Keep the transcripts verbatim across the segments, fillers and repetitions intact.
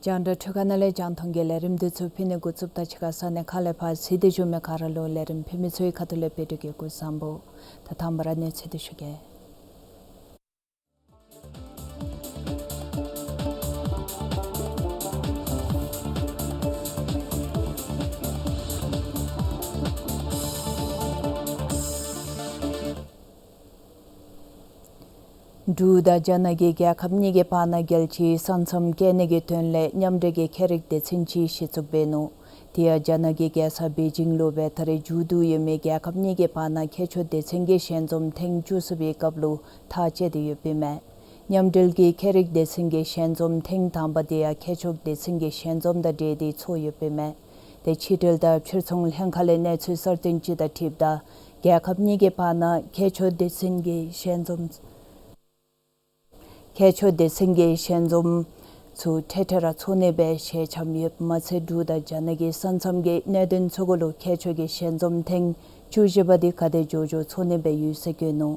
རྒྱང་བསྒྲགས་འཕྲུལ་ཁང་ནང་ལས་རྒྱང་མཐོང་གི་ལས་རིམ་འདི་ཚུ་ཕུལ་ནི་འགོ་བཙུགསཔ་ད་ཕྱི་ཁ་ས་གནས་ཁག་ལས་ཕར་གཟིགས་ཏེ་བཞུགས་མི་ག་ར་ལུ་ལས་རིམ་ཕུལ་མི་ཚུའི་ཁ་ཐུག་ལས་བཀྲིན་ཆེ་གི་སྐུ་གཟུགས་བཟང་པོ། ད་དང་པ་ར་གནས་ཚུལ་འདི་ཞུ་གེ། འབྲུག་དང་རྒྱ་ནག་གི་རྒྱལ་ཁབ་གཉིས་ཀྱི་བར་ན་རྒྱལ་སྤྱིའི་ས་མཚམས་བཀལ་ནི་གི་དོན་ལས་མཉམ་འབྲེལ་གྱི་ཁྱད་རིག་སྡེ་ཚན་ཅིག་གཞི་བཙུགས་འབད་ནུག། དེ་ཡང་རྒྱ་ནག་གི་རྒྱལ་ས་པེ་ཅིང་ལུ་སྦེ་ད་རེས་མཇུག་བསྡུ་ཡོད་མི་རྒྱལ་ཁབ་གཉིས་ཀྱི་བར་ན་ཁྱད་ཆོས་སྡེ་ཚན་གྱི་ཞལ་འཛོམས་ཐེངས་བཅུ་གསུམ་པའི་སྐབས་ལུ་ཐག་བཅད་དེ་ཡོདཔ་ཨིན་མས། མཉམ་འབྲེལ་གྱི་ཁྱད་རིག་སྡེ་ཚན་གྱི་ཞལ་འཛོམས་ཐེངས་དང་པ་དེ་ཡང་ཁྱད་ཆོས་སྡེ་ཚན་གྱི་ཞལ་འཛོམས་དང་འབྲེལ་ཏེ་ཚོགས་ཡོདཔ་ཨིན་མས། དེ་ཕྱི་འབྲེལ་དང་ཕྱིར་ཚོང་ལྷན་ཁག་ལས་གནས་ཚུལ་གསར་བཏོན་ཅིག་དང་འཁྲིལཝ་ད་རྒྱལ་ཁབ་གཉིས་ཀྱི་བར་ན་ཁྱད་ཆོས་སྡེ་ཚན་གྱི་ཞལ་འཛོམས་ཁྱད་ཆོས་སྡེ་ཚན་གྱི་ཞལ་འཛོམས་ཚུ་འཕྲལ་འཕྲལ་ར་ཚོགས་ནི་སྦེ་ཞལ་འཆམ་ཡོདཔ་མ་ཚད་འབྲུག་དང་རྒྱ་ནག་གི་ས་མཚམས་ཀྱི་གནད་དོན་ཚུ་གུ་ལུ་ཁྱད་ཆོས་ཀྱི་ཞལ་འཛོམས་ཐེངས་བཅུ་བཞི་པ་དེ་ག་དེ་མགྱོགས་མགྱོགས་ཚོགས་ནི་སྦེ་ཡོད་ཟེར་བཀོད་ནུག།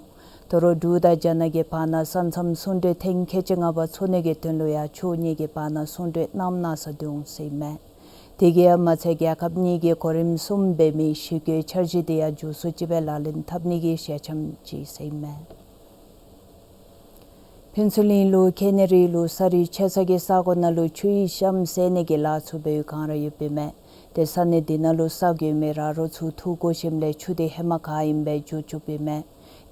དོ་རུང་འབྲུག་དང་རྒྱ་ནག་གི་བར་ན་ས་མཚམས་གསུང་གྲོས་ཐེངས་ཁལ་གཅིག་ལྔ་པ་ཚོགས་ནི་གི་དོན་ལུ་ཡང་ཕྱོགས་གཉིས་ཀྱི་བར་ན་གསུང་གྲོས་གནངམ་གནང་ས་འདུག་ཟེར་ཨིན་མས། དེ་གིས་ཡང་མ་ཚད་རྒྱལ་ཁབ་གཉིས་ཀྱི་གོ་རིམ་གསུམ་འབད་མི་ཞི་རྒོལ་འཆར་གཞི་དེ་ཡང་མགྱོགས་སུ་ཅིག་སྦེ་ལག་ལེན་འཐབ་ནི་གི་ཞལ་འཆམ་ཅིག་ཟེར་ཨིན་མས། ཕུན་ཚོགས་གླིང་ལུ་ཁེ་ནི་རི་ལུ་ས་རུད་ཆད་ས་གི་ས་གོ་ནང་ལུ་ཆུའི་གཤམ་བསལ་ནི་གི་ལཱ་ཚུ་འབད་བའི་བསྒང་ར་ཡོདཔ་ཨིན་མས། དེ་ས་གནས་དེ་ནང་ལུ་བསགས་ཡོད་མི་ར་རོ་ཚུ་འཐུ་དགོ་ཞིནམ་ལས་ཆུ་དེ་ཧེ་མ་ག་ཨིནམ་སྦེ་འགྱོ་བཅུགཔ་ཨིན་མས།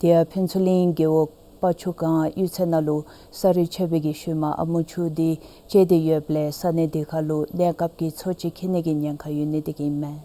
དེ་ཡང་ཕུན་ཚོགས་གླིང་རྒེད་འོག་དཔའ་ཆུ་སྒང་གཡུས་ཚན་ནང་ལུ་ས་རུད་ཆད་པའི་གི་ཤུལ་མ་ཨ་མོ་ཆུ་དེ་བཅད་དེ་ཡོདཔ་ལས་ས་གནས་དེ་ཁར་ལུ་གནས་སྐབས་ཀྱི་འཚོ་བཅུད་ཁྱིམ་ནི་གི་ཉེན་ཁ་ཡོད་ནི་དེ་གིས་ཨིན་མས།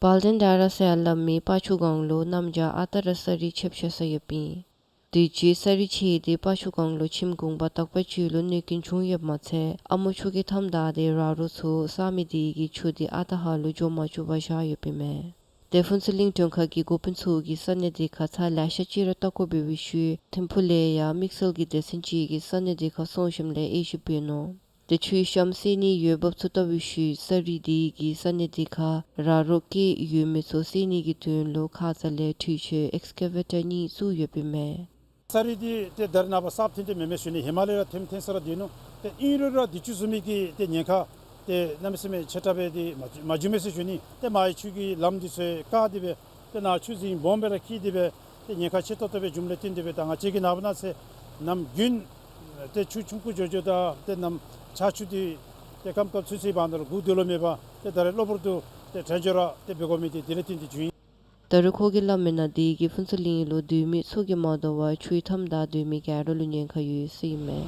བཱལ་ཌེན་ཌ་ར་ཟེར་སླབ་མི་དཔའ་ཆུ་སྒང་ལུ་གནམ་བྱཱར་ཨ་རྟག་ར་ས་རུད་ཆདཔ་ཤོར་ས་ཡོདཔ་ཨིན། དུས་ཅི་ས་རུད་ཆད་དེ་དཔའ་ཆུ་སྒང་ལུ་ཁྱིམ་གུང་པ་དག་པ་ཅིག་ལུ་གནོད་སྐྱོན་བྱུང་ཡོདཔ་མ་ཚད་ཨ་མོ་ཆུ་གི་མཐའམ་བདའ་སྟེ་ར་རོ་ཚུ་བསགས་མི་དེ་གིས་ཆུ་དེ་ཨ་རྟག་ཧ་ལུ་འགྱོ་མ་བཅུག་པར་བཞག་ཡོདཔ་ཨིན་མས། དེ་ཕུན་ཚོགས་གླིང་དྲུང་ཁག་གི་འགོ་དཔོན་ཚུ་གིས་ས་གནས་དེ་ཁར་ཚར་ལེ་ཤ་ཅིག་ར་བལྟ་དགོ་པའི་ཤུལ་ཐིམ་ཕུག་ལས་ཡང་དམིགས་བསལ་གྱི་སྡེ་ཚན་ཅིག་གིས་ས་གནས་དེ་ཁར་སོང་ཞིནམ་ལས་དབྱེ་ཞིབ་འབད་ནུག། དེ་ཆུའི་གཤམ་བསལ་ནི་ཡོད་འབབ་ཚུ་བལྟ་བའི་ཤུལ་ས་རུད་དེ་གིས་ས་གནས་དེ་ཁར་ར་རོ་བཀལ་ཡོད་མི་ཚུ་བསལ་ནི་གི་དོན་ལུ་ཁ་ཙ་ལས་འཕྲུལ་ཆས་ཨེགསི་ཀེ་ཝེ་ཊར་གཉིས་བཙུགས་ཡོདཔ་ཨིན་མས། ས་རུད་དེ་ཏེ་ད་རེས་ནངས་པ་གསརཔ་ཐོན་ཏེ་མེན་མས་ཞུ་ནི། ཧེ་མ་ལས་ར་ཐོནམ་ཐོན་ས་ར་སྡོད་ནུག། ཏེ་ཨིན་རུང་ར་དུས་ཅི་བཟུམ་མའི་གི་ཏེ་ཉེན་ཁ་ཏེ་གནམ་མེད་ས་མེད་ཆེ་དྲགས་སྦེ་ཏེ་མ་མ་བྱུང་མས་ཟེར་ཞུ་ནི། ཏེ་མར་ཡང་ཆུ་གི་ལམ་འདི་ཚུ་བཀག་སྟེ་སྦེ་ཏེ་ནཱ་ཆུ་རྫིང་སྦོམ་སྦེ་ར་འཁྱིལ་ཏེ་སྦེ་ཏེ་ཉེན་ཁ་ཆེ་ཏོག་ཏོ་སྦེ་བྱུངམ་ལས་བརྟེན་ཏེ་སྦེ་ད་ང་བཅས་ཀྱི་ནངས་པ་གནངས་ཚེ་གནམ་དགུན་ཏེ་ཆུ་ཆུང་ཀུ་འགྱོ་འགྱོཝ་ད་ཏེ་གནམ་ཆར་ཆུ་འདི་ཏེ་སྐམ་སྐམ་ཚུན་ཚོད་བར་ན་ར་སྒུག་སྡོད་ལོང་མེད་པར་ཏེ་ད་རེས་གློ་བུར་དུ་ཏེ་དྲན་འགྱོ་ར་ཏེ་འབད་དགོ་མི་འདི་དེ་ལས་བརྟེན་ཏེ་བྱུང་ཡི། ད་རུང་ཁོ་གིས་སླབ་མི་ནང་དེ་གིས་ཕུན་ཚོགས་གླིང་ལུ་སྡོད་མི་ཚུ་གིས་མ་དོ་བར་ཆུའི་མཐའམ་བདའ་སྡོད་མི་ག་ར་ལུ་ཉེན་ཁ་ཡོད་ཟེར་ཨིན་མས།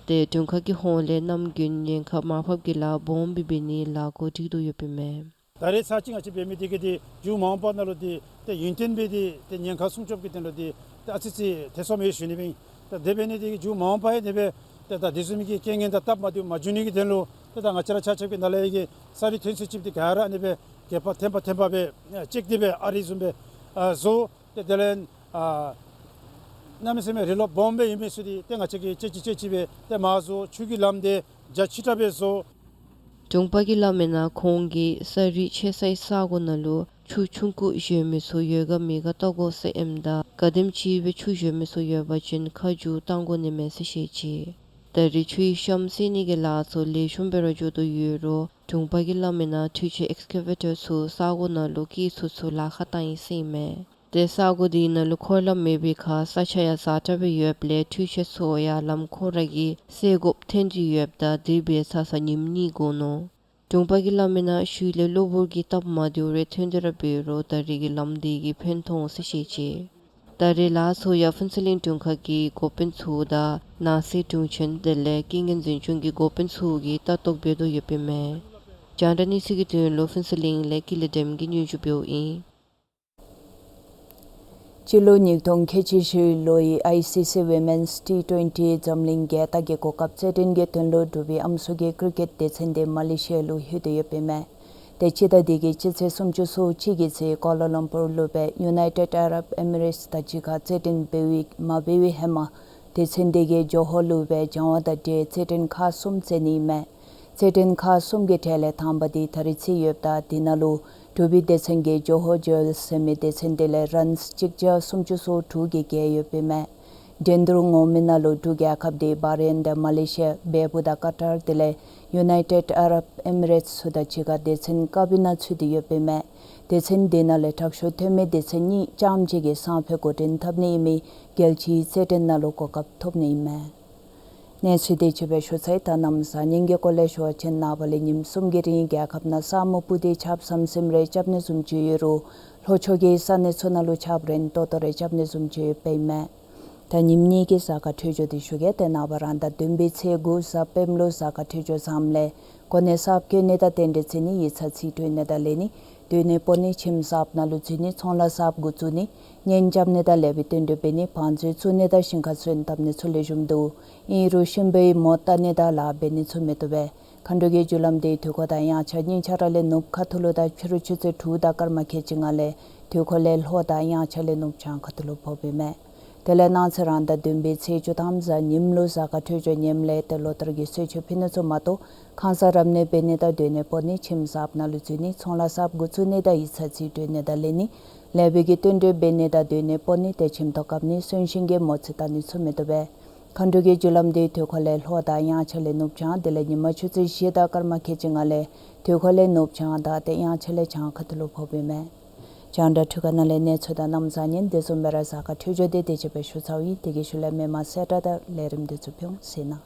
ཏེ་དྲུང་ཁག་གི་ཧོངས་ལས་གནམ་དགུན་ཉེན་ཁ་མར་ཕབ་ཀྱི་ལཱ་སྦོམ་སྦེ་འབད་ནིའི་ལཱ་འགོ་འགྲིག་དོ་ཡོདཔ་ཨིན་མས། ད་རེས་ཚར་གཅིག་ང་བཅས་འབད་མི་དེ་གིས་ཏེ་མཇུག་མ་འོངས་པ་ནང་ལུ་ཏེ་ཏེ་ཡུན་བརྟན་སྦེ་ཏེ་ཏེ་ཉེན་ཁ་སྲུང་སྐྱོབ་ཀྱི་དོན་ལུ་ཏེ་ཏེ་ཨ་ཙི་ཙི་ཐེ་ཚོམ་ཡོད་ཞུ་ནི་སྦེ་ཨིན། ཏེ་དེ་འབད་ནི་དེ་གིས་མཇུག་མ་འོངས་པ་ཡང་དེ་སྦེ་ཏེ་ད་དེ་བཟུམ་མའི་གི་རྐྱེན་ངན་དང་སྟབས་མ་བདེཝ་མ་བྱུང་ནི་གི་དོན་ལུ་ ད་ང་བཅས་ར་ཆ་ཁྱབ་ཀྱིས་ནཱ་ལས་ཀྱི་ས་རུད་ཐོན་ཚད་ཅིག་འདི་ག་ར་ཨ་ནི་སྦེ་གད་པ་ཐེམ་པ་ཐེམ་པ་སྦེ་ཨ་བཅད་དེ་སྦེ་ཨ་རིག་བཟུམ་སྦེ་ཨ་བཟོ། ཏེ་དེ་ལས་ཨ་གནམ་མེད་ས་མེད་རི་ལོ་སྦོམ་སྦེ་ཨིན་མི་ཚུ་འདི་ཏེ་ང་བཅས་ཀྱིས་ཅེ་ཅི་ཅེ་ཅི་སྦེ་ཏེ་མར་བཟོ། ཆུ་གི་ལམ་འདི་རྒྱ་ཆེ་དྲགས་སྦེ་བཟོ། དྲུང་པ་གིས་སླབ་མིའི་ནང་ཁོང་གིས་ས་རུད་ཆད་སའི་ས་གོ་ནང་ལུ་ཆུ་ཆུང་ཀུ་བཞོ་མི་ཚུ་ཡོད་ག་མེད་ག་བལྟ་དགོ་ཟེར་ཨིནམ་ད་ག་དེམ་ཅིག་སྦེ་ཆུ་བཞོ་མི་ཚུ་ཡོད་པ་ཅིན་ཁ་མཇུག་བཏང་དགོ་ནི་མས་ཟེར་བཤད་ཅི། ད་རིས་ཆུའི་གཤམ་བསལ་ནི་གི་ལཱ་ཚུ་ལེགས་ཤོམ་སྦེ་ར་འགྱོ་དོ་ཡོད་རུང་དྲུང་པ་གིས་སླབ་མིའི་ནང་འཕྲུལ་ཆས་ཨེགསི་ཀེ་ཝེ་ཊར་ཚུ་ས་གོ་ནང་ལུ་སྐྱེལ་ཚུགས་ཚུགས་ལཱ་ཁག་བཏང་ཡི་ཟེར་ཨིན་མས། ཏེ་ས་གོ་འདི་ནང་ལུ་འཁོར་ལམ་མེད་པའི་ཁར་ས་ཆ་ཡང་ཟབ་དྲགས་སྦེ་ཡོདཔ་ལས་འཕྲུལ་ཆས་ཚུ་ཡང་ལམ་ཁོ་ར་གིས་བསལ་དགོཔ་ཐོན་ཏེ་ཡོདཔ་ད་དེ་འབད་ཚར་ཚར་ཉིནམ་གཉིས་འགོར་ནུག། དྲུང་པ་གིས་སླབ་མིའི་ནང་ཤུལ་ལས་གློ་བུར་གྱི་སྟབས་མ་བདེཝ་རེ་ཐོན་ཏེ་ར་འབད་རུང་ད་རིས་ཀྱི་ལམ་འདི་གིས་ཕན་ཐོགས་ཟེར་བཤད་ཅི། ད་རིས་ལཱ་ཚུ་ཡང་ཕུན་ཚོགས་གླིང་དྲུང་ཁག་གི་འགོ་དཔོན་ཚུ་དང་ནང་སྲིད་དྲུང་ཆེན་དེ་ལས་རྐྱེན་ངན་འཛིན་སྐྱོང་གི་འགོ་དཔོན་ཚུ་གིས་ལྟ་རྟོག་འབད་དོ་ཡོདཔ་ཨིན་མས། རྒྱང་བསྒྲགས་གནས་ཚུལ་གྱི་དོན་ལུ་ཕུན་ཚོགས་གླིང་ལས་ཀུན་ལེགས་སྒྲོལམ་གིས་སྙན་ཞུ་འབདཝ་ཨིན། སྤྱི་ལོ་ཉིས་སྟོང་ཁལ་གཅིག་བཞི་ལོའི་ཨའི་སི་སི་ཝི་མེནསི་ཊི་ཊུ་ཝེན་ཊི་འཛམ་གླིང་རྒྱལ་རྟགས་ཀྱི་གོ་སྐབས་རྩེད་འགྲན་གྱི་དོན་ལུ་འབྲུག་པའི་ཨམ་སྲུ་གི་ཀྲི་ཀེཊ་སྡེ་ཚན་འདི་མ་ལེ་ཤི་ཡ་ལུ་ལྷོད་དེ་ཡོདཔ་ཨིན་མས། ཏེ་སྤྱི་ཟླ་འདི་གི་སྤྱི་ཚེས་སུམ་ཅུ་སོ་གཅིག་གི་ཚེས་ཀོ་ལ་ལམ་པུར་ལུ་སྦེ་ཡུ་ནའི་ཊེཌ་ཨ་རབ་ཨེ་མི་རེཊསི་དང་གཅིག་ཁར་རྩེད་འགྲན་འབད་བའི་མ་འབད་བའི་ཧེ་མ་སྡེ་ཚན་འདི་གིས་ཇོ་ཧོ་ལུ་སྦེ་སྦྱང་བ་དང་འབྲེལ་རྩེད་འགྲན་ཁག་གསུམ་རྩེ་ནི་ཨིན་མས། རྩེད་འགྲན་ཁག་གསུམ་གྱི་གྲས་ལས་དང་པ་འདི་ད་རིས་རྩེ་ཡོདཔ་ད་དེ་ནང་ལུ་འབྲུག་པའི་སྡེ་ཚན་གྱིས་ཇོ་ཧོ་ཇོ་ཨེལ་ཟེར་མི་སྡེ་ཚན་འདི་ལས་རཱནསི་གཅིག་བརྒྱ་སུམ་ཅུ་སོ་དྲུག་གིས་རྒྱལ་ཡོདཔ་ཨིན་མས། འགྲན་བསྡུར་ངོ་མའི་ནང་ལུ་འབྲུག་རྒྱལ་ཁབ་འདི་བྷ་རེན་དང་མ་ལེ་ཤི་ཡ་སྦེ་འབདཝ་ད་ཀ་ཏར་དེ་ལས་ཡུ་ནའི་ཊེཌ་ཨ་རབ་ཨེ་མི་རེཊསི་ཚུ་དང་གཅིག་ཁར་སྡེ་ཚན་ཀ་པའི་ནང་ཚུད་དེ་ཡོདཔ་ཨིན་མས། སྡེ་ཚན་འདི་ནང་ལས་དྲག་ཤོས་ཐོན་མི་སྡེ་ཚན་གཉིས་རྐྱངམ་གཅིག་གིས་སང་ཕོད་འགོ་འདྲེན་འཐབ་ནི་ཨིན་མི་རྒྱལ་སྤྱིའི་རྩེད་འགྲན་ནང་ལུ་གོ་སྐབས་ཐོབ་ནི་ཨིན་མས། གནས་ཚུལ་འདི་ཞུ་བར་ཞུ་ཚར་ཡི། ད་གནམ་གཤིས་ཉིན་གྱི་སྐོར་ལས་ཞུ་བ་ཅིན་ནངས་པ་ལས་ཉིནམ་གསུམ་གྱི་རིང་རྒྱལ་ཁབ་ནང་ས་སྨུག་སྤུབས་ཏེ་ཆརཔ་ཟམ་ཟིམ་རེ་རྐྱབ་ནི་བཟུམ་ཅིག་ཡོད་རུང་ལྷོ་ཕྱོགས་ཀྱི་ས་གནས་ཚུ་ནང་ལུ་ཆརཔ་རན་ཏོག་ཏོ་རེ་རྐྱབ་ནི་བཟུམ་ཅིག་ཡོདཔ་ཨིན་མས། ད་ཉིནམ་གཉིས་ཀྱི་གཟའ་སྐར་འཕྲོད་སྦྱོར་འདི་ཞུ་གེ། ཏེ་ནངས་པ་རང་ཟླ་བདུན་པའི་ཚེས་དགུ་གཟའ་སྤེནམ་ལུ་གཟའ་སྐར་འཕྲོད་སྦྱོར་བཟངམ་ལས་གོ་གནས་གསརཔ་བཀོད་ནི་དང་རྟེན་འབྲེལ་བརྩི་ནི་ཡིག་ཚང་རྩིས་སྤྲོད་ནི་དང་ལེན་ནི་སྡོད་གནས་སྤོ་ནི་ཁྱིམ་གསརཔ་ནང་ལུ་འཛུལ་ནི་ཚོང་ལཱ་གསརཔ་འགོ་བཙུགས་ནི་གཉེན་རྐྱབ་ནི་དང་ལེགས་པའི་བསྟུན་གྲོས་འབད་ནི་བང་མཛོད་བཙུགས་ནི་དང་ཞིང་ཁ་སོན་བཏབ་ནི་ཚུ་ལེགས་ཤོམ་འདུག། ཨིན་རུང་གཤིན་པོའི་མོ་བལྟ་ནི་དང་ལཱ་འབད་ནི་ཚུ་མི་བཏུབ་པས། མཁའ་འགྲོ་གི་རྒྱུ་ལམ་འདི་དུས་འཁོར་དང་དབྱངས་འཆར་གཉིས་ཆ་ར་ལས་ནུབ་ཁ་ཐུག་ལུ་དང་ཕྱི་རུ་ཆུ་ཚོད་དྲུག་དང་སྐར་མ་ཁལ་གཅིག་ལྔ་ལས་དུས་འཁོར་ལས་ལྷོ་དང་དབྱངས་འཆར་ལས་ནུབ་བྱང་ཁ་ཐུག་ལུ་ཕོགཔ་ཨིན་མས། དེ་ལས་གནངས་ཚེ་རང་ཟླ་བདུན་པའི་ཚེས་བཅུ་ཐམ་གཟའ་ཉིམ་ལུ་གཟའ་སྐར་འཕྲོད་སྦྱོར་ངནམ་ལས་ཏེ་ལོ་ལྟར་གྱི་གསོལ་མཆོད་ཕུལ་ནི་ཚུ་མ་གཏོགས་ཁང་གསར་རབ་གནས་འབད་ནི་དང་སྡོད་གནས་སྤོ་ནི་ཁྱིམ་གསརཔ་ནང་ལུ་འཛུལ་ནི་ཚོང་ལཱ་གསརཔ་འགོ་བཙུགས་ནི་དང་ཡིག་ཚང་རྩིས་སྤྲོད་ནི་དང་ལེན་ནི་ལེགས་པའི་གི་བསྟུན་གྲོས་འབད་ནི་དང་སྡོད་གནས་སྤོ་ནི་ཏེ་ཁྱིམ་ཐོག་བཀབ་ནི་གསོན་གཤིན་གྱི་མོ་རྩིས་བལྟ་ནི་ཚུ་མི་བཏུབ་པས། མཁའ་འགྲོ་གི་རྒྱུ་ལམ་འདི་དུས་འཁོར་ལས་ལྷོ་དང་དབྱངས་འཆར་ལས་ནུབ་བྱང་དེ་ལས་ཉི་མ་ཆུ་ཚོད་བཞི་དང་སྐར་མ་ཁལ་གཅིག་ལྔ་ལས་དུས་འཁོར་ལས་ནུབ་བྱང་དང་ཏེ་དབྱངས་འཆར་ལས་བྱང་ཁ་ཐུག་ལུ་ཕོགཔ་ཨིན་མས། རྒྱང་བསྒྲགས་འཕྲུལ་ཁང་ནང་ལས་གནས་ཚུལ་དང་གནམ་གཤིས་ཉིན་དེ་བཟུམ་སྦེ་ར་གཟའ་སྐར་འཕྲོད་སྦྱོར་འདི་དེ་ཅིག་སྦེ་ཞུ་ཚརཝ་ཨིན། དེ་གི་ཤུལ་ལས་མི་མང་གསལ་བསྒྲགས་དང་ལས་རིམ་འདི་ཚུ་ཕུལ་འོང་། གཟིགས་གནང་།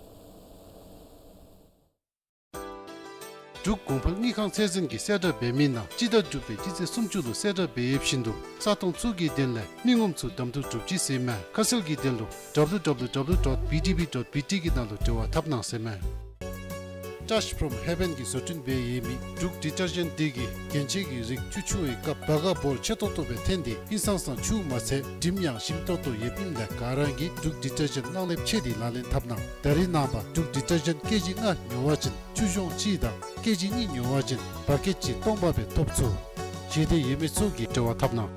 འབྲུག་གོང་འཕེལ་དངུལ་ཁང་ཚད་འཛིན་གྱིས་གསལ་བསྒྲགས་འབད་མི་ནང་སྤྱི་ཟླ་དྲུག་པའི་སྤྱི་ཚེས་སུམ་ཅུ་ལུ་གསལ་བསྒྲགས་འབད་ཡོདཔ་བཞིན་དུ་ས་སྟོང་ཚུ་གི་དོན་ལས་མི་ངོམ་ཚུ་གདམ་འཐུ་གྲུབ་ཅི་ཟེར་མས། ཁ་གསལ་གྱི་དོན་ལུ་W W W dot B D B dot B T གི་ནང་ལུ་འབྲེལ་བ་འཐབ་གནང་ཟེར་མས། Touch from Heaven གིས་བཟོ་སྐྲུན་འབད་ཡོད་མི་འབྲུག་ཌི་ཊར་ཇེནཊ་འདི་གིས་རྒྱན་ཆའི་རིགས་ཆུ་འཁྱུ་བའི་སྐབས་བ་ག་འབོར་ཆེ་ཏོག་ཏོ་སྦེ་ཐོན་ཏེ་ཧིང་སངས་ས་འཁྱུ་མ་ཚད་དྲིམ་ཡང་ཞིམ་ཏོག་ཏོ་ཡོདཔ་ཨིནམ་ལས་ག་ར་གིས་འབྲུག་ཌི་ཊར་ཇེནཊ་གནང་ལེགས་ཆེ་སྟེ་ལག་ལེན་འཐབ་གནང་། ད་རིས་ནངས་པ་འབྲུག་ཌི་ཊར་ཇེནཊ་ཀེ་ཇི་ལྔ་ཉོ་བ་ཅིན་ཆུ་གཞོང་གཅིག་དང་ཀེ་ཇི་གཉིས་ཉོ་བ་ཅིན་བ་ཀེཊ་གཅིག་སྟོང་པ་སྦེ་ཐོབ་ཚུགས། བཞེས་འདོད་ཡོད་མི་ཚུ་གིས་འབྲེལ་བ་འཐབ་གནང་།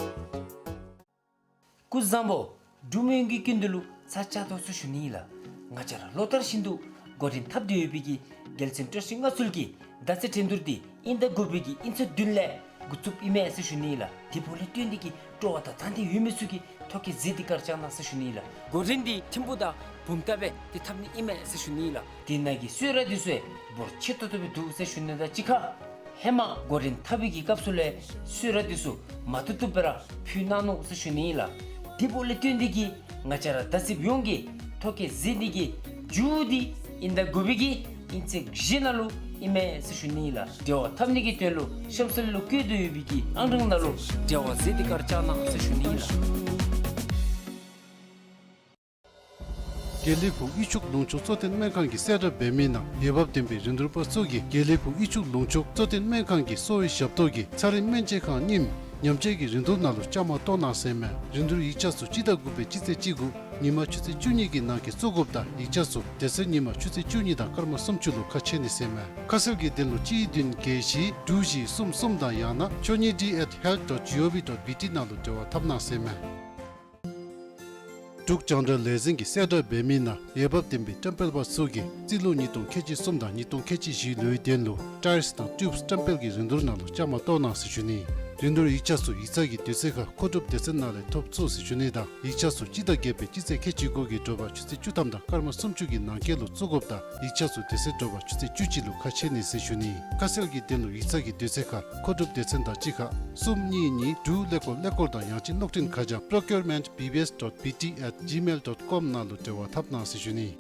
སྐུ་གཟུགས་བཟང་པོ། འབྲུག་མི་ཡོངས་ཀྱི་སྐུ་མདུན་ལུ་ཚར་བཅད་དོ་ཟེར་ཞུ་ནི་ཨིན་ལགས། ང་བཅས་ར་ལོ་ལྟར་བཞིན་དུ་འགོ་འདྲེན་འཐབ་སྟེ་ཡོད་པའི་གི་རྒྱལ་མཚན་བཀྲ་ཤིས་མངའ་གསོལ་གྱི་མདའ་རྩེད་འགྲན་བསྡུར་འདི་དབྱིན་ཟླ་དགུ་པའི་གི་དབྱིན་ཚེས་བདུན་ལས་འགོ་བཙུགསཔ་ཨིན་མས་ཟེར་ཞུ་ནི་ཨིན་ལགས། དེ་འབདཝ་ལས་བརྟེན་ཏེ་གིས་སྤྲོ་བ་དང་དང་འདོད་ཡོད་མི་ཚུ་གིས་ཐོ་བཀོད་མཛད་དེ་གར་བཅར་གནང་ཟེར་ཞུ་ནི་ཨིན་ལགས། འགོ་འདྲེན་འདི་ཐིམ་ཕུག་དང་བུམ་ཐང་སྦེ་འདི་འཐབ་ནི་ཨིན་མས་ཟེར་ཞུ་ནི་ཨིན་ལགས། དེ་ནང་གི་གསོལ་རས་འདི་ཚུ་འབོར་ཆེ་ཏོག་ཏོ་སྦེ་འདུག་ཟེར་ཞུ་ནི་དང་གཅིག་ཁར་ཧེ་མ་འགོ་འདྲེན་འཐབ་པའི་གི་སྐབས་སུ་ལས་གསོལ་རས་འདི་ཚུ་མ་བཏུབ་བཏུབ་སྦེ་ར་ཕུལ་གནང་ནུག་ཟེར་ཞུ་ནི་ཨིན་ལགས། དེ་འབདཝ་ལས་བརྟེན་ཏེ་གིས་ང་བཅས་ར་མདའ་རྩེདཔ་ཡོངས་ཀྱིས་ཐོ་བཀོད་མཛད་ནི་གི་མཇུག་འདི་དབྱིན་ཟླ་དགུ་པའི་གི་དབྱིན་ཚེས་བཞི་ནང་ལུ་ཨིན་མས་ཟེར་ཞུ་ནི་ཨིན་ལགས། འབྲེལ་བ་འཐབ་ནི་གི་དོན་ལུ་གཤམ་གསལ་ལུ་བཀོད་དེ་ཡོད་པའི་གི་ཨང་གྲངས་ནང་ལུ་འབྲེལ་བ་མཛད་དེ་གར་བཅར་གནང་ཟེར་ཞུ་ནི་ཨིན་ལགས། དགེ་ལེགས་ཕུག་དབུས་ཕྱོགས་ལུང་ཕྱོགས་གཙོ་བསྟེན་སྨན་ཁང་གིས་གསལ་བསྒྲགས་འབད་མི་ནང་འོས་འབབ་ལྡན་པའི་རིན་བསྡུར་པ་ཚུ་གིས་དགེ་ལེགས་ཕུག་དབུས་ཕྱོགས་ལུང་ཕྱོགས་གཙོ་བསྟེན་སྨན་ཁང་གི་གསོ་བའི་ཞབས་ཏོག་གི་ཚ་རིམས་སྨན་དཔྱད་ཁང་རྙིངམ་ ཉམས་བཅོས་ཀྱི་རིན་བསྡུར་ནང་ལུ་བཅའ་མར་གཏོགས་གནང་ཟེར་མས། རིན་བསྡུར་ཡིག་ཆ་ཚུ་སྤྱི་ཟླ་དགུ་པའི་སྤྱི་ཚེས་གཅིག་དགུ་ཉིན་མ་ཆུ་ཚོད་བཅུ་གཉིས་ཀྱི་ནང་འཁོད་བཙུགས་དགོཔ་དང་ཡིག་ཆ་ཚུ་དེ་ཚེ་ཉིན་མ་ཆུ་ཚོད་བཅུ་གཉིས་དང་སྐར་མ་སུམ་ཅུ་ལུ་ཁ་ཕྱེ་ནི་ཟེར་མས། ཁ་གསལ་གྱི་དོན་ལུ་གཅིག་བདུན་བརྒྱད་བཞི་དྲུག་བཞི་གསུམ་གསུམ་དང་ཡང་ན་ཆོས་ཉིད་ཌི་ཨེཊ་ཧེལཐ་ཌོཊ་ཇི་ཨོ་ཝི་ཌོཊ་བི་ཊི་ནང་ལུ་འབྲེལ་བ་འཐབ་གནང་ཟེར་མས། འབྲུག་རྒྱང་བསྒྲགས་ལས་འཛིན་གྱིས་གསལ་བསྒྲགས་འབད་མི་ནང་འོས་འབབ་ལྡན་པའི་བཀྲམ་སྤེལ་པ་ཚུ་གིས་རྩིས་ལོ་ཉིས་སྟོང་ཁལ་གཅིག་གསུམ་དང་ཉིས་སྟོང་ཁལ་གཅིག་བཞི་ལོའི་དོན་ལུ་ཊའིརསི་དང་ཊིའུབསི་བཀྲམ་སྤེལ་གྱི་རིན་བསྡུར་ནང་ལུ་བཅའ་མར་གཏོགས་གནང་ཟེར་ཞུ་ནི། རིན་བསྡུར་ཡིག་ཆ་ཚུ་ཡིག་ཚང་གི་དུས་ཚོད་ཁར་མཁོ་སྒྲུབ་སྡེ་ཚན་ནང་ལས་ཐོབ་ཚུགས་ཟེར་ཞུ་ནི་དང་ཡིག་ཆ་ཚུ་སྤྱི་ཟླ་བརྒྱད་པའི་སྤྱི་ཚེས་ཁལ་གཅིག་དགུ་གི་དྲོ་པ་ཆུ་ཚོད་བཅུ་ཐམ་དང་སྐར་མ་སུམ་ཅུ་གི་ནང་འཁོད་ལུ་བཙུགས་དགོཔ་དང་ཡིག་ཆ་ཚུ་དེ་ཚེ་དྲོ་པ་ཆུ་ཚོད་བཅུ་གཅིག་ལུ་ཁ་ཕྱེ་ནི་ཟེར་ཞུ་ནི། ཁ་གསལ་གྱི་དོན་ལུ་ཡིག་ཚང་གི་དུས་ཚོད་ཁར་མཁོ་སྒྲུབ་སྡེ་ཚན་དང་གཅིག་ཁར་གསུམ་གཉིས་གཉིས་དྲུག་ཀླད་ཀོར་ཀླད་ཀོར་དང་ཡང་ཅིན་གློག་འཕྲིན་ཁ་བྱང་procurement B B S dot B T at gmail dot com ནང་ལུ་འབྲེལ་བ་འཐབ་གནང་ཟེར་ཞུ་ནི།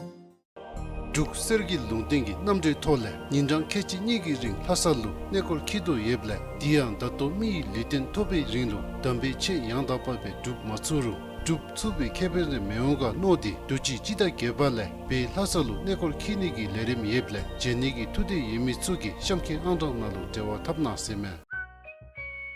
འབྲུག་གསེར་གྱི་ལུང་བསྟན་གྱི་རྣམ་འགྲེལ་ཐོག་ལས་ཉིན་གྲངས་ཁལ་གཅིག་གཉིས་ཀྱི་རིང་ལྷ་ས་ལུ་གནས་སྐོར་འཁྱིད་དོ་ཡོདཔ་ལས་དེ་ཡང་ད་ལྟོ་མི་ཡི་ལུས་རྟེན་ཐོབ་པའི་རིང་ལུ་དམ་པའི་ཆོས་ཡང་དག་པ་སྦེ་སྒྲུབ་མ་ཚུགས་རུང་སྒྲུབ་ཚུགས་པའི་ཁེ་ཕན་རེ་མི་འོང་ག་མནོ་སྟེ་དུས་ཅི་སྤྱི་ཟླ་བརྒྱད་པ་ལས་བོད་ལྷ་ས་ལུ་གནས་སྐོར་འཁྱིད་ནི་གི་ལས་རིམ་ཡོདཔ་ལས་བྱོན་ནི་གི་ཐུགས་འདོད་ཡོད་མི་ཚུ་གིས་གཤམ་འཁོད་ཨང་གྲངས་ནང་ལུ་འབྲེལ་བ་འཐབ་གནང་ཟེར་མས།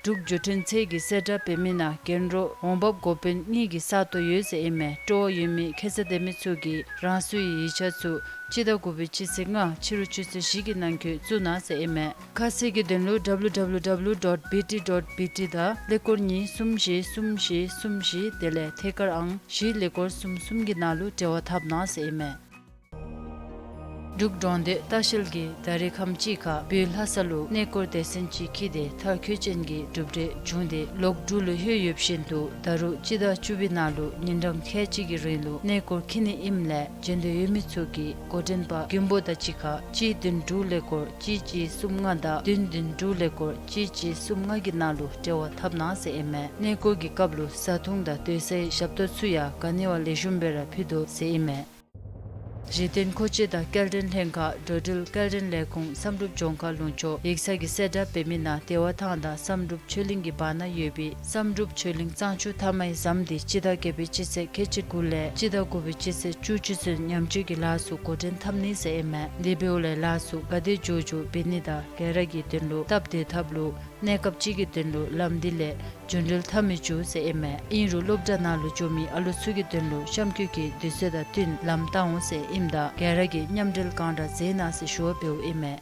འབྲུག་བརྒྱུད་འཕྲིན་ཚད་ཀྱིས་གསལ་བསྒྲགས་འབད་མི་ནང་རྒྱན་རོ་འོང་འབབ་འགོ་དཔོན་གཉིས་ཀྱི་ས་སྟོང་ཡོད་ཟེར་ཨིན་མས། སྤྲོ་བ་ཡོད་མི་ཁྱད་ཚད་ལྡན་མི་ཚུ་གིས་རང་སོའི་ཡིག་ཆ་ཚུ་སྤྱི་ཟླ་དགུ་པའི་སྤྱི་ཚེས་ལྔ་ཕྱི་རུ་ཆུ་ཚོད་བཞི་གི་ནང་འཁོད་བཙུགས་གནང་ཟེར་ཨིན་མས། ཁ་གསལ་གྱི་དོན་ལུ་W W W dot B T dot B T དང་ཀླད་ཀོར་གཉིས་གསུམ་བཞི་གསུམ་བཞི་གསུམ་བཞི་དེ་ལས་ཐད་ཀར་ཨང་བཞི་ཀླད་ཀོར་གསུམ་གསུམ་གྱི་ནང་ལུ་འབྲེལ་བ་འཐབ་གནང་ཟེར་ཨིན་མས། འབྲུག་འབྲོང་སྡེ་ལྟ་བཤལ་གྱིས་ད་རེས་ཁམས་ཅིག་ཁར་བོད་ལྷ་ས་ལུ་གནས་སྐོར་སྡེ་ཚན་ཅིག་འཁྱིད་དེ་མཐར་འཁྱོལ་ཅན་གྱི་གྲུབ་འབྲས་བྱུང་སྟེ་ལོག་འབྲུག་ལུ་ལྷོད་ཡོདཔ་བཞིན་དུ་ད་རུང་སྤྱི་ཟླ་བཅུ་པའི་ནང་ལུ་ཉིན་གྲངས་ཁལ་གཅིག་གི་རིང་ལུ་གནས་སྐོར་འཁྱིད་ནི་ཨིནམ་ལས་བྱོན་འདོད་ཡོད་མི་ཚུ་གིས་འགོ་འདྲེན་པ་མགོན་པོ་དང་གཅིག་ཁར་གཅིག་བདུན་དྲུག་ཀླད་ཀོར་གཅིག་གཅིག་གསུམ་ལྔ་དང་བདུན་བདུན་དྲུག་ཀླད་ཀོར་གཅིག་གཅིག་གསུམ་ལྔ་གི་ནང་ལུ་འབྲེལ་བ་འཐབ་གནང་ཟེར་ཨིན་མས། གནས་སྐོར་གྱི་སྐབས་ལུ་བཟའ་འཐུང་དང་སྡོད་སའི་ཞབས་ཏོག་ཚུ་ཡང་ག་ནི་བ་ལེགས་ཤོམ་སྦེ་ར་ཕུལ་དོ་ཟེར་ཨིན་མས། གཞི་རྟེན་མཁོ་ཆས་དང་སྐྱེལ་འདྲེན་ལྷན་ཁག་འགྲོ་འགྲུལ་སྐྱེལ་འདྲེན་ལས་ཁུངས་བསམ་གྲུབ་ལྗོངས་མཁར་ལུང་ཕྱོགས་ཡིག་ཚང་གིས་གསལ་བསྒྲགས་འབད་མི་ནང་བདེ་བ་ཐང་དང་བསམ་གྲུབ་ཆོས་གླིང་གི་བར་ན་ཡོད་པའི་བསམ་གྲུབ་ཆོས་གླིང་གཙང་ཆུ་མཐའ་མའི་ཟམ་དེ་སྤྱི་ཟླ་བརྒྱད་པའི་སྤྱི་ཚེས་ཁལ་གཅིག་དགུ་ལས་སྤྱི་ཟླ་དགུ་པའི་སྤྱི་ཚེས་བཅུ་གཅིག་ཚུན་ཉམས་བཅོས་ཀྱི་ལཱ་ཚུ་འགོ་འདྲེན་འཐབ་ནི་ཟེར་ཨིན་མས། དེ་འབདཝ་ལས་ལཱ་ཚུ་ག་དེ་མགྱོགས་མགྱོགས་འབད་ནི་དང་ག་ར་གི་དོན་ལུ་སྟབས་བདེ་ཐབས་ལུ་གནས་སྐབས་ཅིག་གི་དོན་ལུ་ལམ་འདི་ལས་རྒྱུན་འགྲུལ་འཐབ་མི་བཅུག་ཟེར་ཨིན་མས། ཨིན་རུང་སློབ་གྲྭ་ནང་ལུ་འགྱོ་མི་ཨ་ལོ་ཚུ་གི་དོན་ལུ་གཤམ་འཁོད་ཀྱི་དུས་ཚོད་དང་བསྟུན་ལམ་བཏང་འོང་ཟེར་ཨིནམ་ད་ག་ར་གིས་མཉམ་འབྲེལ་གང་དྲག་མཛད་གནང་ཟེར་ཞུ་བ་འབདཝ་ཨིན་མས།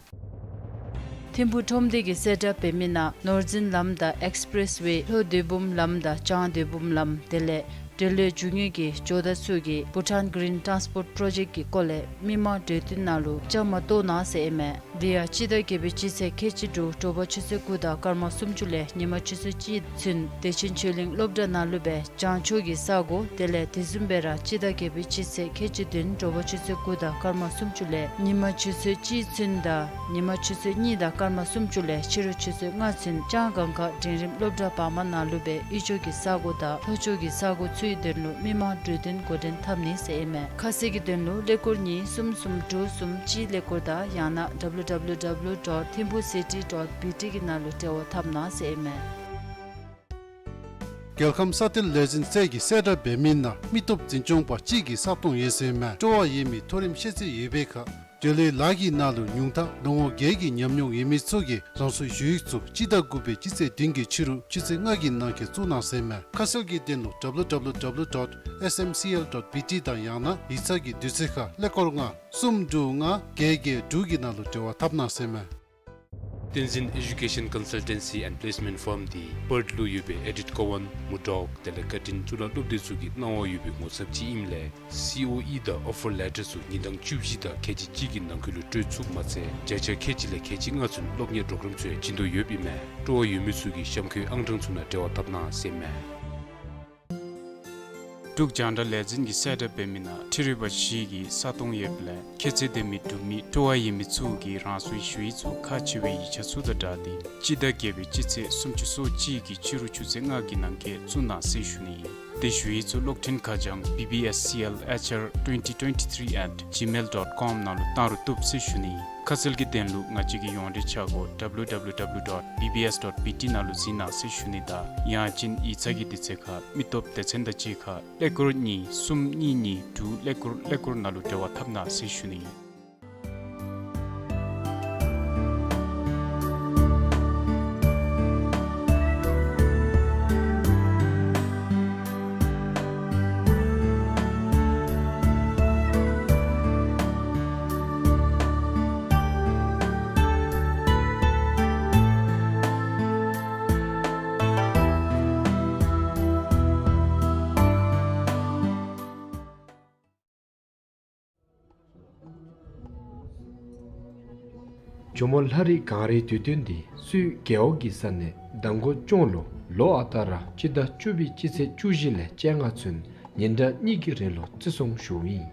ཐིམ་ཕུག་ཁྲོམ་སྡེ་གིས་གསལ་བསྒྲགས་འབད་མི་ནང་ནོར་འཛིན་ལམ་དང་ཨེགསི་པི་རེསི་ཝེ་ལྷོ་སྡོད་འབུམ་ལམ་དང་བྱང་སྡོད་འབུམ་ལམ་དེ་ལས་འབྲེལ་ཡོད་རྒྱུ་དངོས་ཀྱི་ཇོ་བདག་ཚུ་གིས་བྷུ་ཊཱན་གི་རིན་ཊཱནསི་པོརཊ་པྲོ་ཇེཀཊ་ཀྱི་སྐོར་ལས་མི་མང་གྲོས་བསྟུན་ནང་ལུ་བཅའ་མར་གཏོགས་གནང་ཟེར་ཨིན་མས། དེ་ཡང་སྤྱི་ཟླ་བརྒྱད་པའི་སྤྱི་ཚེས་ཁལ་གཅིག་དྲུག་དྲོ་པ་ཆུ་ཚོད་དགུ་དང་སྐར་མ་སུམ་ཅུ་ལས་ཉིན་མ་ཆུ་ཚོད་གཅིག་ཚུན་བདེ་ཆེན་ཆོས་གླིང་སློབ་གྲྭ་ནང་ལུ་སྦེ་བྱང་ཕྱོགས་ཀྱི་ས་གོ་དེ་ལས་དེ་བཟུམ་སྦེ་ར་སྤྱི་ཟླ་བརྒྱད་པའི་སྤྱི་ཚེས་ཁལ་གཅིག་བདུན་དྲོ་པ་ཆུ་ཚོད་དགུ་དང་སྐར་མ་སུམ་ཅུ་ལས་ཉིན་མ་ཆུ་ཚོད་གཅིག་ཚུན་དང་ཉིན་མ་ཆུ་ཚོད་གཉིས་དང་སྐར་མ་སུམ་ཅུ་ལས་ཕྱི་རུ་ཆུ་ཚོད་ལྔ་ཚུན་ལྕང་སྒང་ཁ་འབྲིང་རིམ་སློབ་གྲྭ་བར་མ་ནང་ལུ་སྦེ་དབུས་ཕྱོགས་ཀྱི་ས་གོ་དང་ལྷོ་ཕྱོགས་ཀྱི་ས་གོ་ཚུའི་དོན་ལུ་མི་མང་གྲོས་བསྟུན་འགོ་འདྲེན་འཐབ་ནི་ཟེར་ཨིན་མས། ཁ་གསལ་གྱི་དོན་ལུ་ཀླད་ཀོར་གཉིས་གསུམ་གསུམ་དྲུག་གསུམ་གཅིག་ཀླད་ཀོར་དང་ཡང་ན་W W W dot thimphu city dot B T གི་ནང་ལུ་འབྲེལ་བ་འཐབ་གནང་ཟེར་ཨིན་མས། རྒྱལ་ཁམས་ས་གཏེར་ལས་འཛིན་ཚད་ཀྱིས་གསལ་བསྒྲགས་འབད་མི་ནང་མི་སྟོབས་འཛིན་སྐྱོང་པ་གཅིག་གི་ས་སྟོང་ཡོད་ཟེར་མས། སྤྲོ་བ་ཡོད་མི་མཐོ་རིམ་ཤེས་ཚད་ཡོད་པའི་ཁར་འབྲེལ་ཡོད་ལཱ་གི་ནང་ལུ་ཉུང་མཐའ་ལོ་ངོ་བརྒྱད་ཀྱི་ཉམས་མྱོང་ཡོད་མི་ཚུ་གིས་རང་སོའི་ཞུ་ཡིག་ཚུ་སྤྱི་ཟླ་དགུ་པའི་སྤྱི་ཚེས་བདུན་གྱི་ཕྱི་རུ་ཆུ་ཚོད་ལྔ་གི་ནང་འཁོད་བཙུགས་གནང་ཟེར་མས། ཁ་གསལ་གྱི་དོན་ལུ་W W W dot S M C L dot B T དང་ཡང་ན་ཡིག་ཚང་གི་དུས་ཚོད་ཁར་ཀླད་ཀོར་ལྔ་གསུམ་དྲུག་ལྔ་བརྒྱད་བརྒྱད་དྲུག་གི་ནང་ལུ་འབྲེལ་བ་འཐབ་གནང་ཟེར་མས། བསྟན་འཛིན་ཨེ་ཌུ་ཀེ་ཤཱན་ཀོན་སལ་ཊེན་སི་ཨེནཌ་པི་ལེསི་མེནཊ་ཕརམ་འདི་པརཐ་ལུ་ཡོད་པའི་ཨེ་ཌིཐ་ཀོ་ཝན་མུར་ཌོག་དེ་ལས་ཀར་ཊིན་གཙུག་ལག་སློབ་སྡེ་ཚུ་གིས་གནང་བ་ཡོད་པའི་ངོ་ཚབ་ཅིག་ཨིནམ་ལས་སི་ཨོ་ཨི་དང་ཨོ་ཕར་ལེ་ཊར་ཚུ་ཉིན་གྲངས་བཅུ་བཞི་དང་ཁལ་གཅིག་གཅིག་གི་ནང་འཁོད་ལུ་སྤྲོད་ཚུགསཔ་མ་ཚད་བརྒྱ་ཆ་ཁལ་གཅིག་ལས་ཁལ་གཅིག་ལྔ་ཚུན་གློག་བརྙན་པྲོ་གརམ་ཚུ་ཡང་བྱིན་དོ་ཡོདཔ་ཨིན་མས། སྤྲོ་བ་ཡོད་མི་ཚུ་གིས་གཤམ་འཁོད་ཨང་གྲངས་ཚུ་ནང་འབྲེལ་བ་འཐབ་གནང་ཟེར་མས། འབྲུག་རྒྱང་བསྒྲགས་ལས་འཛིན་གྱིས་གསལ་བསྒྲགས་འབད་མི་ནང་འཕྲུལ་རིག་པ་བཞི་གི་ས་སྟོང་ཡོདཔ་ལས་ཁྱད་ཚད་ལྡན་མི་འབྲུག་མི་སྤྲོ་བ་ཡོད་མི་ཚུ་གིས་རང་སོའི་ཞུ་ཡིག་ཚུ་ཁག་ཆེ་བའི་ཡིག་ཆ་ཚུ་དང་སྦྲགས་ཏེ་སྤྱི་ཟླ་བརྒྱད་པའི་སྤྱི་ཚེས་སུམ་ཅུ་སོ་གཅིག་གི་ཕྱི་རུ་ཆུ་ཚོད་ལྔ་གི་ནང་འཁོད་བཙུགས་གནང་ཟེར་ཞུ་ནི་ཨིན། དེ་ཞུ་ཡིག་ཚུ་གློག་འཕྲིན་ཁ་བྱང་B B S C L H R twenty twenty-three at gmail dot com ནང་ལུ་བཏང་རུང་བཏུབ་ཟེར་ཞུ་ནི་ཨིན། ཁ་གསལ་གྱི་དོན་ལུ་ང་བཅས་ཀྱི་ཡོངས་འབྲེལ་ཆ་སྒོ་W W W dot B B S dot B T ནང་ལུ་གཟིགས་གནང་ཟེར་ཞུ་ནི་དང་ཡང་ཅིན་ཡིག་ཚང་གི་དུས་ཚོད་ཁར་མི་སྟོབས་སྡེ་ཚན་དང་གཅིག་ཁར་ཀླད་ཀོར་གཉིས་གསུམ་གཉིས་གཉིས་དྲུག་ཀླད་ཀོར་ཀླད་ཀོར་ནང་ལུ་འབྲེལ་བ་འཐབ་གནང་ཟེར་ཞུ་ནི་ཨིན། ཇོ་མོ་ལྷ་རིས་གངས་རིའི་དུས་སྟོན་འདི་སུད་རྒེད་འོག་གི་ས་གནས་མདང་དགོང་ལྗོངས་ལུ་ལོ་ཨ་རྟག་ར་སྤྱི་ཟླ་བཅུ་པའི་སྤྱི་ཚེས་བཅུ་བཞི་ལས་བཅོ་ལྔ་ཚུན་ཉིན་གྲངས་གཉིས་ཀྱི་རིང་ལུ་བརྩི་སྲུང་ཞུཝ་ཨིན།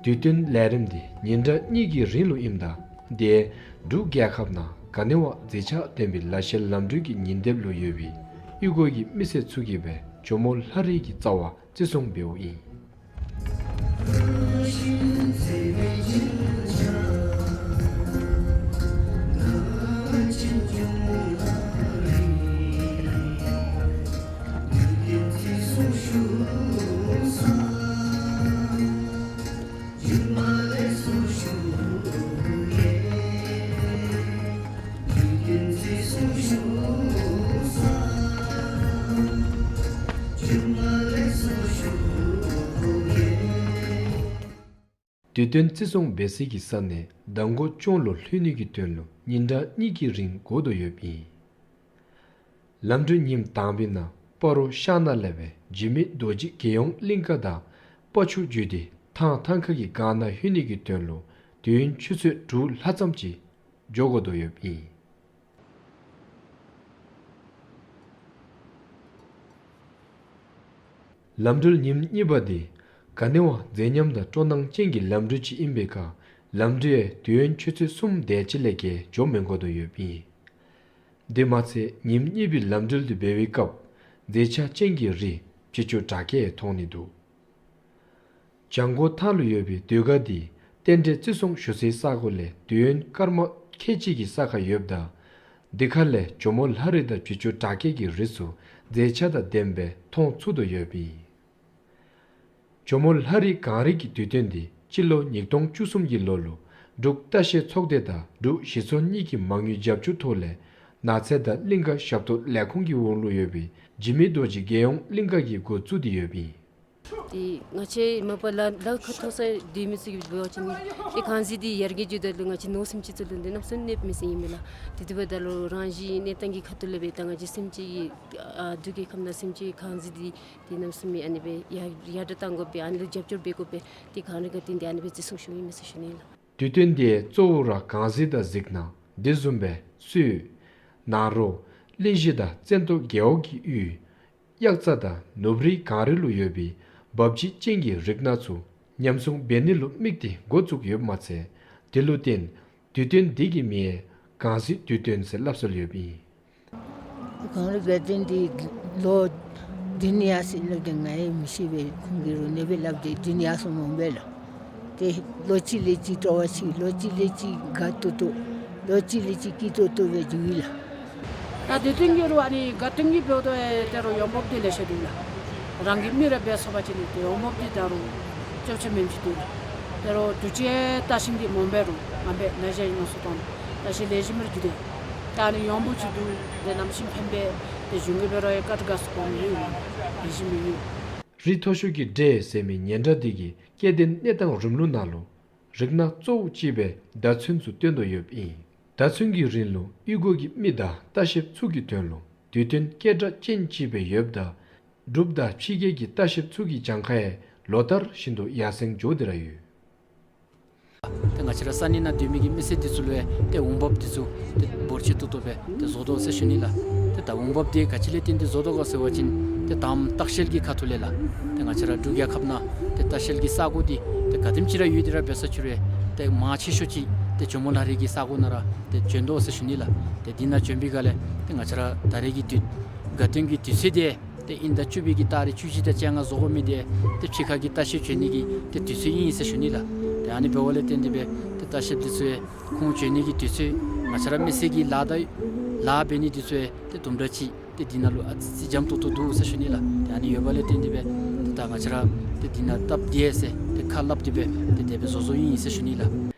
དུས་སྟོན་ལས་རིམ་འདི་ཉིན་གྲངས་གཉིས་ཀྱི་རིང་ལུ་ཨིནམ་ད་དེ་འབྲུག་རྒྱལ་ཁབ་ནང་ག་ནི་བ་མཛེས་ཆ་ལྡན་པའི་ལ་བཤལ་ལམ་འགྲུལ་གྱི་ཉིན་དེབ་ལུ་ཡོད་པའི་གཡུས་སྒོ་གི་མི་སེར་ཚུ་གིས་སྦེ་ཇོ་མོ་ལྷ་རིས་ཀྱི་རྩ་བར་བརྩི་སྲུང་འབདཝ་ཨིན། དུས་སྟོན་བརྩི་སྲུང་འབད་སའི་གི་ས་གནས་མདང་དགོང་ལྗོངས་ལུ་ལྷོད་ནི་གི་དོན་ལུ་ཉིན་གྲངས་གཉིས་ཀྱི་རིང་འགོར་དོ་ཡོདཔ་ཨིན། ལམ་འགྲུལ་ཉིནམ་དང་པའི་ནང་སྤ་རོ་ཤར་ནང་ལས་སྦེ་འཇིགས་མེད་རྡོ་རྗེ་རྒྱལ་ཡོངས་གླིང་ཀ་དང་སྤ་ཆུ་བརྒྱུད་དེ་ཐང་ཐང་ཁ་གི་སྒང་ནང་ལྷོད་ནི་གི་དོན་ལུ་དུས་ཡུན་ཆུ་ཚོད་དྲུག་ལྷག་ཙམ་ཅིག་འགྱོ་དགོ་དོ་ཡོདཔ་ཨིན། ལམ་འགྲུལ་ཉིནམ་གཉིས་པ་འདི་ག་ནི་བ་མཛེས་ཉམས་དང་སྤྲོ་སྣང་ཅན་གྱི་ལམ་འགྲུལ་ཅིག་ཨིན་པའི་ཁར་ལམ་འགྲུལ་ཡང་དུས་ཡུན་ཆུ་ཚོད་གསུམ་དེ་ཅིག་ལས་བརྒལ་འགྱོ་མི་དགོ་དོ་ཡོདཔ་ཨིན། དེ་མ་ཚད་ཉིནམ་གཉིས་པའི་ལམ་འགྲུལ་འདི་འབད་བའི་སྐབས་མཛེས་ཆ་ཅན་གྱི་རི་བྱི་ཅུང་བྲག་སྐས་མཐོང་ནི་འདུག། བྱང་སྒོ་མཐའ་ལུ་ཡོད་པའི་ཟློས་གར་འདི་རྟེན་འབྲེལ་བརྩི་སྲུང་ཞུ་སའི་ས་གོ་ལས་དུས་ཡུན་སྐར་མ་ཁལ་གཅིག་གི་ས་ཁར་ཡོདཔ་ད་དེ་ཁ་ལས་ཇོ་མོ་ལྷ་རིས་དང་བྱི་ཅུང་བྲག་སྐས་ཀྱི་རི་ཚུ་མཛེས་ཆ་དང་ལྡནམ་སྦེ་མཐོང་ཚུགས་དོ་ཡོདཔ་ཨིན། ཇོ་མོ་ལྷ་རིས་གངས་རི་གི་དུས་སྟོན་འདི་སྤྱི་ལོ་ཉིས་སྟོང་བཅུ་གསུམ་གྱི་ལོ་ལུ་འབྲུག་ལྟ་བཤལ་ཚོགས་སྡེ་དང་འབྲུག་གཞི་ཚོགས་གཉིས་ཀྱི་མ་དངུལ་རྒྱབ་སྐྱོར་ཐོག་ལས་ནགས་ཚལ་དང་གླིང་ཀ་ཞབས་ཏོག་ལས་ཁུངས་ཀྱི་འོག་ལུ་ཡོད་པའི་འཇིགས་མེད་རྡོ་རྗེ་རྒྱལ་ཡོངས་གླིང་ཀ་གིས་འགོ་བཙུགས་ཏེ་ཡོདཔ་ཨིན། ཏེ་ང་བཅས་མ་པ་ལ་ལ་ཁ་ཐོག་ས་སྡོད་མི་ཚུ་གིས་འབད་བ་ཅིན་ཏེ་གངས་རི་འདི་ཡར་རྒྱས་འགྱོཝ་ད་ལུ་ང་བཅས་མནོ་བསམ་ཅིག་ཚུ་ལུ་འདི་གནམ་མེད་ས་མེད་གནས་མི་ཚུ་ཨིན་མས་ལགས། ཏེ་དེ་འབདཝ་ད་ལུ་རང་བཞིན་གནས་སྟངས་ཀྱི་ཁ་ཐུག་ལས་སྦེ་ད་ང་བཅས་སེམས་ཅན་གྱི་ཨ་འབྲུག་རྒྱལ་ཁབ་ནང་སེམས་ཅན་གྱི་གངས་རི་འདི་ཏེ་གནམ་མེད་ས་མེད་ཨ་ནི་སྦེ་ཡར་ཡར་དྲག་གཏང་དགོ་པས། ཨ་ནི་ལུ་རྒྱབ་སྐྱོར་འབད་དགོ་པས། ཏེ་གངས་རི་དགའ་སྟོན་འདི་ཨ་ནི་སྦེ་བརྩི་སྲུང་ཞུཝ་ཨིན་མས་ཟེར་ཞུ་ནི་ལགས། དུས་སྟོན་འདི་གཙོ་བོ་ར་གངས་རི་དང་གཟིག་སྣང་དེ་བཟུམ་སྦེ་སུད་ནཱ་རོ་གླིང་བཞི་དང་བཙན་ཏོ་རྒེད་འོག་གི་ཡུལ་དབྱར་རྩྭ་དང་ནུབ་རིའི་གངས་རི་ལུ་ཡོད་པའི་འབབ་ཆགས་ཅན་གྱི་རིགས་སྣ་ཚུ་ཉམས་སྲུང་འབད་ནི་ལུ་དམིགས་ཏེ་འགོ་བཙུགས་ཡོདཔ་མ་ཚད་དེ་ལུ་བརྟེན་དུས་སྟོན་འདི་གི་མིང་ཡང་གངས་རི་དུས་སྟོན་ཟེར་སླབ་སྲོལ་ཡོདཔ་ཨིན། གངས་རི་དགའ་སྟོན་འདི་ལོ་བདུན་ཡར་སོ་ཡི་ལོ་འདི་ང་ཡང་མི་ཤེས་པས། ཁོང་གིས་རུང་ཨ་ནི་སྦེ་སླབ་སྟེ་བདུན་ཡར་སོ་མི་འོང་པས་ལགས། ཏེ་ལོ་གཅིག་ལས་གཅིག་སྤྲོ་བ་ཆེ། ལོ་གཅིག་ལས་གཅིག་དགའ་ཏོག་ཏོ་ལོ་གཅིག་ལས་གཅིག་སྐྱིད་ཏོག་ཏོ་སྦེ་འགྱོཝ་ཨིན་ལགས། ད་དུས་སྟོན་གྱི་རུང་ཨ་ནི་དགའ་སྟོན་གྱི་འབདཝ་ད་ཏེ་རུང་འོང་འབབ་འདི་ལེ་ཤ་འདུག་ལགས། རང་གི་མི་ར་འབད་ཚུགས་པ་ཅིན་ཏེ་འོང་འབབ་འདི་ད་རུང་ཅོག་ཆ་མེནམ་ཅིག་འདུག་ལགས། ཏེ་རུང་དུས་ཅི་ལྟ་བཤལ་འདི་མ་འོངམ་རུང་ང་འབད་ན་ཞག་ཨིན་ན་སོ་དང་ད་ཤི་ལེགས་ཤོམ་ར་འགྱོ་དེས། ད་ཨ་ནི་འོང་འབབ་ཅིག་འདུག། ཏེ་གནམ་གཤིས་ཕན་པས། ཏེ་གཞུང་གིས་འབད་རུང་ཡང་བཀའ་དྲིན་དགའ་ཚོར་གོ་མི་ཡོད་ལགས། ཡིད་ཆེས་མི་ཡོད། རི་མཐོ་ཤོས་ཀྱི་འདྲེ་ཟེར་མི་སྙན་གྲགས་འདི་གིས་སྐྱེ་ལྡན་གནས་སྟངས་རིམ་ལུགས་ནང་ལུ་རིགས་སྣ་གཙོ་བོ་ཅིག་སྦེ་མདའ་ཚོན་ཚུ་སྟོན་དོ་ཡོདཔ་ཨིན། མདའ་ཚོན་གྱི་རིན་ལུ་གཡུས་སྒོ་གི་མི་དང་ལྟ་བཤལཔ་ཚུ་གི་དོན་ལུ་དུས་སྟོན་སྐད་གྲགས་ཅན་ཅིག་སྦེ་ཡོདཔ་ད་འབྲུགཔ་དང་ཕྱི་རྒྱལ་གྱི་ལྟ་བཤལཔ་ཚུ་གིས་གྱངས་ཁ་ཡང་ལོ་ལྟར་བཞིན་དུ་ཡར་སེང་འགྱོ་སྟེ་ར་ཡོད། ཏེ་ང་བཅས་ར་ས་གནས་ནང་སྡོད་མི་གི་མི་སེར་འདི་ཚུ་ལུ་ཡང་ཏེ་འོང་འབབ་འདི་ཚུ་ཏེ་འབོར་ཆེ་ཏོག་ཏོ་སྦེ་ཏེ་བཟོ་དོ་ཟེར་ཞུ་ནི་ལགས། ཏེ་ད་འོང་འབབ་འདི་ག་ཅི་ལས་བརྟེན་ཏེ་བཟོ་དོ་ག་ཟེར་བ་ཅིན་ཏེ་དང་པ་ལྟ་བཤལ་གྱི་ཁ་ཐུག་ལས་ལགས། ཏེ་ང་བཅས་ར་འབྲུག་རྒྱལ་ཁབ་ནང་ཏེ་ལྟ་བཤལ་གྱི་ས་གོ་འདི་ཏེ་ག་དེམ་ཅིག་ར་ཡོད་དེ་ར་འབད་ས་ཅིག་རུང་ཏེ་མང་ཆེ་ཤོས་ཅིག་ཏེ་ཇོ་མོ་ལྷ་རི་གི་ས་གོ་ནང་ར་ཏེ་བྱོན་དོ་ཟེར་ཞུ་ནི་ལགས། ཏེ་འདི་ནང་བྱོན་པའི་སྒང་ལས་ཏེ་ང་བཅས་ར་ད་རེས་ཀྱི་དུས་དགའ་སྟོན་གྱི་དུས་ཚོད་འདི་ཏེ་དབྱིན་ཟླ་བཅུ་པའི་གི་ཏ་རིག་བཅུ་བཞི་དང་བཅོ་ལྔ་བཟོ་དགོ་མི་འདི་ཏེ་ཕྱི་ཁ་གི་ལྟ་བཤལ་བྱོན་ནི་གི་ཏེ་དུས་ཚོད་ཨིན་ཟེར་ཞུ་ནི་ལགས། ཏེ་ཨ་ནི་འབདཝ་ལས་བརྟེན་ཏེ་སྦེ་ཏེ་ལྟ་བཤལཔ་འདི་ཚུ་ཡང་ཁོང་བྱོན་ནི་གི་དུས་ཚོད་ང་བཅས་ར་མི་སེར་གྱི་ལཱ་དང་ལཱ་འབད་ནི་འདི་ཚུ་ཡང་ཏེ་དུམ་གྲ་ཅིག་ཏེ་འདི་ནང་ལུ་ཨ་ཙི་ཙི་འཇམ་ཏོག་ཏོ་འདུག་ཟེར་ཞུ་ནི་ལགས། ཏེ་ཨ་ནི་ཡོདཔ་ལས་བརྟེན་ཏེ་སྦེ་ཏེ་ད་ང་བཅས་ར་ཏེ་འདི་ནང་སྟབས་བདེ་ཟེར་ཏེ་ཁ་སླབ་སྟེ་སྦེ་ཏེ་དེ་སྦེ་བཟོ་བཟོཝ་ཨིན་ཟེར་ཞུ་ནི་ལགས།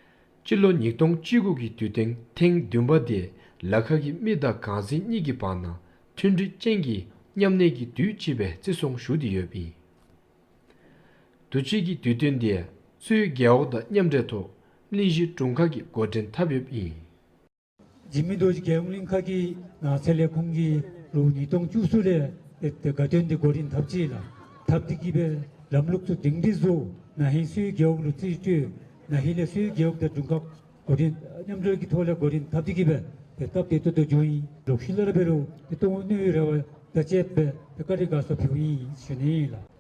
སྤྱི་ལོ་ཉིས་སྟོང་བཅུ་དགུ་གི་དུས་སྟོན་ཐེངས་བདུན་པ་འདི་ལ་ཁ་གི་མི་དང་གངས་རི་གཉིས་ཀྱི་བར་ན་མཐུན་སྒྲིལ་ཅན་གྱི་མཉམ་གནས་ཀྱི་དུས་ཅིག་སྦེ་བརྩི་སྲུང་ཞུ་སྟེ་ཡོདཔ་ཨིན། དུས་ཅི་གི་དུས་སྟོན་འདི་སུད་རྒེད་འོག་དང་མཉམ་འབྲེལ་ཐོག་གླིང་བཞི་དྲུང་ཁག་གིས་འགོ་འདྲེན་འཐབ་ཡོདཔ་ཨིན། འཇིགས་མེད་རྡོ་རྗེ་རྒྱལ་ཡོངས་གླིང་ཁ་གི་ནགས་ཚལ་ལས་ཁུངས་ཀྱིས་ལོ་ཉིས་སྟོང་བཅུ་གསུམ་ལས་ཏེ་དགའ་སྟོན་འདི་འགོ་འདྲེན་འཐབ་ཅི་ལགས། འཐབ་སྟེ་གི་སྦེ་ལམ་ལུགས་ཚུ་སྒྲིང་སྒྲི་བཟོ། ན་ཧིང་སུད་རྒེད་འོག་ལུ་རྩིས་སྤྲོད། ན་ཧིང་ལས་སུད་རྒེད་འོག་དང་དྲུང་ཁག་ འགོ་འདྲེན་མཉམ་འབྲེལ་གྱི་ཐོག་ལས་འགོ་འདྲེན་འཐབ་སྟེ་གིས་སྦེ་ཏེ་སྟབས་བདེ་ཏོག་ཏོ་འགྱོཝ་ཨིན། ལོག་ཤུལ་ལས་ར་འབད་རུང་ཏེ་གཏོང་ནི་ཡོད་ར་བ་ད་ཅི་སྦེ་ཏེ་བཀའ་དྲིན་དགའ་ཚོར་ཕུལཝ་ཨིན་ཟེར་ཞུ་ནི་ལགས།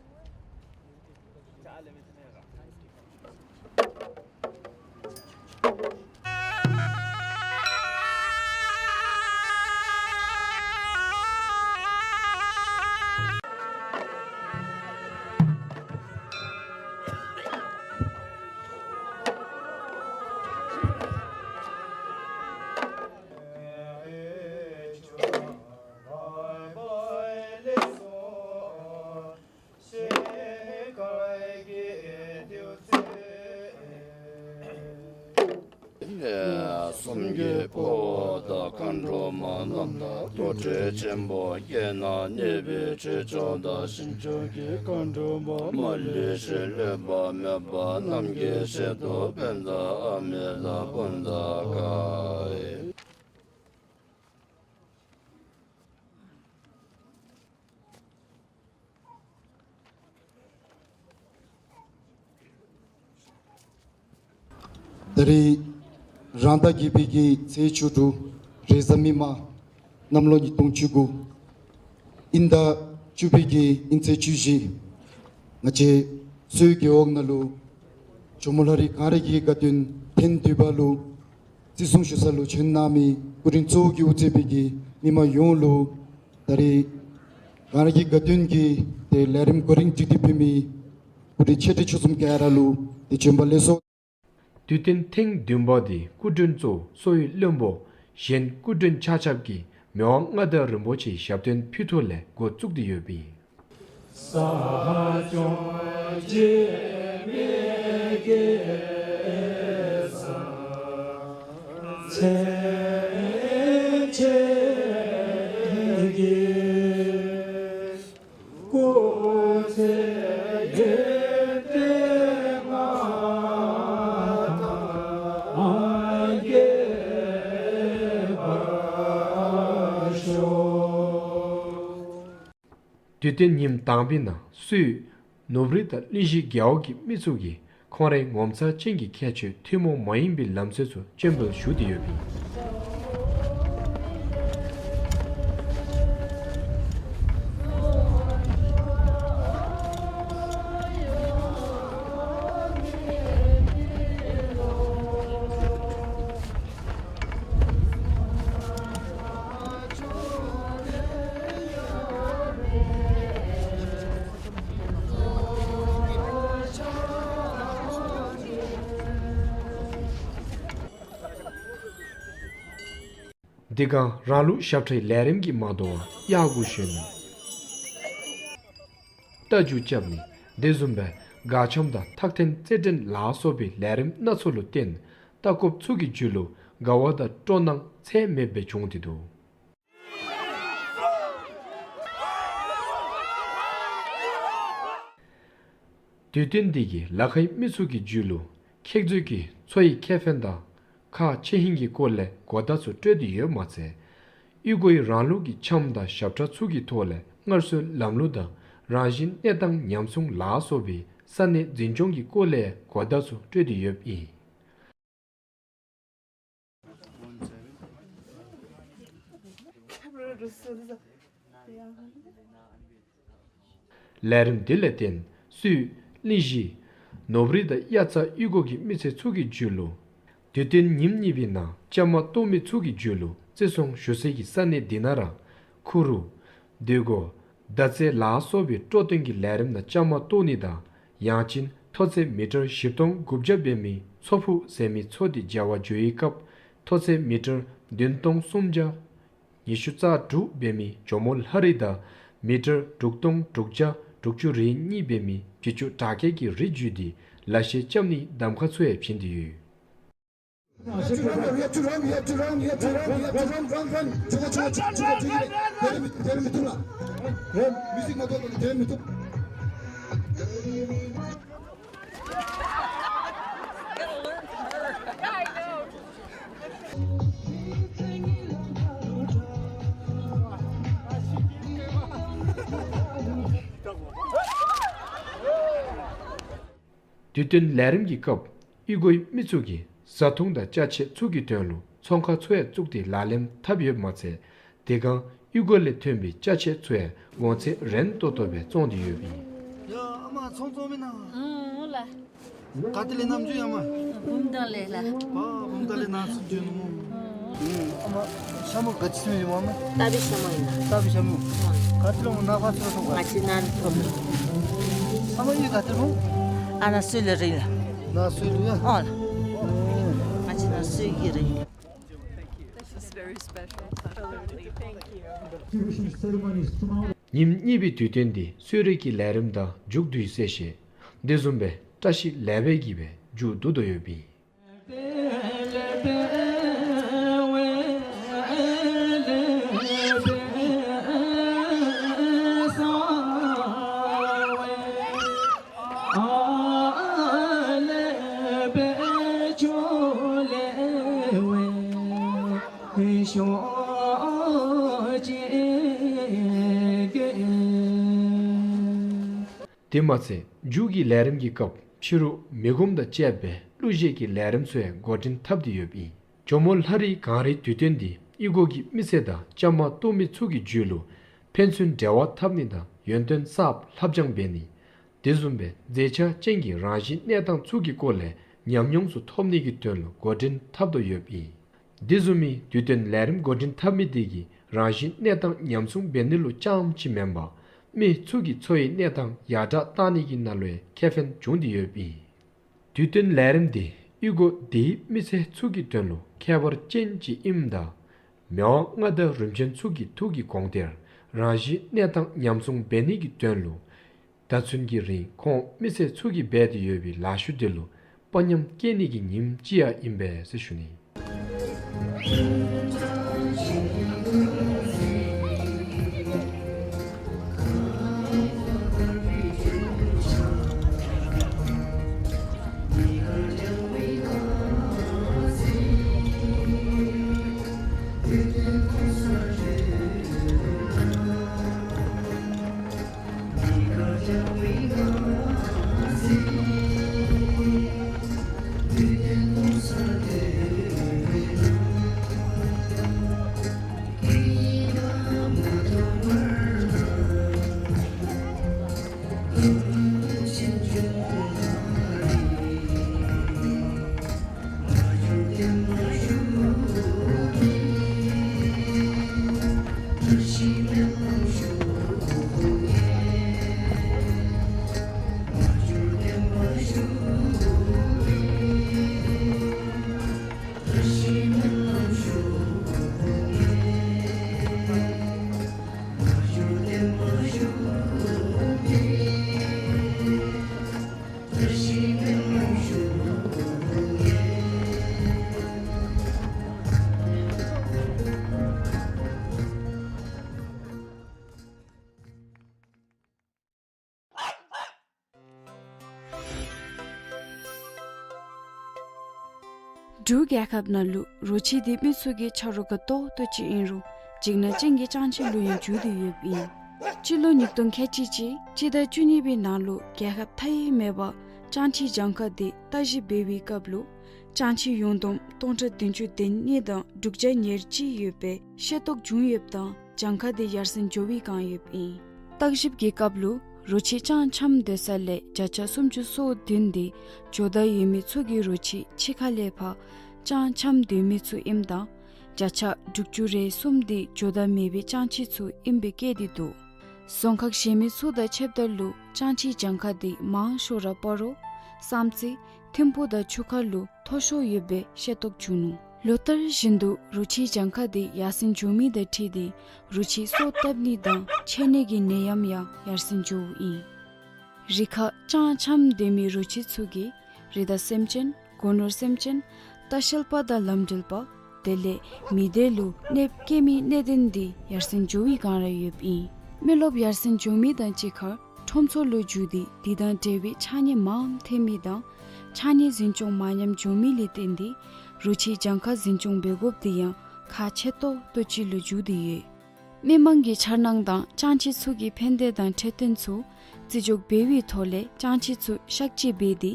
གསུམ་གྱི་འཕོ་བ་དང་མཁའ་འགྲོ་མ་རྣམས་དང་། རྡོ་རྗེ་ཆེན་པོ་རྒྱལ་ནང་གནས་པའི་ཆོས་སྐྱོང་དང་། ཞིང་སྐྱོང་གི་མཁའ་འགྲོ་མ་མ་ལུས་ཤིང་ལུས་པ་མེད་པ་རྣམས་ཀྱི་ཞལ་དུ་པད་ཟླ་ཨ་མྲ་བཛྲ་ག་ཡེ། ད་རིས་རང་ཟླ་བརྒྱད་པའི་གི་ཚེས་བཅུ་དྲུག་རེས་གཟའ་མིག་དམར་གནམ་ལོ་ཉིས་སྟོང་བཅུ་དགུ་དབྱིན་ཟླ་བཅུ་པའི་གི་དབྱིན་ཚེས་བཅུ་བཞི་ང་བཅས་གསོ་བའི་རྒེད་འོག་ནང་ལུ་ཇོ་མོ་ལྷ་རི་གངས་རི་གི་དགའ་སྟོན་ཐེངས་བདུན་པ་ལུ་བརྩི་སྲུང་ཞུ་ས་ལུ་བྱོན་གནང་མི་སྐུ་མགྲོན་གཙོ་བོ་གིས་དབུ་གཙོས་པའི་གི་མི་མང་ཡོངས་ལུ་ད་རིས་གངས་རི་གི་དགའ་སྟོན་གྱི་ཏེ་ལས་རིམ་གོ་རིམ་སྒྲིག་སྟེ་ཕུལ་མི་སྐུ་མགྲོན་ཆེ་འབྲིང་ཆུང་གསུམ་ག་ར་ལུ་ཏེ་བྱོན་པ་ལེགས་སོ། དུས་སྟོན་ཐེངས་བདུན་པ་འདི་སྐུ་མགྲོན་གཙོ་བོ་གསོ་བའི་བློན་པོ་གཞན་སྐུ་མགྲོན་ཆ་ཁྱབ་ཀྱིས་མི་དབང་མངའ་བདག་རིན་པོ་ཆེའི་ཞབས་བརྟན་ཕུལ་ཐོག་ལས་འགོ་བཙུགས་ཏེ་ཡོདཔ་ཨིན། དུས་སྟོན་ཉིནམ་དང་པའི་ནང་སུད་ནུབ་རི་དང་གླིང་བཞི་རྒེད་འོག་གི་མི་ཚུ་གིས་ཁོང་རའི་ངོ་མཚར་ཅན་གྱི་ཁྱད་ཆོས་ཐུན་མོང་མ་ཡིན་པའི་ལམ་སྲོལ་ཚུ་སྤྱན་འབུལ་ཞུ་སྟེ་ཡོདཔ་ཨིན། དེ་སྒང་རང་ལུགས་ཞབས་ཁྲའི་ལས་རིམ་གྱི་མ་དོ་བར་གཡག་གུ་ཞོན་ནི། རྟ་རྒྱུག་རྐྱབ་ནི། དེ་བཟུམ་སྦེ་དགའ་འཆམ་དང་ཐག་འཐེན་རྩེད་འགྲན་ལ་སོགས་པའི་ལས་རིམ་སྣ་ཚོགས་ལུ་བརྟེན་ལྟ་སྐོརཔ་ཚུ་གི་རྒྱུད་ལུ་དགའ་བ་དང་སྤྲོ་སྣང་ཚད་མེདཔ་སྦེ་བྱུང་སྟེ་འདུག། དུས་སྟོན་འདི་གིས་ལ་ཁའི་མི་ཚུ་གི་རྒྱུད་ལུ་ཁེག་མཛོད་ཀྱི་མཚོ་ཡི་ཁེ་ཕན་དང་ཁག་ཆེ་ཧིང་གི་སྐོར་ལས་གོ་བརྡ་ཚུ་སྤྲོད་དེ་ཡོདཔ་མ་ཚད་ཡུལ་སྒོའི་རང་ལུགས་ཀྱི་འཆམ་དང་ཞབས་ཁྲ་ཚུ་གི་ཐོག་ལས་སྔར་སྲོལ་ལམ་ལུགས་དང་རང་བཞིན་གནས་སྟངས་ཉམས་སྲུང་ལ་སོགས་པའི་ས་གནས་འཛིན་སྐྱོང་གི་སྐོར་ལས་གོ་བརྡ་ཚུ་སྤྲོད་དེ་ཡོདཔ་ཨིན། ལས་རིམ་འདི་ལས་བརྟེན་སུད་གླིང་བཞི་ནུབ་རི་དང་དབྱར་རྩྭ་གཡུས་སྒོ་གི་མི་སེར་ཚུ་གི་རྒྱུད་ལུ་དུས་སྟོན་ཉིནམ་གཉིས་པའི་ནང་བཅའ་མར་གཏོགས་མི་ཚུ་གི་རྒྱུད་ལུ་བརྩི་སྲུང་ཞུ་སའི་གི་ས་གནས་འདི་ནང་ར་ཁུ་རུ་སྡོད་སྒོ་མདའ་རྩེད་ལ་སོགས་པའི་སྤྲོ་སྟོན་གྱི་ལས་རིམ་ནང་བཅའ་མར་གཏོགས་ནི་དང་ཡང་ཅིན་མཐོ་ཚད་མི་ཊར་བཞི་སྟོང་དགུ་བརྒྱ་འབད་མི་མཚོ་ཕུག་ཟེར་མི་མཚོ་འདི་བྱ་བར་འགྱོ་བའི་སྐབས་མཐོ་ཚད་མི་ཊར་བདུན་སྟོང་སུམ་བརྒྱ་ཉི་ཤུ་རྩ་དྲུག་འབད་མི་ཇོ་མོ་ལྷ་རི་དང་མི་ཊར་དྲུག་སྟོང་དྲུག་བརྒྱ་དྲུག་ཅུ་རེ་གཉིས་འབད་མི་བྱི་ཅུང་བྲག་སྐྱེས་ཀྱི་རི་བརྒྱུད་དེ་ལ་གཞས་རྐྱབ་ནིའི་གདམ་ཁ་ཚུ་ཡང་བྱིན་ཏེ་ཡོད། དུས་སྟོན་ལས་རིམ་གྱི་སྐབས་གཡུས་སྒོའི་མི་ཚུ་གིས་ བཟའ་འཐུང་དང་ཅ་ཆས་ཚུ་གི་དོན་ལུ་ཚོང་ཁང་ཚུ་ཡང་བཙུགས་ཏེ་ལག་ལེན་འཐབ་ཡོདཔ་མ་ཚད་དེ་སྒང་གཡུས་སྒོ་ལས་ཐོན་པའི་ཅ་ཆས་ཚུ་ཡང་གོང་ཚད་རན་ཏོག་ཏོ་སྦེ་བཙོང་སྟེ་ཡོདཔ་ཨིན། ཡ་ཨ་མ་ཚོང་བཙོང་མི་ནང་། ཨང་ལགས། ག་ཏེ་ལས་ནམ་འགྱོ་ཡ་མ། བུམ་ཐང་ལས་ལགས། ཨ་བུམ་ཐང་ལས་ནང་ཚུན་འགྱོ་ནུག་སྨོ། ཨ་མ་ཤ་མོ་ག་ཅི་ཟེར་མི་ཡོད་མ། ཏ་བི་ཤ་མོ་ཨིན་ལགས། ཏ་བི་ཤ་མོ། ཨང་། ག་ཏེ་ལུ་ནཱ་ཕར་ཚུར་ཐོབ་ག། ང་བཅས་ནཱ་ཐོབ་ལགས། ཨ་མ་གཡུས་ག་ཏེ་ལུ། ཨ་ནཱ་སོལ་ལུ་ར་ཨིན་ལགས། ནཱ་སོལ་ལུ་ཡ། ཨོ་ལགས། ང་བཅས་ནཱ་སོལ་གྱི་ར་ཨིན། This is very special. Absolutely. Thank you. ཉིནམ་གཉིས་པའི་དུས་སྟོན་འདི་གསོལ་རས་ཀྱི་ལས་རིམ་དང་མཇུག་བསྡུ་ཡི་ཟེར་ཞིནམ་དེ་བཟུམ་སྦེ་བཀྲ་ཤིས་ལེགས་པའི་གི་སྦེ་མཇུག་བསྡུ་དོ་ཡོདཔ་ཨིན། དེ་མ་ཚད་མཇུག་གི་ལས་རིམ་གྱི་སྐབས་ཕྱི་རུ་མེ་སྒོམ་དང་བཅས་པའི་གླུ་གཞས་ཀྱི་ལས་རིམ་ཚུ་ཡང་འགོ་འདྲེན་འཐབ་སྟེ་ཡོདཔ་ཨིན། ཇོ་མོ་ལྷ་རིའི་གངས་རིའི་དུས་སྟོན་འདི་གཡུས་སྒོ་གི་མི་སེར་དང་བཅའ་མར་གཏོགས་མི་ཚུ་གི་རྒྱུད་ལུ་ཕན་ཚུན་འབྲེལ་བ་འཐབ་ནི་དང་ཡོན་ཏན་གསརཔ་ལྷབ་སྦྱང་འབད་ནི། དེ་བཟུམ་སྦེ་མཛེས་ཆ་ཅན་གྱི་རང་བཞིན་གནས་སྟངས་ཚུ་གི་སྐོར་ལས་ཉམས་མྱོང་ཚུ་ཐོབ་ནི་གི་དོན་ལུ་འགོ་འདྲེན་འཐབ་དོ་ཡོདཔ་ཨིན། དེ་བཟུམ་མའི་དུས་སྟོན་ལས་རིམ་འགོ་འདྲེན་འཐབ་མི་དེ་གིས་རང་བཞིན་གནས་སྟངས་ཉམས་སྲུང་འབད་ནི་ལུ་རྐྱངམ་ཅིག་མེན་པར་མི་ཚུ་གི་འཚོ་བའི་གནས་སྟངས་ཡར་དྲག་བཏང་ནི་གི་ནང་ལུ་ཡང་ཁེ་ཕན་བྱུང་སྟེ་ཡོདཔ་ཨིན། དུས་སྟོན་ལས་རིམ་འདི་གཡུས་སྒོ་དེའི་མི་སེར་ཚུ་གི་དོན་ལུ་ཁྱད་པར་ཅན་ཅིག་ཨིནམ་ད་མི་དབང་མངའ་བདག་རིམ་བྱོན་ཚུ་གི་ཐུགས་ཀྱི་དགོངས་གཏེར་རང་བཞིན་གནས་སྟངས་ཉམས་སྲུང་འབད་ནི་གི་དོན་ལུ་ད་ཚུན་གྱི་རིང་ཁོང་མི་སེར་ཚུ་གིས་འབད་དེ་ཡོད་པའི་ལཱ་ཤུལ་དེ་ལུ་དཔའ་ཉམས་སྐྱེད་ནི་གི་ཉིནམ་ཅིག་ཡང་ཨིན་པས་ཟེར་ཞུ་ནི། འབྲུག་རྒྱལ་ཁབ་ནང་ལུ་རོ་ཁྱི་འདི་མི་ཚུ་གི་ཆ་རོགས་ཁ་ཏོག་ཏོ་ཅིག་ཨིན་རུང་འཇིགས་སྣང་ཅན་གྱི་ཅང་ཆི་ལུ་ཡང་འགྱུར་ཏེ་ཡོདཔ་ཨིན། སྤྱི་ལོ་ཉིས་སྟོང་ཁལ་གཅིག་གཅིག་སྤྱི་ཟླ་བཅུ་གཉིས་པའི་ནང་ལུ་རྒྱལ་ཁབ་མཐའ་དབུས་མེད་པར་ཅང་ཆི་གྱངས་ཁ་འདི་བརྟག་ཞིབ་འབད་བའི་སྐབས་ལུ་ཅང་ཆི་ཡུང་བསྡོམས་སྟོང་ཕྲག་བདུན་ཅུ་དོན་གཉིས་དང་དྲུག་བརྒྱ་ཉེར་གཅིག་ཡོད་པའི་ཤེས་རྟོགས་བྱུང་ཡོདཔ་ད་གྱངས་ཁ་འདི་ཡར་སེང་འགྱོ་བའི་བསྒང་ཡོདཔ་ཨིན། བརྟག་ཞིབ་ཀྱི་སྐབས་ལུ་རོ་ཁྱི་ཅང་འཁྱམས་སྡོད་ས་ལས་བརྒྱ་ཆ་སུམ་ཅུ་སོ་བདུན་འདི་ཇོ་བདག་ཡོད་མི་ཚུ་གིས་རོ་ཁྱི་ཕྱི་ཁ་ལས་ཕར་ཅང་འཁྱམས་སྡོད་མི་ཚུ་ཨིནམ་ད་བརྒྱ་ཆ་དྲུག་ཅུ་རེ་གསུམ་འདི་ཇོ་བདག་མེད་པའི་ཅང་ཆི་ཚུ་ཨིན་པའི་བཀོད་དེ་འདུག། རྫོང་ཁག་གཞན་མི་ཚུ་དང་ཕྱདཔ་ད་ལུ་ཅང་ཆིའི་གྱངས་ཁ་འདི་མང་ཤོས་ར་སྤ་རོ་བསམ་རྩེ་ཐིམ་ཕུག་དང་ཆུ་ཁ་ལུ་མཐོ་ཤོས་ཡོད་པའི་ཤེས་རྟོགས་བྱུང་ནུག། ལོ་ལྟར་བཞིན་དུ་རོ་ཁྱིའི་གྱངས་ཁ་འདི་ཡར་སེང་འགྱོ་མི་དང་འཁྲིལ་ཏེ་རོ་ཁྱི་སོ་བཏབ་ནི་དང་མཆེད་ནད་ཀྱི་ནད་ཡམས་ཡང་ཡར་སེང་འགྱོཝ་ཨིན། རི་ཁར་ཅང་འཁྱམས་སྡོད་མི་རོ་ཁྱི་ཚུ་གིས་རི་དྭགས་སེམས་ཅན་སྒོ་ནོར་སེམས་ཅན་ལྟ་བཤལ་པ་དང་ལམ་འགྲུལ་པ་དེ་ལས་མི་སྡེ་ལུ་གནོདཔ་བཀལ་མི་གནད་དོན་འདི་ཡར་སེང་འགྱོ་བའི་བསྒང་ར་ཡོདཔ་ཨིན། མི་རློབས་ཡར་སེང་འགྱོ་མི་དང་གཅིག་ཁར་ཁྲོམ་ཚོགས་ལུ་འགྱོ་སྟེ་དེ་དང་འབྲེལ་བའི་ཕྱགས་སྙིགས་མངམ་འཐེན་མི་དང་ཕྱགས་སྙིགས་འཛིན་སྐྱོང་མ་ཉམས་འགྱོ་མི་ལས་བརྟེན་ཏེ་རོ་ཁྱིའི་གྱངས་ཁ་འཛིན་སྐྱོང་འབད་དགོཔ་འདི་ཡང་ཁག་ཆེ་ཏོག་ཏོ་ཅིག་ལུ་འགྱུར་ཏེ་ཡོད། མི་མང་གི་འཆར་སྣང་དང་ཅང་ཆི་ཚུ་གི་ཕན་བདེ་དང་འཕྲོད་བསྟེན་ཚུ་བརྩི་འཇོག་འབད་བའི་ཐོག་ལས་ཅང་ཆི་ཚུ་གཤག་བཅོས་འབད་དེ་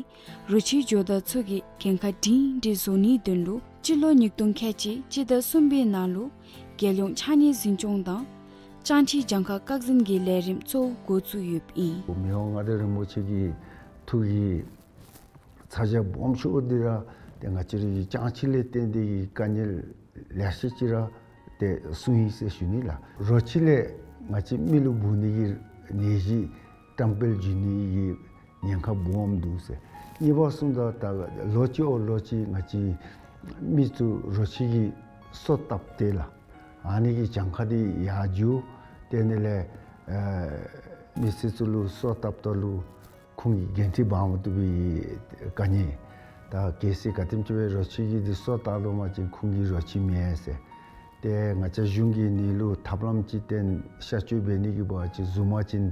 རོ་ཁྱི་འགྱོ་བདག་ཚུ་གི་འགན་ཁག་སྒྲིང་སྒྲིང་བཟོ་ནིའི་དོན་ལུ་སྤྱི་ལོ་ཉིས་སྟོང་ཁལ་གཅིག་སྤྱི་ཟླ་གསུམ་པའི་ནང་ལུ་རྒྱལ་ཡོངས་ཕྱགས་སྙིགས་འཛིན་སྐྱོང་དང་ཅང་ཆི་གྱངས་ཁ་བཀག་འཛིན་གྱི་ལས་རིམ་གཙོ་བོ་འགོ་བཙུགས་ཡོདཔ་ཨིན། མི་དབང་མངའ་བདག་རིན་པོ་ཆེ་གི་ཐུགས་ཀྱི་ཚ་གྱང་སྦོམ་ཤོས་འདི་ར་ཏེ་ང་བཅས་རའི་ཅང་ཆི་ལས་བརྟེན་ཏེ་གི་དཀའ་ངལ་ལེ་ཤ་ཅིག་ར་ཏེ་གསུངས་ཡི་ཟེར་ཞུ་ནི་ལགས། རོ་ཁྱི་ལས་ང་བཅས་མི་ལུ་འབུ་ནི་གི་ནད་གཞི་བཀྲམ་སྤེལ་འགྱོ་ནི་གི་ཉེན་ཁ་སྦོམ་འདུག་ཟེར། གཉིས་པ་གསུངམ་ད་ད་ལོ་གཅིག་འོག་ལོ་གཅིག་ང་བཅས་མི་ཚུ་རོ་ཁྱི་གིས་སོ་བཏབ་སྟེ་ལགས། ཨ་ནི་གི་གྱངས་ཁ་འདི་ཡར་འགྱོ། དེ་ནི་ལས་ཨེ་མི་སེར་ཚུ་ལུ་སོ་བཏབ་ད་ལུ་ཁོང་གིས་འགན་འཁྲི་འབག་མ་བཏུབ་པའི་དཀའ་ངལ། ད་གལ་སྲིད་ག་དེམ་ཅིག་སྦེ་རོ་ཁྱི་གིས་འདི་སོ་བཏབ་ལོ་པ་ཅིན་ཁོང་གིས་རོ་ཁྱི་མེན་ཟེར། ཏེ་ང་བཅས་གཞུང་གིས་ནི་ལུ་ཐབས་ལམ་ཅིག་བཏོན་གཤག་བཅོས་འབད་ནི་གི་འབད་བ་ཅིན་བཟུང་པ་ཅིན་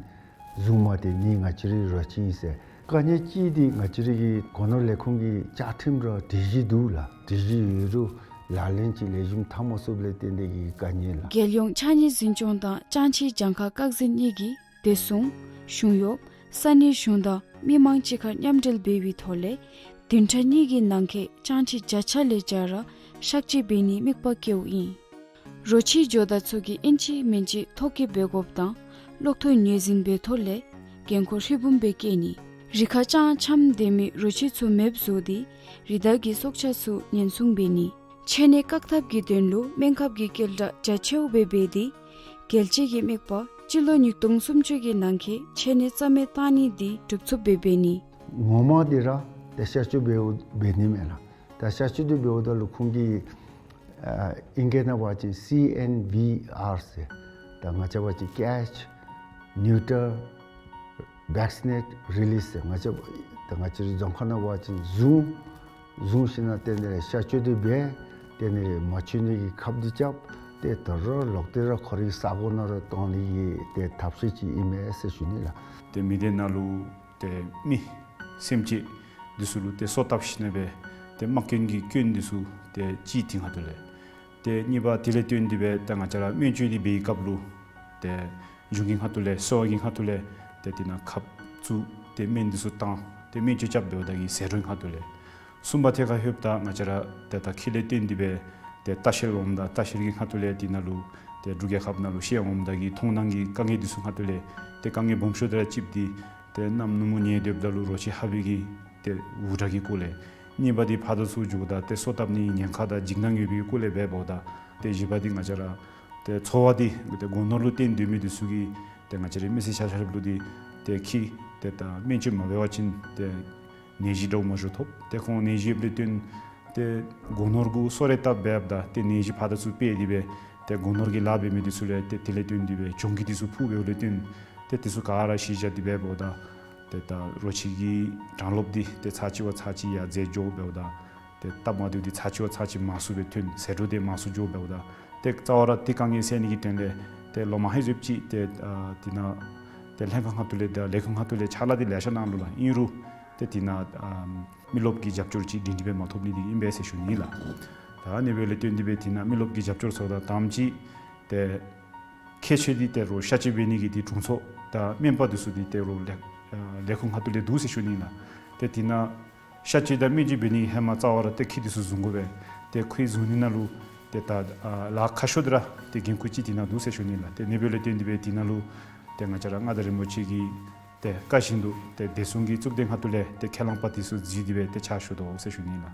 བཟུང་མ་སྟེར་ནི་ང་བཅས་རའི་རོ་ཁྱི་ཨིན་ཟེར། དཀའ་ངལ་ཅིག་འདི་ང་བཅས་རའི་གི་སྒོ་ནོར་ལས་ཁུངས་ཀྱི་བཅའ་ཁྲིམས་ར་སྒྲིག་གཞི་འདུག་ལགས། སྒྲིག་གཞི་ཡོད་རུང་ལག་ལེན་ཅིག་ལེགས་ཤོམ་འཐབ་མ་ཚུགསཔ་ལས་བརྟེན་ཏེ་གི་དཀའ་ངལ་ལགས། རྒྱལ་ཡོངས་ཕྱགས་སྙིགས་འཛིན་སྐྱོང་དང་ཅང་ཆི་གྱངས་ཁ་བཀག་འཛིན་གཉིས་ཀྱིས་བདེ་སྲུང་གཞུང་གཡོགཔ་ས་གནས་གཞུང་དང་མི་མང་གཅིག་ཁར་མཉམ་འབྲེལ་འབད་བའི་ཐོག་ལས་བདུན་ཕྲག་གཉིས་ཀྱི་ནང་འཁོད་ཅང་ཆི་བརྒྱ་ཆ་ལས་བརྒྱ་ར་གཤག་བཅོས་འབད་ནིའི་དམིགས་པ་བསྐྱེདཔ་ཨིན། རོ་ཁྱི་འགྱོ་བདག་ཚུ་གིས་ཨིན་ཅི་མིན་ཅི་ཐོ་བཀོད་འབད་དགོཔ་དང་གློག་ཐོག་ངོས་འཛིན་འབད་ཐོག་ལས་འགན་ཁུར་ཧྲིལ་བུམ་སྦེ་བཀལ་ནི། རི་ཁར་ཅང་འཁྱམས་སྡོད་མི་རོ་ཁྱི་ཚུ་མེདཔ་བཟོ་སྟེ་རི་དྭགས་ཀྱི་སྲོག་ཆགས་ཚུ་ཉེན་སྲུང་འབད་ནི། མཆེ་གནོད་བཀག་ཐབས་ཀྱི་དོན་ལུ་སྨན་ཁབ་ཀྱི་སྐྱེལ་གྲངས་རྒྱ་ཆེཝ་སྦེ་འབད་དེ་རྒྱལ་སྤྱི་གི་དམིགས་པ་སྤྱི་ལོ་ཉིས་སྟོང་སུམ་ཅུ་གི་ནང་འཁོད་མཆེ་གནོད་རྩ་མེད་བཏང་ནི་འདི་འགྲུབ་ཚུགསཔ་སྦེ་འབད་ནི། ངོ་མ་འདི་ར་ཏེ་གཤག་བཅོས་འབདཝ་འབད་ནི་མེན་ལགས། ད་གཤག་བཅོས་འདི་འབདཝ་ད་ལུ་ཁོང་གིས་ཨ་ཨིང་སྐད་ནང་འབད་བ་ཅིན་སི་ཨེན་བི་ཨར་ཟེར། ད་ང་བཅས་འབད་བ་ཅིན་catch, neuter, vaccinate, release ཟེར། ང་བཅས་ད་ང་བཅས་རའི་རྫོང་ཁ་ནང་འབད་བ་ཅིན་བཟུང་བཟུང་ཞིནམ་ལས་དེ་ནི་ར་གཤག་བཅོས་འདི་འབད། དེ་ནི་ར་མ་འཆོལ་ནི་གི་ཁབ་འདི་རྐྱབ། ཏེ་དོ་རུང་ལོག་སྟེ་ར་ཁོ་རའི་ས་གོ་ནང་ར་གཏོང་ནི་གི་ཏེ་ཐབས་ཤེས་ཅིག་ཨིན་མས་ཟེར་ཞུ་ནི་ལགས། ཏེ་མི་སྡེ་ནང་ལུ་ཏེ་མི་སེམས་ཅན་འདི་ཚུ་ལུ་ཏེ་སོ་བཏབ་ཞིནམ་ལས་སྦེ་ཏེ་དམག་སྐྱོན་གྱི་སྐྱོན་འདི་ཚུ་ཏེ་གཅིག་འདི་ཁ་ཐུག་ལས། ཏེ་གཉིས་པ་དེ་ལས་བརྟེན་ཏེ་སྦེ་ཏེ་ང་བཅས་ར་སྨན་བཅོས་འདི་འབད་བའི་སྐབས་ལུ་ཏེ་གཞུང་གི་ཁ་ཐུག་ལས་གསོ་བ་གི་ཁ་ཐུག་ལས་ཏེ་དེ་ནང་ཁབ་བཙུགས་ཏེ་སྨན་འདི་ཚུ་བཏང་ཏེ་སྨན་བཅོས་རྐྱབ་འབདཝ་ད་གི་ཟད་འགྲོའི་ཁ་ཐུག་ལས། གསུམ་པ་ཐད་ཁར་ལྷོདཔ་ད་ང་བཅས་ར་ཏེ་ད་ཁྱི་ལས་བརྟེན་ཏེ་སྦེ་ཏེ་ལྟ་བཤལ་འོངམ་ད་ལྟ་བཤལ་གྱི་ཁ་ཐུག་ལས་དེ་ནང་ལུ་ཏེ་འབྲུག་རྒྱལ་ཁབ་ནང་ལུ་བཤལ་འོངམ་ད་གི་མཐོང་སྣང་གི་དཀའ་ངལ་འདི་ཚུ་ཁ་ཐུག་ལས་ཏེ་དཀའ་ངལ་སྦོམ་ཤོས་འདི་ར་གཅིག་འདི་ཏེ་གནམ་ནུབ་མོ་ཉལ་སྡོདཔ་ད་ལུ་རོ་ཁྱི་ཧ་པའི་གི་ཏེ་འུར་སྒྲ་གི་སྐོར་ལས། གཉིས་པ་འདི་ཕར་དང་ཚུར་འགྱོཝ་ད་ཏེ་སོ་བཏབ་ནི་ཉེན་ཁ་དང་འཇིགས་སྣང་ཡོད་པའི་སྐོར་ལས་འབདཝ་ད། ཏེ་བཞི་པ་འདི་ང་བཅས་ར་ཏེ་འཚོ་བ་འདི་ཏེ་སྒོ་ནོར་ལུ་བརྟེན་སྡོད་མི་འདི་ཚུ་གིས་ཏེ་ང་བཅས་རའི་མི་སེར་ཆ་ཁྱབ་ལུ་འདི་ཏེ་ཁྱི་ཏེ་ད་སྨན་བཅོས་མ་འབད་བ་ཅིན་ཏེ་ནད་གཞི་འདྲཝ་མང་ཤོས་ཐོབ། ཏེ་ཁོང་ནད་གཞི་ཡོདཔ་ལས་བརྟེན་ཏེ་སྒོ་ནོར་གུ་སོ་རེ་བཏབ་འབདཝ་ད་ཏེ་ནད་གཞི་ཕར་དང་ཚུར་སྤེལ་ཏེ་སྦེ་ཏེ་སྒོ་ནོར་གྱི་ལཱ་འབད་མི་འདི་ཚུ་ལས་ཏེ་དེ་ལས་བརྟེན་ཏེ་སྦེ་གྱོང་གུད་འདི་ཚུ་ཕོག་འབདཝ་ལས་བརྟེན་ཏེ་འདི་ཚུ་ག་ར་གཞི་བཞག་སྟེ་འབདཝ་ད་ཏེ་ད་རོ་ཁྱི་གི་གྲངས་ལོབ་འདི་ཏེ་ཚར་གཅིག་བ་ཚར་གཅིག་ཡར་འཛེགས་འགྱོ་འབདཝ་ད་ཏེ་སྟབས་མ་བདེཝ་འདི་ཚར་གཅིག་བ་ཚར་གཅིག་མང་སུ་སྦེ་ཐོན། ཟད་འགྲོ་འདི་མང་སུ་འགྱོ་འབདཝ་ད་ཏེ་རྩ་བ་ར་ཏེ་དཀའ་ངལ་སེལ་ནི་གི་དོན་ལས་ཏེ་ལོ་མ་ཧེ་ཟེབ་ཅིག་ཏེ་ཨ་དེ་ནང་ཏེ་ལྷན་ཁག་ཁ་ཐུག་ལས་ཏེ་ལས་ཁུངས་ཁ་ཐུག་ལས་ཕྱག་ལཱ་འདི་ལེ་ཤ་གནང་ནུག་ལགས། ཨིན་རུང་ཏེ་དེ་ནང་ཨ་མི་རློབས་ཀྱི་རྒྱབ་སྐྱོར་ཅིག་སྒྲིང་སྒྲི་སྦེ་མ་ཐོབ་ནི་འདི་ཨིན་པས་ཟེར་ཞུ་ནི་ལགས། ད་ཨ་ནི་འབདཝ་ལས་བརྟེན་ཏེ་སྦེ་དེ་ནང་མི་རློབས་ཀྱི་རྒྱབ་སྐྱོར་ཚུ་དང་དང་པ་ཅིག་ཏེ་ཁྱད་ཆོས་འདི་ཏེ་རོ་གཤག་བཅོས་འབད་ནི་གི་འདི་དྲུང་འཚོ་དང་སྨན་པ་འདི་ཚུ་འདི་ཏེ་རོ་ལས་ལས་ཁུངས་ཁ་ཐུག་ལས་འདུག་ཟེར་ཞུ་ནི་ལགས། ཏེ་དེ་ནང་གཤག་བཅོས་དང་སྨན་བཅོས་འབད་ནི་ཧེ་མ་རྩ་བ་ར་ཏེ་ཁྱི་འདི་ཚུ་བཟུང་དགོ་པས། ཏེ་ཁྱི་བཟུང་ནི་ནང་ལུ་ཏེ་ད་ཨ་ལཱ་ཁག་ཤོས་འདི་ར་ཏེ་འགན་ཁུར་ཅིག་དེ་ནང་འདུག་ཟེར་ཞུ་ནི་ལགས། ཏེ་ཨ་ནི་འབདཝ་ལས་བརྟེན་ཏེ་སྦེ་དེ་ནང་ལུ་ཏེ་ང་བཅས་ར་མངའ་བདག་རིན་པོ་ཆེ་གི་ཏེ་བཀའ་བཞིན་དུ་ཏེ་བདེ་སྲུང་གི་གཙུག་སྡེ་ཁ་ཐུག་ལས་ཏེ་ཁས་བླངས་པ་འདི་ཚུ་གཟིགས་ཏེ་སྦེ་ཏེ་ཕྱག་ཞུ་དོ་ཟེར་ཞུ་ནི་ལགས།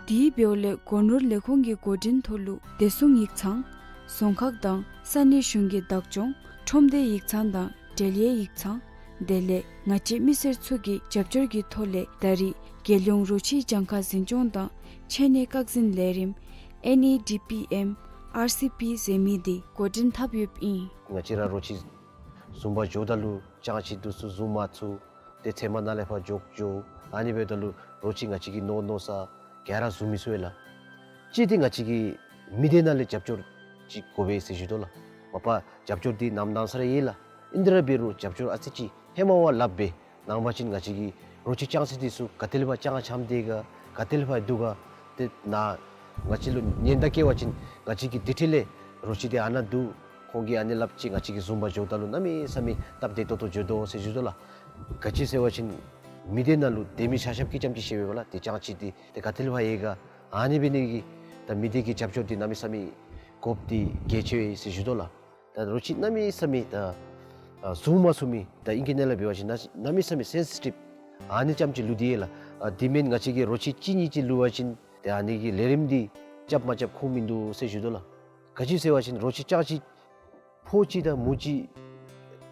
དེ་འབདཝ་ལས་སྒོ་ནོར་ལས་ཁུངས་ཀྱི་འགོ་འདྲེན་ཐོག་ལུ་བདེ་སྲུང་ཡིག་ཚང་རྫོང་ཁག་དང་ས་གནས་གཞུང་གི་བདག་སྐྱོང་ཁྲོམ་སྡེ་ཡིག་ཚང་དང་འབྲེལ་ཡོད་ཡིག་ཚང་དེ་ལས་ང་བཅས་མི་སེར་ཚུ་གི་རྒྱབ་སྐྱོར་གྱི་ཐོག་ལས་ད་རེས་རྒྱལ་ཡོངས་རོ་ཁྱི་གྱངས་ཁ་འཛིན་སྐྱོང་དང་མཆེ་གནོད་བཀག་འཛིན་ལས་རིམ་ཨེན་ཨི་ཌི་པི་ཨེམ་ཨར་སི་པི་ཟེར་མི་འདི་འགོ་འདྲེན་འཐབ་ཡོདཔ་ཨིན། ང་བཅས་ར་རོ་ཁྱི་བཟུང་པར་འགྱོཝ་ད་ལུ་ཅང་ཆི་འདི་ཚུ་བཟུང་མ་ཚུགས། ཏེ་ཚལ་མ་ནང་ལས་ཕར་འགྱོ་འགྱོ། ཨ་ནི་འབདཝ་ད་ལུ་རོ་ཁྱི་ང་བཅས་ཀྱིས་མནོ་མནོ་ས་ག་ར་བཟུང་མི་ཚུགས་ཡ་ལགས། གཅིག་འདི་ང་བཅས་ཀྱི་མི་སྡེ་ནང་ལས་རྒྱབ་སྐྱོར་ཅིག་དགོ་པས་ཟེར་ཞུ་དོ་ལགས། མ་པ་རྒྱབ་སྐྱོར་འདི་ནམ་དྭངས་ས་ར་ཡོད་ལགས། ཨིན་ཏེ་ར་འབད་རུང་རྒྱབ་སྐྱོར་ཨ་ཙི་ཅིག་ཧེ་མ་བ་ལྷགཔ་སྦེ་གནང་པ་ཅིན་ང་བཅས་ཀྱི་རོ་ཁྱི་ཅང་ཆི་འདི་ཚུ་ག་ཏེ་ལས་ཕར་ཅང་འཁྱམས་ཏེ་ག་ག་ཏེ་ལས་ཕར་འདུག་ག་ཏེ་ནཱ་ང་བཅས་ལུ་ཉེན་བརྡ་བཀལ་བ་ཅིན་ང་བཅས་ཀྱིས་དེ་འཕྲལ་ལས་རོ་ཁྱི་འདི་ཨ་ནཱ་འདུག། ཁོང་གིས་ཨ་ནི་སླབ་ཅི་ང་བཅས་ཀྱིས་བཟུང་པར་འགྱོཝ་ད་ལུ་གནམ་མེད་ས་མེད་སྟབས་བདེ་ཏོག་ཏོ་འགྱོ་དོ་ཟེར་ཞུ་དོ་ལགས། ག་ཅི་ཟེར་བ་ཅིན་མི་སྡེ་ནང་ལུ་སྡེ་མི་ཆ་ཁྱབ་ཀྱིས་རྐྱངམ་ཅིག་ཤེས་པས་ལགས། ཏེ་རྐྱངམ་ཅིག་འདི་ཏེ་ག་ཏེ་ལས་ཕར་ཡོད་ག། ཨ་ནི་འབད་ནི་གིས་ད་མི་སྡེ་གི་རྒྱབ་སྐྱོར་འདི་གནམ་མེད་ས་མེད་དགོཔ་འདི་གལ་ཆེ་བས་ཟེར་ཞུ་དོ་ལགས། ད་རོ་ཁྱི་གནམ་མེད་ས་མེད་ད་ཨ་བཟུང་མ་ཚུགས་མི་ད་ཨིང་སྐད་ནང་ལས་འབད་བ་ཅིན་གནམ་གནམ་མེད་ས་མེད་སེན་སི་ཊིབ་ཨ་ནི་རྐྱངམ་ཅིག་ལུས་ཏེ་ཡོད་ལགས། ཨ་འདི་མེན་ང་བཅས་ཀྱིས་རོ་ཁྱི་གཅིག་གཉིས་ཅིག་ལུས་པ་ཅིན་ཏེ་ཨ་ནི་གི་ལས་རིམ་འདི་རྐྱབ་མ་རྐྱབ་ཁུངས་མིན་འདུག་ཟེར་ཞུ་དོ་ལགས། ག་ཅི་ཟེར་བ་ཅིན་རོ་ཁྱི་རྐྱངམ་ཅིག་ཕོ་གཅིག་དང་མོ་གཅིག་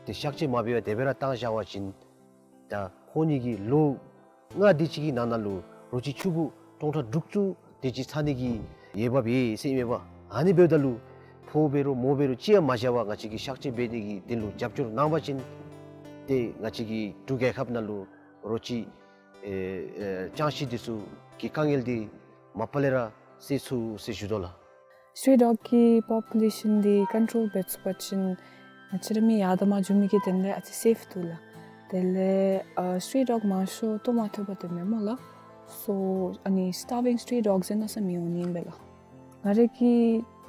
ཏེ་གཤག་བཅོས་མ་འབད་བར་དེ་སྦེ་ར་བཏང་བཞག་པ་ཅིན་ད་ཁོང་གཉིས་ཀྱི་ལོ་ལྔ་དེ་ཅིག་གི་ནང་ན་ལུ་རོ་ཁྱི་ཕྱུག་པོ་སྟོང་ཕྲག་དྲུག་ཅུ་དེ་ཅིག་ཚང་ནི་གི་འོས་འབབ་ཡོད་ཟེར་ཨིན་མས་པ། ཨ་ནི་འབདཝ་ད་ལུ་ཕོ་འབད་རུང་མོ་འབད་རུང་གཅིག་ཡང་མ་བཞག་པར་ང་བཅས་ཀྱིས་གཤག་བཅོས་འབད་ནི་གི་དོན་ལུ་རྒྱབ་སྐྱོར་གནང་བ་ཅིན་ཏེ་ང་བཅས་ཀྱི་འབྲུག་རྒྱལ་ཁབ་ནང་ལུ་རོ་ཁྱི་ཨེ་ཨེ་རྐྱངམ་ཅིག་འདི་ཚུ་གི་དཀའ་ངལ་འདི་མ་པ་ལས་ར་སེལ་ཚུགས་ཟེར་ཞུ་དོ་ལགས། སི་ཊི་རི་ཌོག་གི་པོ་པུ་ལེ་ཤཱན་འདི་ཀོན་ཊོལ་འབད་ཚུགས་པ་ཅིན་ང་བཅས་ར་མི་ཡར་དང་མར་འགྱོ་མི་གི་དོན་ལས་ཨ་ཙི་སེཕ་འདུག་ལགས། དེ་ལས་ཨ་སི་ཊི་རི་ཌོག་མང་ཤོས་བཏོག་མ་བཏུབ་པར་སྡོད་མི་སྨོ་ལགས། སོ་ཨ་ནི་སི་ཊར་ཝིང་སི་ཊི་རི་ཌོག་ཟེར་མནོ་བསམ་མི་འོང་ནི་ཨིན་པས་ལགས། ང་རའི་གི་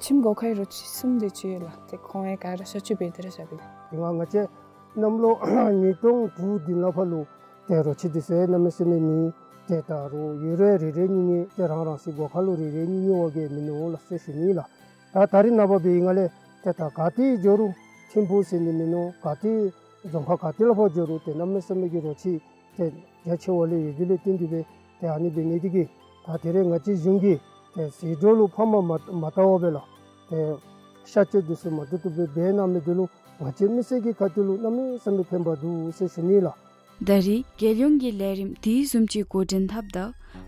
ཁྱིམ་སྒོ་ཁའི་རོ་ཁྱི་གསུམ་དེ་ཅིག་ཡོད་ལགས། ཏེ་ཁོང་ཡང་ག་ར་གཤག་བཅོས་འབད་དེ་ར་བཞག་པས་ལགས། དེ་སྔ་ང་བཅས་གནམ་ལོ་ཉིས་སྟོང་དྲུག་བདུན་ལ་ཕར་ལུ་ཏེ་རོ་ཁྱི་འདི་ཚུ་གནམ་མེད་ས་མེད་མེད། ཏེ་ད་རུང་ཡོད་རུང་རེ་རེ་གཉིས་གཉིས་ཏེ་རང་རང་སོའི་སྒོ་ཁ་ལུ་རེ་རེ་གཉིས་གཉིས་འོང་གེ་མིན་འདུག་ལགས་ཟེར་ཞུ་ནི་ལགས། ད་ད་རིས་ནངས་པ་འབད་བའི་སྒང་ལས་ཏེ་ད་ག་ཏེ་འགྱོ་རུང་ཐིམ་ཕུག་ཟེར་ནི་མིན་འདུག། ག་ཏེ་རྫོང་ཁག་ག་ཏེ་ལ་ཕར་འགྱོ་རུང་ཏེ་གནམ་མེད་ས་མེད་ཀྱི་རོ་ཁྱི་ཏེ་རྒྱ་ཆེ་བ་ལས་ཡོད་དེ་ལས་བརྟེན་ཏེ་སྦེ་ཏེ་ཨ་ནི་འབད་ནི་དེ་གིས་ད་དེ་རིང་ང་བཅས་གཞུང་གིས་ཏེ་ཟད་འགྲོ་ལུ་ཕམ་མ་མ་བཏང་བར་སྦེ་ལགས། ཏེ་གཤག་བཅོས་འདི་ཚུ་མ་བཏུབ་བཏུབ་སྦེ་འབད་གནང་མི་འདི་ལུ་ང་བཅས་མི་སེར་གྱི་ཁ་ཐུག་ལུ་གནམ་མེད་ས་མེད་ཕན་པ་འདུག་ཟེར་ཞུ་ནི་ལགས། ད་རེས་རྒྱལ་ཡོངས་ཀྱི་ལས་རིམ་དེ་བཟུམ་ཅིག་འགོ་འདྲེན་འཐབ་ད་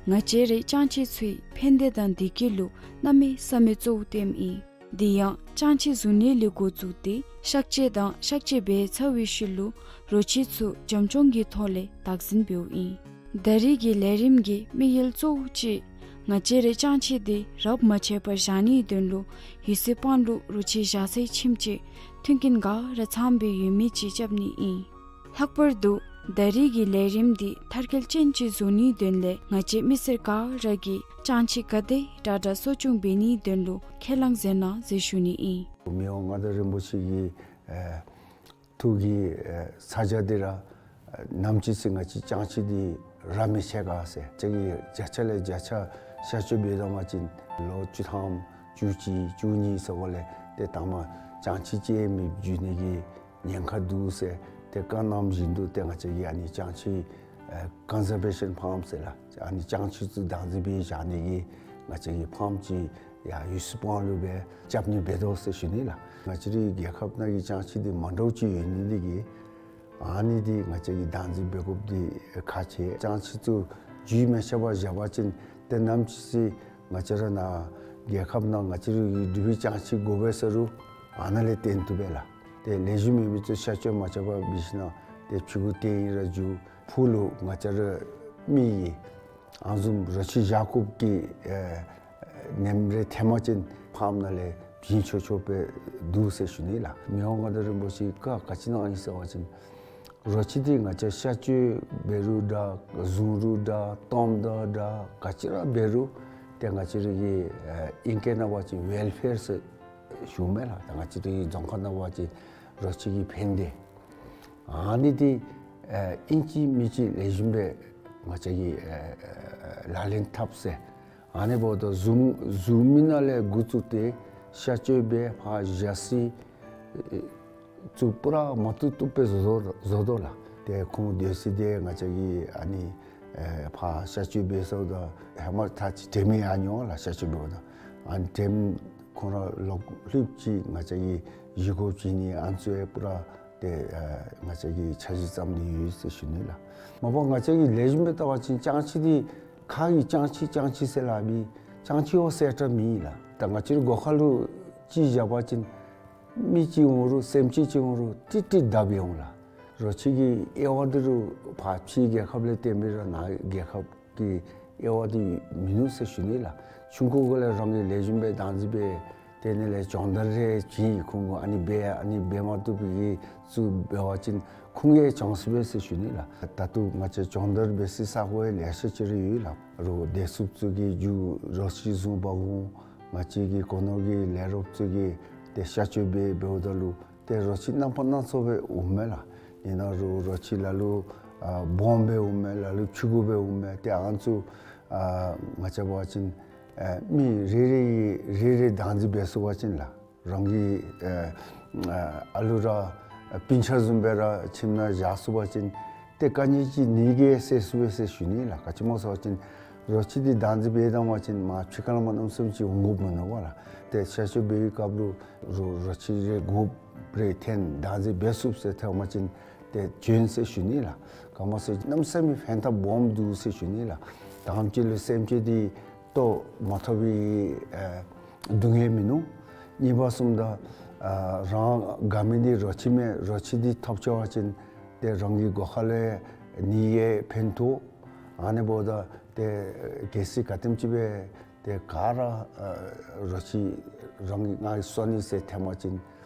ང་བཅས་རའི་རྐྱང་ཁྱི་ཚུའི་ཕན་བདེ་དང་བདེ་སྐྱིད་ལུ་གནམ་མེད་ས་མེད་གཙོ་བོ་བསྟནམ་ཨིན། དེ་ཡང་རྐྱང་ཁྱི་བཟུང་ནི་ལས་འགོ་བཙུགས་ཏེ་གཤག་བཅོས་དང་གཤག་བཅོས་འབད་ཚར་བའི་ཤུལ་ལུ་རོ་ཁྱི་ཚུ་བྱམས་སྐྱོང་གི་ཐོག་ལས་བདག་འཛིན་འབདཝ་ཨིན། ད་རེས་ཀྱི་ལས་རིམ་གྱི་དམིགས་ཡུལ་གཙོ་བོ་ཅིག་ང་བཅས་རའི་རྐྱང་ཁྱི་དེ་རབ་མ་ཆད་པར་བཞག་ནིའི་དོན་ལུ་ཡུལ་སྲོལ་སྤང་ལུ་རོ་ཁྱི་བཞག་སའི་ཁྱིམ་ཅིག་མཐུན་རྐྱེན་ག་ར་ཚང་བའི་ཡུལ་མི་ཅིག་རྐྱབ་ནི་ཨིན། ལྷག་པར་དུ་ད་རེས་ཀྱི་ལས་རིམ་འདི་མཐར་འཁྱོལ་ཅན་ཅིག་བཟོ་ནིའི་དོན་ལས་ང་བཅས་མི་སེར་ག་ར་གིས་རྐྱང་ཁྱི་ག་དེ་དྲག་དྲག་གསོ་སྐྱོང་འབད་ནིའི་དོན་ལུ་ཁས་བླངས་མཛད་གནང་ཟེར་ཞུ་ནི་ཨིན། མི་དབང་མངའ་བདག་རིན་པོ་ཆེ་གི་ཨེ་ཐུགས་ཀྱི་ཨེ་ཚ་གྱང་འདི་ར་ཨེ་ནམ་ཅིག་ཚེ་ང་བཅས་རྐྱང་ཁྱི་འདི་རབ་མི་ཆད་ག་ཟེར་ང་བཅས་ཀྱིས་བརྒྱ་ཆ་ལས་བརྒྱ་ཆ་གཤག་བཅོས་འབད་བཏང་པ་ཅིན་ལོ་བཅུ་ཐམ་བཅུ་གཅིག་བཅུ་གཉིས་ཚུ་ལས་ཏེ་ད་མ་རྐྱང་ཁྱི་གཅིག་མེདཔ་འགྱོ་ནི་གི་ཉེན་ཁ་འདུག་ཟེར་ཏེ་བཀའ་གནངམ་བཞིན་དུ་ཏེ་ང་བཅས་ཀྱིས་ཨ་ནི་རྐྱང་ཁྱི་ཨེ་ཀོན་ཛར་བེ་ཤཱན་ཕཱརམ་ཟེར་ལགས། ཨ་ནི་རྐྱང་ཁྱི་ཚུ་བདག་འཛིན་འབད་བཞག་ནི་གི་ང་བཅས་ཀྱི་ཕཱརམ་ཅིག་ཡར་ཡུལ་སྲོལ་སྤང་ལུ་སྦེ་རྐྱབ་ནི་འབད་དོ་ཟེར་ཞུ་ནི་ལགས། ང་བཅས་རའི་རྒྱལ་ཁབ་ནང་གི་རྐྱང་ཁྱི་འདི་མ་འདྲཝ་ཅིག་ཡོད་ནི་འདི་གིས་ཨ་ནི་འདི་ང་བཅས་ཀྱིས་བདག་འཛིན་འབད་དགོཔ་འདི་ཁག་ཆེ། རྐྱང་ཁྱི་ཚུ་རྒྱུས་མེད་ཆགས་པར་བཞག་པ་ཅིན་ཏེ་ནམ་ཅིག་ཚེ་ང་བཅས་ར་ནཱ་རྒྱལ་ཁབ་ནང་ང་བཅས་རའི་འབྲུག་པའི་རྐྱང་ཁྱི་དགོ་པས་ཟེར་རུང་ཨ་ནཱ་ལས་བཏོན་བཏུབ་པས་ལགས། ཏེ་ལེགས་ཤོམ་མེད་མི་ཚུ་གཤག་བཅོས་མ་རྐྱབ་པར་འབད་ཞིནམ་ཏེ་ཕྱི་གུ་བཏོན་ཡི་ར་འགྱོ། ཕུགས་ལུ་ང་བཅས་ར་མི་གིས་ཨ་ནི་བཟུམ་རོ་ཁྱི་བཞག་དགོཔ་གི་ཨེ་ནེམ་རེ་ཐོནམ་ཅིན་ཕཱརམ་ནང་ལས་བྱིན་ཆོག་ཆོག་སྦེ་འདུག་ཟེར་ཞུ་ནི་ལགས། མི་དབང་མངའ་བདག་རིན་པོ་ཆེ་བཀའ་ག་ཅི་གནང་ཡི་ཟེར་བ་ཅིན་རོ་ཁྱི་འདི་ང་བཅས་གཤག་བཅོས་འབད་རུང་འདྲ་བཟུང་རུང་འདྲ་བཏངམ་ད་འདྲ་ག་ཅི་ར་འབད་རུང་ཏེ་ང་བཅས་ར་གི་ཨེ་ཨིང་སྐད་ནང་འབད་བ་ཅིན་ཝེལ་ཕེར་ཟེར་ཞུཝ་མས་ལགས། ད་ང་བཅས་རའི་རྫོང་ཁག་ནང་འབད་བ་ཅིན་རོ་ཁྱི་གི་ཕན་བདེ་ཨ་ནི་འདི་ཨེ་ཨིན་ཅི་མིན་ཅི་ལེགས་ཤོམ་སྦེ་ང་བཅས་ཀྱིས་ཨེ་ཨེ་ལག་ལེན་འཐབ་ཟེར། ཨ་ནི་འབདཝ་ད་བཟུང་བཟུང་མི་ནང་ལས་འགོ་བཙུགས་ཏེ་གཤག་བཅོས་འབད་ཕར་བཞག་ས་ཚུ་པུ་ར་མ་བཏུབ་བཏུབ་སྦེ་བཟོ་བཟོ་བཟོ་དོ་ལགས། ཏེ་ཁོང་སྡོད་ས་འདི་ང་བཅས་ཀྱིས་ཨ་ནི་ཨེ་ཕར་གཤག་བཅོས་འབད་ཚརཝ་ད་ཧེ་མ་ད་ཅི་དྲན་མི་ཡང་མྱོང་ལགས། གཤག་བཅོས་འབདཝ་ད་ཨ་ནི་དྲན་ཁོང་ར་ལོག་ལྷོདཔ་ཅིག་ང་བཅས་ཀྱིས་བཞེས་སྒོ་བྱིན་ནི་ཨ་ནི་ཚུ་ཡང་པུ་ར་ཏེ་ཨེ་ང་བཅས་ཀྱིས་འཆར་གཞི་བརྩམས་ཏེ་ཡོད་ཟེར་ཞུ་ནི་ལགས། མ་པ་ང་བཅས་ཀྱིས་ལེགས་ཤོམ་སྦེ་བལྟ་བ་ཅིན་རྐྱང་ཁྱི་འདི་ཁ་གིས་རྐྱང་ཁྱི་རྐྱང་ཁྱི་ཟེར་སླབ་ཨིན། རྐྱང་ཁྱི་འོང་ཟེར་ཏེ་མེད་ལགས། ད་ང་བཅས་རའི་སྒོ་ཁ་ལུ་ཅིག་བཞག་པ་ཅིན་མི་ཅིག་འོང་རུང་སེམས་ཅན་ཅིག་འོང་རུང་ཏིག་ཏིག་བརྡབ་སྦེ་འོང་ལགས། རོ་ཁྱི་གི་དབྱེ་བ་འདི་རུང་ཕར་ཕྱི་རྒྱལ་ཁབ་ལས་བརྟེན་པའི་ར་ནཱ་རྒྱལ་ཁབ་ཀྱི་དབྱེ་བ་འདི་མིན་ནུག་ཟེར་ཞུ་ནི་ལགས། ཆུང་ཀུ་གུ་ལས་རང་གིས་ལེགས་ཤོམ་སྦེ་བདག་འཛིན་འབད་དེ་ནི་ལས་སྦྱོང་བརྡར་རེ་བྱིན་ཡི། ཁོང་གུ་ཨ་ནི་འབད་ཨ་ནི་འབད་མ་བཏུབ་པའི་གི་ཚུ་འབད་བ་ཅིན་ཁོང་གིས་སྦྱང་ཚུགས་པས་ཟེར་ཞུ་ནི་ལགས། ད་ལྟོ་ང་བཅས་སྦྱོང་བརྡར་འབད་སའི་ས་གོ་ཡང་ལེ་ཤ་ཅིག་ར་ཡོད་ལགས། རོགས་བདེ་སྲུངཔ་ཚུ་གིས་རྒྱུ་རོ་ཁྱི་བཟུང་འབག་འོང་། ང་བཅས་ཀྱི་སྒོ་ནོར་གྱི་ལས་རོགསཔ་ཚུ་གིས་ ཏེ་གཤག་བཅོས་འབད་འབདཝ་ད་ལུ་ཏེ་རོ་ཁྱི་རྣམ་པ་སྣ་ཚོགས་སྦེ་འོངམ་མས་ལགས། ཨིན་རུང་རོ་ཁྱི་ལ་ལུ་ཨ་སྦོམ་སྦེ་འོངམ་མས། ལ་ལུ་ཕྱུ་གུ་སྦེ་འོངམ་མས། ཏེ་ཨ་ནི་ཚུ་ཨ་ང་བཅས་འབད་བ་ཅིན་ཨ་མི་རེ་རེ་གིས་རེ་རེ་བདག་འཛིན་འབད་ཚུགས་པ་ཅིན་ལགས། རང་གི་ཨ་ཨ་ཨ་ལུ་ར་ཨ་སྤུན་ཆ་བཟུམ་སྦེ་ར་ཁྱིམ་ནང་བཞག་ཚུགས་པ་ཅིན་ཏེ་ག་ནི་ཅིག་ནད་ཀྱིས་བསད་ཚུགས་པས་ཟེར་ཞུ་ནི་ལགས། ག་ཅི་སྨོ་ཟེར་བ་ཅིན་རོ་ཁྱི་འདི་བདག་འཛིན་འབད་བཏང་པ་ཅིན་མར་ཕྱི་ཁར་ལས་མར་གནམ་མེད་ས་མེད་ཅིག་འོང་དགོཔ་མིན་ནུག་པ་ལགས། ཏེ་གཤག་བཅོས་འབད་བའི་སྐབས་ལུ་རོ་རོ་ཁྱི་རེ་དགུ་རེ་འཐོན་བདག་འཛིན་འབད་ཚུགས་ཟེར་ཐོན་པ་ཅིན་ཏེ་བྱོན་ཟེར་ཞུ་ནི་ལགས། ག་སྨོ་ཟེར་གནམ་མེད་ས་མེད་ཕན་ཐབས་སྦོམ་འདུག་ཟེར་ཞུ་ནི་ལགས། དང་པ་ཅིག་ལུ་སེམས་ཅན་འདི་ལྟོ་མ་ཐོབ་པའི་ཨ་སྡུག་བསྔལ་མིན་ནུག། གཉིས་པ་བཟུམ་ད་ཨ་རང་དགའ་མི་འདི་རོ་ཁྱི་མས། རོ་ཁྱི་འདི་ཐོབ་ཚར་བ་ཅིན་ཏེ་རང་གི་སྒོ་ཁ་ལས་ནད་ཀྱིས་ཕན་ཐོགས། ཨ་ནི་འབདཝ་ད་ཏེ་གལ་སྲིད་ག་དེམ་ཅིག་སྦེ་ཏེ་ག་ར་ཨ་རོ་ཁྱི་རང་གི་ང་གིས་གསོ་ནི་ཟེར་ཐོན་པ་ཅིན་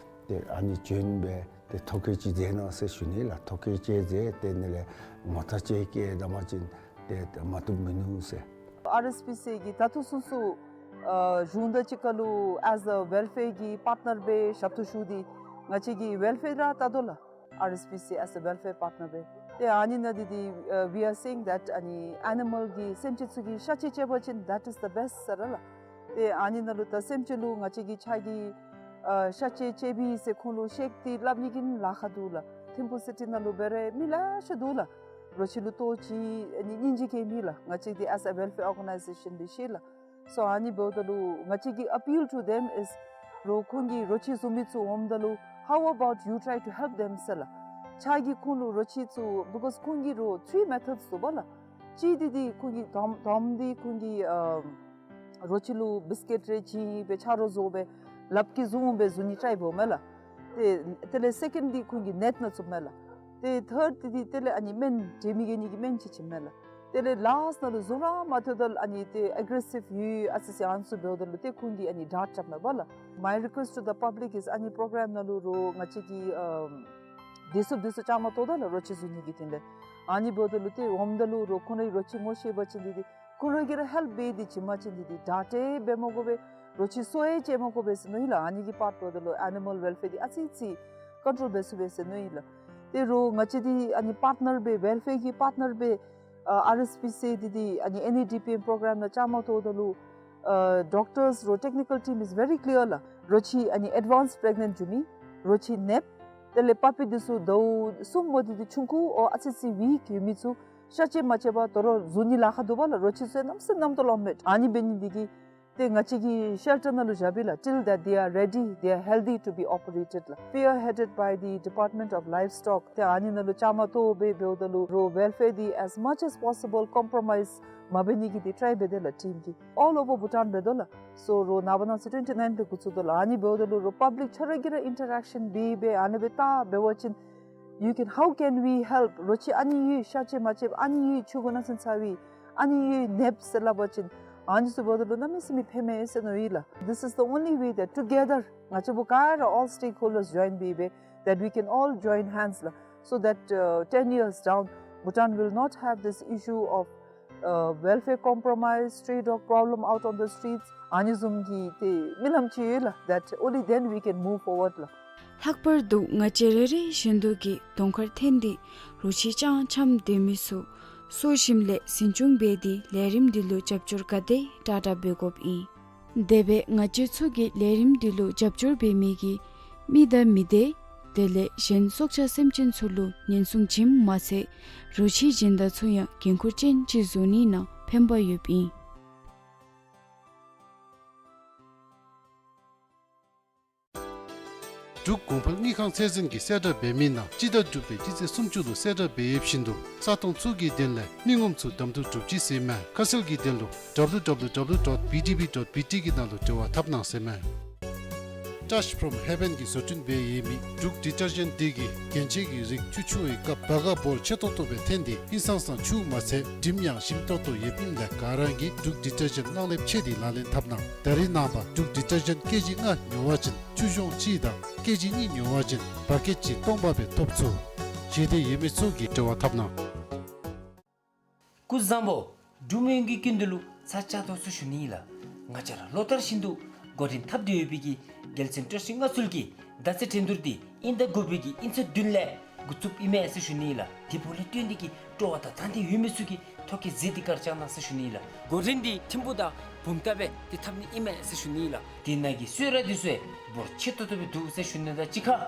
ཏེ་ཨ་ནི་བྱོན་སྦེ་ཏེ་ཐོ་བཀོད་ཅིག་མཛད་གནང་ཟེར་ཞུ་ནི་ལགས། ཐོ་བཀོད་ཅིག་མཛད་ཏེ་ཨ་ནི་ལས་ངོ་རྟགས་ཅིག་བསྐྱལ་ད་པ་ཅིན་ཏེ་མ་བཏུབ་མིན་ནུག་ཟེར། ཨར་ཨེསི་པི་སི་གིས་ད་ལྟོ་ཚུན་ཚོད་ཨ་གཞུང་དང་གཅིག་ཁར་ལུ་as a welfare གི་པཱརཊ་ནར་སྦེ་ཞབས་ཏོག་ཞུ་སྟེ་ང་བཅས་ཀྱི་ཝེལ་ཕེར་ར་བལྟ་དོ་ལགས། ཨར་ཨེསི་པི་སི་as a welfare partner སྦེ། ཏེ་ཨ་ནི་ནང་འདི་འདི་ཨ་we are saying that ཨ་ནི་ཨེ་ནི་མཱལ་གི་སེམས་ཅན་ཚུ་གི་གཤག་བཅོས་རྐྱབ་པ་ཅིན་that is the best ཟེར་ར་ལགས། ཏེ་ཨ་ནི་ནང་ལུ་ད་སེམས་ཅན་ལུ་ང་བཅས་ཀྱི་ཕྱགས་ཀྱི་ཨ་གཤག་བཅོས་རྐྱབ་པས་ཟེར་ཁོང་ལུ་བཤད་དེ་སླབ་ནི་གི་ལཱ་ཁག་འདུག་ལགས། ཐིམ་ཕུ་སི་ཊི་ནང་ལུ་འབད་རུང་མི་ལེ་ཤ་འདུག་ལགས། རོ་ཁྱི་ལུ་ལྟོ་ཅིག་ཨ་ནི་སྙིང་རྗེ་སྐྱེ་མི་ལགས། ང་བཅས་འདི་as a welfare organization འདི་ཤེས་ལགས། So ཨ་ནི་འབདཝ་ད་ལུ་ང་བཅས་ཀྱི་appeal to them is རོ་ཁོང་གིས་རོ་ཁྱི་བཟུང་མི་ཚུ་འོངམ་ད་ལུ་how about you try to help them ཟེར་ལགས། ཕྱགས་ཀྱིས་ཁོང་ལུ་རོ་ཁྱི་ཚུ་because ཁོང་གིས་རོ་three methods འདུག་པ་ལགས། གཅིག་འདི་འདི་ཁོང་གིས་དང་དང་འདི་ཁོང་གིས་ཨ་རོ་ཁྱི་ལུ་བིསི་ཀིཊ་རེ་བྱིན་སྦེ་ཆ་རོགས་བཟོ་སྦེ་ལགཔ་གིས་བཟུང་སྦེ་བཟུང་ནི་ཊའི་འབདཝ་མས་ལགས། ཏེ་དེ་ལས་སེ་ཀེནཌ་འདི་ཁོང་གིས་ནེཊ་ནང་བཙུགསཔ་མས་ལགས། ཏེ་ཐརཌ་འདི་འདི་དེ་ལས་ཨ་ནི་སྨན་འདྲེ་མི་རྒྱལ་ནི་གི་སྨན་ཅིག་བྱིནམ་མས་ལགས། དེ་ལས་ལཱསཊ་ནང་ལུ་བཟུང་ར་མ་ཐོབ་ད་ལུ་ཨ་ནི་ཏེ་ཨེག་རེ་སིབ་ཡོད་ཨ་ཙི་ཙི་ཨ་ནི་ཚུ་འབདཝ་ད་ལུ་ཏེ་ཁོང་གིས་ཨ་ནི་ཌཱརཊ་རྐྱབ་མས་པ་ལགས། My request to the public is ཨ་ནི་པོརོ་གརམ་ནང་ལུ་རོ་ང་བཅས་ཀྱིས་ཨ་བདེ་སྲུངཔ་འདི་ཚུ་བཅའ་མར་གཏོགས་ད་ལགས་རོ་ཁྱི་བཟུང་ནི་གི་དོན་ལས། ཨ་ནི་འབདཝ་ད་ལུ་ཏེ་འོངམ་ད་ལུ་རོ་ཁོང་རའི་རོ་ཁྱི་ངོ་ཤེས་པ་ཅིན་འདི་འདི་ཁོང་ར་གིས་ར་ཧེལཔ་འབད་དེ་བྱིན་པ་ཅིན་འདི་འདི་ཌཱརཊ་འབད་མ་དགོ་པས། རོ་ཁྱི་གསོ་ཡང་བྱེད་མ་དགོ་པས་ཟེར་མནོ་ཡི་ལགས། ཨ་ནི་གི་པཱརཊ་འབདཝ་ད་ལུ་ཨེ་ནི་མཱལ་ཝེལ་ཕེར་འདི་ཨ་ཙི་ཙི་ཀོན་ཊོལ་འབད་ཚུགས་པས་ཟེར་མནོ་ཡི་ལགས། ཏེ་རོ་ང་བཅས་འདི་ཨ་ནི་པཱརཊ་ནར་སྦེ་ཝེལ་ཕེར་གྱི་པཱརཊ་ནར་སྦེ་ཨ་ཨར་ཨེསི་པི་སི་འདི་འདི་ཨ་ནི་ཨེན་ཨེ་ཌི་པི་ཨེམ་པོརོ་གརམ་ནང་བཅའ་མར་གཏོགས་ད་ལུ་ཨ་ཌོག་ཊརསི་རོ་ཊེཀ་ནི་ཀལ་ཊིམ་is very clear ལགས། རོ་ཁྱི་ཨ་ནི་ཨེཌ་ཝཱནསི་པི་རེག་ནེནཊ་འགྱོ་མི་རོ་ཁྱི་ནདཔ་དེ་ལས་པ་པི་འདི་ཚུ་ཟླཝ་གསུམ་མ་འདི་འདི་ཆུང་ཀུ་ཨོ་ཨ་ཙི་ཙི་ཝིཀ་ཡོད་མི་ཚུ་གཤག་བཅོས་མ་རྐྱབ་པར་དོ་རུང་བཟུང་ནི་ལཱ་ཁག་འདུག་པ་ལགས། རོ་ཁྱི་ཚུ་གནམ་མེད་ས་མེད་རྣམ་རྟོག་ལངམ་མས། ཨ་ནི་འབད་ནི་འདི་གིས་ཏེ་ང་བཅས་ཀྱིས་ཤེལ་ཊར་ནང་ལུ་བཞགཔ་ཨིན་ལགས། Till that they are ready, they are healthy to be operated ལགས། Spearheaded by the Department of Livestock ཏེ་ཨ་ནི་ནང་ལུ་བཅའ་མར་གཏོགས་སྦེ་འབདཝ་ད་ལུ་རོ་ཝེལ་ཕེར་འདི་as much as possible compromise མ་འབད་ནི་གི་འདི་ཊའི་འབད་དེ་ལགས་ཊིམ་གྱིས། All over Bhutan འབད་དོ་ལགས། སོ་རོ་ནངས་པ་གནངས་ཚེ་ཊུ་ཝེན་ཊི་ནའིན་ལས་འགོ་བཙུགས་དོ་ལགས། ཨ་ནི་འབདཝ་ད་ལུ་རོ་པབ་ལིཀ་ཁྱོད་ར་གིས་ར་ཨིན་ཊར་ཨེག་ཤཱན་འབད་སྦེ་ཨ་ནི་སྦེ་བལྟ་འབད་བ་ཅིན you can, how can we help? རོ་ཁྱི་ཨ་ནི་ཡོད་གཤག་བཅོས་མ་རྐྱབ་ཨ་ནི་ཡོད་ཕྱུ་གུ་ནག་སིང་ཚ་བའི་ཨ་ནི་ཡོད་ནདཔ་ཟེར་སླབ་པ་ཅིན་ཨ་ནི་ཚུ་འབདཝ་ད་ལུ་གནམ་མེད་ས་མེད་ཕན་མས་ཟེར་མནོ་ཡི་ལགས། This is the only way that together ང་བཅས་འབོ་ག་ར་all stakeholders join འབད་སྦེ་that we can all join hands ལགས། So that uh, ten years down, Bhutan will not have this issue of uh, welfare compromise, stray dog problem out on the streets. ཨ་ནི་བཟུམ་གྱི་ཏེ་མི་ལམ་ཅིག་ཡོད་ལགས། That only then we can move forward ལགས། ལྷག་པར་དུ་ང་བཅས་རེ་རེ་བཞིན་དུ་གིས་གདོང་ཁར་འཐོན་ཏེ་རོ་ཁྱི་ལྕང་འཆམ་སྡོད་མི་ཚུ་གསོ་ཞིནམ་ལས་འཛིན་སྐྱོང་འབད་དེ་ལས་རིམ་འདི་ལུ་རྒྱབ་སྐྱོར་ག་དེ་དྲག་དྲག་འབད་དགོཔ་ཨིན། དེ་སྦེ་ང་བཅས་ཚུ་གིས་ལས་རིམ་འདི་ལུ་རྒྱབ་སྐྱོར་འབད་མི་གི་མི་དང་མི་སྡེ་དེ་ལས་གཞན་སྲོག་ཆགས་སེམས་ཅན་ཚུ་ལུ་ཉེན་སྲུང་བྱིནམ་མ་ཚད་རོ་ཁྱི་སྦྱིན་བདག་ཚུ་ཡང་འགན་ཁུར་ཅན་ཅིག་བཟོ་ནི་ནང་ཕན་པ་ཡོདཔ་ཨིན། འབྲུག་གོང་འཕེལ་དངུལ་ཁང་ཚད་འཛིན་གྱིས་གསལ་བསྒྲགས་འབད་མི་ནང་སྤྱི་ཟླ་དྲུག་པའི་སྤྱི་ཚེས་སུམ་ཅུ་ལུ་གསལ་བསྒྲགས་འབད་ཡོདཔ་བཞིན་དུ་ས་སྟོང་ཚུ་གི་དོན་ལས་མི་ངོམ་ཚུ་གདམ་འཐུ་གྲུབ་ཅི་ཟེར་མས། ཁ་གསལ་གྱི་དོན་ལུ་W W W dot B D B dot B T གི་ནང་ལུ་འབྲེལ་བ་འཐབ་གནང་ཟེར་མས། Touch from Heaven གྱིས་བཟོ་སྐྲུན་འབད་ཡོད་མི་འབྲུག་ཌི་ཊར་ཇེནཊ་འདི་གིས་རྒྱན་ཆས་ཀྱི་རིགས་ཆུ་འཁྱུ་བའི་སྐབས་བ་ག་འབོར་ཆེ་ཏོག་ཏོ་སྦེ་ཐོན་ཏེ་ཧིང་སངས་ས་ཆུ་མ་ཚད་དྲིམ་ཡང་ཞིམ་ཏོག་ཏོ་ཡོདཔ་ཨིནམ་ལས་ག་ར་གིས་འབྲུག་ཌི་ཊར་ཇེནཊ་གནང་ལེནམ་ཆེ་སྟེ་ལག་ལེན་འཐབ་གནང་། ད་རིས་ནངས་པ་འབྲུག་ཌི་ཊར་ཇེནཊ་ཀེ་ཇི་ལྔ་ཉོ་བ་ཅིན་ཆུ་གཞོང་གཅིག་དང་ཀེ་ཇི་གཉིས་ཉོ་བ་ཅིན་བ་ཀེཊ་གཅིག་སྟོང་པ་སྦེ་ཐོབ་ཚུགས། ཞེ་འདོད་ཡོད་མི་ཚུ་གིས་འབྲེལ་བ་འཐབ་གནང་། སྐུ་གཟུགས་བཟང་པོ། འབྲུག་མི་ཡོངས་ཀྱི་སྐུ་མདུན་ལུ་ཚ་གྱང་ཏོག་ཙམ་ཞུ་ནི་ཨིན་ལགས། ང་བཅས་ར་ལོ་ལྟར་བཞིན་དུ་ འགོ་འདྲེན་འཐབ་སྟེ་ཡོད་པའི་གི་རྒྱལ་མཚན་སྤྲོ་ཞིང་མངའ་གསོལ་གྱི་མདའ་རྩེད་འགྲན་བསྡུར་འདི་དབྱིན་ཟླ་དགུ་པའི་གི་དབྱིན་ཚེས་བདུན་ལས་འགོ་བཙུགསཔ་ཨིན་མས་ཟེར་ཞུ་ནི་ལགས། དེ་འབདཝ་ལས་བརྟེན་ཏེ་གིས་སྤྲོ་བ་དང་དང་འདོད་ཡོད་མི་ཚུ་གིས་ཐོ་བཀོད་མཛད་དེ་གི་བཅར་གནང་ཟེར་ཞུ་ནི་ལགས། འགོ་འདྲེན་འདི་ཐིམ་ཕུག་དང་བུམ་ཐང་སྦེ་འདི་འཐབ་ནི་ཨིན་མས་ཟེར་ཞུ་ནི་ལགས། དེ་ནང་གི་གསོལ་རས་འདི་ཚུ་འབོར་ཆེ་ཏོག་ཏོ་སྦེ་འདུག་ཟེར་ཞུ་ནི་དང་གཅིག་ཁར་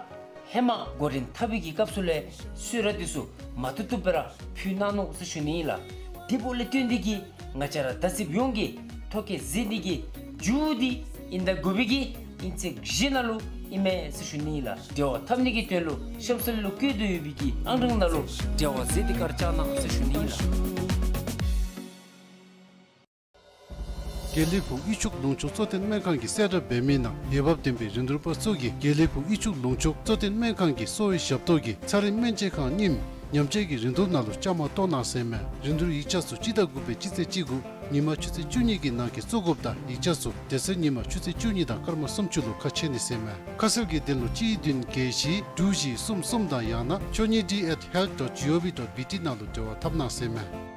ཧེ་མ་འགོ་འདྲེན་འཐབ་པའི་གི་སྐབས་སུ་ལས་གསོལ་རས་འདི་ཚུ་མ་བཏུབ་བཏུབ་སྦེ་ར་ཕུལ་གནང་ནུག་ཟེར་ཞུ་ནི་ལགས། དེ་འབདཝ་ལས་བརྟེན་ཏེ་གིས་ང་བཅས་ར་མདའ་རྩེདཔ་ཡོངས་ཀྱིས་ཐོ་བཀོད་མཛད་ནི་གི་མཇུག་འདི་དབྱིན་ཟླ་དགུ་པའི་གི་དབྱིན་ཚེས་བཞི་ནང་ལུ་ཨིན་མས་ཟེར་ཞུ་ནི་ལགས། འབྲེལ་བ་འཐབ་ནི་གི་དོན་ལུ་གཤམ་གསལ་ལུ་བཀོད་དེ་ཡོད་པའི་གི་ཨང་གྲངས་ནང་ལུ་འབྲེལ་བ་མཛད་དེ་གི་བཅར་གནང་ཟེར་ཞུ་ནི་ལགས། དགེ་ལེགས་ཕུག་དབུས་ཕྱོགས་ལུང་ཕྱོགས་གཙོ་བསྟེན་སྨན་ཁང་གི་གསལ་བསྒྲགས་འབད་མི་ནང་འོས་འབབ་ལྡན་པའི་རིན་བསྡུར་པ་ཚུ་གིས་དགེ་ལེགས་ཕུག་དབུས་ཕྱོགས་ལུང་ཕྱོགས་གཙོ་བསྟེན་སྨན་ཁང་གི་གསོ་བའི་ཞབས་ཏོག་གི་ཚད་རིམས་སྨན་དཔྱད་ཁང་རྙིངམ་ཉམས་བཅོས་ཀྱི་རིན་བསྡུར་ནང་ལུ་བཅའ་མར་གཏོགས་གནང་ཟེར་ཨིན་མས། རིན་བསྡུར་ཡིག་ཆ་ཚུ་སྤྱི་ཟླ་དགུ་པའི་སྤྱི་ཚེས་བཅུ་དགུ་ཉིན་མ་ཆུ་ཚོད་བཅུ་གཉིས་ཀྱི་ནང་འཁོད་བཙུགས་དགོཔ་དང་ཡིག་ཆ་ཚུ་དེ་ཚེ་ཉིན་མ་ཆུ་ཚོད་བཅུ་གཉིས་དང་སྐར་མ་སུམ་ཅུ་ལུ་ཁ་ཕྱེ་ནི་ཟེར་ཨིན་མས། ཁ་གསལ་གྱི་དོན་ལུ་གཅིག་བདུན་བརྒྱད་བཞི་དྲུག་བཞི་གསུམ་གསུམ་དང་ཡང་ན་ཆོས་ཉིད་ཌི་ཨེཊ་ཧེལཐ་ཌོཊ་ཇི་ཨོ་ཝི་ཌོཊ་བི་ཊི་ནང་ལུ་འབྲེལ་བ་འཐབ་གནང་ཟེར་ཨིན་མས།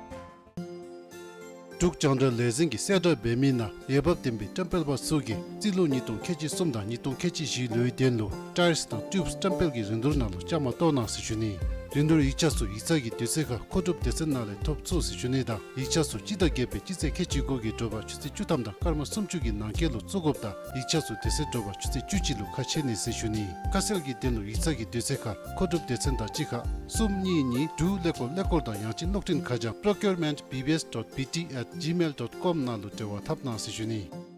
འབྲུག་རྒྱང་བསྒྲགས་ལས་འཛིན་གྱི་གསལ་བསྒྲགས་འབད་མི་ནང་འོས་འབབ་ལྡན་པའི་བཀྲམ་སྤེལ་པ་ཚུ་གིས་རྩིས་ལོ་ཉིས་སྟོང་ཁལ་གཅིག་གསུམ་དང་ཉིས་སྟོང་ཁལ་གཅིག་བཞི་ལོའི་དོན་ལུ་ཊའིརསི་དང་ཊིའུབསི་བཀྲམ་སྤེལ་གྱི་རིན་བསྡུར་ནང་ལུ་བཅའ་མར་གཏོགས་གནང་ཟེར་ཞུ་ནི། རིན་བསྡུར་ཡིག་ཆ་ཚུ་ཡིག་ཚང་གི་དུས་ཚོད་ཁར་མཁོ་སྒྲུབ་སྡེ་ཚན་ནང་ལས་ཐོབ་ཚུགས་ཟེར་ཞུ་ནི་དང་ཡིག་ཆ་ཚུ་སྤྱི་ཟླ་བརྒྱད་པའི་སྤྱི་ཚེས་ཁལ་གཅིག་དགུ་གི་དྲོ་པ་ཆུ་ཚོད་བཅུ་ཐམ་དང་སྐར་མ་སུམ་ཅུ་གི་ནང་འཁོད་ལུ་བཙུགས་དགོཔ་དང་ཡིག་ཆ་ཚུ་དེ་ཚེ་དྲོ་པ་ཆུ་ཚོད་བཅུ་གཅིག་ལུ་ཁ་ཕྱེ་ནི་ཟེར་ཞུ་ནི། ཁ་གསལ་གྱི་དོན་ལུ་ཡིག་ཚང་གི་དུས་ཚོད་ཁར་མཁོ་སྒྲུབ་སྡེ་ཚན་དང་གཅིག་ཁར་གསུམ་གཉིས་གཉིས་དྲུག་ཀླད་ཀོར་ཀླད་ཀོར་དང་ཡང་ཅིན་གློག་འཕྲིན་ཁ་བྱང་པྲོ་ཀིའུར་མེནཊ་བི་བི་ཨེསི་ཌོཊ་བི་ཊི་ཨེཊ་ཇི་མེལ་ཌོཊ་ཀོམ་ནང་ལུ་འབྲེལ་བ་འཐབ་གནང་ཟེར་ཞུ་ནི།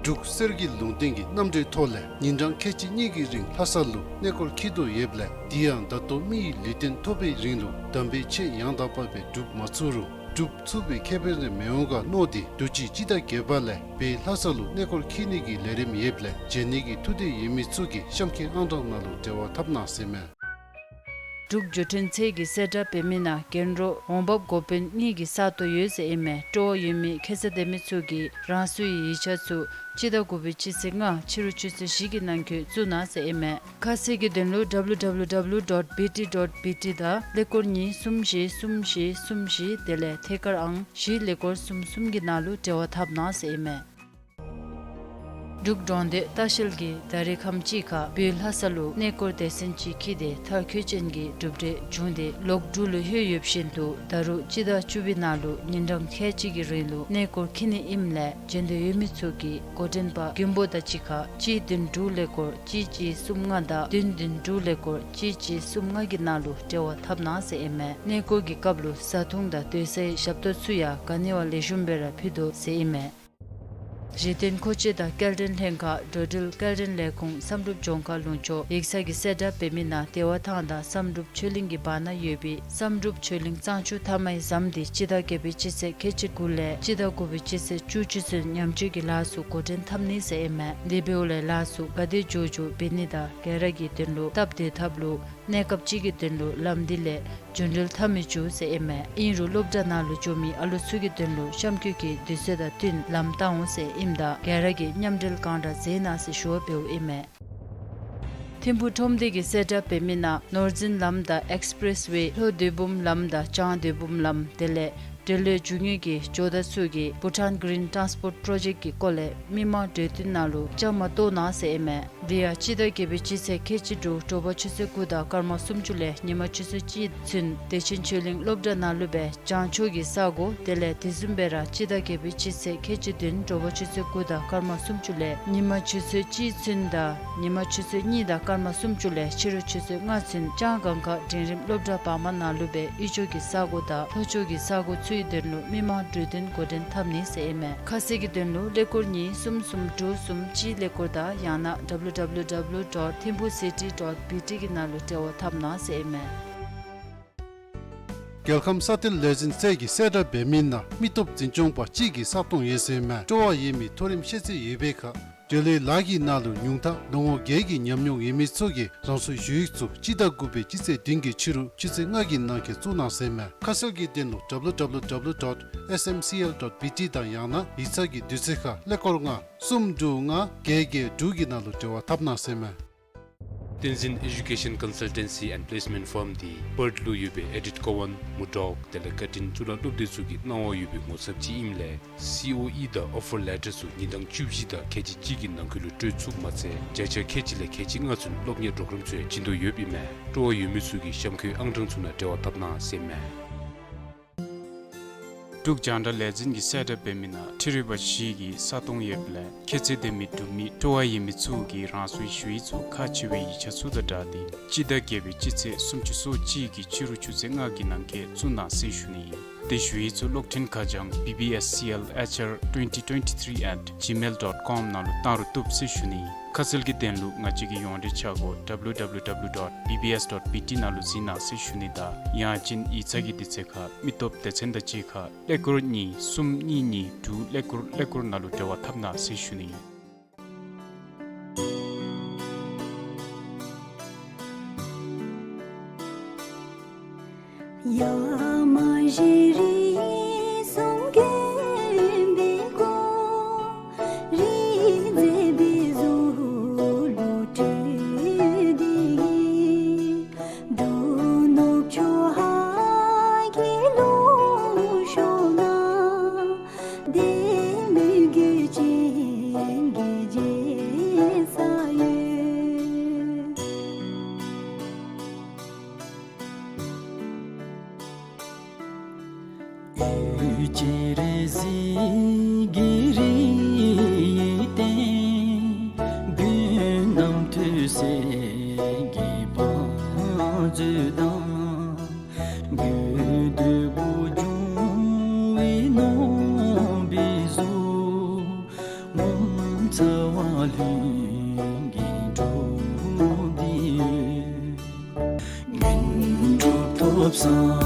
འབྲུག་གསེར་གྱི་ལུང་བསྟན་གྱི་རྣམ་འགྲེལ་ཐོག་ལས་ཉིན་གྲངས་ཁལ་གཅིག་གཉིས་ཀྱི་རིང་ལྷ་ས་ལུ་གནས་སྐོར་འཁྱིད་དོ་ཡོདཔ་ལས་དེ་ཡང་ད་ལྟོ་མི་ཡི་ལུས་རྟེན་ཐོབ་པའི་རིང་ལུ་དམ་པའི་ཆོས་ཡང་དག་པ་སྦེ་སྒྲུབ་མ་ཚུགས་རུང་སྒྲུབ་ཚུགས་པའི་ཁེ་ཕན་རེ་མི་འོང་ག་མནོ་སྟེ་དུས་ཅི་སྤྱི་ཟླ་བརྒྱད་པ་ལས་བོད་ལྷ་ས་ལུ་གནས་སྐོར་འཁྱིད་ནི་གི་ལས་རིམ་ཡོདཔ་ལས་བྱོན་ནི་གི་ཐུགས་འདོད་ཡོད་མི་ཚུ་གིས་གཤམ་འཁོད་ཨང་གྲངས་ནང་ལུ་འབྲེལ་བ་འཐབ་གནང་ཟེར་ཨིན་མས། འབྲུག་འགྲོ་གྲོན་ཚད་ཀྱི་གསལ་བསྒྲགས་འབད་མི་ནང་རྒྱན་རོ་འོང་འབབ་འགོ་དཔོན་གཉིས་ཀྱི་ས་སྟོང་ཡོད་ཟེར་ཨིན་མས། སྤྲོ་བ་ཡོད་མི་ཁེ་ས་ལྡན་མི་ཚུ་གིས་རང་སོའི་ཡིག་ཆ་ཚུ་སྤྱི་ཟླ་དགུ་པའི་སྤྱི་ཚེས་ལྔ་ཕྱི་རུ་ཆུ་ཚོད་བཞི་གི་ནང་འཁོད་བཙུགས་གནང་ཟེར་ཨིན་མས། ཁ་གསལ་གྱི་དོན་ལུ་ཌབ་ལུ་ཌབ་ལུ་ཌབ་ལུ་ཌོཊ་བི་ཊི་ཌོཊ་བི་ཊི་དང་ཀླད་ཀོར་གཉིས་གསུམ་བཞི་གསུམ་བཞི་གསུམ་བཞི་དེ་ལས་ཐད་ཀར་ཨང་བཞི་ཀླད་ཀོར་གསུམ་གསུམ་གྱི་ནང་ལུ་འབྲེལ་བ་འཐབ་གནང་ཟེར་ཨིན་མས། འབྲུག་གྲོང་སྡེ་ལྟ་བཤལ་གྱིས་ད་རེས་ཁམས་ཅིག་ཁར་བོད་ལྷ་ས་ལུ་གནས་སྐོར་སྡེ་ཚན་ཅིག་འཁྱིད་དེ་མཐར་འཁྱོལ་ཅན་གྱི་གྲུབ་འབྲས་བྱུང་སྟེ་ལོག་འབྲུག་ལུ་ལྷོད་ཡོདཔ་བཞིན་དུ་ད་རུང་སྤྱི་ཟླ་བཅུ་པའི་ནང་ལུ་ཉིན་གྲངས་ཁལ་གཅིག་གི་རིང་ལུ་གནས་སྐོར་འཁྱིད་ནི་ཨིནམ་ལས་བྱོན་འདོད་ཡོད་མི་ཚུ་གིས་འགོ་འདྲེན་པ་མགོན་པོ་དང་གཅིག་ཁར་གཅིག་བདུན་དྲུག་ཀླད་ཀོར་གཅིག་གཅིག་གསུམ་ལྔ་དང་བདུན་བདུན་དྲུག་ཀླད་ཀོར་གཅིག་གཅིག་གསུམ་ལྔ་གི་ནང་ལུ་འབྲེལ་བ་འཐབ་གནང་ཟེར་ཨིན་མས། གནས་སྐོར་གྱི་སྐབས་ལུ་བཟའ་འཐུང་དང་སྡོད་སའི་ཞབས་ཏོག་ཚུ་ཡང་ག་ནི་བ་ལེགས་ཤོམ་སྦེ་ར་ཕུལ་དོ་ཟེར་ཨིན་མས། གཞི་རྟེན་མཁོ་ཆས་དང་སྐྱེལ་འདྲེན་ལྷན་ཁག་འགྲོ་འགྲུལ་སྐྱེལ་འདྲེན་ལས་ཁུངས་བསམ་གྲུབ་ལྗོངས་མཁར་ལུང་ཕྱོགས་ཡིག་ཚང་གི་གསལ་བསྒྲགས་འབད་མི་ནང་བདེ་བ་ཐང་དང་བསམ་གྲུབ་ཆོས་གླིང་གི་བར་ན་ཡོད་པའི་བསམ་གྲུབ་ཆོས་གླིང་གཙང་ཆུ་མཐའ་མའི་ཟམ་འདི་སྤྱི་ཟླ་བརྒྱད་པའི་སྤྱི་ཚེས་ཁལ་གཅིག་དགུ་ལས་སྤྱི་ཟླ་དགུ་པའི་སྤྱི་ཚེས་བཅུ་གཅིག་ཚུན་ཉམས་བཅོས་ཀྱི་ལཱ་ཚུ་འགོ་འདྲེན་འཐབ་ནི་ཟེར་ཨིན་མས། དེ་འབདཝ་ལས་ལཱ་ཚུ་ག་དེ་མགྱོགས་མགྱོགས་འབད་ནི་དང་ག་ར་གི་དོན་ལུ་སྟབས་བདེ་ཐབས་ལུ་གནས་སྐབས་ཅིག་གི་དོན་ལུ་ལམ་འདི་ལས་རྒྱུན་འགྲུལ་འཐབ་མི་བཅུག་ཟེར་ཨིན་མས། ཨིན་རུང་སློབ་གྲྭ་ནང་ལུ་འགྱོ་མི་ཨ་ལོ་ཚུ་གི་དོན་ལུ་གཤམ་འཁོད་ཀྱི་དུས་ཚོད་དང་བསྟུན་ལམ་བཏང་འོང་ཟེར་ཨིནམ་ད་ག་ར་གིས་མཉམ་འབྲེལ་གང་དྲག་མཛད་གནང་ཟེར་ཞུ་བ་འབདཝ་ཨིན་མས། ཐིམ་ཕུག་ཁྲོམ་སྡེ་གི་གསལ་བསྒྲགས་འབད་མི་ནང་ནོར་འཛིན་ལམ་དང་ཨེགསི་པི་རེསི་ཝེ་ལྷོ་སྡོད་འབུམ་ལམ་དང་བྱང་སྡོད་འབུམ་ལམ་དེ་ལས་འབྲེལ་ཡོད་རྒྱུ་དངོས་ཀྱི་ཇོ་བདག་ཚུ་གིས་བྷུ་ཊཱན་གི་རིན་ཊཱནསི་པོརཊ་པྲོ་ཇེཀཊ་ཀྱི་སྐོར་ལས་མི་མང་གྲོས་བསྟུན་ནང་ལུ་བཅའ་མར་གཏོགས་གནང་ཟེར་ཨིན་མས། དེ་ཡང་སྤྱི་ཟླ་བརྒྱད་པའི་སྤྱི་ཚེས་ཁལ་གཅིག་དྲུག་དྲོ་པ་ཆུ་ཚོད་དགུ་དང་སྐར་མ་སུམ་ཅུ་ལས་ཉིན་མ་ཆུ་ཚོད་གཅིག་ཚུན་བདེ་ཆེན་ཆོས་གླིང་སློབ་གྲྭ་ནང་ལུ་སྦེ་བྱང་ཕྱོགས་ཀྱི་ས་སྒོ་དེ་ལས་དེ་བཟུམ་སྦེ་ར་སྤྱི་ཟླ་བརྒྱད་པའི་སྤྱི་ཚེས་ཁལ་གཅིག་བདུན་དྲོ་པ་ཆུ་ཚོད་དགུ་དང་སྐར་མ་སུམ་ཅུ་ལས་ཉིན་མ་ཆུ་ཚོད་གཅིག་ཚུན་དང་ཉིན་མ་ཆུ་ཚོད་གཉིས་དང་སྐར་མ་སུམ་ཅུ་ལས་ཕྱི་རུ་ཆུ་ཚོད་ལྔ་ཚུན་ལྕང་སྒང་ཁ་འབྲིང་རིམ་སློབ་གྲྭ་བར་མ་ནང་ལུ་སྦེ་དབུས་ཕྱོགས་ཀྱི་ས་སྒོ་དང་ལྷོ་ཕྱོགས་ཀྱི་ས་སྒོ་ཚུའི་དོན་ལུ་མི་མང་གྲོས་བསྟུན་འགོ་འདྲེན་འཐབ་ནི་ཟེར་ཨིན་མས། ཁ་གསལ་གྱི་དོན་ལུ་ཀླད་ཀོར་གཉིས་གསུམ་གསུམ་དྲུག་གསུམ་གཅིག་ཀླད་ཀོར་དང་ཡང་ན་ཌབ་ལུ་ཌབ་ལུ་ཌབ་ལུ་ཌོཊ་ཐིམ་ཕུག་སི་ཊི་ཌོཊ་བི་ཊི་གི་ནང་ལུ་འབྲེལ་བ་འཐབ་གནང་ཟེར་ཨིན་མས། རྒྱལ་ཁམས་ས་གཏེར་ལས་འཛིན་ཚད་ཀྱི་གསལ་བསྒྲགས་འབད་མི་ནང་མི་སྟོབས་འཛིན་སྐྱོང་པ་གཅིག་གི་ས་སྟོང་ཡོད་ཟེར་ཨིན་མས། སྤྲོ་བ་ཡོད་མི་མཐོ་རིམ་ཤེས་ཚད་ཡོད་པའི་ཁར་འབྲེལ་ཡོད་ལཱ་གི་ནང་ལུ་ཉུང་མཐའ་ལོ་ངོ་བརྒྱད་ཀྱི་ཉམས་མྱོང་ཡོད་མི་ཚུ་གིས་རང་སོའི་ཞུ་ཡིག་ཚུ་སྤྱི་ཟླ་དགུ་པའི་སྤྱི་ཚེས་བདུན་གྱི་ཕྱི་རུ་ཆུ་ཚོད་ལྔ་གི་ནང་འཁོད་བཙུགས་གནང་ཟེར་ཨིན་མས། ཁ་གསལ་གྱི་དོན་ལུ་ཌབ་ལུ་ཌབ་ལུ་ཌབ་ལུ་ཌོཊ་ཨེསི་ཨེམ་སི་ཨེལ་ཌོཊ་བི་ཊི་དང་ཡང་ན་ཡིག་ཚང་གི་དུས་ཚོད་ཁར་ཀླད་ཀོར་ལྔ་གསུམ་དྲུག་ལྔ་བརྒྱད་བརྒྱད་དྲུག་གི་ནང་ལུ་འབྲེལ་བ་འཐབ་གནང་ཟེར་ཨིན་མས། བསྟན་འཛིན་Education Consultancy and Placement Firm འདི་པརཐ་ལུ་ཡོད་པའི་ཨེ་ཌིཐ་ཀོ་ཝཱན་མུར་ཌོག་དེ་ལས་ཀར་ཊིན་གཙུག་ལག་སློབ་སྡེ་ཚུ་གིས་གནང་བ་ཡོད་པའི་ངོ་ཚབ་ཅིག་ཨིནམ་ལས་སི་ཨོ་ཨི་དང་ཨོ་ཕར་ལེ་ཊར་ཚུ་ཉིན་གྲངས་བཅུ་བཞི་དང་ཁལ་གཅིག་གཅིག་གི་ནང་འཁོད་ལུ་སྤྲོད་ཚུགསཔ་མ་ཚད་བརྒྱ་ཆ་ཁལ་གཅིག་ལས་ཁལ་གཅིག་ལྔ་ཚུན་སློབ་གཉེར་གྲོགས་རམ་ཚུ་ཡང་བྱིན་དོ་ཡོདཔ་ཨིན་མས། སྤྲོ་བ་ཡོད་མི་ཚུ་གིས་གཤམ་འཁོད་ཨང་གྲངས་ཚུ་ནང་འབྲེལ་བ་འཐབ་གནང་ཟེར་མས། འབྲུག་རྒྱང་བསྒྲགས་ལས་འཛིན་གྱིས་གསལ་བསྒྲགས་འབད་མི་ནང་འཕྲུལ་རིག་པ་བཞི་གི་ས་སྟོང་ཡོདཔ་ལས་ཁྱད་ཚད་ལྡན་མི་འབྲུག་མི་སྤྲོ་བ་ཡོད་མི་ཚུ་གིས་རང་སོའི་ཞུ་ཡིག་ཚུ་ཁག་ཆེ་བའི་ཡིག་ཆ་ཚུ་དང་སྦྲགས་ཏེ་སྤྱི་ཟླ་བརྒྱད་པའི་སྤྱི་ཚེས་སུམ་ཅུ་སོ་གཅིག་གི་ཕྱི་རུ་ཆུ་ཚོད་ལྔ་གི་ནང་འཁོད་བཙུགས་གནང་ཟེར་ཞུ་ནི་ཨིན། དེ་ཞུ་ཡིག་ཚུ་གློག་འཕྲིན་ཁ་བྱང་B B S C L H R twenty twenty-three at gmail dot com ནང་ལུ་བཏང་རུང་བཏུབ་ཟེར་ཞུ་ནི། ཁ་གསལ་གྱི་དོན་ལུ་ང་བཅས་ཀྱི་ཡོངས་འབྲེལ་ཆ་སྒོ་W W W dot B B S dot B T ནང་ལུ་གཟིགས་གནང་ཟེར་ཞུ་ནི་དང་ཡང་ཅིན་ཡིག་ཚང་གི་དུས་ཚོད་ཁར་མི་སྟོབས་སྡེ་ཚན་དང་གཅིག་ཁར་ཀླད་ཀོར་གཉིས་གསུམ་གཉིས་གཉིས་དྲུག་ཀླད་ཀོར་ཀླད་ཀོར་ནང་ལུ་འབྲེལ་བ་འཐབ་གནང་ཟེར་ཞུ་ནི། ཡ་མ་ཞེ་རི་གསུམ་གྱོན་པའི་སྐུ་རི་མཛེས་པའི་གཟུགས་ལུ་སྤྲུལ་ཏེ་གི་འབྲུག་ནུབ་ཕྱོགས་ཧཱ་གི་ལུང་ཕྱོགས་ན་བདེ་མོའི་གོས་ཅན་གྱི་རྒྱལ་ས་ཡོད། འོད་ཀྱི་རི་གཟིགས་ཀྱི་རི་སྟེང་མགོན་རྣམ་ཐོས་སྲས་ཀྱི་བང་མཛོད་དང་། དགོས་འདོད་པོ་འབྱུང་བའི་ནོར་བུའི་གཟུགས། ངོ་མཚར་བ་ལྷུན་གྱིས་གྲུབ་སྟེ་ཡོད། དངོས་གྲུབ་ཐོབ་སངས་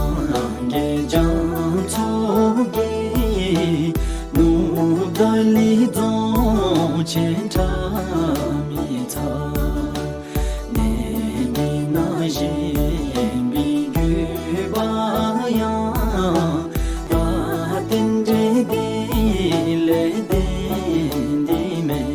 རྒྱས་རྒྱ་མཚོ་རྒྱལ། ནུབ་ཏཱ་ལའི་རྫོང་ཆེན་ཁྲ་མི་ཚ། གནས་འདི་ན་བཞེངས་པའི་དགོས་པ་ཡང་། ད་རྟེན་འབྲེལ་འདི་ལས་ལྡན་འདི་མེད།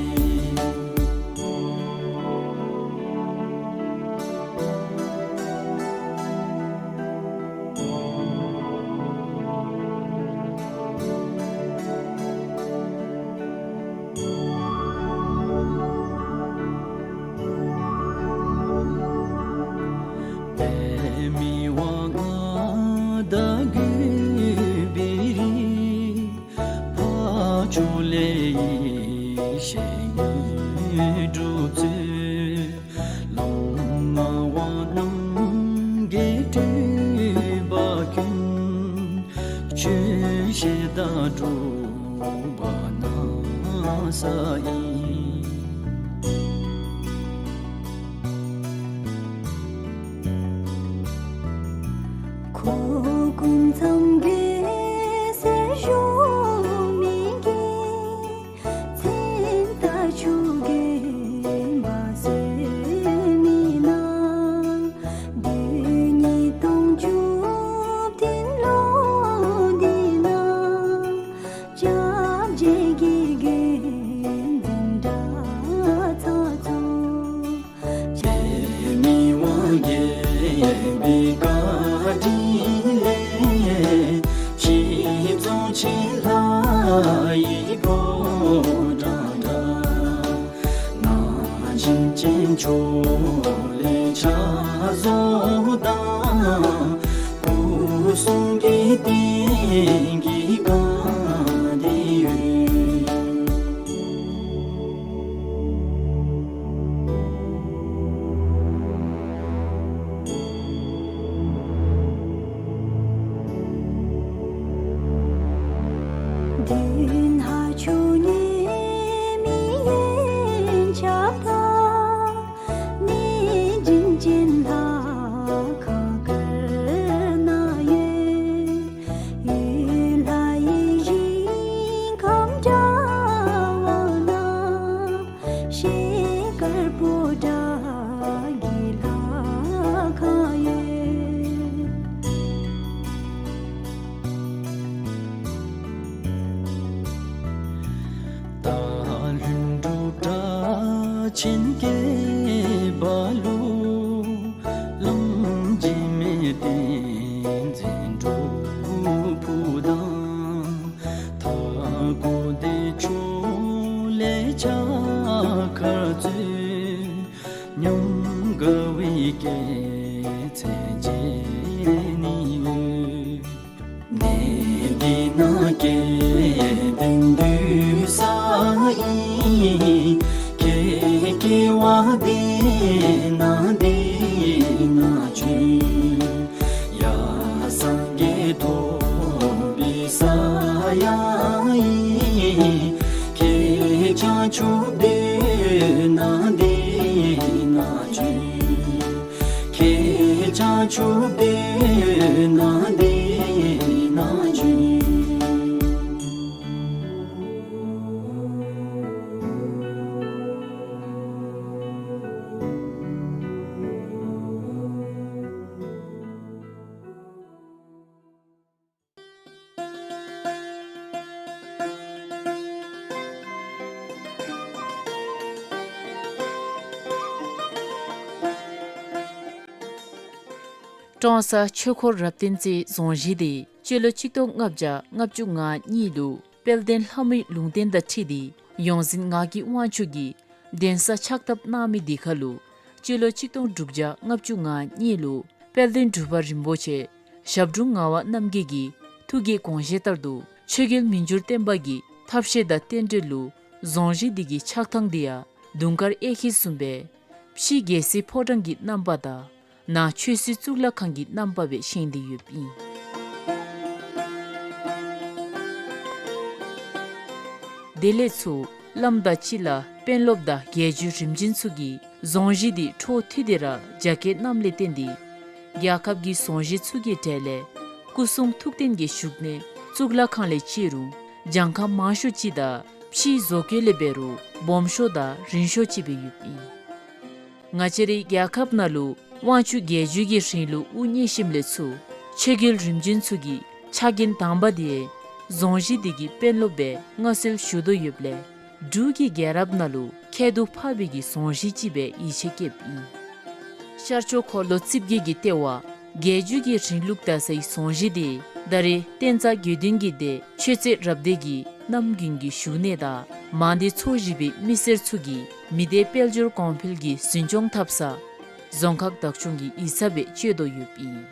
པདྨའི་དབང་བསྔགས་བདག་གུས་པའི་རིགས། འཕགས་མཆོག་ལས་ཡེ་ཤེས་དངོས་གྲུབ་སྩོལ། ལོང་བ་རྣམ་རྒྱལ་སྤྲུལ་པ་ཀུན། ཆོས་བཤད་དང་སྒྲུབ་པ་གནང་ས་ཡིན། ཁོ་སྐུ་མཚམས་བརྒྱད་ཟེར་ཞུ་མི་གི། མཚན་རྟགས་ཆུ་རྒྱུན་འབར་སོ་མི་ནང་། བདུན་གཉིས་སྟོང་བཅུ་བདུན་ལོ་འདི་ན། སྐྱབས་རྗེ་གི་དགེ་འདུན་གྲྭ་ཚང་ཚུ། པདྨའི་དབང་རྒྱལ་པའི་བཀའ་དྲིན་ལས། གཞིས་རྫོང་ཆེན་ལྷ་ཡི་ཕོ་བྲང་འདྲ། ན་བཞིན་ཅན་ཕྱོགས་ལས་ཕྱག་བཟོ་དང་། སྐུ་གསུང་གི་རྟེན་གྱི་བཀའ་འདི་ཡོད། མདུན་ཧ་ཆུ་ཉེ་མི་ཡན་ཆད་དང་། གནས་བྱིན་ཅན་ལྷ་ཁང་དཀར་ནང་ཡོད། ཡུལ་ལྷ་ མཚན་བརྗོད་ནི་ཡོད། གནས་འདི་ན་སྐལ་ལྡན་འདུས་ས་ཨིན། ཁྱེད་སྐྱེ་བ་འདི་ན་འདི་ན་བྱོན། ཡ་སངས་རྒྱས་ཐོབ་པའི་ས་ཡང་ཨིན། ཁྱེད་བྱང་ཆུབ་སྡོད་ན་འདི་ན་བྱོན། ཁྱེད་བྱང་ཆུབ་སྡོད་ན་འདི་ན་བྱོན། ཀྲོང་གསར་ཆོས་འཁོར་རབ་བརྟན་རྩེའི་རྫོང་གཞིས་དེ་སྤྱི་ལོ་ཆིག་སྟོང་ལྔ་བརྒྱ་ལྔ་བཅུ་ང་གཉིས་ལུ་དཔལ་ལྡན་ལྷ་མོའི་ལུང་བསྟན་དང་འཁྲིལ་ཏེ་ཡོངས་འཛིན་ངག་གི་དབང་ཕྱུག་གིས་གདན་ས་ཕྱག་བཏབ་གནང་མི་དེ་ཁར་ལུ་སྤྱི་ལོ་ཆིག་སྟོང་དྲུག་བརྒྱ་ལྔ་བཅུ་ང་གཉིས་ལུ་དཔལ་ལྡན་འབྲུག་པ་རིན་པོ་ཆེ་ཞབས་དྲུང་ངག་དབང་རྣམ་རྒྱལ་གྱི་ཐུགས་ཀྱི་དགོངས་བཞེད་ལྟར་དུ་ཆོས་རྒྱལ་མི་འགྱུར་བརྟན་པ་གི་ཐབས་ཤེས་དང་རྟེན་འབྲེལ་ལུ་རྫོང་གཞིས་འདི་གི་ཆགས་ཐངས་འདི་ཡང་དུང་དཀར་གཡས་འཁྱིལ་བཟུམ་སྦེ་ཕྱི་རྒྱལ་སྲིད་ཕོ་བྲང་གི་རྣམ་པ་དང་ནང་ཆོས་སྲིད་གཙུག་ལག་ཁང་གི་རྣམ་པ་སྦེ་བཞེངས་ཏེ་ཡོདཔ་ཨིན། དེ་ལས་ཚུར་བླམ་དང་གཅིག་ལ་དཔོན་སློབ་དང་རྒྱལ་བརྒྱུད་རིམ་བྱོན་ཚུ་གིས་རྫོང་གཞིས་འདི་འཕྲོ་མཐུད་དེ་ར་རྒྱ་སྐྱེད་གནངམ་ལས་བརྟེན་ཏེ་རྒྱལ་ཁབ་ཀྱི་རྫོང་གཞིས་ཚུ་གི་གྲས་ལས་སྐུ་གསུང་ཐུགས་རྟེན་གྱི་བཞུགས་གནས་གཙུག་ལག་ཁང་ལས་བཅད་རུང་གྱངས་ཁ་མང་ཤོས་ཅིག་དང་ཕྱིའི་བཟོ་བཀོད་ལས་འབད་རུང་སྦོམ་ཤོས་དང་རིང་ཤོས་ཅིག་སྦེ་ཡོདཔ་ཨིན། ང་བཅས་རའི་རྒྱལ་ཁབ་ནང་ལུ་དབང་ཕྱུག་རྒྱལ་བརྒྱུད་ཀྱི་རིང་ལུགས་དབུ་བརྙེས་ཞིནམ་ལས་ཚུར་ཆོས་རྒྱལ་རིམ་བྱོན་ཚུ་གི་ཕྱག་འགན་དང་པ་དེ་རྫོང་གཞིས་འདི་གི་དཔོན་སློབ་སྦེ་མངའ་གསོལ་ཞུ་དོ་ཡོདཔ་ལས་འབྲུག་གི་རྒྱལ་རབས་ནང་ལུ་ཁྱད་དུ་འཕགས་པའི་གི་རྫོང་གཞིས་ཅིག་སྦེ་ཡིད་ཆེས་བསྐྱེདཔ་ཨིན། ཤར་ཕྱོགས་འཁོར་ལོ་རྩིབས་བརྒྱད་ཀྱི་ལྟེ་བ་རྒྱལ་བརྒྱུད་ཀྱི་རིང་ལུགས་དར་སའི་རྫོང་གཞིས་དེ་ད་རེས་བསྟན་རྩ་དགེ་འདུན་གྱི་སྡེ་ཆོས་རྩེ་རབ་སྡེ་གི་རྣམ་རྒྱུན་གྱི་བཞུགས་གནས་དང་མང་སྡེ་ཚོ་བཞི་པའི་མི་སེར་ཚུ་གིས་མི་སྡེ་དཔལ་འབྱོར་གོང་འཕེལ་གྱི་འཛིན་སྐྱོང་འཐབ་ས་རྫོང་ཁག་བདག་སྐྱོང་གི་ཡིག་ཚང་སྦེ་སྤྱོད་དོ་ཡོདཔ་ཨིན།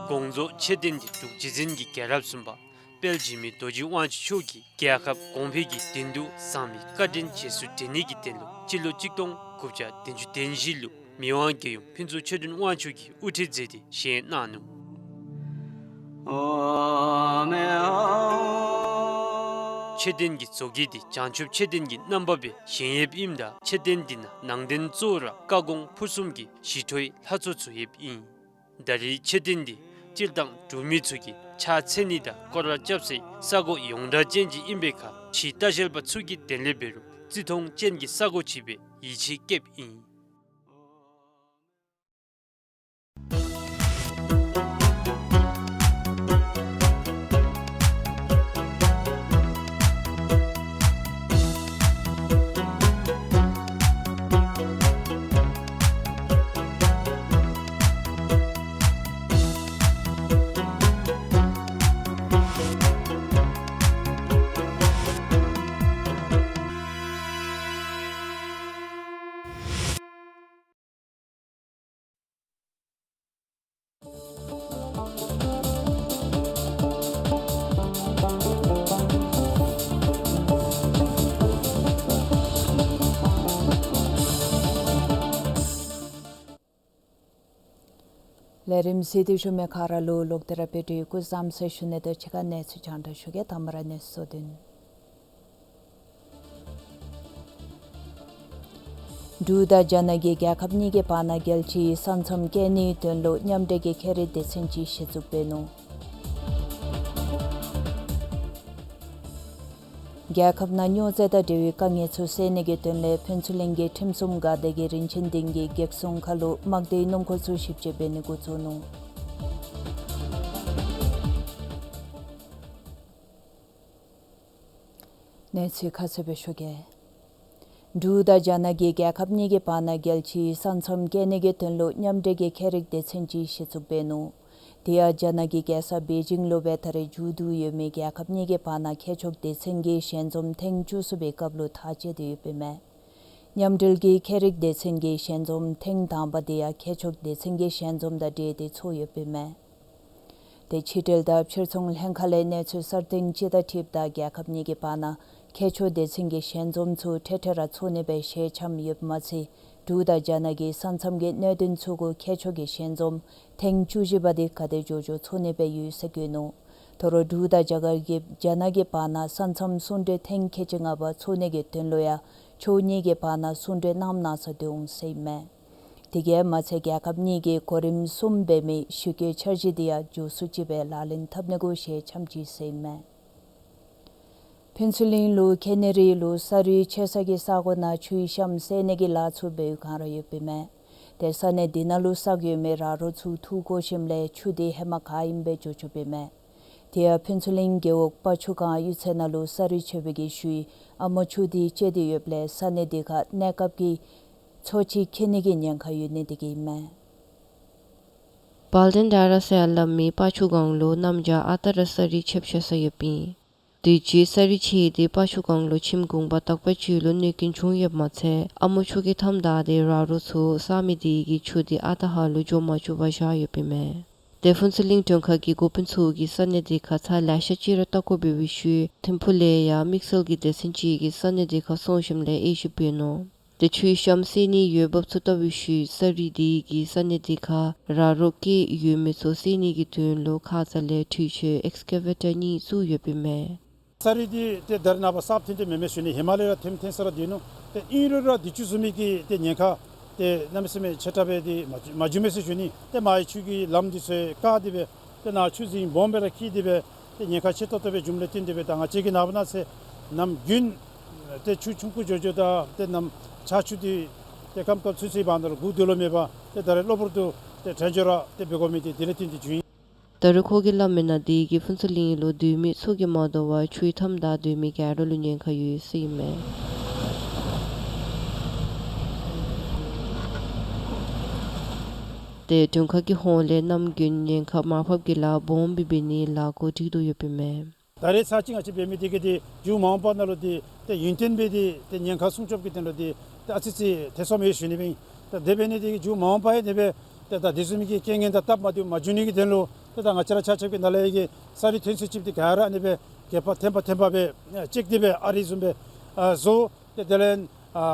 དགོངས་རྫོགས་མཆོད་རྟེན་འདི་འབྲུག་རྗེ་བཙུན་གྱི་རྒྱལ་རབས་གསུམ་པ་དཔལ་འཇིགས་མེད་རྡོ་རྗེ་དབང་ཕྱུག་མཆོག་གིས་རྒྱལ་ཁབ་གོང་འཕེལ་གྱི་དོན་དུ་བཟང་མི་བཀའ་དྲིན་རྗེས་སུ་དྲན་ནི་གི་དོན་ལུ་སྤྱི་ལོ་གཅིག་སྟོང་དགུ་བརྒྱ་བདུན་ཅུ་དོན་བཞི་ལུ་མི་དབང་རྒྱལ་ཡུམ་ཕུན་ཚོགས་ཆོས་སྒྲོན་དབང་ཕྱུག་གིས་དབུ་ཁྲིད་མཛད་དེ་བཞེངས་གནང་ནུག། མཆོད་རྟེན་གྱི་བཟོ་བཀོད་འདི་བྱང་ཆུབ་མཆོད་རྟེན་གྱི་རྣམ་པ་སྦེ་བཞེངས་ཡོདཔ་ཨིནམ་ད་མཆོད་རྟེན་འདི་ནང་ནང་རྟེན་གཙོ་བོ་ར་བཀའ་དགོངས་ཕུར་གསུམ་གྱི་ཞི་ཁྲོའི་ལྷ་ཚོགས་ཚུ་ཡོདཔ་ཨིན། ད་རེས་མཆོད་རྟེན་འདི་སྤྱིར་བཏང་འབྲུག་མི་ཚུ་གིས་ཕྱག་འཚལ་ནི་དང་སྐོར་ར་རྐྱབ་སའི་ས་གོ་ཡོངས་གྲགས་ཅན་ཅིག་ཨིན་པའི་ཁར་ཕྱིའི་ལྟ་བཤལ་པ་ཚུ་གི་དོན་ལས་འབད་རུང་བརྩི་མཐོང་ཅན་གྱི་ས་གོ་ཅིག་སྦེ་ཡིད་ཆེས་བསྐྱེདཔ་ཨིན། ལས་རིམ་གཟིགས་ཏེ་བཞུགས་མི་ག་ར་ལུ་ལོག་སྟེ་ར་དཔེ་སྟོན་སྐུ་གཟུགས་བཟང་པོ་ཟེར་ཞུ་ནི་དང་གཅིག་ཁར་གནས་ཚུལ་སྙན་ཞུ་གེ། དང་པ་ར་གནས་ཚུལ་གཙོ་དོན། འབྲུག་དང་རྒྱ་ནག་གི་རྒྱལ་ཁབ་གཉིས་ཀྱི་བར་ན་རྒྱལ་སྤྱིའི་ས་མཚམས་བཀལ་ནིའི་དོན་ལུ་མཉམ་འབྲེལ་གྱི་ཁྱད་རིག་སྡེ་ཚན་ཅིག་གཞི་བཙུགས་འབད་ནུག། རྒྱལ་ཁབ་ནང་སྨྱོ་རྫས་དང་འབྲེལ་བའི་དཀའ་ངལ་ཚུ་སེལ་ནི་གི་དོན་ལས་ཕུན་ཚོགས་གླིང་གི་ཁྲིམས་སྲུང་འགག་སྡེ་གིས་རིན་ཆེན་སྡིངས་ཀྱི་སྒེག་སྲུང་ཁ་ལུ་དམག་སྡེའི་སྣུམ་འཁོར་ཚུ་ཞིབ་དཔྱད་འབད་ནི་འགོ་བཙུགས་ནུག། གནས་ཚུལ་ཁ་གསལ་སྦེ་ཞུ་གེ། འབྲུག་དང་རྒྱ་ནག་གི་རྒྱལ་ཁབ་གཉིས་ཀྱི་བར་ན་རྒྱལ་སྤྱིའི་ས་མཚམས་བཀལ་ནི་གི་དོན་ལུ་མཉམ་འབྲེལ་གྱི་ཁྱད་རིག་སྡེ་ཚན་ཅིག་གཞི་བཙུགས་འབད་ནུག། དེ་ཡང་རྒྱ་ནག་གི་རྒྱལ་ས་པེ་ཅིང་ལུ་སྦེ་ད་རེས་མཇུག་བསྡུ་ཡོད་མི་རྒྱལ་ཁབ་གཉིས་ཀྱི་བར་ན་ཁྱད་ཕྱོགས་སྡེ་ཚན་གྱི་ཞལ་འཛོམས་ཐེངས་བཅུ་གསུམ་པའི་སྐབས་ལུ་ཐག་བཅད་དེ་ཡོདཔ་ཨིན་མས། མཉམ་འབྲེལ་གྱི་ཁྱད་རིག་སྡེ་ཚན་གྱི་ཞལ་འཛོམས་ཐེངས་དང་པ་དེ་ཡང་ཁྱད་ཕྱོགས་སྡེ་ཚན་གྱི་ཞལ་འཛོམས་དང་འབྲེལ་ཏེ་ཚོགས་ཡོདཔ་ཨིན་མས། དེ་ཕྱི་འབྲེལ་དང་ཕྱིར་ཚོང་ལྷན་ཁག་ལས་གནས་ཚུལ་གསར་བཏོན་ཅིག་དང་འཁྲིལཝ་ད་རྒྱལ་ཁབ་གཉིས་ཀྱི་བར་ན་ཁྱད་ཕྱོགས་སྡེ་ཚན་གྱི་ཞལ་འཛོམས་ཚུ་འཕྲལ་འཕྲལ་ར་ཚོགས་ནི་སྦེ་ཞལ་འཆམ་ཡོདཔ་མ་ཚད་འབྲུག་དང་རྒྱ་ནག་གི་ས་མཚམས་ཀྱི་གནད་དོན་ཚུ་གུ་ཁྱད་ཕྱོགས་ཀྱི་ཞལ་འཛོམས་ཐེངས་བཅུ་བཞི་པ་དེ་ག་དེ་མགྱོགས་མགྱོགས་ཚོགས་ནི་སྦེ་ཡོད་ཟེར་བཀོད་ནུག། དོ་རུང་འབྲུག་དང་རྒྱ་གར་གྱིས་རྒྱ་ནག་གི་བར་ན་ས་མཚམས་གསུང་གྲོས་ཐེངས་ཁལ་གཅིག་ལྔ་པ་ཚོགས་ནི་གི་དོན་ལུ་ཡང་ཕྱོགས་གཉིས་ཀྱི་བར་ན་གསུང་གྲོས་གནངམ་གནང་ས་འདུག་འོང་ཟེར་ཨིན་མས། དེ་གིས་མ་ཚད་རྒྱལ་ཁབ་གཉིས་ཀྱི་གོ་རིམ་གསུམ་འབད་མི་ཞི་རྒོལ་འཆར་གཞི་དེ་ཡང་མགྱོགས་སུ་ཅིག་སྦེ་ལག་ལེན་འཐབ་ནི་གུ་ཞལ་འཆམ་ཅི་ཟེར་ཨིན་མས། ཕུན་ཚོགས་གླིང་ལུ་ཁེ་ནེ་རི་ལུ་ས་རུད་ཆད་ས་གི་ས་གོ་ནང་ཆུའི་གཤམ་བསལ་ནི་གི་ལཱ་ཚུ་འབད་བའི་བསྒང་ར་ཡོདཔ་ཨིན་མས། དེ་ས་གནས་དེ་ནང་ལུ་བསགས་ཡོད་མི་ར་རོ་ཚུ་འཐུ་བཀོ་ཞིནམ་ལས་ཆུ་དེ་ཧེ་མ་ག་ཨིནམ་སྦེ་འགྱོ་བཅུགཔ་ཨིན་མས། དེ་ཡང་ཕུན་ཚོགས་གླིང་རྒེད་འོག་དཔའ་ཆུ་སྒང་གཡུས་ཚན་ནང་ལུ་ས་རུད་ཆད་པའི་གི་ཤུལ་ཨ་མོ་ཆུ་དེ་ཆད་དེ་ཡོདཔ་ལས་ས་གནས་དེ་ཁར་གནས་སྐབས་ཀྱི་འཚོ་ཕྱི་ཁྱིད་ནི་གི་ཉེན་ཁ་ཡོད་ནི་དེ་གིས་ཨིན་མས། བཱལ་ཌེན་ཌ་ར་ཟེར་སླབ་མི་དཔའ་ཆུ་སྒང་ལུ་གནམ་བྱཱར་ཨ་རྟག་ར་ས་རུད་ཆདཔ་ཆད་ས་ཡོདཔ་ཨིན། དུས་ཅི་ས་རུད་ཆད་དེ་དཔའ་ཆུ་སྒང་ལུ་ཁྱིམ་གུང་པ་དག་པ་ཅིག་ལུ་གནོད་སྐྱོན་བྱུང་ཡོདཔ་མ་ཚད་ཨ་མོ་ཆུ་གིས་མཐའམ་བདའ་སྟེ་ར་རོ་ཚུ་བསགས་མི་དེ་གིས་ཆུ་དེ་ཨ་རྟག་ཧ་ལུ་འགྱོ་མ་བཅུག་པར་བཞག་ཡོདཔ་ཨིན་མས། དེ་ཕུན་ཚོགས་གླིང་དྲུང་ཁག་གི་འགོ་དཔོན་ཚུ་གིས་ས་གནས་དེ་ཁར་ཚར་ལེ་ཤ་ཅིག་ར་བལྟ་བཀོ་འབད་བའི་ཤུལ་ཐིམ་ཕུག་ལས་ཡང་དམིགས་བསལ་གྱི་སྡེ་ཚན་ཅིག་གིས་ས་གནས་དེ་ཁར་སོང་ཞིནམ་ལས་དབྱེ་ཞིབ་འབད་ནུག། དེ་ཆུའི་གཤམ་བསལ་ནི་ཡོད་བབ་ཚུ་བལྟ་བའི་ཤུལ་ས་རུད་དེ་གིས་ས་གནས་དེ་ཁར་ར་རོ་བཀལ་ཡོད་མི་ཚུ་བསལ་ནི་གི་དོན་ལུ་ཁ་ཙ་ལས་འཕྲུལ་ཆས་ཨེགསི་ཀེ་ཝེ་ཊར་གཉིས་བཙུགས་ཡོདཔ་ཨིན་མས། ས་རུད་དེ་ཏེ་ད་རེས་ནངས་པ་གསརཔ་ཐོན་ཏེ་མེན་མས་ཞུ་ནི། ཧེ་མ་ལས་ར་ཐོནམ་ཐོན་ས་ར་སྡོད་ནུག། ཏེ་ཨིན་རུང་ར་དུས་ཅི་བཟུམ་མའི་གི་ཏེ་ཉེན་ཁ་ཏེ་གནམ་མེད་ས་མེད་ཆེ་དྲགས་སྦེ་ཏེ་མ་མ་བྱུང་མས་ཟེར་ཞུ་ནི། ཏེ་མ་ཡི་ཆུ་གི་ལམ་འདི་ཚུ་བཀག་སྟེ་སྦེ་ཏེ་ནཱ་ཆུ་རྫིང་སྦོམ་སྦེ་ར་འཁྱིལ་ཏེ་སྦེ་ཏེ་ཉེན་ཁ་ཆེ་ཏོག་ཏོ་སྦེ་འབྱུངམ་ལས་བརྟེན་ཏེ་སྦེ་ད་ང་བཅས་ཀྱིས་ནངས་པ་གནངས་ཚེ་གནམ་དགུན་ཏེ་ཆུ་ཆུང་ཀུ་འགྱོ་འགྱོཝ་ད་ཏེ་གནམ་ཆར་ཆུ་འདི་ཏེ་སྐམ་སྐམ་ཚུད་ཚུད་བར་ན་ལུ་སྒུག་སྡོད་ལོང་མེད་པར་ཏེ་ད་རེས་གློ་བུར་དུ་ཏེ་དྲན་འགྱོ་ར་ཏེ་འབད་དགོ་མི་འདི་དེ་ལས་བརྟེན་ཏེ་བྱུང་ཡི། ད་རུང་ཁོ་གིས་སླབ་མི་ནང་དེ་གིས་ཕུན་ཚོགས་གླིང་ལུ་སྡོད་མི་ཚུ་གིས་མ་དོ་བར་ཆུའི་མཐའམ་བདའ་སྡོད་མི་ག་ར་ལུ་ཉེན་ཁ་ཡོད་ཟེར་ཨིན་མས། ཏེ་དྲུང་ཁག་གི་ཧོངས་ལས་གནམ་དགུན་ཉེན་ཁ་མར་ཕབ་ཀྱི་ལཱ་སྦོམ་སྦེ་འབད་ནི་ལཱ་འགོ་འགྲིག་དོ་ཡོདཔ་ཨིན་མས། ད་རེས་ཚར་གཅིག་ང་བཅས་འབད་མི་དེ་གིས་ཏེ་མཇུག་མ་འོངས་པ་ནང་ལུ་ཏེ་ཏེ་ཡུན་བརྟན་སྦེ་ཏེ་ཏེ་ཉེན་ཁ་སྲུང་སྐྱོབ་ཀྱི་དོན་ལུ་ཏེ་ཏེ་ཨ་ཙི་ཅིག་ཐེ་ཚོམ་ཡོད་ཞུ་ནི་སྦེ་ཨིན། ད་དེ་འབད་ནི་དེ་གིས་མཇུག་མ་འོངས་པ་ཡང་དེ་སྦེ་ཏེ་ད་དེ་བཟུམ་གྱི་རྐྱེན་ངན་དང་སྟབས་མ་བདེཝ་མ་འབྱུང་ནི་གི་དོན་ལུ་ཏེ་ད་ང་བཅས་ར་ཆ་ཁྱབ་ཀྱིས་ནཱ་ལས་ཀྱི་ས་རུད་ཐོན་ས་ཅིག་ཏེ་ག་ར་ཨ་ནི་སྦེ་གད་པ་ཐོན་པ་ཐོན་པ་སྦེ་ཅིག་དེ་སྦེ་ཨ་རི་བཟུམ་སྦེ་ཨ་བཟོ། ཏེ་དེ་ལས་ཨ་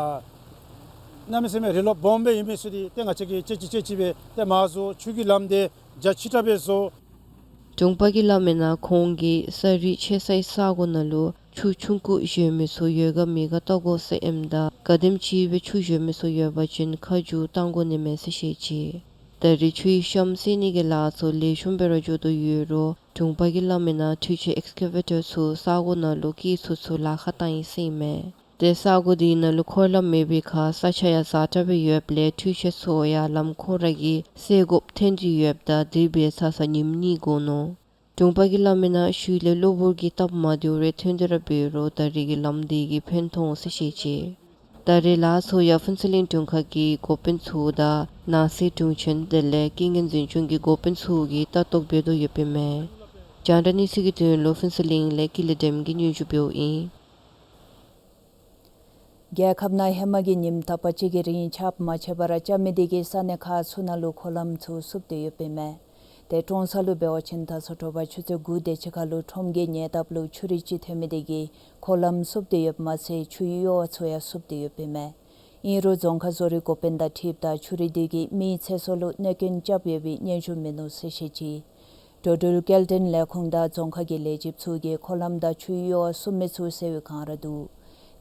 གནམ་མེད་ས་མེད་རིག་ལོག་སྦོམ་སྦེ་ཨིན་མི་ཚུ་འདི་ཏེ་ང་བཅས་ཀྱིས་ཅིག་ཅིག་ཅིག་ཅིག་སྦེ་ཏེ་མར་བཟོ། ཆུ་གི་ལམ་འདི་རྒྱ་ཆེ་དྲགས་སྦེ་བཟོ། དྲུང་པ་གིས་སླབ་མི་ནང་ཁོང་གིས་ས་རུད་ཆད་སའི་ས་གོ་ནང་ལུ་ཆུ་ཆུང་ཀུ་གཞོན་མི་ཚུ་ཡོད་ག་མེད་ག་བལྟ་དགོ་ཟེར་ཨིནམ་ད་ག་དེམ་ཅིག་སྦེ་ཆུ་གཞོན་མི་ཚུ་ཡོད་པ་ཅིན་ཁ་མཇུག་བཏང་དགོ་ནི་མས་ཟེར་བཤད་ཅི། ད་རེས་ཆུའི་གཤམ་བསལ་ནི་གི་ལཱ་ཚུ་ལེགས་ཤོམ་སྦེ་ར་འགྱོ་དོ་ཡོད་རུང་དྲུང་པ་གིས་སླབ་མི་ནང་འཕྲུལ་ཆས་ཨེགསི་ཀེ་ཝེ་ཊར་ཚུ་ས་གོ་ནང་ལུ་སྐྱེལ་ཚུགས་ཚུགས་ལཱ་ཁག་བཏང་ཡི་ཟེར་ཨིན་མས། ཏེ་ས་གོ་དེ་ནང་ལུ་འཁོར་ལམ་མེད་པའི་ཁར་ས་ཆ་ཡང་ཛ་དྲག་སྦེ་ཡོདཔ་ལས་འཕྲུལ་ཆས་ཚུ་ཡང་ལམ་ཁོ་ར་གིས་བསལ་དགོཔ་ཐོན་ཏེ་ཡོདཔ་ད་དེ་འབད་ཚར་ས་ཉིནམ་གཉིས་འགོར་ནུག། དྲུང་པ་གིས་སླབ་མི་ནང་ཤུལ་ལས་གློ་བུར་གྱི་སྟབས་མ་བདེཝ་རེ་ཐོན་ཏེ་ར་འབད་རུང་ད་རེས་ཀྱི་ལམ་དེ་གིས་ཕན་ཐོགས་འོང་ཟེར་བཤད་ཅི། ད་རེས་ལཱ་ཚུ་ཡང་ཕུན་ཚོགས་གླིང་དྲུང་ཁག་གི་འགོ་དཔོན་ཚུ་དང་ནང་སྲིད་དྲུང་ཆེན་དེ་ལས་རྐྱེན་ངན་འཛིན་སྐྱོང་གི་འགོ་དཔོན་ཚུ་གིས་ལྟ་རྟོག་འབད་དོ་ཡོདཔ་ཨིན་མས། རྒྱང་བསྒྲགས་གནས་ཚུལ་གྱི་དོན་ལུ་ཕུན་ཚོགས་གླིང་ལས་ཀུན་ལེགས་སྒྲོལམ་གིས་སྙན་ཞུ་འབདཝ་ཨིན། རྒྱལ་ཁབ་ནང་ཧེ་མ་གི་ཉིནམ་དག་པ་ཅིག་གི་རིང་ཆརཔ་མ་ཆད་པར་རྐྱབ་མི་དེ་གིས་ས་གནས་ཁག་ཚུ་ནང་ལུ་འཁོར་ལམ་ཚུ་བསུབ་སྟེ་ཡོདཔ་ཨིན་མས། ཏེ་ཀྲོང་གསར་ལུ་འབད་བ་ཅིན་ད་སོ་དྲོ་པ་ཆུ་ཚོད་དགུ་དེ་ཅིག་ཁར་ལུ་ཁྲོམ་གྱི་ཉེ་འདབས་ལུ་ཆུ་རུད་ཅིག་ཐོན་མི་དེ་གིས་འཁོར་ལམ་བསུབ་སྟེ་ཡོདཔ་མ་ཚད་ཆུའི་གཡོ་བ་ཚུ་ཡང་བསུབ་སྟེ་ཡོདཔ་ཨིན་མས། ཨིན་རུང་རྫོང་ཁག་བཟོ་རིག་འགོ་དཔོན་དང་འཁྲིལཝ་ད་ཆུ་རུད་དེ་གིས་མིའི་ཚེ་སྲོག་ལུ་གནོད་སྐྱོན་རྐྱབ་ཡོད་པའི་སྙན་ཞུ་མིན་ནུག་ཟེར་བཤད་ཅི། འགྲོ་འགྲུལ་སྐྱེལ་འདྲེན་ལས་ཁུངས་དང་རྫོང་ཁག་གི་ལས་བྱེདཔ་ཚུ་གིས་འཁོར་ལམ་དང་ཆུའི་གཡོ་བ་བསུབ་མི་ཚུ་སེལ་བའི་བསྒང་ར་འདུག།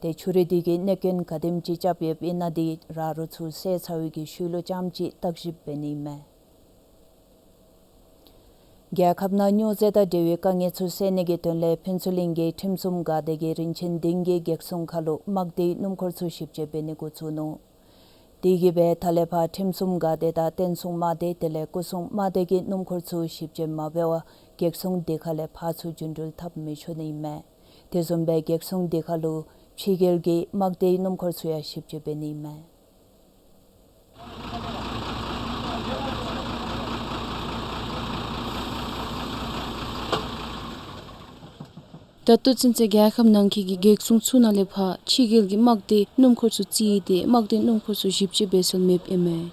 ཏེ་ཆུ་རུད་དེ་གིས་གནོད་སྐྱོན་ག་དེམ་ཅིག་རྐྱབ་ཡོདཔ་ཨིན་ན་དེ་ར་རོ་ཚུ་བསལ་ཚར་བའི་གི་ཤུལ་ལུ་རྐྱངམ་ཅིག་བརྟག་ཞིབ་འབད་ནི་ཨིན་མས། རྒྱལ་ཁབ་ནང་སྨྱོ་རྫས་དང་འབྲེལ་བའི་དཀའ་ངལ་ཚུ་སེལ་ནི་གི་དོན་ལས་ཕུན་ཚོགས་གླིང་གི་ཁྲིམས་སྲུང་འགག་སྡེ་གིས་རིན་ཆེན་སྡིངས་ཀྱི་སྒེག་སྲུང་ཁ་ལུ་དམག་སྡེའི་སྣུམ་འཁོར་ཚུ་ཞིབ་དཔྱད་འབད་ནི་འགོ་བཙུགས་ནུག། དེ་གིས་སྦེ་ད་ལས་ཕར་ཁྲིམས་སྲུང་འགག་སྡེ་དང་བརྟན་སྲུང་དམག་སྡེ་དེ་ལས་སྐུ་སྲུང་དམག་སྡེ་གིས་སྣུམ་འཁོར་ཚུ་ཞིབ་དཔྱད་མ་འབད་བར་སྒེག་སྲུང་སྡེ་ཁག་ལས་ཕར་ཚུར་རྒྱུན་འགྲུལ་འཐབ་མི་ཆོག་ནི་ཨིན་མས། དེ་བཟུམ་སྦེ་སྒེག་སྲུང་སྡེ་ཁག་ལུ་ཕྱི་རྒྱལ་གྱི་དམག་སྡེའི་སྣུམ་འཁོར་ཚུ་ཡང་ཞིབ་དཔྱད་འབད་ནི་ཨིན་མས། ད་ལྟོ་ཚུན་ཚོད་རྒྱལ་ཁབ་ནང་འཁོད་ཀྱི་རྒྱལ་སྲུང་ཚུ་ནང་ལས་ཕར་ཕྱི་རྒྱལ་གྱི་དམག་སྡེ་སྣུམ་འཁོར་ཚུ་རྩིས་ཏེ་དམག་སྡེ་སྣུམ་འཁོར་ཚུ་ཞིབ་དཔྱད་འབད་སྲོལ་མེདཔ་ཨིན་མས།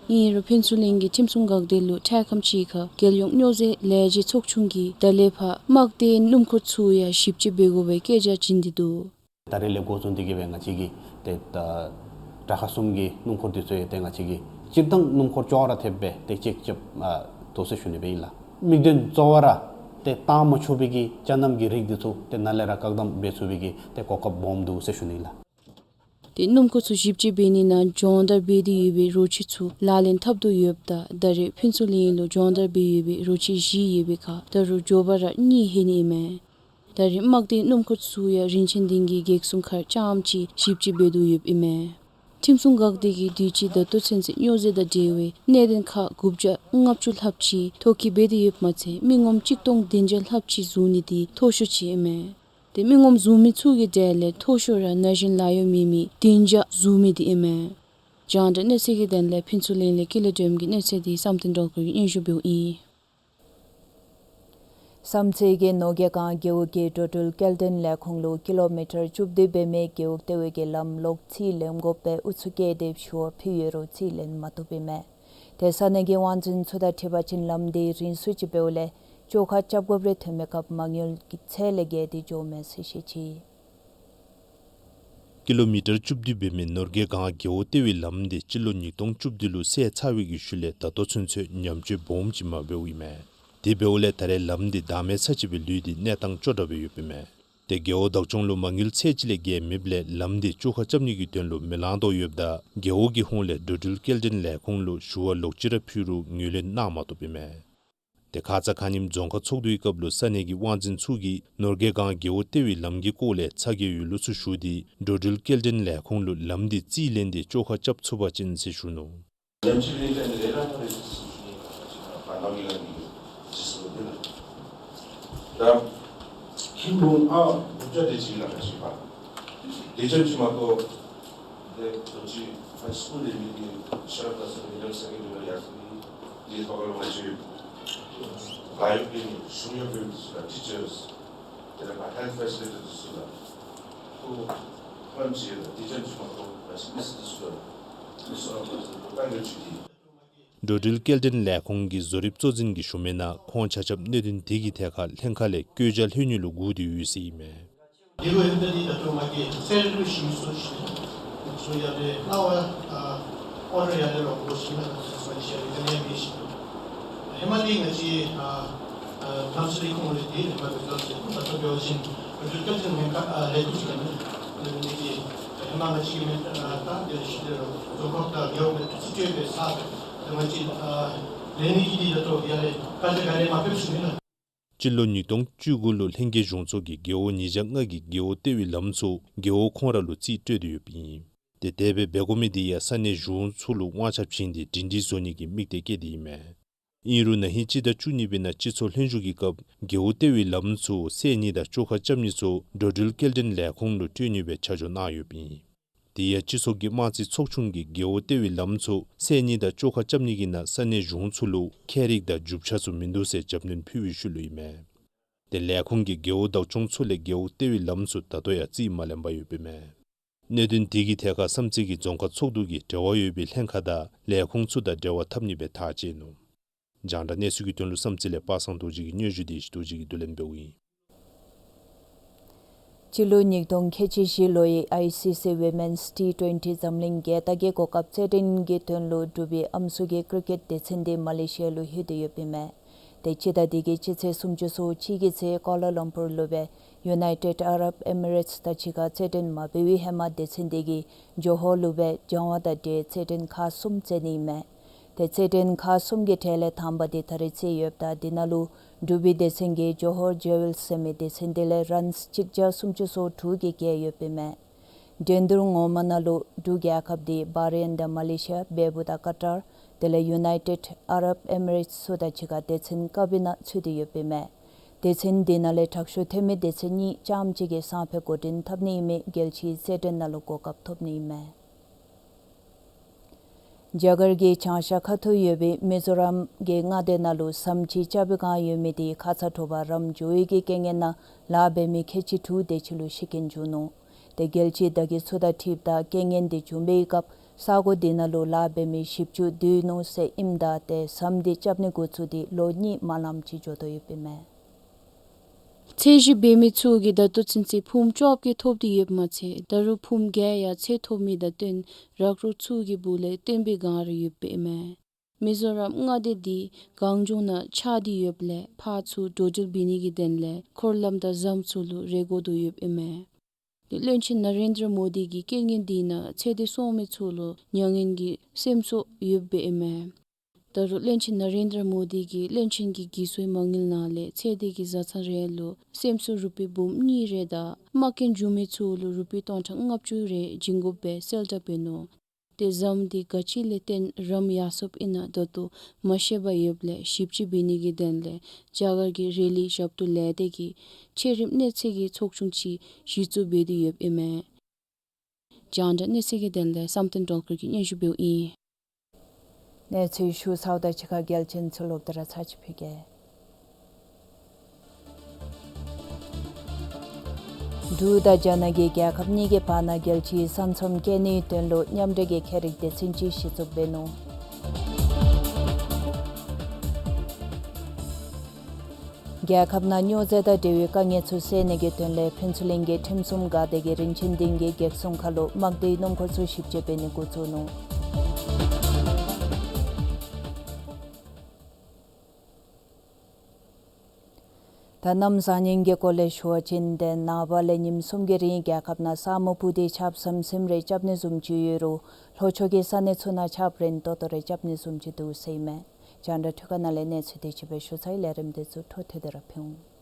ཨིན་རུང་ཕུན་ཚོགས་གླིང་གི་ཁྲིམས་སྲུང་འགག་སྡེ་ལུ་འཕྲལ་ཁམས་ཅིག་ཁར་རྒྱལ་ཡོངས་སྨྱོ་རྫས་ལས་བྱེད་ཚོགས་ཆུང་གིས་ད་ལས་ཕར་དམག་སྡེ་སྣུམ་འཁོར་ཚུ་ཡང་ཞིབ་དཔྱད་འབད་དགོ་པའི་སྐད་ཆ་བྱིན་ཏེ་འདུག། ད་རེས་ལས་འགོ་བཟུང་སྟེ་གིས་སྦེ་ང་བཅས་ཀྱིས་ཏེ་ད་དྲག་ཁག་གསུམ་གྱི་སྣུམ་འཁོར་འདི་ཚུ་ཡང་ཏེ་ང་བཅས་ཀྱིས་སྤྱིར་བཏང་སྣུམ་འཁོར་ཅོག་ར་འཐདཔ་སྦེ་ཏེ་ཅེཀ་རྐྱབ་ཨ་དོ་ཟེར་ཞུ་ནི་སྦེ་ཨིན་ལགས། དམིགས་དོན་གཙོ་བོ་ར་ཏེ་བཏང་མ་ཆོག་པའི་གི་ཅ་རྣམ་གྱི་རིགས་འདི་ཚུ་ཏེ་ནཱ་ལས་ར་བཀག་སྡོམ་འབད་ཚུགས་པའི་གི་ཏེ་གོ་སྐབས་སྦོམ་འདུག་ཟེར་ཞུ་ནི་ཨིན་ལགས། ཏེ་སྣུམ་འཁོར་ཚུ་ཞིབ་དཔྱད་འབད་ནི་ནང་སྦྱོང་བརྡར་འབད་དེ་ཡོད་པའི་རོ་ཁྱི་ཚུ་ལག་ལེན་འཐབ་དོ་ཡོདཔ་ད་ད་རེས་ཕུན་ཚོགས་གླིང་ལུ་སྦྱོང་བརྡར་འབད་ཡོད་པའི་རོ་ཁྱི་བཞི་ཡོད་པའི་ཁར་ད་རུང་མགྱོགས་པ་ར་གཉིས་ལྷོད་ནི་ཨིན་མས། ད་རེས་དམག་སྡེ་སྣུམ་འཁོར་ཚུ་ཡང་རིན་ཆེན་ལྡན་གྱི་རྒྱལ་སྲུང་མཁར་རྐྱངམ་ཅིག་ཞིབ་དཔྱད་འབད་དོ་ཡོདཔ་ཨིན་མས། ཁྲིམས་སྲུང་འགག་སྡེ་གིས་དུས་ཅི་ད་ལྟོ་ཚུན་ཚོད་སྨྱོ་རྫས་དང་འབྲེལ་བའི་གནད་དོན་ཁག་དགུ་བརྒྱ་ལྔ་བཅུ་ལྷགཔ་ཅིག་ཐོ་བཀོད་འབད་དེ་ཡོདཔ་མ་ཚད་མི་ངོམ་གཅིག་སྟོང་བདུན་བརྒྱ་ལྷགཔ་ཅིག་བཟུང་ནི་འདི་མཐོ་ཤོས་ཅིག་ཨིན་མས། ཏེ་མི་ངོམ་བཟུང་མི་ཚུ་གི་གྲས་ལས་མཐོ་ཤོས་ར་ན་གཞོན་ལཱ་གཡོག་མེད་མི་བདུན་བརྒྱ་བཟུང་མི་འདི་ཨིན་མས། རྒྱང་བསྒྲགས་གནས་ཚུལ་གྱི་དོན་ལས་ཕུན་ཚོགས་གླིང་ལས་ཀུན་ལེགས་སྒྲོལམ་གྱི་གནས་ཚུལ་འདི་བསམ་གཏན་སྒྲོལ་དཀར་གྱིས་སྙན་ཞུ་འབདཝ་ཨིན། བསམ་རྩེ་གི་ནོར་རྒྱས་སྒང་རྒེད་འོག་གི་འགྲོ་འགྲུལ་སྐྱེལ་འདྲེན་ལས་ཁུངས་ལུ་ཀི་ལོ་མི་ཊར་བཅུ་བདུན་འབད་མི་རྒེད་འོག་ལྟེ་བའི་གི་ལམ་ལོག་རྩིས་ལེན་དགོཔ་སྦེ་ཨུ་ཚུགས་བཀལ་ཏེ་ཞུ་བ་ཕུལ་ཡོད་རུང་རྩིས་ལེན་མ་བཏུབ་ཨིན་མས། ཏེ་ས་གནས་ཀྱི་དབང་འཛིན་ཚུ་དང་འཁྲིལ་བ་ཅིན་ལམ་འདི་རིང་སུ་ཅིག་འབདཝ་ལས་བཅོ་ཁ་རྐྱབ་དགོཔ་རེ་ཐོན་མི་སྐབས་མ་དངུལ་གྱི་ཚད་ལས་བརྒལ་ཏེ་འགྱོཝ་མས་ཟེར་བཤད་ཅི། ཀི་ལོ་མི་ཊར་བཅུ་བདུན་འབད་མི་ནོར་རྒྱས་སྒང་རྒེད་འོག་ལྟེ་བའི་ལམ་འདི་སྤྱི་ལོ་ཉིས་སྟོང་བཅུ་བདུན་ལུ་བསལ་ཚར་བའི་གི་ཤུལ་ལས་ད་ལྟོ་ཚུན་ཚོད་ཉམས་བཅོས་སྦོམ་ཅིག་མ་འབདཝ་ཨིན་མས། དེ་འབདཝ་ལས་ད་རེས་ལམ་འདི་བདག་མེད་ས་ཅིག་སྦེ་ལུས་ཏེ་གནས་སྟངས་སྐྱོ་དྲགས་སྦེ་ཡོདཔ་ཨིན་མས། ཏེ་རྒེད་འོག་བདག་སྐྱོང་ལུ་མ་དངུལ་ཚད་ཅིག་ལས་བརྒལ་མེདཔ་ལས་ལམ་འདི་བཅོ་ཁ་རྐྱབ་ནི་གི་དོན་ལུ་མེ་ལང་དོ་ཡོདཔ་ད་རྒེད་འོག་གི་ཧོངས་ལས་འགྲོ་འགྲུལ་སྐྱེལ་འདྲེན་ལས་ཁུངས་ལུ་ཞུ་བ་ལོག་ཅི་ར་ཕུལ་རུང་ངོས་ལེན་གནང་མ་བཏུབ་ཨིན་མས། ཏེ་ཁ་ཙ་ཁ་ཉིནམ་རྫོང་ཁག་ཚོགས་འདུའི་སྐབས་ལུ་ས་གནས་ཀྱི་དབང་འཛིན་ཚུ་གིས་ནོར་རྒྱས་སྒང་རྒེད་འོག་ལྟེ་བའི་ལམ་གྱི་སྐོར་ལས་ཚ་གྱང་ཡོད་ལུགས་ཚུ་ཞུ་སྟེ་འགྲོ་འགྲུལ་སྐྱེལ་འདྲེན་ལས་ཁུངས་ལུ་ལམ་འདི་རྩིས་ལེན་ཏེ་བཅོ་ཁ་རྐྱབ་ཚུགས་པ་ཅིན་ཟེར་ཞུ་ནུག། Teachers, དེ་ལས་ང་ཧེལཐ་ཕེ་སི་ལི་ཊེ་ཊར་འདི་ཚུ་ལགས། ཁོང་ཁོང་ཅིག་ལགས་འདི་ཅན་ཚུ་མ་གཏོགས་ང་བཅས་མི་སེར་འདི་ཚུ་ལགས་མི་སེར་ལུ་དཀའ་ངལ་ཅིག་འདི། འགྲོ་འགྲུལ་སྐྱེལ་འདྲེན་ལས་ཁུངས་ཀྱི་བཟོ་རིག་གཙོ་འཛིན་གྱིས་ཞུ་མི་ནང་ཁོང་ཆ་ཁྱབ་གནད་དོན་དེ་གི་ཐད་ཁར་ལྷན་ཁག་ལས་བཀོད་རྒྱ་ལྷོད་ནི་ལུ་སྒུག་སྟེ་ཡོད་ཟེར་ཨིན་མས། དེ་ལུ་ཧེ་མ་འདི་ད་ལྟོ་ང་གིས་སེ་ར་ལུ་ཞིབ་འཚོལ་ཞིབ་འཚོལ་ཡར་ལས་ལྷག་པར་ཨ་ཨོར་ཌར་ཡར་ལས་ལོག་དགོ་ཞིན་ན་ང་བཅས་ཀྱིས་ཨ་ཨ་ཧེ་མ་འདི་ང་བཅས་ཨ་ཨ་ནམ་སེ་རི་ཁོང་ལས་འདི་ཧེ་མ་འབད་དོ་ཟེར་ད་ལྟོ་འབད་བ་ཅིན་འགྲོ་འགྲུལ་སྐྱེལ་འདྲེན་ལྷན་ཁག་ཨ་ལས་འདུག་ཟེར་ཨིན་མས། ཨ་ནི་འདི་ཧེ་མ་ང་བཅས་ཀྱིས་མེན་ཨ་ད་འདི་ཞུ་དེ་རུང་རྫོང་ཁག་དང་རྒེད་འོག་མི་སེར་ཚུ་སྤྲོད་པའི་ས་ད་ང་བཅས་ཨ་ལེན་ནི་གི་འདི་ད་ལྟོ་ཡར་ལས་ཁ་ཙ་ག་ལས་མ་ཕེབས་ཟེར་ཨིན་མས། སྤྱི་ལོ་ཉིས་སྟོང་བཅུ་དགུ་ལུ་ལྷན་རྒྱས་གཞུང་ཚོགས་ཀྱིས་རྒེད་འོག་ཉིས་བརྒྱ་ལྔ་གི་རྒེད་འོག་ལྟེ་བའི་ལམ་ཚུ་རྒེད་འོག་ཁོང་ར་ལུ་རྩིས་སྤྲོད་དེ་ཡོདཔ་ཨིན། ཏེ་དེ་སྦེ་འབད་དགོ་མི་འདི་ཡང་ས་གནས་གཞུང་ཚུ་ལུ་དབང་ཆ་བྱིན་ཏེ་སྒྲིང་སྒྲིང་བཟོ་ནི་གི་དམིགས་གཏད་བསྐྱེད་དེ་ཨིན་མས། ཨིན་རུང་ན་ཧིང་སྤྱི་ཟླ་བཅུ་གཉིས་པའི་ནང་སྤྱི་ཚོགས་ལྷན་བཞུགས་ཀྱི་སྐབས་རྒེད་འོག་ལྟེ་བའི་ལམ་ཚུ་བསལ་ནི་དང་བཅོ་ཁ་རྐྱབ་ནི་ཚུ་འགྲོ་འགྲུལ་སྐྱེལ་འདྲེན་ལས་ཁུངས་ལུ་སྤྲོད་ནི་སྦེ་ཆ་འཇོག་གནང་ཡོདཔ་ཨིན། དེ་ཡང་སྤྱི་ཚོགས་ཀྱི་དམངས་རྩིས་ཚོགས་ཆུང་གིས་རྒེད་འོག་ལྟེ་བའི་ལམ་ཚུ་བསལ་ནི་དང་བཅོ་ཁ་རྐྱབ་ནི་གི་ནང་ས་གནས་གཞུང་ཚུ་ལུ་ཁྱད་རིག་དང་རྒྱུ་ཆ་ཚུ་མིན་འདུག་ཟེར་རྒྱབ་སྣོན་ཕུལ་བའི་ཤུལ་ལུ་ཨིན་མས། ཏེ་ལས་ཁུངས་ཀྱིས་རྒེད་འོག་བདག་སྐྱོང་ཚུ་ལས་རྒེད་འོག་ལྟེ་བའི་ལམ་ཚུ་ད་ལྟོ་ཡང་རྩིས་མ་ལེན་པར་ཡོདཔ་ཨིན་མས། གནད་དོན་དེ་གི་ཐད་ཁར་བསམ་རྩེ་གི་རྫོང་ཁག་ཚོགས་འདུ་གིས་འབྲེལ་བ་ཡོད་པའི་ལྷན་ཁག་དང་ལས་ཁུངས་ཚུ་དང་འབྲེལ་བ་འཐབ་ནི་སྦེ་ཐག་བཅད་ནུག། རྒྱང་བསྒྲགས་གནས་ཚུལ་གྱི་དོན་ལུ་བསམ་རྩེ་ལས་པ་སངས་རྡོ་རྗེ་གི་སྙན་ཞུ་དེ་ཞུ་རྡོ་རྗེ་གིས་བསྡུ་ལེན་འབདཝ་ཨིན། སྤྱི་ལོ་ཉིས་སྟོང་ཁལ་གཅིག་བཞི་ལོའི་ཨའི་སི་སི་ཝི་མེནསི་ཊི་ཊུ་ཝེན་ཊི་འཛམ་གླིང་རྒྱལ་རྟགས་ཀྱི་གོ་སྐབས་རྩེད་འགྲན་གྱི་དོན་ལུ་འབྲུག་པའི་ཨམ་སྲུ་གི་ཀི་རི་ཀེཊ་སྡེ་ཚན་འདི་མ་ལེ་ཤི་ཡ་ལུ་ལྷོད་དེ་ཡོདཔ་ཨིན་མས། ཏེ་སྤྱི་ཟླ་འདི་གི་སྤྱི་ཚེས་སུམ་ཅུ་སོ་གཅིག་གི་ཚེས་ཀོ་ལ་ལམ་པུར་ལུ་སྦེ་ཡུ་ནའི་ཊེཌ་ཨ་རབ་ཨེ་མི་རེཊསི་དང་གཅིག་ཁར་རྩེད་འགྲན་མ་འབད་བའི་ཧེ་མ་སྡེ་ཚན་འདི་གིས་ཇོ་ཧོར་ལུ་སྦེ་སྦྱང་བ་དང་འབྲེལ་རྩེད་འགྲན་ཁག་གསུམ་རྩེ་ནི་ཨིན་མས། ཏེ་རྩེད་འགྲན་ཁག་གསུམ་གྱི་གྲས་ལས་དང་པ་འདི་ད་རེས་རྩེ་ཡོདཔ་ད་འདི་ནང་ལུ་འབྲུག་པའི་སྡེ་ཚན་གྱིས་ཇོ་ཧོར་ཇེ་ཝེལསི་ཟེར་མི་སྡེ་ཚན་འདི་ལས་རཱནསི་གཅིག་བརྒྱ་སུམ་ཅུ་སོ་དྲུག་གིས་རྒྱལ་ཡོདཔ་ཨིན་མས། འགྲན་བསྡུར་ངོ་མ་ནང་ལུ་འབྲུག་རྒྱལ་ཁབ་འདི་བཱ་རེན་དང་མ་ལེ་ཤི་ཡ་འབད་བུ་དང་ཀ་ཊར་དེ་ལས་ཡུ་ནའི་ཊེཌ་ཨ་རབ་ཨེ་མི་རེཊསི་ཚུ་དང་གཅིག་ཁར་སྡེ་ཚན་ཀ་བི་ནང་ཚུད་དེ་ཡོདཔ་ཨིན་མས། སྡེ་ཚན་འདི་ནང་ལས་དྲག་ཤོས་ཐོན་མི་སྡེ་ཚན་གཉིས་རྐྱངམ་གཅིག་གིས་སང་ཕོད་འགོ་འདྲེན་འཐབ་ནི་ཨིན་མི་རྒྱལ་སྤྱིའི་རྩེད་འགྲན་ནང་ལུ་གོ་སྐབས་ཐོབ་ནི་ཨིན་མས། རྒྱ་གར་གྱི་བྱང་ཤར་ཁ་ཐུག་ཡོད་པའི་མི་ཛོ་རམ་གྱི་མངའ་སྡེ་ནང་ལུ་ཟམ་ཅིག་རྐྱབ་པའི་བསྒང་ཡོད་མི་དེ་ཁ་ཙ་དྲོ་པ་རམ་འགྱོ་བའི་གི་རྐྱེན་ངན་ནང་ལཱ་འབད་མི་ཁལ་གཅིག་དྲུག་དེ་ཅིག་ལུ་ཤི་རྐྱེན་བྱུང་ནུག། ཏེ་རྒྱལ་སྤྱིའི་བརྡ་བརྒྱུད་ཚུ་དང་འཁྲིལཝ་ད་རྐྱེན་ངན་དེ་བྱུང་བའི་སྐབས་ས་གོ་དེ་ནང་ལུ་ལཱ་འབད་མི་བཞི་བཅུ་བསྡུ་ནུག་ཟེར་ཨིནམ་ད་ཏེ་ཟམ་དེ་རྐྱབ་ནི་འགོ་བཙུགས་ཏེ་ལོ་གཉིས་མ་ལངམ་ཅིག་འགྱོ་དོ་ཡོདཔ་ཨིན་མས། ཚོས་གཞི་འབད་མི་ཚུ་གིས་ད་ལྟོ་ཚུན་ཚོད་ཕུངམ་བཅོ་བརྒྱད་ཐོབ་སྟེ་ཡོདཔ་མ་ཚད་ད་རུང་ཕུངམ་བརྒྱད་ཡང་ཚོས་ཐོབ་མེདཔ་ད་བརྟེན་རག་རོག་ཚུ་གི་སྦུག་ལས་བཏོན་པའི་བསྒང་ར་ཡོདཔ་ཨིན་མས། མི་ཛོ་རམ་མངའ་སྡེ་འདི་གངས་ལྗོངས་ནང་ཆགས་ཏེ་ཡོདཔ་ལས་ཕར་ཚུར་འགྲོ་འགྲུལ་འབད་ནི་གི་དོན་ལས་འཁོར་ལམ་དང་ཟམ་ཚུ་ལུ་རེ་དགོ་དོ་ཡོདཔ་ཨིན་མས། ཏེ་བློན་ཆེན་ན་རེན་དྲ་མོ་དི་གིས་རྐྱེན་ངན་དེ་ནང་ཚེ་འདི་སོང་མི་ཚུ་ལུ་མྱ་ངན་གྱི་སེམས་གསོ་ཡོདཔ་ཨིན་མས། ད་རུང་བློན་ཆེན་ན་རེན་དྲ་མོ་དི་གིས་བློན་ཆེན་གྱི་འགོ་གསོའི་མ་དངུལ་ནང་ལས་ཚེ་འདི་གི་བཟའ་ཚང་རེ་ལུ་སེམས་གསོ་རུ་པི་འབུམ་གཉིས་རེ་དང་རྨ་སྐྱོན་བྱུང་མི་ཚུ་ལུ་རུ་པི་སྟོང་ཕྲག་ལྔ་བཅུ་རེ་བྱིན་དགོཔ་སྦེ་གསལ་བསྒྲགས་འབད་ནུག། ཏེ་ཟམ་དེ་ག་ཅི་ལས་བརྟེན་རམ་ཡར་སོཔ་ཨིན་ན་ད་ལྟོ་མ་ཤེསཔ་ཡོདཔ་ལས་ཞིབ་དཔྱད་འབད་ནི་གི་དོན་ལས་རྒྱ་གར་གྱི་རེ་ལི་ཞབས་ཏོག་ལས་སྡེ་གིས་ཆེ་རིམ་གནས་ཚད་ཀྱི་ཚོགས་ཆུང་ཅིག་གཞི་བཙུགས་འབད་དེ་ཡོདཔ་ཨིན་མས། རྒྱང་བསྒྲགས་གནས་ཚུལ་གྱི་དོན་ལས་བསམ་གཏན་སྒྲོལ་དཀར་གྱིས་སྙན་ཞུ་འབདཝ་ཨིན། གནས་ཚུལ་ཞུ་ཚརཝ་དང་གཅིག་ཁར་རྒྱལ་ཆེན་ཚུ་ལུ་བདེ་ར་ཚར་ཅིག་ཕུལ་གེ། འབྲུག་དང་རྒྱ་ནག་གི་རྒྱལ་ཁབ་གཉིས་ཀྱི་བར་ན་རྒྱལ་སྤྱིའི་ས་མཚམས་བཀལ་ནིའི་དོན་ལུ་མཉམ་འབྲེལ་གྱི་ཁྱད་རིག་སྡེ་ཚན་ཅིག་གཞི་བཙུགས་འབད་ནུག། རྒྱལ་ཁབ་ནང་སྨྱོ་རྫས་དང་འབྲེལ་བའི་དཀའ་ངལ་ཚུ་སེལ་ནི་གི་དོན་ལས་ཕུན་ཚོགས་གླིང་གི་ཁྲིམས་སྲུང་འགག་སྡེ་གིས་རིན་ཆེན་སྡིངས་ཀྱི་སྒེག་སྲུང་ཁ་ལུ་དམག་སྡེའི་སྣུམ་འཁོར་ཚུ་ཞིབ་དཔྱད་འབད་ནི་འགོ་བཙུགས་ནུག། ད་གནམ་བཟང་ངན་གྱི་སྐོར་ལས་ཞུ་བ་ཅིན་ཏེ་ནངས་པ་ལས་ཉིནམ་གསུམ་གྱི་རིང་རྒྱལ་ཁབ་ནང་ས་སྨུག་སྤུབས་ཏེ་ཆརཔ་ཟམ་ཟིམ་རེ་རྐྱབ་ནི་བཟུམ་ཅིག་ཡོད་རུང་ལྷོ་ཕྱོགས་ཀྱི་ས་གནས་ཚུ་ནང་ཆརཔ་རན་ཏོག་ཏོ་རེ་རྐྱབ་ནི་བཟུམ་ཅིག་འདུག་ཟེར་ཨིན་མས། རྒྱང་བསྒྲགས་འཕྲུལ་ཁང་ནང་ལས་གནས་ཚུལ་དེ་ཅིག་སྦེ་ཞུ་ཚར་ཡི། ལས་རིམ་དེ་ཚུ་འཕྲོ་མཐུད་དེ་ར་ཕུལ་འོང་།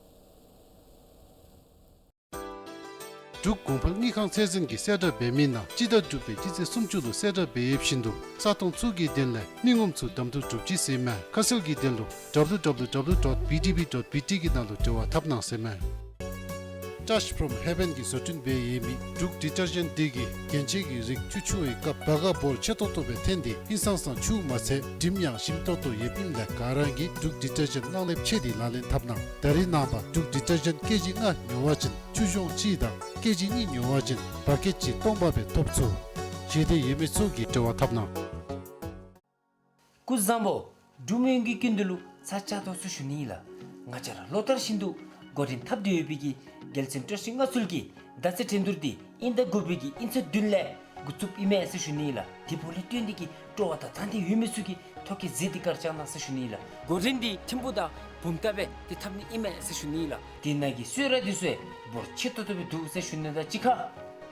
འབྲུག་གོང་འཕེལ་དངུལ་ཁང་ཚད་འཛིན་གྱིས་གསལ་བསྒྲགས་འབད་མི་ནང་སྤྱི་ཟླ་དྲུག་པའི་སྤྱི་ཚེས་སུམ་ཅུ་ལུ་གསལ་བསྒྲགས་འབད་ཡོདཔ་བཞིན་དུ་ས་སྟོང་ཚུ་གི་དོན་ལས་མི་ངོམ་ཚུ་གདམ་འཐུ་གྲུབ་ཅི་ཟེར་ཨིན་མས། ཁ་གསལ་གྱི་དོན་ལུ་W W W dot B D B dot B T གི་ནང་ལུ་འབྲེལ་བ་འཐབ་གནང་ཟེར་ཨིན་མས། Touch from Heaven གིས་བཟོ་སྐྲུན་འབད་ཡོད་མི་འབྲུག་ཌི་ཊར་ཇེནཊ་འདི་གིས་རྒྱན་ཆ་གི་རིགས་ཆུ་འཁྱུ་བའི་སྐབས་བ་ག་འབོར་ཆེ་ཏོག་ཏོ་སྦེ་ཐོན་ཏེ་ཧིང་སངས་ས་ཆུ་མ་ཚད་དྲིམ་ཡང་ཞིམ་ཏོག་ཏོ་ཡོདཔ་ཨིནམ་ལས་ག་ར་གིས་འབྲུག་ཌི་ཊར་ཇེནཊ་གླང་ལེབ་ཕྱེ་སྟེ་ལག་ལེན་འཐབ་གནང་། ད་རེས་ནངས་པ་འབྲུག་ཌི་ཊར་ཇེནཊ་ཀེ་ཇི་ལྔ་ཉོ་བ་ཅིན་ཆུ་གཞོང་གཅིག་དང་ཀེ་ཇི་གཉིས་ཉོ་བ་ཅིན་བ་ཀེཊ་གཅིག་སྟོང་པ་སྦེ་ཐོབ་ཚུགས། ཞེ་འདོད་ཡོད་མི་ཚུ་གིས་འབྲེལ་བ་འཐབ་གནང་། སྐུ་གཟུགས་བཟང་པོ། འབྲུག་མི་ཡོངས་ཀྱི་སྐུ་མདུན་ལུ་ཚར་བཅད་དོ་ཟེར་ཞུ་ནི་ཨིན་ལགས། ང་བཅས་ར་ལོ་ལྟར་བཞིན་དུ་འགོ་འདྲེན་འཐབ་སྟེ་ཡོད་པའི་གི་རྒྱལ་མཚན་སྤྲོ་ཚིགས་མངའ་གསོལ་གྱི་ཟླ་ཚེས་འགྲན་བསྡུར་འདི་དབྱིན་ཟླ་དགུ་པའི་གི་དབྱིན་ཚེས་བདུན་ལས་འགོ་བཙུགསཔ་ཨིན་མས་ཟེར་ཞུ་ནི་ཨིན་ལགས། དེ་འབདཝ་ལས་བརྟེན་ཏེ་གིས་སྤྲོ་བ་དང་དང་འདོད་ཡོད་མི་ཚུ་གིས་ཐོ་བཀོད་མཛད་དེ་ག་ར་བཅར་གནང་ཟེར་ཞུ་ནི་ཨིན་ལགས། འགོ་འདྲེན་འདི་ཐིམ་ཕུག་དང་བུམ་ཐང་སྦེ་ཏེ་འཐབ་ནི་ཨིན་མས་ཟེར་ཞུ་ནི་ཨིན་ལགས། དེ་ནང་གི་གསོལ་རས་འདི་ཚུ་ཡང་འབོར་ཆེ་ཏོག་ཏོ་སྦེ་འདུག་ཟེར་ཞུ་ནི་དང་གཅིག་ཁར་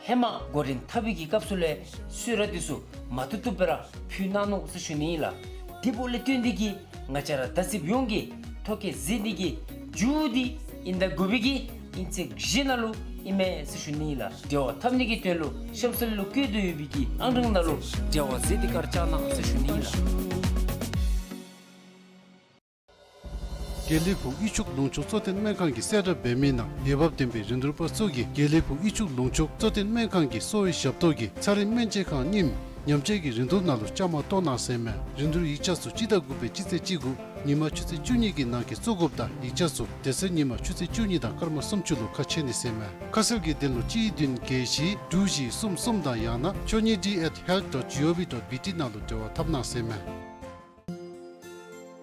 ཧེ་མ་འགོ་འདྲེན་འཐབ་པའི་གི་སྐབས་སུ་ལས་གསོལ་རས་འདི་ཚུ་མ་བཏུབ་བཏུབ་སྦེ་ར་ཕུལ་གནང་ནུག་ཟེར་ཞུ་ནི་ཨིན་ལགས། དེ་འབདཝ་ལས་བརྟེན་ཏེ་གིས་ང་བཅས་ར་བརྡ་ཚིགཔ་ཡོངས་ཀྱིས་ཐོ་བཀོད་མཛད་ནི་གི་མཇུག་འདི་དབྱིན་ཟླ་དགུ་པའི་གི་དབྱིན་ཚེས་བཞི་ནང་ལུ་ཨིན་མས་ཟེར་ཞུ་ནི་ཨིན་ལགས། འབྲེལ་བ་འཐབ་ནི་གི་དོན་ལུ་གཤམ་གསལ་ལུ་བཀོད་དེ་ཡོད་པའི་གི་ཨང་གྲངས་ནང་ལུ་འབྲེལ་བ་མཛད་དེ་ག་ར་བཅར་གནང་ཟེར་ཞུ་ནི་ཨིན་ལགས། དགེ་ལེགས་ཕུག་དབུས་ཕྱོགས་ལུང་ཕྱོགས་གཙོ་བསྟེན་སྨན་ཁང་གིས་གསལ་བསྒྲགས་འབད་མི་ནང་འོས་འབབ་ལྡན་པའི་རིན་བསྡུར་པ་ཚུ་གིས་དགེ་ལེགས་ཕུག་དབུས་ཕྱོགས་ལུང་ཕྱོགས་གཙོ་བསྟེན་སྨན་ཁང་གི་གསོ་བའི་ཞབས་ཏོག་གིས་ཚ་རེངས་སྨན་དཔྱད་ཁང་རྙིངམ་ཉམས་དཔྱད་ཀྱི་རིན་བསྡུར་ནང་ལུ་བཅའ་མར་གཏོགས་གནང་ཟེར་ཨིན་མས། རིན་བསྡུར་ཡིག་ཆ་ཚུ་སྤྱི་ཟླ་དགུ་པའི་སྤྱི་ཚེས་བཅུ་དགུ་ཉིན་མ་ཆུ་ཚོད་བཅུ་གཉིས་ཀྱི་ནང་འཁོད་བཙུགས་དགོཔ་དང་ཡིག་ཆ་ཚུ་དེ་ཚེ་ཉིན་མ་ཆུ་ཚོད་བཅུ་གཉིས་དང་སྐར་མ་སུམ་ཅུ་ལུ་ཁ་ཕྱེ་ནི་ཟེར་ཨིན་མས། ཁ་གསལ་གྱི་དོན་ལུ་གཅིག་བདུན་བརྒྱད་བཞི་དྲུག་བཞི་གསུམ་གསུམ་དང་ཡང་ན་ཆོས་ཉིད་ཌི་ཨེཊ་ཧེལཐ་ཌོཊ་ཇི་ཨོ་ཝི་ཌོཊ་བི་ཊི་ནང་ལུ་འབྲེལ་བ་འཐབ་གནང་ཟེར་ཨིན་མས།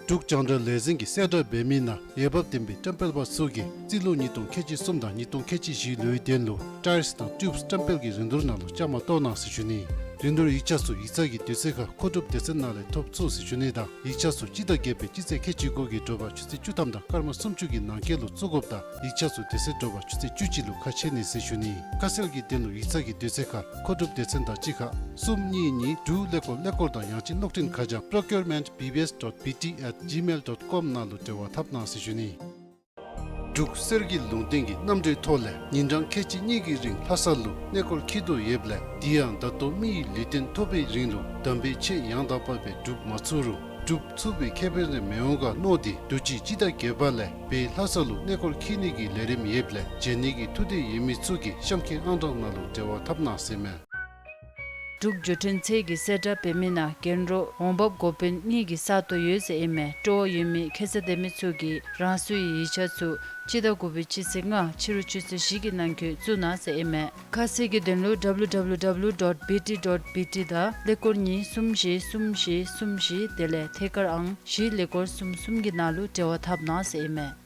འབྲུག་རྒྱང་བསྒྲགས་ལས་འཛིན་གྱིས་གསལ་བསྒྲགས་འབད་མི་ནང་འོས་འབབ་ལྡན་པའི་བཀྲམ་སྤེལ་པ་ཚུ་གིས་རྩིས་ལོ་ཉིས་སྟོང་ཁལ་གཅིག་གསུམ་དང་ཉིས་སྟོང་ཁལ་གཅིག་བཞི་ལོའི་དོན་ལུ་ཊའིརསི་དང་ཊིའུབསི་བཀྲམ་སྤེལ་གྱི་རིན་བསྡུར་ནང་ལུ་བཅའ་མར་གཏོགས་གནང་ཟེར་ཞུ་ནི། རིན་བསྡུར་ཡིག་ཆ་ཚུ་ཡིག་ཚང་གི་དུས་ཚོད་ཁར་མཁོ་སྒྲུབ་སྡེ་ཚན་ནང་ལས་ཐོབ་ཚུགས་ཟེར་ཞུ་ནི་དང་ཡིག་ཆ་ཚུ་སྤྱི་ཟླ་བརྒྱད་པའི་སྤྱི་ཚེས་ཁལ་གཅིག་དགུ་གི་དྲོ་པ་ཆུ་ཚོད་བཅུ་ཐམ་དང་སྐར་མ་སུམ་ཅུ་གི་ནང་འཁོད་ལུ་བཙུགས་དགོཔ་དང་ཡིག་ཆ་ཚུ་དེ་ཚེ་དྲོ་པ་ཆུ་ཚོད་བཅུ་གཅིག་ལུ་ཁ་ཕྱེ་ནི་ཟེར་ཞུ་ནི། ཁ་གསལ་གྱི་དོན་ལུ་ཡིག་ཚང་གི་དུས་ཚོད་ཁར་མཁོ་སྒྲུབ་སྡེ་ཚན་དང་གཅིག་ཁར་གསུམ་གཉིས་གཉིས་དྲུག་ཀླད་ཀོར་ཀླད་ཀོར་དང་ཡང་ཅིན་གློག་འཕྲིན་ཁ་བྱང་procurement B B S dot B T at gmail dot com ནང་ལུ་འབྲེལ་བ་འཐབ་གནང་ཟེར་ཞུ་ནི། འབྲུག་གསེར་གྱི་ལུང་བསྟན་གྱི་གནམ་གྲུའི་ཐོག་ལས་ཉིན་གྲངས་ཁལ་གཅིག་གཉིས་ཀྱི་རིང་ལྷ་ས་ལུ་གནས་སྐོར་འཁྱིད་དོ་ཡོདཔ་ལས་དེ་ཡང་ད་ལྟོ་མི་ཡི་ལུས་རྟེན་ཐོབ་པའི་རིང་ལུ་དམ་པའི་ཆོས་ཡང་དག་པ་སྦེ་སྒྲུབ་མ་ཚུགས་རུང་སྒྲུབ་ཚུགས་པའི་ཁེ་ཕན་རེ་མི་འོང་ག་མནོ་སྟེ་དུས་ཅི་སྤྱི་ཟླ་བརྒྱད་པ་ལས་བོད་ལྷ་ས་ལུ་གནས་སྐོར་འཁྱིད་ནི་གི་ལས་རིམ་ཡོདཔ་ལས་བྱོན་ནི་གི་ཐུགས་འདོད་ཡོད་མི་ཚུ་གིས་གཤམ་འཁོད་ཨང་གྲངས་ནང་ལུ་འབྲེལ་བ་འཐབ་གནང་ཟེར་ཨིན་མས། འབྲུག་འགྲུལ་འཕྲིན་ཚད་ཀྱི་གསལ་བསྒྲགས་འབད་མི་ནང་རྒྱན་རོ་འོང་འབབ་འགོ་དཔོན་གཉིས་ཀྱི་ས་སྟོང་ཡོད་ཟེར་ཨིན་མས། སྤྲོ་བ་ཡོད་མི་ཁྱད་ཚད་ལྡན་མི་ཚུ་གིས་རང་སོའི་ཡིག་ཆ་ཚུ་སྤྱི་ཟླ་དགུ་པའི་སྤྱི་ཚེས་ལྔ་ཕྱི་རུ་ཆུ་ཚོད་བཞི་གི་ནང་འཁོད་བཙུགས་གནང་ཟེར་ཨིན་མས། ཁ་གསལ་གྱི་དོན་ལུ་W W W dot B T dot B T དང་ཀླད་ཀོར་གཉིས་གསུམ་བཞི་གསུམ་བཞི་གསུམ་བཞི་དེ་ལས་ཐད་ཀར་ཨང་བཞི་ཀླད་ཀོར་གསུམ་གསུམ་གྱི་ནང་ལུ་འབྲེལ་བ་འཐབ་གནང་ཟེར་ཨིན་མས།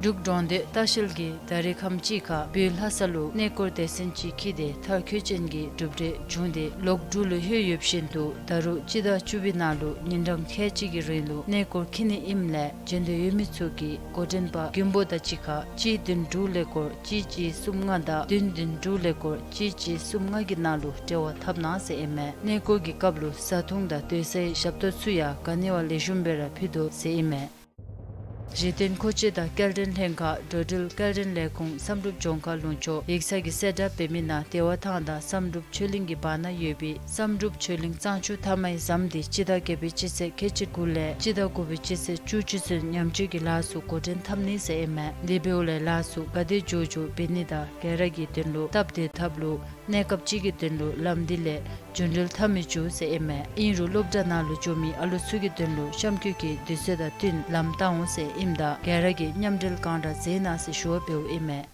འབྲུག་འབྲོང་སྟོད་ལྟ་བཤལ་གྱིས་ད་རེས་ཁམས་ཅིག་ཁར་བོད་ལྷ་ས་ལུ་གནས་སྐོར་སྡེ་ཚན་ཅིག་འཁྱིད་དེ་མཐར་འཁྱོལ་ཅན་གྱི་གྲུབ་འབྲས་བྱུང་སྟེ་ལོག་འབྲུག་ལུ་ལྷོད་ཡོད་བཞིན་དུ་ད་རུང་སྤྱི་ཟླ་བཅུ་པའི་ནང་ལུ་ཉིན་གྲངས་ཁལ་གཅིག་གི་རིང་ལུ་གནས་སྐོར་འཁྱིད་ནི་ཨིནམ་ལས་འབྱོན་འདོད་ཡོད་མི་ཚུ་གིས་འགོ་འདྲེན་པ་མགོན་པོ་དང་གཅིག་ཁར་གཅིག་བདུན་དྲུག་ཀླད་ཀོར་གཅིག་གཅིག་གསུམ་ལྔ་དང་བདུན་བདུན་དྲུག་ཀླད་ཀོར་གཅིག་གཅིག་གསུམ་ལྔ་གི་ནང་ལུ་འབྲེལ་བ་འཐབ་གནང་ཟེར་ཨིན་མས། གནས་སྐོར་གྱི་སྐབས་ལུ་བཟའ་འཐུང་དང་སྡོད་སའི་ཞབས་ཏོག་ཚུ་ཡང་ག་ནི་བ་ལེགས་ཤོམ་སྦེ་ར་ཕུལ་དོ་ཟེར་ཨིན་མས། གཞི་རྟེན་མཁོ་ཆས་དང་སྐྱེལ་འདྲེན་ལྷན་ཁག་འགྲོ་འགྲུལ་སྐྱེལ་འདྲེན་ལས་ཁུངས་བསམ་གྲུབ་ལྗོངས་མཁར་ལུང་ཕྱོགས། ཡིག་ཚང་གི་གསལ་བསྒྲགས་འབད་མི་ནང་བདེ་བ་ཐང་དང་བསམ་གྲུབ་ཆོས་གླིང་གི་བར་ན་ཡོད་པའི་བསམ་གྲུབ་ཆོས་གླིང་གཙང་ཆུ་མཐའ་མའི་ཟམ་དེ་སྤྱི་ཟླ་བརྒྱད་པའི་སྤྱི་ཚེས་ཁལ་གཅིག་དགུ་ལས་སྤྱི་ཟླ་དགུ་པའི་སྤྱི་ཚེས་བཅུ་གཅིག་ཚུན་ཉམས་བཅོས་ཀྱི་ལཱ་ཚུ་འགོ་འདྲེན་འཐབ་ནི་ཟེར་ཨིན་མས། དེ་འབདཝ་ལས་ལཱ་ཚུ་ག་དེ་མགྱོགས་མགྱོགས་འབད་ནི་དང་ག་ར་གི་དོན་ལུ་སྟབས་བདེ་ཐབས་ལུ་གནས་སྐབས་ཅིག་གི་དོན་ལུ་ལམ་འདི་ལས་རྒྱུན་འགྲུལ་འཐབ་མི་བཅུག་ཟེར་ཨིན་མས། ཨིན་རུང་སློབ་གྲྭ་ནང་ལུ་འགྱོ་མི་ཨ་ལུ་ཚུ་གི་དོན་ལུ་གཤམ་འཁོད་ཀྱི་དུས་ཚོད་དང་བསྟུན་ལམ་བཏང་འོང་ཟེར་ཨིནམ་ད་ག་ར་གིས་མཉམ་འབྲེལ་གང་དྲག་མཛད་གནང་ཟེར་ཞུ་བ་འབདཝ་ཨིན་མས།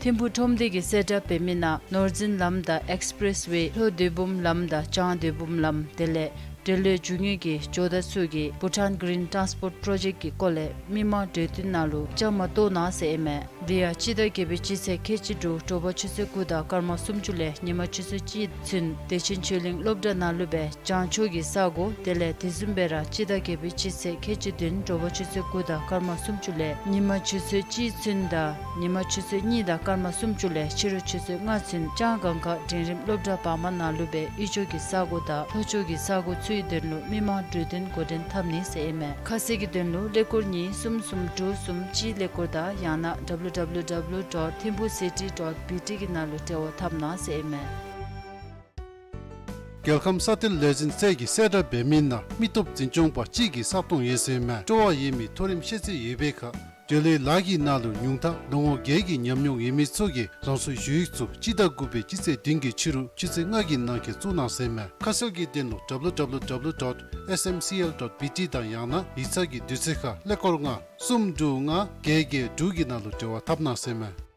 ཐིམ་ཕུག་ཁྲོམ་སྡེ་གི་གསལ་བསྒྲགས་འབད་མི་ནང་ནོར་འཛིན་ལམ་དང་ཨེགསི་པི་རེསི་ཝེ་ལྷོ་སྡོད་འབུམ་ལམ་དང་བྱང་སྡོད་འབུམ་ལམ་དེ་ལས་འབྲེལ་ཡོད་རྒྱུ་དངོས་ཀྱི་ཇོ་བདག་ཚུ་གིས་Bhutan Green Transport Project གི་སྐོར་ལས་མི་མང་གྲོས་བསྟུན་ནང་ལུ་བཅའ་མར་གཏོགས་གནང་ཟེར་ཨིན་མས། དེ་ཡང་སྤྱི་ཟླ་བརྒྱད་པའི་སྤྱི་ཚེས་ཁལ་གཅིག་དྲུག་དྲོ་པ་ཆུ་ཚོད་དགུ་དང་སྐར་མ་སུམ་ཅུ་ལས་ཉིན་མ་ཆུ་ཚོད་གཅིག་ཚུན་བདེ་ཆེན་ཆོས་གླིང་སློབ་གྲྭ་ནང་ལུ་སྦེ་བྱང་ཕྱོགས་ཀྱི་ས་སྒོ་དེ་ལས་དེ་བཟུམ་སྦེ་ར་སྤྱི་ཟླ་བརྒྱད་པའི་སྤྱི་ཚེས་ཁལ་གཅིག་བདུན་དྲོ་པ་ཆུ་ཚོད་དགུ་དང་སྐར་མ་སུམ་ཅུ་ལས་ཉིན་མ་ཆུ་ཚོད་གཅིག་ཚུན་དང་ཉིན་མ་ཆུ་ཚོད་གཉིས་དང་སྐར་མ་སུམ་ཅུ་ལས་ཕྱི་རུ་ཆུ་ཚོད་ལྔ་ཚུན་ལྕང་སྒང་ཁ་འབྲིང་རིམ་སློབ་གྲྭ་བར་མ་ནང་ལུ་སྦེ་དབུས་ཕྱོགས་ཀྱི་ས་སྒོ་དང་ལྷོ་ཕྱོགས་ཀྱི་ས་སྒོ་ཚུའི་དོན་ལུ་མི་མང་གྲོས་བསྟུན་འགོ་འདྲེན་འཐབ་ནི་ཟེར་ཨིན་མས། ཁ་གསལ་གྱི་དོན་ལུ་ཀླད་ཀོར་གཉིས་གསུམ་གསུམ་དྲུག་གསུམ་གཅིག་ཀླད་ཀོར་དང་ཡང་ན་W W W dot thimphucity dot B T གི་ནང་ལུ་འབྲེལ་བ་འཐབ་གནང་ཟེར་ཨིན་མས། རྒྱལ་ཁམས་ས་གཏེར་ལས་འཛིན་ཚད་ཀྱི་གསལ་བསྒྲགས་འབད་མི་ནང་མི་སྟོབས་འཛིན་སྐྱོང་པ་གཅིག་གི་ས་སྟོང་ཡོད་ཟེར་ཨིན་མས། སྤྲོ་བ་ཡོད་མི་མཐོ་རིམ་ཤེས་ཚད་ཡོད་པའི་ཁར་འབྲེལ་ཡོད་ལཱ་གི་ནང་ལུ་ཉུང་མཐའ་ལོ་ངོ་བརྒྱད་ཀྱི་ཉམས་མྱོང་ཡོད་མི་ཚུ་གིས་རང་སོའི་ཞུ་ཡིག་ཚུ་སྤྱི་ཟླ་དགུ་པའི་སྤྱི་ཚེས་བདུན་གྱི་ཕྱི་རུ་ཆུ་ཚོད་ལྔ་གི་ནང་འཁོད་བཙུགས་གནང་ཟེར་ཨིན་མས། ཁ་གསལ་གྱི་དོན་ལུ་W W W dot S M C L dot B T དང་ཡང་ན་ཡིག་ཚང་གི་དུས་ཚོད་ཁར་ཀླད་ཀོར་ལྔ་གསུམ་དྲུག་ལྔ་བརྒྱད་བརྒྱད་དྲུག་གི་ནང་ལུ་འབྲེལ་བ་འཐབ་གནང་ཟེར་ཨིན་མས།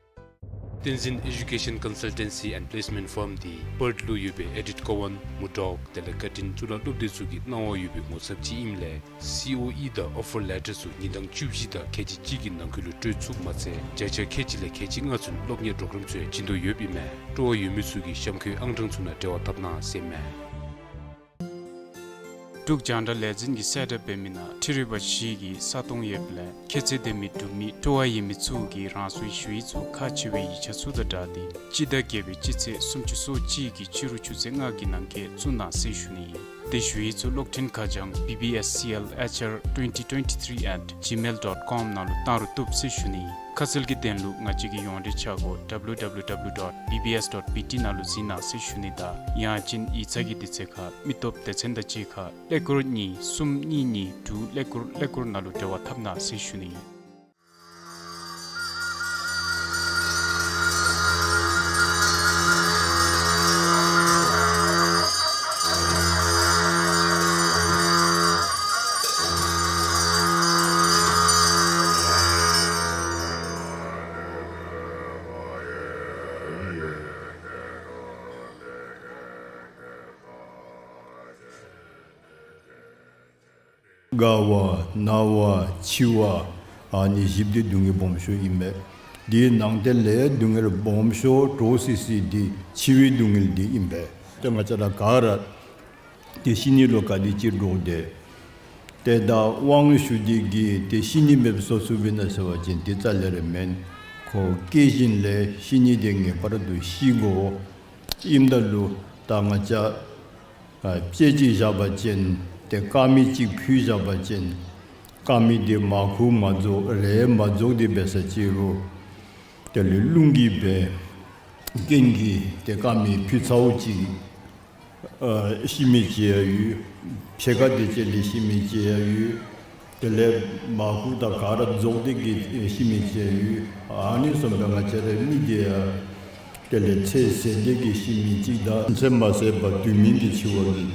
བསྟན་འཛིན་Education Consultancy and Placement Firm འདི་པརཐ་ལུ་ཡོད་པའི་ཨེ་ཌིཐ་ཀོ་ཝཱན་མུ་ཌོག་དེ་ལས་ཀར་ཊིན་གཙུག་ལག་སློབ་སྡེ་ཚུ་གི་གནང་བ་ཡོད་པའི་ངོ་ཚབ་ཅིག་ཨིནམ་ལས་སི་ཨོ་ཨི་དང་ཨོ་ཕར་ལེ་ཊར་ཚུ་ཉིན་གྲངས་བཅུ་བཞི་དང་ཁལ་གཅིག་གཅིག་གི་ནང་འཁོད་ལུ་སྤྲོད་ཚུགསཔ་མ་ཚད་བརྒྱ་ཆ་ཁལ་གཅིག་ལས་ཁལ་གཅིག་ལྔ་ཚུན་སློབ་གཉེར་པྲོ་གརམ་ཚུ་ཡང་བྱིན་དོ་ཡོདཔ་ཨིན་མས། སྤྲོ་བ་ཡོད་མི་ཚུ་གིས་གཤམ་འཁོད་ཨང་གྲངས་ཚུ་ནང་འབྲེལ་བ་འཐབ་གནང་ཟེར་ཨིན་མས། འབྲུག་རྒྱང་བསྒྲགས་ལས་འཛིན་གྱི་གསལ་བསྒྲགས་འབད་མི་ནང་འཕྲུལ་རིག་པ་བཞི་གི་ས་སྟོང་ཡོདཔ་ལས་ཁྱད་ཚད་ལྡན་མི་འབྲུག་མི་སྤྲོ་བ་ཡོད་མི་ཚུ་གིས་རང་སོའི་ཞུ་ཡིག་ཚུ་ཁག་ཆེ་བའི་ཡིག་ཆ་ཚུ་དང་སྦྲགས་ཏེ་སྤྱི་ཟླ་བརྒྱད་པའི་སྤྱི་ཚེས་སུམ་ཅུ་སོ་གཅིག་གི་ཕྱི་རུ་ཆུ་ཚོད་ལྔ་གི་ནང་འཁོད་བཙུགས་གནང་ཟེར་ཞུ་ནི་ཨིན། དེ་ཞུ་ཡིག་ཚུ་གློག་འཕྲིན་ཁ་བྱང་B B S C L H R twenty twenty-three at gmail dot com ནང་ལུ་བཏང་རུང་བཏུབ་ཟེར་ཞུ་ནི་ཨིན། ཁ་གསལ་གྱི་དོན་ལུ་ང་བཅས་ཀྱི་ཡོངས་འབྲེལ་ཆ་སྒོ་W W W dot B B S dot B T ནང་ལུ་གཟིགས་གནང་ཟེར་ཞུ་ནི་དང་ཡང་ཅིན་ཡིག་ཚང་གི་དུས་ཚོད་ཁར་མི་སྟོབས་སྡེ་ཚན་དང་གཅིག་ཁར་ཀླད་ཀོར་གཉིས་གསུམ་གཉིས་གཉིས་དྲུག་ཀླད་ཀོར་ཀླད་ཀོར་ནང་ལུ་འབྲེལ་བ་འཐབ་གནང་ཟེར་ཞུ་ནི་ཨིན། རྒ་བ་ན་བ་འཆི་བ་ཨ་ནི་བཞི་འདི་སྡུག་བསྔལ་སྦོམ་ཤོས་ཨིན་པས། དེའི་ནང་དེ་ལས་སྡུག་བསྔལ་སྦོམ་ཤོས་འདྲོག་སི་སི་འདི་འཆི་བའི་སྡུག་བསྔལ་འདི་ཨིན་པས། ཏེ་ང་བཅས་ར་ག་ར་ཏེ་ཤི་ནི་ལུ་ག་དེ་ཅིག་འདྲོག་སྟེ། ཏེ་ད་དབང་ཞུ་སྟེ་གིས་ཏེ་ཤི་ནི་མེདཔ་བཟོ་ཚུགས་པས་ན་ཟེར་བ་ཅིན་དེ་རྩ་ལས་ར་མེན། ཁོ་སྐྱེས་ཞིནམ་ལས་ཤི་ནི་དེ་ངེས་པར་དུ་ཤི་དགོ། ཨིནམ་ད་ལུ་ད་ང་བཅས་ཨ་དཔྱེ་ཅིག་བཞག་པ་ཅིན་ཏེ་དཀར་མེ་ཅིག་ཕུལ་བཞག་པ་ཅིན་དཀར་མེ་དེ་མར་ཁུ་མ་རྫོགས་རེག་མ་རྫོགས་དེ་འབད་ས་ཅིག་རུང་དེ་ལས་རླུང་གིས་འབད་རྐྱེན་གྱིས་ཏེ་དཀར་མེ་ཕུལ་ཚརཝ་ཅིག་ཨ་ཤི་མི་ཅིག་ཡང་ཡོད། ཕྱེད་ཀ་དེ་ཅིག་ལས་ཤི་མི་ཅིག་ཡང་ཡོད། དེ་ལས་མར་ཁུ་དང་ག་ར་རྫོགས་ཏེ་གིས་ཤི་མི་ཅིག་ཡང་ཡོད། ཨ་ནི་བཟུམ་སྦེ་ང་བཅས་རའི་མི་དེ་ཡང་ དེ་ལས་ཚེ་ཟད་དེ་གི་ཤི་མི་ཅིག་དང་ཚེ་མ་ཟད་པར་དུས་མིན་གྱི་འཆི་བ་གི་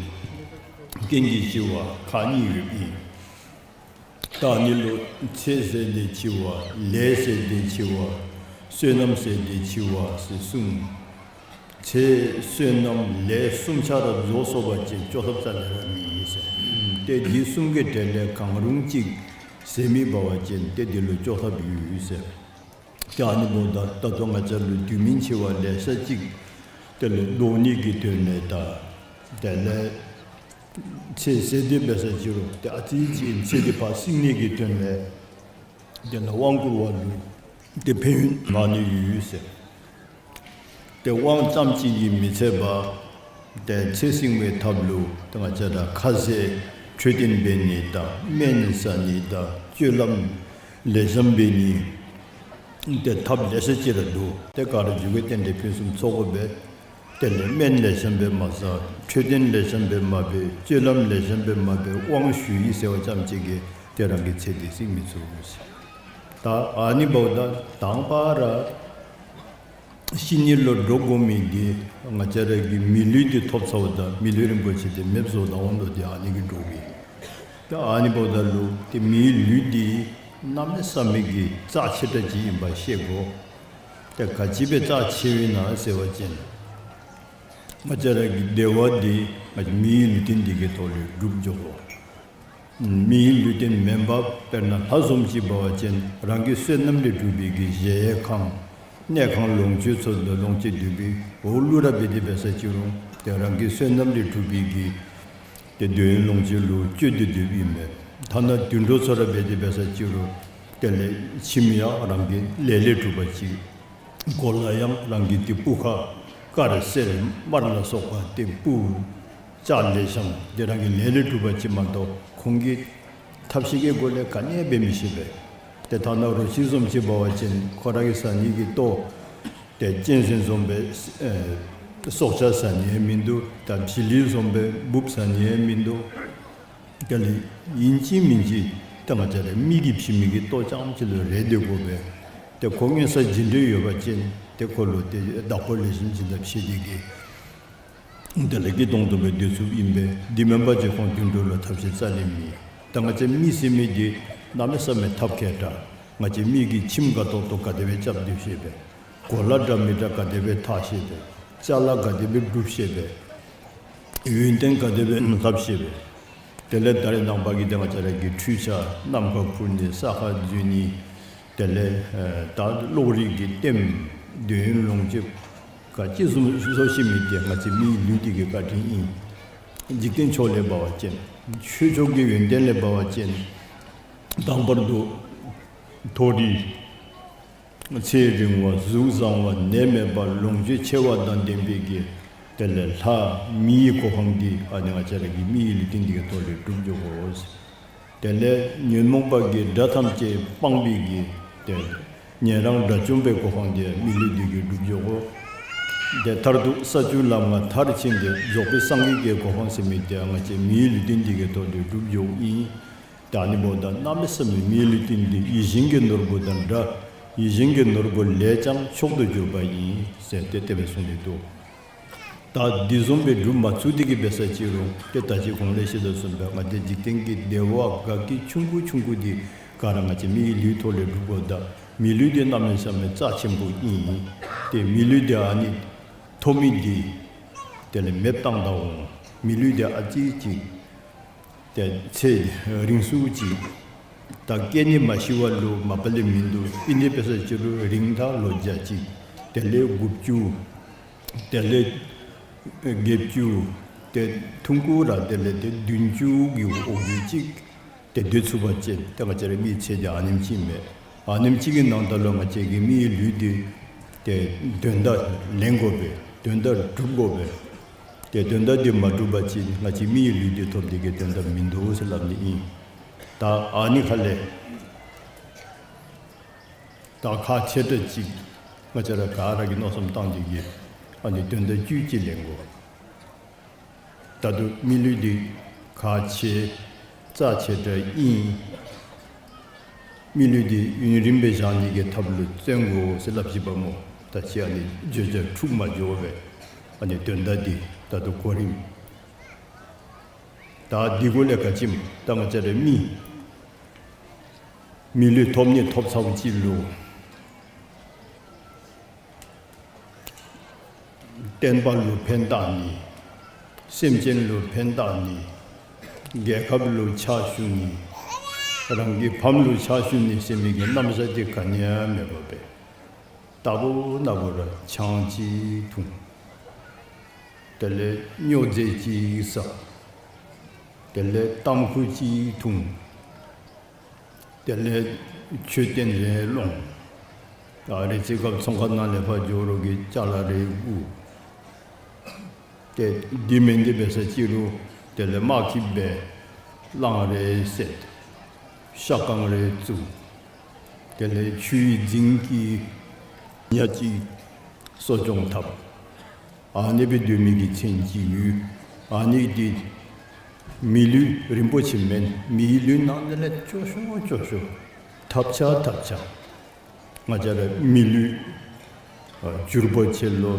རྐྱེན་གྱིས་འཆི་བ་ཁག་གཉིས་ཡོདཔ་ཨིན། ད་ཨ་ནི་ལུ་ཚེ་ཟད་དེ་འཆི་བ། ལས་ཟད་དེ་འཆི་བ། བསོད་ནམས་ཟད་དེ་འཆི་བ་ཟེར་གསུམ། ཚེ་བསོད་ནམས་ལས་གསུམ་ཆ་ར་རྫོགས་སོང་པ་ཅིན་བཅོས་ཐབས་རྩ་ལས་ར་མེད་ཟེར། ཏེ་འདི་གསུམ་གྱི་གྲས་ལས་གང་རུང་ཅིག་ཟད་མི་འབད་བ་ཅིན་ཏེ་འདི་ལུ་བཅོས་ཐབས་ཡོད་ཟེར། ཏེ་ཨ་ནི་འབདཝ་ད་ད་ལྟོ་ང་བཅས་ལུ་དུས་མིན་འཆི་བ་ལེ་ཤ་ཅིག་དེ་ལས་བཟློག་ནི་གི་དོན་ལས་དང་དེ་ལས་ཚེ་ཟད་དེ་འབད་ས་ཅིག་རུང་ཏེ་ཨ་ཙི་ཅིག་ཚེ་འདི་ཕར་བསྲིང་ནི་གི་དོན་ལས་དེ་ལས་དབང་བསྐུར་བ་ལུ་ཏེ་ཕན་ཡོན་མང་ནི་ཡོད་ཟེར། ཏེ་དབང་ཙམ་ཅིག་གིས་མི་ཚད་པར་ཏེ་ཚེ་བསྲིང་བའི་ཐབས་ལུ་ཏེ་ང་བཅས་ར་ཁ་ཟས་འཕྲོད་བསྟེན་འབད་ནི་དང་སྨན་བཟའ་ནི་དང་སྤྱོད་ལམ་ལེགས་ཤོམ་འབད་ནི་ཏེ་ཐབས་ལེ་ཤ་ཅིག་ར་འདུག། ཏེ་ག་ར་མཇུག་གི་རྟེན་འབྲེལ་ཕུན་སུམ་ཚོགས་པ་འབད། དེ་ལས་སྨན་ལེགས་ཤོམ་སྦེ་མ་བཟའ། འཕྲོད་བསྟེན་ལེགས་ཤོམ་སྦེ་མ་འབད། སྤྱོད་ལམ་ལེགས་ཤོམ་སྦེ་མ་འབད། དབང་ཞུ་ཡི་ཟེར་བ་ཙམ་ཅིག་གིས་ཏེ་རང་གི་ཚེ་འདི་བསྲིང་མི་ཚུགས་ཟེར། ད་ཨ་ནི་འབདཝ་ད་དང་པ་ར་ཤི་ནི་ལུ་འདྲོག་དགོ་མི་འདི་ང་བཅས་ར་གིས་མི་ལུས་འདི་ཐོབ་ཚརཝ་ད་མི་ལུས་རིན་པོ་ཆེ་འདི་མེདཔ་བཟོ་ད་འོང་དོ། ཏེ་ཨ་ནི་གིས་འདྲོག་པས། ཏེ་ཨ་ནི་འབདཝ་ད་ལུ་ཏེ་མིའི་ལུས་འདི་གནམ་མེད་ས་མེད་ཀྱི་རྩ་ཆེ་དྲགས་ཅིག་ཨིནམ་ཤེས་དགོ། ཏེ་ག་ཅི་སྦེ་རྩ་ཆེཝ་ཨིན་ན་ཟེར་བ་ཅིན་ང་བཅས་ར་གི་བདེ་བ་འདི་ང་བཅས་མིའི་ལུས་རྟེན་འདི་གི་ཐོག་ལས་སྒྲུབ་འགྱོ་དགོ། མིའི་ལུས་རྟེན་མེན་པར་དཔེར་ན་ལྷ་བཟུམ་ཅིག་འབད་བ་ཅིན་རང་གི་བསོད་ནམས་ལས་གྲུབ་པའི་གི་གཞལ་ཡས་ཁང་གནས་ཁང་ལོངས་སྤྱོད་ཚུ་ལོངས་སྤྱོད་འདོད་པའི་འོག་ལུ་ར་འབད་དེ་འབད་ས་ཅིག་རུང་ཏེ་རང་གི་བསོད་ནམས་ལས་གྲུབ་པའི་གི་ཏེ་འདོད་ཡོན་ལོངས་སྤྱོད་ལུ་སྤྱོད་དེ་སྡོདཔ་ཨིན་མས། ཐ་ན་དུད་འགྲོ་ཚུ་ར་འབད་དེ་འབད་ས་ཅིག་རུང་དེ་ལས་ཁྱིམ་ཡང་རང་གི་ལས་ལས་གྲུབ་པ་ཅིག། གོ་ལ་ཡང་རང་གི་ཏེ་སྤུ་ཁ་དཀར་སེར་དམར་ལ་སོགས་པ་ཏེ་སྤུ་ལྕགས་ལེགས་ཤོམ་ཏེ་རང་གི་ལས་ལས་གྲུབ་པ་ཅིག་མ་གཏོགས་ཁོང་གི་ཐབས་ཤེས་ཀྱི་སྒོ་ལས་ག་ནི་ཡང་འབད་མི་ཤེས་པས། ཏེ་ཐ་ན་རོ་ཁྱི་བཟུམ་ཅིག་འབད་བ་ཅིན་ཁོ་ར་གི་ཟ་ནི་གི་ལྟོ་ཏེ་གཅན་གཟན་བཟུམ་སྦེ་ཨེ་སྲོག་ཆགས་ཟ་ནི་ཡང་མིན་འདུག། ད་བྱི་ལི་བཟུམ་སྦེ་འབུཔ་ཟ་ནི་ཡང་མིན་འདུག། དེ་ལས་ཨིན་ཅི་མིན་ཅི་ད་ང་བཅས་ར་མི་གིས་བྱིན་མི་གི་ལྟོ་རྐྱངམ་ཅིག་ལུ་རེ་སྡོད་དགོ་པས། ཏེ་ཁོ་མངོན་གསལ་ཇི་འདྲ་ཡོད་པ་ཅིན་ཏེ་ཁོ་ལུ་ཏེ་བདག་པོ་ལེགས་ཤོམ་ཅིག་ད་བྱིན་ཏེ་གི་དེ་ལས་སྐྱིད་ཏོང་ཏོ་སྦེ་སྡོད་ཚུགསཔ་ཨིན་པས། འདི་མེན་པ་ཅིན་ཁོང་དུད་འགྲོ་ལུ་ཐབས་ཤེས་རྩ་ལས་མེད། ད་ང་བཅས་མི་ཟེར་མི་འདི་གནམ་མེད་ས་མེད་ཐབས་མཁས་དྲགས། ང་བཅས་མི་གིས་ཁྱིམ་དགའ་ཏོག་ཏོ་ག་དེ་སྦེ་རྐྱབ་སྡོད་ཤེས་པས། གོ་ལ་འདྲ་མི་འདྲ་ག་དེ་སྦེ་འཐག་ཤེས་པས། ཅ་ལ་ག་དེ་སྦེ་སྒྲུབ་ཤེས་པས། ཡོན་ཏན་ག་དེ་སྦེ་ལྷབ་ཤེས་པས། དེ་ལས་ད་རེས་ནངས་པ་གི་ཏེ་ང་བཅས་ར་གི་འཕྲུལ་ཆས་ནམ་མཁའ་འཕུར་ནི་ས་ཁར་འཛུལ་ནི་དེ་ལས་ཨེ་ད་གློག་རིག་གི་ལྟདམོ་འདོད་ཡོན་ལོངས་སྤྱོད་ག་ཅི་བཟུམ་བཟོ་ཤེས་མི་འདི་ང་བཅས་མིའི་ལུས་འདི་གི་བཀའ་དྲིན་ཨིན། འཇིག་རྟེན་ཕྱོགས་ལས་འབད་བ་ཅིན་ཆོས་ཕྱོགས་ཀྱི་ཡོན་ཏན་ལས་འབད་བ་ཅིན་དང་པར་དུ་མཐོ་རིས་ཚེ་རིང་བ་གཟུགས་བཟང་བ་ནད་མེད་པ་ལོངས་སྤྱོད་ཆེ་བ་དང་ལྡན་པའི་གི་དེ་ལས་ལྷ་མིའི་གོ་འཕང་འདི་ཨ་ནི་ང་བཅས་ར་གི་མིའི་ལུས་རྟེན་འདི་གི་ཐོག་ལས་སྒྲུབ་འགྱོ་དགོ། དེ་ལས་ཉོན་མོངས་པ་གི་དགྲ་ཐམས་ཅད་སྤངས་པའི་གི་ཏེ་ཉན་རང་དགྲ་བཅོམ་པའི་གོ་འཕང་འདི་མི་ལུས་འདི་གིས་སྒྲུབ་འགྱོ་དགོ། ཏེ་མཐར་ཐུག་ས་བཅུ་ལམ་ལྔ་མཐར་ཕྱིན་ཏེ་རྫོགས་པའི་སངས་རྒྱས་ཀྱི་གོ་འཕང་ཟེར་མི་འདི་ང་བཅས་མིའི་ལུས་རྟེན་འདི་གི་ཐོག་ལས་སྒྲུབ་འགྱོཝ་ཨིན། ད་ཨ་ནི་འབདཝ་ད་གནམ་མེད་ས་མེད་མིའི་ལུས་རྟེན་འདི་ཡིད་བཞིན་གྱི་ནོར་བུ་དང་འདྲ། ཡིད་བཞིན་གྱི་ནོར་བུ་ལས་ཀྱང་མཆོག་ཏུ་གྱུར་པ་ཡིན་ཟེར་ཏེ་དེ་སྦེ་གསུངས་ཏེ་འདུག། ད་འདི་བཟུམ་སྦེ་སྒྲུབ་མ་ཚུགས་ཏེ་གི་འབད་ས་ཅིག་རུང་ཏེ་ད་ཅི་གོང་ལས་ཞུ་དོ་བཟུམ་སྦེ་ང་བཅས་འཇིག་རྟེན་གྱི་བདེ་བ་དགའ་སྐྱིད་ཆུང་ཀུ་ཆུང་ཀུ་འདི་ག་ར་ང་བཅས་མིའི་ལུས་ཐོག་ལས་སྒྲུབ་དགོཔ་ད་མི་ལུས་འདི་གནམ་མེད་ས་མེད་རྩ་ཆེན་པོ་ཨིན། ཏེ་མི་ལུས་འདི་ཨ་ནི་ཐོབ་མི་འདི་དེ་ལས་མེདཔ་བཏང་ད་འོང་། མི་ལུས་འདི་ཨ་ཙི་ཅིག་ཏེ་ཚེ་རིང་སུ་ཅིག་ད་སྐྱེ་ནི་མ་ཤི་བ་ལུ་མ་པ་ལས་མིན་འདུག། ཨིན་ཏེ་འབད་ས་ཅིག་རུང་རིང་ཐག་ལོ་བརྒྱ་ཅིག་དེ་ལས་དགུ་བཅུ་དེ་ལས་བརྒྱད་ཅུ་ཏེ་ཐུང་ཀུ་ར་དེ་ལས་ཏེ་བདུན་ཅུ་གི་འོག་ལུ་ཅིག་ཏེ་སྡོད་ཚུགས་པ་ཅིན་ཏེ་ང་བཅས་ར་མིའི་ཚེ་འདི་ཨ་ནེམ་ཅིག་མས། ཨ་ནེམ་ཅིག་གི་ནང་ད་ལུ་ང་བཅས་ཀྱི་མིའི་ལུས་འདི་ཏེ་དོན་དག་ལེན་དགོ་པས། དོན་དག་སྒྲུབ་དགོ་པས། ཏེ་དོན་དག་འདི་མ་སྒྲུབ་པ་ཅིན་ང་བཅས་མིའི་ལུས་འདི་ཐོབ་སྟེ་གི་དོན་དག་མིན་འདུག་ཟེར་སླབ་ནི་ཨིན། ད་ཨ་ནི་ཁ་ལས་ད་ཁག་ཆེ་དྲགས་ཅིག་ང་བཅས་ར་ག་ར་གིས་མནོ་བསམ་བཏང་སྟེ་གི་ཨ་ནི་དོན་དག་བཅུད་ཅིག་ལེན་དགོ། ད་ལྟོ་མི་ལུས་འདི་ཁག་ཆེ་རྩ་ཆེ་དྲགས་ཨིན། མི་ལུས་འདི་ཡུན་རིངམོ་སྦེ་བཞག་ནི་གི་ཐབས་ལུ་བརྩོན་དགོ་ཟེར་སླབ་ཅི་པ་སྨོ། ད་ཅི་ཨ་ནི་བརྗོད་བྱ་འཁྲུགས་མ་འགྱོ་བའི་ཨ་ནི་དོན་དག་འདི་ད་ལྟོ་གོ་རིམ། ད་འདི་གུ་ལས་ག་ཅི་སྨོ། ད་ང་བཅས་ར་མི་མི་ལུས་ཐོབ་ནི་ཐོབ་ཚརཝ་ཅིག་ལུ་བསྟན་པ་ལུ་ཕན་བཏགས་ནི། སེམས་ཅན་ལུ་ཕན་བཏགས་ནི། རྒྱལ་ཁབ་ལུ་ཕྱག་ཞུ་ནི། རང་གི་ཕམ་ལུ་ཕྱག་ཞུ་ནི་ཟེར་མི་གི་རྣམ་གཞག་འདི་ག་ནི་ཡང་མེད་པར་སྦེ་རྟག་བུ་ན་བུ་ར་ཆང་ཅིག་འཐུང་། དེ་ལས་སྨྱོ་རྫས་ཅིག་ཟ། དེ་ལས་ཏམ་ཁུ་ཅིག་འཐུང་། དེ་ལས་མཆོད་རྟེན་རེ་སློང་། ཨ་རེ་ཅིག་སྐབས་ཚོང་ཁང་ནང་ལས་ཕར་འགྱོ་རོགས་ཀྱི་ཅ་ལ་རེ་བསྒུག། ཏེ་འདི་མེན་ཏེ་འབད་ས་ཅིག་རུང་དེ་ལས་དམག་གི་སྦེ་གླང་རེ་བསད། ཤ་རྐང་རེ་བཙུགས། དེ་ལས་ཆུའི་རྫིང་གི་ཉ་ཅིག་གསོ་སྐྱོང་འཐབ། ཨ་ནི་སྦེ་སྡོད་མི་གི་མཚན་ཅིག་ཡོད། ཨ་ནི་འདི་མི་ལུས་རིན་པོ་ཆེ་མེན། མིའི་ལུས་ནང་ན་ལས་སྐྱོ་ཤོས་སྐྱོ་ཤོས། ཐབས་ཆག་ཐབས་ཆག། ང་བཅས་ར་མི་ལུས་ཨ་འགྱུར་བ་ཆེ་ལོ།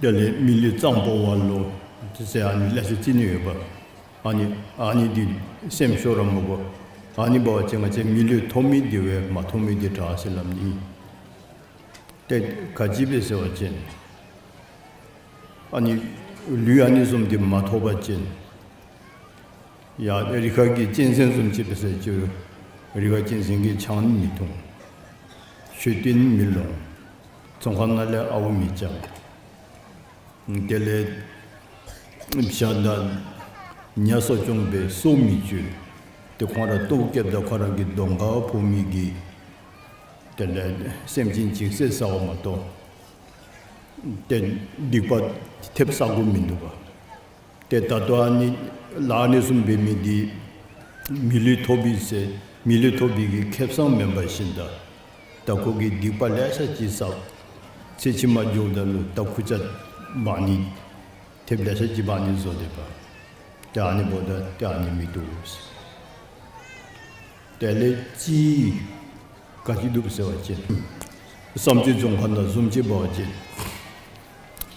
དེ་ལས་མི་ལུས་གཙང་པོ་བ་ལོ། དེ་ཟེར་ཨ་ནི་ལེ་ཤ་ཅིག་ནི་ཡོདཔ། ཨ་ནི་ཨ་ནི་འདི་སེམས་ཤོར་ར་མི་དགོ། ཨ་ནི་འབད་བ་ཅིན་ང་བཅས་མི་ལུས་ཐོབ་མི་འདི་བས་མ་ཐོབ་མི་འདི་དྲག་ཟེར་སླབ་ནི། ཏེ་ག་ཅི་སྦེ་ཟེར་བ་ཅིན་ཨ་ནི་ལུས་ཨ་ནི་བཟུམ་འདི་མ་ཐོབ་པ་ཅིན་ཡ་རི་ཁ་གི་གཅན་གཟན་བཟུམ་ཅིག་འབད་ས་ཅིག་རུང་རི་ཁ་གཅན་གཟན་གྱིས་ཆང་མི་འཐུང་། མཆོད་རྟེན་མི་སློང་། ཚོང་ཁང་ནང་ལས་ཨརཝ་མི་རྐྱབ། དེ་ལས་བྱ་དང་ཉ་གསོ་སྐྱོང་འབད་སོ་མི་གཅོད། ཏེ་ཁོང་ར་ལྟོཝ་བཀྱེསཔ་ད་ཁོ་ར་གི་གདོང་ཁར་ཕོག་མི་གི་དེ་ལས་སེམས་ཅན་ཅིག་བསད་ཟཝ་མ་གཏོགས་ཏེ་སྡིག་པ་ཐེབས་ཟ་དགོཔ་མིན་འདུག་པ། ཏེ་ད་ལྟོ་ཨ་ནི་ལཱ་ཨ་ནི་བཟུམ་འབད་མི་འདི་མི་ལུས་ཐོབ་པའི་ཟེར་མི་ལུས་ཐོབ་པའི་གི་ཁེ་བཟང་མེན་པར་ཞིནམ་ད་ད་ཁོ་གིས་སྡིག་པ་ལེ་ཤ་ཅིག་བསགས། ཚེ་ཕྱི་མ་འགྱོཝ་ད་ལུ་ད་ཁུར་ཆ་འབག་ནི་ཐེབས་ལེ་ཤ་ཅིག་འབག་ནི་བཟོ་སྡོདཔ། ཏེ་ཨ་ནི་འབདཝ་ད་ཏེ་ཨ་ནི་མི་བཏུབ་ཟེར། དེ་ལས་ཅིག་ག་ཅི་འདུག་ཟེར་བ་ཅིན་བསམ་རྩེ་རྫོང་ཁག་ནང་བཟུམ་ཅིག་འབད་བ་ཅིན་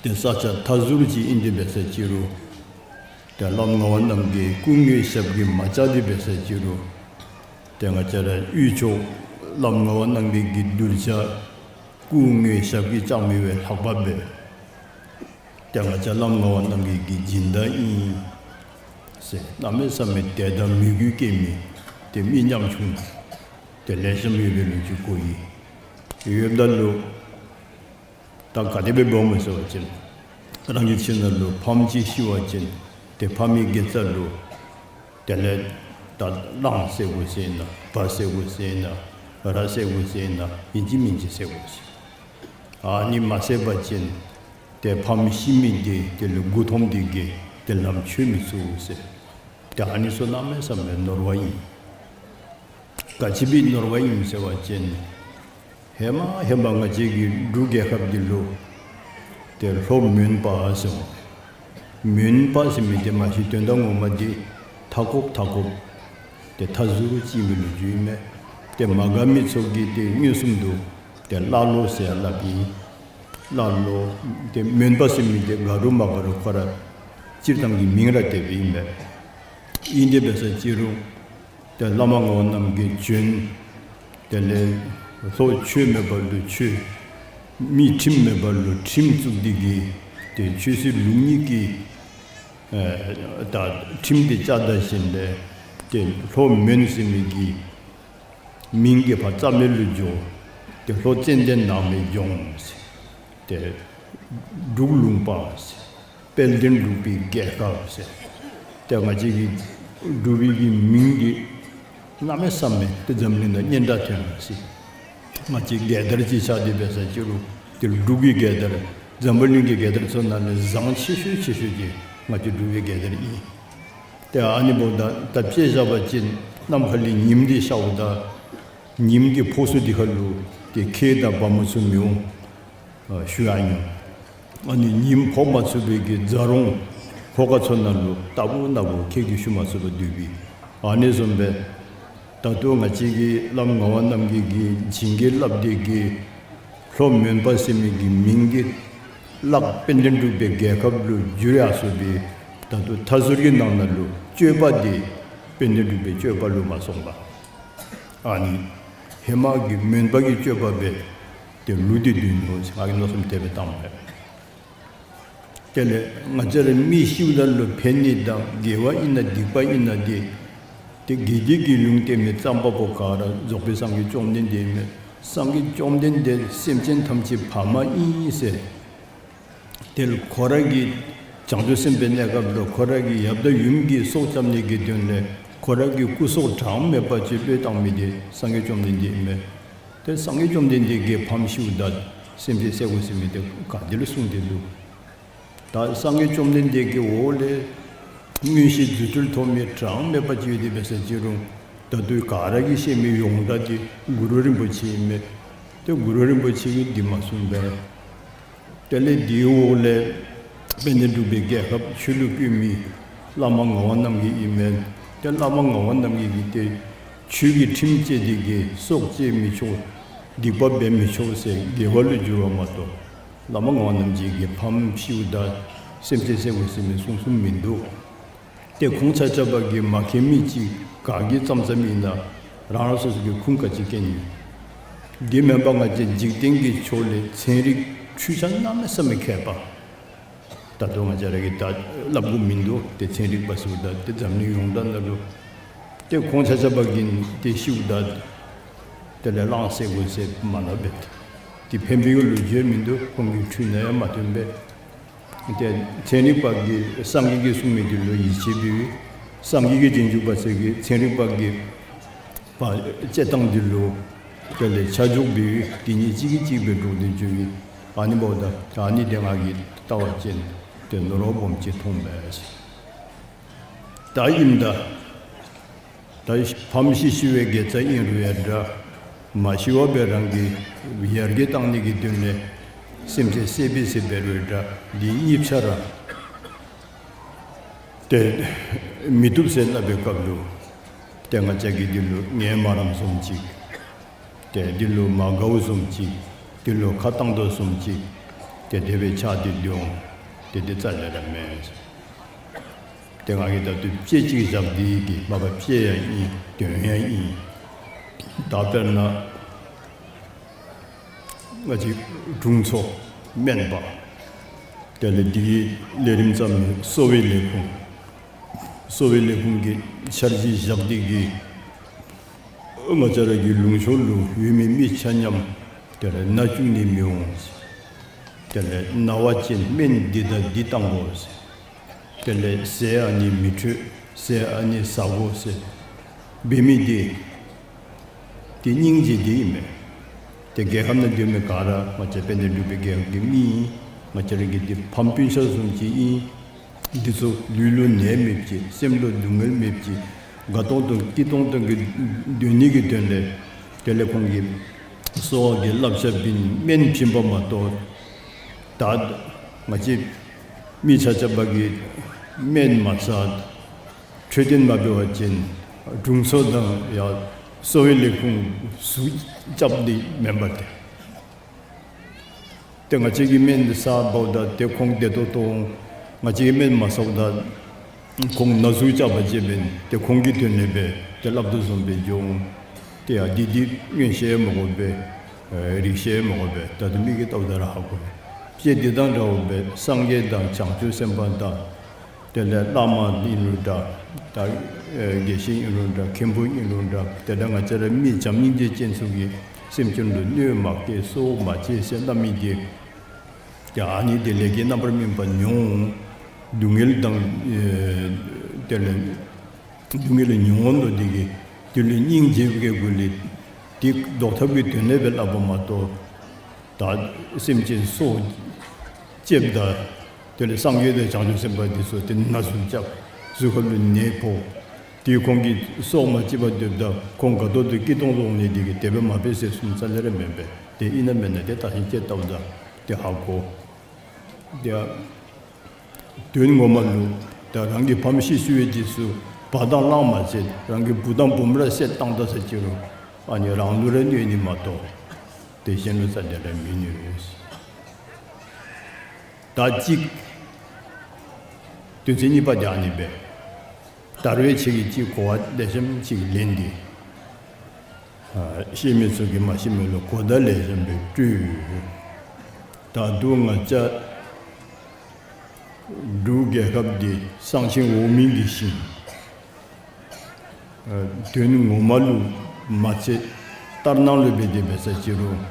ཏེ་ས་ཆ་མཐའ་ཟུར་ཅིག་ཨིན་ཏེ་འབད་ས་ཅིག་རུང་ཏེ་བླམ་ངག་དབང་རྣམ་རྒྱལ་སྐུ་དངོས་ཞབས་ཀྱིས་མ་བཅགས་ཏེ་འབད་ས་ཅིག་རུང་ཏེ་ང་བཅས་ར་དབུས་ཕྱོགས་བླམ་ངག་དབང་རྣམ་རྒྱལ་གྱི་གདུལ་བྱ་སྐུ་དངོས་ཞབས་ཀྱིས་བཅགས་མི་བས་ལྷག་པ་འབད། ཏེ་ང་བཅས་བླམ་ངག་དབང་རྣམ་རྒྱལ་གྱི་སྦྱིན་བདག་ཨིན་ཟེར་གནམ་མེད་ས་མེད་དད་དང་མོས་གུས་སྐྱེ་མི་ཏེ་མི་ཉམ་ཆུང་ཏེ་ལེགས་ཤོམ་ཡོད་པའི་ལོ་རྒྱུས་གོ་ཡི། ཡོདཔ་ད་ལུ་ད་ག་དེ་སྦེ་འབདཝ་སྨོ་ཟེར་བ་ཅིན་རང་གི་ཁྱིམ་ནང་ལུ་ཕམ་ཅིག་ཤི་བ་ཅིན་ཏེ་ཕམ་གྱི་དགེ་རྩ་ལུ་དེ་ལས་ད་གླང་བསད་དགོ་ཟེར་ན་བ་བསད་དགོ་ཟེར་ན་ར་བསད་དགོ་ཟེར་ན་ཨིན་ཅི་མིན་ཅི་བསད་དགོ་ཟེར། ཨ་ནི་མ་བསད་པ་ཅིན་ཏེ་ཕམ་ཤི་མི་འདི་དེ་ལུ་མགུ་འཐོམས་ཏེ་གིས་ཏེ་ལམ་ཆོད་མི་ཚུགས་ཟེར། ཏེ་ཨ་ནི་ཚུ་གནམ་མེད་ས་མེད་ནོར་བ་ཨིན། ག་ཅི་སྦེ་ནོར་བ་ཨིན་ཟེར་བ་ཅིན་ཧེ་མ་ཧེ་མ་ང་བཅས་ཀྱི་འབྲུག་རྒྱལ་ཁབ་འདི་ལུ་ཏེ་ལྷོ་མོན་པ་ཟེར་འོང་། མོན་པ་ཟེར་མི་འདི་མ་གཞི་དོན་དག་ངོ་མ་འདི་མཐའ་འཁོབ་མཐའ་འཁོབ་ཏེ་མཐའ་ཟུར་ཅིག་ཨིན་པའི་ལོ་རྒྱུས་ཨིན་མས། ཏེ་མ་དགའ་མི་ཚུ་གིས་ཏེ་མངོན་སུམ་དུ་ཏེ་ཀླ་ཀློ་ཟེར་ཡང་སླབ་ཨིན། ཀླ་ཀློ་ཏེ་མོན་པ་ཟེར་མི་འདི་དགའ་རུང་མ་དགའ་རུང་ཁོ་ར་སྤྱིར་བཏང་གི་མིང་ར་དེ་སྦེ་ཨིན་མས། ཨིན་ཏེ་འབད་ས་ཅིག་རུང་ཏེ་བླ་མ་ངག་དབང་རྣམ་རྒྱལ་བྱོན། དེ་ལས་ལྷོ་ཆོས་མེད་པ་ལུ་ཆོས། མི་ཁྲིམས་མེད་པ་ལུ་ཁྲིམས་བཙུགས་ཏེ་གིས་ཏེ་ཆོས་སྲིད་ལུགས་གཉིས་ཀྱི་ཨེ་ད་ཁྲིམས་འདི་བཅའ་ད་ཞིནམ་ལས་ཏེ་ལྷོ་མོན་ཟེར་མི་གི་མིང་གིས་ཕར་རྩ་མེད་ལུ་འགྱོ། ཏེ་ལྷོ་ཙན་དན་ནགས་མོའི་ལྗོངས་ཟེར། ཏེ་འབྲུག་ལུང་པ་ཟེར། དཔལ་ལྡན་འབྲུག་པའི་རྒྱལ་ཁབ་ཟེར། ཏེ་ང་བཅས་ཀྱི་འབྲུག་པའི་གི་མིང་འདི་གནམ་མེད་ས་མེད་ཏེ་འཛམ་གླིང་ནང་སྙན་གྲགས་ཐོན་ཡར་སོ་ཡི། ང་བཅས་རྒྱལ་དར་ཅིག་ཤར་ཏེ་འབད་ས་ཅིག་རུང་ཏེ་འབྲུག་གི་རྒྱལ་དར་འཛམ་བུ་གླིང་གི་རྒྱལ་དར་ཚུ་ནང་ལས་བཟང་ཆེ་ཤོས་ཆེ་ཤོས་ཅིག་ང་བཅས་འབྲུག་པའི་རྒྱལ་དར་ཨིན། ཏེ་ཨ་ནི་འབདཝ་ད་ད་དཔེ་བཞག་པ་ཅིན་ནམ་མཁའ་ལས་ཉིམ་འདི་ཤརཝ་ད་ཉིམ་གྱི་ཕོག་ས་འདི་ཁར་ལུ་ཏེ་ཁྱེགས་དང་བ་མོ་ཚུ་མི་འོང་། ཨ་ཞུ་ཡང་ཨིན། ཨ་ནི་ཉིམ་ཕོག་མ་ཚུགས་པའི་གི་རྫ་རོང་ཧོ་ཀ་ཚུ་ནང་ལུ་རྟག་བུ་ན་བུ་ཁྱེགས་ཀྱིས་ཞུ་མ་ཚུགས་པར་སྡོད་པའི། ཨ་ནི་བཟུམ་སྦེ་ད་ལྟོ་ང་བཅས་ཀྱི་བླམ་ངག་དབང་རྣམ་རྒྱལ་གྱིས་བྱིན་གྱིས་བརླབས་ཏེ་གིས་ ལྷོ་མོན་པ་ཟེར་མི་གི་མིང་འདི་ལགས་དཔལ་ལྡན་འབྲུག་པའི་རྒྱལ་ཁབ་ལུ་བསྒྱུར་ཡར་སོང་སྦེ་ད་ལྟོ་མཐའ་ཟུར་གྱི་ནང་ན་ལུ་སྤྱོད་པ་འདི་དཔལ་ལྡན་འབྲུག་པའི་སྤྱོད་པ་ལུ་མ་སོང་པར་ཨ་ནི་ཧེ་མ་གི་མོན་པ་གི་སྤྱོད་པ་སྦེ་ཏེ་ལུས་ཏེ་སྡོད་ནུག་ཟེར་ང་གིས་མནོ་བསམ་དེ་སྦེ་བཏངམ་མས། དེ་ལས་ང་བཅས་ར་མི་ཤིཝ་ད་ལུ་ཕན་ནི་དང་དགེ་བ་ཨིན་ན་སྡིག་པ་ཨིན་ན་འདི་ཏེ་དགེ་སྡིག་གི་ལུང་བསྟན་མི་རྩོམ་པ་པོ་ག་ར་རྫོགས་པའི་སངས་རྒྱས་བཅོམ་ལྡན་འདས་ཨིན་མས། སངས་རྒྱས་བཅོམ་ལྡན་འདས་སེམས་ཅན་ཐམས་ཅད་ཕ་མ་ཨིན་ཟེར། དེ་ལུ་ཁོ་ར་གི་བྱང་ཆུབ་སེམས་དཔའི་གནས་སྐབས་ལུ་ཁོ་ར་གི་ཡབ་དང་ཡུམ་གྱི་སྲོག་སྐྱབས་ནི་གི་དོན་ལས་ཁོ་ར་གི་སྐུ་སྲོག་གྲངས་མེད་པ་ཅིག་བློས་བཏང་མི་དེ་སངས་རྒྱས་བཅོམ་ལྡན་འདས་ཨིན་མས། ཏེ་སངས་རྒྱས་བཅོམ་ལྡན་འདས་ཀྱིས་ཕམ་ཤིཝ་ད་སེམས་ཅན་བསད་དགོ་ཟེར་མི་དེ་ག་ཏེ་ལུ་གསུངས་ཏེ་འདུག། ད་སངས་རྒྱས་བཅོམ་ལྡན་འདས་ཀྱི་འོག་ལས་མངོན་ཤེས་རྫུ་འཕྲུལ་ཐོབ་མི་གྲངས་མེད་པ་ཅིག་ཡོད་དེ་འབད་ཟེར་ཅི་རུང་ད་ལྟོ་ག་ར་གིས་ཤེས་མི་ཡོངས་གྲགས་དེ་གུ་རུ་རིན་པོ་ཆེ་ཨིན་མས། ཏེ་གུ་རུ་རིན་པོ་ཆེ་གིས་འདི་མ་གསུངས་པས། དེ་ལས་དེའི་འོག་ལས་དཔལ་ལྡན་འབྲུག་པའི་རྒྱལ་ཁབ་ཆོས་ལུ་བཀོད་མི་བླ་མ་ངག་དབང་རྣམ་རྒྱལ་ཨིན་མས། ཏེ་བླ་མ་ངག་དབང་རྣམ་རྒྱལ་གྱིས་ཏེ་ཆོས་ཀྱི་ཁྲིམས་བཅས་དེ་གིས་སྲོག་བཅད་མི་ཆོག། སྡིག་པ་འབད་མི་ཆོག་ཟེར་དགེ་བ་ལུ་བསྒྱུར་བ་མ་གཏོགས་བླ་མ་ངག་དབང་རྣམ་རྒྱལ་གྱིས་ཕམ་ཤིཝ་ད་སེམས་ཅན་བསད་དགོ་ཟེར་མི་གསུངས་གསུངསམ་མིན་འདུག། ཏེ་ཁོང་ཆ་ཁྱབ་ཀྱིས་མ་མཁྱེན་མི་ཅིག་ག་གིས་བརྩམས་བརྩམསམ་ཨིན་ན་རང་རང་སོ་སོ་གི་ཁུངས་ག་ཅི་མཁྱེན་ཡོད། དེ་མེན་པར་ང་བཅས་འཇིག་རྟེན་གྱི་ཕྱོགས་ལས་ཚན་རིག་འཕྲུལ་ཆས་གནམ་མེད་ས་མེད་མཁས་པ། ད་ལྟོ་ང་བཅས་ར་གིས་ད་སླབ་དགོཔ་མིན་འདུག། ཏེ་ཚན་རིག་པ་ཟེརཝ་ད་ཏེ་འཛམ་གླིང་ཡོངས་གྲགས་ནང་ལུ་ཏེ་ཁོང་ཆ་ཁྱབ་ཀྱིས་ཏེ་ཤིཝ་ད་དེ་ལས་གླང་བསད་དགོ་ཟེར་མ་སླབ་པས། ཏེ་ཕན་པའི་ལོ་རྒྱུས་མིན་འདུག། ཁོང་གི་འཕྲུལ་ནང་ཡང་མ་ཐོན་པས། ཏེ་ཚན་རིག་པ་གིས་སངས་རྒྱས་ཀྱིས་གསུངས་མི་དེ་ལུ་ཡིད་ཆེས་འབད་བའི་སངས་རྒྱས་ཀྱི་རྗེས་འཇུག་པ་ཚུ་གིས་ཚན་རིག་པ་གི་པ་དཔྱད་སྟངས་དེ་ལུ་དེ་ལས་ཆ་འཇོག་འབད་བའི་དེ་གཉིས་གཅིག་གིས་གཅིག་སྦེ་འགྲོགས་ཏེ་འགྱོ་བའི་ཨ་ནི་འབདཝ་ད་ཨ་ནི་དེ་ང་གིས་བལྟ་བ་ཅིན་ཏེ་ནོར་བ་སྦོམ་ཅིག་མཐོང་པས། ད་ཨིནམ་ད་ད་ཕམ་ཤི་ཤི་བའི་དགེ་རྩ་ཨིན་རུང་ཡང་འདྲ། མ་ཤི་བར་སྦེ་རང་གི་ཡར་རྒྱས་གཏང་ནི་གི་དོན་ལས་སེམས་ཅན་བསད་པས་ཟེར་འབད་རུང་འདྲ། འདི་གཉིས་ཆ་ར་ཏེ་མི་བཏུབ་ཟེར་སླབ་པའི་སྐབས་ལུ་ཏེ་ང་བཅས་ཀྱིས་འདི་ལུ་ངལ་མ་རངསམ་བཟུམ་ཅིག། ཏེ་འདི་ལུ་མ་དགའཝ་བཟུམ་ཅིག། འདི་ལུ་ཁ་བཏང་དོ་བཟུམ་ཅིག། ཏེ་དེ་སྦེ་ཆགས་ཏེ་འདུག། ཏེ་འདི་རྩ་ལས་ར་མེན། ཏེ་ང་གིས་ད་ལྟོ་དཔེ་ཅིག་བཞག་སྟེ་གིས་མ་པ་དཔེ་ཡང་ཨིན་དོན་ཡང་ཨིན། ད་དཔེར་ན་ང་བཅས་དྲུང་འཚོ་སྨན་པ་དེ་ལས་འདི་གི་ལས་རིམ་བརྩམས་མི་གསོ་བའི་ལས་ཁུངས་གསོ་བའི་ལས་ཁུངས་ཀྱི་འཆར་གཞི་བཞག་སྟེ་གིས་ང་བཅས་ར་གི་ལུང་ཕྱོགས་ལུ་ཡོད་མི་མི་ཆ་མཉམ་དེ་ལས་ན་བཅུག་ནི་མི་འོང་། དེ་ལས་ན་བ་ཅིན་སྨན་འདི་དང་འདི་བཏང་དགོ་ཟེར། དེ་ལས་ཟས་ཨ་ནི་མི་འཕྲོད། ཟས་ཨ་ནི་ཟ་དགོ་ཟེར་འབད་མི་འདི་ཏེ་སྙིང་རྗེ་འདི་ཨིན་མས། ཏེ་རྒྱལ་ཁབ་ནང་སྡོད་མི་ག་ར་ང་བཅས་དཔལ་ལྡན་འབྲུག་པའི་རྒྱལ་ཁབ་ཀྱི་མི་ཨིན། ང་བཅས་ར་གི་འདི་ཕམ་སྤུན་ཆ་བཟུམ་ཅིག་ཨིན། འདི་ཚུ་ལུས་ལུ་ནད་མེདཔ་ཅིག། སེམས་ལུ་སྡུག་བསྔལ་མེདཔ་ཅིག། དགའ་ཏོང་ཏོ་སྐྱིད་ཏོང་ཏོ་གི་སྡོད་ནི་གི་དོན་ལས་དེ་ལས་ཁོང་གིས་གསོ་བ་གི་བསླབ་བྱ་བྱིན་སྨན་བྱིན་པ་མ་གཏོགས་ད་ང་བཅས་མི་ཆ་ཁྱབ་ཀྱིས་སྨན་མ་ཟ་འཕྲོད་བསྟེན་མ་འབད་བ་ཅིན་དྲུང་འཚོ་དང་ཡང་གསོ་བའི་ལས་ཁུངས་ཟུག་རྐྱབ་ནི་མེན་པ་ཏེ། ཏེ་ང་བཅས་ཀྱིས་སྨན་ཟ་འབདཝ་ད་ཏེ་ཁོང་བདེ་ཏོག་ཏོ་འོང་། ང་བཅས་ཀྱིས་སྨན་མ་ཟཝ་ད་ཁོང་ན་ཟུག་རྐྱབ་པ་ཅིན་ཏེ་ཁོང་གི་དོན་ལས་སྦེ་ཏེ་སླབ་དོ་བཟུམ་སྦེ་འགྱོ་འོང་། ཏེ་ཡ་འདི་འདི་མངོན་ཤེས་མ་དགོ་པས། ཨེ་རིག་ཤེས་མ་དགོ་པས། ད་ལྟོ་མིག་གིས་བལྟཝ་ད་ར་ཧ་གོ་བས། དཔེ་འདི་དང་འདྲཝ་སྦེ་སངས་རྒྱས་དང་བྱང་ཆུབ་སེམས་དཔའ་དང་དེ་ལས་བླ་མ་ཨིན་རུང་འདྲ། ད་ཨེ་དགེ་བཤེས་ཨིན་རུང་འདྲ། མཁན་པོ་ཨིན་རུང་འདྲ། དེ་འདྲ་ང་བཅས་ར་མི་བྱམས་སྙིང་རྗེ་ཅན་ཚུ་གིས་སེམས་ཅན་ལུ་གནོད་མ་བསྐྱལ་སྲོག་མ་བཅད་ཟེར་སླབ་མི་འདི་ཡ་ཨ་ནི་འདི་ལས་ཀྱི་རྣམ་པར་སྨིན་པ་མྱོང་། སྡུག་བསྔལ་དང་ཨེ་དེ་ལས་སྡུག་བསྔལ་མྱོང་དོ་འདི་གིས་དེ་ལུ་སྙིང་རྗེ་བའི་སྒོ་ལས་དེ་བཟློག་ཐབས་ཀྱི་དོན་ལས་སྦེ་སླབ་པ་མ་གཏོགས་ད་སེམས་ཅན་སྲོག་བཅདཔ་ད་དེ་ལས་སངས་རྒྱས་དང་བྱང་ཆུབ་སེམས་དཔའ་འདི་ཚུ་ཏེ་ན་ཟུག་རྐྱབ། གཟུགས་ཁ་ལུ་ནད་ཕོག། ཏེ་ཁོང་གིས་སྲོག་མ་བཅད་པར་སྡོདཔ་ད་ཁོང་དགའ་ཏོག་ཏོ་སྐྱིད་ཏོང་ཏོ་འོང་ནི་འདི་གིས་དེ་སྦེ་མ་འབད་ཟེར་གསུངམ་རྩ་ལས་ར་མེན་པས། ཏེ་ཨིན་ན་མེན་ན་ཏེ་བརྟག་ཞིབ་དཔྱད་བལྟཝ་ད་ཏེ་ཧ་གོ། ཏེ་དོན་ངོ་མ་ལུ་ད་རང་གི་ཕམ་ཤི་ཤི་བའི་རྗེས་སུ་བ་དང་གླང་མ་བསད། རང་གི་བུ་དང་བུམོ་ར་བསད་བཏང་ད་ཟེར་ཅི་རུང་ཨ་ནི་རང་ལུ་ར་གནོད་ནི་མ་གཏོགས་ དེ་གཞན་ལུ་རྩ་དེ་ར་མི་ནུས། ད་གཅིག་དོན་ཚན་གཉིས་པ་དེ་ཨ་ནི་སྦེ། ད་རུང་ཁྱེད་ཀྱིས་གཅིག་གོ་བ་ལེགས་ཤོམ་ཅིག་ལེན་ཏེ། ཨ་ཤེས་མི་ཚུ་གིས་མ་ཤེས་མི་ལུ་གོ་བརྡ་ལེགས་ཤོམ་སྦེ་སྤྲོད། ད་རུང་ང་བཅས་འབྲུག་རྒྱལ་ཁབ་འདི་གསང་ཆེན་འོག་མིན་གྱི་ཞིང་། ཨ་དོན་ངོ་མ་ལུ་མ་ཚད་ལྟར་སྣང་ལུ་འབད་དེ་འབད་ས་ཅི་རུང་།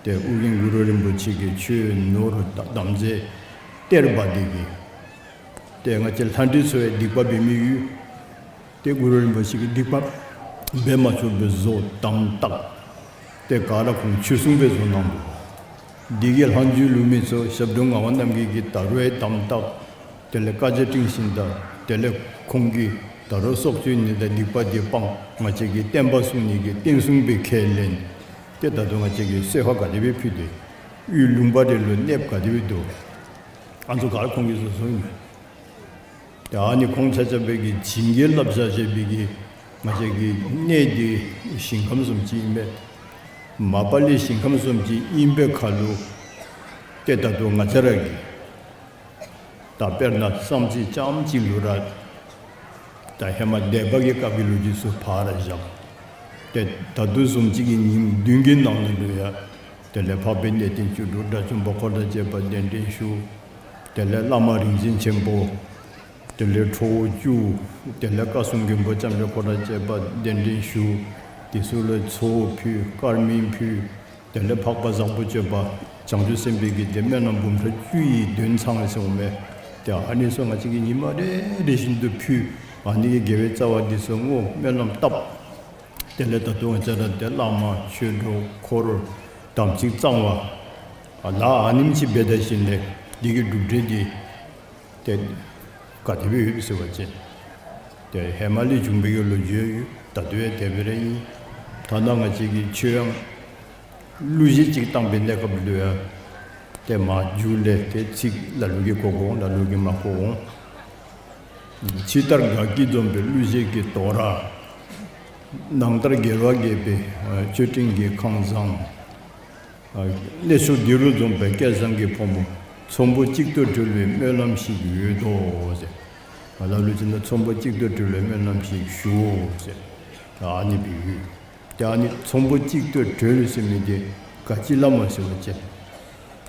ཏེ་ཨོ་རྒྱན་གུ་རུ་རིན་པོ་ཆེ་གིས་ཆོས་ནོར་དམ་རྫས་གཏེར་སྦ་སྟེ་གིས། ཏེ་ང་བཅས་ལྷ་འདྲེ་ཚུ་ཡང་སྡིག་པ་འབད་མི་ཡོད། ཏེ་གུ་རུ་རིན་པོ་ཆེ་གིས་སྡིག་པ་འབད་མ་ཆོག་པའི་བཟོ་དམ་བཏགས། ཏེ་ག་ར་ཁོང་ཆོས་སྲུང་སྦེ་བཟོ་གནང་འདུག། འདི་གི་ལྷག་མཇུག་ལུ་མི་ཚུ་ཞབས་དྲུང་ངག་དབང་རྣམ་རྒྱལ་གྱིས་ད་རུང་ཡང་དམ་བཏགས། དེ་ལས་བཀའ་རྒྱ་སྤྲིངས་ཤིང་དང་དེ་ལས་ཁོང་གིས་ད་རུང་སྲོག་གཅོད་ནི་དང་སྡིག་པ་འདི་སྤང་ང་བཅས་ཀྱི་བསྟན་པ་སྲུང་ནི་གི་བསྟན་སྲུང་སྦེ་ཁས་ལེན། ཏེ་ད་རུང་ང་བཅས་ཀྱིས་གསོལ་ཁ་ག་དེ་སྦེ་ཕུལ་ཏེ་ཡུལ་ལུང་པ་རེ་ལུ་གནསཔ་ག་དེ་སྦེ་འདུག། ཨ་ནི་ཚུ་ག་ར་ཁོང་གིས་བཟོ་བཟོཝ་ཨིན་མས། ཏེ་ཨ་ནི་ཁོང་ཆ་ཁྱབ་སྦེ་གིས་བྱིན་གྱིས་བརླབས་བཞག་བཞག་པའི་གི་ང་བཅས་ཀྱི་གནས་འདི་ཞིང་ཁམས་བཟུམ་ཅིག་ཨིན་པས། མ་པ་ལས་ཞིང་ཁམས་བཟུམ་ཅིག་ཨིན་པའི་ཁར་ལུ་ཏེ་ད་ལྟོ་ང་བཅས་ར་གིས་ད་དཔེར་ན་བསམ་རྩེ་རྐྱངམ་གཅིག་ལུ་ར་ད་ཧེ་མ་སྡེ་པ་གི་སྐབས་ཀྱི་ལོ་རྒྱུས་ཚུ་ཕར་བཞག། ཏེ་ད་ལྟོ་བཟུམ་ཅིག་གི་ཉིནམ་བདུན་གྱི་ནང་ན་ལུ་ཡང་དེ་ལས་འཕགས་པའི་གནས་བརྟན་བཅུ་དྲུག་དགྲ་བཅོམ་པ་འཁོར་དང་བཅས་པ་གདན་འདྲེན་ཞུ། དེ་ལས་བླ་མ་རིག་འཛིན་ཆེན་པོ། དེ་ལས་ཁྲོ་བོ་བཅུ། དེ་ལས་བཀའ་སྲུང་མགོན་པོ་ལྕམ་དྲལ་འཁོར་དང་བཅས་པ་གདན་འདྲེན་ཞུ། དེ་ཚུ་ལུ་ཚོགས་ཕུལ་དཀར་མེ་ཕུལ། དེ་ལས་འཕགས་པ་བཟང་པོ་སྤྱོད་པ་བྱང་ཆུབ་སེམས་དཔའི་གི་ཏེ་སྨོན་ལམ་འབུམ་ཕྲག་བཅུ་ཡི་འདོན་ཚང་ཟེར་འོང་མས། ཏེ་ཨ་ནི་ཚུ་ང་བཅས་ཀྱིས་ཉི་མ་རེ་རེ་བཞིན་དུ་ཕུལ། ཨ་ནི་གི་དགེ་བའི་རྩ་བ་འདི་ཚུ་བསྔོ་སྨོན་ལམ་བཏབ། དེ་ལས་ད་ལྟོ་ང་བཅས་ར་ཏེ་བླ་མ་ཆོས་གྲོགས་འཁོར་དམ་ཚིག་གཙང་བ་ལ་ཨ་ནེམ་ཅིག་འབད་ད་ཞིནམ་ལས་འདི་གི་གྲུབ་འབྲས་འདི་ཏེ་ག་དེ་སྦེ་ཡོདཔ་ཟེར་བ་ཅིན་ཏེ་ཧེ་མ་ལས་བྱུང་བའི་གི་ལོ་རྒྱུས་ཡོད། ད་ལྟོ་ཡང་དེ་སྦེ་ར་ཨིན། ཐ་ན་ང་བཅས་ཀྱིས་ཆོས་ཡང་གླུ་གཞས་ཅིག་བཏང་པའི་གནས་སྐབས་ལུ་ཡང་ཏེ་མ་མཇུག་ལས་ཏེ་ཚིག་ལ་ལུ་གིས་གོ་དགོ་འོང་། ལ་ལུ་གིས་མ་གོ་འོང་། ཕྱི་ལྟར་དགའ་སྐྱིད་འཛོམས་པའི་གླུ་གཞས་ཀྱི་དོ་ར། ནང་ལྟར་དགེ་བ་རྒྱས་པའི་མཆོད་སྤྲིན་གྱི་ཁང་བཟང་། གནས་མཆོག་འདི་རུ་འཛོམས་པའི་སྐལ་བཟང་གི་ཕོ་མོ། ཚོམ་བུ་གཅིག་ཏུ་གྲོལ་བའི་སྨོན་ལམ་ཞིག་ཡོད་དོ་ཟེར། ལ་ལུ་ཅིག་ནང་ཚོམ་བུ་གཅིག་ཏུ་གྲོལ་བའི་སྨོན་ལམ་ཞིག་ཞུའོ་ཟེར། ཨ་ནི་སྦེ་ཡོད། ཏེ་ཨ་ནི་ཚོམ་བུ་གཅིག་ཏུ་གྲོལ་ཟེར་མི་འདི་ག་ཅི་ལུ་སྨོ་ཟེར་བ་ཅིན་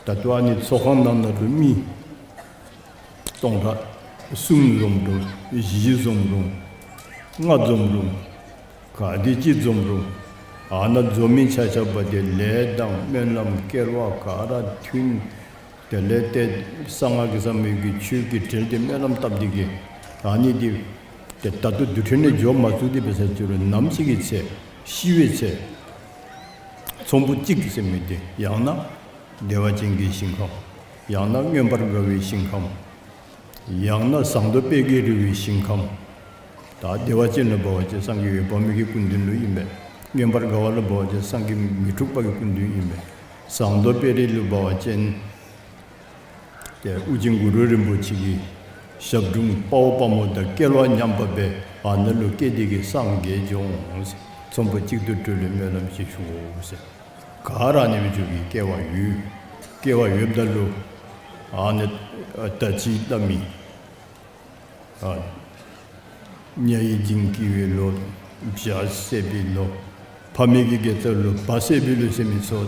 ད་ལྟོ་ཨ་ནི་ཚོགས་ཁང་ནང་ན་ལུ་མི་སྟོང་ཕྲག་གསུམ་འཛོམས་རུང་བཞི་འཛོམས་རུང་ལྔ་འཛོམས་རུང་ག་དེ་ཅིག་འཛོམས་རུང་ཨ་ནཱ་འཛོམས་མི་ཆ་ཁྱབ་འདི་ལས་དང་སྨོན་ལམ་སྐལ་བ་ག་ར་མཐུན། དེ་ལས་ཏེ་གསང་སྔགས་ཀྱི་ཟབ་མོའི་གི་ཆོས་ཀྱི་གྲལ་འདི་སྨོན་ལམ་བཏབ་སྟེ་གིས་ཨ་ནི་འདི་ཏེ་ད་ལྟོ་དུས་ཁྲོད་ནས་འགྱོ་མ་ཚུགས་ཏེ་འབད་ས་ཅི་རུང་ནམ་ཞིག་གི་ཚེ་ཤི་བའི་ཚེ་ཚོམ་བུ་གཅིག་ཟེར་མི་འདི་ཡང་ན་བདེ་བ་ཅན་གྱི་ཞིང་ཁམས། ཡང་ན་མངོན་པར་དགའ་བའི་ཞིང་ཁམས། ཡང་ན་ཟངས་མདོག་དཔལ་གྱིས་རེག་པའི་ཞིང་ཁམས། ད་བདེ་བ་ཅན་ལུ་འབད་བ་ཅིན་སངས་རྒྱས་འོད་དཔག་མེད་ཀྱི་སྐུ་མདུན་ལུ་ཨིན་པས། མངོན་པར་དགའ་བ་ལུ་འབད་བ་ཅིན་སངས་རྒྱས་མི་འཁྲུགས་པ་གི་སྐུ་མདུན་ཨིན་པས། ཟངས་མདོག་དཔལ་རི་ལུ་འབད་བ་ཅིན་ཏེ་ཨོ་རྒྱན་གུ་རུ་རིན་པོ་ཆེ་གི་ཞབས་དྲུང་དཔའ་བོ་དཔའ་མོ་དང་སྐལ་བ་མཉམ་པ་སྦེ་ཨ་ནཱ་ལུ་སྐྱེས་ཏེ་གིས་སངས་རྒྱས་འགྱོ་འོང་ཟེར། ཚོམ་བུ་གཅིག་ཏུ་གྲོལ་བའི་སྨོན་ལམ་ཞིག་ཞུའོ་ཟེར། ག་ར་ཨ་ནི་སྦེ་འགྱོ་བའི་སྐལ་བ་ཡོད། སྐལ་བ་ཡོདཔ་ད་ལུ་ཨ་ནི་ད་ཅི་སླབ་མི་ཨ་ཉ་ཡི་འཇིང་སྐྱིད་པའི་ལོ། བྱ་བསད་པའི་ལོ། ཕ་མེས་ཀྱི་དགེ་རྩ་ལོ། བ་བསད་པའི་ལོ་ཟེར་མི་ཚུ་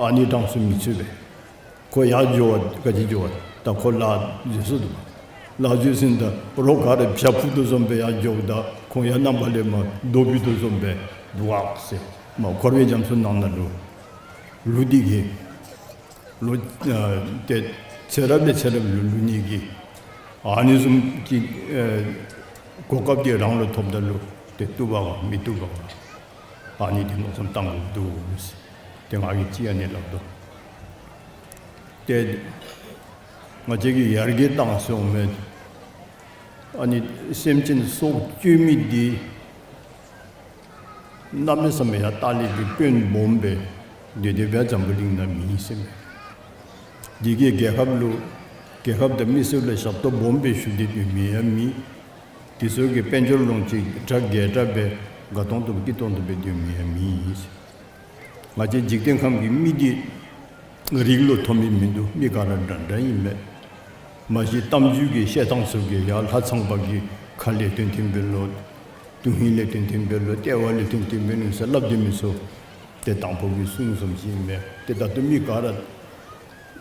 ཨ་ནི་གྲངས་སུ་མི་ཚུད་པས། ཁོ་ཡར་འགྱོ་བ་ག་ཅི་འགྱོ་བ་ད་ཁོ་ལཱ་འཛོལ་སོ་འདུག། ལཱ་འཛོལ་ཟིན་ད་རོགས་ག་ར་བྱ་འཕུར་དོ་བཟུམ་སྦེ་ཡར་འགྱོཝ་ད་ཁོང་ཡང་ནམ་མཁའ་ལས་མར་རྡོ་འཕུར་དོ་བཟུམ་སྦེ་འདུག་ཟེར། མར་འཁོར་བའི་རྒྱ་མཚོ་ནང་ན་ལུ་ལུས་ཏེ་གིས་ལོ་ཨ་ཏེ་ཚེ་རབས་ལས་ཚེ་རབས་ལུ་ལུས་ནི་གི་ཨ་ནི་བཟུམ་གྱི་ཨེ་གོ་སྐབས་འདི་རང་ལུ་ཐོབ་ད་ལུ་ཏེ་བཏུབ་པ་ག་མི་བཏུབ་པ་ག་ཨ་ནི་འདི་མནོ་བསམ་བཏང་དགོཔ་འདུག་ཟེར། ཏེ་ང་གིས་ཅིག་ཨ་ནི་སླབ་དོ། ཏེ་ང་བཅས་ཀྱིས་ཡར་རྒྱས་བཏང་སོང་མས། ཨ་ནི་སེམས་ཅན་སྲོག་གཅོད་མི་འདི་གནམ་མེད་ས་མེད་ཡང་ལྟག་ལས་ཀྱི་དཔོན་སྦོམ་སྦེ་དེ་དེ་སྦེ་འཛམ་བུ་གླིང་ན་མེད་ཟེར་མས། འདི་གིས་རྒྱལ་ཁབ་ལུ་རྒྱལ་ཁབ་དང་མི་སེར་ལུ་ཞབས་ཏོག་སྦོམ་སྦེ་ཞུ་སྟེ་སྡོད་མི་ཡང་མེད། དེ་ཚུ་གིས་དཔལ་འབྱོར་ལོངས་སྤྱོད་གྲ་རྒྱས་དྲགས་སྦེ་དགའ་ཏོང་ཏོ་སྐྱིད་ཏོང་ཏོ་སྦེ་སྡོད་མི་ཡང་མེད་ཟེར། ང་བཅས་འཇིག་རྟེན་ཁམས་ཀྱི་མི་འདི་རིགས་ལུ་མཐོ་དམན་མིན་འདུག། མི་ག་ར་འདྲ་འདྲ་ཨིན་མས། མ་གཞི་གཏམ་རྒྱུད་ཀྱི་བཤད་ཐངས་ཚུ་གི་ཡར་ལྷ་ཚངས་པ་གི་ཁ་ལས་ཐོན་ཐོན་འབད་ལོ། དོན་ཧིང་ལས་ཐོན་ཐོན་འབད་ལོ། ལྟེ་བ་ལས་ཐོན་ཐོན་འབད་ལོ་ཟེར་སླབ་སྡོད་མི་ཚུ་ཏེ་དང་ཕུ་གི་གསུང་བཟུམ་ཅིག་ཨིན་མས། ཏེ་ད་ལྟོ་མི་ག་ར་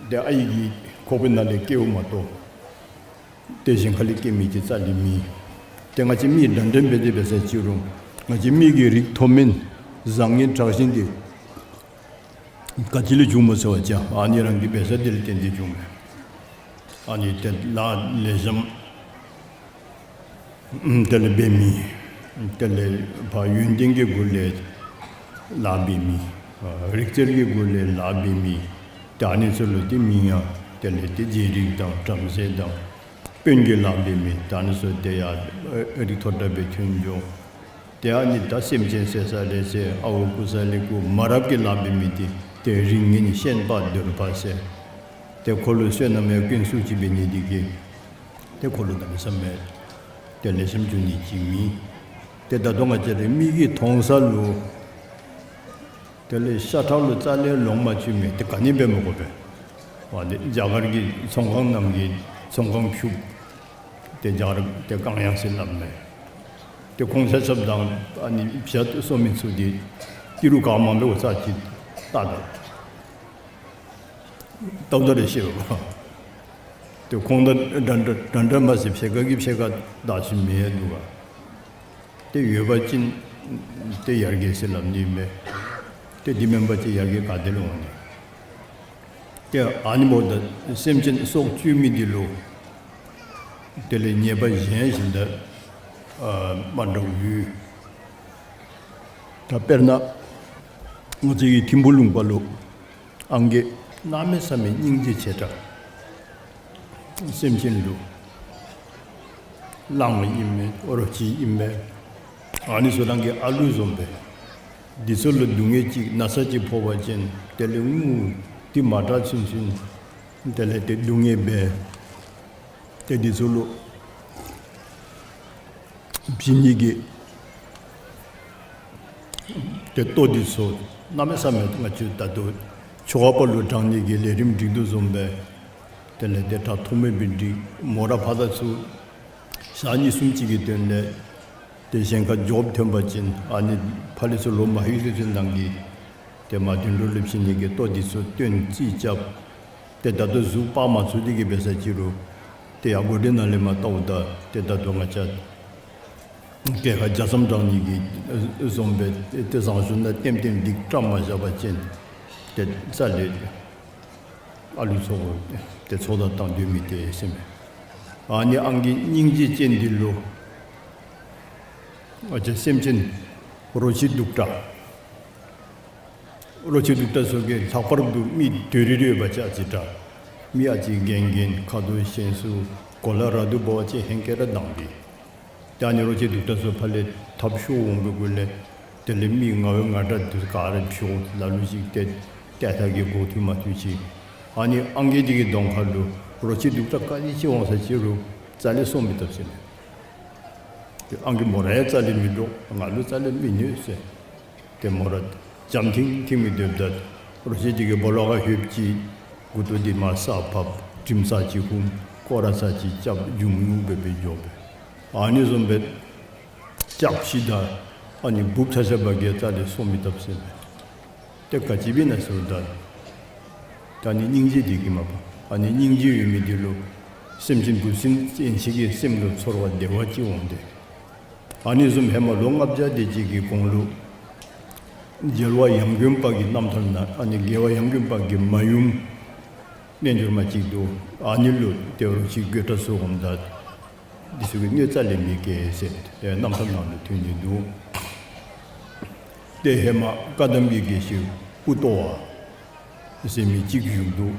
ཏེ་ཨའི་གི་ཁོག་པའི་ནང་ལས་སྐྱེཝ་མ་གཏོགས་ཏེ་གཞན་ཁ་ལས་སྐྱེ་མི་ཅིག་རྩ་ལས་མེད། ཏེ་ང་བཅས་མི་འདྲ་འདྲ་འབད་དེ་འབད་ས་ཅིག་རུང་ང་བཅས་མི་གི་རིགས་མཐོ་དམན་བཟང་ངན་དྲག་ཞན་འདི་ག་ཅི་ལས་བྱུངམ་སྨོ་ཟེར་བ་ཅིན་ཨ་ནི་རང་གི་འབད་ས་འདི་ལས་བརྟེན་ཏེ་བྱུངམ་མས། ཨ་ནི་ཏེ་ལཱ་ལེགས་ཤོམ་དེ་ལས་འབད་མི། དེ་ལས་ཕར་ཡོན་ཏན་གྱི་སྒོ་ལས་ལཱ་འབད་མི། རིག་རྩལ་གྱི་སྒོ་ལས་ལཱ་འབད་མི། ཏེ་ཨ་ནི་ཚུ་ལུ་ཏེ་མིང་ཡང་དེ་ལས་ཏེ་རྗེ་རིགས་དང་བྲམ་ཟེ་དང་དཔོན་གྱི་ལཱ་འབད་མི། ཏེ་ཨ་ནི་ཚུ་ཏེ་ཡར་རིགས་མཐོ་དྲགས་སྦེ་ཐོན་འགྱོ། ཏེ་ཨ་ནི་ད་སེམས་ཅན་བསད་ས་ལས་བསད། ཨརཝ་རྐུ་ས་ལས་རྐུ། མ་རབས་ཀྱི་ལཱ་འབད་མི་འདི་ཏེ་རིགས་ངན་ཤན་པ་གདོལ་པ་ཟེར། ཏེ་ཁོ་ལུ་བསོད་ནམས་ཡང་སྐྱོན་ཚུ་ཅིག་འབད་ནི་འདི་གིས་ཏེ་ཁོ་ལུ་གནམ་མེད་ས་མེད་ཏེ་ལེགས་ཤོམ་འགྱོ་ནི་ཅིག་མེད། ཏེ་ད་ལྟོ་ང་བཅས་ར་མིག་གིས་མཐོང་ས་ལུ་དེ་ལས་ཤ་ཁྲག་ལུ་རྩ་ལས་ལོང་མ་བཅུག་མི་འདི་ག་ནི་འབད་མི་དགོ་པས། འོ་ནི་རྒྱ་གར་གྱི་ཚོང་ཁང་ནང་གི་ཚོང་ཁང་ཕྱུགཔོ་ཏེ་རྒྱ་གར་ཏེ་གང་ཡང་ཟེར་སླབ་མས། ཏེ་ཁོང་ཆ་ཁྱབ་དང་ཨ་ནི་བྱ་སོ་མི་ཚུ་འདི་ཏི་རུ་ག་མང་པོ་ཙམ་ཅིག་བལྟ་ད་བལྟཝ་ད་ར་ཤེས་པས། ཏེ་ཁོང་དང་འདྲ་འདྲ་འདྲ་འདྲ་མ་ཟད་ཕྱེད་ཀ་གིས་ཕྱེད་ཀ་བདག་ཤུལ་མེད་འདུག་ག། ཏེ་ཡོད་པ་ཅིན་ཏེ་ཡར་རྒྱས་ཟེར་སླབ་ནི་མས། ཏེ་འདི་མེན་པ་ཅིན་ཡར་རྒྱས་ག་ཏེ་ལུ་འོང་ནི། ཏེ་ཨ་ནི་འབདཝ་ད་སེམས་ཅན་སྲོག་གཅོད་མི་འདི་ལུ་དེ་ལས་ཉེས་པ་གཞན་བཞིན་དུ་ཨ་མ་འདྲཝ་ཡོད། ད་དཔེར་ན་ང་བཅས་ཀྱི་ཐིམ་ཕུ་ལུང་པ་ལུ་ཨང་རྒས་གནམ་མེད་ས་མེད་སྙིང་རྗེ་ཆེ་དྲགས། སེམས་ཅན་ལུ་གླང་ཨིན་མས། རོ་ཁྱི་ཨིན་མས། ཨ་ནི་ཚུ་རང་གི་ཨ་ལུ་བཟུམ་སྦེ། འདི་ཚུ་ལུ་སྡུག་བསྔལ་ཅིག་ན་ཚ་ཅིག་ཕོག་པ་ཅིན་དེ་ལས་ངུ། དེ་མ་དྲག་ཚུན་ཚུན་དེ་ལས་ཏེ་སྡུག་བསྔལ་འབད། ཏེ་འདི་ཚུ་ལུ་བྱིན་ནི་གི་ཏེ་ལྟོ་འདི་ཚུ་གནམ་མེད་ས་མེད་ང་བཅས་ད་ལྟོ་ཆོ་ག་པ་ལུ་དྲང་ནི་གི་ལས་རིམ་སྒྲིག་དོ་བཟུམ་སྦེ། དེ་ལས་ཏེ་དྲ་ཐོག་མེད་པའི་སྒྲིག། མོ་ར་ཕར་དང་ཚུར་ཞག་གཉིས་གསུམ་ཅིག་གི་དོན་ལས་ཏེ་གཞན་ཁར་འགྱོ་ཐོན་པ་ཅིན་ཨ་ནི་ཕར་ལས་ཚུར་ལོག་མ་ལྷོད་ཚུན་ཚོད་ནང་གི་ཏེ་མ་དོན་འགྲོ་ལུ་བྱིན་ནི་གི་ལྟོ་འདི་ཚུ་སྟོན་རྩིས་རྐྱབ། ཏེ་ད་ལྟོ་གཟུགས་སྤར་མ་ཚུགས་དེ་གིས་འབད་ས་ཅིག་རུང་ཏེ་ཡར་སྒོ་འདི་ནང་ལས་མར་བལྟཝ་ད་ཏེ་ད་ལྟོ་ང་བཅས་གྱལ་ཁ་རྒྱ་མཚམས་དྲང་ནི་གི་བཟུམ་སྦེ་ཏེ་བཟང་ཤོས་ནང་ལྟེམ་ལྟེམ་སྒྲིག་བཀྲམ་མ་བཞག་པ་ཅིན་ཏེ་རྩ་ལས་ཨ་ལུ་ཚུ་ཏེ་ཚོགས་བདའ་བཏང་སྡོད་མི་ཏེ་ཟེར་མས། ཨ་ནི་ཨང་རྒས་སྙིང་རྗེ་ཅན་འདི་ལུ་ང་བཅས་སེམས་ཅན་རོ་ཁྱི་གདུག་དྲགས། རོ་ཁྱི་གདུག་དྲགས་ཚུ་གིས་ལྷག་པར་དུ་མི་དོ་རི་རི་ཡོད་པ་ཅིན་ཨ་ཙི་དྲག། མི་ཨ་ཙི་རྒན་རྒས་ཁ་དོག་ཞན་སུ་གོ་ལ་ར་དུ་འབད་བ་ཅིན་ཧེང་སྐལ་ར་དྭངས་པས། ད་ཨ་ནི་རོ་ཁྱི་གདུག་དྲགས་ཚུ་ཕར་ལས་ཐབས་ཤོར་འོང་པའི་གུ་ལས་དེ་ལས་མི་ང་བོ་ང་འདྲ་འདི་ག་ར་ཤོར་ལ་ལུ་ཅིག་ཏེ་ཏེ་ཐ་གི་འགོ་ཐོན་མ་ཐོན་ཅིག། ཨ་ནི་ཨང་རྒས་འདི་གི་གདོང་ཁ་ལུ་རོ་ཁྱི་གདུག་དྲགས་ག་དེ་ཅིག་འོང་ས་ཅིག་རུང་རྩ་ལས་གསོ་མི་བཏུབ་ཟེར་མས། ཏེ་ཨང་རྒས་མོ་ར་ཡང་རྩ་ལས་མི་འདྲོག། ང་ལུ་རྩ་ལས་མི་གནོད་ཟེར། ཏེ་མོ་ར་འཇམ་ཐིང་ཐིང་མི་སྡོདཔ་ད་རོ་ཁྱི་འདི་གིས་སྦོ་ལོགས་ཁར་ལྷོདཔ་ཅིག་མགུ་ཏོ་འདི་མར་ས་ཕབ། དྲིམ་ཚར་ཅིག་ཧུམ། སྐོར་ར་ཚར་ཅིག་རྐྱབ། འཇུམ་ཉུག་སྦེ་སྦེ་འགྱོ་བས། ཨ་ནི་བཟུམ་སྦེ་སྐྱབས་ཤིག་དང་ཨ་ནི་འབུཔ་ཆ་ཁྱབ་ཀྱིས་རྩ་ལས་གསོ་མི་བཏུབ་ཟེར་མས། ཏེ་ག་ཅི་འབད་ན་ཟེརཝ་ད་ད་ཨ་ནི་སྙིང་རྗེ་འདི་གིས་མ་པ། ཨ་ནི་སྙིང་རྗེ་ཡོད་མི་འདི་ལུ་སེམས་ཅན་འབུ་སྲིན་ཡན་ཆད་ཀྱི་སེམས་ལུ་ཚོར་བ་བདེ་བ་ཅིག་འོང་སྟེ། ཨ་ནི་བཟུམ་ཧེ་མ་ལོ་ལྔ་བརྒྱ་དེ་ཅིག་གི་གོང་ལུ་རྒྱལ་བ་ཡང་དགོན་པ་གི་རྣམ་ཐར་ནང་ཨ་ནི་རྒྱལ་བ་ཡང་དགོན་པ་གི་མ་ཡུམ་རྣལ་འབྱོར་མ་ཅིག་འདུག། ཨ་ནི་ལུ་ཏེ་རོ་ཁྱི་དགོད་བྲ་ཚུ་འོངམ་ད་འདི་ཚུ་གིས་གནོད་རྩ་ལས་མི་བཀལ་ཟེར་ཏེ་རྣམ་ཐར་ནང་ལུ་ཐོན་ནི་འདུག། ཏེ་ཧེ་མ་བཀའ་གདམས་ཀྱི་དགེ་བཤེས་པུ་ཏོ་བ་ཟེར་མི་ཅིག་བཞུགས་འདུག།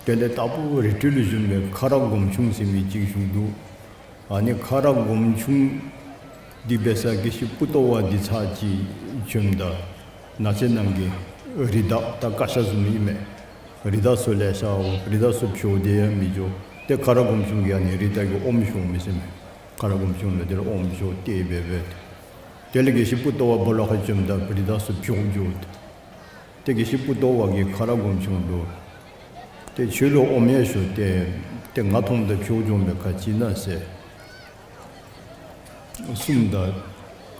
དེ་ལས་དྭགས་པོ་རི་ཁྲོད་ལུ་བཞུགས་པའི་ཁ་རག་སྒོམ་ཆུང་ཟེར་མི་ཅིག་བཞུགས་འདུག། ཨ་ནི་ཁ་རག་སྒོམ་ཆུང་འདི་འབད་ས་དགེ་བཤེས་པུ་ཏོ་བ་འདི་ཚར་ཅིག་བྱོནམ་ད་ནགས་ཚལ་ནང་གི་རི་དྭགས་ད་ཀ་ཤ་བཟུམ་ཨིན་མས། རི་དྭགས་ཚུ་ལེ་ཤ་འོང་། རི་དྭགས་ཚུ་བྱོག་སྟེ་ཡང་མི་འགྱོ། ཏེ་ཁ་རག་སྒོམ་ཆུང་གིས་ཨ་ནི་རི་དྭགས་ཀྱི་ཨོམ་ཤོརཝ་མས་ཟེར་མས། ཁ་རག་སྒོམ་ཆུང་ལུ་དེ་ལས་ཨོམ་ཤོར་ཏེ་འབད་འབད། དེ་ལས་དགེ་བཤེས་པུ་ཏོ་བ་སྦོ་ལོགས་ཁར་བྱོནམ་ད་རི་དྭགས་ཚུ་བྱོག་འགྱོ། ཏེ་དགེ་བཤེས་པུ་ཏོ་བ་གིས་ཁ་རག་སྒོམ་ཆུང་ལུ་ཏེ་ཁྱོད་ལུ་ཨོམ་ཡང་ཞུ་སྟེ་ཏེ་ང་མཐོང་སྟེ་ཁྱོད་འགྱོ་མི་ག་ཅི་ན་ཟེར་གསུངམ་ད་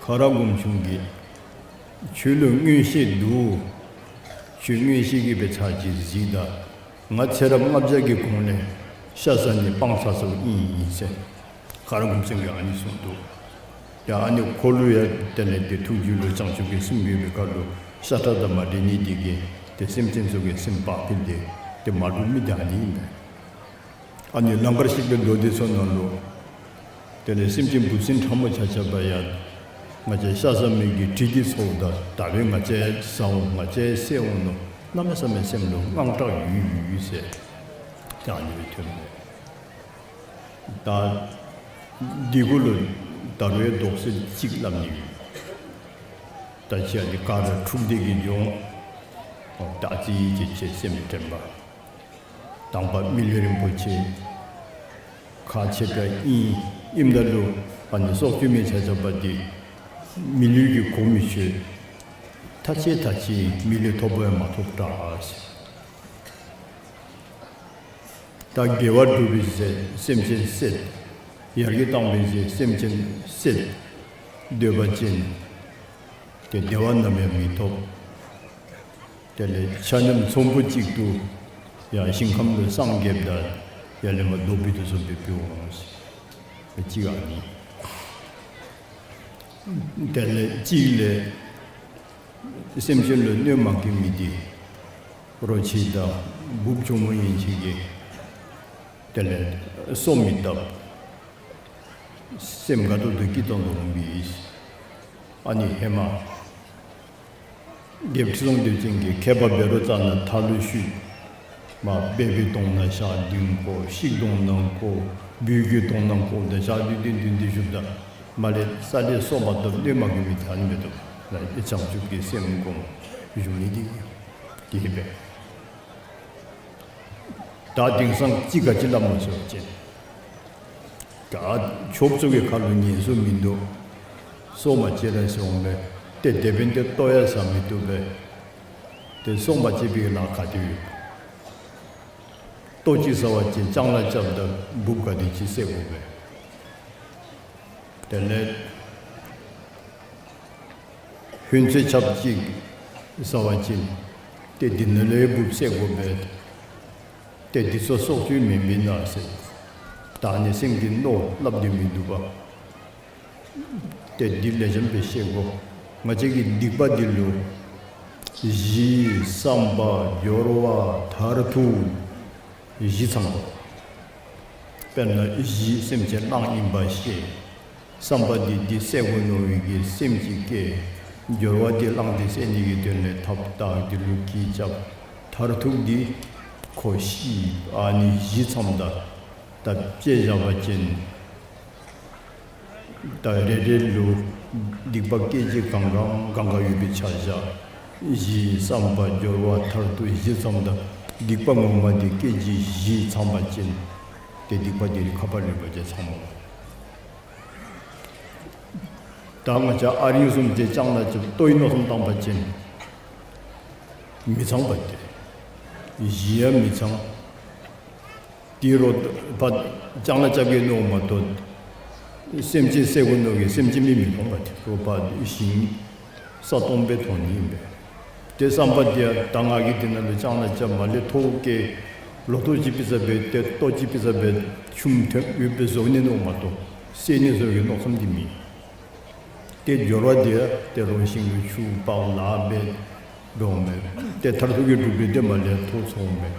ཁ་རག་སྒོམ་ཆུང་གིས་ཁྱོད་ལུ་མངོན་ཤེས་འདུག། ཁྱོད་མངོན་ཤེས་ཀྱིས་སྦེ་ཚར་ཅིག་གཟིགས་ད། ང་ཚེ་རབས་ལྔ་བརྒྱ་གི་གོང་ལས་ཤ་ཟ་ནི་སྤང་ཚར་སོ་ཨིན་ཟེར། ཁ་རག་སྒོམ་ཆུང་གིས་ཨ་ནི་གསུངས་འདུག། ཡ་ཨ་ནི་ཁོ་ལུ་ཡང་དེ་ལས་ཏེ་ཐུགས་རྒྱུད་ལུ་བྱང་ཆུབ་ཀྱི་སེམས་ཡོད་པའི་ཁར་ལུ་ཤ་ཁྲག་དང་མ་འདྲེས་ནི་དེ་གིས་ཏེ་སེམས་ཅན་ཚུ་གི་སེམས་བག་ཕེབས་ཏེ་ཏེ་མ་འདྲོག་མི་དེ་ཨ་ནི་ཨིན་པས། ཨ་ནི་ལང་ཀར་གཤེགས་པའི་མདོ་སྡེ་ཚུ་ནང་ལུ་དེ་ལས་སེམས་ཅན་འབུ་སྲིན་ཕྲ་མོ་ཆ་ཁྱབ་ཡང་ང་བཅས་ཤ་ཟ་མི་གི་དྲི་གིས་ཚོརཝ་ད་ད་རེས་ང་བཅས་ཟ་འོང་ང་བཅས་བསད་འོང་མནོ་གནམ་མེད་ས་མེད་སེམས་ལུ་དངངས་སྐྲག་ཡོད་ཡོད་ཟེར་ཏེ་ཨ་ནི་སྦེ་ཐོན་མས། ད་འདི་གུ་ལུ་ད་རུང་ཡང་དོགས་སེལ་ཅིག་སླབ་ནི་ཡོད། ད་ཅི་ཨ་ནི་ག་ར་འཁྲུགས་ཏེ་གི་འགྱོ་འོང་། ད་ཨ་ཙི་ཅིག་ཅིག་སེམས་དྲན་པ། དང་པ་མི་ལུས་རིན་པོ་ཆེ་ཁག་ཆེ་དྲགས་ཨིན། ཨིནམ་ད་ལུ་ཨ་ནི་སྲོག་གཅོད་མི་ཆ་ཁྱབ་འདི་མི་ལུས་ཀྱི་གོ་མི་ཆོད། ཐ་ཆད་ཐ་ཆད་མི་ལུས་ཐོབ་པ་ཡང་མ་ཐོབ་དྲགས། ད་དགེ་བ་སྒྲུབ་པའི་ཚེ་སེམས་ཅན་བསད། ཡར་རྒྱས་བཏང་བའི་ཚེ་སེམས་ཅན་བསད། སྡོད་པ་ཅིན་ཏེ་བདེ་བ་ནམ་ཡང་མི་ཐོབ། དེ་ལས་ཆ་མཉམ་ཚོམ་བུ་གཅིག་ཏུ་ཡང་ཞིང་ཁམས་ལུ་སངས་རྒྱསཔ་ད་ཡར་ལས་མར་རྡོ་སྦིས་དེ་ཚུ་སྦེ་འབད་འོང་ཟེར། གཅིག་ཨ་ནི། དེ་ལས་གཅིག་ལས་སེམས་ཅན་ལུ་གནོད་མ་བཀལ་མི་འདི་རོ་ཁྱི་དང་འབུཔ་གྱོག་མོ་ཡན་ཆད་ཀྱིས་དེ་ལས་སོ་མི་བཏབ། སེམས་དགའ་ཏོག་ཏོ་སྐྱིད་ཏོང་ཏོ་འོང་པས། ཨ་ནི་ཧེ་མ་རྒྱལཔོ་ཁྲི་སྲོང་ལྡེ་བཙན་གྱིས་མཁས་པ་བཻ་རོ་ཙ་ན་ཐར་ལུ་བཞུགས། མར་སྦལ་པའི་དོང་ནང་ཞག་བདུན་འཁོར། ཤིག་དོང་ནང་འཁོར། སྦུལ་གྱི་དོང་ནང་འཁོར་ཏེ་ཞག་བདུན་བདུན་བདུན་བདུན་བཞུགསཔ་ད་མར་ལས་ས་ལས་སོ་མ་བཏབ། གནོད་མ་བཀལ་མི་ད་ཨ་ནི་མེན་ཏོ། ལ་ཨེ་བྱང་ཆུབ་ཀྱི་སེམས་བསྒོམ་བཞུགས་ནི་འདི་འདི་སྦེ། ད་དེང་སང་གཅིག་ག་ཅི་སླབ་མོ་ཟེར་བ་ཅིན་ད་ཆོསཔ་ཚུ་གི་ཁ་ལུ་ཉན་སུ་མིན་འདུག། སྲོག་མ་བཅད་ར་ཟེར་འོང་པས། ཏེ་དེ་འབདན་ཏེ་ལྟོ་ཡང་ཟ་མི་བཏུབ་པས། ཏེ་སྲོག་མ་བཅད་པའི་ལཱ་ག་དེ་ཡོད། ལྟོ་གཅིག་ཟ་བ་ཅིན་ལྕང་ལཱ་རྐྱབ་ད་འབུཔ་ག་དེ་ཅིག་བསད་དགོ་པས། དེ་ལས་ཧོན་ཚོད་ཆབ་གཅིག་ཟ་བ་ཅིན་ཏེ་འདི་ནང་ལས་འབུཔ་བསད་དགོ་པས། ཏེ་འདི་ཚུ་སྲོག་གཅོད་མེན་པས་ན་ཟེར། ད་ཨ་ནི་སེམས་ཀྱི་མནོ་སླབ་སྟེ་མི་འདུག་པ། ཏེ་འདི་ལེགས་ཤོམ་སྦེ་ཤེས་དགོ། ང་བཅས་ཀྱི་སྡིག་པ་འདི་ལུ་གཞི་བསམ་པ་སྦྱོར་བ་མཐར་ཐུག་བཞི་ཚང་དགོ། དཔེར་ན་གཞི་སེམས་ཅན་གླང་ཨིན་པ་ཤེས། བསམ་པ་འདི་འདི་བསད་དགོ་མནོ་བའི་གི་སེམས་ཅིག་སྐྱེ། སྦྱོར་བ་འདི་གླང་འདི་བསད་ནི་གི་དོན་ལས་ཐབས་དང་འདི་ལུ་གི་རྐྱབ། མཐར་ཐུག་འདི་ཁོ་ཤི། ཨ་ནི་བཞི་ཚངམ་ད་ད་དཔྱེ་བཞག་པ་ཅིན་ད་རེ་རེ་ལུ་སྡིག་པ་སྐད་ཅིག་གང་གང་གང་གང་ཡོད་པའི་ཆ་བཞག། གཞི་བསམ་པ་སྦྱོར་བ་མཐར་ཐུག་བཞི་ཚངམ་ད་སྡིག་པ་ངོ་མ་འདི་སྐད་ཅིག་བཞི་ཚང་པ་ཅིན་ཏེ་སྡིག་པ་འདི་ཁ་པར་རིམ་པ་ཅིག་ཚང་མ། ད་ང་བཅས་ཨ་རིང་བཟུམ་ཅིག་ལྕང་ལཱ་རྐྱབ་ལྟོའི་མནོ་བསམ་བཏང་པ་ཅིན་མི་ཚང་པ་ཏེ། གཞི་ཡང་མི་ཚང་། དེ་རོགས་ཕར་ལྕང་ལཱ་རྐྱབ་གེ་མནོཝ་མ་གཏོགས་སེམས་ཅན་བསད་དགོ་མནོ་གི་སེམས་ཅན་མི་མི་མཐོང་པ་ཏེ། རོགས་ཕར་ཞིང་ས་སྟོང་སྦེ་མཐོང་ནི་ཨིན་པས། ཏེ་བསམ་པ་འདི་ཡང་ད་ང་གིས་འདི་ནང་ལུ་ལྕང་ལཱ་རྐྱབ་མ་ལས་ཐོག་གི་ལོ་ཐོག་ཅིག་ཕུལ་ས་སྦེ་ཏེ་ལྟོ་ཅིག་ཕུལ་ས་སྦེ་ཆུམ་ཐོན་ཡོདཔ་སྦེ་བཟོ་ནི་མནོཝ་མ་གཏོགས་བསད་ནི་བཟོ་གི་མནོ་བསམ་འདི་མེད། ཏེ་སྦྱོར་བ་འདི་ཡང་ཏེ་རོགས་ཞིང་ལུ་ཆུ་ཕར་ལཱ་འབད་འོང་མས། ཏེ་མཐར་ཐུག་གི་སྒྲུབ་པའི་དེ་མ་ལས་ཐོག་ཚོང་མས།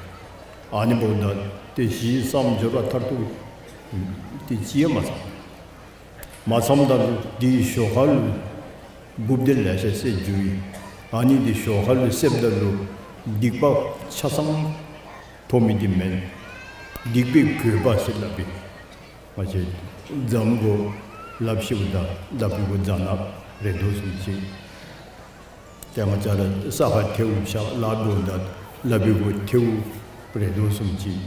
ཨ་ནི་འབདཝ་ད་ཏེ་གཞི་བསམ་སྦྱོར་བ་མཐར་ཐུག་ཏེ་ཅི་ཡང་མ་ཚང་། མ་ཚངམ་ད་ལུ་འདི་ཞོར་ཁ་ལུ་འབུཔ་འདི་ལེ་ཤ་བསད་འགྱོ་ཡི། ཨ་ནི་འདི་ཞོར་ཁ་ལུ་བསདཔ་ད་ལུ་སྡིག་པ་ཆ་ཚང་ཐོབ་མི་འདི་མེན། སྡིག་པའི་གོས་པ་ཟེར་སླབ་པས། ང་བཅས་འཛམ་གོ་ལ་ཕྱེཝ་ད་ལ་ཕྱེཝ་གུ་རྫ་ནག་རེག་དོ་བཟུམ་ཅིག། ཏེ་ང་བཅས་ར་ས་ཁར་ཐལཝ་ཆགས་ལཱ་འབདཝ་ད་ལ་ཕྱེཝ་གུ་ཐལཝ་རེག་དོ་བཟུམ་ཅིག།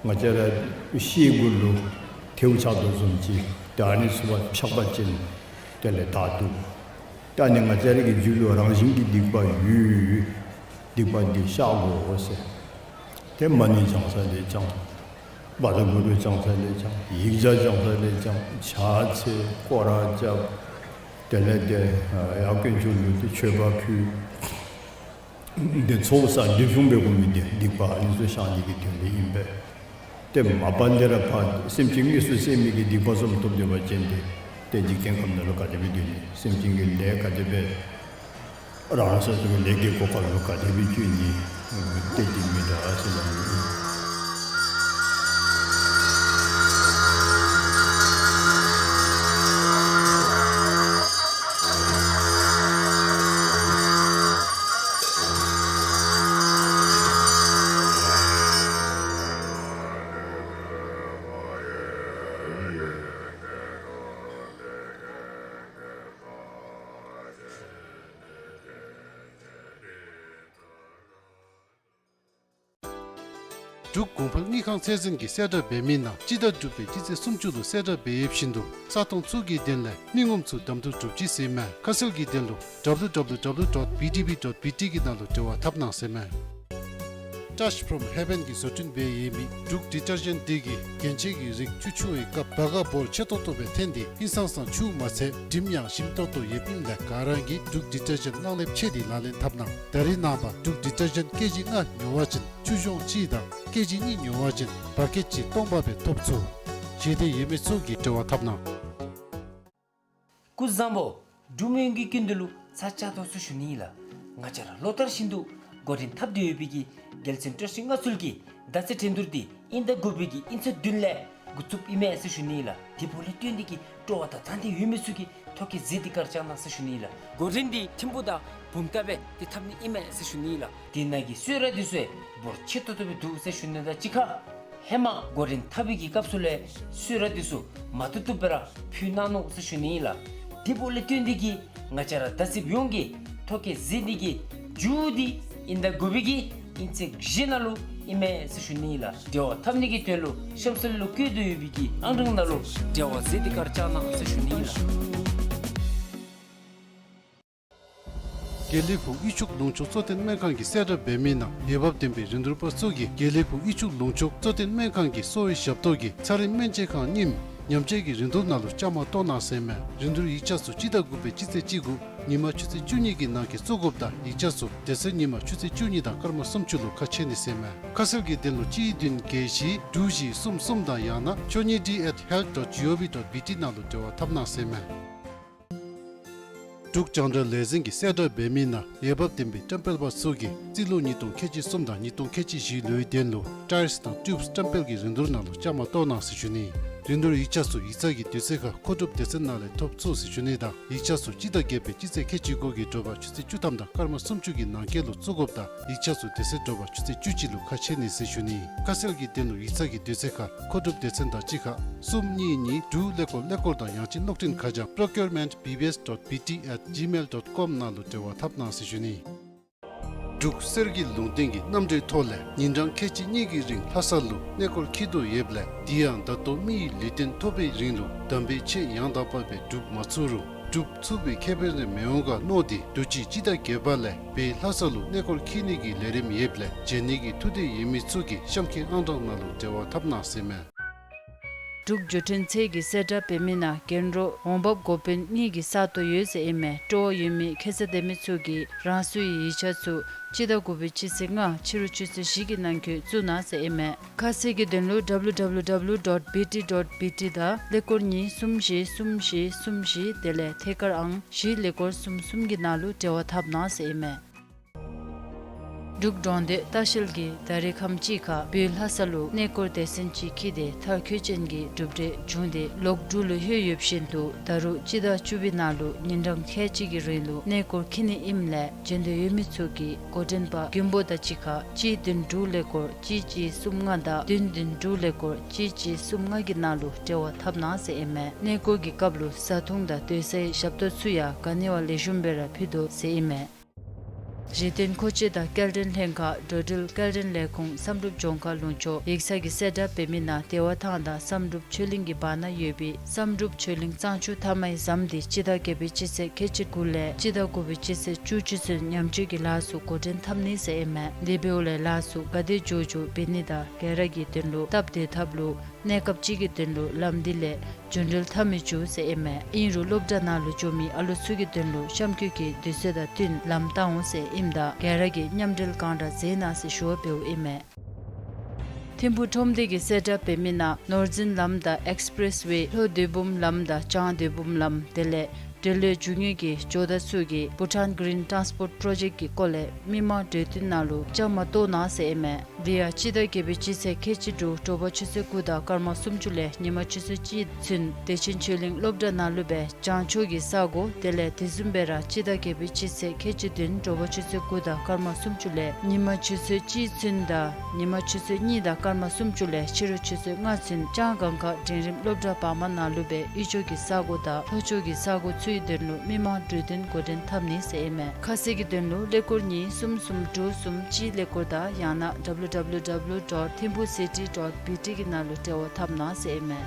ང་བཅས་ར་ཤེལ་གུ་ལུ་ཐལཝ་ཆགས་དོ་བཟུམ་ཅིག། ཏེ་ཨ་ནི་ཚུ་ཕར་ཆགས་པ་ཅིན་དེ་ལས་དག་འདུག། ཏེ་ཨ་ནི་ང་བཅས་ར་གི་རྒྱུད་ལུ་རང་བཞིན་གྱི་སྡིག་པ་ཡོད། སྡིག་པ་འདི་བཤགས་དགོ་ཟེར། ཏེ་མ་ཎི་བགྱང་ས་ལས་བགྱང་། བཛྲ་གུ་རུ་བགྱང་ས་ལས་བགྱང་། ཡིག་བརྒྱ་བགྱང་ས་ལས་བགྱང་། ཕྱག་འཚལ་སྐོར་ར་རྐྱབ། དེ་ལས་ཏེ་ཡར་དཀོན་མཆོག་ལུ་ཏེ་མཆོད་པ་ཕུལ། ཏེ་ཚོགས་བསགས་སྒྲིབ་སྦྱོང་འབད་དགོ་མི་འདི་སྡིག་པ་ཨ་ནི་ཚུ་བཤགས་ནི་གི་དོན་ལས་ཨིན་པས། ཏེ་མ་པ་ལས་ར་ཕར་སེམས་ཅན་དངོས་སུ་བསད་མི་གི་སྡིག་པ་བཟུམ་ཐོབ་སྡོད་པ་ཅིན་ཏེ་ཏེ་འཇིག་རྟེན་ཁམས་ནང་ལུ་ག་དེ་སྦེ་སྡོད་ནི། སེམས་ཅན་གྱི་ལས་ག་དེ་སྦེ་རང་སོ་སོ་གི་ལས་ཀྱི་གོ་སྐབས་ལུ་ག་དེ་སྦེ་བཅུག་ནི། ཏེ་འདི་མི་འདྲ་ཟེར་ལ། འབྲུག་གོང་འཕེལ་དངུལ་ཁང་ཚད་འཛིན་གྱིས་གསལ་བསྒྲགས་འབད་མི་ནང་སྤྱི་ཟླ་དྲུག་པའི་སྤྱི་ཚེས་སུམ་ཅུ་ལུ་གསལ་བསྒྲགས་འབད་ཡོདཔ་བཞིན་དུ་ས་སྟོང་ཚུ་གི་དོན་ལས་མི་ངོམ་ཚུ་གདམ་འཐུ་གྲུབ་ཅི་ཟེར་མས། ཁ་གསལ་གྱི་དོན་ལུ་W W W dot B D B dot B T གི་ནང་ལུ་འབྲེལ་བ་འཐབ་གནང་ཟེར་མས། Touch from Heaven གིས་བཟོ་སྐྲུན་འབད་ཡོད་མི་འབྲུག་ཌི་ཊར་ཇེནཊ་འདི་གིས་རྒྱན་ཆའི་གི་རིགས་ཆུ་འཁྱུ་བའི་སྐབས་བ་ག་བོར་ཆེ་ཏོག་ཏོ་སྦེ་འཐོན་ཏེ་ཧིང་སངས་ས་ཆུ་མ་ཚད་དྲིམ་ཡང་ཞིམ་ཏོག་ཏོ་ཡོདཔ་ཨིནམ་ལས་ག་ར་གིས་འབྲུག་ཌི་ཊར་ཇེནཊ་གླང་ལེབ་མཆོད་དེ་ལག་ལེན་འཐབ་གནང་། ད་རེས་ནངས་པ་འབྲུག་ཌི་ཊར་ཇེནཊ་ཀེ་ཇི་ལྔ་ཉོ་བ་ཅིན་ཆུ་གཞོང་གཅིག་དང་ཀེ་ཇི་གཉིས་ཉོ་བ་ཅིན་བ་ཀེཊ་གཅིག་སྟོང་པ་སྦེ་ཐོབ་ཚུགས། བཞེད་འདོད་ཡོད་མི་ཚུ་གིས་འབྲེལ་བ་འཐབ་གནང་། སྐུ་གཟུགས་བཟང་པོ། འབྲུག་མི་ཡོངས་ཀྱི་སྐུ་མདུན་ལུ་ཚར་གཅིག་ཏོག་ཙམ་ཞུ་ནི་ཨིན་ལགས། ང་བཅས་ར་ལོ་ལྟར་བཞིན་དུ་འགོ་འདྲེན་འཐབ་སྟེ་ཡོད་པའི་གི་རྒྱལ་མཚན་བཀྲ་ཤིས་མངའ་གསོལ་གྱི་མདའ་རྩེད་འགྲན་བསྡུར་འདི་དབྱིན་ཟླ་དགུ་པའི་གི་དབྱིན་ཚེས་བདུན་ལས་འགོ་བཙུགསཔ་ཨིན་མས་ཟེར་ཞུ་ནི་ཨིན་ལགས། དེ་འབདཝ་ལས་བརྟེན་ཏེ་གིས་སྤྲོ་བ་དང་དང་འདོད་ཡོད་མི་ཚུ་གིས་ཐོ་བཀོད་མཛད་དེ་ག་ར་བཅར་གནང་ཟེར་ཞུ་ནི་ཨིན་ལགས། འགོ་འདྲེན་འདི་ཐིམ་ཕུག་དང་བུམ་ཐང་སྦེ་ཏེ་འཐབ་ནི་ཨིན་མས་ཟེར་ཞུ་ནི་ཨིན་ལགས། དེ་ནང་གི་གསོལ་རས་འདི་ཚུ་ཡང་འབོར་ཆེ་ཏོག་ཏོ་སྦེ་འདུག་ཟེར་ཞུ་ནི་དང་གཅིག་ཁར་ཧེ་མ་འགོ་འདྲེན་འཐབ་པའི་གི་སྐབས་སུ་ལས་གསོལ་རས་འདི་ཚུ་མ་བཏུབ་བཏུབ་སྦེ་ར་ཕུལ་གནང་ནུག་ཟེར་ཞུ་ནི་ཨིན་ལགས། དེ་འབདཝ་ལས་བརྟེན་ཏེ་གིས་ང་བཅས་ར་མདའ་རྩེདཔ་ཡོངས་ཀྱིས་ཐོ་བཀོད་མཛད་ནི་གི་མཇུག་འདི་དབྱིན་ཟླ་དགུ་པའི་གི་དབྱིན་ཚེས་བཞི་ནང་ལུ་ཨིན་མས་ཟེར་ཞུ་ནི་ཨིན་ལགས། འབྲེལ་བ་འཐབ་ནི་གི་དོན་ལུ་གཤམ་གསལ་ལུ་བཀོད་དེ་ཡོད་པའི་གི་ཨང་གྲངས་ནང་ལུ་འབྲེལ་བ་མཛད་དེ་ག་ར་བཅར་གནང་ཟེར་ཞུ་ནི་ཨིན་ལགས། དགེ་ལེགས་ཕུག་དབུས་ཕྱོགས་ལུང་ཕྱོགས་གཙོ་བསྟེན་སྨན་ཁང་གིས་གསལ་བསྒྲགས་འབད་མི་ནང་འོས་འབབ་ལྡན་པའི་རིན་བསྡུར་པ་ཚུ་གིས་དགེ་ལེགས་ཕུག་དབུས་ཕྱོགས་ལུང་ཕྱོགས་གཙོ་བསྟེན་སྨན་ཁང་གི་གསོ་བའི་ཞབས་ཏོག་གི་ཚད་རིམ་སྨན་དཔྱད་ཁང་རྙིངམ་ཉམས་བཅོས་ཀྱི་རིན་བསྡུར་ནང་ལུ་བཅའ་མར་གཏོགས་གནང་ཟེར་མས། རིན་བསྡུར་ཡིག་ཆ་ཚུ་སྤྱི་ཟླ་དགུ་པའི་སྤྱི་ཚེས་བཅུ་དགུ་ཉིན་མ་ཆུ་ཚོད་བཅུ་གཉིས་ཀྱི་ནང་འཁོད་བཙུགས་དགོཔ་དང་ཡིག་ཆ་ཚུ་དེ་ཚེ་ཉིན་མ་ཆུ་ཚོད་བཅུ་གཉིས་དང་སྐར་མ་སུམ་ཅུ་ལུ་ཁ་ཕྱེ་ནི་ཟེར་མས། ཁ་གསལ་གྱི་དོན་ལུ་གཅིག་བདུན་བརྒྱད་བཞི་དྲུག་བཞི་གསུམ་གསུམ་དང་ཡང་ན་ཆོས་ཉིད་ཌི་ཨེཊ་ཧེལཐ་ཌོཊ་ཇི་ཨོ་ཝི་ཌོཊ་བི་ཊི་ནང་ལུ་འབྲེལ་བ་འཐབ་གནང་ཟེར་མས། འབྲུག་རྒྱང་བསྒྲགས་ལས་འཛིན་གྱིས་གསལ་བསྒྲགས་འབད་མི་ནང་འོས་འབབ་ལྡན་པའི་བཀྲམ་སྤེལ་པ་ཚུ་གིས་རྩིས་ལོ་ཉིས་སྟོང་ཁལ་གཅིག་གསུམ་དང་ཉིས་སྟོང་ཁལ་གཅིག་བཞི་ལོའི་དོན་ལུ་ཊའིརསི་དང་ཊིའུབསི་བཀྲམ་སྤེལ་གྱི་རིན་བསྡུར་ནང་ལུ་བཅའ་མར་གཏོགས་གནང་ཟེར་ཞུ་ནི། རིན་བསྡུར་ཡིག་ཆ་ཚུ་ཡིག་ཚང་གི་དུས་ཚོད་ཁར་མཁོ་སྒྲུབ་སྡེ་ཚན་ནང་ལས་ཐོབ་ཚུགས་ཟེར་ཞུ་ནི་དང་ཡིག་ཆ་ཚུ་སྤྱི་ཟླ་བརྒྱད་པའི་སྤྱི་ཚེས་ཁལ་གཅིག་དགུ་གི་དྲོ་པ་ཆུ་ཚོད་བཅུ་ཐམ་དང་སྐར་མ་སུམ་ཅུ་གི་ནང་འཁོད་ལུ་བཙུགས་དགོཔ་དང་ཡིག་ཆ་ཚུ་དེ་ཚེ་དྲོ་པ་ཆུ་ཚོད་བཅུ་གཅིག་ལུ་ཁ་ཕྱེ་ནི་ཟེར་ཞུ་ནི། ཁ་གསལ་གྱི་དོན་ལུ་ཡིག་ཚང་གི་དུས་ཚོད་ཁར་མཁོ་སྒྲུབ་སྡེ་ཚན་དང་གཅིག་ཁར་གསུམ་གཉིས་གཉིས་དྲུག་ཀླད་ཀོར་ཀླད་ཀོར་དང་ཡང་ཅིན་གློག་འཕྲིན་ཁ་བྱང་procurement B B S dot B T at gmail dot com ནང་ལུ་འབྲེལ་བ་འཐབ་གནང་ཟེར་ཞུ་ནི། འབྲུག་གསེར་གྱི་ལུང་བསྟན་གྱི་རྣམ་འགྲེལ་ཐོག་ལས་ཉིན་གྲངས་ཁལ་གཅིག་གཉིས་ཀྱི་རིང་ལྷ་ས་ལུ་གནས་སྐོར་འཁྱིད་དོ་ཡོདཔ་ལས་དེ་ཡང་ད་ལྟོ་མི་ཡི་ལུས་རྟེན་ཐོབ་པའི་རིང་ལུ་དམ་པའི་ཆོས་ཡང་དག་པ་སྦེ་སྒྲུབ་མ་ཚུགས་རུང་སྒྲུབ་ཚུགས་པའི་ཁེ་ཕན་རེ་མི་འོང་ག་མནོ་སྟེ་དུས་ཅི་སྤྱི་ཟླ་བརྒྱད་པ་ལས་བོད་ལྷ་ས་ལུ་གནས་སྐོར་འཁྱིད་ནི་གི་ལས་རིམ་ཡོདཔ་ལས་བྱོན་ནི་གི་ཐུགས་འདོད་ཡོད་མི་ཚུ་གིས་གཤམ་འཁོད་ཨང་གྲངས་ནང་ལུ་འབྲེལ་བ་འཐབ་གནང་ཟེར་མས། འབྲུག་འགྲོ་གྲོན་ཚད་ཀྱིས་གསལ་བསྒྲགས་འབད་མི་ནང་རྒན་རོགས་འོང་འབབ་འགོ་དཔོན་གཉིས་ཀྱི་ས་སྟོང་ཡོད་ཟེར་ཨིན་མས། སྤྲོ་བ་ཡོད་མི་ཁེ་ས་ལྡན་མི་ཚུ་གིས་རང་སོའི་ཡིག་ཆ་ཚུ་སྤྱི་ཟླ་དགུ་པའི་སྤྱི་ཚེས་ལྔ་ཕྱི་རུ་ཆུ་ཚོད་བཞི་གི་ནང་འཁོད་བཙུགས་གནང་ཟེར་ཨིན་མས། ཁ་གསལ་གྱི་དོན་ལུ་W W W dot B T dot B T དང་ཀླད་ཀོར་གཉིས་གསུམ་བཞི་གསུམ་བཞི་གསུམ་བཞི་དེ་ལས་ཐད་ཀར་ཨང་བཞི་ཀླད་ཀོར་གསུམ་གསུམ་གྱི་ནང་ལུ་འབྲེལ་བ་འཐབ་གནང་ཟེར་ཨིན་མས། འབྲུག་འབྲོང་སྟོད་ལྟ་བཤལ་གྱིས་ད་རེས་ཁམས་ཅིག་ཁར་བོད་ལྷ་ས་ལུ་གནས་སྐོར་སྡེ་ཚན་ཅིག་འཁྱིད་དེ་མཐར་འཁྱོལ་ཅན་གྱི་གྲུབ་འབྲས་བྱུང་སྟེ་ལོག་འབྲུག་ལུ་ལྷོད་ཡོདཔ་བཞིན་དུ་ད་རུང་སྤྱི་ཟླ་བཅུ་པའི་ནང་ལུ་ཉིན་གྲངས་ཁལ་གཅིག་གི་རིང་ལུ་གནས་སྐོར་འཁྱིད་ནི་ཨིནམ་ལས་འབྱོན་འདོད་ཡོད་མི་ཚུ་གིས་འགོ་འདྲེན་པ་མགོན་པོ་དང་གཅིག་ཁར་གཅིག་བདུན་དྲུག་ཀླད་ཀོར་གཅིག་གཅིག་གསུམ་ལྔ་དང་བདུན་བདུན་དྲུག་ཀླད་ཀོར་གཅིག་གཅིག་གསུམ་ལྔ་གི་ནང་ལུ་འབྲེལ་བ་འཐབ་གནང་ཟེར་ཨིན་མས། གནས་སྐོར་གྱི་སྐབས་ལུ་བཟའ་འཐུང་དང་སྡོད་སའི་ཞབས་ཏོག་ཚུ་ཡང་ག་ནི་བ་ལེགས་ཤོམ་སྦེ་ར་ཕུལ་དོ་ཟེར་ཨིན་མས། གཞི་རྟེན་མཁོ་ཆས་དང་སྐྱེལ་འདྲེན་ལྷན་ཁག་འགྲོ་འགྲུལ་སྐྱེལ་འདྲེན་ལས་ཁུངས་བསམ་གྲུབ་ལྗོངས་མཁར་ལུང་ཕྱོགས་ཡིག་ཚང་གི་གསལ་བསྒྲགས་འབད་མི་ནང་བདེ་བ་ཐང་དང་བསམ་གྲུབ་ཆོས་གླིང་གི་བར་ན་ཡོད་པའི་བསམ་གྲུབ་ཆོས་གླིང་གཙང་ཆུ་མཐའ་མའི་ཟམ་དེ་སྤྱི་ཟླ་བརྒྱད་པའི་སྤྱི་ཚེས་ཁལ་གཅིག་དགུ་ལས་སྤྱི་ཟླ་དགུ་པའི་སྤྱི་ཚེས་བཅུ་གཅིག་ཚུན་ཉམས་བཅོས་ཀྱི་ལཱ་ཚུ་འགོ་འདྲེན་འཐབ་ནི་ཟེར་ཨིན་མས། དེ་འབདཝ་ལས་ལཱ་ཚུ་ག་དེ་མགྱོགས་མགྱོགས་འབད་ནི་དང་ག་ར་གི་དོན་ལུ་སྟབས་བདེ་ཐབས་ལུ་གནས་སྐབས་ཅིག་གི་དོན་ལུ་ལམ་འདི་ལས་རྒྱུན་འགྲུལ་འཐབ་མི་བཅུག་ཟེར་ཨིན་མས། ཨིན་རུང་སློབ་གྲྭ་ནང་ལུ་འགྱོ་མི་ཨ་ལོ་ཚུ་གི་དོན་ལུ་གཤམ་འཁོད་ཀྱི་དུས་ཚོད་དང་བསྟུན་ལམ་བཏང་འོང་ཟེར་ཨིནམ་ད་ག་ར་གིས་མཉམ་འབྲེལ་གང་དྲག་མཛད་གནང་ཟེར་ཞུ་བ་འབདཝ་ཨིན་མས། ཐིམ་ཕུག་ཁྲོམ་སྡེ་གི་གསལ་བསྒྲགས་འབད་མི་ནང་ནོར་འཛིན་ལམ་དང་ཨེགསི་པི་རེསི་ཝེ་ལྷོ་སྡོད་འབུམ་ལམ་དང་བྱང་སྡོད་འབུམ་ལམ་དེ་ལས་འབྲེལ་ཡོད་རྒྱུ་དངོས་ཀྱི་ཇོ་བདག་ཚུ་གིས་བྷུ་ཊཱན་གི་རིན་ཊཱན་སི་པོརཊ་པྲོ་ཇེཀཊ་ཀྱི་སྐོར་ལས་མི་མང་གྲོས་བསྟུན་ནང་ལུ་བཅའ་མར་གཏོགས་གནང་ཟེར་ཨིན་མས། དེ་ཡང་སྤྱི་ཟླ་བརྒྱད་པའི་སྤྱི་ཚེས་ཁལ་གཅིག་དྲུག་དྲོ་པ་ཆུ་ཚོད་དགུ་དང་སྐར་མ་སུམ་ཅུ་ལས་ཉིན་མ་ཆུ་ཚོད་གཅིག་ཚུན་བདེ་ཆེན་ཆོས་གླིང་སློབ་གྲྭ་ནང་ལུ་སྦེ་བྱང་ཕྱོགས་ཀྱི་ས་གོ་དེ་ལས་དེ་བཟུམ་སྦེ་ར་སྤྱི་ཟླ་བརྒྱད་པའི་སྤྱི་ཚེས་ཁལ་གཅིག་བདུན་དྲོ་པ་ཆུ་ཚོད་དགུ་དང་སྐར་མ་སུམ་ཅུ་ལས་ཉིན་མ་ཆུ་ཚོད་གཅིག་ཚུན་དང་ཉིན་མ་ཆུ་ཚོད་གཉིས་དང་སྐར་མ་སུམ་ཅུ་ལས་ཕྱི་རུ་ཆུ་ཚོད་ལྔ་ཚུན་ལྕང་སྒང་ཁ་འབྲིང་རིམ་སློབ་གྲྭ་བར་མ་ནང་ལུ་སྦེ་དབུས་ཕྱོགས་ཀྱི་ས་གོ་དང་ལྷོ་ཕྱོགས་ཀྱི་ས་གོ་ཚུའི་དོན་ལུ་མི་མང་གྲོས་བསྟུན་འགོ་འདྲེན་འཐབ་ནི་ཟེར་ཨིན་མས། ཁ་གསལ་གྱི་དོན་ལུ་ཀླད་ཀོར་གཉིས་གསུམ་གསུམ་དྲུག་གསུམ་གཅིག་ཀླད་ཀོར་དང་ཡང་ན་ཌབ་ལུ་ཌབ་ལུ་ཌབ་ལུ་ཌོཊ་ཐིམ་ཕུག་སི་ཊི་ཌོཊ་བི་ཊི་གི་ནང་ལུ་འབྲེལ་བ་འཐབ་གནང་ཟེར་ཨིན་མས།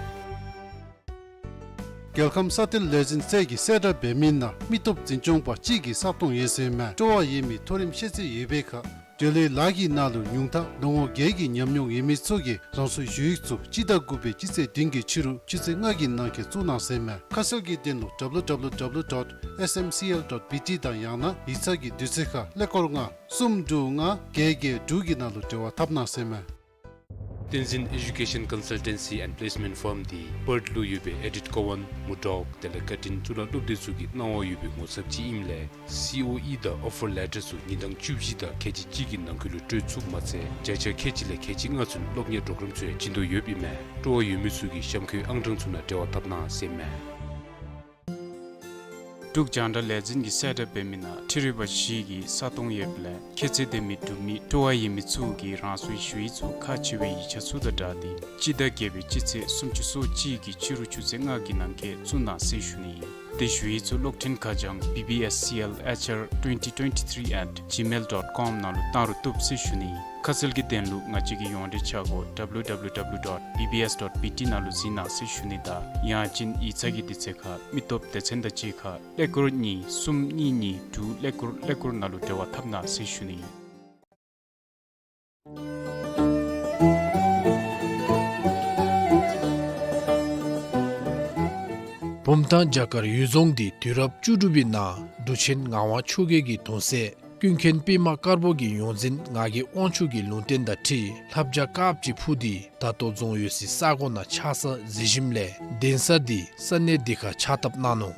རྒྱལ་ཁམས་ས་གཏེར་ལས་འཛིན་ཚད་ཀྱི་གསལ་བསྒྲགས་འབད་མི་ནང་མི་སྟོབས་འཛིན་སྐྱོང་པ་གཅིག་གི་ས་སྟོང་ཡོད་ཟེར་མས། སྤྲོ་བ་ཡོད་མི་མཐོ་རིམ་ཤེས་ཚད་ཡོད་པའི་ཁར་འབྲེལ་ཡོད་ལཱ་གི་ནང་ལུ་ཉུང་མཐའ་ལོ་ངོ་བརྒྱད་ཀྱི་ཉམས་མྱོང་ཡོད་མི་ཚུ་གིས་རང་སོའི་ཞུ་ཡིག་ཚུ་སྤྱི་ཟླ་དགུ་པའི་སྤྱི་ཚེས་བདུན་གྱི་ཕྱི་རུ་ཆུ་ཚོད་ལྔ་གི་ནང་འཁོད་བཙུགས་གནང་ཟེར་མས། ཁ་གསལ་གྱི་དོན་ལུ་ཌབ་ལུ་ཌབ་ལུ་ཌབ་ལུ་ཌོཊ་ཨེསི་ཨེམ་སི་ཨེལ་ཌོཊ་བི་ཊི་དང་ཡང་ན་ཡིག་ཚང་གི་དུས་ཚོད་ཁར་ཀླད་ཀོར་ལྔ་གསུམ་དྲུག་ལྔ་བརྒྱད་བརྒྱད་དྲུག་གི་ནང་ལུ་འབྲེལ་བ་འཐབ་གནང་ཟེར་མས། བསྟན་འཛིན་Education Consultancy and Placement Firm འདི་པརཐ་ལུ་ཡོད་པའི་ཨེ་ཌིཐ་ཀོ་ཝཱན་མུར་ཌོག་དེ་ལས་བཀའ་དྲིན་གཙུག་ལག་སློབ་སྡེ་ཚུ་གི་གནང་བ་ཡོད་པའི་ངོ་ཚབ་ཅིག་ཨིནམ་ལས་སི་ཨོ་ཨི་དང་ཨོ་ཕར་ལེ་ཊར་ཚུ་ཉིན་གྲངས་བཅུ་བཞི་དང་ཁལ་གཅིག་གཅིག་གི་ནང་འཁོད་ལུ་སྤྲོད་ཚུགསཔ་མ་ཚད་བརྒྱ་ཆ་ཁལ་གཅིག་ལས་ཁལ་གཅིག་ལྔ་ཚུན་སློབ་གཉེར་པྲོ་གརམ་ཚུ་ཡང་བྱིན་དོ་ཡོདཔ་ཨིན་མས། སྤྲོ་བ་ཡོད་མི་ཚུ་གིས་གཤམ་འཁོད་ཨང་གྲངས་ཚུ་ནང་འབྲེལ་བ་འཐབ་གནང་ཟེར་མས། འབྲུག་རྒྱང་བསྒྲགས་ལས་འཛིན་གྱི་གསལ་བསྒྲགས་འབད་མི་ནང་འཕྲུལ་རིག་པ་བཞི་གི་ས་སྟོང་ཡོདཔ་ལས་ཁྱད་ཚད་ལྡན་མི་འབྲུག་མི་སྤྲོ་བ་ཡོད་མི་ཚུ་གིས་རང་སོའི་ཞུ་ཡིག་ཚུ་ཁག་ཆེ་བའི་ཡིག་ཆ་ཚུ་དང་སྦྲགས་ཏེ་སྤྱི་ཟླ་བརྒྱད་པའི་སྤྱི་ཚེས་སུམ་ཅུ་སོ་གཅིག་གི་ཕྱི་རུ་ཆུ་ཚོད་ལྔ་གི་ནང་འཁོད་བཙུགས་གནང་ཟེར་ཞུ་ནི་ཨིན། དེ་ཞུ་ཡིག་ཚུ་གློག་འཕྲིན་ཁ་བྱང་B B S C L H R twenty twenty-three at gmail dot com ནང་ལུ་བཏང་རུང་བཏུབ་ཟེར་ཞུ་ནི་ཨིན། ཁ་གསལ་གྱི་དོན་ལུ་ང་བཅས་ཀྱི་ཡོངས་འབྲེལ་ཆ་སྒོ་W W W dot B B S dot B T ནང་ལུ་གཟིགས་གནང་ཟེར་ཞུ་ནི་དང་ཡང་ཅིན་ཡིག་ཚང་གི་དུས་ཚོད་ཁར་མི་སྟོབས་སྡེ་ཚན་དང་གཅིག་ཁར་ཀླད་ཀོར་གཉིས་གསུམ་གཉིས་གཉིས་དྲུག་ཀླད་ཀོར་ཀླད་ཀོར་ནང་ལུ་འབྲེལ་བ་འཐབ་གནང་ཟེར་ཞུ་ནི་ཨིན། བུམ་ཐང་བྱ་དཀར་གཡུལ་རྫོང་འདི་དུས་རབས་བཅུ་དྲུག་པའི་ནང་འབྲུག་ཆེན་ངག་དབང་ཆོས་རྒྱལ་གྱི་གདུང་སྲས་ཀུན་མཁྱེན་པདྨ་དཀར་པོ་གི་ཡོངས་འཛིན་ངག་གི་དབང་ཕྱུག་གི་ལུང་བསྟན་དང་འཁྲིལ་ལྷ་བྱ་དཀརཔོ་ཅིག་འཕུར་ཏེ་ད་ལྟོ་རྫོང་ཡོད་སའི་ས་གོ་ནང་ཆགས་ས་གཟིགས་ཞིནམ་ལས་གདན་ས་འདི་ས་གནས་འདི་ཁར་ཕྱག་བཏབ་གནང་ནུག།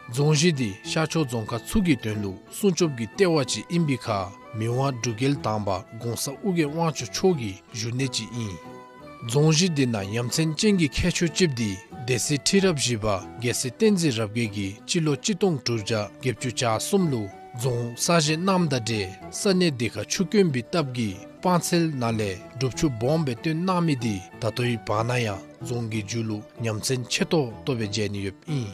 རྫོང་གཞི་འདི་ཤར་ཕྱོགས་རྫོང་ཁག་ཚུ་གི་དོན་ལུ་སྲུང་སྐྱོབ་ཀྱི་ལྟེ་བ་ཅིག་ཨིན་པའི་ཁར་མི་དབང་འབྲུག་རྒྱལ་དང་པ་གོང་ས་ཨོ་རྒྱན་དབང་ཕྱུག་མཆོག་གི་བཞུགས་གནས་ཅིག་ཨིན། རྫོང་གཞི་འདི་ནང་ཡ་མཚན་ཅན་གྱི་ཁྱད་ཆོས་ཅིག་འདི་སྡེ་སྲིད་ཁྲི་རབས་བཞི་པ་རྒྱལ་སྲས་བསྟན་འཛིན་རབ་རྒྱས་ཀྱིས་སྤྱི་ལོ་གཅིག་སྟོང་དྲུག་བརྒྱ་བརྒྱད་ཅུ་གྱ་གསུམ་ལུ་རྫོང་གསར་བཞེངས་གནངམ་དང་འབྲེལ་ས་གནས་འདི་ཁར་ཆུ་དཀོན་པའི་སྟབས་ཀྱིས་སྤང་ཚལ་ནང་ལས་སྒྲུབ་ཆུ་སྦོམ་སྦེ་བཏོན་གནང་མི་འདི་ད་ལྟོའི་བར་ན་ཡང་རྫོང་གི་མཇུག་ལུ་ཡ་མཚན་ཆེ་ཏོག་ཏོ་སྦེ་མཇལ་ནི་ཡོདཔ་ཨིན།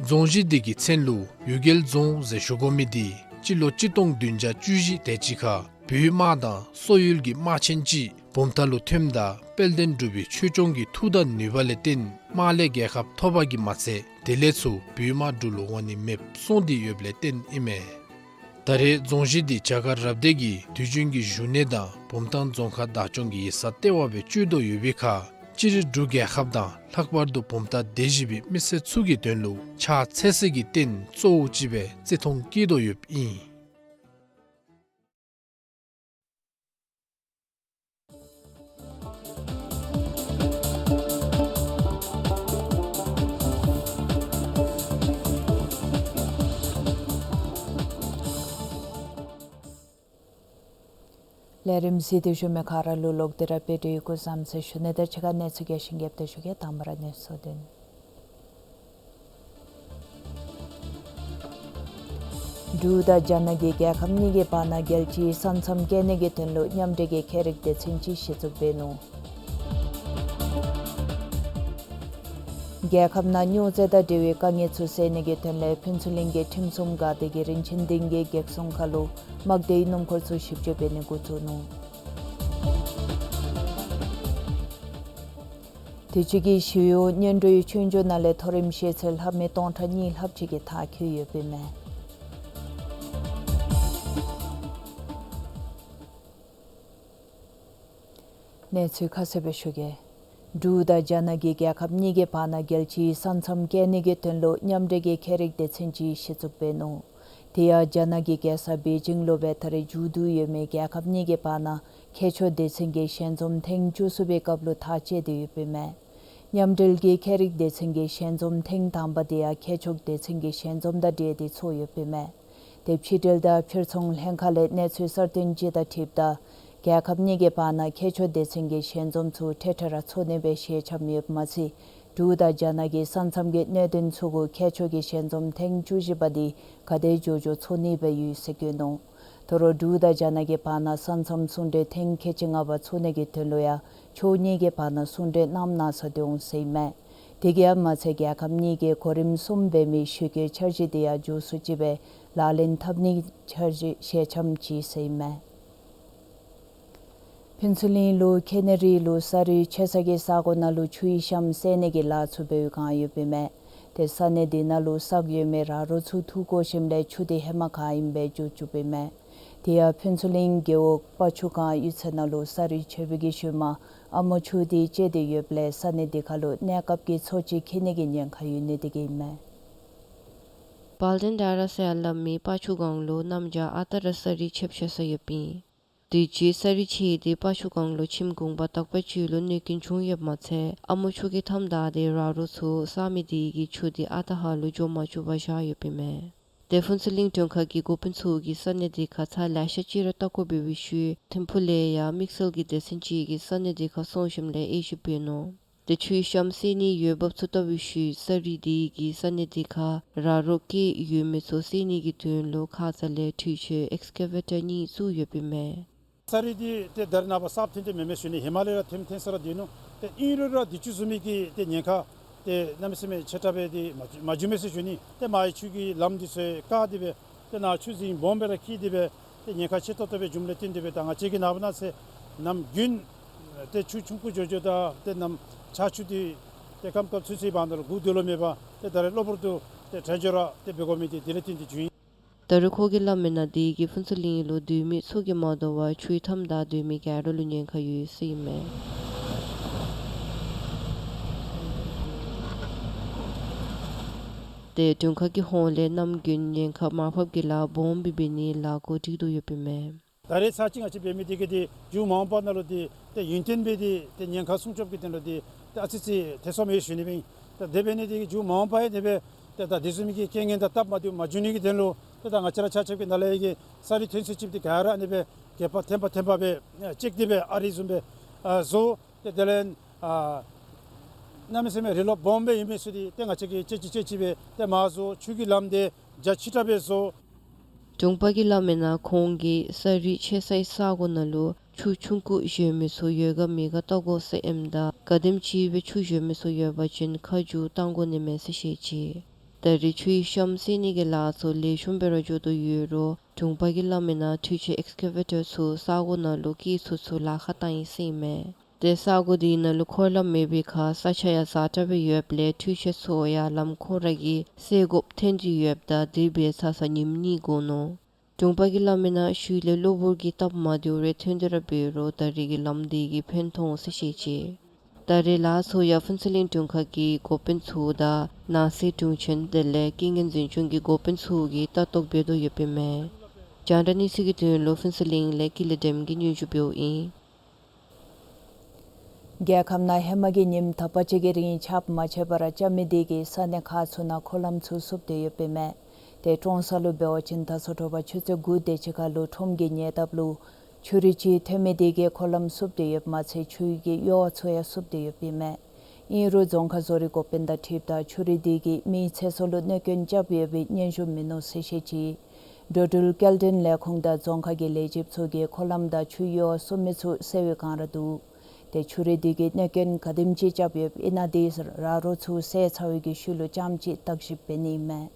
རྫོང་གཞི་འདི་གི་མཚན་ལུ་གཡུལ་རྒྱལ་རྫོང་ཟེར་ཞུ་དགོ་མི་འདི་སྤྱི་ལོ་གཅིག་སྟོང་བདུན་བརྒྱ་བཅུ་བཞི་དེ་ཅིག་ཁར་བོད་དམག་དང་སོག་ཡུལ་གྱི་དམག་ཆེན་ཅིག་བུམ་ཐང་ལུ་ཐོནམ་ད་དཔལ་ལྡན་འབྲུག་པའི་ཆོས་སྐྱོང་གི་མཐུ་དང་ནུས་པ་ལས་བརྟེན་དམག་ལས་རྒྱལ་ཁ་ཐོབ་པ་གིས་མ་ཚད་དེ་ལས་ཚུར་བོད་དམག་འབྲུག་ལུ་འོང་ནི་མེདཔ་སོང་སྟེ་ཡོདཔ་ལས་བརྟེན་ཨིན་མས། ད་རེས་རྫོང་གཞི་འདི་བྱ་དཀར་རབ་སྡེ་གི་དུས་རྒྱུན་གྱི་བཞུགས་གནས་དང་བུམ་ཐང་རྫོང་ཁག་བདག་སྐྱོང་གི་ཡིག་ཚང་ལྟེ་བ་སྦེ་སྤྱོད་དོ་ཡོད་པའི་ཁར་སྤྱིར་འབྲུག་རྒྱལ་ཁབ་དང་ལྷག་པར་དུ་བུམ་ཐང་སྡེ་བཞི་པའི་མི་སེར་ཚུ་གི་དོན་ལུ་ཕྱག་འཚལ་སའི་རྟེན་གཙོ་བོ་ཅིག་སྦེ་བརྩི་མཐོང་བསྐྱེད་དོ་ཡོདཔ་ཨིན། ལས་རིམ་གཟིགས་ཏེ་བཞུགས་མི་ག་ར་ལུ་ལོག་སྟེ་ར་དཔལ་འབྱོར་གྱི་སྐུ་བཟང་ཟེར་ཞུ་ནི་དང་གཅིག་ཁར་གནས་ཚུལ་རྒྱས་ཤིང་རྒྱསཔ་སྦེ་ཞུ་གེ། དང་པ་ར་གནས་ཚུལ་བདུན། འབྲུག་དང་རྒྱ་ནག་གི་རྒྱལ་ཁབ་གཉིས་ཀྱི་བར་ན་རྒྱལ་སྤྱིའི་ས་མཚམས་བཀལ་ནི་གི་དོན་ལུ་མཉམ་འབྲེལ་གྱི་ཁྱད་རིག་སྡེ་ཚན་ཅིག་གཞི་བཙུགས་འབད་ནུག། རྒྱལ་ཁབ་ནང་སྨྱོ་རྫས་དང་འབྲེལ་བའི་དཀའ་ངལ་ཚུ་སེལ་ནི་གི་དོན་ལས་ཕུན་ཚོགས་གླིང་གི་ཁྲིམས་སྲུང་འགག་སྡེ་གིས་རིན་ཆེན་སྡིངས་ཀྱི་སྒེག་སྲུང་ཁ་ལུ་དམག་སྡེའི་སྣུམ་འཁོར་ཚུ་ཞིབ་དཔྱད་འབད་ནི་འགོ་བཙུགས་ནུག། དུས་ཅི་གི་ཞི་གཡོག་སྔོན་འགྲོའི་ཆོས་རྒྱུགས་ནང་ལས་མཐོ་རིམ་ཤེས་ཚད་ལྷབ་མི་སྟོང་ཕྲག་གཉིས་ལྷགཔ་ཅིག་གིས་མཐར་འཁྱོལ་ཡོདཔ་ཨིན་མས། གནས་ཚུལ་ཁ་གསལ་སྦེ་ཞུ་གེ། འབྲུག་དང་རྒྱ་ནག་གི་རྒྱལ་ཁབ་གཉིས་ཀྱི་བར་ན་རྒྱལ་སྤྱིའི་ས་མཚམས་བཀལ་ནི་གི་དོན་ལུ་མཉམ་འབྲེལ་གྱི་ཁྱད་རིག་སྡེ་ཚན་ཅིག་གཞི་བཙུགས་འབད་ནུག། དེ་ཡང་རྒྱ་ནག་གི་རྒྱལ་ས་པེ་ཅིང་ལུ་སྦེ་ད་རེས་མཇུག་བསྡུ་ཡོད་མི་རྒྱལ་ཁབ་གཉིས་ཀྱི་བར་ན་ཁྱད་ཕྱོགས་སྡེ་ཚན་གྱི་ཞལ་འཛོམས་ཐེངས་བཅུ་གསུམ་པའི་སྐབས་ལུ་ཐག་བཅད་དེ་ཡོདཔ་ཨིན་མས། མཉམ་འབྲེལ་གྱི་ཁྱད་རིག་སྡེ་ཚན་གྱི་ཞལ་འཛོམས་ཐེངས་དང་པ་དེ་ཡང་ཁྱད་ཕྱོགས་སྡེ་ཚན་གྱི་ཞལ་འཛོམས་དང་འབྲེལ་ཏེ་ཚོགས་ཡོདཔ་ཨིན་མས། དེ་ཕྱི་འབྲེལ་དང་ཕྱིར་ཚོང་ལྷན་ཁག་ལས་གནས་ཚུལ་གསར་བཏོན་ཅིག་དང་འཁྲིལཝ་ད་རྒྱལ་ཁབ་གཉིས་ཀྱི་བར་ན་ཁྱད་ཕྱོགས་སྡེ་ཚན་གྱི་ཞལ་འཛོམས་ཚུ་འཕྲལ་འཕྲལ་ར་ཚོགས་ནི་སྦེ་ཞལ་འཆམ་ཡོདཔ་མ་ཚད་འབྲུག་དང་རྒྱ་ནག་གི་ས་མཚམས་ཀྱི་གནད་དོན་ཚུ་གུ་ཁྱད་ཕྱོགས་ཀྱི་ཞལ་འཛོམས་ཐེངས་བཅུ་བཞི་པ་དེ་ག་དེ་མགྱོགས་མགྱོགས་ཚོགས་ནི་སྦེ་ཡོད་ཟེར་བཀོད་ནུག། དོ་རུང་འབྲུག་དང་རྒྱ་ནག་གི་བར་ན་ས་མཚམས་གསུང་གྲོས་ཐེངས་ཁལ་གཅིག་ལྔ་པ་ཚོགས་ནི་གི་དོན་ལུ་ཡང་ཕྱོགས་གཉིས་ཀྱི་བར་ན་གསུང་གྲོས་གནངམ་གནང་ས་འདུག་འོང་ཟེར་ཨིན་མས། དེ་གིས་མ་ཚད་རྒྱལ་ཁབ་གཉིས་ཀྱིས་གོ་རིམ་གསུམ་འབད་མི་ཞི་གཡོག་འཆར་གཞི་དེ་ཡང་མགྱོགས་སུ་ཅིག་སྦེ་ལག་ལེན་འཐབ་ནིའི་འཆར་གཞི་ཞལ་འཆམ་ཅིག་ཟེར་ཨིན་མས། ཕུན་ཚོགས་གླིང་ལུ་ཁེ་ནེ་རི་ལུ་ས་རུད་ཆད་ས་གི་ས་གོ་ནང་ལུ་ཆུའི་གཤམ་བསལ་ནི་གི་ལཱ་ཚུ་འབད་བའི་བསྒང་ཡོདཔ་ཨིན་མས། དེ་ས་གནས་དེ་ནང་ལུ་བསགས་ཡོད་མི་ར་རོ་ཚུ་འཐུ་བཀོ་ཞིནམ་ལས་ཆུ་དེ་ཧེ་མ་ག་ཨིནམ་སྦེ་འགྱོ་བཅུགཔ་ཨིན་མས། དེ་ཡང་ཕུན་ཚོགས་གླིང་རྒེད་འོག་སྤ་ཆུ་སྒང་གཡུས་ཚན་ནང་ལུ་ས་རུད་ཆད་པའི་གི་ཤུལ་མ་ཨ་མོ་ཆུ་དེ་ཆད་དེ་ཡོདཔ་ལས་ས་གནས་དེ་ཁ་ལུ་གནས་སྐབས་ཀྱི་འཚོ་བཅུད་ཁེ་ནི་གི་ཉེན་ཁ་ཡོད་ནི་དེ་གིས་ཨིན་མས། བཱལ་ཌེན་ཌ་ར་ཟེར་སླབ་མི་སྤ་ཆུ་སྒང་ལུ་གནམ་བྱཱར་ཨ་རྟག་ར་ས་རུད་ཆད་ཆད་ས་ཡོདཔ་ཨིན། དུས་ཅི་ས་རུད་ཆད་དེ་སྤ་ཆུ་སྒང་ལུ་ཁྱིམ་གུང་པ་དག་པ་ཅིག་ལུ་གནོད་སྐྱོན་བྱུང་ཡོདཔ་མ་ཚད་ཨ་མོ་ཆུ་གིས་མཐའམ་བདའ་སྟེ་ར་རོ་ཚུ་བསགས་མི་དེ་གིས་ཆུ་དེ་ཨ་རྟག་ཧ་ལུ་འགྱོ་མ་བཅུག་པར་བཞག་ཡོདཔ་ཨིན་མས། དེ་ཕུན་ཚོགས་གླིང་དྲུང་ཁག་གི་འགོ་དཔོན་ཚུ་གིས་ས་གནས་དེ་ཁར་ཚར་ལེ་ཤ་ཅིག་ར་བལྟ་བཀོ་འབད་བའི་ཤུལ་ཐིམ་ཕུག་ལས་ཡང་དམིགས་བསལ་གྱི་སྡེ་ཚན་ཅིག་གིས་ས་གནས་དེ་ཁར་སོང་ཞིནམ་ལས་དབྱེ་ཞིབ་འབད་ནུག། དེ་ཆུའི་གཤམ་བསལ་ནིའི་འོས་འབབ་ཚུ་བལྟ་བའི་ཤུལ་ས་རུད་དེ་གིས་ས་གནས་དེ་ཁར་ར་རོ་བཀལ་ཡོད་མི་ཚུ་བསལ་ནི་གི་དོན་ལུ་ཁ་ཙ་ལས་འཕྲུལ་ཆས་ཨེགསི་ཀེ་ཝེ་ཊར་གཉིས་བཙུགས་ཡོདཔ་ཨིན་མས། ས་རུད་འདི་ཏེ་ད་རེས་ནངས་པ་གསརཔ་ཐོན་ཏེ་མེན་མས་ཞུ་ནི། ཧེ་མ་ལས་ར་ཐོནམ་ཐོན་ས་ར་སྡོད་ནུག། ཏེ་ཨིན་རུང་ར་དུས་ཅི་བཟུམ་མའི་གི་ཏེ་ཉེན་ཁ་ཏེ་གནམ་མེད་ས་མེད་ཆེ་དྲགས་སྦེ་ཏེ་མ་མ་བྱུང་མས་ཟེར་ཞུ་ནི། ཏེ་མ་ཡི་ཆུ་གི་ལམ་འདི་ཚུ་བཀག་སྟེ་སྦེ་ཏེ་ནཱ་ཆུ་རྫིང་སྦོམ་སྦེ་ར་འཁྱིལ་ཏེ་སྦེ་ཏེ་ཉེན་ཁ་ཆེ་ཏོག་ཏོ་སྦེ་བྱུངམ་ལས་བརྟེན་ཏེ་སྦེ་ད་ང་བཅས་ཀྱིས་ནངས་པ་གནངས་ཚེ་གནམ་དགུན་ཏེ་ཆུ་ཆུང་ཀུ་འགྱོ་འགྱོཝ་ད་ཏེ་གནམ་ཆར་ཆུ་འདི་ཏེ་སྐམ་སྐམ་ཚུན་ཚོད་བར་ན་ལུ་སྒུག་སྡོད་ལོང་མེད་པར་ཏེ་ད་རེས་གློ་བུར་དུ་ཏེ་དྲན་འཇོག་ར་ཏེ་འབད་དགོ་མི་འདི་དེ་ལས་བརྟེན་ཏེ་བྱུང་ཡི། ད་རུང་ཁོ་གིས་སླབ་མི་ནང་དེ་གིས་ཕུན་ཚོགས་གླིང་ལུ་སྡོད་མི་ཚུ་གིས་མ་དོ་བར་ཆུའི་མཐའམ་བདའ་སྡོད་མི་ག་ར་ལུ་ཉེན་ཁ་ཡོད་ཟེར་ཨིན་མས། ཏེ་དྲུང་ཁག་གི་ཧོངས་ལས་གནམ་དགུན་ཉེན་ཁ་མར་ཕབ་ཀྱི་ལཱ་སྦོམ་སྦེ་འབད་ནིའི་ལཱ་འགོ་འདྲེན་དོ་ཡོདཔ་ཨིན་མས། ད་རེས་ཚར་གཅིག་ང་བཅས་འབད་མི་འདི་གིས་ཏེ་མཇུག་མ་འོངས་པ་ནང་ལུ་ཏེ་ཏེ་ཡུན་བརྟན་སྦེ་ཏེ་ཏེ་ཉེན་ཁ་སྲུང་སྐྱོབ་ཀྱི་དོན་ལུ་ཏེ་ཏེ་ཨ་ཙི་ཅིག་ཐེ་ཚོམ་ཡོད་ཞུ་ནི་སྦེ་ཨིན། ཏེ་དེ་འབད་ནི་འདི་གིས་མཇུག་མ་འོངས་པ་ཡང་དེ་སྦེ་ཏེ་ད་དེ་བཟུམ་མའི་གི་རྐྱེན་ངན་དང་སྟབས་མ་བདེཝ་མ་བྱུང་ནི་གི་དོན་ལུ་ཏེ་ད་ང་བཅས་ར་ཆ་ཁྱབ་ཀྱིས་ནཱ་ལས་ཀྱི་ས་རུད་ཐོན་ས་ཅིག་འདི་ག་ར་ཨ་ནི་སྦེ་གད་པ་འཐེན་པ་འཐེན་པ་སྦེ་ཨ་ཅིག་འདི་སྦེ་ཨ་རི་བཟུམ་སྦེ་ཨ་བཟོ། ཏེ་དེ་ལས་ཨ་གནམ་མེད་ས་མེད་རིག་ལོག་སྦོམ་སྦེ་ཨིན་མི་ཚུ་འདི་ཏེ་ང་བཅས་ཀྱིས་ཅིག་ཅིག་ཅིག་ཅིག་སྦེ་ཏེ་མར་བཟོ། ཆུ་གི་ལམ་འདི་རྒྱ་ཆེ་དྲགས་སྦེ་བཟོ། དྲུང་པ་གིས་སླབ་མི་ནང་ཁོང་གིས་ས་རུད་ཆད་སའི་ས་གོ་ནང་ལུ་ཆུ་ཆུང་ཀུ་བཞོན་མི་ཚུ་ཡོད་ག་མེད་ག་བལྟ་དགོ་ཟེར་ཨིནམ་ད་ག་དེམ་ཅིག་སྦེ་ཆུ་བཞོན་མི་ཚུ་ཡོད་པ་ཅིན་ཁ་མཇུག་བཏང་དགོ་ནི་མས་ཟེར་བཤད་ཅི། ད་རེས་ཆུའི་གཤམ་བསལ་ནི་གི་ལཱ་ཚུ་ལེགས་ཤོམ་སྦེ་ར་འགྱོ་དོ་ཡོད་རུང་དྲུང་པ་གིས་སླབ་མི་ནང་འཕྲུལ་ཆས་ཨེགསི་ཀེ་ཝེ་ཊར་ཚུ་ས་གོ་ནང་ལུ་བཀལ་ཚུན་ཚོད་ལཱ་ཁག་བཏང་ཡི་ཟེར་ཨིན་མས། ཏེ་ས་གོ་དེ་ནང་ལུ་འཁོར་ལམ་མེད་པའི་ཁར་ས་ཆ་ཡང་ཟག་དྲགས་སྦེ་ཡོདཔ་ལས་འཕྲུལ་ཆས་ཚུ་ཡང་ལམ་ཁོ་ར་གིས་བསལ་དགོཔ་ཐོན་ཏེ་ཡོདཔ་ད་དེ་སྦེ་ཚར་ས་ཉིནམ་གཉིས་འགོར་ནུག། དྲུང་པ་གིས་སླབ་མི་ནང་ཤུལ་ལས་གློ་བུར་གྱི་སྟབས་མ་བདེཝ་རེ་ཐོན་ཏེ་ར་འབད་རུང་ད་རེས་ཀྱི་ལམ་དེ་གིས་ཕན་ཐོགས་འོང་ཟེར་བཤད་ཅི། ད་རེས་ལཱ་ཚུ་ཡང་ཕུན་ཚོགས་གླིང་དྲུང་ཁག་གི་འགོ་དཔོན་ཚུ་དང་ནང་སྲིད་དྲུང་ཆེན་དེ་ལས་རྐྱེན་ངན་འཛིན་སྐྱོང་གི་འགོ་དཔོན་ཚུ་གིས་ལྟ་རྟོག་འབད་དོ་ཡོདཔ་ཨིན་མས། རྒྱང་བསྒྲགས་གནས་ཚུལ་གྱི་དོན་ལུ་ཕུན་ཚོགས་གླིང་ལས་ཀུན་ལེགས་སྒྲོལམ་གིས་སྙན་ཞུ་འབདཝ་ཨིན། རྒྱལ་ཁབ་ནང་ཧེ་མ་གི་ཉིནམ་དག་པ་ཅིག་གི་རིང་ཆརཔ་མ་ཆད་པར་རྐྱབ་མི་དེ་གིས་ས་གནས་ཁག་ཚུ་ནང་འཁོར་ལམ་ཚུ་བསུབ་སྟེ་ཡོདཔ་ཨིན་མས། ཏེ་ཀྲོང་གསར་ལུ་འབད་བ་ཅིན་ད་སོ་དྲོ་པ་ཆུ་ཚོད་དགུ་དེ་ཅིག་ཁར་ལུ་ཁྲོམ་གྱི་ཉེ་འདབས་ལུ་ཆུ་རུད་ཅིག་ཐོན་མི་དེ་གིས་འཁོར་ལམ་བསུབ་སྟེ་ཡོདཔ་མ་ཚད་ཆུ་གི་གཡུར་བ་ཚུ་ཡང་བསུབ་སྟེ་ཡོདཔ་ཨིན་མས། ཨིན་རུང་རྫོང་ཁག་བཟོ་རིག་འགོ་དཔོན་དང་འཁྲིལཝ་ད་ཆུ་རུད་དེ་གིས་མིའི་ཚེ་སྲོག་ལུ་གནོད་སྐྱོན་རྐྱབ་ཡོད་པའི་སྙན་ཞུ་མིན་ནུག་ཟེར་བཤད་ཅི། འགྲོ་འགྲུལ་སྐྱེལ་འདྲེན་ལས་ཁུངས་དང་རྫོང་ཁག་གི་ལས་བྱེདཔ་ཚུ་གིས་འཁོར་ལམ་དང་ཆུ་གཡུར་བ་བསུབ་མི་ཚུ་སེལ་བའི་བསྒང་ར་འདུག། ཏེ་ཆུ་རུད་འདི་གིས་གནོད་སྐྱོན་ག་དེམ་ཅིག་རྐྱབ་ཡོདཔ་ཨིན་ན་འདི་ར་རོ་ཚུ་བསལ་ཚར་བའི་གི་ཤུལ་ལུ་ཙམ་ཅིག་བརྟག་ཞིབ་འབད་ནི་ཨིན་མས།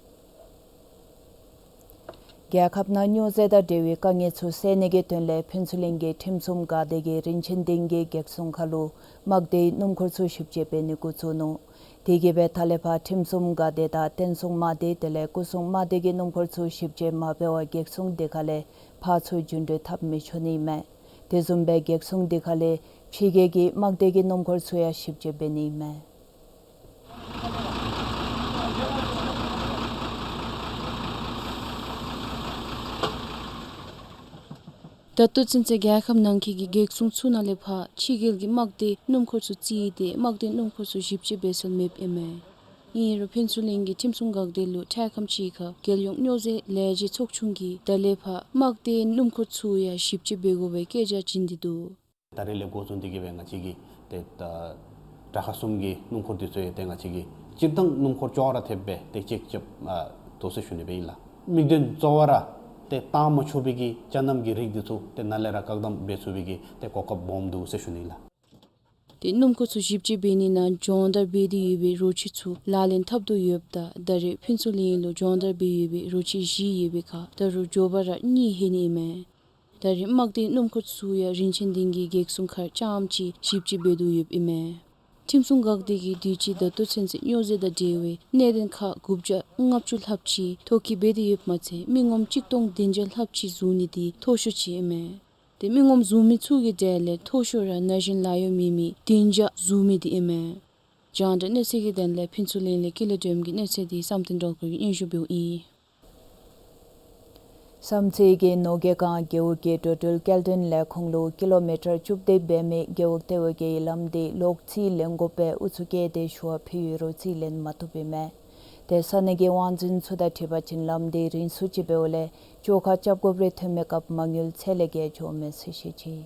རྒྱལ་ཁབ་ནང་སྨྱོ་རྫས་དང་འབྲེལ་བའི་དཀའ་ངལ་ཚུ་སེལ་ནི་གི་དོན་ལས་ཕུན་ཚོགས་གླིང་གི་ཁྲིམས་སྲུང་འགག་སྡེ་གིས་རིན་ཆེན་སྡིངས་ཀྱི་བགེགས་སྲུང་ཁ་ལུ་དམག་སྡེའི་སྣུམ་འཁོར་ཚུ་ཞིབ་དཔྱད་འབད་ནི་འགོ་བཙུགས་ནུག། དེ་གིས་སྦེ་ད་ལས་ཕར་ཁྲིམས་སྲུང་འགག་སྡེ་དང་བསྟན་སྲུང་དམག་སྡེ་དེ་ལས་སྐུ་སྲུང་དམག་སྡེ་གི་སྣུམ་འཁོར་ཚུ་ཞིབ་དཔྱད་མ་འབད་བར་བགེགས་སྲུང་སྡེ་ཁག་ལས་ཕར་ཚུར་རྒྱུན་འགྲུལ་འཐབ་མི་ཆོག་ནི་ཨིན་མས། དེ་བཟུམ་སྦེ་བགེགས་སྲུང་སྡེ་ཁག་ལས་ཕྱི་རྒྱལ་གྱི་དམག་སྡེ་གི་སྣུམ་འཁོར་ཚུ་ཡང་ཞིབ་དཔྱད་འབད་ནི་ཨིན་མས། ད་ལྟོ་ཚུན་ཚོད་རྒྱལ་ཁབ་ནང་འཁོད་ཀྱི་བགེགས་སྲུང་ཚུ་ནང་ལས་ཕར་ཕྱི་རྒྱལ་གྱི་དམག་སྡེ་སྣུམ་འཁོར་ཚུ་རྩིས་ཏེ་དམག་སྡེ་སྣུམ་འཁོར་ཚུ་ཞིབ་དཔྱད་འབད་སྲོལ་མེདཔ་ཨིན་མས། ཨིན་རུང་ཕུན་ཚོགས་གླིང་གི་ཁྲིམས་སྲུང་འགག་སྡེ་ལུ་འཕྲལ་ཁམས་ཅིག་ཁར་རྒྱལ་ཡོངས་སྨྱོ་རྫས་ལས་བྱེད་ཚོགས་ཆུང་གིས་ད་ལས་ཕར་དམག་སྡེ་སྣུམ་འཁོར་ཚུ་ཡང་ཞིབ་དཔྱད་འབད་དགོ་པའི་བཀའ་རྒྱ་བྱིན་ཏེ་འདུག། ད་རེས་ལས་འགོ་བཟུང་སྟེ་གིས་སྦེ་ང་བཅས་ཀྱིས་ཏེ་ད་དྲག་ཁག་གསུམ་གྱི་སྣུམ་འཁོར་འདི་ཚུ་ཡང་ཏེ་ང་བཅས་ཀྱིས་སྤྱིར་བཏང་སྣུམ་འཁོར་ཅོག་ར་འཐདཔ་སྦེ་ཏེ་ཅེཀ་རྐྱབ་ཨ་དོ་ཟེར་ཞུ་ནི་སྦེ་ཨིན་ལགས། དམིགས་དོན་གཙོ་བོ་ར་ཏེ་བཏང་མ་ཆོག་པའི་གི་ཅ་རྣམ་གྱི་རིགས་འདི་ཚུ་ཏེ་ནཱ་ལས་ར་བཀག་སྡོམ་འབད་ཚུགས་པའི་གི་ཏེ་གོ་སྐབས་སྦོམ་འདུག་ཟེར་ཞུ་ནི་ལགས། ཏེ་སྣུམ་འཁོར་ཚུ་ཞིབ་དཔྱད་འབད་ནི་ནང་སྦྱོང་བརྡར་འབད་དེ་ཡོད་པའི་རོ་ཁྱི་ཚུ་ལག་ལེན་འཐབ་དོ་ཡོདཔ་ད་ད་རེས་ཕུན་ཚོགས་གླིང་ལུ་སྦྱོང་བརྡར་འབད་ཡོད་པའི་རོ་ཁྱི་བཞི་ཡོད་པའི་ཁར་ད་རུང་མགྱོགས་པ་ར་གཉིས་ལྷོད་ནི་ཨིན་མས། ད་རེས་དམག་སྡེ་སྣུམ་འཁོར་ཚུ་ཡང་རིན་ཆེན་སྡིངས་ཀྱི་བགེགས་སྲུང་ཁར་ཙམ་ཅིག་ཞིབ་དཔྱད་འབད་དོ་ཡོདཔ་ཨིན་མས། ཁྲིམས་སྲུང་འགག་སྡེ་གིས་དུས་ཅི་ད་ལྟོ་ཚུན་ཚོད་སྨྱོ་རྫས་དང་འབྲེལ་བའི་གནད་དོན་ཁག་དགུ་བརྒྱ་ལྔ་བཅུ་ལྷགཔ་ཅིག་ཐོ་བཀོད་འབད་དེ་ཡོདཔ་མ་ཚད་མི་ངོམ་གཅིག་སྟོང་བདུན་བརྒྱ་ལྷགཔ་ཅིག་བཟུང་ནི་འདི་མཐོ་ཤོས་ཅིག་ཨིན་མས། ཏེ་མི་ངོམ་བཟུང་མི་ཚུ་གི་གྲས་ལས་མཐོ་ཤོས་ར་ན་གཞོན་ལཱ་གཡོག་མེད་མི་བདུན་བརྒྱ་བཟུང་མི་འདི་ཨིན་མས། རྒྱང་བསྒྲགས་གནས་ཚུལ་གྱི་དོན་ལས་ཕུན་ཚོགས་གླིང་ལས་ཀུན་ལེགས་སྒྲོལམ་གྱི་གནས་ཚུལ་འདི་བསམ་གཏན་སྒྲོལ་དཀར་གྱིས་སྙན་ཞུ་འབདཝ་ཨིན། བསམ་རྩེ་གི་ནོར་རྒྱས་སྒང་རྒེད་འོག་གི་འགྲོ་འགྲུལ་སྐྱེལ་འདྲེན་ལས་ཁུངས་ལུ་ཀི་ལོ་མི་ཊར་བཅུ་བདུན་འབད་མི་རྒེད་འོག་ལྟེ་བའི་གི་ལམ་འདི་ལོག་རྩིས་ལེན་དགོ་པའི་ཨུ་ཚུགས་བསྐྱེད་དེ་ཞུ་བ་ཕུལ་ཡོད་རུང་རྩིས་ལེན་མ་བཏུབ་ཨིན་མས། ཏེ་ས་གནས་ཀྱི་དབང་འཛིན་ཚུ་དང་འཁྲིལ་བ་ཅིན་ལམ་འདི་རིང་སུ་ཅིག་འབདཝ་ལས་བཅོ་ཁ་རྐྱབ་དགོཔ་རེ་ཐོན་མི་སྐབས་མ་དངུལ་ཚད་ལས་བརྒལ་འགྱོཝ་མས་ཟེར་བཤད་ཅི།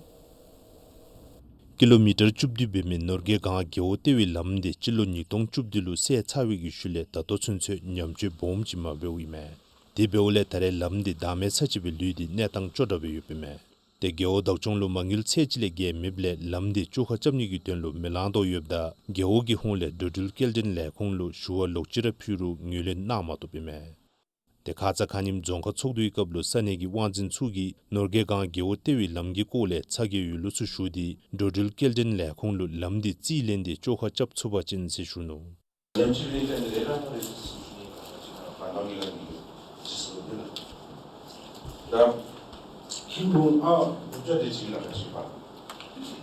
ཀི་ལོ་མི་ཊར་བཅུ་བདུན་འབད་མི་ནོར་རྒྱས་སྒང་རྒེད་འོག་ལྟེ་བའི་ལམ་འདི་སྤྱི་ལོ་ཉིས་སྟོང་བཅུ་བདུན་ལུ་བསལ་ཚར་བའི་གི་ཤུལ་ལས་ད་ལྟོ་ཚུན་ཚོད་ཉམས་བཅོས་སྦོམ་ཅིག་མ་འབདཝ་ཨིན་མས། དེ་འབདཝ་ལས་ད་རེས་ལམ་འདི་བདག་མེད་ས་ཅིག་སྦེ་ལུས་ཏེ་གནས་སྟངས་སྐྱོ་དྲགས་སྦེ་ཡོདཔ་ཨིན་མས། ཏེ་རྒེད་འོག་བདག་སྐྱོང་ལུ་མ་དངུལ་ཚད་ཅིག་ལས་བརྒལ་མེདཔ་ལས་ལམ་འདི་བཅོ་ཁ་རྐྱབ་ནི་གི་དོན་ལུ་མི་ལང་དོ་ཡོདཔ་ད་རྒེད་འོག་གི་ཧོངས་ལས་འགྲོ་འགྲུལ་སྐྱེལ་འདྲེན་ལས་ཁུངས་ལུ་ཞུ་བ་ལོག་ཅི་ར་ཕུལ་རུང་ངོས་ལེན་གནང་མ་བཏུབ་ཨིན་མས། ཏེ་ཁ་ཙ་ཁ་ཉིནམ་རྫོང་ཁག་ཚོགས་འདུའི་སྐབས་ལུ་ས་གནས་ཀྱི་དབང་འཛིན་ཚུ་གིས་ནོར་རྒྱས་སྒང་རྒེད་འོག་ལྟེ་བའི་ལམ་གྱི་སྐོར་ལས་ཚ་གྱང་ཡོད་ལུགས་ཚུ་ཞུ་སྟེ་འགྲོ་འགྲུལ་སྐྱེལ་འདྲེན་ལས་ཁུངས་ལུ་ལམ་འདི་རྩིས་ལེན་ཏེ་བཅོ་ཁ་རྐྱབ་ཚུགས་པ་ཅིན་ཟེར་ཞུ་ནུག། ལམ་རྩིས་ལེན་ཏེ་ལས་ར་ཐོ་རེ་ཟེར་ཞུ་ནི་ཁ་ཙ་ཅིག་ཁར་ནོར་རྒྱས་སྒང་གི་ཇི་སུ་ལུ་ལགས། ད་ཁྱིམ་ལུ་ཨ་དགུ་བརྒྱ་དེ་ཅིག་ལགས་ཁ་ཅིག་པ།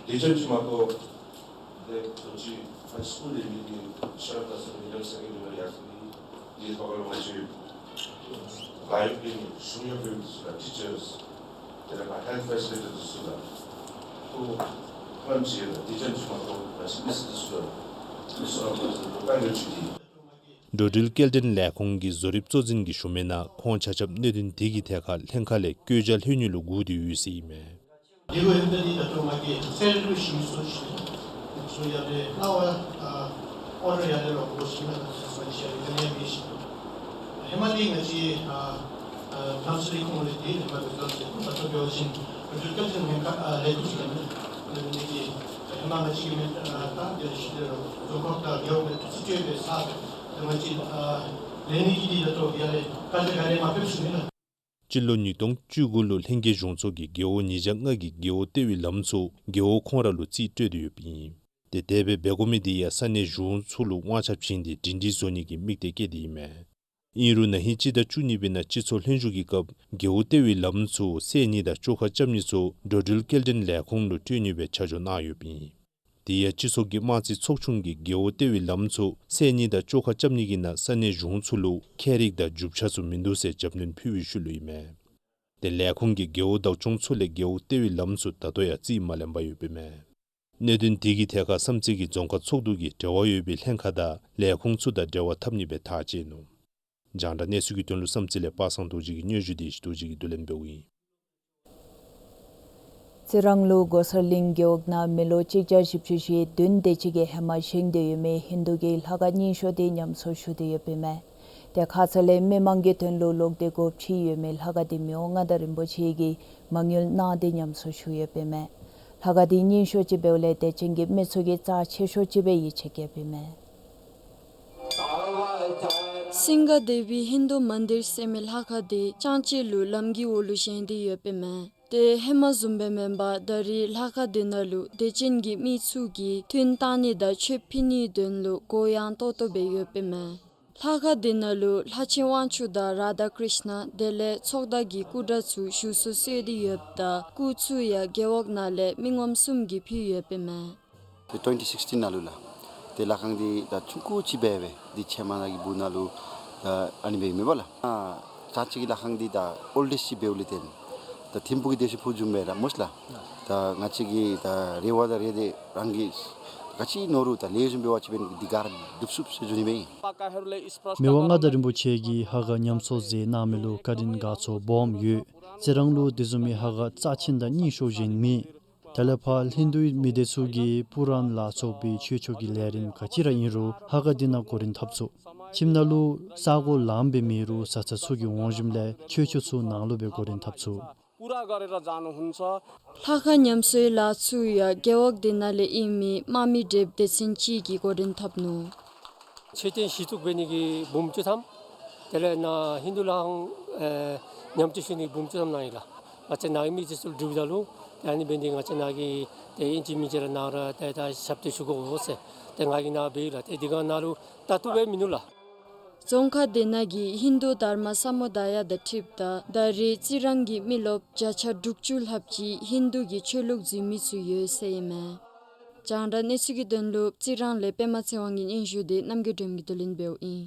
དེ་ཙམ་ཅིག་མ་གཏོགས་ཏེ་ཁོང་ཅིག་ཧའི་སི་ཀུལ་ལས་མི་འདི་ཤེས་རབ་དར་ས་མི་ལམ་ས་གི་མི་ལུ་ཡར་སོང་ནི་འདི་ཐོག་ཁར་ལུ་ང་བཅས་ལཱ་གཡོག་འབད་མི་གཞུང་གཡོག་འབད་མི་ཚུ་ལགས། ཊི་ཅརསི་དེ་ལས་ཕར་ཧེལཐ་ཕེ་སི་ལི་ཊེ་ཊར་འདི་ཚུ་ལགས། ཁོང་ཁོང་ཅིག་ལགས། དེ་ཙམ་ཅིག་མ་གཏོགས་ང་བཅས་མི་སེར་འདི་ཚུ་ལགས། མི་སེར་ར་ཁོང་ཚུ་ལུ་དཀའ་ངལ་ཅིག་འདི། འགྲོ་འགྲུལ་སྐྱེལ་འདྲེན་ལས་ཁུངས་ཀྱི་བཟོ་རིག་གཙོ་འཛིན་གྱིས་ཞུ་མི་ནང་ཁོང་ཆ་ཁྱབ་གནད་དོན་དེ་གི་ཐད་ཁར་ལྷན་ཁག་ལས་བཀོད་རྒྱ་ལྷོད་ནི་ལུ་སྒུག་སྟེ་ཡོད་ཟེར་ཨིན་མས། དེ་གོ་ཡོད་ད་འདི་ད་ལྟོ་ང་གིས་ཚེ་རིང་ལུ་ཞུ་མི་ཚུ་ཞུ་ཚུ་ཡར་ལས་ལཱ་ཨ་ཨོར་ཌར་ཡར་ལས་ལོག་དགོ་ཞིན་ན་ད་ཚུ་ཞུ་ཡར་ལས་ག་ནི་ཡང་མེད་ཞིན། ཧེ་མ་འདི་ང་བཅས་ཨ་ཨ་ནགས་ཚལ་ལས་ཁུངས་ལས་འདི་ཧེ་མ་འདི་ཚུ་ད་ལྟོ་འབད་བ་ཅིན་འགྲོ་འགྲུལ་སྐྱེལ་འདྲེན་ལྷན་ཁག་ཨ་ལས་འགུལ་ཅིག་ཨིན་མས། ཨ་ནི་འདི་གིས་ཧེ་མ་ང་བཅས་ཀྱི་མི་ཨ་ད་འདི་ལས་ཞུ་དེ་རུང་རྫོང་ཁག་དང་རྒེད་འོག་མི་ཚུ་སྤྲོད་པའི་ས་ང་བཅས་ཨ་ལས་ནི་གི་འདི་ད་ལྟོ་ཡར་ལས་བཀའ་རྒྱ་ག་ནི་ཡང་མ་ཕེབས་ཞུ་ནི་ལགས། སྤྱི་ལོ་ཉིས་སྟོང་བཅུ་དགུ་ལུ་ལྷན་རྒྱས་གཞུང་ཚོགས་ཀྱིས་རྒེད་འོག་ཉིས་བརྒྱ་ལྔ་གི་རྒེད་འོག་ལྟེ་བའི་ལམ་ཚུ་རྒེད་འོག་ཁོང་ར་ལུ་རྩིས་སྤྲོད་དེ་ཡོདཔ་ཨིན། ཏེ་དེ་སྦེ་འབད་དགོ་མི་འདི་ཡང་ས་གནས་གཞུང་ཚུ་ལུ་དབང་ཆ་བྱིན་ཏེ་སྒྲིང་སྒྲིང་བཟོ་ནི་གི་དམིགས་གཏད་བསྐྱེད་དེ་ཨིན་མས། ཨིན་རུང་ན་ཧིང་སྤྱི་ཟླ་བཅུ་གཉིས་པའི་ནང་སྤྱི་ཚོགས་ལྷན་བཞུགས་ཀྱི་སྐབས་རྒེད་འོག་ལྟེ་བའི་ལམ་ཚུ་སེལ་ནི་དང་བཅོ་ཁ་རྐྱབ་ནི་ཚུ་འགྲོ་འགྲུལ་སྐྱེལ་འདྲེན་ལས་ཁུངས་ལུ་སྤྲོད་ནི་སྦེ་ཆ་འཇོག་གནང་ཡོདཔ་ཨིན། དེ་ཡང་སྤྱི་ཚོགས་ཀྱི་དམངས་རྩིས་ཚོགས་ཆུང་གིས་རྒེད་འོག་ལྟེ་བའི་ལམ་ཚུ་སེལ་ནི་དང་བཅོ་ཁ་རྐྱབ་ནི་གི་ནང་ས་གནས་གཞུང་ཚུ་ལུ་ཁྱད་རིག་དང་རྒྱུ་ཆ་ཚུ་མིན་འདུག་ཟེར་རྒྱབ་སྣོན་ཕུལ་བའི་ཤུལ་ལུ་ཨིན་མས། ཏེ་ལས་ཁུངས་ཀྱིས་རྒེད་འོག་བདག་སྐྱོང་ཚུ་ལས་རྒེད་འོག་ལྟེ་བའི་ལམ་ཚུ་ད་ལྟོ་ཡང་རྩིས་མ་ལེན་པར་ཡོདཔ་ཨིན་མས། གནད་དོན་དེ་གི་ཐད་ཁར་བསམ་རྩེ་གི་རྫོང་ཁག་ཚོགས་འདུ་གིས་འབྲེལ་བ་ཡོད་པའི་ལྷན་ཁག་དང་ལས་ཁུངས་ཚུ་དང་འབྲེལ་བ་འཐབ་ནི་སྦེ་ཐག་བཅད་ནུག། རྒྱང་བསྒྲགས་གནས་ཚུལ་གྱི་དོན་ལུ་བསམ་རྩེ་ལས་པ་སངས་རྡོ་རྗེ་གིས་སྙན་ཞུ་དེ་ཅིག་རྡོ་རྗེ་གིས་བསྡུ་ལེན་འབདཝ་ཨིན། རྩི་རང་ལུ་གོ་སར་གླིང་རྒེད་འོག་ནང་མི་ལོ་གཅིག་བརྒྱ་བཞི་བཅུ་ཞེ་བདུན་དེ་ཅིག་གིས་ཧེ་མ་བཞེངས་ཏེ་ཡོད་མི་ཧིན་དུ་གི་ལྷ་ཁང་རྙིང་ཤོས་དེ་ཉམས་གསོ་ཞུ་སྟེ་ཡོདཔ་ཨིན་མས། ཏེ་ཁ་ཙ་ལས་མི་མང་གི་དོན་ལུ་ལོག་སྟེ་སྒོ་ཕྱེ་ཡོད་མི་ལྷ་ཁང་དེ་མི་དབང་མངའ་བདག་རིན་པོ་ཆེ་གིས་མ་དངུལ་གནང་སྟེ་ཉམས་གསོ་ཞུ་ཡོདཔ་ཨིན་མས། ལྷ་ཁང་འདི་རྙིང་ཤོས་ཅིག་འབདཝ་ལས་དད་ཅན་གྱི་མི་ཚུ་གིས་རྩ་ཆེ་ཤོས་ཅིག་སྦེ་ཡིད་ཆེས་བསྐྱེདཔ་ཨིན་མས། སིང་ག་དེ་བི་ཧིན་དུ་མན་དིར་ཟེར་མི་ལྷ་ཁང་འདི་ལྕང་སྤྱི་ལུ་ལམ་གྱི་འོག་ལུ་བཞེངས་ཏེ་ཡོདཔ་ཨིན་མས། ཏེ་ཧེ་མ་བཟུམ་སྦེ་མེན་པར་ད་རེས་ལྷ་ཁང་འདི་ནང་ལུ་དད་ཅན་གྱི་མི་ཚུ་གིས་ཐུན་བཏང་ནི་དང་མཆོདཔ་ཕུལ་ནིའི་དོན་ལུ་གུ་ཡངས་ཏོག་ཏོ་སྦེ་ཡོདཔ་ཨིན་མས། ལྷ་ཁང་འདི་ནང་ལུ་ལྷ་ཆེན་དབང་ཕྱུག་དང་རཱ་དྷ་ཀྲིཥྞ་དེ་ལས་ཚོགས་བདག་གི་སྐུ་འདྲ་ཚུ་བཞུགས་སུ་གསོལ་ཏེ་ཡོདཔ་ད་སྐུ་ཚུ་ཡང་རྒེད་འོག་ནང་ལས་མི་ངོམ་གསུམ་གྱིས་ཕུལ་ཡོདཔ་ཨིན་མས། ཏེ་twenty sixteen ནང་ལུ་ལགས། ཏེ་ལྷ་ཁང་འདི་ད་ཆུང་ཀུ་ཅིག་སྦེ་སྦེ་འདི་ཕྱེ་མར་ནང་གི་སྦུག་ནང་ལུ་ད་ཨ་ནི་སྦེ་མེན་པ་ལགས། ཨ་ད་ཅི་གི་ལྷ་ཁང་འདི་ད་ཨོལ་ཌེསཊ་ཅིག་འབདཝ་ལས་བརྟེན་ད་ཐིམ་ཕུག་གི་སྡེ་སྲིད་ཕུག་བཟུམ་སྦེ་ར་མོས་ལགས། ད་ང་བཅས་ཀྱི་ད་རེ་བ་ད་རེ་འདི་རང་གི་ག་ཅི་ནོར་རུང་ད་ལེགས་ཤོམ་འབད་བ་ཅིན་འདི་ག་ར་སྒྲུབ་ཚུགས་ཟེར་ཞུ་ནི་སྦེ་ཨིན། མི་དབང་མངའ་བདག་རིན་པོ་ཆེ་གིས་ཧ་ག་ཉམས་གསོ་མཛད་གནང་མི་ལུ་བཀའ་དྲིན་དགའ་ཚོར་སྦོམ་ཡོད། རྩི་རང་ལུ་དེ་བཟུམ་མའི་ཧ་ག་རྩ་ཆེན་དང་རྙིང་ཤོས་གཞན་མེད། དེ་ལས་ཕར་ཧིན་དུའི་མི་སྡེ་ཚུ་གིས་པུ་རཱན་ལ་སོགས་པའི་ཆོས་ཕྱོགས་ཀྱི་ལས་རིམ་ག་ཅི་ར་ཨིན་རུང་ཧ་ག་འདི་ནང་གོ་རིམ་འཐབ་ཚུགས། ཁྱིམ་ནང་ལུ་ས་གོ་ལངམ་སྦེ་མེད་རུང་བཟའ་ཚང་ཚུ་གིས་འོང་ཞིནམ་ལས་ཆོས་ཕྱོགས་ཚུ་ནང་ལུ་སྦེ་གོ་རིམ་འཐབ་ཚུགས། ལྷ་ཁང་ཉམས་གསོའི་ལཱ་ཚུ་ཡང་རྒེད་འོག་འདི་ནང་ལས་ཨིན་མི་དམག་མི་བགྲེསཔ་སྡེ་ཚན་ཅིག་གིས་གོ་རིམ་འཐབ་ནུག། མཆོད་རྟེན་གཞི་བཙུགས་འབད་ནི་གི་འབུམ་བཅུ་ཐམ། དེ་ལས་ནཱ་ཧིན་དུ་ལྷ་ཁང་ཨེ་ཉམས་བཅོས་ཞུ་ནི་འབུམ་བཅུ་ཐམ་ནང་ཨིན་ལགས། ང་བཅས་ནཱ་གི་མི་སེར་ཚུ་སྒྲུབ་ད་ལུ་ཏེ་ཨ་ནི་འབད་ནི་འདི་ང་བཅས་ནཱ་གི་ཏེ་ཨིན་ཅི་མིན་ཅི་ར་ནཱ་ར་ཏེ་ད་ཞབས་ཏོག་ཞུ་དགོ་ཟེར་ཏེ་ང་གིས་ནཱ་འབདཝ་ཨིན་ལགས། ཏེ་འདི་ག་ནཱ་ལུ་ད་བཏུབ་པས་མིན་ནུག་ལགས། རྫོང་ཁག་འདི་ནང་གི་ཧིན་དུ་དྷརྨ་ས་མུ་དཱ་ཡ་དང་འཁྲིལཝ་ད་ད་རེས་རྩི་རང་གི་མི་རློབས་བརྒྱ་ཆ་དྲུག་ཅུ་ལྷགཔ་ཅིག་ཧིན་དུ་གི་ཆོས་ལུགས་འཛིན་མི་ཚུ་ཡོད་ཟེར་ཨིན་མས། རྒྱང་བསྒྲགས་གནས་ཚུལ་གྱི་དོན་ལུ་རྩི་རང་ལས་པདྨ་ཚེ་དབང་གི་སྙན་ཞུ་འདི་རྣམ་རྒྱལ་སྒྲོལམ་གིས་བསྡུ་ལེན་འབདཝ་ཨིན།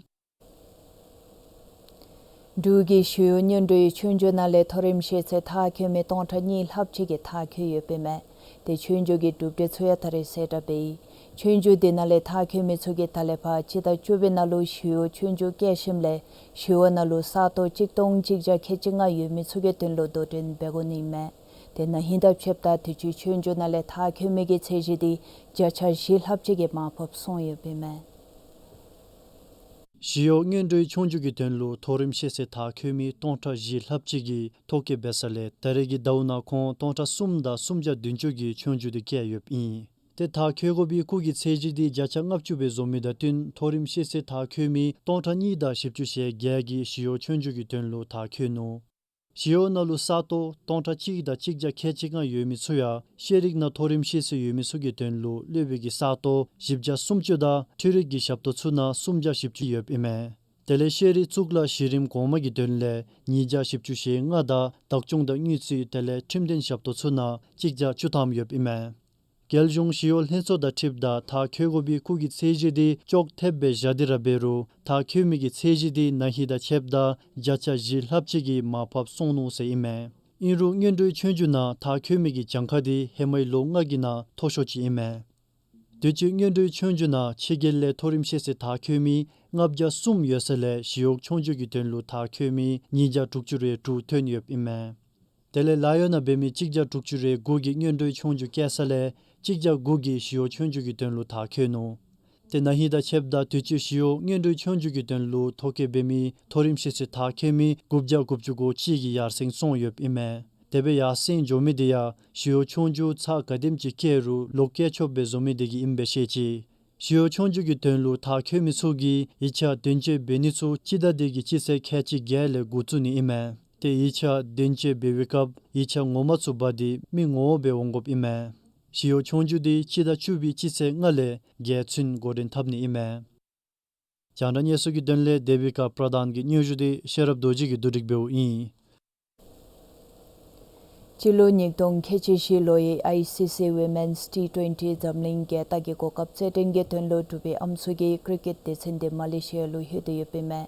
འབྲུག་གི་ཞི་གཡོག་སྔོན་འགྲོའི་ཆོས་རྒྱུགས་ནང་ལས་མཐོ་རིམ་ཤེས་ཚད་མཐར་འཁྱོལ་མི་སྟོང་ཕྲག་གཉིས་ལྷགཔ་ཅིག་གིས་མཐར་འཁྱོལ་ཡོདཔ་ཨིན་མས། ཏེ་ཆོས་རྒྱུགས་ཀྱི་གྲུབ་འབྲས་ཚུ་ཡང་ད་རེས་གསལ་བསྒྲགས་འབད་ཡི། ཆོས་རྒྱུགས་འདི་ནང་ལས་མཐར་འཁྱོལ་མི་ཚུ་གིས་ད་ལས་ཕར་སྤྱི་ཟླ་བཅུ་པའི་ནང་ལུ་ཞི་གཡོག་ཆོས་རྒྱུགས་བཀལ་ཞིནམ་ལས་ཞི་གཡོག་ནང་ལུ་ས་སྟོང་གཅིག་སྟོང་གཅིག་བརྒྱ་ཁལ་གཅིག་ལྔ་ཡོད་མི་ཚུ་གི་དོན་ལུ་དོ་འགྲན་འབད་དགོ་ནི་ཨིན་མས། ཏེ་ན་ཧིང་དང་ཕྱདཔ་ད་དུས་ཅི་ཆོས་རྒྱུགས་ནང་ལས་མཐར་འཁྱོལ་མི་གི་ཚད་གཞི་འདི་བརྒྱ་ཆ་བཞི་ལྷགཔ་ཅིག་གིས་མར་ཕབ་སོང་ཡོདཔ་ཨིན་མས། ཞི་གཡོག་སྔོན་འགྲོའི་ཆོས་རྒྱུགས་ཀྱི་དོན་ལུ་མཐོ་རིམ་ཤེས་ཚད་མཐར་འཁྱོལ་མི་སྟོང་ཕྲག་བཞི་ལྷགཔ་ཅིག་གིས་ཐོ་བཀོད་འབད་ས་ལས་ད་རེས་ཀྱི་ཟླཝ་ནང་ཁོང་སྟོང་ཕྲག་གསུམ་དང་སུམ་བརྒྱ་བདུན་ཅུ་གིས་ཆོས་རྒྱུགས་འདི་བཀལ་ཡོདཔ་ཨིན། ཏེ་མཐར་འཁྱོལ་དགོ་པའི་སྐུགས་ཀྱི་ཚད་གཞི་འདི་བརྒྱ་ཆ་ལྔ་བཅུ་སྦེ་བཟོ་མི་དང་བསྟུན་མཐོ་རིམ་ཤེས་ཚད་མཐར་འཁྱོལ་མི་སྟོང་ཕྲག་གཉིས་དང་བཞི་བཅུ་ཞེ་བརྒྱད་ཀྱིས་ཞི་གཡོག་ཆོས་རྒྱུགས་ཀྱི་དོན་ལུ་མཐར་འཁྱོལ་ནུག། ཞི་གཡོག་ནང་ལུ་ས་སྟོང་སྟོང་ཕྲག་གཅིག་དང་གཅིག་བརྒྱ་ཁལ་གཅིག་ལྔ་ཡོད་མི་ཚུ་ཡང་ཤེས་རིག་ནང་མཐོ་རིམ་ཤེས་ཚད་ཡོད་མི་ཚུ་གི་དོན་ལུ་སློབ་དཔོན་གྱི་ས་སྟོང་བཞི་བརྒྱ་སུམ་ཅུ་དང་འཕྲུལ་རིག་གི་ཞབས་ཏོག་ཚུ་ནང་སུམ་བརྒྱ་བཞི་བཅུ་ཡོདཔ་ཨིན་མས། དེ་ལས་ཤེས་རིག་གཙུག་ལག་གཞི་རིམ་གོང་མ་གི་དོན་ལས་ཉིས་བརྒྱ་བཞི་བཅུ་ཞེ་ལྔ་དང་བདག་སྐྱོང་དང་དངུལ་རྩིས་དེ་ལས་ཁྲིམས་དོན་ཞབས་ཏོག་ཚུ་ནང་གཅིག་བརྒྱ་བཅུ་ཐམ་ཡོདཔ་ཨིན་མས། རྒྱལ་གཞུང་ཞི་གཡོག་ལྷན་ཚོགས་དང་འཁྲིལཝ་ད་མཐར་འཁྱོལ་དགོ་པའི་སྐུགས་ཀྱི་ཚད་གཞི་འདི་ཅོག་འཐདཔ་སྦེ་བཞག་སྟེ་ར་འབད་རུང་མཐར་འཁྱོལ་མི་གི་ཚད་གཞི་འདི་ན་ཧིང་དང་ཕྱདཔ་ད་བརྒྱ་ཆ་བཞི་ལྷགཔ་ཅིག་གིས་མར་ཕབ་སོང་ནུག་ཟེར་ཨིན་མས། ཨིན་རུང་སྔོན་འགྲོའི་ཆོས་རྒྱུགས་ནང་མཐར་འཁྱོལ་མི་གི་གྱངས་ཁ་འདི་ཧེ་མའི་ལོ་ལྔ་གི་ནང་མཐོ་ཤོས་ཅིག་ཨིན་མས། དུས་ཅི་སྔོན་འགྲོའི་ཆོས་རྒྱུགས་ནང་ཕྱི་རྒྱལ་ལས་མཐོ་རིམ་ཤེས་ཚད་མཐར་འཁྱོལ་མི་ལྔ་བརྒྱ་གསུམ་ཡོད་ས་ལས་ཞི་གཡོག་ཆོས་རྒྱུགས་ཀྱི་དོན་ལུ་མཐར་འཁྱོལ་མི་ཉིས་བརྒྱ་དྲུག་ཅུ་རེ་དྲུག་ཐོན་ཡོདཔ་ཨིན་མས། དེ་ལས་ལཱ་གཡོག་ནང་འབད་མི་གཅིག་བརྒྱ་དྲུག་ཅུ་རེ་དགུ་གིས་སྔོན་འགྲོའི་ཆོས་རྒྱུགས་བཀལ་ས་ལས་གཅིག་བརྒྱ་དགུ་གིས་ཞི་གཡོག་ཆོས་རྒྱུགས་ཀྱི་དོན་ལུ་མཐར་འཁྱོལ་ནུག། ཏེ་ན་ཧིང་དང་ཕྱདཔ་ད་དུས་ཅི་ཞི་གཡོག་སྔོན་འགྲོའི་ཆོས་རྒྱུགས་ཀྱི་དོན་ལུ་ཐོ་བཀོད་འབད་མི་མཐོ་རིམ་ཤེས་ཚད་མཐར་འཁྱོལ་མི་དགུ་བརྒྱ་དགུ་བཅུ་གོ་གཅིག་གིས་ཡར་སེང་སོང་ཡོདཔ་ཨིན་མས། དེ་སྦེ་ཡར་སེང་འགྱོ་མི་འདི་ཡང་ཞི་གཡོག་ཆོས་རྒྱུགས་ཚར་ག་དེམ་ཅིག་བཀལ་རུང་ལོག་བཀལ་ཆོགཔ་སྦེ་བཟོ་མི་འདི་གིས་ཨིནམ་སྦེ་བཤད་ཅི། ཞི་གཡོག་ཆོས་རྒྱུགས་ཀྱི་དོན་ལུ་མཐར་འཁྱོལ་མི་ཚུ་གིས་ཡིག་ཆ་དོན་གཅོད་འབད་ནི་ཚུ་སྤྱི་ཟླ་འདི་གི་སྤྱི་ཚེས་ཁལ་གཅིག་བརྒྱད་ལས་འགོ་བཙུགས་ནི་ཨིན་མས། ཏེ་ཡིག་ཆ་དོན་གཅོད་འབད་བའི་སྐབས་ཡིག་ཆ་ངོ་མ་ཚུ་འབག་སྟེ་མི་ངོ་བོ་སྦེ་འོང་དགོཔ་ཨིན་མས། ཞི་གཡོག་ཆོས་རྒྱུགས་འདི་སྤྱི་ཟླ་བཅུ་པའི་སྤྱི་ཚེས་ལྔ་ལས་བརྒྱད་ཚུན་འགོ་འདྲེན་འཐབ་ནི་ཨིན་མས། རྒྱང་བསྒྲགས་གནས་ཚུལ་གྱི་དོན་ལས་དེ་བི་ཀ་པྲ་དཱན་གྱི་སྙན་ཞུ་འདི་ཤེས་རབ་རྡོ་རྗེ་གིས་བསྡུ་སྒྲིག་འབདཝ་ཨིན། སྤྱི་ལོ་ཉིས་སྟོང་ཁལ་གཅིག་བཞི་ལོའི་ཨའི་སི་སི་ཝི་མེནསི་ཊི་ཊུ་ཝེན་ཊི་འཛམ་གླིང་རྒྱལ་རྟགས་ཀྱི་གོ་སྐབས་རྩེད་འགྲན་གྱི་དོན་ལུ་འབྲུག་པའི་ཨམ་སྲུ་གིས་ཀྲི་ཀེཊ་སྡེ་ཚན་འདི་མ་ལེ་ཤི་ཡ་ལུ་ལྷོད་དེ་ཡོདཔ་ཨིན་མས།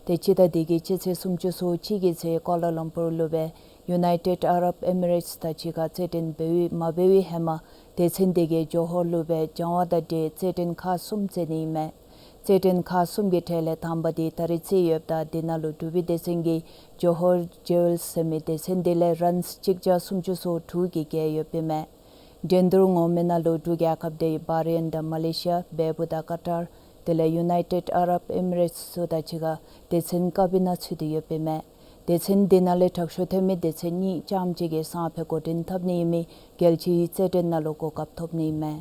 ཏེ་སྤྱི་ཟླ་འདི་གི་སྤྱི་ཚེས་སུམ་ཅུ་སོ་གཅིག་གི་ཚེ་ཀོ་ལ་ལམ་པུར་ལུ་སྦེ་ཡུ་ནའི་ཊེཌ་ཨ་རབ་ཨེ་མི་རེཊསི་དང་གཅིག་ཁར་རྩེད་འགྲན་འབད་བའི་མ་འབད་བའི་ཧེ་མ་སྡེ་ཚན་འདི་གིས་ཇོ་ཧོར་ལུ་སྦེ་སྦྱང་བ་དང་འབྲེལ་རྩེད་འགྲན་ཁག་གསུམ་རྩེ་ནི་ཨིན་མས། རྩེད་འགྲན་ཁག་གསུམ་གྱི་གྲས་ལས་དང་པ་འདི་ད་རིས་རྩེ་ཡོདཔ་ད་འདི་ནང་ལུ་འབྲུག་པའི་སྡེ་ཚན་གྱིས་ཇོ་ཧོར་ཇེ་ཝེལསི་ཟེར་མི་སྡེ་ཚན་འདི་ལས་རཱནསི་གཅིག་བརྒྱ་སུམ་ཅུ་སོ་དྲུག་གིས་རྒྱལ་ཡོདཔ་ཨིན་མས། འགྲན་བསྡུར་ངོ་མའི་ནང་ལུ་འབྲུག་རྒྱལ་ཁབ་འདི་བཱ་རེན་དང་མ་ལེ་ཤི་ཡ་བལ་པོ་དང་ཀ་ཊར་དེ་ལས་ཡུ་ནའི་ཊེཌ་ཨ་རབ་ཨེ་མི་རེཊསི་ཚུ་དང་གཅིག་ཁར་སྡེ་ཚན་ཀ་པའི་ནང་ཚུད་དེ་ཡོདཔ་ཨིན་མས། སྡེ་ཚན་འདི་ནང་ལས་དྲག་ཤོས་ཐོན་མི་སྡེ་ཚན་གཉིས་ཙམ་ཅིག་གིས་སང་ཕོད་འགོ་འདྲེན་འཐབ་ནི་ཨིན་མི་རྒྱལ་སྤྱིའི་རྩེད་འགྲན་ནང་ལུ་གོ་སྐབས་ཐོབ་ནི་ཨིན་མས།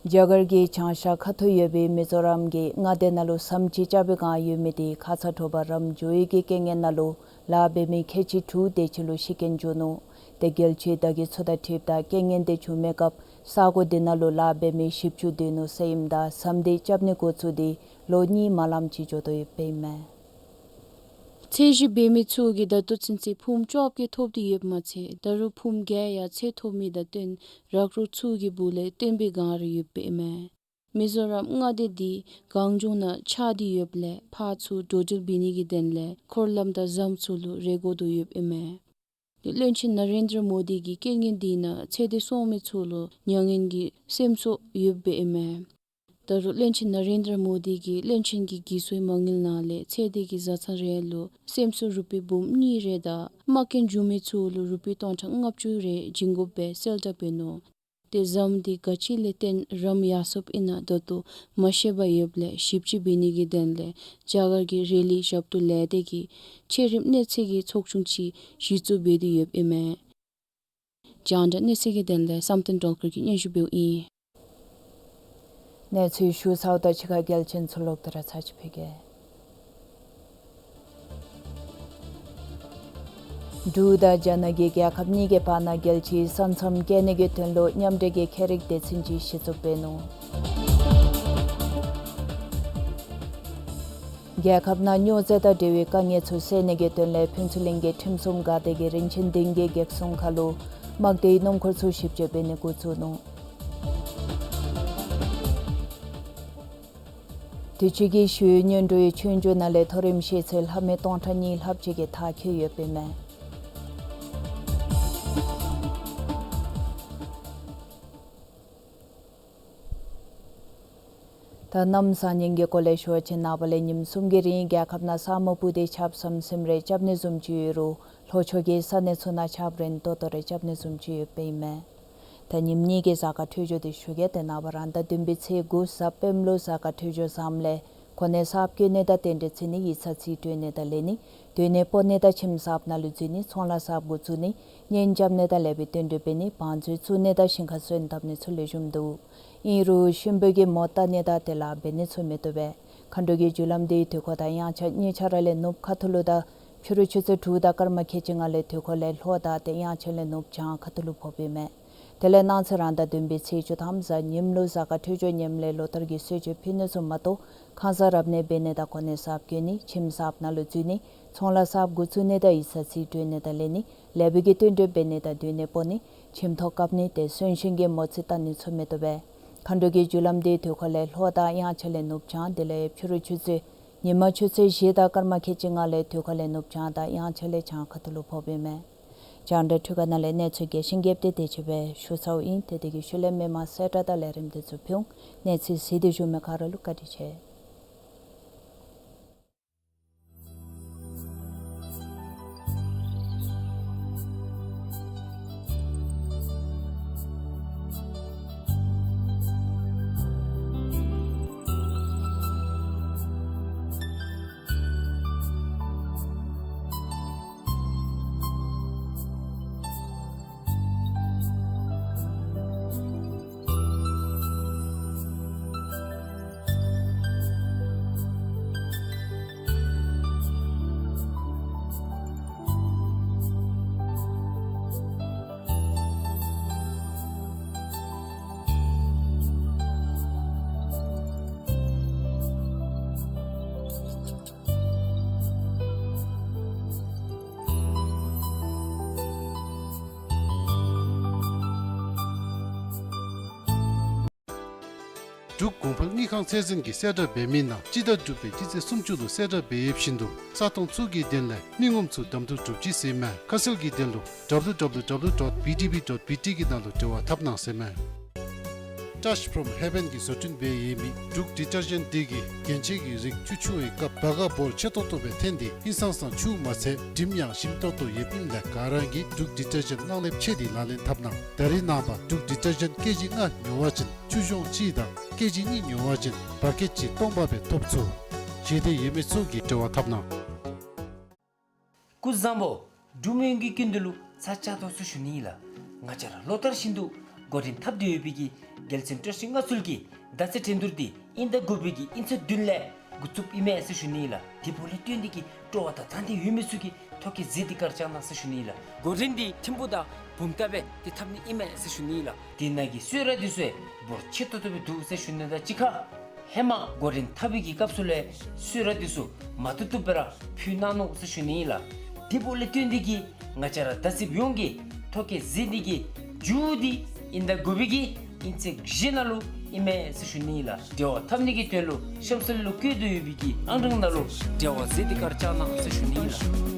རྒྱ་གར་གྱི་བྱང་ཤར་ཁ་ཐུག་ཡོད་པའི་མི་ཛོ་རམ་གྱི་མངའ་སྡེ་ནང་ལུ་ཟམ་ཅིག་རྐྱབ་པའི་བསྒང་ཡོད་མི་དེ་ཁ་ཙ་དྲོ་པ་རམ་འགྱོ་ནི་གི་རྐྱེན་ངན་ནང་ལུ་ལཱ་འབད་མི་ཁལ་གཅིག་དྲུག་དེ་ཅིག་ལུ་ཤི་རྐྱེན་བྱུང་ནུག། དེ་རྒྱལ་སྤྱིའི་བརྡ་བརྒྱུད་ཚུ་དང་འཁྲིལཝ་ད་རྐྱེན་ངན་དེ་བྱུང་མི་སྐབས་ས་གོ་དེ་ནང་ལུ་ལཱ་འབད་མི་བཞི་བཅུ་སྡོད་ནུག་ཟེར་ཨིནམ་ད་ཟམ་དེ་རྐྱབ་ནི་འགོ་བཙུགས་ཏེ་ལོ་གཉིས་མ་ལངམ་ཅིག་འགྱོ་དོ་ཡོདཔ་ཨིན་མས། ཚོས་གཞི་འབད་མི་ཚུ་གིས་ད་ལྟོ་ཚུན་ཚོད་ཕུངམ་བཅོ་བརྒྱད་ཐོབ་སྟེ་ཡོདཔ་མ་ཚད་ད་རུང་ཕུངམ་བརྒྱད་ཡང་ཚོས་ཐོབ་མི་དང་བསྟུན་རག་རོག་ཚུ་གི་སྦུག་ལས་བཏོན་པའི་བསྒང་ར་ཡོདཔ་ཨིན་མས། མི་ཛོ་རམ་མངའ་སྡེ་འདི་གངས་ལྗོངས་ནང་ཆགས་ཏེ་ཡོདཔ་ལས་ཕར་ཚུར་འགྲོ་འགྲུལ་འབད་ནི་གི་དོན་ལས་འཁོར་ལམ་དང་ཟམ་ཚུ་ལུ་རེ་དགོ་དོ་ཡོདཔ་ཨིན་མས། བློན་ཆེན་ན་རེན་དྲ་མོ་དི་གིས་རྐྱེན་ངན་དེ་ནང་ཚེ་འདི་སོང་མི་ཚུ་ལུ་མྱ་ངན་གྱི་སེམས་གསོ་ཡོདཔ་ཨིན་མས། ད་རུང་བློན་ཆེན་ན་རེན་དྲ་མོ་དི་གིས་བློན་ཆེན་གྱི་འགོ་གཙོའི་མ་དངུལ་ནང་ལས་ཚེ་འདི་གི་བཟའ་ཚང་རེ་ལུ་སེམས་གསོ་རུ་པི་འབུམ་གཉིས་རེ་དང་རྨ་སྐྱོན་བྱུང་མི་ཚུ་ལུ་རུ་པི་སྟོང་ཕྲག་ལྔ་བཅུ་རེ་བྱིན་དགོཔ་སྦེ་གསལ་བསྒྲགས་འབད་ནུག། དེ་ཟམ་དེ་ག་ཅི་ལས་བརྟེན་རམ་ཡར་སོཔ་ཨིན་ན་ད་ལྟོ་མ་ཤེས་པར་ཡོདཔ་ལས་ཞིབ་དཔྱད་འབད་ནི་གི་དོན་ལས་རྒྱ་གར་གྱི་རེ་ལི་ཞབས་ཏོག་ལས་སྡེ་གིས་ཆེ་རིམ་གནས་ཚུལ་གྱི་ཚོགས་ཆུང་ཅིག་གཞི་བཙུགས་འབད་དེ་ཡོདཔ་ཨིན་མས། རྒྱང་བསྒྲགས་གནས་ཚུལ་གྱི་དོན་ལས་བསམ་གཏན་སྒྲོལ་དཀར་གྱིས་སྙན་ཞུ་འབདཝ་ཨིན། གནས་ཚུལ་ཞུ་ཚརཝ་ད་ཕྱི་ཁ་གལ་ཆེན་ཚུ་ལོག་སྟེ་ར་ཚར་ཅིག་ཕུལ་གེ། འབྲུག་དང་རྒྱ་ནག་གི་རྒྱལ་ཁབ་གཉིས་ཀྱི་བར་ན་རྒྱལ་སྤྱིའི་ས་མཚམས་བཀལ་ནི་གི་དོན་ལུ་མཉམ་འབྲེལ་གྱི་ཁྱད་རིག་སྡེ་ཚན་ཅིག་གཞི་བཙུགས་འབད་ནུག། རྒྱལ་ཁབ་ནང་སྨྱོ་རྫས་དང་འབྲེལ་བའི་དཀའ་ངལ་ཚུ་སེལ་ནི་གི་དོན་ལས་ཕུན་ཚོགས་གླིང་གི་ཁྲིམས་སྲུང་འགག་སྡེ་གིས་རིན་ཆེན་སྡིངས་ཆའི་གེགས་སྲུང་ཁ་ལུ་དམག་སྡེའི་སྣུམ་འཁོར་ཚུ་ཞིབ་དཔྱད་འབད་ནི་འགོ་བཙུགས་ནུག། དུས་ཅི་གི་ཞི་གཡོག་སྔོན་འགྲོའི་ཆོས་རྒྱུགས་ནང་ལས་མཐོ་རིམ་ཤེས་ཚད་ལྷབ་མི་སྟོང་ཕྲག་གཉིས་ལྷགཔ་ཅིག་གིས་མཐར་འཁྱོལ་ཡོདཔ་ཨིན་མས། ད་གནམ་བཟང་ངན་གྱི་སྐོར་ལས་ཞུ་བ་ཅིན་ནངས་པ་ལས་ཉིནམ་གསུམ་གྱི་རིང་རྒྱལ་ཁབ་ནང་ས་སྨུག་སྤུབས་ཏེ་ཆརཔ་ཟམ་ཟིམ་རེ་རྐྱབ་ནི་བཟུམ་ཅིག་ཡོད་རུང་ལྷོ་ཕྱོགས་ཀྱི་ས་གནས་ཚུ་ནང་ཆརཔ་རན་ཏོག་ཏོ་རེ་རྐྱབ་ནི་བཟུམ་ཅིག་ཡོདཔ་ཨིན་མས། ད་ཉིནམ་གཉིས་ཀྱི་གཟའ་སྐར་འཕྲོད་སྦྱོར་དེ་ཞུ་གེ། ཏེ་ནངས་པ་རང་ཟླ་བདུན་པའི་ཚེས་དགུ་གཟའ་སྤེནམ་ལུ་གཟའ་སྐར་འཕྲོད་སྦྱོར་བཟངམ་ལས་གོ་གནས་གསརཔ་བསྐོ་ནི་དང་རྟེན་འབྲེལ་བརྩི་ནི་ཡིག་ཚང་རྩིས་སྤྲོད་ནི་དང་ལེན་ནི་སྡོད་གནས་སྤོ་ནི་དང་ཁྱིམ་གསརཔ་ནང་ལུ་འཛུལ་ནི་ཚོང་ལཱ་གསརཔ་འགོ་བཙུགས་ནི་གཉེན་རྐྱབ་ནི་དང་ལེགས་པའི་བསྟུན་གྲོས་འབད་ནི་བང་མཛོད་བཙུགས་ནི་དང་ཞིང་ཁ་སོན་བཏབ་ནི་ཚུ་ལེགས་ཤོམ་འདུག། ཨིན་རུང་གཤིན་པོ་གི་མོ་བཏབ་ནི་དང་དེ་ལཱ་འབད་ནི་ཚུ་མི་བཏུབ་པས། མཁའ་འགྲོ་གི་རྒྱུ་ལམ་དེ་དུས་འཁོར་དང་དབྱངས་འཆར་གཉིས་ཆ་ར་ལས་ནུབ་ཁ་ཐུག་ལུ་དང་ཕྱི་རུ་ཆུ་ཚོད་དྲུག་དང་སྐར་མ་ཁལ་གཅིག་ལྔ་ལས་དུས་འཁོར་ལས་ལྷོ་དང་དེ་དབྱངས་འཆར་ལས་ནུབ་བྱང་ཁ་ཐུག་ལུ་ཕོགཔ་ཨིན་མས། དེ་ལས་གནངས་ཚེ་རང་ཟླ་བདུན་པའི་ཚེས་བཅུ་ཐམ་གཟའ་ཉིམ་ལུ་གཟའ་སྐར་འཕྲོད་སྦྱོར་ངནམ་ལས་ལོ་ལྟར་གྱི་གསོལ་མཆོད་ཕུལ་ནི་ཚུ་མ་གཏོགས་ཁང་གསར་རབ་གནས་འབད་ནི་དང་གོ་གནས་གསརཔ་བསྐོ་ནི་ཁྱིམ་གསརཔ་ནང་ལུ་འཛུལ་ནི་ཚོང་ལཱ་གསརཔ་འགོ་བཙུགས་ནི་དང་ཡིག་ཚང་རྩིས་སྤྲོད་ནི་དང་ལེན་ནི་ལེགས་པའི་གི་བསྟུན་གྲོས་འབད་ནི་དང་སྡོད་གནས་སྤོ་ནི་ཁྱིམ་ཐོག་བཀབ་ནི་དེ་གསོན་གཤིན་གྱི་མོ་རྩིས་བལྟ་ནི་ཚུ་མི་བཏུབ་པས། མཁའ་འགྲོ་གི་རྒྱུ་ལམ་དེ་དུས་འཁོར་ལས་ལྷོ་དང་དབྱངས་འཆར་ལས་ནུབ་བྱང་དེ་ལས་ཕྱི་རུ་ཆུ་ཚོད་ཉིན་མ་ཆུ་ཚོད་བཞི་དང་སྐར་མ་ཁལ་གཅིག་ལྔ་ལས་དུས་འཁོར་ལས་ནུབ་བྱང་དང་དབྱངས་འཆར་ལས་བྱང་ཁ་ཐུག་ལུ་ཕོགཔ་ཨིན་མས། རྒྱང་བསྒྲགས་འཕྲུལ་ཁང་ནང་ལས་གནས་ཚུལ་རྒྱས་ཤིང་རྒྱསཔ་དེ་དེ་ཅིག་སྦེ་ཞུ་ཚརཝ་ཨིན། ཏེ་དེ་གི་ཤུལ་ལས་མི་མང་གསལ་བསྒྲགས་དང་ལས་རིམ་དེ་ཚུ་ཕུལ་འོང་། གནས་ཚུལ་གཟིགས་ཏེ་བཞུགས་མི་ག་ར་ལུ་བཀའ་དྲིན་ཆེ། འབྲུག་གོང་འཕེལ་དངུལ་ཁང་ཚད་འཛིན་གྱིས་གསལ་བསྒྲགས་འབད་མི་ནང་སྤྱི་ཟླ་དྲུག་པའི་སྤྱི་ཚེས་སུམ་ཅུ་ལུ་གསལ་བསྒྲགས་འབད་ཡོདཔ་བཞིན་དུ་ས་སྟོང་ཚུ་གི་དོན་ལས་མི་ངོམ་ཚུ་གདམ་འཐུ་གྲུབ་ཅི་ཟེར་མས། ཁ་གསལ་གྱི་དོན་ལུ་W W W dot B D B dot B T གི་ནང་ལུ་འབྲེལ་བ་འཐབ་གནང་ཟེར་མས། Touch from Heaven གིས་བཟོ་སྐྲུན་འབད་ཡོད་མི་འབྲུག་ཌི་ཊར་ཇེནཊ་འདི་གིས་རྒྱན་ཆའི་གི་རིགས་ཆུ་འཁྱུ་བའི་སྐབས་བ་ག་འབོར་ཆེ་ཏོག་ཏོ་སྦེ་ཐོན་ཏེ་ཧིང་སངས་ས་ཆུ་མ་ཚད་འགྲིམ་ཡང་ཞིམ་ཏོག་ཏོ་ཡོདཔ་ཨིནམ་ལས་ག་ར་གིས་འབྲུག་ཌི་ཊར་ཇེནཊ་གནང་ལེགས་ཆེ་སྟེ་ལག་ལེན་འཐབ་གནང་། ད་རིས་ནངས་པ་འབྲུག་ཌི་ཊར་ཇེནཊ་ཀེ་ཇི་ལྔ་ཉོ་བ་ཅིན་ཆུ་གཞོང་གཅིག་དང་ཀེ་ཇི་གཉིས་ཉོ་བ་ཅིན་བ་ཀེཊ་གཅིག་སྟོང་པ་སྦེ་ཐོབ་ཚུགས། ཞེ་འདོད་ཡོད་མི་ཚུ་གིས་འབྲེལ་བ་འཐབ་གནང་། སྐུ་གཟུགས་བཟང་པོ། འབྲུག་མི་ཡོངས་ཀྱི་སྐུ་མདུན་ལུ་ཚར་བཅད་དོ་ཟེར་ཞུ་ནི་ཨིན་ལགས། ང་བཅས་ར་ལོ་ལྟར་བཞིན་དུ་འགོ་འདྲེན་འཐབ་སྟེ་ཡོད་པའི་གི་རྒྱལ་མཚན་བཀྲ་ཤིས་མངའ་གསོལ་གྱི་མདའ་རྩེད་འགྲན་བསྡུར་འདི་ཨིན་ཟླ་དགུ་པའི་གི་ཨིན་ཚེས་བདུན་ལས་འགོ་བཙུགསཔ་ཨིན་མས་ཟེར་ཞུ་ནི་ཨིན་ལགས། དེ་འབདཝ་ལས་བརྟེན་ཏེ་གིས་སྤྲོ་བ་དང་དང་འདོད་ཡོད་མི་ཚུ་གིས་ཐོ་བཀོད་མཛད་དེ་གི་བཅར་གནང་ཟེར་ཞུ་ནི་ཨིན་ལགས། འགོ་འདྲེན་འདི་ཐིམ་ཕུག་དང་བུམ་ཐང་སྦེ་ཏེ་འཐབ་ནི་ཨིན་མས་ཟེར་ཞུ་ནི་ཨིན་ལགས། དེ་ནང་གི་གསོལ་རས་འདི་ཚུ་འབོར་ཆེ་ཏོག་ཏོ་སྦེ་འདུག་ཟེར་ཞུ་ནི་དང་གཅིག་ཁར་ཧེ་མ་འགོ་འདྲེན་འཐབ་པའི་གི་སྐབས་སུ་ལས་གསོལ་རས་འདི་ཚུ་མ་བཏུབ་བཏུབ་སྦེ་ར་ཕུལ་གནང་ནུག་ཟེར་ཞུ་ནི་ཨིན་ལགས། དེ་འབདཝ་ལས་བརྟེན་ཏེ་གིས་ང་བཅས་ར་མདའ་རྩེདཔ་ཡོངས་ཀྱིས་ཐོ་བཀོད་མཛད་ནི་གི་མཇུག་འདི་ཨིན་ཟླ་དགུ་པའི་གི་ཨིན་ཚེས་བཞི་ནང་ལུ་ཨིན་མས་ཟེར་ཞུ་ནི་ཨིན་ལགས། འབྲེལ་བ་འཐབ་ནི་གི་དོན་ལུ་གཤམ་གསལ་ལུ་བཀོད་དེ་ཡོད་པའི་གི་ཨང་གྲངས་ནང་ལུ་འབྲེལ་བ་མཛད་དེ་གི་བཅར་གནང་ཟེར་ཞུ་ནི་ཨིན་ལགས།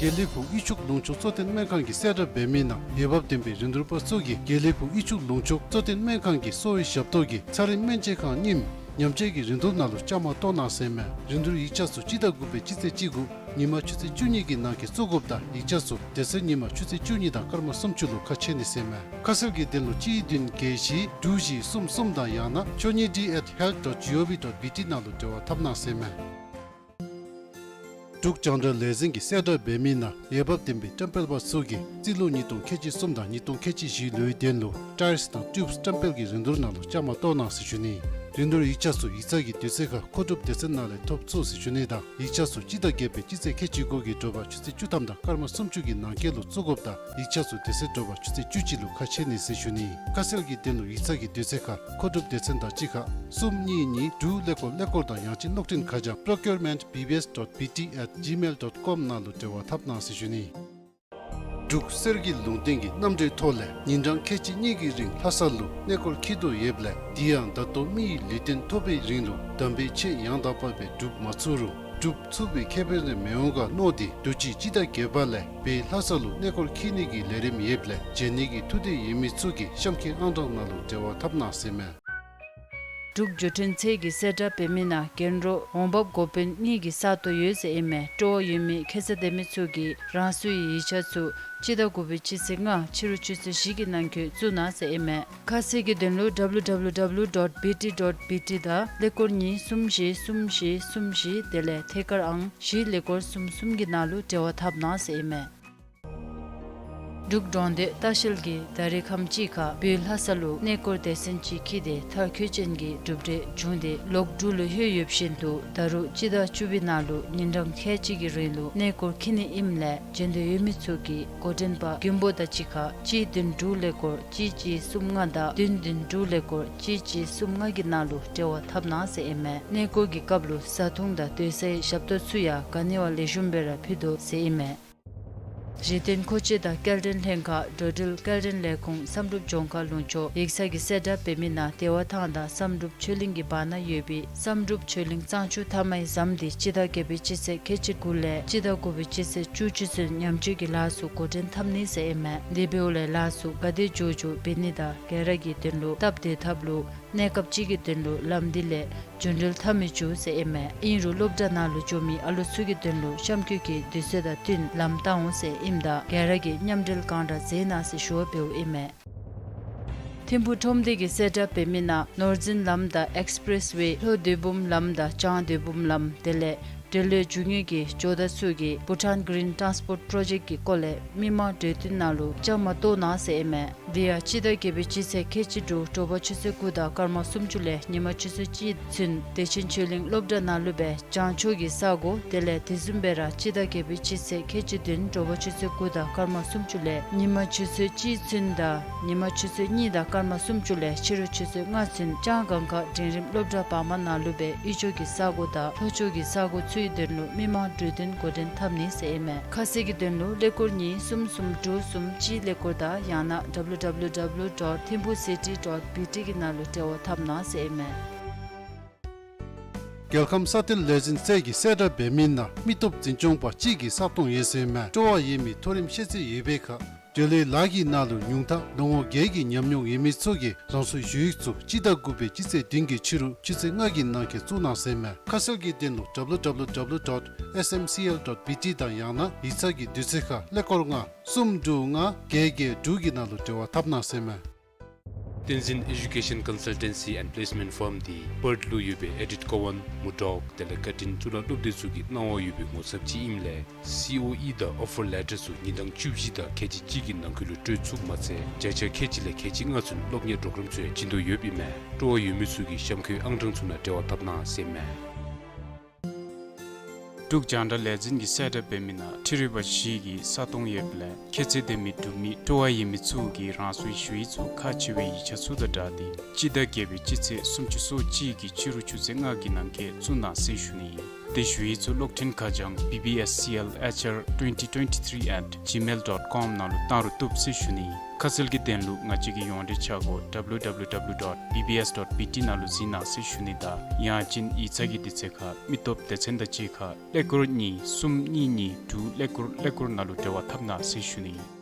དགེ་ལེགས་ཕུག་དབུས་ཕྱོགས་ལུང་ཕྱོགས་གཙོ་བསྟེན་སྨན་ཁང་གི་གསལ་བསྒྲགས་འབད་མི་ནང་འོས་འབབ་ལྡན་པའི་རིན་བསྡུར་པ་ཚུ་གིས་དགེ་ལེགས་ཕུག་དབུས་ཕྱོགས་ལུང་ཕྱོགས་གཙོ་བསྟེན་སྨན་ཁང་གི་གསོ་བའི་ཞབས་ཏོག་གི་ཚད་རིམས་སྨན་དཔྱད་ཁང་རྙིངམ་ཉམས་བཅོས་ཀྱི་རིན་བསྡུར་ནང་ལུ་བཅའ་མར་གཏོགས་གནང་ཟེར་ཨིན་མས། རིན་བསྡུར་ཡིག་ཆ་ཚུ་སྤྱི་ཟླ་དགུ་པའི་སྤྱི་ཚེས་གཅིག་དགུ་ཉིན་མ་ཆུ་ཚོད་བཅུ་གཉིས་ཀྱི་ནང་འཁོད་བཙུགས་དགོཔ་དང་ཡིག་ཆ་ཚུ་དེ་ཚེ་ཉིན་མ་ཆུ་ཚོད་བཅུ་གཉིས་དང་སྐར་མ་སུམ་ཅུ་ལུ་ཁ་ཕྱེ་ནི་ཟེར་ཨིན་མས། ཁ་གསལ་གྱི་དོན་ལུ་གཅིག་བདུན་བརྒྱད་བཞི་དྲུག་བཞི་གསུམ་གསུམ་དང་ཡང་ན་ཆོས་ཉིད་ཌི་ཨེཊ་ཧེལཐ་ཌོཊ་ཇི་ཨོ་ཝི་ཌོཊ་བི་ཊི་ནང་ལུ་འབྲེལ་བ་འཐབ་གནང་ཟེར་ཨིན་མས། འབྲུག་རྒྱང་བསྒྲགས་ལས་འཛིན་གྱི་གསལ་བསྒྲགས་འབད་མི་ནང་འོས་འབབ་ལྡན་པའི་བཀྲམ་སྤེལ་པ་ཚུ་གིས་རྩིས་ལོ་ཉིས་སྟོང་ཁལ་གཅིག་གསུམ་དང་ཉིས་སྟོང་ཁལ་གཅིག་བཞི་ལོའི་དོན་ལུ་ཊའིརསི་དང་ཊིའུབསི་བཀྲམ་སྤེལ་གྱི་རིན་བསྡུར་ནང་ལུ་བཅའ་མར་གཏོགས་གནང་ཟེར་ཞུ་ནི། རིན་བསྡུར་ཡིག་ཆ་ཚུ་ཡིག་ཚང་གི་དུས་ཚོད་ཁར་མཁོ་སྒྲུབ་སྡེ་ཚན་ནང་ལས་ཐོབ་ཚུགས་ཟེར་ཞུ་ནི་དང་ཡིག་ཆ་ཚུ་སྤྱི་ཟླ་བརྒྱད་པའི་སྤྱི་ཚེས་ཁལ་གཅིག་དགུ་གི་དྲོ་པ་ཆུ་ཚོད་བཅུ་ཐམ་དང་སྐར་མ་སུམ་ཅུ་གི་ནང་འཁོད་ལུ་བཙུགས་དགོཔ་དང་ཡིག་ཆ་ཚུ་དེ་ཚེ་དྲོ་པ་ཆུ་ཚོད་བཅུ་གཅིག་ལུ་ཁ་ཕྱེ་ནི་ཟེར་ཞུ་ནི། ཁ་གསལ་གྱི་དོན་ལུ་ཡིག་ཚང་གི་དུས་ཚོད་ཁར་མཁོ་སྒྲུབ་སྡེ་ཚན་དང་གཅིག་ཁར་གསུམ་གཉིས་གཉིས་དྲུག་ཀླད་ཀོར་ཀླད་ཀོར་དང་ཡང་ཅིན་གློག་འཕྲིན་ཁ་བྱང་procurement B B S dot B T at gmail dot com ནང་ལུ་འབྲེལ་བ་འཐབ་གནང་ཟེར་ཞུ་ནི། འབྲུག་གསེར་གྱི་ལུང་བསྟན་གྱི་རྣམ་འགྲེལ་ཐོག་ལས་ཉིན་གྲངས་ཁལ་གཅིག་གཉིས་ཀྱི་རིང་ལྷ་ས་ལུ་གནས་སྐོར་འཁྱིད་དོ་ཡོདཔ་ལས་དེ་ཡང་ད་ལྟོ་མི་ཡི་ལུས་རྟེན་ཐོབ་པའི་རིང་ལུ་དམ་པའི་ཆོས་ཡང་དག་པ་སྦེ་སྒྲུབ་མ་ཚུགས་རུང་སྒྲུབ་ཚུགས་པའི་ཁེ་ཕན་རེ་མི་འོང་ག་མནོ་སྟེ་དུས་ཅི་སྤྱི་ཟླ་བརྒྱད་པ་ལས་བོད་ལྷ་ས་ལུ་གནས་སྐོར་འཁྱིད་ནི་གི་ལས་རིམ་ཡོདཔ་ལས་བྱོན་ནི་གི་ཐུགས་འདོད་ཡོད་མི་ཚུ་གིས་གཤམ་འཁོད་ཨང་གྲངས་ནང་ལུ་འབྲེལ་བ་འཐབ་གནང་ཟེར་ཨིན་མས། འབྲུག་འགྲུལ་འཕྲིན་ཚད་ཀྱི་གསལ་བསྒྲགས་འབད་མི་ནང་རྒྱན་རོ་འོང་འབབ་འགོ་དཔོན་གཉིས་ཀྱི་ས་སྟོང་ཡོད་ཟེར་ཨིན་མས། སྤྲོ་བ་ཡོད་མི་ཁེ་ས་ལྡན་མི་ཚུ་གིས་རང་སོའི་ཡིག་ཆ་ཚུ་སྤྱི་ཟླ་དགུ་པའི་སྤྱི་ཚེས་ལྔ་ཕྱི་རུ་ཆུ་ཚོད་བཞི་གི་ནང་འཁོད་བཙུགས་གནང་ཟེར་ཨིན་མས། ཁ་གསལ་གྱི་དོན་ལུ་W W W dot B T dot B T དང་ཀླད་ཀོར་གཉིས་གསུམ་བཞི་གསུམ་བཞི་གསུམ་བཞི་དེ་ལས་ཐད་ཀར་ཨང་བཞི་ཀླད་ཀོར་གསུམ་གསུམ་གྱི་ནང་ལུ་འབྲེལ་བ་འཐབ་གནང་ཟེར་ཨིན་མས། འབྲུག་འབྲོང་སྟོད་ལྟ་བཤལ་གྱིས་ད་རེས་ཁམས་ཅིག་ཁར་བོད་ལྷ་ས་ལུ་གནས་སྐོར་སྡེ་ཚན་ཅིག་འཁྱིད་དེ་མཐར་འཁྱོལ་ཅན་གྱི་གྲུབ་འབྲས་བྱུང་སྟེ་ལོག་འབྲུག་ལུ་ལྷོད་ཡོདཔ་བཞིན་དུ་ད་རུང་སྤྱི་ཟླ་བཅུ་པའི་ནང་ལུ་ཉིན་གྲངས་ཁལ་གཅིག་གི་རིང་ལུ་གནས་སྐོར་འཁྱིད་ནི་ཨིནམ་ལས་བྱོན་འདོད་ཡོད་མི་ཚུ་གིས་འགོ་འདྲེན་པ་མགོན་པོ་དང་གཅིག་ཁར་གཅིག་བདུན་དྲུག་ཀླད་ཀོར་གཅིག་གཅིག་གསུམ་ལྔ་དང་བདུན་བདུན་དྲུག་ཀླད་ཀོར་གཅིག་གཅིག་གསུམ་ལྔ་གི་ནང་ལུ་འབྲེལ་བ་འཐབ་གནང་ཟེར་ཨིན་མས། གནས་སྐོར་གྱི་སྐབས་ལུ་བཟའ་འཐུང་དང་སྡོད་སའི་ཞབས་ཏོག་ཚུ་ཡང་ག་ནི་བ་ལེགས་ཤོམ་སྦེ་ར་ཕུལ་དོ་ཟེར་ཨིན་མས། གཞི་རྟེན་མཁོ་ཆས་དང་སྐྱེལ་འདྲེན་ལྷན་ཁག་འགྲོ་འགྲུལ་སྐྱེལ་འདྲེན་ལས་ཁུངས་བསམ་གྲུབ་ལྗོངས་མཁར་ལུང་ཕྱོགས། ཡིག་ཚང་གི་གསལ་བསྒྲགས་འབད་མི་ནང་བདེ་བ་ཐང་དང་བསམ་གྲུབ་ཆོས་གླིང་གི་བར་ན་ཡོད་པའི་བསམ་གྲུབ་ཆོས་གླིང་གཙང་ཆུ་མཐའ་མའི་ཟམ་འདི་སྤྱི་ཟླ་བརྒྱད་པའི་སྤྱི་ཚེས་ཁལ་གཅིག་དགུ་ལས་སྤྱི་ཟླ་དགུ་པའི་སྤྱི་ཚེས་བཅུ་གཅིག་ཚུན་ཉམས་བཅོས་ཀྱི་ལཱ་ཚུ་འགོ་འདྲེན་འཐབ་ནི་ཟེར་ཨིན་མས། དེ་འབདཝ་ལས་ལཱ་ཚུ་ག་དེ་མགྱོགས་མགྱོགས་འབད་ནི་དང་ག་ར་གི་དོན་ལུ་སྟབས་བདེ་ཐབས་ལུ་གནས་སྐབས་ཅིག་གི་དོན་ལུ་ལམ་འདི་ལས་རྒྱུན་འགྲུལ་འཐབ་མི་བཅུག་ཟེར་ཨིན་མས། ཨིན་རུང་སློབ་གྲྭ་ནང་ལུ་འགྱོ་མི་ཨ་ལོ་ཚུ་གི་དོན་ལུ་གཤམ་འཁོད་ཀྱི་དུས་ཚོད་དང་བསྟུན་ལམ་བཏང་འོང་ཟེར་ཨིནམ་ད་ག་ར་གིས་མཉམ་འབྲེལ་གང་དྲག་མཛད་གནང་ཟེར་ཞུ་བ་འབདཝ་ཨིན་མས། ཐིམ་ཕུག་ཁྲོམ་སྡེ་གི་གསལ་བསྒྲགས་འབད་མི་ནང་ནོར་འཛིན་ལམ་དང་ཨེགསི་པི་རེསི་ཝེ་ལྷོ་སྡོད་འབུམ་ལམ་དང་བྱང་སྡོད་འབུམ་ལམ་དེ་ལས་འབྲེལ་ཡོད་རྒྱུ་དངོས་ཀྱི་ཇོ་བདག་ཚུ་གིས་Bhutan Green Transport Project གི་སྐོར་ལས་མི་མང་གྲོས་བསྟུན་ནང་ལུ་བཅའ་མར་གཏོགས་གནང་ཟེར་ཨིན་མས། དེ་ཡང་སྤྱི་ཟླ་བརྒྱད་པའི་སྤྱི་ཚེས་ཁལ་གཅིག་དྲུག་དྲོ་པ་ཆུ་ཚོད་དགུ་དང་སྐར་མ་སུམ་ཅུ་ལས་ཉིན་མ་ཆུ་ཚོད་གཅིག་ཚུན་བདེ་ཆེན་ཆོས་གླིང་སློབ་གྲྭ་ནང་ལུ་སྦེ་བྱང་ཕྱོགས་ཀྱི་ས་གོ་དེ་ལས་དེ་བཟུམ་སྦེ་ར་སྤྱི་ཟླ་བརྒྱད་པའི་སྤྱི་ཚེས་ཁལ་གཅིག་བདུན་དྲོ་པ་ཆུ་ཚོད་དགུ་དང་སྐར་མ་སུམ་ཅུ་ལས་ཉིན་མ་ཆུ་ཚོད་གཅིག་ཚུན་དང་ཉིན་མ་ཆུ་ཚོད་གཉིས་དང་སྐར་མ་སུམ་ཅུ་ལས་ཕྱི་རུ་ཆུ་ཚོད་ལྔ་ཚུན་ལྕང་སྒང་ག་འབྲིང་རིམ་སློབ་གྲྭ་བར་མ་ནང་ལུ་སྦེ་དབུས་ཕྱོགས་ཀྱི་ས་གོ་དང་ལྷོ་ཕྱོགས་ཀྱི་ས་གོ་ཚུའི་དོན་ལུ་མི་མང་གྲོས་བསྟུན་འགོ་འདྲེན་འཐབ་ནི་ཟེར་ཨིན་མས། ཁ་གསལ་གྱི་དོན་ལུ་ཀླད་ཀོར་གཉིས་གསུམ་གསུམ་དྲུག་གསུམ་གཅིག་ཀླད་ཀོར་དང་ཡང་ན་W W W dot thimphu city dot B T གི་ནང་ལུ་འབྲེལ་བ་འཐབ་གནང་ཟེར་ཨིན་མས། རྒྱལ་ཁམས་ས་གཏེར་ལས་འཛིན་ཚད་ཀྱི་གསལ་བསྒྲགས་འབད་མི་ནང་མི་སྟོབས་འཛིན་སྐྱོང་པ་གཅིག་གི་ས་སྟོང་ཡོད་ཟེར་ཨིན་མས། སྤྲོ་བ་ཡོད་མི་མཐོ་རིམ་ཤེས་ཚད་ཡོད་པའི་ཁར་འབྲེལ་ཡོད་ལཱ་གི་ནང་ལུ་ཉུང་མཐའ་ལོ་ངོ་བརྒྱད་ཀྱི་ཉམས་མྱོང་ཡོད་མི་ཚུ་གིས་རང་སོའི་ཞུ་ཡིག་ཚུ་སྤྱི་ཟླ་དགུ་པའི་སྤྱི་ཚེས་བདུན་གྱི་ཕྱི་རུ་ཆུ་ཚོད་ལྔ་གི་ནང་འཁོད་བཙུགས་གནང་ཟེར་ཨིན་མས། ཁ་གསལ་གྱི་དོན་ལུ་W W W dot S M C L dot B T དང་ཡང་ན་ཡིག་ཚང་གི་དུས་ཚོད་ཁར་ཀླད་ཀོར་ལྔ་གསུམ་དྲུག་ལྔ་བརྒྱད་བརྒྱད་དྲུག་གི་ནང་ལུ་འབྲེལ་བ་འཐབ་གནང་ཟེར་ཨིན་མས། བསྟན་འཛིན་Education Consultancy and Placement Firm འདི་པརཐ་ལུ་ཡོད་པའི་ཨེ་ཌིཊ་ཀོ་ཝཱན་མུར་ཌོག་དེ་ལས་ཀར་ཊིན་གཙུག་ལག་སློབ་སྡེ་ཚུ་གི་གནང་བ་ཡོད་པའི་ངོ་ཚབ་ཅིག་ཨིནམ་ལས་སི་ཨོ་ཨི་དང་ཨོ་ཕར་ལེ་ཊར་ཚུ་ཉིན་གྲངས་བཅུ་བཞི་དང་ཁལ་གཅིག་གཅིག་གི་ནང་འཁོད་ལུ་སྤྲོད་ཚུགསཔ་མ་ཚད་བརྒྱ་ཆ་ཁལ་གཅིག་ལས་ཁལ་གཅིག་ལྔ་ཚུན་སློབ་གཉེར་པོརོ་གརམ་ཚུ་ཡང་བྱིན་དོ་ཡོདཔ་ཨིན་མས། སྤྲོ་བ་ཡོད་མི་ཚུ་གིས་གཤམ་འཁོད་ཨང་གྲངས་ཚུ་ནང་འབྲེལ་བ་འཐབ་གནང་ཟེར་མས། འབྲུག་རྒྱང་བསྒྲགས་ལས་འཛིན་གྱིས་གསལ་བསྒྲགས་འབད་མི་ནང་འཕྲུལ་རིག་པ་བཞི་གི་ས་སྟོང་ཡོདཔ་ལས་ཁྱད་ཚད་ལྡན་མི་འབྲུག་མི་སྤྲོ་བ་ཡོད་མི་ཚུ་གིས་རང་སོའི་ཞུ་ཡིག་ཚུ་ཁག་ཆེ་བའི་ཡིག་ཆ་ཚུ་དང་སྦྲགས་ཏེ་སྤྱི་ཟླ་བརྒྱད་པའི་སྤྱི་ཚེས་སུམ་ཅུ་སོ་གཅིག་གི་ཕྱི་རུ་ཆུ་ཚོད་ལྔ་གི་ནང་འཁོད་བཙུགས་གནང་ཟེར་ཞུ་ནི་ཨིན། ཏེ་ཞུ་ཡིག་ཚུ་གློག་འཕྲིན་ཁ་བྱང་B B S C L H R twenty twenty-three at gmail dot com ནང་ལུ་བཏང་རུང་བཏུབ་ཟེར་ཞུ་ནི་ཨིན། ཁ་གསལ་གྱི་དོན་ལུ་ང་བཅས་ཀྱི་ཡོངས་འབྲེལ་ཆ་སྒོ་W W W dot B B S dot B T ནང་ལུ་གཟིགས་གནང་ཟེར་ཞུ་ནི་དང་ཡང་ཅིན་ཡིག་ཚང་གི་དུས་ཚོད་ཁར་མི་སྟོབས་སྡེ་ཚན་དང་གཅིག་ཁར་ཀླད་ཀོར་གཉིས་གསུམ་གཉིས་གཉིས་དྲུག་ཀླད་ཀོར་ཀླད་ཀོར་ནང་ལུ་འབྲེལ་བ་འཐབ་གནང་ཟེར་ཞུ་ནི་ཨིན།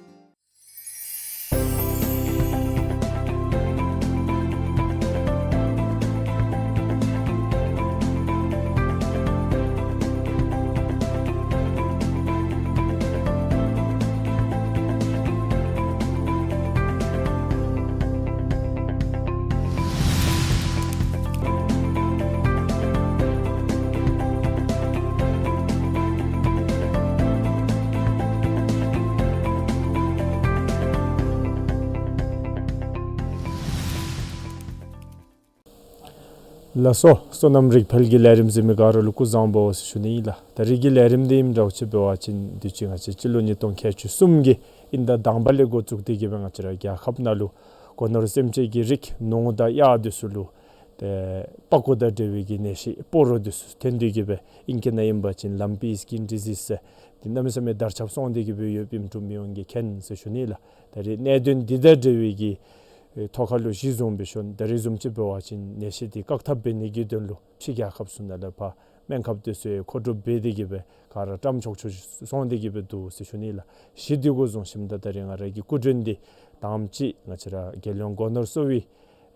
ལགས་སོ། སོ་ནམ་རིག་འཕེལ་གྱི་ལས་རིམ་གཟིགས་མི་ག་ར་ལུ་སྐུ་གཟུགས་བཟང་པོ་ཟེར་ཞུ་ནི་ཨིན་ལགས། ད་རིས་ཀྱི་ལས་རིམ་འདི་ཨིནམ་འདྲཝ་ཅིག་འབད་བ་ཅིན་དུས་ཅི་ང་བཅས་སྤྱི་ལོ་ཉིས་སྟོང་ཁལ་གཅིག་གསུམ་གྱི་དབྱིན་ཟླ་དང་པ་ལས་འགོ་བཙུགས་ཏེ་གི་སྦེ་ང་བཅས་ར་རྒྱལ་ཁབ་ནང་ལུ་སྒོ་ནོར་སེམས་ཅན་གྱི་རིགས་ནོར་དང་གཡག་འདི་ཚུ་ལུ་ཏེ་པགས་ཀོ་དང་འབྲེལ་བའི་གི་ནད་གཞི་སྤོ་རོ་འདི་ཚུ་ཐོན་ཏེ་གི་སྦེ་ཨིང་སྐད་ནང་ཨིན་པ་ཅིན་ལམ་པི་སི་ཀིན་ཌི་ཟིསི་ཟེར་འདི་གནམ་མེད་ས་མེད་དར་ཁྱབ་སོང་སྟེ་གི་སྦེ་ཡོདཔ་ཨིནམ་འབྲུག་མི་ཡོངས་ཀྱིས་མཁྱེན་ཟེར་ཞུ་ནི་ལགས། ད་རིས་གནད་དོན་འདི་དང་འབྲེལ་བའི་གི་ཨེ་ཐོག་ཁ་ལུ་གཞི་བཟུང་སྦེ་ཞུ་ན་ད་རིས་བཟུམ་ཅིག་འབད་བ་ཅིན་ནད་གཞི་འདི་བཀག་ཐབས་འབད་ནི་གི་དོན་ལུ་ཕྱི་རྒྱལ་ཁབ་ཚུ་ནང་ལས་ཕར་སྨན་ཁབ་འདི་ཚུ་མཁོ་སྒྲུབ་འབད་དེ་གི་སྦེ་ག་ར་བཀྲམ་ཆོག་ཆོག་སོང་སྟེ་གི་སྦེ་འདུག་ཟེར་ཞུ་ནི་ལགས། གཞི་འདི་གུ་བཟུང་ཞིནམ་ད་ད་རིས་ང་ར་གི་སྐུ་མགྲོན་འདི་དང་པ་ཅིག་ང་བཅས་ར་རྒྱལ་ཡོངས་སྒོ་ནོར་གསོ་བའི་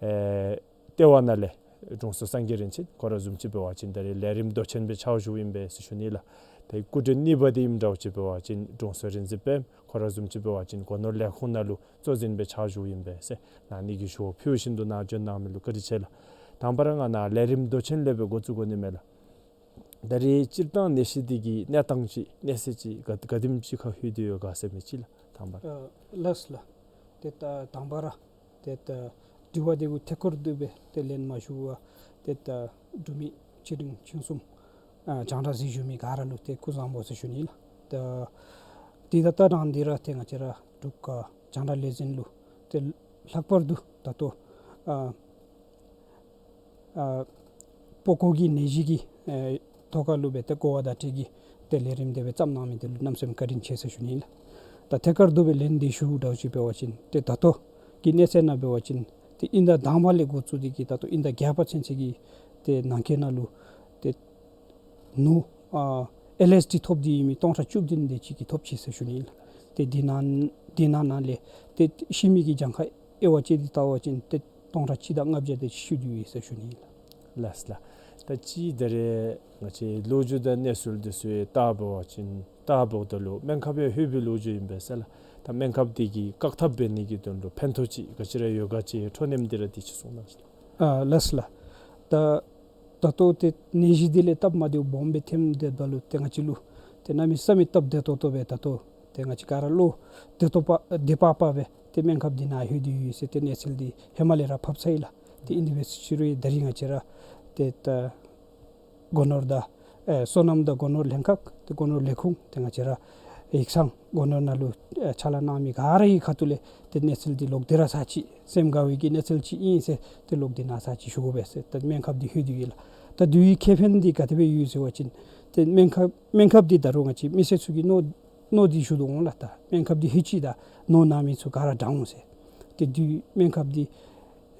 ཨེ་ལྟེ་བ་ནང་ལས་དྲུང་འཚོ་སངས་རྒྱས་རིན་ཆེན་ཁོ་ར་བཟུམ་ཅིག་འབད་བ་ཅིན་ད་རིས་ལས་རིམ་མདོ་ཆེན་སྦེ་ཕྱག་ཞུཝ་ཨིན་པས་ཟེར་ཞུ་ནི་ལགས། ཏེ་སྐུ་མགྲོན་གཉིས་པ་འདི་ཨིནམ་འདྲཝ་ཅིག་འབད་བ་ཅིན་དྲུང་འཚོ་རིག་འཛིན་དཔལམོ་ཁོ་ར་བཟུམ་ཅིག་འབད་བ་ཅིན་སྒོ་ནོར་ལས་ཁུངས་ནང་ལུ་གཙོ་འཛིན་སྦེ་ཕྱག་ཞུཝ་ཨིན་པས་ཟེར་ནཱ་ནི་གི་ཞུ་བ་ཕུལ་བཞིན་དུ་ནཱ་བྱོན་གནང་མི་ལུ་བཀའ་དྲིན་ཆེ་ལགས། དང་པ་ར་ང་ནཱ་ལས་རིམ་མདོ་ཆེན་ལས་སྦེ་འགོ་བཙུགས་དགོ་ནི་མས་ལགས། ད་རིས་སྤྱིར་བཏང་ནད་གཞི་འདི་གི་གནས་སྟངས་ཅིག་གནས་ཚད་ཅིག་ག་ག་དེམ་ཅིག་ཁར་ལྷོད་དེ་ཡོད་ག་ཟེར་མི་ཅིག་ལགས་དང་པ་ར། ཨ་ལགས་ལགས། ཏེ་ད་དང་པ་ར་ཏེ་ད་དྲི་བ་འདི་གུ་ཐད་ཀར་དུ་སྦེ་ཏེ་ལན་མ་ཞུ་བར་ཏེ་ད་འབྲུག་མི་ཆེ་འབྲིང་ཆུང་གསུམ་ཨ་རྒྱང་བསྒྲགས་གཟིགས་བཞུགས་མི་ག་ར་ལུ་ཏེ་སྐུ་གཟུགས་བཟང་པོ་ཟེར་ཞུ་ནི་ལགས། ད་དེ་ད་ལྟོ་རང་འདི་ར་ཏེ་ང་བཅས་ར་འབྲུག་ཨ་རྒྱང་བསྒྲགས་ལས་འཛིན་ལུ་ཏེ་ལྷག་པར་དུ་ད་ལྟོ་ཨ་ཨ་པགས་ཀོ་གི་ནད་གཞི་གི་ཨེ་ཐོག་ཁ་ལུ་སྦེ་ཏེ་གོ་བ་བརྡ་སྤྲོད་ཀྱི་ཏེ་ལས་རིམ་འདི་སྦེ་བརྩམས་གནང་མི་འདི་ལུ་གནམ་མེད་ས་མེད་བཀའ་དྲིན་ཆེ་ཟེར་ཞུ་ནི་ལགས། ད་ཐད་ཀར་དུ་སྦེ་ལན་འདི་ཞུ་འདྲཝ་ཅིག་འབད་བ་ཅིན་ཏེ་ད་ལྟོ་གི་གནས་ཚད་ནང་འབད་བ་ཅིན་ཏེ་དབྱིན་ཟླ་དང་པ་ལས་འགོ་བཙུགས་ཏེ་གི་ད་ལྟོ་དབྱིན་ཟླ་བརྒྱད་པ་ཚུན་ཚོད་ཀྱི་ཏེ་ནང་འཁོད་ནང་ལུ་ཏེ་ནོར་ཨ་ཨེལ་ཨེས་ཌི་ཐོབ་སྟེ་ཡོད་མི་སྟོང་ཕྲག་བཅུ་བདུན་དེ་ཅིག་གིས་ཐོབ་ཅི་ཟེར་ཞུ་ནི་ལགས། ཏེ་འདི་ནང་འདི་ནང་ནང་ལས་ཏེ་ཤི་མི་གི་གྱངས་ཁ་དབྱེ་བ་དཔྱད་དེ་བལྟ་བ་ཅིན་ཏེ་སྟོང་ཕྲག་གཅིག་དང་ལྔ་བརྒྱ་དེ་ཅིག་ཤི་སྟེ་ཡོད་ཟེར་ཞུ་ནི་ལགས། ལགས་ལགས། ད་ཅི་ད་རིས་ང་བཅས་ལོ་རྒྱུས་དང་གནས་ཚུལ་འདི་ཚུ་བལྟ་བ་ཅིན་བལྟཝ་ད་ལུ་སྨན་ཁབ་ཡང་ལྷོད་པའི་ལོ་རྒྱུས་ཨིན་པས་ཟེར་ལགས། ད་སྨན་ཁབ་འདི་གིས་བཀག་ཐབས་འབད་ནི་གི་དོན་ལུ་ཕན་ཐོགས་ཅིག་ག་ཅི་ར་ཡོད་ག་ཅིག་ཁྲོ་ནེམ་འདི་ར་དེ་ཅིག་གསུང་གནང་ཞིག། ཨ་ལགས་ལགས། ད་ད་ལྟོ་ཏེ་ནད་གཞི་འདི་ལས་སྟབས་མ་བདེཝ་སྦོམ་སྦེ་ཐོནམ་ད་ལུ་ཏེ་ང་བཅས་ལུ་ཏེ་གནམ་མེད་ས་མེད་སྟབས་བདེ་ཏོག་ཏོ་སྦེ་ད་ལྟོ་ཏེ་ང་བཅས་ག་ར་བློ་བདེ་ཏོག་པ་བདེ་པག་པ་སྦེ་ཏེ་སྨན་ཁབ་འདི་ནཱ་ལྷོད་དེ་ཡོད་ཟེར་ཏེ་གནས་ཚུལ་འདི་ཧེ་མ་ལས་ར་ཕབ་ཚར་ཡི་ལགས། ཏེ་ཨིན་དེ་སྦེ་ཟེར་ཞུ་རུང་ད་རིས་ང་བཅས་ར་ཏེ་ད་སྒོ་ནོར་དང་ཨེ་སོ་ནམ་དང་སྒོ་ནོར་ལྷན་ཁག་ཏེ་སྒོ་ནོར་ལས་ཁུངས་ཏེ་ང་བཅས་ར་ཡིག་ཚང་སྒོ་ནོར་ནང་ལུ་ཨེ་ཕྱག་ལཱ་གནང་མི་ག་ར་གི་ཁ་ཐུག་ལས་ཏེ་གནས་ཚུལ་འདི་ལོག་སྟེ་ར་ཚར་ཅིག་སེམས་དགའ་བའི་གི་གནས་ཚུལ་ཅིག་ཨིན་ཟེར་ཏེ་ལོག་སྟེ་ནཱ་ཚར་ཅིག་ཞུ་དགོ་པས་ཟེར། ད་སྨན་ཁབ་འདི་ལྷོད་དེ་ཡོད་ལགས། ད་དེ་གི་ཁེ་ཕན་འདི་ག་དེ་སྦེ་ཡོད་ཟེར་བ་ཅིན་ཏེ་སྨན་ཁབ་སྨན་ཁབ་འདི་ད་རུང་ང་བཅས་མི་སེར་ཚུ་གིས་མནོ་མནོ་སྟེ་བཞུགས་དོ་འོང་ལགས། ད་སྨན་ཁབ་འདི་ལྷོད་ཅི་ད་ནོར་ན་མི་ཚུ་ག་ར་དྲག་འོང་ཟེར། ཏེ་དེ་སྨན་ཁབ་འདི་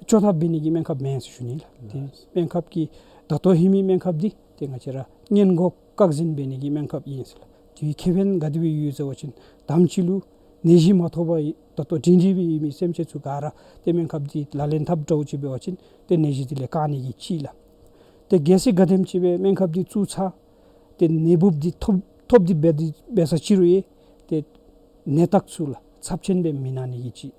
བཅོ་ཐབས་འབད་ནི་གི་སྨན་ཁབ་མེན་ཟེར་ཞུ་ནི་ལགས། ཏེ་སྨན་ཁབ་ཀྱི་ད་ལྟོ་ལྷོད་མི་སྨན་ཁབ་འདི་ཏེ་ང་བཅས་ར་སྔོན་འགོག་བཀག་འཛིན་འབད་ནི་གི་སྨན་ཁབ་ཨིན་ཟེར་ལགས། དེ་གི་ཁེ་ཕན་ག་དེ་སྦེ་ཡོད་ཟེར་བ་ཅིན་དམ་ཅིག་ལུ་ནད་གཞི་མ་ཐོབ་པར་ད་ལྟོ་འདྲེན་འདྲེན་སྦེ་ཡོད་མི་སེམས་ཅན་ཚུ་ག་ར་ཏེ་སྨན་ཁབ་འདི་ལག་ལེན་འཐབ་འདྲཝ་ཅིག་འབད་བ་ཅིན་ཏེ་ནད་གཞི་འདི་ལས་བཀག་ནི་གི་ཅིག་ལགས། ཏེ་གལ་སྲིད་ག་དེམ་ཅིག་སྦེ་སྨན་ཁབ་འདི་བཙུགས་ཚར་ཏེ་ནད་འབུབ་འདི་ཐོབ་ཐོབ་སྟེ་འབད་དེ་འབད་ས་ཅིག་རུང་ཡང་ཏེ་ནད་རྟགས་ཚུ་ལགས་ཚབས་ཆེན་སྦེ་མི་ན་ནི་གི་ཅིག་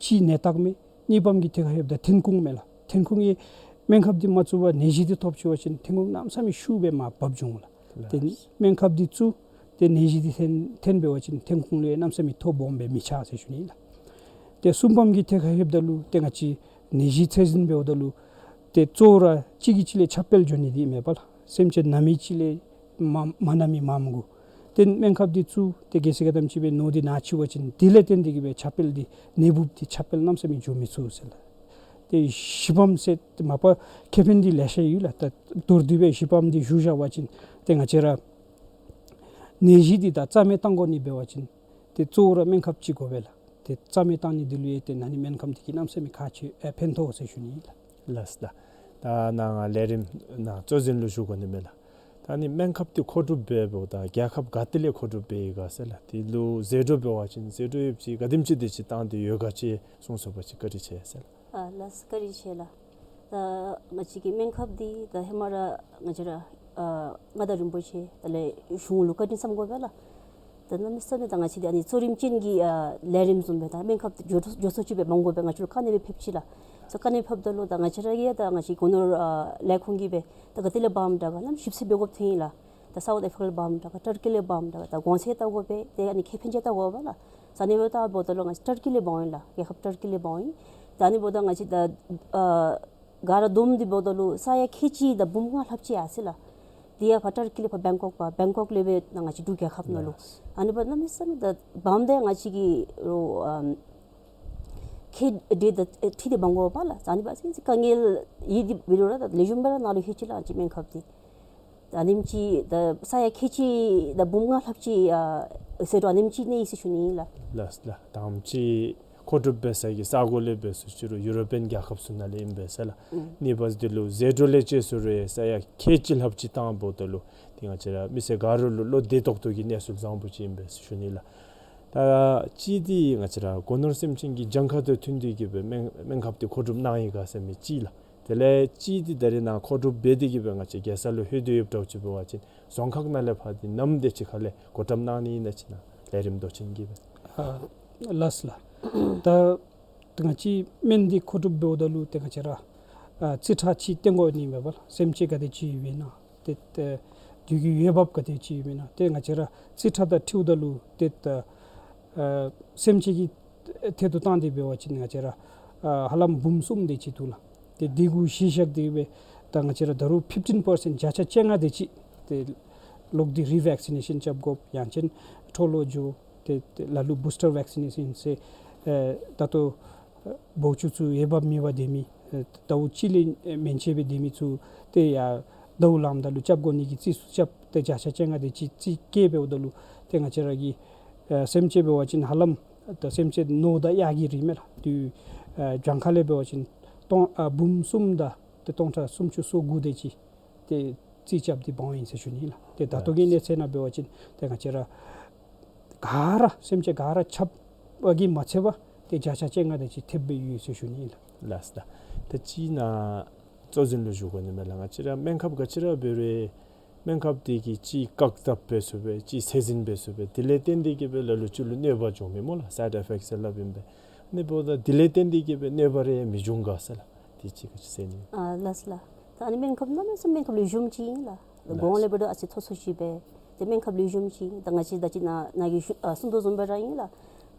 ཅིག་ནད་རྟགས་མས། གཉིས་པམ་གྱི་ཐད་ཁར་ལྷོདཔ་ད་ཐོན་ཁུངས་མས་ལགས། ཐོན་ཁུངས་ཀྱིས་སྨན་ཁབ་འདི་མ་བཙུགས་པར་ནད་གཞི་འདི་ཐོབ་ཅི་བ་ཅིན་ཐོན་ཁུངས་གནམ་མེད་ས་མེད་ཤུགས་སྦེ་མར་བབས་འགྱོ་འོང་ལགས། ཏེ་ལགས། སྨན་ཁབ་འདི་བཙུགས་ཏེ་ནད་གཞི་འདི་ཐོན་ཐོན་འབད་བ་ཅིན་ཐོན་ཁུངས་ལུ་ཡང་གནམ་མེད་ས་མེད་ཐོ་སྦོམ་སྦེ་མི་ཆགས་ཟེར་ཞུ་ནི་ལགས། ཏེ་གསུམ་པམ་གྱི་ཐད་ཁར་ལྷོདཔ་ད་ལུ་ཏེ་ང་བཅས་ནད་གཞི་ཚད་འཛིན་འབདཝ་ད་ལུ་ཏེ་གཙོ་བོ་ར་གཅིག་གིས་གཅིག་ལས་ཁྱབ་སྤེལ་འགྱོ་ནི་འདི་མས་པ་ལགས། སེམས་ཅན་ན་མི་གཅིག་ལས་མ་མ་ན་མི་མངམ་གུ་ཏེ་སྨན་ཁབ་འདི་བཙུགས་ཏེ་གལ་སྲིད་ག་དེམ་ཅིག་སྦེ་ནོར་འདི་ན་ཅི་བ་ཅིན་དེ་ལས་བརྟེན་ཏེ་གིས་སྦེ་ཁྱབ་སྤེལ་འདི་ནད་འབུཔ་འདི་ཁྱབ་སྤེལ་གནམ་མེད་ས་མེད་འགྱོ་མི་ཚུགས་ཟེར་ལགས། ཏེ་བཞི་པམ་ཟེར་མ་པ་ཁེ་ཕན་འདི་ལེ་ཤ་ཡོད་ལགས། ད་མདོར་བསྡུས་སྦེ་བཞི་པམ་འདི་ཞུ་བཞག་པ་ཅིན་ཏེ་ང་བཅས་ར་ནད་གཞི་འདི་ད་རྩ་མེད་བཏང་དགོ་ནི་འབད་བ་ཅིན་ཏེ་གཙོ་བོ་ར་སྨན་ཁབ་ཅིག་དགོ་པས་ལགས། ཏེ་རྩ་མེད་བཏང་ནི་འདི་ལུ་ཡང་ཏེ་ན་ནི་སྨན་ཁབ་འདི་གིས་གནམ་མེད་ས་མེད་ཁག་ཆེ་ཨེ་ཕན་ཐོགས་ཟེར་ཞུ་ནི་ལགས། ལགས་ལགས། ད་ནཱ་ང་ལས་རིམ་ནང་གཙོ་འཛིན་ལུ་ཞུ་དགོ་ནི་མས་ལགས། ད་ནི་སྨན་ཁབ་འདི་མཁོ་སྒྲུབ་འབད་འབདཝ་ད་རྒྱལ་ཁབ་ག་ཏེ་ལས་མཁོ་སྒྲུབ་འབད་ཡི་ག་ཟེར་ལགས། དེ་ལུ་ཟད་འགྲོ་འབད་བ་ཅིན་ཟད་འགྲོ་ཡོདཔ་ཅིག་ག་དེམ་ཅིག་དེ་ཅིག་བཏང་སྟེ་ཡོད་ག་ཅིག་གསུང་ཚུགས་པ་ཅིན་བཀའ་དྲིན་ཆེ་ཟེར་ལགས། ཨ་ལགས་བཀའ་དྲིན་ཆེ་ལགས། ད་ང་བཅས་ཀྱི་སྨན་ཁབ་འདི་ད་ཧེ་མ་ར་ང་བཅས་ར་ཨ་མངའ་བདག་རིན་པོ་ཆེ་དང་ལས་གཞུང་ལུ་བཀའ་དྲིན་བསམ་དགོ་པས་ལགས། ད་གནམ་མེད་ས་མེད་ད་ང་བཅས་འདི་ཨ་ནི་གཙོ་རིམ་ཅན་གྱི་ཨ་ལས་རིམ་བཟུམ་སྦེ་ད་སྨན་ཁབ་འགྱོ་འགྱོ་ས་ཅིག་སྦེ་མ་དགོ་པས། ང་བཅས་ལུ་བཀའ་གནང་སྦེ་ཕེབས་ཅི་ལགས། སོ་བཀའ་གནང་ཕབ་ད་ལུ་ད་ང་བཅས་ར་གིས་ད་ང་བཅས་སྒོ་ནོར་ཨ་ལས་ཁུངས་ཀྱིས་སྦེ་ད་ག་ཏེ་ལས་འབག་འོངམ་དྲག་ག་ནམ་ཞིབ་འཚོལ་འབད་དགོཔ་ཐོན་ཡི་ལགས། ད་སའུཐ་ཨ་ཕི་རི་ཀ་ལས་འབག་འོངམ་དྲག་ག་ཊར་ཀི་ལས་འབག་འོངམ་དྲག་ག་ད་གོང་ཚད་བལྟ་དགོ་པས། ཏེ་ཨ་ནི་ཁེ་ཕན་ཅིག་བལྟ་དགོ་པས་ལགས། ས་གནས་སྦེ་བལྟཝ་ད་ལུ་ང་བཅས་ཊར་ཀི་ལས་འབག་འོང་ཡི་ལགས། རྒྱལ་ཁབ་ཊར་ཀི་ལས་འབག་འོང་ཡི། ད་ཨ་ནི་འབདཝ་ད་ང་བཅས་ད་ཨ་ག་ར་བསྡོམས་ཏེ་འབདཝ་ད་ལུ་ས་ཡ་ཁལ་གཅིག་དང་འབུམ་ལྔ་ལྷགཔ་ཅིག་ཡར་སོང་ཡི་ལགས། དེ་ཡང་ཕར་ཊར་ཀི་ལས་ཕར་བེང་ཀོག་པ་བེང་ཀོག་ལས་སྦེ་ནཱ་ང་བཅས་འབྲུག་རྒྱལ་ཁབ་ནང་ལུ། ཨ་ནི་འབདཝ་གནམ་མེད་ས་མེད་ད་འབག་འོངམ་ད་ང་བཅས་ཀྱིས་རོགས་ཨམ་ཁེ་འདི་ད་ཁྲིད་དེ་འབག་དགོ་པས་ལགས། ཨ་ནི་འབདཝ་ཅིན་དཀའ་ངལ་ཡོད་དེ་འབད་རུང་ར་ད་ལེགས་ཤོམ་སྦེ་ར་ནཱ་ལུ་ལྷོད་ཅི་ལགས་ང་བཅས་སྨན་ཁབ་འདི། ད་ཨ་ནེམ་ཅིག་ད་ས་ཡ་ཁལ་གཅིག་དང་འབུམ་ལྔ་ལྷགཔ་ཅིག་ཨ་ཟད་འགྲོ་ཨ་ནེམ་ཅིག་གནས་ཡི་ཟེར་ཞུ་ནི་ཨིན་ལགས། ལགས་ལགས། དང་པ་ཅིག་མཁོ་སྒྲུབ་འབད་ས་གི་ས་གོ་ལས་འབད་ཟེར་ཞུ་རུང་ཡུ་རོ་པིའན་རྒྱལ་ཁབ་ཚུ་ནང་ལས་ཨིན་པས་ཟེར་ལགས། ཨུམ། གཉིས་པ་འདི་ལུ་ཟད་འགྲོ་ལས་བཅད་ཟེར་རུང་ཡང་ས་ཡ་ཁལ་གཅིག་ལྷགཔ་ཅིག་བཏངམ་ད་ལུ་ཏེ་ང་བཅས་ར་མི་སེར་ག་ར་ལུ་བློ་བདེ་ཏོག་ཏོ་གི་གནས་ཚུལ་བཟང་པོ་ཅིག་ཨིན་པས་ཟེར་ཞུ་ནི་ལགས། ད་གཅིག་འདི་ང་བཅས་ར་སྒོ་ནོར་སེམས་ཅན་གྱི་གྱངས་ཁ་དང་བསྟུན་ཏེ་གིས་སྦེ་སྨན་སྨན་ཁབ་འདི་མཁོ་སྒྲུབ་གནང་ཡི་ག་ཟེར་མི་གཅིག་ལགས། དེ་ལས་གཅིག་འདི་ད་རེས་ནཱ་མཁོ་སྒྲུབ་འབད་དེ་གིས་སྦེ་ང་བཅས་རྒྱལ་ས་ལུ་ལྷོད་དེ་ཡོདཔ་འདྲཝ་ཅིག་འབད་བ་ཅིན་རྫོང་ཁག་ནང་ལས་ཕར་འདི་ནམ་དེ་ཅིག་ཁ་ལས་སྒོ་བཀྲམ་གནང་ནི་ཨིན་ན་ཅིག་ནཱ་ལས་རིམ་མདོ་ཆེན་གྱིས་སྦེ། ཨ་ལགས་ལགས། ད་ང་བཅས་སྨན་འདི་མཁོ་སྒྲུབ་འབདཝ་ད་ལུ་ཏེ་ང་བཅས་ར་ཨ་རྩིས་ཁྲ་ཅིག་སྟོན་དགོ་ནི་མས་པ་ལགས། སེམས་ཅན་ག་དེ་ཅིག་ཡོདཔ་ཨིན་ན། ཏེ་ཏེ་དུས་ཀྱི་འོས་འབབ་ག་དེ་ཅིག་ཡོདཔ་ཨིན་ན། ཏེ་ང་བཅས་ར་རྩིས་ཁྲ་དང་འཁྲིལཝ་ད་ལུ་ཏེ་ད་ཨ་སེམས་ཅན་གྱི་ཐད་དུ་བཏང་སྟེ་འབད་བ་ཅིན་ང་བཅས་ར་ཨ་ཧ་ལམ་འབུམ་གསུམ་དེ་ཅིག་འདུག་ལགས། ཏེ་དེ་གུ་གཞི་བཞག་སྟེ་སྦེ་ད་ང་བཅས་ར་ད་རུང་ཕིཕ་ཊིན་པར་སེནཊ་བརྒྱ་ཆ་བཅོ་ལྔ་དེ་ཅིག་ཏེ་ལོག་སྟེ་རི་ཝེག་སི་ནེ་ཤཱན་རྐྱབ་དགོཔ་ཡང་ཅིན་འཕྲོ་བརླག་འགྱོ། ཏེ་ཏེ་ལ་ལུ་བུསི་ཊར་ཝེག་སི་ནེ་ཤཱན་ཟེར་ཨེ་ད་ལྟོ་འབོག་ཆུ་ཚུ་འོས་འབབ་མེད་པར་སྡོད་མི་ཨེ་ཟླཝ་གཅིག་ལས་ཨེ་མན་ཆད་སྦེ་སྡོད་མི་ཚུ་ཏེ་ཡར་ཟླཝ་ལངམ་ད་ལུ་རྐྱབ་དགོ་ནི་གི་རྩིས་སུ་རྐྱབ་སྟེ་བརྒྱ་ཆ་བཅོ་ལྔ་དེ་ཅིག་རྩིས་བཀོད་འབདཝ་ད་ལུ་ཏེ་ང་བཅས་ར་གི་ཨེ་སེམས་ཅན་འབད་བ་ཅིན་ཧ་ལམ་ད་སེམས་ཅན་ནོར་དང་གཡག་གི་རིགས་མས་ལགས། དུས་ཨེ་གྱངས་ཁ་ལས་འབད་བ་ཅིན་སྟོང་ཨ་འབུམ་གསུམ་དང་ཏེ་སྟོང་ཕྲག་སུམ་ཅུ་སོ་དགུ་དེ་ཅིག་ཏེ་རྩིས་རྐྱབ་སྟེ་འབག་འོང་ཡི་ཟེར་ཞུ་ནི་ལགས། ཏེ་ད་ལྟོ་གི་གནས་ཚད་ནང་འབད་བ་ཅིན་ཏེ་ང་བཅས་ར་ག་ར་སེམས་ཅན་ག་ར་ཁྱབ་པ་གིས་མ་ཚད་པར་ཏེ་བརྒྱ་ཆ་བཅོ་ལྔ་དེ་ཅིག་ཐེབས་སྦེ་ཡོད་ཟེར་ཞུ་ནི་ལགས། ལགས་ལགས། ད་ཅིག་ནཱ་གཙོ་འཛིན་ལུ་ཞུ་དགོ་ནི་མས་ལགས། ང་བཅས་ར་སྨན་ཁབ་ག་ཅི་ར་འབད་རུང་སྨན་ཁབ་དེ་གིས་ཅིག་བཀག་ཐབས་འབད་ཚུགས་པས། ཅིག་ཚད་འཛིན་འབད་ཚུགས་པས། དེ་ལས་བརྟེན་ཏེ་གིས་སྦེ་ལ་ལུ་ཅིག་ལུ་གནོད་པ་འབྱུང་མས་སྨོ་ལགས། སའིཌ་ཨི་ཕེཀཊ་ཟེར་སླབ་ཨིན་པས། ཨ་ནི་འབདཝ་ད་དེ་ལས་བརྟེན་ཏེ་གིས་སྦེ་གནོད་པ་རེ་མི་འབྱུང་ག་ཟེར་ལགས། དེ་ཅིག་ག་ཅི་ཟེར་ནི། ཨ་ལགས་ལགས། ད་ཨ་ནི་སྨན་ཁབ་གནམ་མེད་ས་མེད་སྨན་ཁབ་ལེགས་ཤོམ་ཅིག་ཨིན་ལགས། ལགས། གོང་ལས་འབད་རུང་ཨ་ཙི་མཐོ་སུ་ཅིག་སྦེ། ཏེ་སྨན་ཁབ་ལེགས་ཤོམ་ཅིག་ཨིན། ད་ང་བཅས་ད་ཅི་ནཱ་ནཱ་གིས་ཞུ་ཨ་གསུང་དོ་བཟུམ་སྦེ་ར་ཨིན་ལགས།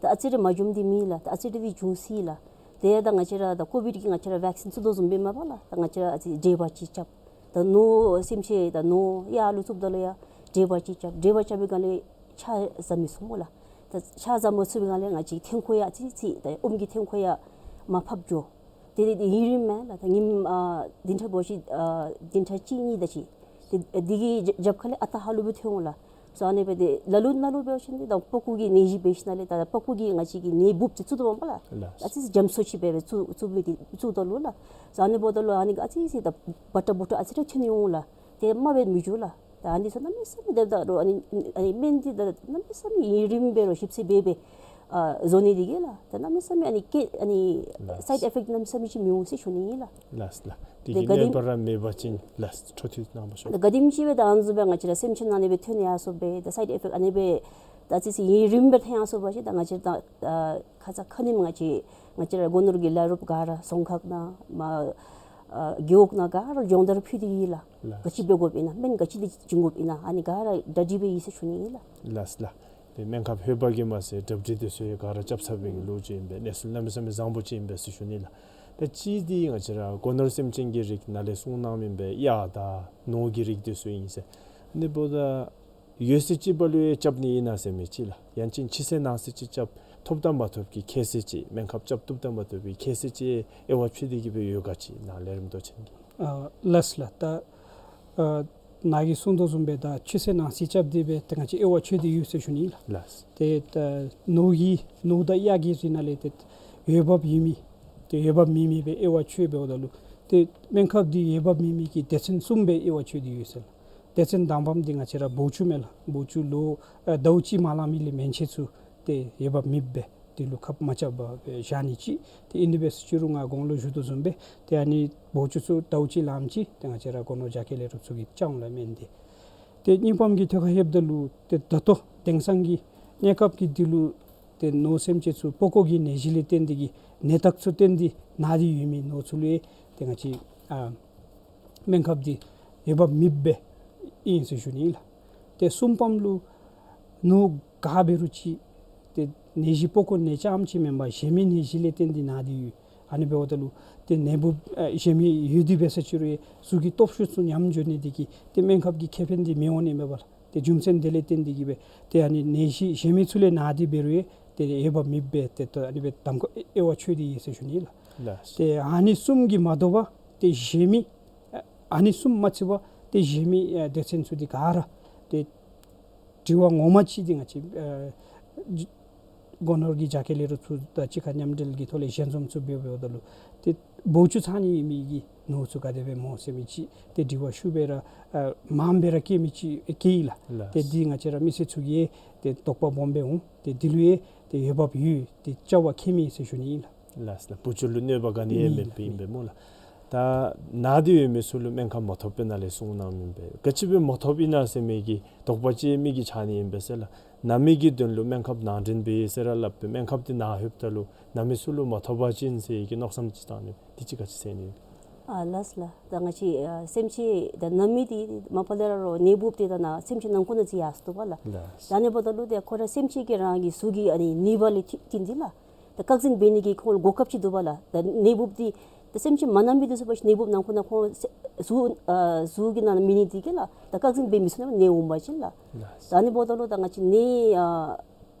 ད་ཨ་ཙི་རེ་མ་འབྱུངམ་འདི་མེད་ལགས། ད་ཨ་ཙི་རེ་འདི་འབྱུང་སྲིད་ལགས། ཏེ་ད་ང་བཅས་ར་ད་ཀོ་བིཌ་ཀྱི་ང་བཅས་ར་ཝེཀ་སིན་བཙུགས་དོ་བཟུམ་སྦེ་མས་པ་ལགས། ད་ང་བཅས་ར་ཨ་ཙི་འདྲེ་འབར་ཅིག་རྐྱབ། ད་ནོར་སེམས་ཅན་ད་ནོར་གཡག་ལུ་བཙུགསཔ་ད་ལུ་ཡང་འདྲེ་འབར་ཅིག་རྐྱབ། འདྲེ་འབར་རྐྱབ་པའི་སྒང་ལས་ཆ་ཟ་མི་ཚུགས་སྨོ་ལགས། ད་ཆ་ཟ་མ་ཚུགས་པའི་སྒང་ལས་ང་བཅས་ཐོན་ཁུངས་ཡང་ཨ་ཙི་ཅིག་ད་ཨོམ་གྱི་ཐོན་ཁུངས་ཡང་མར་ཕབ་འགྱོ། དེ་དེ་དེ་ཡུན་རིངམོ་མས་ལགས། ད་ཉིནམ་ཨ་བདུན་ཕྲག་འབད་ཞིན་ཨ་བདུན་ཕྲག་གཅིག་གཉིས་དེ་ཅིག་དེ་དེ་གི་རྒྱབ་ཁ་ལས་ཨ་རྟག་ཧ་ལུགས་སྦེ་ཐོན་འོང་ལགས། སོ་ཨ་ནི་སྦེ་དེ་ལ་ལུ་ནཱ་ལུ་འབད་ཞིན་དེ་ད་པགས་ཀོ་གི་ནད་གཞི་འབད་ཞིནམ་ལས་ད་པགས་ཀོ་གི་ང་བཅས་ཀྱི་ནད་འབུཔ་དེ་བཙུགས་དོ་འོང་པ་ལགས། ལགས། ཨ་ཙི་ཅིག་འཇམ་སུ་ཅིག་སྦེ་སྦེ་བཙུགས་བཙུགས་མི་དེ་བཙུགས་དོ་ལོ་ལགས། སོ་ཨ་ནི་འབདཝ་ད་ལུ་ཨ་ནི་ཨ་ཙི་ཅིག་ད་བ་ཏྲ་བུ་ཏྲ་ཨ་ཙི་རེ་ཐོན་འོང་ལགས། དེ་མ་འབད་མི་འགྱོ་ལགས། ད་ཨ་ནི་ཚུ་གནམ་མེད་ས་མེད་དེ་ད་རུང་ཨ་ནི་ཨ་ནི་སྨན་འདི་ད་གནམ་མེད་ས་མེད་ཡུན་རིངམོ་སྦེ་རོགས་ཞིབ་འཚོལ་འབད་འབད་ཨ་བཟོ་ནི་དེ་གིས་ལགས། ད་གནམ་མེད་ས་མེད་ཨ་ནི་ཀེ་ཨ་ནི་ལགས། སའིཌ་ཨི་ཕེཀཊ་གནམ་མེད་ས་མེད་ཅིག་མི་འོང་ཟེར་ཞུ་ནི་ཨིན་ལགས། ལགས་ལགས། དེ་དེ་གི་ག་དེམ་གནོད་པ་ར་མེད་པ་ཅིན་ལགས། འཕྲོ་མཐུད་གནང་བ་ཤོག། ད་ག་དེམ་ཅིག་སྦེ་ད་ཨ་ནི་བཟུམ་སྦེ་ང་བཅས་ར་སེམས་ཅན་ཨ་ནི་སྦེ་ཐོན་ཡར་སོང་སྦེ་ད་སའིཌ་ཨི་ཕེཀཊ་ཨ་ནི་སྦེ་ ད་ཅི་ཟེར་ཡུན་རིངམོ་སྦེ་ཐལ་ཡང་སོང་པ་ཅིན་ད་ང་བཅས་ད་ཨ་ཁ་ཙ་ཁ་ཉིནམ་ང་བཅས་ང་བཅས་ར་སྒོ་ནོར་གྱི་ལས་རོགསཔ་ག་ར་རྫོང་ཁག་ནང་མ་ཨ་རྒེད་འོག་ནང་ག་ར་སྦྱོང་བརྡར་ཕུལ་ཏེ་ཡོད་ལགས། ལགས། ག་ཅི་འབད་དགོཔ་ཨིན་ན་སྨན་ག་ཅི་འདི་བྱིན་དགོཔ་ཨིན་ན་ཨ་ནི་ག་ར་གྲ་སྒྲིག་འབད་ཡི་ཟེར་ཞུ་ནི་ཨིན་ལགས། ལགས་ལགས། ཏེ་སྨན་ཁབ་ལྷོད་པ་གིས་མ་ཚད་གྲ་སྒྲིག་འདི་ཚུ་ཡང་ག་ར་རྐྱབ་ཚར་བའི་གི་ལོ་ཅིག་ཨིན་པས། གནས་ཚུལ་གནམ་མེད་ས་མེད་བཟང་པོ་ཅིག་ཨིན་པས་ཟེར་ཞུ་ནི་ལགས། ད་ཅི་འདི་ང་བཅས་ར་སྒོ་ནོར་སེམས་ཅན་གྱི་རིགས་ནཱ་ལས་གསུངས་གནངམ་ཨིན་པས། གཡག་དང་ནོར་གྱི་རིགས་འདི་ཚུ་ཨིན་ཟེར། ཨ་ནི་འབདཝ་ད་ཡོད་ཚད་ཅིག་འབད་ལུ་ཡང་རྐྱབ་ནི་ཨིན་ན་ཟེར་མི་ཅིག་ལགས། ཡང་ཅིན་ཕྱི་སེལ་ནང་སེལ་ཅིག་རྐྱབ་ཐོབ་དང་མ་ཐོབ་ཀྱི་ཁྱད་གསད་ཅིག་སྨན་ཁབ་རྐྱབ་ཐོབ་དང་མ་ཐོབ་ཀྱི་ཁྱད་གསད་ཅིག་དབྱེ་བ་ཕྱེ་སྟེ་གི་སྦེ་ཡོད་ག་ཅིག་ནཱ་ལས་རིམ་མདོ་ཆེན་གྱིས། ཨ་ལགས་ལགས། ད་ཨ་ནཱ་གིས་གསུངས་དོ་བཟུམ་སྦེ་ད་ཕྱི་སེལ་ནང་སེལ་རྐྱབ་སྟེ་སྦེ་ཏེ་ང་བཅས་དབྱེ་བ་ཕྱེ་སྟེ་ཡོད་ཟེར་ཞུ་ནི་ལགས། ལགས། ཏེ་ད་ནོར་གྱི་ནོར་དང་གཡག་གི་རིགས་ནང་ལས་ཏེ་འོས་འབབ་ཡོད་མི་ཏེ་འོས་འབབ་མེད་མི་སྦེ་དབྱེ་བ་ཕྱེ་འབདཝ་ད་ལུ་ཏེ་སྨན་ཁབ་འདི་འོས་འབབ་མེད་མི་གི་སྡེ་ཚན་གསུམ་སྦེ་དབྱེ་བ་ཕྱེ་སྟེ་ཡོད་ཟེར་ལགས། སྡེ་ཚན་དང་པམ་འདི་ང་བཅས་ར་སྦོ་ཆུ་མས་ལགས། སྦོ་ཆུ་ལོ་ཨ་ཟླཝ་གཅིག་མ་ལང་མི་ལས་མན་ཆད་ཚུ་ཏེ་འོས་འབབ་མེདཔ་སྦེ་དེ་ལུ་ཁབ་མ་རྐྱབ་པར་སྦེ་བཞག་ནི་ཅིག། ཏེ་ཨིན་དེ་སྦེ་ཟེར་ཅི་རུང་ང་གོང་ལུ་ཞུ་དོ་བཟུམ་སྦེ་ཏེ་ཨ་ནི་སྦོ་ཆུ་ཚུ་ཟླཝ་གཅིག་ལངམ་ཅིག་ཏེ་ང་བཅས་ར་སྒོ་ནོར་རྒྱ་སྐྱེད་ལས་རོགསཔ་ཚུ་གི་བཅའ་འོང་ལགས་སྨན་འདི། ཏེ་གཉིས་པམ་གྱི་ཐད་ཁར་ལྷོདཔ་ད་ལུ་ཏེ་ད་ལྟོ་དེང་སང་གི་གནས་སྐབས་ཀྱི་འདི་ལུ་ཏེ་ནོར་སེམས་ཅན་ཚུ་པགས་ཀོ་གི་ནད་གཞི་ལས་བརྟེན་ཏེ་གི་ནད་རྟགས་ཚུ་བསྟན་ཏེ་ན་སྟེ་ཡོད་མི་ནོར་ཚུ་ལུ་ཡང་ཏེ་ང་བཅས་ཨ་སྨན་ཁབ་འདི་འོས་འབབ་མེདཔ་སྦེ་ཨིན་ཟེར་ཞུ་ནི་ལགས། ཏེ་གསུམ་པམ་ལུ་ནོར་ག་འབད་རུང་ཅིག་ཏེ་ནད་གཞི་པགས་ཀོ་ནད་རྐྱངམ་ཅིག་མེན་པར་གཞན་མི་ནད་གཞི་ལས་བརྟེན་ཏེ་ན་སྟེ་ཡོད། ཨ་ནི་འབདཝ་ད་ལུ་ཏེ་ནད་འབུཔ་ཨ་གཞན་མི་ཡོད་དེ་འབད་ཟེར་ཅི་རུང་ཡང་གཟུགས་ཀྱི་སྟོབས་ཤུགས་ཚུ་ཉམས་འགྱོ་ནི་དེ་གིས་ཏེ་སྨན་ཁབ་ཀྱི་ཁེ་ཕན་འདི་མི་འོང་ནི་མས་པ་ལགས། ཏེ་རྒྱུ་མཚན་དེ་ལས་བརྟེན་ཏེ་གི་སྦེ་ཏེ་ཨ་ནི་ནད་གཞི་གཞན་མི་ཚུ་ལས་ན་སྟེ་འབད་རུང་ཡང་ཏེ་འོས་འབབ་མེདཔ་སྦེ་ཏེ་ད་ཨ་ནི་སྦེ་གདམ་ཁ་དབྱེ་བ་ཕྱེ་སྟེ་ཡོད་ཟེར་ཞུ་ནི་ལགས། ལགས། ཏེ་ཨ་ནི་གསུམ་གྱིས་མ་དོ་བར་ཏེ་གཞན་མི་ཨ་ནི་གསུམ་མ་ཚད་པར་ཏེ་གཞན་མི་ཨ་སྡེ་ཚན་ཚུ་འདི་ག་ར་ཏེ་དྲི་བ་ངོ་མ་ཅིག་འདི་ང་བཅས་ཨ་སྒོ་ནོར་གྱི་རྒྱ་སྐྱེད་ལས་རོགསཔ་ཚུ་དང་གཅིག་ཁར་མཉམ་འབྲེལ་གྱི་ཐོག་ལས་ཞལ་འཛོམས་ཚུ་འབད་འབདཝ་ད་ལུ་ཏེ་སྦོ་ཆུ་ཚང་ནི་ཡོད་མི་གི་ནོར་ཚུ་ག་དེ་སྦེ་སྨོ་ཟེར་མི་ཅིག་ཏེ་དྲི་བ་ཤུགས་སྦེ་ར་ཨ་མངམ་སྦེ་ར་བཀོད་མི་ཅིག་བཀོད་ཡི་ལགས། ལགས། ཏེ་འདི་ང་བཅས་ར་མི་སེར་ཚུ་གིས་ཏེ་དོགས་པ་སྦོམ་སྦེ་འོང་། ཏེ་འདི་ལུ་ཡང་ཏེ་འོས་འབབ་ཡོད། ཏེ་རྐྱབ་པར་ཁྱད་མེད་ཟེར་ཞུ་ནི་ཨིན་ལགས། ལགས་ལགས། བུ་བཅོལ་ལུ་གནོད་པ་ག་ནི་ཡང་མེད་པའི་ཨིན་པས་སྨོ་ལགས། ད་ན་སྟེ་ཡོད་མི་ཚུ་ལུ་སྨན་ཁབ་མ་ཐོབ་པའི་ནང་ལས་གསུངས་གནངམ་ཨིན་པས། ག་ཅི་སྦེ་མ་ཐོབ་ཨིན་ན་ཟེར་མི་གི་དོགས་པ་ཅིག་མི་གིས་ཆགས་ནི་ཨིན་པས་ཟེར་ལགས། ན་མི་གི་དོན་ལུ་སྨན་ཁབ་ནང་འདྲེན་འབད་ཟེར་ར་སླབ་སྦེ་སྨན་ཁབ་འདི་ནཱ་ལྷོདཔ་ད་ལུ་ན་མི་ཚུ་ལུ་མ་ཐོབ་པ་ཅིན་ཟེར་གྱི་མནོ་བསམ་ཅིག་བཏང་ནི་འདི་ཅིག་ག་ཅི་ཟེར་ནི། ཨ་ལགས་ལགས། ད་ང་བཅས་ཨ་སེམས་ཅན་ད་ན་མི་འདི་མ་པ་ལས་ར་རོགས་ནད་འབུཔ་འདི་ད་ནཱ་སེམས་ཅན་ནང་ཁོག་ནང་འཛུལ་ཡར་སོ་འདུག་པ་ལགས། ལགས། ད་ཨ་ནི་འབདཝ་ད་ལུ་ཏེ་ཁོ་ར་སེམས་ཅན་གྱི་རང་གི་གཟུགས་ཀྱི་ཨ་ནི་ནུས་པ་ལས་ཐིག་ཐིག་འདི་ལགས། ད་བཀག་འཛིན་འབད་ནི་གི་ཁོང་ལུ་གོ་སྐབས་ཅིག་འདུག་པ་ལགས། ད་ནད་འབུཔ་འདི་ད་སེམས་ཅན་མ་ན་མི་འདི་ཚུ་འབད་ཞིནམ་ནད་འབུཔ་ནང་ཁོག་ནང་ཁོང་གཟུགས་ཨ་གཟུགས་ཀྱི་ནང་ན་མེད་ནི་འདི་གིས་ལགས། ད་བཀག་འཛིན་འབད་མི་ཚུགས་ནི་ནད་འོང་པ་ཅིན་ལགས། ལགས། ད་ཨ་ནི་འབདཝ་ད་ལུ་ད་ང་བཅས་ནད་ཨ་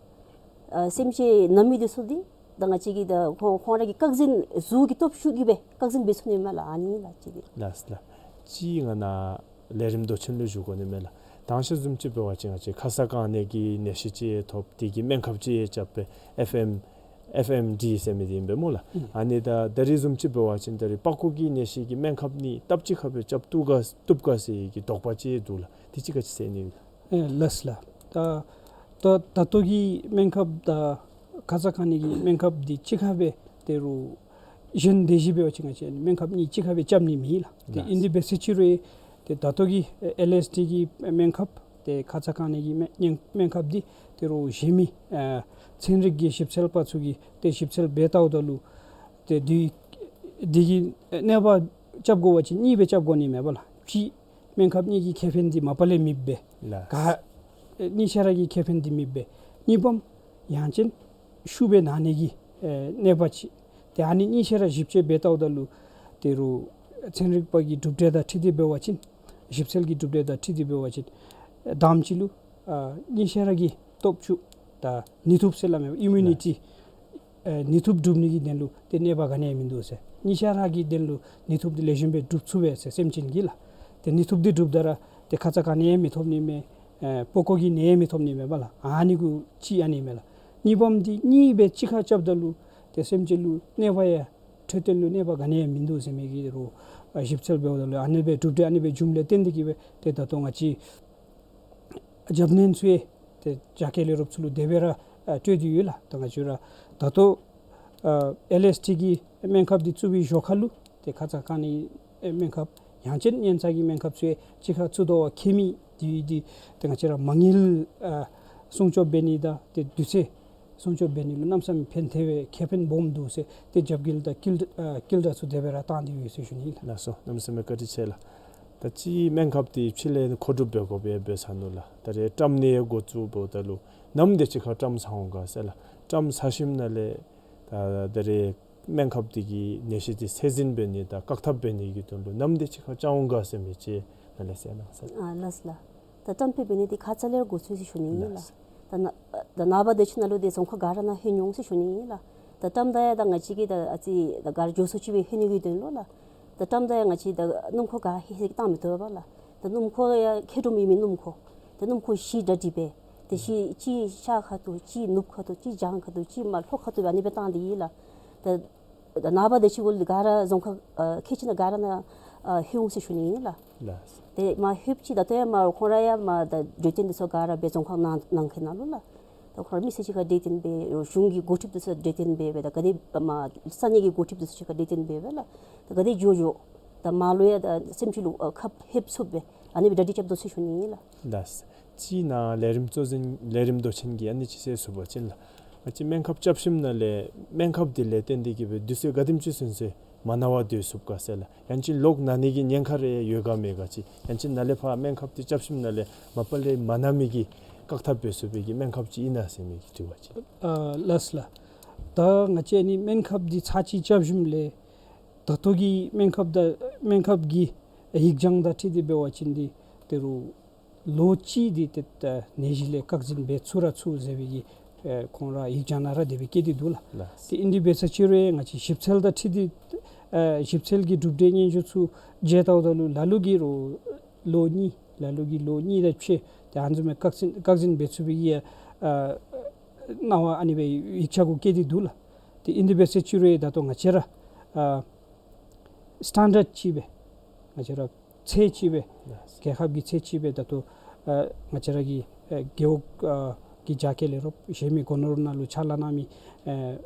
ཨ་སེམས་ཅན་ན་མི་འདི་ཚུ་འདི་ད་ང་བཅས་ཀྱིས་ད་ཁོང་ཁོང་ར་གི་བཀག་འཛིན་གཟུགས་ཀྱི་སྟོབས་ཤུགས་ཀྱིས་སྦེ་བཀག་འཛིན་འབད་ཚུགས་ནི་མས་ལགས། ཨ་ནི་ལགས་ཅི་འདི། ལགས་ལགས། ཅིག་ང་ནཱ་ལས་རིམ་མདོ་ཆེན་ལུ་ཞུ་དགོ་ནི་མས་ལགས། དང་ཤོས་བཟུམ་ཅིག་འབད་བ་ཅིན་ང་བཅས་ཁ་ཙ་གང་ནི་གི་ནད་གཞི་ཅིག་ཐོབ་དེ་གི་སྨན་ཁབ་ཅིག་རྐྱབ་སྦེ་ཨེཕ་ཨེམ་ཨེཕ་ཨེམ་ཌི་ཟེར་མི་འདི་ཨིན་པས་སྨོ་ལགས། ཨུམ། ཨ་ནི་ད་ད་རིས་བཟུམ་ཅིག་འབད་བ་ཅིན་ད་རིས་པགས་ཀོ་གི་ནད་གཞི་གི་སྨན་ཁབ་གཉིས་སྟབས་གཅིག་ཁར་སྦེ་རྐྱབ་བཏུབ་ག་བཏུབ་ག་ཟེར་གྱི་དོགས་པ་ཅིག་འདུག་ལགས། དེ་ཅིག་ག་ཅི་ཟེར་ནི་ཡོད། ཨེ་ལགས་ལགས། ད་ད་ད་ལྟོ་གི་སྨན་ཁབ་དང་ཁ་ཙ་གང་ནི་གི་སྨན་ཁབ་འདི་གཅིག་ཁར་སྦེ་ད་རུང་གཞན་དེ་བཞིན་འབད་བ་ཅིན་ང་བཅས་སྨན་ཁབ་གཉིས་གཅིག་ཁར་སྦེ་རྐྱབ་ནི་མེད་ལགས། ཏེ་ལགས། ཨིན་དེ་འབད་ཟེར་ཅི་རུང་ཏེ་ད་ལྟོ་གི་ཨེལ་ཨེས་ཌི་གི་སྨན་ཁབ་ཏེ་ཁ་ཙ་གང་ནི་གི་སྨན་སྨན་ཁབ་འདི་ད་རུང་གཞན་མི་ཨ་ཚན་རིག་གི་ཞིབ་འཚོལ་པ་ཚུ་གིས་ཏེ་ཞིབ་འཚོལ་འབད་བལྟཝ་ད་ལུ་ཏེ་འདི་འདི་གི་གནོད་པ་རྐྱབ་དགོ་པ་ཅིན་གཉིས་སྦེ་རྐྱབ་དགོ་ནི་མས་པ་ལགས། གཅིག་སྨན་ཁབ་གཉིས་ཀྱི་ཁེ་ཕན་འདི་མ་པ་ལས་མེདཔ་སྦེ། ལགས། ག་ཨེ་གཉིས་ཆ་ར་གི་ཁེ་ཕན་འདི་མེདཔ་སྦེ། གཉིས་པམ་ཡང་ཅིན་ཤུགས་སྦེ་ན་ནི་གི་ཨེ་གནོད་པ་ཅིག། ཏེ་ཨ་ནི་གཉིས་ཆ་ར་ཞིབ་དཔྱད་འབད་བལྟཝ་ད་ལུ་ད་རུང་ཚན་རིག་པ་གི་གྲུབ་འབྲས་དང་འཁྲིལ་ཏེ་འབད་བ་ཅིན་ཞིབ་འཚོལ་གྱི་གྲུབ་འབྲས་དང་འཁྲིལ་ཏེ་འབད་བ་ཅིན་ཨེ་དང་པམ་ཅིག་ལུ་ཨ་གཉིས་ཆ་ར་གི་སྟོབས་ཤུགས་དང་ནུས་སྟོབས་ཟེར་སླབ་མས་ཨིམ་མུ་ནི་ཊི། ལགས། ཨེ་ནུས་སྟོབས་སྒྲུབ་ནི་གི་དོན་ལུ་ཏེ་གནོད་པ་ག་ནི་ཡང་མིན་འདུག་ཟེར། གཉིས་ཆ་ར་གི་དོན་ལུ་ནུས་སྟོབས་འདི་ལེགས་ཤོམ་སྦེ་སྒྲུབ་ཚུགས་པས་ཟེར་སེམས་ཅན་གྱིས་ལགས། ཏེ་ནུས་སྟོབས་འདི་སྒྲུབ་ད་ར་ཏེ་ཁ་ཙ་གང་ནི་ཡང་མི་ཐོབ་ནི་མས། ཨེ་པགས་ཀོ་གི་ནད་ཡང་མི་ཐོབ་ནི་མས་པ་ལགས། ཨ་ནི་གུ་ཅིག་ཨ་ནི་མས་ལགས། གཉིས་པམ་འདི་གཉིས་སྦེ་གཅིག་ཁར་རྐྱབ་ད་ལུ་ཏེ་སེམས་ཅན་ལུ་གནོད་པ་ཡང་འཕྲོད་བསྟེན་ལུ་གནོད་པ་ག་ནི་ཡང་མིན་འདུག་ཟེར་མི་གི་རུང་ཨ་ཞིབ་འཚོལ་འབདཝ་ད་ལུ་ཨ་ནི་སྦེ་གྲུབ་འབྲས་ཨ་ནི་སྦེ་བྱུངམ་ལས་བརྟེན་ཏེ་གི་སྦེ་ཏེ་ད་ལྟོ་ང་བཅས་རྒྱབ་སྣོན་ཚུ་ཡང་ཏེ་རྒྱ་སྐྱེད་ལས་རོགསཔ་ཚུ་ལུ་དེ་སྦེ་ར་ཨ་སྤྲོད་དེ་ཡོད་ལགས། ད་ང་བཅས་ར་ད་ལྟོ་ཨ་ཨེལ་ཨེས་ཌི་གི་སྨན་ཁབ་འདི་བཙུགས་པའི་ཞོར་ཁ་ལུ་ཏེ་ཁ་ཙ་གང་ནི་ཨེ་སྨན་ཁབ་ཡང་ཅིན་སྙན་གྲགས་ཀྱི་སྨན་ཁབ་ཚུ་ཡང་གཅིག་ཁར་བཙུགས་དོ་བ་ཁྱད་མེད་འདི་འདི་ཏེ་ང་བཅས་ར་མ་དངུལ་ཨ་ སྲུང་སྐྱོབ་འབད་ནི་དང་ཏེ་དུས་ཚོད་སྲུང་སྐྱོབ་འབད་ནི་ལུ་གནམ་མེད་ས་མེད་ཕན་ཐོགས་པའི་ཁེ་ཕན་སྦོམ་འདུག་ཟེར་ཏེ་རྒྱབ་འགལ་དང་བསྐུལ་ཨ་བསྐུལ་བསྒྲགས་ཚུ་དེ་སྦེ་ར་བཏང་སྟེ་ཡོད་ཟེར་ཞུ་ནི་ལགས། ལགས་སོ། གནམ་མེད་ས་མེད་བཀའ་དྲིན་ཆེ་ལགས། ད་ཅི་སྨན་ཁབ་འདི་ཕྱི་ལས་མཁོ་སྒྲུབ་འབད་དགོ་པས་འབད་ས་ནུག་ལགས། ད་རེས་བཀྲམ་ནི་འགོ་བཙུགས་འབདཝ་ད་ལུ་ནམ་དེ་ཅིག་ཁར་བཀྲམ་ཚར་འོང་ག་ཟེར་ལགས། བཀྲམ་ཚར་ཞིནམ་ལས་ད་ད་རེས་སྨན་ཁབ་འདི་གི་ནད་གཞི་འདི་ཚད་འཛིན་འབད་ནི་དང་བཀག་ཐབས་འབད་ནི་གི་དོན་ལུ་ནམ་དེ་ཅིག་ཁར་བཅར་འོང་ག་ཟེར་མི་ཅིག་ནཱ་ལས་གསལ་གནང་ཟེར། ཨ་ལགས་ལགས། ད་བཀྲམ་སྤེལ་འབད་ནི་འདི་ཁ་ཙ་ལས་འགོ་བཙུགས་ཟེར་ཞུ་ནི་ཨིན་ལགས། ད་ནངས་ད་ནངས་པ་དེ་ཅིག་ནང་ལུ་ཏེ་རྫོང་ཁག་ག་ར་ནང་ལྷོད་འོང་ཟེར་ཞུ་ནི་ཨིན་ལགས། ད་བཀྲམ་ད་ཡང་ད་ང་བཅས་ཀྱིས་ད་ཨ་ཙི་ད་ག་ར་མགྱོགས་སུ་ཅིག་སྦེ་ལྷོད་ནི་གི་དོན་ལུ་ལགས། ད་བཀྲམ་ད་ཡང་ང་བཅས་ད་སྣུམ་འཁོར་ག་ཧེ་ཧེ་བཏང་མི་བཏུབ་པས་ལགས། ད་སྣུམ་འཁོར་ཡང་མཁལ་རྡོག་མེད་མི་སྣུམ་འཁོར། ད་སྣུམ་འཁོར་བཞི་གྲ་སྒྲིག་འབད། ད་བཞི་གཅིག་ཤར་ཁ་ཐུག་གཅིག་ནུབ་ཁ་ཐུག་གཅིག་བྱང་ཁ་ཐུག་གཅིག་མར་ལྷོ་ཁ་ཐུག་སྦེ་ཨ་ནི་སྦེ་བཏང་སྟེ་ཨིན་ལགས། ད་ད་ནངས་པ་དེ་ཅིག་གུ་ལུ་ག་ར་རྫོང་ཁག་ཨ་ཁལ་གཅིག་ནང་ག་ར་ནང་ཨ་ལྷོད་འོང་ཟེར་ཞུ་ནི་ཨིན་ལགས། ལགས། ཏེ་མར་ལྷོདཔ་ཅིག་ད་ལྟོ་ཡང་མར་ཁོང་ར་ཡང་མར་ད་གྲོས་བསྟུན་འདི་ཚུ་ག་ར་འབད་རྫོང་ཁག་ནང་ནང་འཁོད་ནང་ལུ་ལགས། ད་ཁོང་ར་མི་སེར་ཅིག་ཁར་གྲོས་བསྟུན་འབད་རུང་གཞུང་གི་འགོ་ཁྲིདཔ་འདི་ཚུ་གྲོས་བསྟུན་འབད་འབད་ད་ག་དེ་མར་ས་གནས་ཀྱི་འགོ་ཁྲིདཔ་འདི་ཚུ་ཅིག་ཁར་གྲོས་བསྟུན་འབད་འབད་ལགས། ད་ག་དེ་མགྱོགས་མགྱོགས་ད་མར་ལུ་ཡང་ད་སེམས་ཤུགས་ལུ་ཨ་ཁ་ཕབ་ཚུགསཔ་སྦེ་ཨ་ནི་སྦེ་གྲ་སྒྲིག་རྐྱབ་དོ་ཟེར་ཞུ་ནི་ཨིན་ལགས། ལགས། ཅིག་ནཱ་ལས་རིམ་གཙོ་འཛིན་ལས་རིམ་མདོ་ཆེན་གྱིས་ཨ་ནི་ཅིག་གསལ་ཞུ་བ་ཅིན་ལགས། ང་བཅས་སྨན་ཁབ་རྐྱབ་ཞིནམ་ལས་སྨན་ཁབ་འདི་ལས་བརྟེན་ཏེ་གིས་སྦེ་དུས་ཚོད་ག་དེམ་ཅིག་ཚུན་ཚོད་མ་ན་བར་སྡོད་ཚུགས་ག་ཟེར་ལགས། ཡང་ཅིན་ལོག་ན་ནི་གི་ཉེན་ཁ་རེ་ཡོད་ག་མེད་ག་ཅིག། ཡང་ཅིན་ནཱ་ལས་ཕར་སྨན་ཁབ་འདི་རྐྱབ་ཞིནམ་ལས་མ་པ་ལས་མ་ན་མི་གི་བཀག་ཐབས་འབད་ཚུགས་པའི་གི་སྨན་ཁབ་ཅིག་ཨིན་ན་ཟེར་མི་གི་དྲི་བ་ཅིག། ཨ་ལགས་ལགས། ད་ང་བཅས་ནི་སྨན་ཁབ་འདི་ཚར་གཅིག་རྐྱབ་ཞིནམ་ལས་ད་ལྟོ་གི་སྨན་ཁབ་དང་སྨན་ཁབ་ཀྱི་ཡིག་བྱང་དང་འཁྲིལ་ཏེ་འབད་བ་ཅིན་འདི་ད་རུང་ལོ་གཅིག་འདི་ཏེ་ད་ནད་གཞི་ལས་བཀག་འཛིན་འབད་ཚུགས་ར་ཚུགས་ཟེར་བའི་གི་ཨེ་ཁོང་ར་ཡིག་བྱང་ནང་ར་དེ་སྦེ་བཀོད་དེ་འདུག་ལགས། ལགས། ཏེ་ཨིན་དེ་འབད་ས་ཅིག་རུང་ང་བཅས་ཞིབ་འཚོལ་དང་འཁྲིལ་ཏེ་ཨེ་ཞིབ་འཚོལ་གྱི་གྲུབ་འབྲས་སྙན་ཞུ་ཚུ་མཇལ་བལྟཝ་ད་ལུ་ལ་ལུ་གིས་རུང་ལོ་གཉིས་ལ་ལུ་གིས་ལོ་གཉིས་དང་ཕྱེད་ཏེ་ཨ་ནི་བཟུམ་མའི་བཀག་འཛིན་བཀག་འཛིན་འབད་ཚུགས་པའི་གི་ཨ་གནང་བ་ཨ་ནི་སྦེ་ཡིག་ཆ་གུ་བཀོད་དེ་འདུག་ལགས། ཏེ་ཨིན་དེ་འབད་ས་ཅིག་རུང་ད་ལྟོ་ང་བཅས་ར་ཨ་སི་ཊེན་ཌརཌ་ཅིག་སྦེ་ང་བཅས་ར་ཚད་ཅིག་སྦེ་རྒྱལ་ཁབ་ཀྱི་ཚད་ཅིག་སྦེ་ད་ལྟོ་ཨ་ང་བཅས་ར་གི་ཨ་རྒེད་འོག་ཨ་གི་རྒྱ་སྐྱེད་ལས་རོགསཔ་གཞན་མི་སྒོ་ནོར་ནང་ལུ་ཕྱག་ལཱ་གནང་མི་ཨ་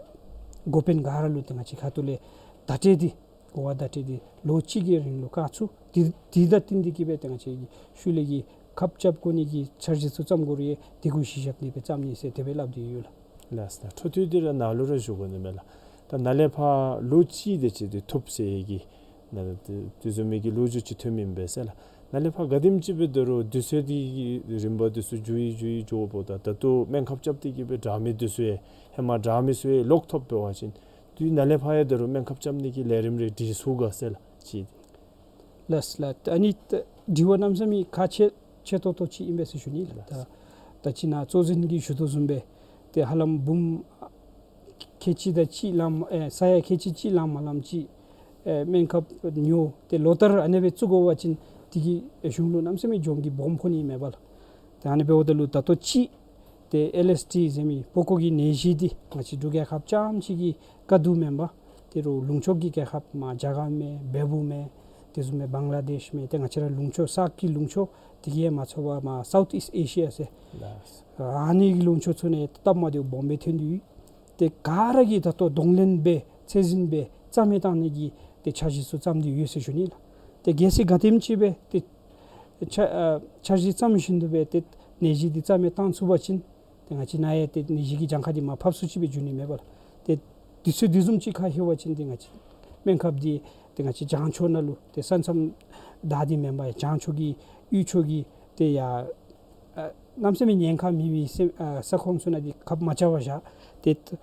འགོ་དཔོན་ག་ར་ལུ་ཏེ་ང་བཅས་ཁ་ཐུག་ལས་བརྡ་སྤྲོད་འདི་གོ་བ་བརྡ་སྤྲོད་འདི་ལོ་གཅིག་གི་རིང་ལུ་བཀག་ཚུགས། དེ་དེ་དང་བསྟུན་ཏེ་གིས་སྦེ་ཏེ་ང་བཅས་ཀྱི་ཤུལ་ལས་ཀྱི་ཁབ་རྐྱབ་དགོ་ནི་གི་འཆར་གཞི་ཚུ་བརྩམ་དགོ་རུང་ཡང་དེ་གུ་གཞི་བཞག་སྟེ་སྦེ་བརྩམ་ནི་ཟེར་དེ་སྦེ་སླབ་སྟེ་ཡོད་ལགས། ལགས་སོ། འཕྲོ་མཐུད་དེ་ར་ནཱ་ལུ་ར་ཞུ་དགོ་ནི་མས་ལགས། ད་ནཱ་ལས་ཕར་ལོ་གཅིག་དེ་ཅིག་འདི་ཐུབ་ཟེར་གི་ནཱ་ལས་དེ་དེ་བཟུམ་མའི་གི་ལོ་རྒྱུས་ཅིག་ཐོན་མི་ཨིན་པས་ཟེར་ལགས། ནཱ་ལས་ཕར་ག་དེམ་ཅིག་སྦེ་ད་རུང་དུས་ཚོད་འདི་གི་རིམ་པ་འདི་ཚུ་འགྱོ་ཡི་འགྱོ་ཡི་འགྱོཝ་ད་ད་ལྟོ་སྨན་ཁབ་རྐྱབ་སྟེ་གིས་སྦེ་དྲག་མི་འདི་ཚུ་ཡང་ཧེ་མ་དྲག་མི་ཚུ་ཡང་ལོག་ཐོབ་འབད་བ་ཅིན་དུས་ནཱ་ལས་ཕར་ཡང་ད་རུང་སྨན་ཁབ་རྐྱབ་ནི་གི་ལས་རིམ་རེ་སྒྲིག་ཚུགས་ག་ཟེར་ལགས། ཅིག། ལགས་ལགས། ཨ་ནི་ད་དྲི་བ་གནམ་མེད་ས་མེད་ཁག་ཆེ་ཆེ་ཏོག་ཏོ་ཅིག་ཨིན་པས་ཟེར་ཞུ་ནི་ལགས། ད་ད་ཅི་ནཱ་གཙོ་འཛིན་གྱིས་ཞུ་དོ་བཟུམ་སྦེ་ཏེ་ཧ་ལམ་འབུམ་ཁལ་གཅིག་དང་གཅིག་ལངམ་ཨེ་ས་ཡ་ཁལ་གཅིག་གཅིག་ལངམ་ལངམ་ཅིག་ཨེ་སྨན་ཁབ་ཉོ་སྟེ་ལོ་ལྟར་ཨ་ནི་སྦེ་བཙུགས་དགོ་པ་ཅིན་དེ་གིས་གཞུང་ལུ་གནམ་མེད་ས་མེད་གྱོང་གི་སྦོམ་ཕོག་ནི་མས་པ་ལགས། ཏེ་ཨ་ནི་འབདཝ་ད་ལུ་ད་ལྟོ་ཅིག་ཏེ་ཨེལ་ཨེསི་ཌི་ཟེར་མི་པགས་ཀོ་གི་ནད་གཞི་འདི་ང་བཅས་འབྲུག་རྒྱལ་ཁབ་རྐྱངམ་གཅིག་གི་དཀའ་སྡུག་མེན་པར་ད་རུང་ལུང་ཕྱོགས་ཀྱི་རྒྱལ་ཁབ་མར་རྒྱ་གར་མས་བལ་པོ་མས་དེ་བཟུམ་སྦེ་བང་ལ་དེཤ་མས་ཏེ་ང་བཅས་ར་ལུང་ཕྱོགས་སཱརཀ་གི་ལུང་ཕྱོགས་དེ་གིས་མ་ཚུགས་པར་མར་སའུཐ་ཨིསཊ་ཨེ་ཤི་ཡ་ཟེར་ཨ་ནི་གི་ལུང་ཕྱོགས་ཚུ་ནང་སྟབས་མ་བདེཝ་སྦོམ་སྦེ་ཐོན་ཏེ་ཡོད། ཏེ་ག་ར་གིས་ད་ལྟོ་གདོང་ལེན་འབད་ཚད་འཛིན་འབད་རྩ་མེད་བཏང་ནི་གི་ཏེ་འཆར་གཞི་ཚུ་བརྩམས་ཏེ་ཡོད་ཟེར་ཞུ་ནི་ལགས། ཏེ་གལ་སྲིད་ག་དེམ་ཅིག་སྦེ་ཏེ་འཆར་ཨ་འཆར་གཞི་བརྩམས་བཞིན་དུ་སྦེ་ཏེ་ནད་གཞི་འདི་རྩ་མེད་བཏང་ཚུགས་པ་ཅིན་ཏེ་ང་བཅས་ནཱ་ཡང་ཏེ་ནད་གཞི་གི་གྱངས་ཁ་འདི་མར་ཕབ་སུ་ཅིག་སྦེ་འགྱོ་ནི་མས་པ་ལགས། ཏེ་དུས་ཚོད་དེ་བཟུམ་ཅིག་ཁར་ལྷོད་པ་ཅིན་ཏེ་ང་བཅས་སྨན་ཁབ་འདི་ཏེ་ང་བཅས་བྱང་ཕྱོགས་ནང་ལུ་ཏེ་ས་མཚམས་བདའ་སྟེ་མེན་པར་བྱང་ཕྱོགས་ཀྱི་དབུས་ཕྱོགས་ཀྱི་ཏེ་ཡར་ཨ་གནམ་མེད་ས་མེད་ཉེན་ཁ་མེད་པའི་ས་ཨ་ས་ཁོངས་ཚུ་ནང་འདི་ཁབ་མ་རྐྱབ་པར་བཞག་སྟེ་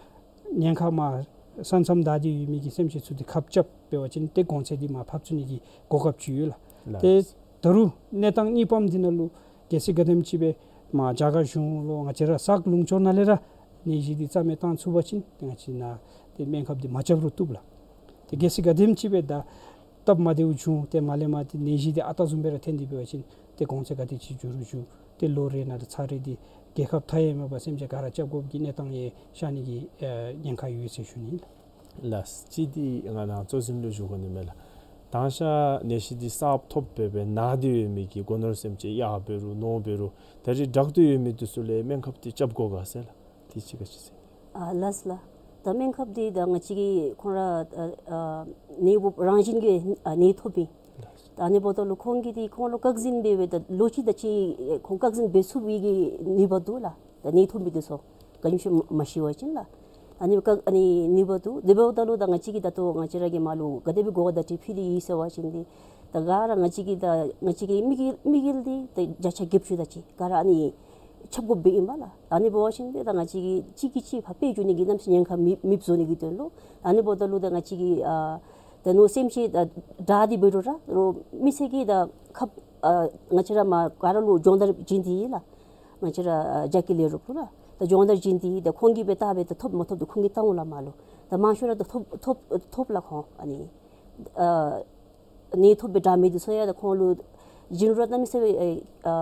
ཉེན་ཁ་མར་ས་མཚམས་བདའ་སྟེ་ཡོད་མི་གི་སེམས་ཅན་ཚུ་འདི་ཁབ་རྐྱབ་འབད་བ་ཅིན་ཏེ་གོང་ཚད་འདི་མར་ཕབ་ཚུགས་ནི་གི་གོ་སྐབས་ཅིག་ཡོད་ལགས། ཏེ་ལགས། ད་རུང་གནས་སྟངས་གཉིས་པམ་འདི་ནང་ལུ་གལ་སྲིད་ག་དེམ་ཅིག་སྦེ་མར་རྒྱ་གར་གཞུང་ལུ་ང་བཅས་ར་སཱརཀ་ལུང་ཕྱོགས་ནང་ལས་ར་ནད་གཞི་འདི་རྩ་མེད་བཏང་ཚུགས་པ་ཅིན་ཏེ་ང་བཅས་ནཱ་ཏེ་སྨན་ཁབ་འདི་མ་རྐྱབ་རུང་བཏུབ་ལགས། ཏེ་གལ་སྲིད་ག་དེམ་ཅིག་སྦེ་ད་སྟབས་མ་བདེཝ་བྱུང་སྟེ་མར་ལས་མར་ཏེ་ནད་གཞི་འདི་ཨ་རྟག་བཟུམ་སྦེ་ར་ཐོན་ཏེ་འབད་བ་ཅིན་ཏེ་གོང་ཚད་ག་དེ་ཅིག་འགྱོ་རུང་འགྱོ་ཏེ་ལོ་རེ་ནང་ར་ཚར་རེ་འདི་རྒྱལ་ཁབ་མཐའ་ཡས་མེད་པར་སེམས་ཅན་ག་ར་རྐྱབ་དགོཔ་གི་གནས་སྟངས་ཡང་ཤར་ནི་གི་ཨེ་ཉེན་ཁ་ཡོད་ཟེར་ཞུ་ནི་ལགས། ལགས། ཅིག་འདི་ང་ནཱ་གཙོ་འཛིན་ལུ་ཞུ་དགོ་ནི་མས་ལགས། དང་ཤ་ནད་གཞི་འདི་གསརཔ་ཐོབ་སྦེ་སྦེ་ན་སྟེ་ཡོད་མི་གི་སྒོ་ནོར་སེམས་ཅན་གཡག་འབད་རུང་ནོར་འབད་རུང་ད་རིས་དྲག་སྟེ་ཡོད་མི་འདི་ཚུ་ལུ་སྨན་ཁབ་འདི་རྐྱབ་དགོ་ག་ཟེར་ལགས། དེ་ཅིག་ག་ཅི་ཟེར། ཨ་ལགས་ལགས། ད་སྨན་ཁབ་འདི་ད་ང་བཅས་ཀྱི་ཁོང་ར་ཨ་ཨ་ནད་འབུཔ་རང་བཞིན་གྱིས་ཨ་ནད་ཐོབ་ཨིན། ལགས། ད་ཨ་ནི་འབདཝ་ད་ལུ་ཁོང་གིས་འདི་ཁོང་ལུ་བཀག་འཛིན་འབད་འབད་ད་ལོ་གཅིག་དེ་ཅིག་ཁོང་བཀག་འཛིན་འབད་ཚུགས་པའི་གི་ནུས་པ་འདུག་ལགས། ད་ནད་ཐོབ་མི་འདི་ཚུ་ག་ཉུང་ཤོས་མ་ཤི་བ་ཅིན་ལགས། ཨ་ནི་ཀ་ཨ་ནི་ནུས་པ་འདུག། དེ་འབདཝ་ད་ལུ་ད་ང་བཅས་ཀྱིས་ད་ལྟོ་ང་བཅས་ར་གིས་མར་ལུ་ག་དེ་སྦེ་གོ་བརྡ་ཅིག་ཕུལ་ཏེ་ཡོད་ཟེར་བ་ཅིན་འདི་ད་ག་ར་ང་བཅས་ཀྱིས་ད་ང་བཅས་ཀྱི་དམིགས་ཡུལ་དམིགས་ཡུལ་འདི་ད་བརྒྱ་ཆ་བརྒྱད་ཅུ་དེ་ཅིག་ག་ར་ཨ་ནི་ཁྱབ་དགོཔ་སྦེ་ཨིན་པས་ལགས། ཨ་ནི་འབད་བ་ཅིན་འདི་ད་ང་བཅས་ཀྱིས་གཅིག་གིས་གཅིག་ཕར་སྤེལ་འགྱོ་ནི་གི་གནམ་མེད་ས་མེད་ཉེན་ཁ་མེདཔ་མེདཔ་བཟོ་ནི་གི་དོན་ལུ། ཨ་ནི་འབདཝ་ད་ལུ་ད་ང་བཅས་ཀྱིས་ཨ་ད་ནོར་སེམས་ཅན་ད་དྲག་སྟེ་འབད་རུང་ར་རོགས་མི་སེར་གྱིས་ད་ཁབ་ཨ་ང་བཅས་ར་མར་ག་ར་ལུ་སྦྱོང་བརྡར་བྱིན་ཏེ་ལགས། ང་བཅས་ར་ཨ་རྒྱ་སྐྱེད་ལས་རོགསཔ་ལུ་ལགས། ད་སྦྱོང་བརྡར་བྱིན་ཏེ་ད་ཁོང་གིས་འབད་བལྟ་སྦེ་ད་ཐོབ་མ་ཐོབ་ད་ཁོང་གིས་བལྟ་འོང་ལགས་མར་ལུ། ད་མང་ཤོས་ར་ད་ཐོབ་ཐོབ་ཐོབ་ལགས་ཁོང་ཨ་ནི་ཨ་ནད་ཐོབ་སྦེ་དྲག་མི་འདི་ཚུ་ཡང་ད་ཁོང་ལུ་བྱིན་རུང་ར་གནམ་མེད་ས་མེད་ཨ་ཨ་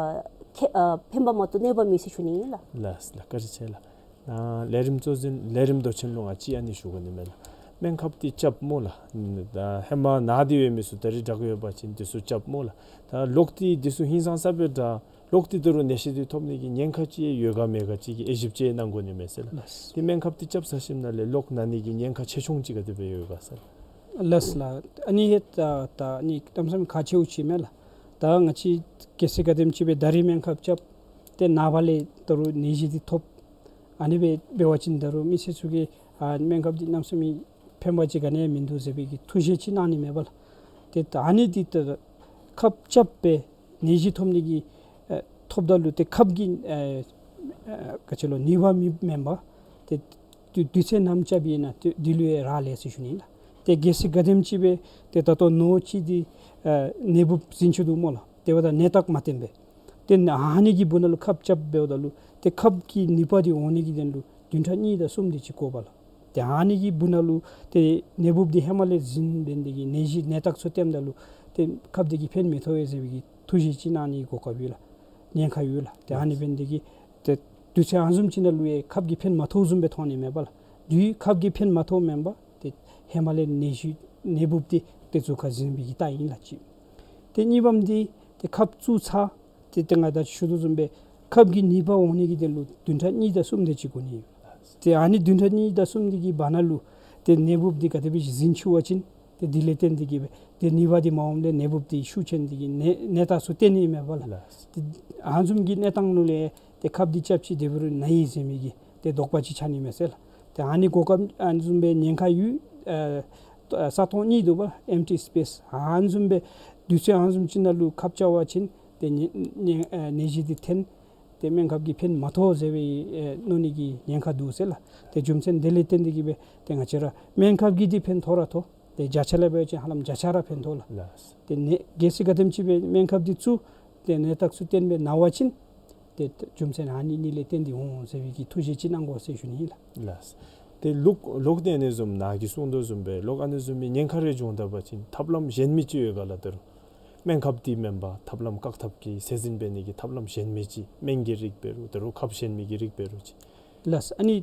ཁེ་ཨ་ཕན་པ་མ་གཏོགས་གནོད་པ་མེད་ཟེར་ཞུ་ནི་ཨིན་ལགས། ལགས་ལགས། བཀའ་དྲིན་ཆེ་ལགས། ཨ་ལས་རིམ་གཙོ་འཛིན་ལས་རིམ་མདོ་ཆེན་ལུ་ང་གཅིག་ཨ་ནི་ཞུ་དགོ་ནི་མས་ལགས། སྨན་ཁབ་འདི་རྐྱབ་སྨོ་ལགས། ད་ཧེ་མ་ན་སྟེ་ཡོད་མི་ཚུ་ད་རིས་དྲག་ཡོད་པ་ཅིན་འདི་ཚུ་རྐྱབ་སྨོ་ལགས། ད་ལོག་སྟེ་འདི་ཚུ་ཧིང་སངས་ས་སྦེ་དྲག་ལོག་སྟེ་ད་རུང་ནད་གཞི་འདི་ཐོབ་ནི་གི་ཉེན་ཁ་ཅིག་ཡོད་ག་མེད་ག་ཅིག་གི་དབྱེ་ཞིབ་ཅིག་གནང་དགོ་ནི་མས་ཟེར་ལགས། ལགས། འདི་སྨན་ཁབ་འདི་རྐྱབ་ཚར་ཞིནམ་ལས་ལོག་ན་ནི་གི་ཉེན་ཁ་ཆེ་ཆུང་ཅིག་ག་དེ་སྦེ་ཡོད་ག་ཟེར། ལགས་ལགས། ཨ་ནི་ཧེ་ད་ད་ཨ་ནི་གནམ་མེད་ས་མེད་ཁག་ཆེཝ་ཅིག་མས་ལགས། ད་ང་བཅས་གལ་སྲིད་ག་དེམ་ཅིག་སྦེ་ད་རིས་སྨན་ཁབ་རྐྱབ་སྟེ་ནངས་པ་ལས་ད་རུང་ནད་གཞི་འདི་ཐོབ། ཨ་ནི་སྦེ་འབད་བ་ཅིན་ད་རུང་མི་སེར་ཚུ་གིས་ཨ་སྨན་ཁབ་འདི་གནམ་མེད་ས་མེད་ཕན་པ་ཅིག་ག་ནི་ཡང་མིན་འདུག་ཟེར་བའི་གི་ཐུགས་བཞེད་ཅིག་གནང་ནི་མས་པ་ལགས། ཏེ་ད་ཨ་ནི་འདི་ད་ཁབ་རྐྱབ་སྦེ་ནད་གཞི་ཐོབ་ནི་གི་ཨེ་ཐོབ་ད་ལུ་ཏེ་ཁབ་ཀྱི་ཨེ་ཨེ་ག་ཅི་ལོ་ནུས་པ་མེད་མེན་པར་ཏེ་དུས་དུས་ཚོད་ནམ་རྐྱབ་ཨིན་ན་ཏེ་དེ་ལུ་ཡང་རག་ལས་ཟེར་ཞུ་ནི་ལགས། ཏེ་གལ་སྲིད་ག་དེམ་ཅིག་སྦེ་ཏེ་ད་ལྟོ་ནོར་ཅིག་འདི་ཨེ་ནད་འབུབ་ཟིན་ཅི་འདུག་སྨོ་ལགས། དེ་འབདཝ་ད་ནད་རྟགས་མ་བསྟན་པས། ཏེ་ཨ་ནི་གི་སྦུག་ན་ལུ་ཁབ་རྐྱབ་འབདཝ་ད་ལུ་ཏེ་ཁབ་ཀྱི་ནུས་པ་འདི་འོང་ནི་གི་དོན་ལུ་བདུན་ཕྲག་གཉིས་དང་གསུམ་དེ་ཅིག་འགོར་བས་ལགས། ཏེ་ཨ་ནི་གི་སྦུག་ན་ལུ་ཏེ་ནད་འབུབ་འདི་ཧེ་མ་ལས་ཟིན་འབད་ནི་དེ་གིས་ནད་གཞི་ནད་རྟགས་ཚུ་བསྟནམ་ད་ལུ་ཏེ་ཁབ་འདི་གིས་ཕན་མི་ཐོགས་པས་ཟེར་བའི་གི་ཐུགས་བཞེད་ཅིག་གནང་ནི་གོ་སྐབས་ཡོད་ལགས། ཉེན་ཁ་ཡོད་ལགས། ཏེ་ཨ་ནི་འབད་ནི་དེ་གིས་ཏེ་དུས་ཚོད་ཨ་ནི་བཟུམ་ཅིག་ནང་ལུ་ཡང་ཁབ་ཀྱིས་ཕན་མ་ཐོགས་བཟུམ་སྦེ་མཐོང་ནི་མས་པ་ལགས། དུས་ཁབ་ཀྱིས་ཕན་མ་ཐོགས་མེན་པར་ཏེ་ཧེ་མ་ལས་ནད་གཞི་ནད་འབུབ་འདི་ཏེ་གཟུགས་ཁར་ཟིན་པའི་གི་རྟགས་ཨིན་ལགས་ཅིག། ཏེ་གཉིས་པམ་འདི་ཏེ་ཁབ་བཙུགས་ཚར། ཏེ་ཏེ་ང་ད་ཅི་ཞུ་དོ་བཟུམ་སྦེ་ཁབ་ཀྱི་ནུས་པ་འོང་ནི་གི་དོན་ལུ་བདུན་ཕྲག་གཉིས་དང་གསུམ་དེ་ཅིག་འགོར་ནི་ཡོད། ཏེ་ཨ་ནི་བདུན་ཕྲག་གཉིས་དང་གསུམ་འདི་གི་བར་ན་ལུ་ཏེ་ནད་འབུབ་འདི་ག་དེ་སྦེ་ཟིན་ཚུགས་པ་ཅིན་ཏེ་དེ་ལས་བརྟེན་ཏེ་གིས་སྦེ་ཏེ་ནུས་པ་འདི་མ་འོངམ་ལས་ནད་འབུབ་འདི་ཤུགས་ཆེན་ཏེ་གིས་ནད་ནད་རྟགས་ཚུ་བསྟན་ནི་མས་པ་ལགས། ལགས། ཏེ་ཨ་ནི་བཟུམ་གྱི་གནས་སྟངས་ནང་ལས་ཏེ་ཁབ་འདི་རྐྱབ་ཅི་དེ་འབད་རུང་ན་ཡི་ཟེར་མི་གི་ཏེ་དོགས་པ་ཅིག་ཆགས་ནི་མས་ཟེར་ལགས། ཏེ་ཨ་ནི་གོ་སྐབས་ཨ་ནི་བཟུམ་སྦེ་ཉེན་ཁ་ཡོད། ཨ་ས་སྟོང་གཉིས་འདུག་པ་ལགས། ཨེམ་ཊི་སི་པེསི། ཨ་ནི་བཟུམ་སྦེ་དུས་ཚོད་ཨ་ནི་བཟུམ་ཅིག་ནང་ལུ་ཁབ་རྐྱབ་པ་ཅིན་ཏེ་ནད་ནད་ཨ་ནད་གཞི་འདི་ཐོན་ཏེ་སྨན་ཁབ་ཀྱིས་ཕན་མ་ཐོགས་ཟེར་བའི་ཨེ་མནོ་ནི་གི་ཉེན་ཁ་འདུག་ཟེར་ལགས། ཏེ་རྒྱུ་མཚན་དེ་ལས་བརྟེན་ཏེ་གིས་སྦེ་ཏེ་ང་བཅས་ར་སྨན་ཁབ་ཀྱིས་འདི་ཕན་ཐོགས་ར་ཐོགས། ཏེ་བརྒྱ་ཆ་ལས་འབད་བ་ཅིན་ཧ་ལམ་བརྒྱ་ཆ་ར་ཕན་ཐོགས་ལགས། ལགས། ཏེ་ནད་གལ་སྲིད་ག་དེམ་ཅིག་སྦེ་སྨན་ཁབ་འདི་བཙུགས་ཏེ་ནད་རྟགས་ཚུ་བསྟན་སྦེ་ན་བ་ཅིན་ཏེ་རྒྱུ་མཚན་ཨ་ནི་གཉིས་ལས་བརྟེན་ཏེ་འོང་ཟེར་བའི་གི་ཐུགས་བཞེད་ཅིག་གནང་དགོ་ཟེར་ཞུ་ནི་ཨིན་ལགས། ལགས། ཏེ་ལོག་ལོག་ཏེ་ཨ་ནི་བཟུམ་ནཱ་གིས་གསུངས་དོ་བཟུམ་སྦེ་ལོག་ཨ་ནི་བཟུམ་མའི་ཉེན་ཁ་རེ་བྱུང་ད་པ་ཅིན་ཐབས་ལམ་གཞན་མི་ཅིག་ཡོད་ག་ལགས། ད་རུང་སྨན་ཁབ་འདི་མེན་པར་ཐབས་ལམ་བཀག་ཐབས་ཀྱི་ཟས་འཛིན་འབད་ནི་གི་ཐབས་ལམ་གཞན་མི་ཅིག་སྨན་གྱི་རིགས་འབད་རུང་ད་རུང་ཁབ་གཞན་མི་གི་རིགས་འབད་རུང་ཅིག། ལགས། ཨ་ནི་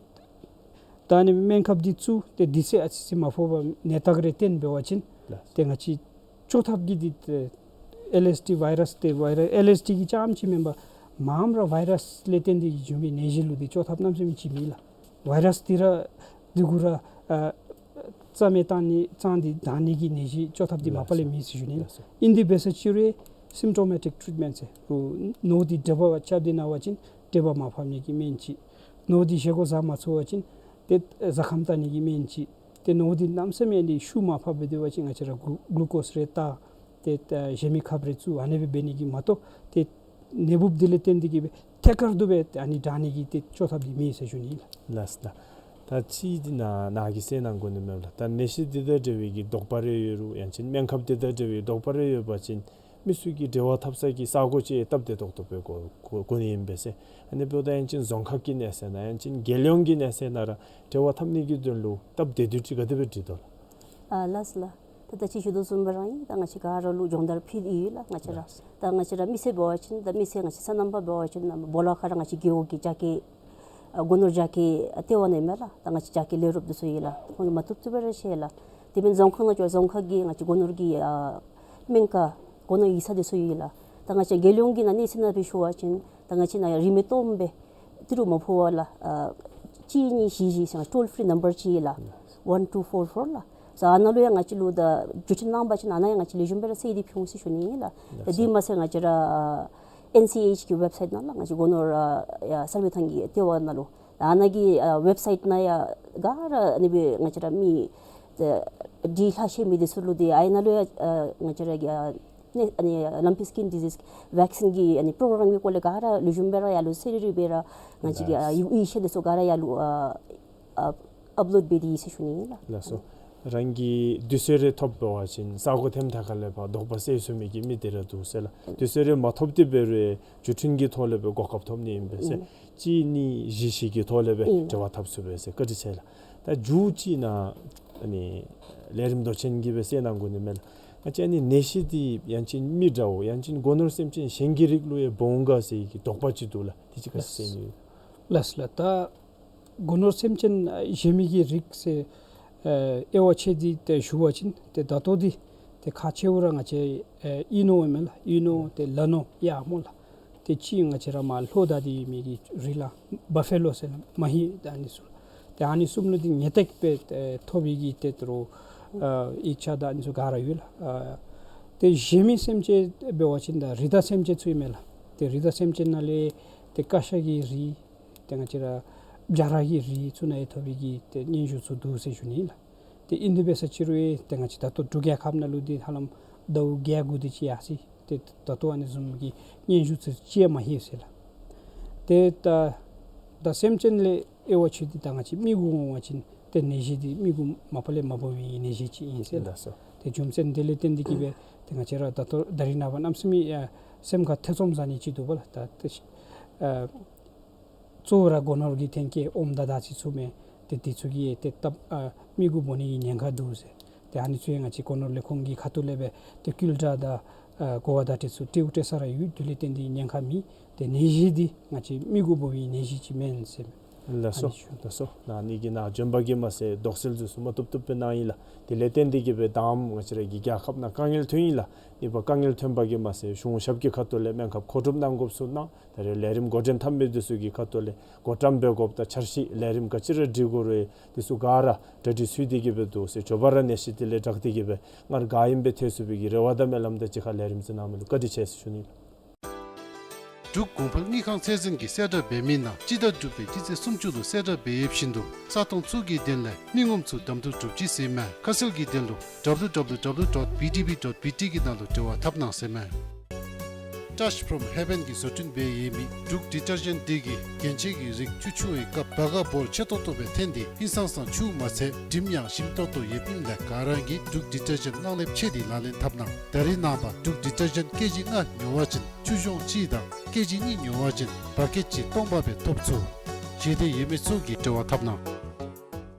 ད་ཨ་ནི་སྨན་ཁབ་འདི་བཙུགས་ཏེ་དུས་ཚོད་ཨ་ཙི་ཙི་མ་ཕོག་པར་ནད་རྟགས་རེ་བསྟན་འབད་བ་ཅིན་ལགས། ཏེ་ང་བཅས་བཅོས་ཐབས་ཀྱི་འདི་ཨེལ་ཨེས་ཌི་ཝའི་རཱསི་ཏེ་ཝའི་རཱསི་ཨེལ་ཨེས་ཌི་གི་རྐྱངམ་ཅིག་མེན་པར་མངམ་ར་ཝའི་རཱསི་ལས་བརྟེན་ཏེ་གིས་བྱུང་བའི་ནད་གཞི་ལུ་འདི་བཅོས་ཐབས་གནམ་མེད་ས་མེད་ཅིག་མེད་ལགས། ཝའི་རཱསི་འདི་ར་འདི་གུ་ར་ཨ་རྩ་མེད་བཏང་ནི་གཙང་སྟེ་དག་ནི་གི་ནད་གཞི་བཅོས་ཐབས་འདི་མ་པ་ལས་མེད་ཟེར་ཞུ་ནི་ལགས། ལགས་སོ། ཨིན་ཏེ་འབད་ས་ཅིག་རུང་སིམ་ཊོ་མེ་ཊིག་ཊྲིཊ་མེནཊ་ཟེར་རུང་ནོར་འདི་དྲོད་འབར་བ་རྐྱབ་སྟེ་ན་བ་ཅིན་དྲོད་འབར་མ་ཕབ་ནི་གི་སྨན་ཅིག། ནོར་འདི་བཞེས་སྒོ་བཟའ་མ་ཚུགས་པ་ཅིན་ཏེ་བཟའ་ཁམས་བལྟ་ནི་གི་སྨན་ཅིག། ཏེ་ནོར་འདི་གནམ་མེད་ས་མེད་ཨ་ནི་ཤུགས་མ་ཕབ་སྦེ་སྡོད་པ་ཅིན་ང་བཅས་ར་གུ་གླུ་ཀོསི་རེ་བཏགས་ཏེ་ཨ་གཞན་མི་ཁབ་རེ་བཙུགས་ཨ་ནི་སྦེ་འབད་ནི་གི་མ་གཏོགས་ཏེ་ནད་འབུབ་འདི་ལས་བརྟེན་ཏེ་གིས་སྦེ་ཐད་ཀར་དུ་སྦེ་ཨ་ནི་དྲག་ནི་གི་ཏེ་བཅོས་ཐབས་འདི་མེད་ཟེར་ཞུ་ནི་ལགས། ལགས་ལགས། ད་ཅི་འདི་ནཱ་ནཱ་གིས་གསལ་གནང་དགོ་ནི་མས་ལགས། ད་ནད་གཞི་འདི་དང་འབྲེལ་བའི་གི་དོགས་པ་རེ་ཡོད་རུང་ཡང་ཅིན་སྨན་ཁབ་འདི་དང་འབྲེལ་བའི་དོགས་པ་རེ་ཡོད་པ་ཅིན་མི་ཚུ་གིས་འབྲེལ་བ་འཐབ་ས་གི་ས་གོ་ཅིག་སྟབས་བདེ་ཏོག་ཏོ་སྦེ་དགོ་དགོ་དགོ་ནི་ཨིན་པས་ཟེར། ཨ་ནི་འབདཝ་ད་ཡང་ཅིན་རྫོང་ཁག་གི་གནས་ཚད་ནང་ཡང་ཅིན་རྒྱལ་ཡོངས་ཀྱི་གནས་ཚད་ནང་ར་འབྲེལ་བ་འཐབ་ནི་གི་དོན་ལུ་སྟབས་བདེ་སྡུག་ཅིག་ག་དེ་སྦེ་འགྲིག་དོ་ལགས། ཨ་ལགས་ལགས། ད་ད་ཅི་ཞུ་དོ་བཟུམ་སྦེ་ར་ཨིན། ད་ང་བཅས་ག་ར་ལུ་སྦྱོང་བརྡར་ཕུལ་ཡི་ལགས་ང་བཅས་ར། ལགས། ད་ང་བཅས་ར་མི་སེར་འབད་བ་ཅིན་ད་མི་སེར་ང་བཅས་སོ་ནམ་པ་འབད་བ་ཅིན་ནཱ་སྦོ་ལོགས་ཁར་ང་བཅས་རྒེད་འོག་གི་རྒྱ་སྐྱེད་ཨ་སྒོ་ནོར་རྒྱ་སྐྱེད་ཨ་ལྟེ་བ་ནང་ཨིན་མས་ལགས། ད་ང་བཅས་རྒྱ་སྐྱེད་ལས་རོགསཔ་འདི་ཚུ་ཡོད་ལགས། ཁོང་གིས་མ་བཏུབ་བཏུབ་སྦེ་ར་ཤེས་ལགས། དེ་འབདན་རྫོང་ཁག་ནང་འགྱོ་རྫོང་ཁག་གི་ང་བཅས་སྒོ་ནོར་གྱི་ཨ་སྨན་ཁང་སྒོ་ནོར་ཡིག་ཚང་འདི་ཚུ་ཡོད་ལགས། ད་ང་བཅས་རྒྱལ་ཡོངས་ཀྱི་ནང་གནས་ཚད་ནང་སྦེ་ཞུ་བ་ཅིན་ད་ང་བཅས་ནཱ་རིན་མེད་སྟོངམ་སྦེ་ཏི་རུ་མ་ཕོག་པར་ལགས་ཨ་གཅིག་གཉིས་བཞི་བཞི་ཟེར་ཊོལ་ཕི་རི་ནམ་བར་ཅིག་ཡོད་ལགས། ཝན་ཊུ་ཕོར་ཕོར་ལགས། ཟེར་ཨ་ནཱ་ལུ་ཡང་ང་བཅས་ལུ་ད་བརྒྱུད་འཕྲིན་གནང་པ་ཅིན་ཨ་ནཱ་ཡང་ང་བཅས་ལེགས་ཤོམ་སྦེ་ར་སེལ་ཏེ་ཕུལ་འོང་ཟེར་ཞུ་ནི་ཨིན་ལགས། ད་དེ་མ་ཚད་ང་བཅས་ར་ཨ་ ཨེན་སི་ཨེཆ་གི་ཝེབ་སའིཊ་ནང་ལུ་ང་བཅས་སྒོ་ནོར་ཨ་ཡ་སར་ཝེ་ཐངས་ཀྱི་ལྟེ་བ་ནང་ལུ་ཨ་ནཱ་གི་ཨ་ཝེབ་སའིཊ་ནང་ཡང་ག་ར་ཨ་ནི་སྦེ་ང་བཅས་ར་མི་ཨ་འདི་ལྷག་ཤེས་མི་འདི་ཚུ་ལུ་ཏེ་ཨའི་ནང་ལུ་ཡང་ཨ་ང་བཅས་ར་གི་ཨ་ནི་ཨ་ནི་ལམ་པི་སི་ཀིན་ཌི་ཟིས་ཝེག་སིན་གྱི་ཨ་ནི་པོརོ་གྲམ་གྱི་སྐོར་ལས་ག་ར་ལེགས་ཤོམ་སྦེ་ར་ཡར་ལུ་གསལ་རི་རི་སྦེ་ར་ང་བཅས་ཀྱི་ཨ་ཡིག་ཡིག་ཆ་འདི་ཚུ་ག་ར་ཡར་ལུ་ཨ་ཨ་ཨཔ་ལོཌ་འབད་དེ་ཡོད་ཟེར་ཞུ་ནི་ཨིན་ལགས། ལགས་སོ། རང་གིས་དུས་ཚོད་རེ་ཐོབ་འབད་བ་ཅིན་ས་གོ་ཐེམ་ཐ་ཁ་ལས་ཕར་དོགས་པ་སེལ་ཚུགས་མི་གི་མི་དེ་ར་འདུག་ཟེར་ལགས། དུས་ཚོད་རེ་མ་ཐོབ་སྟེ་འབད་རུང་འགྲུལ་འཕྲིན་གྱི་ཐོག་ལས་སྦེ་གོ་སྐབས་ཐོབ་ནི་ཨིན་པས་ཟེར། ཨིན། གཅིག་གཉིས་བཞི་བཞི་གི་ཐོག་ལས་སྦེ་ཨིན། འབྲེལ་བ་འཐབ་ཚུགས་པས་ཟེར། བཀའ་དྲིན་ཆེ་ལགས། ད་མཇུག་ཅིག་ནཱ་ཨ་ནི་ལས་རིམ་མདོ་ཆེན་གྱི་སྦེ་གསན་གནང་དགོ་ནི་མས་ལགས། ང་བཅས་ཨ་ནི་ནད་གཞི་འདི་ཡང་ཅིན་མི་འདྲཝ་ཡང་ཅིན་སྒོ་ནོར་སེམས་ཅན་གཞན་གྱི་རིགས་ལུ་ཡང་འབོ་འོང་ག་ཟེར་གྱི་དོགས་པ་ཅིག་འདུག་ལགས། དེ་ཅིག་ག་ཅི་ཟེར་ནི་ཡོད། ལགས་ལགས། ད་སྒོ་ནོར་སེམས་ཅན་ཨ་གཞན་མི་གི་རིགས་ཟེར་ཨ་དབྱེ་བ་ཕྱེ་སྟེ་ཏེ་ཞུ་བ་ཅིན་ཏེ་ད་ལྟོ་འདི་ཏེ་ཁག་ཆེཝ་ར་ང་བཅས་ཨ་ཨིན་ནོ་མས་ལགས། ཨིན་ནོ་ཏེ་ལ་ནོ་ཡ་སྨོ་ལགས། ཏེ་གཅིག་ང་བཅས་ར་མར་ལྷོ་ད་འདི་མི་གི་རིགས་ལགས། བ་ཕེ་ལོ་ཟེར་ལགས། མ་ཧི་ད་ཨ་ནི་ཚུ། ཏེ་ཨ་ནི་གསུམ་ལུ་འདི་ངེས་ཏིག་སྦེ་ཨ་ཐོབ་པའི་གི་ཏེ་ད་རུང་ཨ་ཡིག་ཆ་དང་ཨ་ནི་ཚུ་ག་ར་ཡོད་ལགས། ཨ་ཏེ་གཞན་མི་སེམས་ཅན་འབད་བ་ཅིན་ད་རི་དྭགས་སེམས་ཅན་ཚུ་ཨིན་མས་ལགས། ཏེ་རི་དྭགས་སེམས་ཅན་ནང་ལས་ཏེ་ཀ་ཤ་གི་རིགས་ཏེ་ང་བཅས་ར་བྱ་ར་གི་རིགས་ཚུ་ནང་ཡང་ཐོབ་པའི་གི་ཏེ་སྙན་ཞུ་ཚུ་འདུག་ཟེར་ཞུ་ནི་ལགས། ཏེ་ཨིན་དེ་འབད་ས་ཅིག་རུང་ཡང་ཏེ་ང་བཅས་ད་ལྟོ་འབྲུག་རྒྱལ་ཁབ་ནང་ལུ་འདི་ཧ་ལམ་ཟླཝ་བརྒྱད་དགུ་དེ་ཅིག་ཡར་སོ་ཡི། ཏེ་ད་ལྟོ་ཨ་ནི་བཟུམ་གྱི་སྙན་ཞུ་ཚུ་ཅིག་ཡང་མ་ལྷོད་ཟེར་ལགས། ཏེ་ད་ད་སེམས་ཅན་ལས་དབྱེ་བ་ཕྱེ་སྟེ་ད་ང་བཅས་མི་གུ་འོང་བ་ཅིན་ཏེ་ནད་གཞི་འདི་མི་གུ་མ་པ་ལས་མ་འབོ་བའི་ནད་གཞི་ཅིག་ཨིན་ཟེར་ལགས། ལགས་སོ། ཏེ་རྒྱུ་མཚན་དེ་ལས་བརྟེན་ཏེ་གིས་སྦེ་ཏེ་ང་བཅས་ར་ད་ལྟོ་ད་རིས་ནངས་པ་གནམ་མེད་ས་མེད་ཨ་སེམས་ཁར་ཐེ་ཚོམ་ཟ་ནི་ཅིག་འདུག་པ་ལགས། ད་ཏེ་ཨ་གཙོ་བོ་ར་སྒོ་ནོར་གྱི་ཐོན་སྐྱེད་ཨོམ་དང་ད་ཅིག་ཚུ་མས། ཏེ་དེ་ཚུ་གིས་ཏེ་སྟབས་ཨ་མི་གུ་འབོ་ནི་གི་ཉེན་ཁ་འདུག་ཟེར། ཏེ་ཨ་ནི་ཚུ་ཡང་ང་བཅས་སྒོ་ནོར་ལས་ཁུངས་ཀྱི་ཁ་ཐུག་ལས་སྦེ་ཏེ་སྐུལ་བསྒྲགས་དང་ཨ་གོ་བ་བརྡ་སྤྲོད་ཚུ་སྤྲེའུ་སྤྲེ་ས་ར་ཡོད། དེ་ལས་བརྟེན་ཏེ་ཉེན་ཁ་མེད། ཏེ་ནད་གཞི་འདི་ང་བཅས་མི་གུ་འབོ་བའི་ནད་གཞི་ཅིག་མེན་ཟེར། ལགས་སོ། ཨ་ནི་ཞུ། ལགས་སོ། ནཱ་ཨ་ནི་གི་ནང་འབྱོན་པ་གིས་མ་ཚད་དོགས་སེལ་ཚུ་མ་བཏུབ་བཏུབ་སྦེ་གནང་ཡི་ལགས། དེ་ལས་བརྟེན་ཏེ་གིས་སྦེ་ད་ང་བཅས་ར་གི་རྒྱལ་ཁབ་ནང་དཀའ་ངལ་ཐོན་ཡི་ལགས། ཨ་ནི་སྦེ་དཀའ་ངལ་ཐོན་པ་གིས་མ་ཚད་གཞུང་ཞབས་ཀྱི་ཁ་ཐུག་ལས་སྨན་ཁབ་མཁོ་སྒྲུབ་གནང་དགོཔ་ཚུ་གནང་། ད་རེས་ལས་རིམ་འགོ་འདྲེན་འཐབ་མི་འདི་ཚུ་གི་ཁ་ཐུག་ལས་བགོ་བཀྲམ་འབད་དགོཔ་དང་འཆར་གཞི་ལས་རིམ་ག་ཅི་ར་སྒྲིག་དགོ་རུང་འདི་ཚུ་ག་ར་གྲ་སྒྲིག་ཚུད་དེ་གིས་སྦེ་འདུག་ཟེར། མགྱོགས་པ་ར་ནད་གཞི་འདི་ལས་དྲག་སྟེ་གིས་སྦེ་སྔར་ག་ཨིནམ་སྦེ་ཐལ་ཚུགས་པའི་གི་རེ་བ་དང་སྨོན་ལམ་དང་གཅིག་ཁར་ལས་རིམ་ཚུ་གནང་མི་ལུ་བཀའ་དྲིན་ཆེ་ཟེར་ཞུ་ནི་ལགས། འབྲུག་གོང་འཕེལ་དངུལ་ཁང་ཚད་འཛིན་གྱིས་གསལ་བསྒྲགས་འབད་མི་ནང་སྤྱི་ཟླ་དྲུག་པའི་སྤྱི་ཚེས་སུམ་ཅུ་ལུ་གསལ་བསྒྲགས་འབད་ཡོདཔ་བཞིན་དུ་ས་སྟོང་ཚུ་གི་དོན་ལས་མི་ངོམ་ཚུ་གདམ་འཐུ་གྲུབ་ཅི་ཟེར་མས། ཁ་གསལ་གྱི་དོན་ལུ་W W W dot B D B dot B T གི་ནང་ལུ་འབྲེལ་བ་འཐབ་གནང་ཟེར་མས། Touch from Heaven གིས་བཟོ་སྐྲུན་འབད་ཡོད་མི་འབྲུག་ཌི་ཊར་ཇེནཊ་འདི་གིས་རྒྱན་ཆ་གི་རིགས་ཆུ་འཁྱུ་བའི་སྐབས་བ་ག་འབོར་ཆེ་ཏོག་ཏོ་སྦེ་ཐོན་ཏེ་ཧིང་སངས་ས་ཆུ་མ་ཚད་དྲིམ་ཡང་ཞིམ་ཏོག་ཏོ་ཡོདཔ་ཨིནམ་ལས་ག་ར་གིས་འབྲུག་ཌི་ཊར་ཇེནཊ་གླང་ལེབ་ཆས་འདི་ལག་ལེན་འཐབ་གནང་། ད་རེས་ནངས་པ་འབྲུག་ཌི་ཊར་ཇེནཊ་ཀེ་ཇི་ལྔ་ཉོ་བ་ཅིན་ཆུ་གཞོང་གཅིག་དང་ཀེ་ཇི་གཉིས་ཉོ་བ་ཅིན་བ་ཀེཊ་གཅིག་སྟོང་པ་སྦེ་ཐོབ་ཚུགས། ཞེ་འདོད་ཡོད་མི་ཚུ་གིས་འབྲེལ་བ་འཐབ་གནང་།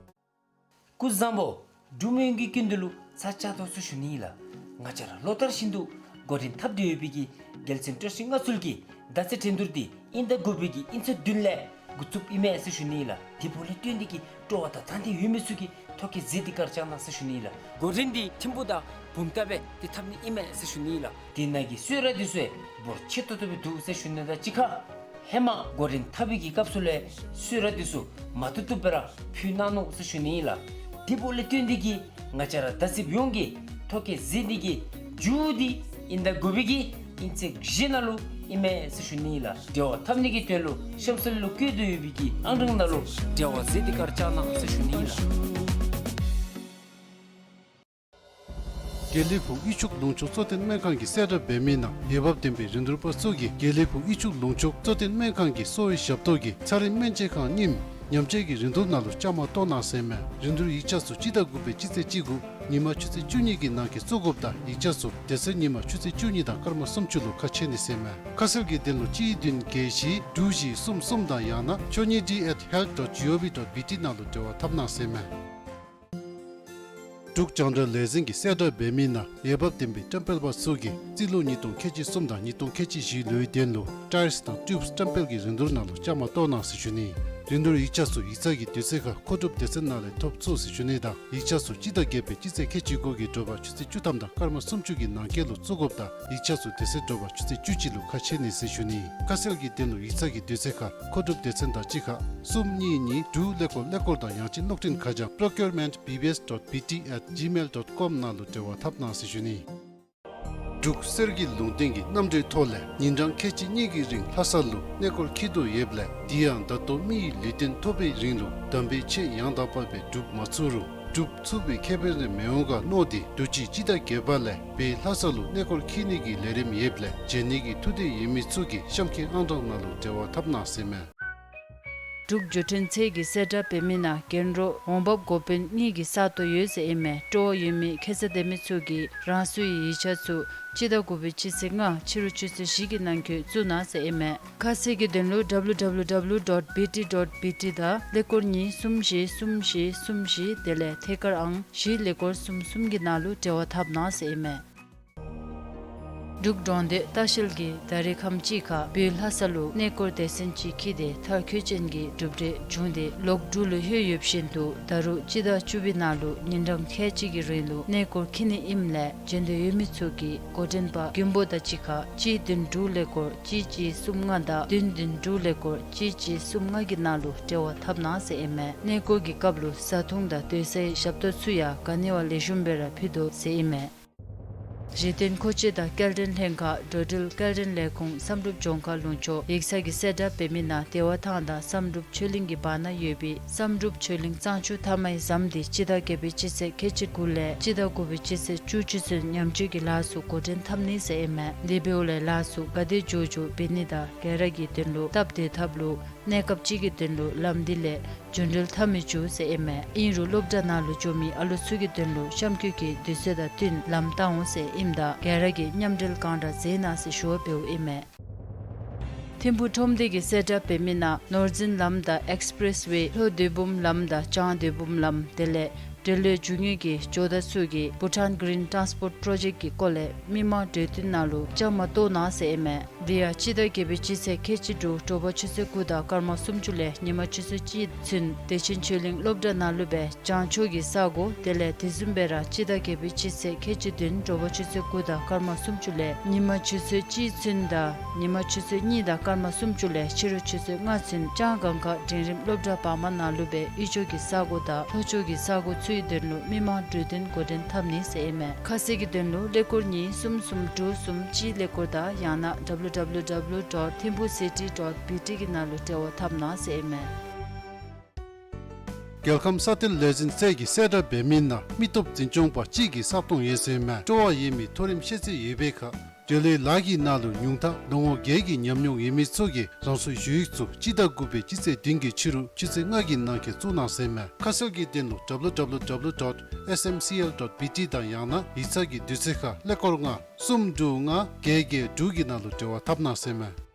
སྐུ་གཟུགས་བཟང་པོ། འབྲུག་མི་ཡོངས་ཀྱི་སྐུ་མདུན་ལུ་ཚར་བཅད་དོ་ཟེར་ཞུ་ནི་ཨིན་ལགས། ང་བཅས་ར་ལོ་ལྟར་བཞིན་དུ་འགོ་འདྲེན་འཐབ་སྟེ་ཡོད་པའི་གི་རྒྱལ་མཚན་སྤྲོ་ཚིགས་མངའ་གསོལ་གྱི་མདའ་རྩེད་འགྲན་བསྡུར་འདི་དབྱིན་ཟླ་དགུ་པའི་གི་དབྱིན་ཚེས་བདུན་ལས་འགོ་བཙུགསཔ་ཨིན་མས་ཟེར་ཞུ་ནི་ཨིན་ལགས། དེ་འབདཝ་ལས་བརྟེན་ཏེ་གིས་སྤྲོ་བ་དང་དང་འདོད་ཡོད་མི་ཚུ་གིས་ཐོ་བཀོད་མཛད་དེ་ག་ར་བཅར་གནང་ཟེར་ཞུ་ནི་ཨིན་ལགས། འགོ་འདྲེན་འདི་ཐིམ་ཕུག་དང་བུམ་ཐང་སྦེ་ཏེ་འཐབ་ནི་ཨིན་མས་ཟེར་ཞུ་ནི་ཨིན་ལགས། དེ་ནང་གི་གསོལ་རས་འདི་ཚུ་འབོར་ཆེ་ཏོག་ཏོ་སྦེ་འདུག་ཟེར་ཞུ་ནི་དང་གཅིག་ཁར་ཧེ་མ་འགོ་འདྲེན་འཐབ་པའི་གི་སྐབས་སུ་ལས་གསོལ་རས་འདི་ཚུ་མ་བཏུབ་བཏུབ་སྦེ་ར་ཕུལ་གནང་ནུག་ཟེར་ཞུ་ནི་ཨིན་ལགས། དེ་འབདཝ་ལས་བརྟེན་ཏེ་གིས་ང་བཅས་ར་མདའ་རྩེདཔ་ཡོངས་ཀྱིས་ཐོ་བཀོད་མཛད་ནི་གི་མཇུག་འདི་དབྱིན་ཟླ་དགུ་པའི་གི་དབྱིན་ཚེས་བཞི་ནང་ལུ་ཨིན་མས་ཟེར་ཞུ་ནི་ཨིན་ལགས། འབྲེལ་བ་འཐབ་ནི་གི་དོན་ལུ་གཤམ་གསལ་ལུ་བཀོད་དེ་ཡོད་པའི་གི་ཨང་གྲངས་ནང་ལུ་འབྲེལ་བ་མཛད་དེ་ག་ར་བཅར་གནང་ཟེར་ཞུ་ནི་ཨིན་ལགས། དགེ་ལེགས་ཕུག་དབུས་ཕྱོགས་ལུང་ཕྱོགས་གཙོ་བསྟེན་སྨན་ཁང་གིས་གསལ་བསྒྲགས་འབད་མི་ནང་འོས་འབབ་ལྡན་པའི་རིན་བསྡུར་པ་ཚུ་གིས་དགེ་ལེགས་ཕུག་དབུས་ཕྱོགས་ལུང་ཕྱོགས་གཙོ་བསྟེན་སྨན་ཁང་གི་གསོ་བའི་ཞབས་ཏོག་གི་ཚ་རིམས་སྨན་དཔྱད་ཁང་རྙིངམ་ཉམས་དཔྱད་ཀྱི་རིན་བསྡུར་ནང་ལུ་བཅའ་མར་གཏོགས་གནང་ཟེར་མས། རིན་བསྡུར་ཡིག་ཆ་ཚུ་སྤྱི་ཟླ་དགུ་པའི་སྤྱི་ཚེས་བཅུ་དགུ་ཉིན་མ་ཆུ་ཚོད་བཅུ་གཉིས་ཀྱི་ནང་འཁོད་བཙུགས་དགོཔ་དང་ཡིག་ཆ་ཚུ་དེ་ཚེ་ཉིན་མ་ཆུ་ཚོད་བཅུ་གཉིས་དང་སྐར་མ་སུམ་ཅུ་ལུ་ཁ་ཕྱེ་ནི་ཟེར་མས། ཁ་གསལ་གྱི་དོན་ལུ་གཅིག་བདུན་བརྒྱད་བཞི་དྲུག་བཞི་གསུམ་གསུམ་དང་ཡང་ན་ཆོས་ཉིད་ཌི་ཨེཊ་ཧེལཐ་ཌོཊ་ཇི་ཨོ་ཝི་ཌོཊ་བི་ཊི་ནང་ལུ་འབྲེལ་བ་འཐབ་གནང་ཟེར་མས། འབྲུག་རྒྱང་བསྒྲགས་ལས་འཛིན་གྱིས་གསལ་བསྒྲགས་འབད་མི་ནང་འོས་འབབ་ལྡན་པའི་བཀྲམ་སྤེལ་པ་ཚུ་གིས་རྩིས་ལོ་ཉིས་སྟོང་ཁལ་གཅིག་གསུམ་དང་ཉིས་སྟོང་ཁལ་གཅིག་བཞི་ལོའི་དོན་ལུ་ཊའིརསི་དང་ཊིའུབསི་བཀྲམ་སྤེལ་གྱི་རིན་བསྡུར་ནང་ལུ་བཅའ་མར་གཏོགས་གནང་ཟེར་ཞུ་ནི། རིན་བསྡུར་ཡིག་ཆ་ཚུ་ཡིག་ཚང་གི་དུས་ཚོད་ཁར་མཁོ་སྒྲུབ་སྡེ་ཚན་ནང་ལས་ཐོབ་ཚུགས་ཟེར་ཞུ་ནི་དང་ཡིག་ཆ་ཚུ་སྤྱི་ཟླ་བརྒྱད་པའི་སྤྱི་ཚེས་ཁལ་གཅིག་དགུ་གི་དྲོ་པ་ཆུ་ཚོད་བཅུ་ཐམ་དང་སྐར་མ་སུམ་ཅུ་གི་ནང་འཁོད་ལུ་བཙུགས་དགོཔ་དང་ཡིག་ཆ་ཚུ་དེ་ཚེ་དྲོ་པ་ཆུ་ཚོད་བཅུ་གཅིག་ལུ་ཁ་ཕྱེ་ནི་ཟེར་ཞུ་ནི། ཁ་གསལ་གྱི་དོན་ལུ་ཡིག་ཚང་གི་དུས་ཚོད་ཁར་མཁོ་སྒྲུབ་སྡེ་ཚན་དང་གཅིག་ཁར་གསུམ་གཉིས་གཉིས་དྲུག་ཀླད་ཀོར་ཀླད་ཀོར་དང་ཡང་ཅིན་གློག་འཕྲིན་ཁ་བྱང་procurement B B S dot B T at gmail dot com ནང་ལུ་འབྲེལ་བ་འཐབ་གནང་ཟེར་ཞུ་ནི། འབྲུག་གསེར་གྱི་ལུང་བསྟན་གྱི་རྣམ་འགྲེལ་ཐོག་ལས་ཉིན་གྲངས་ཁལ་གཅིག་གཉིས་ཀྱི་རིང་ལྷ་ས་ལུ་གནས་སྐོར་འཁྱིད་དོ་ཡོདཔ་ལས་དེ་ཡང་ད་ལྟོ་མི་ཡི་ལུས་རྟེན་ཐོབ་པའི་རིང་ལུ་དམ་པའི་ཆོས་ཡང་དག་པ་སྦེ་སྒྲུབ་མ་ཚུགས་རུང་སྒྲུབ་ཚུགས་པའི་ཁེ་ཕན་རེ་མི་འོང་ག་མནོ་སྟེ་དུས་ཅི་སྤྱི་ཟླ་བརྒྱད་པ་ལས་བོད་ལྷ་ས་ལུ་གནས་སྐོར་འཁྱིད་ནི་གི་ལས་རིམ་ཡོདཔ་ལས་བྱོན་ནི་གི་ཐུགས་འདོད་ཡོད་མི་ཚུ་གིས་གཤམ་འཁོད་ཨང་གྲངས་ནང་ལུ་འབྲེལ་བ་འཐབ་གནང་ཟེར་མས། འབྲུག་འགྲུལ་འཕྲིན་ཚད་ཀྱིས་གསལ་བསྒྲགས་འབད་མི་ནང་རྒྱན་རོ་འོང་འབབ་འགོ་དཔོན་གཉིས་ཀྱི་ས་སྟོང་ཡོད་ཟེར་ཨིན་མས། སྤྲོ་བ་ཡོད་མི་ཁྱད་ཚད་ལྡན་མི་ཚུ་གིས་རང་སོའི་ཡིག་ཆ་ཚུ་སྤྱི་ཟླ་དགུ་པའི་སྤྱི་ཚེས་ལྔ་ཕྱི་རུ་ཆུ་ཚོད་བཞི་གི་ནང་འཁོད་བཙུགས་གནང་ཟེར་ཨིན་མས། ཁ་གསལ་གྱི་དོན་ལུ་W W W dot B T dot B T དང་ཀླད་ཀོར་གཉིས་གསུམ་བཞི་གསུམ་བཞི་གསུམ་བཞི་དེ་ལས་ཐད་ཀར་ཨང་བཞི་ཀླད་ཀོར་གསུམ་གསུམ་གྱི་ནང་ལུ་འབྲེལ་བ་འཐབ་གནང་ཟེར་ཨིན་མས། འབྲུག་འབྲོང་སྟོད་ལྟ་བཤལ་གྱིས་ད་རེས་ཁམས་ཅིག་ཁར་བོད་ལྷ་ས་ལུ་གནས་སྐོར་སྡེ་ཚན་ཅིག་འཁྱིད་དེ་མཐར་འཁྱོལ་ཅན་གྱི་གྲུབ་འབྲས་བྱུང་སྟེ་ལོག་འབྲུག་ལུ་ལྷོད་ཡོདཔ་བཞིན་དུ་ད་རུང་སྤྱི་ཟླ་བཅུ་པའི་ནང་ལུ་ཉིན་གྲངས་ཁལ་གཅིག་གི་རིང་ལུ་གནས་སྐོར་འཁྱིད་ནི་ཨིནམ་ལས་བྱོན་འདོད་ཡོད་མི་ཚུ་གིས་འགོ་འདྲེན་པ་མགོན་པོ་དང་གཅིག་ཁར་གཅིག་བདུན་དྲུག་ཀླད་ཀོར་གཅིག་གཅིག་གསུམ་ལྔ་དང་བདུན་བདུན་དྲུག་ཀླད་ཀོར་གཅིག་གཅིག་གསུམ་ལྔ་གི་ནང་ལུ་འབྲེལ་བ་འཐབ་གནང་ཟེར་ཨིན་མས། གནས་སྐོར་གྱི་སྐབས་ལུ་བཟའ་འཐུང་དང་སྡོད་སའི་ཞབས་ཏོག་ཚུ་ཡང་ག་ནི་བ་ལེགས་ཤོམ་སྦེ་ར་ཕུལ་དོ་ཟེར་ཨིན་མས། གཞི་རྟེན་མཁོ་ཆས་དང་སྐྱེལ་འདྲེན་ལྷན་ཁག་འགྲོ་འགྲུལ་སྐྱེལ་འདྲེན་ལས་ཁུངས་བསམ་གྲུབ་ལྗོངས་མཁར་ལུང་ཕྱོགས། ཡིག་ཚང་གི་གསལ་བསྒྲགས་འབད་མི་ནང་བདེ་བ་ཐང་དང་བསམ་གྲུབ་ཆོས་གླིང་གི་བར་ན་ཡོད་པའི་བསམ་གྲུབ་ཆོས་གླིང་གཙང་ཆུ་མཐའ་མའི་ཟམ་དེ་སྤྱི་ཟླ་བརྒྱད་པའི་སྤྱི་ཚེས་ཁལ་གཅིག་དགུ་ལས་སྤྱི་ཟླ་དགུ་པའི་སྤྱི་ཚེས་བཅུ་གཅིག་ཚུན་ཉམས་བཅོས་ཀྱི་ལཱ་ཚུ་འགོ་འདྲེན་འཐབ་ནི་ཟེར་ཨིན་མས། དེ་འབདཝ་ལས་ལཱ་ཚུ་ག་དེ་མགྱོགས་མགྱོགས་འབད་ནི་དང་ག་ར་གི་དོན་ལུ་སྟབས་བདེ་ཐབས་ལུ་གནས་སྐབས་ཅིག་གི་དོན་ལུ་ལམ་འདི་ལས་རྒྱུན་འགྲུལ་འཐབ་མི་བཅུག་ཟེར་ཨིན་མས། ཨིན་རུང་སློབ་གྲྭ་ནང་ལུ་འགྱོ་མི་ཨ་ལོ་ཚུ་གི་དོན་ལུ་གཤམ་འཁོད་ཀྱི་དུས་ཚོད་དང་བསྟུན་ལམ་བཏང་འོང་ཟེར་ཨིནམ་ད་ག་ར་གིས་མཉམ་འབྲེལ་གང་དྲག་མཛད་གནང་ཟེར་ཞུ་བ་འབདཝ་ཨིན་མས། ཐིམ་ཕུག་ཁྲོམ་སྡེ་གིས་གསལ་བསྒྲགས་འབད་མི་ནང་ནོར་འཛིན་ལམ་དང་ཨེགསི་པི་རེསི་ཝེ་ལྷོ་སྡོད་འབུམ་ལམ་དང་བྱང་སྡོད་འབུམ་ལམ་དེ་ལས་འབྲེལ་ཡོད་རྒྱུ་དངོས་ཀྱི་ཇོ་བདག་ཚུ་གིས་Bhutan Green Transport Project གི་སྐོར་ལས་མི་མང་གྲོས་བསྟུན་ནང་ལུ་བཅའ་མར་གཏོགས་གནང་ཟེར་ཨིན་མས། དེ་ཡང་སྤྱི་ཟླ་བརྒྱད་པའི་སྤྱི་ཚེས་ཁལ་གཅིག་དྲུག་དྲོ་པ་ཆུ་ཚོད་དགུ་དང་སྐར་མ་སུམ་ཅུ་ལས་ཉི་མ་ཆུ་ཚོད་གཅིག་ཚུན་བདེ་ཆེན་ཆོས་གླིང་སློབ་གྲྭ་ནང་ལུ་སྦེ་བྱང་ཕྱོགས་ཀྱི་ས་གོ་དེ་ལས་དེ་བཟུམ་སྦེ་ར་སྤྱི་ཟླ་བརྒྱད་པའི་སྤྱི་ཚེས་ཁལ་གཅིག་བདུན་དྲོ་པ་ཆུ་ཚོད་དགུ་དང་སྐར་མ་སུམ་ཅུ་ལས་ཉི་མ་ཆུ་ཚོད་གཅིག་ཚུན་དང་ཉི་མ་ཆུ་ཚོད་གཉིས་དང་སྐར་མ་སུམ་ཅུ་ལས་ཕྱི་རུ་ཆུ་ཚོད་ལྔ་ཚུན་ལྕང་སྒང་ག་འབྲིང་རིམ་སློབ་གྲྭ་བར་མ་ནང་ལུ་སྦེ་དབུས་ཕྱོགས་ཀྱི་ས་གོ་དང་ལྷོ་ཕྱོགས་ཀྱི་ས་གོ་ཚུའི་དོན་ལུ་མི་མང་གྲོས་བསྟུན་འགོ་འདྲེན་འཐབ་ནི་ཟེར་ཨིན་མས། ཁ་གསལ་གྱི་དོན་ལུ་ཀླད་ཀོར་གཉིས་གསུམ་གསུམ་དྲུག་གསུམ་གཅིག་ཀླད་ཀོར་དང་ཡང་ན་W W W dot thimphu city dot B T གི་ནང་ལུ་འབྲེལ་བ་འཐབ་གནང་ཟེར་ཨིན་མས། རྒྱལ་ཁམས་ས་གཏེར་ལས་འཛིན་ཚད་ཀྱིས་གསལ་བསྒྲགས་འབད་མི་ནང་མི་སྟོབས་འཛིན་སྐྱོང་པ་གཅིག་གི་ས་སྟོང་ཡོད་ཟེར་ཨིན་མས། སྤྲོ་བ་ཡོད་མི་མཐོ་རིམ་ཤེས་ཚད་ཡོད་པའི་ཁར་འབྲེལ་ཡོད་ལཱ་གི་ནང་ལུ་ཉུང་མཐའ་ལོ་ངོ་བརྒྱད་ཀྱི་ཉམས་མྱོང་ཡོད་མི་ཚུ་གིས་རང་སོའི་ཞུ་ཡིག་ཚུ་སྤྱི་ཟླ་དགུ་པའི་སྤྱི་ཚེས་བདུན་གྱི་ཕྱི་རུ་ཆུ་ཚོད་ལྔ་གི་ནང་འཁོད་བཙུགས་གནང་ཟེར་ཨིན་མས། ཁ་གསལ་གྱི་དོན་ལུ་W W W dot S M C L dot B T དང་ཡང་ན་ཡིག་ཚང་གི་དུས་ཚོད་ཁར་ཀླད་ཀོར་ལྔ་གསུམ་དྲུག་ལྔ་བརྒྱད་བརྒྱད་དྲུག་གི་ནང་ལུ་འབྲེལ་བ་འཐབ་གནང་ཟེར་ཨིན་མས།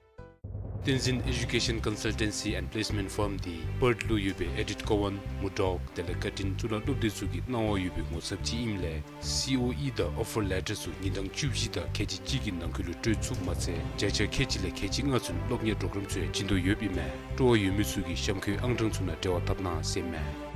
བསྟན་འཛིན་ཨེ་ཌུ་ཀེ་ཤན་ཀོན་སལ་ཊེན་སི་ཨེནཌ་པི་ལེསི་མེནཊ་ཕརམ་འདི་པརཐ་ལུ་ཡོད་པའི་ཨེ་ཌིཐ་ཀོ་ཝཱན་མུར་ཌོག་དེ་ལས་བཀའ་དྲིན་གཙུག་ལག་སློབ་སྡེ་ཚུ་གི་གནང་བ་ཡོད་པའི་ངོ་ཚབ་ཅིག་ཨིནམ་ལས་སི་ཨོ་ཨི་དང་ཨོ་ཕར་ལེ་ཊར་ཚུ་ཉིན་གྲངས་བཅུ་བཞི་དང་ཁལ་གཅིག་གཅིག་གི་ནང་འཁོད་ལུ་སྤྲོད་ཚུགསཔ་མ་ཚད་བརྒྱ་ཆ་ཁལ་གཅིག་ལས་ཁལ་གཅིག་ལྔ་ཚུན་སློབ་གཉེར་གྲོགས་རམ་ཚུ་ཡང་བྱིན་དོ་ཡོདཔ་ཨིན་མས། སྤྲོ་བ་ཡོད་མི་ཚུ་གིས་གཤམ་འཁོད་ཨང་གྲངས་ཚུ་ནང་འབྲེལ་བ་འཐབ་གནང་ཟེར་ཨིན་མས།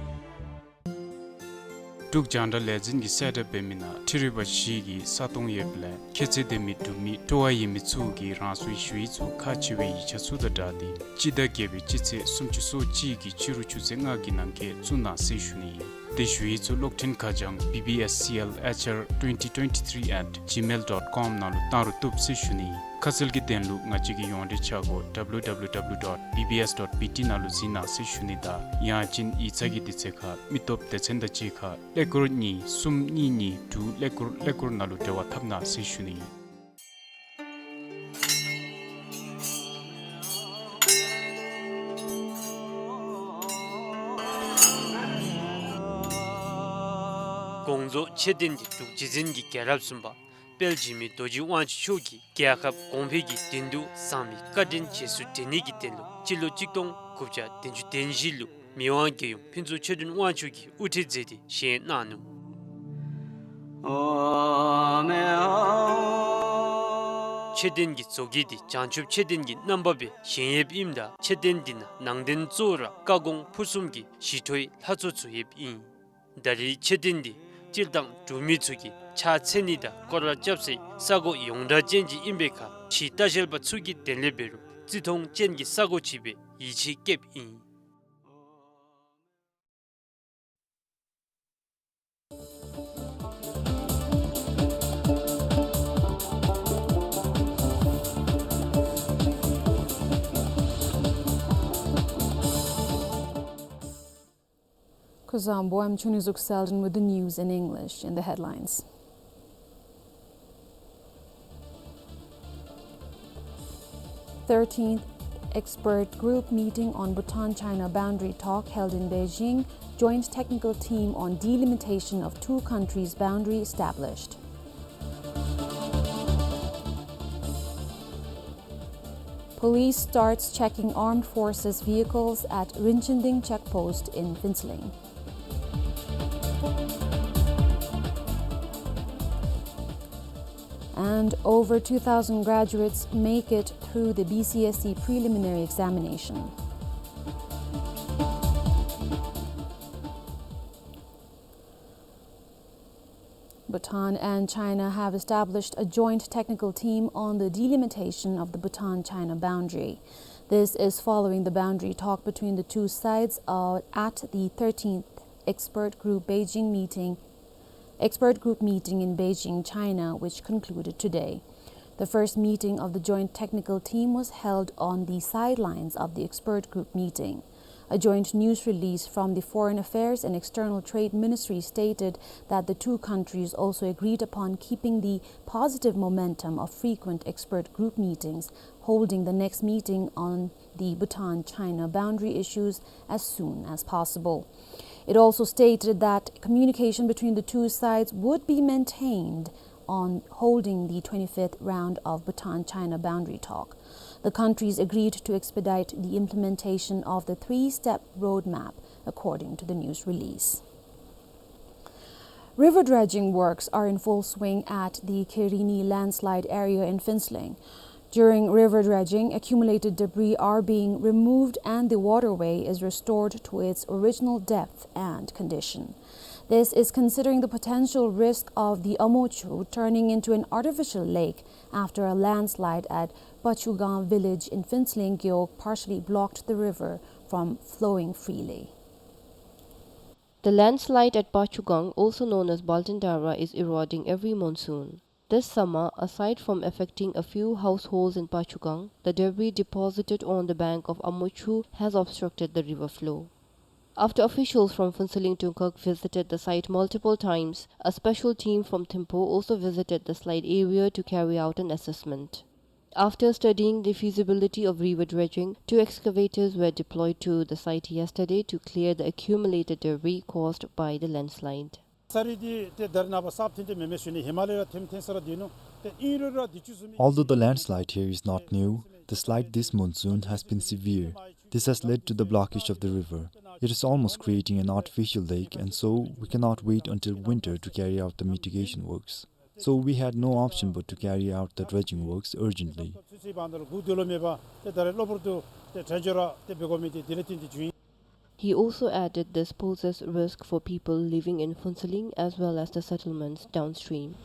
འབྲུག་རྒྱང་བསྒྲགས་ལས་འཛིན་གྱིས་གསལ་བསྒྲགས་འབད་མི་ནང་འཕྲུལ་རིག་པ་བཞི་གི་ས་སྟོང་ཡོདཔ་ལས་ཁྱད་ཚད་ལྡན་མི་འབྲུག་མི་སྤྲོ་བ་ཡོད་མི་ཚུ་གིས་རང་སོའི་ཞུ་ཡིག་ཚུ་ཁག་ཆེ་བའི་ཡིག་ཆ་ཚུ་དང་སྦྲགས་ཏེ་སྤྱི་ཟླ་བརྒྱད་པའི་སྤྱི་ཚེས་སུམ་ཅུ་སོ་གཅིག་གི་ཕྱི་རུ་ཆུ་ཚོད་ལྔ་གི་ནང་འཁོད་བཙུགས་གནང་ཟེར་ཞུ་ནི་ཨིན། དེ་ཞུ་ཡིག་ཚུ་གློག་འཕྲིན་ཁ་བྱང་B B S C L H R twenty twenty-three at gmail dot com ནང་ལུ་བཏང་རུང་བཏུབ་ཟེར་ཞུ་ནི་ཨིན། ཁ་གསལ་གྱི་དོན་ལུ་ང་བཅས་ཀྱི་ཡོངས་འབྲེལ་ཆ་སྒོ་W W W dot B B S dot B T ནང་ལུ་གཟིགས་གནང་ཟེར་ཞུ་ནི་དང་ཡང་ཅིན་ཡིག་ཚང་གི་དུས་ཚོད་ཁར་མི་སྟོབས་སྡེ་ཚན་དང་གཅིག་ཁར་ཀླད་ཀོར་གཉིས་གསུམ་གཉིས་གཉིས་དྲུག་ཀླད་ཀོར་ཀླད་ཀོར་ནང་ལུ་འབྲེལ་བ་འཐབ་གནང་ཟེར་ཞུ་ནི་ཨིན། དགོངས་རྫོགས་མཆོད་རྟེན་འདི་འབྲུག་རྗེ་བཙུན་གྱི་རྒྱལ་རབས་གསུམ་པ་དཔལ་འཇིགས་མེད་རྡོ་རྗེ་དབང་ཕྱུག་མཆོག་གིས་རྒྱལ་ཁབ་གོང་འཕེལ་གྱི་དོན་དུ་བཟང་མི་བཀའ་དྲིན་རྗེས་སུ་དྲན་ནི་གི་དོན་ལུ་སྤྱི་ལོ་གཅིག་སྟོང་དགུ་བརྒྱ་བདུན་ཅུ་དོན་བཞི་ལུ་མི་དབང་རྒྱལ་ཡུམ་ཕུན་ཚོགས་ཆོས་སྒྲོན་དབང་ཕྱུག་གིས་དབུ་ཁྲིད་མཛད་དེ་བཞེངས་གནང་ནུག། མཆོད་རྟེན་གྱི་བཟོ་བཀོད་འདི་བྱང་ཆུབ་མཆོད་རྟེན་གྱི་རྣམ་པ་སྦེ་བཞེངས་ཡོདཔ་ཨིནམ་ད་མཆོད་རྟེན་འདི་ནང་ནང་རྟེན་གཙོ་བོ་ར་བཀའ་དགོངས་ཕུར་གསུམ་གྱི་ཞི་ཁྲོའི་ལྷ་ཚོགས་ཚུ་ཡོདཔ་ཨིན། ད་རེས་མཆོད་རྟེན་འདི་སྤྱིར་བཏང་འབྲུག་མི་ཚུ་གིས་ཕྱག་འཚལ་ནི་དང་སྐོར་ར་རྐྱབ་སའི་ས་གོ་ཡོངས་གྲགས་ཅན་ཅིག་ཨིན་པའི་ཁར་ཕྱིའི་ལྟ་བཤལ་པ་ཚུ་གིས་དེ་ལས་འབད་རུང་བརྩི་མཐོང་ཅན་གྱི་ས་གོ་ཅིག་སྦེ་ཡིད་ཆེས་བསྐྱེདཔ་ཨིན། Zombo, I'm Chuni Zuk Selden with the news in English. In the headlines. Thirteenth Expert Group Meeting on Bhutan-China Boundary Talk held in Beijing. Joint technical team on delimitation of two countries' boundary established. Police starts checking armed forces vehicles at Rinchinding checkpost in Phuentsholing. And over two thousand graduates make it through the B C S E preliminary examination. Bhutan and China have established a joint technical team on the delimitation of the Bhutan-China boundary. This is following the boundary talk between the two sides, uh, at the thirteenth Expert Group Beijing meeting, Expert Group meeting in Beijing, China, which concluded today. The first meeting of the joint technical team was held on the sidelines of the expert group meeting. A joint news release from the Foreign Affairs and External Trade Ministry stated that the two countries also agreed upon keeping the positive momentum of frequent expert group meetings, holding the next meeting on the Bhutan-China boundary issues as soon as possible. It also stated that communication between the two sides would be maintained on holding the twenty-fifth round of Bhutan-China boundary talk. The countries agreed to expedite the implementation of the three-step roadmap, according to the news release. River dredging works are in full swing at the Kherini landslide area in Phuentsholing. During river dredging, accumulated debris are being removed and the waterway is restored to its original depth and condition. This is considering the potential risk of the Amochu turning into an artificial lake after a landslide at Pachugang village in Phuentsholing Gewog partially blocked the river from flowing freely. The landslide at Pachugang, also known as Baltandara, is eroding every monsoon. This summer, aside from affecting a few households in Pachugang, the debris deposited on the bank of Amochu has obstructed the river flow. After officials from Phuentsholing Tungkhag visited the site multiple times, a special team from Thimphu also visited the slide area to carry out an assessment. After studying the feasibility of river dredging, two excavators were deployed to the site yesterday to clear the accumulated debris caused by the landslide. ས་རུད་འདི་ཏེ་ད་རེས་ནངས་པ་སྲ་བརྟན་ཏེ་མེན་མས་ཞུ་ནི། ཧི་མ་ལ་ཡ་ཐེམ་ཐེངས་ས་ར་འདི་ནུག། ཏེ་ཨིན་རུང་ར་འདི་ཅུ་བཟུམ་མའི། Although the landslide here is not new, the slide this monsoon has been severe. This has led to the blockage of the river. It is almost creating an artificial lake, and so we cannot wait until winter to carry out the mitigation works. So we had no option but to carry out the dredging works urgently. He also added this poses risk for people living in Phuentsholing as well as the settlements downstream.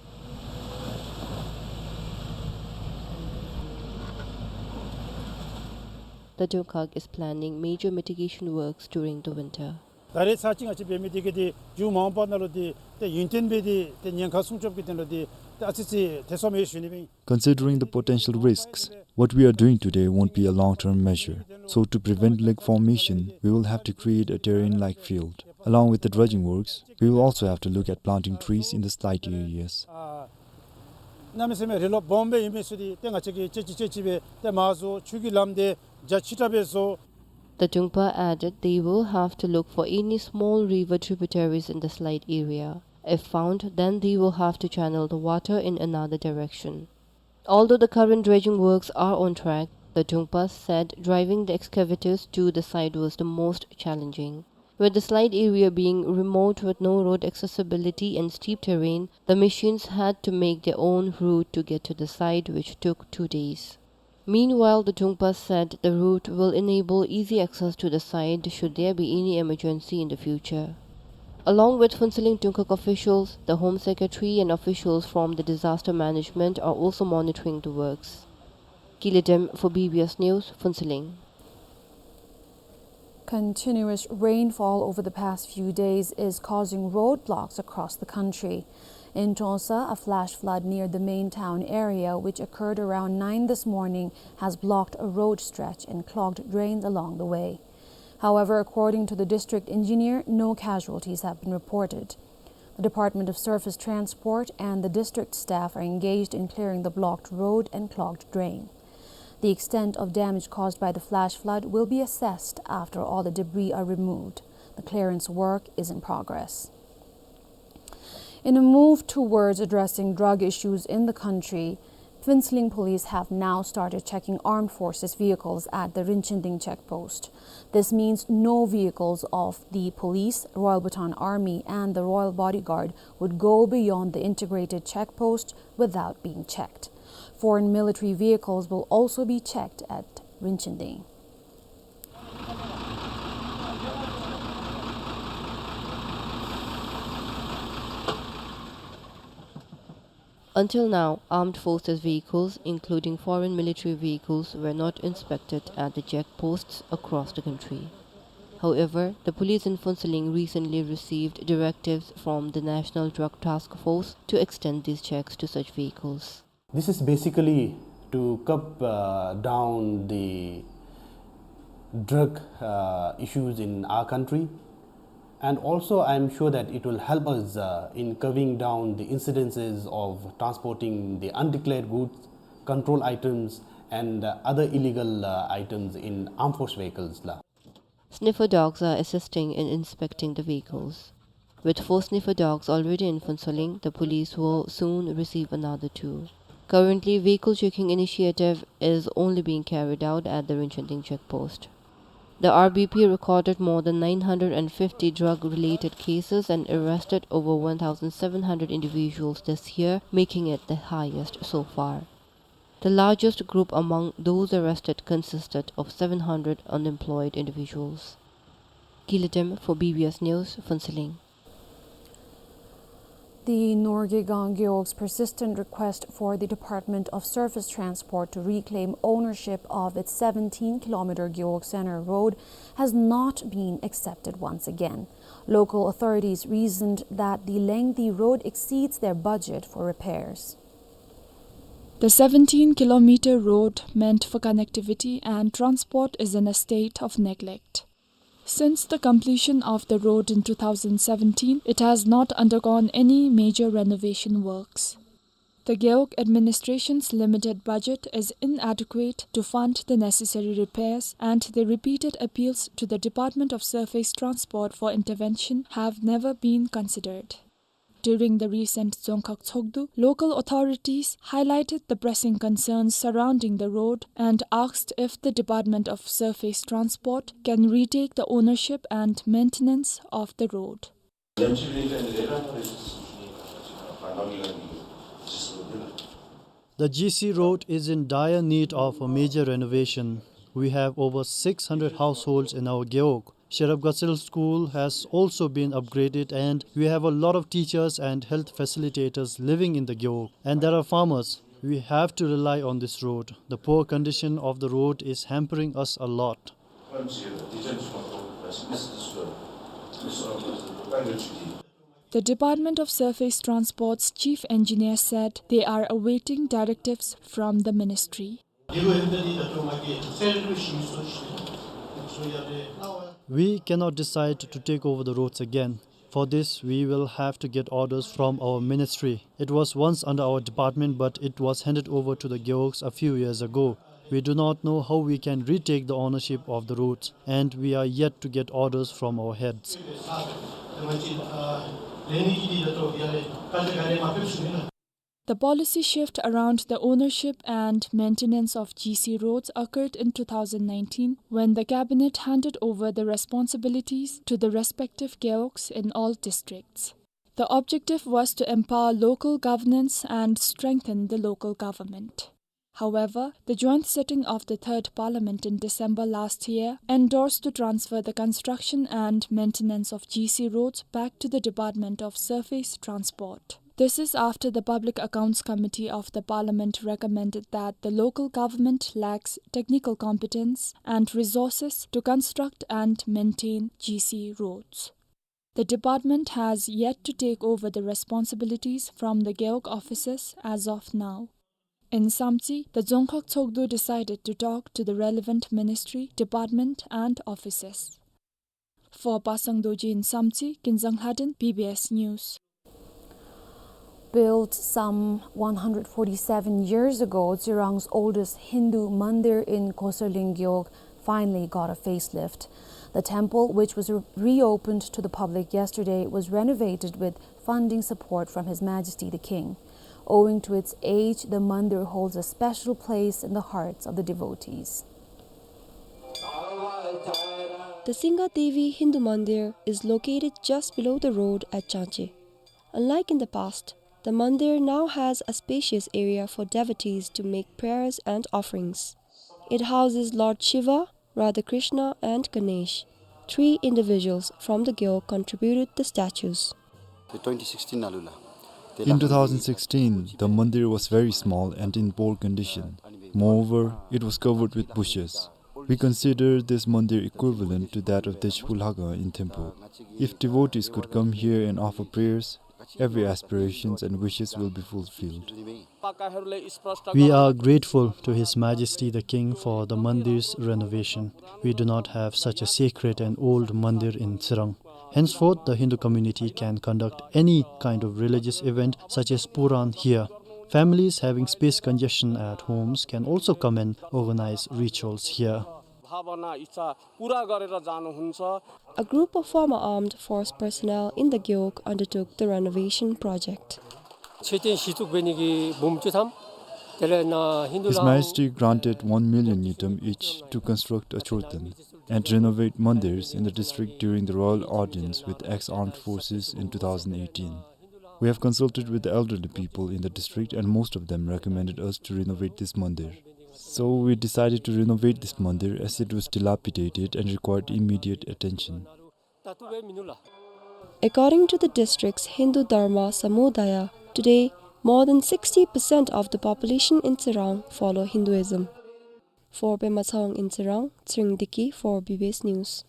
The Tungkhag is planning major mitigation works during the winter. ད་རེས་ཚར་གཅིག་ང་བཅས་འབད་མི་འདི་གིས་འདི་མཇུག་མ་འོངས་པ་ནང་ལུ་འདི་ཏེ་ཡུན་བརྟན་སྦེ་འདི་ཏེ་ཉེན་ཁ་སྲུང་སྐྱོབ་ཀྱི་དོན་ལུ་འདི་ཏེ་ཨ་ཙི་ཅིག་ཐེ་ཚོམ་ཡོད་ཞུ་ནི་ཨིན། Considering the potential risks, what we are doing today won't be a long-term measure. So to prevent lake formation, we will have to create a terrain-like field. Along with the dredging works, we will also have to look at planting trees in the slide areas. གནམ་མེད་ས་མེད་རི་ལོ་སྦོམ་སྦེ་ཨིན་མི་ཚུ་འདི་ཏེ་ང་བཅས་ཀྱིས་ཅེ་ཅི་ཅེ་ཅི་སྦེ་ཏེ་མར་བཟོ། ཆུ་གི་ལམ་འདི་རྒྱ་ཆེ་དྲགས་སྦེ་བཟོ། The Tungpa added they will have to look for any small river tributaries in the slide area. If found, then they will have to channel the water in another direction. Although the current dredging works are on track, the Tungpa said driving the excavators to the site was the most challenging. With the slide area being remote with no road accessibility and steep terrain, the machines had to make their own route to get to the site, which took two days. Meanwhile, the Tungpa said the route will enable easy access to the site should there be any emergency in the future. Along with Phuentsholing Tungkhag officials, the Home Secretary and officials from the disaster management are also monitoring the works. Kile Dem for B B S News, Phuentsholing. Continuous rainfall over the past few days is causing roadblocks across the country. In Trongsa, a flash flood near the main town area, which occurred around nine this morning, has blocked a road stretch and clogged drains along the way. However, according to the district engineer, no casualties have been reported. The Department of Surface Transport and the district staff are engaged in clearing the blocked road and clogged drain. The extent of damage caused by the flash flood will be assessed after all the debris are removed. The clearance work is in progress. In a move towards addressing drug issues in the country, Phuentsholing police have now started checking armed forces vehicles at the Rinchending checkpost. This means no vehicles of the police, Royal Bhutan Army, and the Royal Bodyguard would go beyond the integrated checkpost without being checked. Foreign military vehicles will also be checked at Rinchending. Until now, armed forces vehicles, including foreign military vehicles, were not inspected at the checkposts across the country. However, the police in Phuentsholing recently received directives from the National Drug Task Force to extend these checks to such vehicles. This is basically to curb, uh, down the drug, uh, issues in our country. And also, I'm sure that it will help us, uh, in curbing down the incidences of transporting the undeclared goods, control items, and, uh, other illegal, uh, items in armed force vehicles la. Sniffer dogs are assisting in inspecting the vehicles. With four sniffer dogs already in Phuentsholing, the police will soon receive another two. Currently, vehicle checking initiative is only being carried out at the Rinchending checkpost. The R B P recorded more than nine hundred and fifty drug-related cases and arrested over one thousand seven hundred individuals this year, making it the highest so far. The largest group among those arrested consisted of seven hundred unemployed individuals. Gila Dem for B B S News, Phuentsholing. The Norgay Gang Gewog's persistent request for the Department of Surface Transport to reclaim ownership of its seventeen kilometer Gewog Center Road has not been accepted once again. Local authorities reasoned that the lengthy road exceeds their budget for repairs. The seventeen kilometer road meant for connectivity and transport is in a state of neglect. Since the completion of the road in two thousand seventeen, it has not undergone any major renovation works. The Gewog administration's limited budget is inadequate to fund the necessary repairs, and the repeated appeals to the Department of Surface Transport for intervention have never been considered. During the recent Dzongkhag Tshogdu, local authorities highlighted the pressing concerns surrounding the road and asked if the Department of Surface Transport can retake the ownership and maintenance of the road. The G C road is in dire need of a major renovation. We have over six hundred households in our Gewog. Sherab Gatsel School has also been upgraded, and we have a lot of teachers and health facilitators living in the Gewog. And there are farmers. We have to rely on this road. The poor condition of the road is hampering us a lot. The Department of Surface Transport's chief engineer said they are awaiting directives from the ministry. We cannot decide to take over the roads again. For this, we will have to get orders from our ministry. It was once under our department, but it was handed over to the Gewogs a few years ago. We do not know how we can retake the ownership of the roads, and we are yet to get orders from our heads. The policy shift around the ownership and maintenance of G C roads occurred in two thousand nineteen, when the cabinet handed over the responsibilities to the respective Gewogs in all districts. The objective was to empower local governance and strengthen the local government. However, the joint sitting of the Third Parliament in December last year endorsed to transfer the construction and maintenance of G C roads back to the Department of Surface Transport. This is after the Public Accounts Committee of the Parliament recommended that the local government lacks technical competence and resources to construct and maintain G C roads. The department has yet to take over the responsibilities from the Gewog officers as of now. In Samtse, the Dzongkhag Tshogdu decided to talk to the relevant ministry, department and officers. For Pasang Dorji in Samtse, Kinzang Lhaden, B B S News. Built some one hundred forty-seven years ago, Tsirang's oldest Hindu mandir in Khosar Linggyok finally got a facelift. The temple, which was re-, reopened to the public yesterday, was renovated with funding support from His Majesty the King. Owing to its age, the mandir holds a special place in the hearts of the devotees. The Singha Devi Hindu Mandir is located just below the road at Changche. Unlike in the past, the mandir now has a spacious area for devotees to make prayers and offerings. It houses Lord Shiva, Radha Krishna, and Ganesh. Three individuals from the Gyok contributed the statues. In twenty sixteen, the mandir was very small and in poor condition. Moreover, it was covered with bushes. We consider this mandir equivalent to that of Dechpul Haga in Thimphu. If devotees could come here and offer prayers, every aspirations and wishes will be fulfilled. We are grateful to His Majesty the King for the mandir's renovation. We do not have such a sacred and old mandir in Tsirang. Henceforth, the Hindu community can conduct any kind of religious event such as Puran here. Families having space congestion at homes can also come and organize rituals here. A group of former armed force personnel in the Gyok undertook the renovation project. His Majesty granted one million ngultrum each to construct a chorten and renovate mandirs in the district during the royal audience with ex-armed forces in two thousand eighteen. We have consulted with the elderly people in the district, and most of them recommended us to renovate this mandir. So we decided to renovate this mandir as it was dilapidated and required immediate attention. According to the district's Hindu Dharma Samudaya, today more than sixty percent of the population in Tsirang follow Hinduism. For Pema Tshawang in Tsirang, Tshering Diki for B B S News.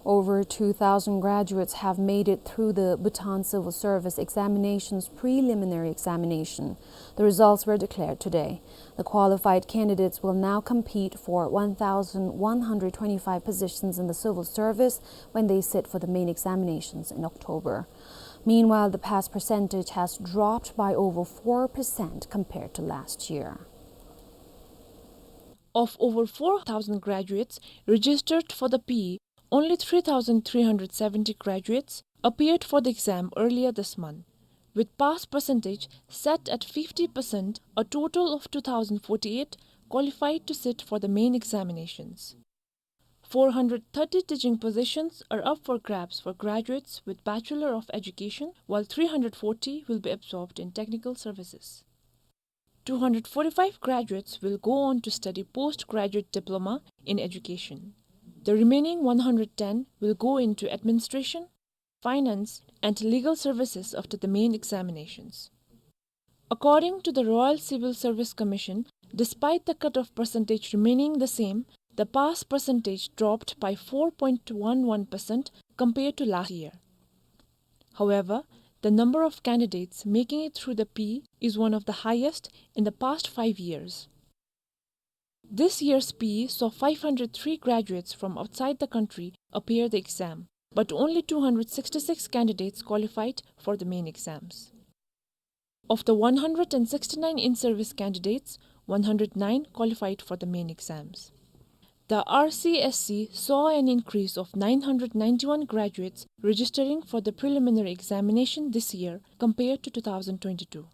Over two thousand graduates have made it through the Bhutan Civil Service Examinations preliminary examination. The results were declared today. The qualified candidates will now compete for one thousand one hundred twenty-five positions in the civil service when they sit for the main examinations in October. Meanwhile, the pass percentage has dropped by over four percent compared to last year. Of over four thousand graduates registered for the P E, only three thousand three hundred seventy graduates appeared for the exam earlier this month, with pass percentage set at fifty percent. A total of two thousand forty-eight qualified to sit for the main examinations. Four hundred thirty teaching positions are up for grabs for graduates with Bachelor of Education, while three hundred forty will be absorbed in technical services. Two hundred forty-five graduates will go on to study postgraduate diploma in education. The remaining one hundred ten will go into administration, finance, and legal services after the main examinations. According to the Royal Civil Service Commission, despite the cutoff percentage remaining the same, the pass percentage dropped by four point one one percent compared to last year. However, the number of candidates making it through the P E is one of the highest in the past five years. This year's P E saw five hundred three graduates from outside the country appear the exam, but only two hundred sixty-six candidates qualified for the main exams. Of the one hundred sixty-nine in-service candidates, one hundred nine qualified for the main exams. The R C S C saw an increase of nine hundred ninety-one graduates registering for the preliminary examination this year compared to two thousand twenty-two.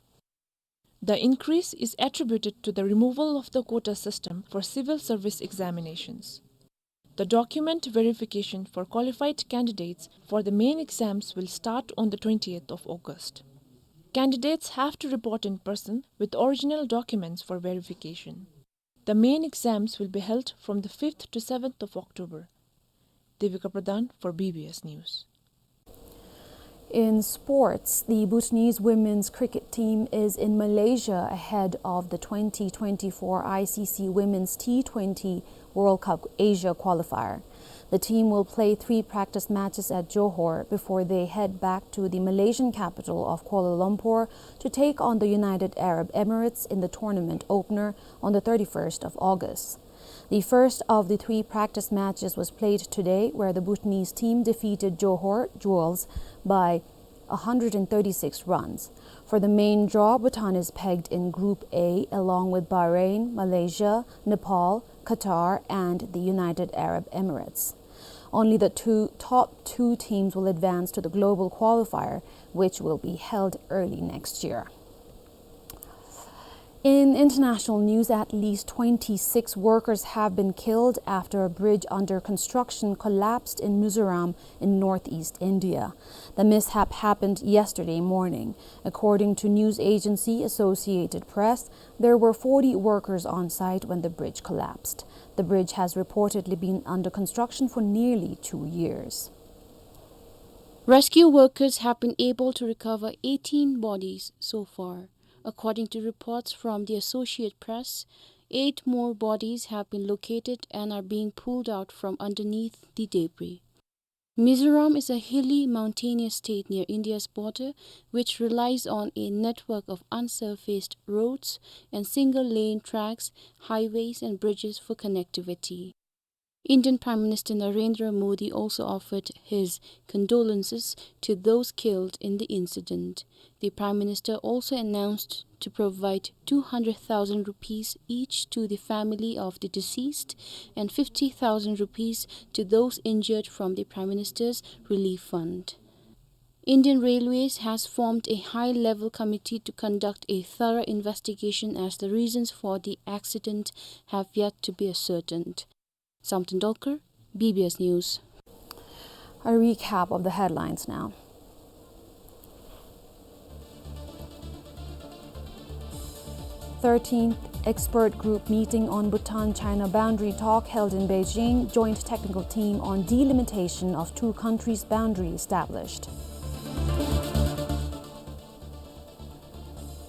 The increase is attributed to the removal of the quota system for civil service examinations. The document verification for qualified candidates for the main exams will start on the twentieth of August. Candidates have to report in person with original documents for verification. The main exams will be held from the fifth to seventh of October. Devika Pradhan for B B S News. In sports, the Bhutanese women's cricket team is in Malaysia ahead of the twenty twenty-four I C C Women's T twenty World Cup Asia qualifier. The team will play three practice matches at Johor before they head back to the Malaysian capital of Kuala Lumpur to take on the United Arab Emirates in the tournament opener on the thirty-first of August. The first of the three practice matches was played today, where the Bhutanese team defeated Johor Jewels by a hundred and thirty-six runs. For the main draw, Bhutan is pegged in Group A along with Bahrain, Malaysia, Nepal, Qatar, and the United Arab Emirates. Only the two, top two teams will advance to the global qualifier, which will be held early next year. In international news, at least twenty-six workers have been killed after a bridge under construction collapsed in Mizoram in northeast India. The mishap happened yesterday morning. According to news agency Associated Press, there were forty workers on site when the bridge collapsed. The bridge has reportedly been under construction for nearly two years. Rescue workers have been able to recover eighteen bodies so far. According to reports from the Associated Press, eight more bodies have been located and are being pulled out from underneath the debris. Mizoram is a hilly, mountainous state near India's border, which relies on a network of unsurfaced roads and single-lane tracks, highways, and bridges for connectivity. Indian Prime Minister Narendra Modi also offered his condolences to those killed in the incident. The Prime Minister also announced to provide two hundred thousand rupees each to the family of the deceased and fifty thousand rupees to those injured from the Prime Minister's Relief Fund. Indian Railways has formed a high-level committee to conduct a thorough investigation, as the reasons for the accident have yet to be ascertained. Samten Dolkar, B B S News. A recap of the headlines now. Thirteenth Expert Group Meeting on Bhutan-China Boundary Talk held in Beijing. Joint technical team on delimitation of two countries' boundary established.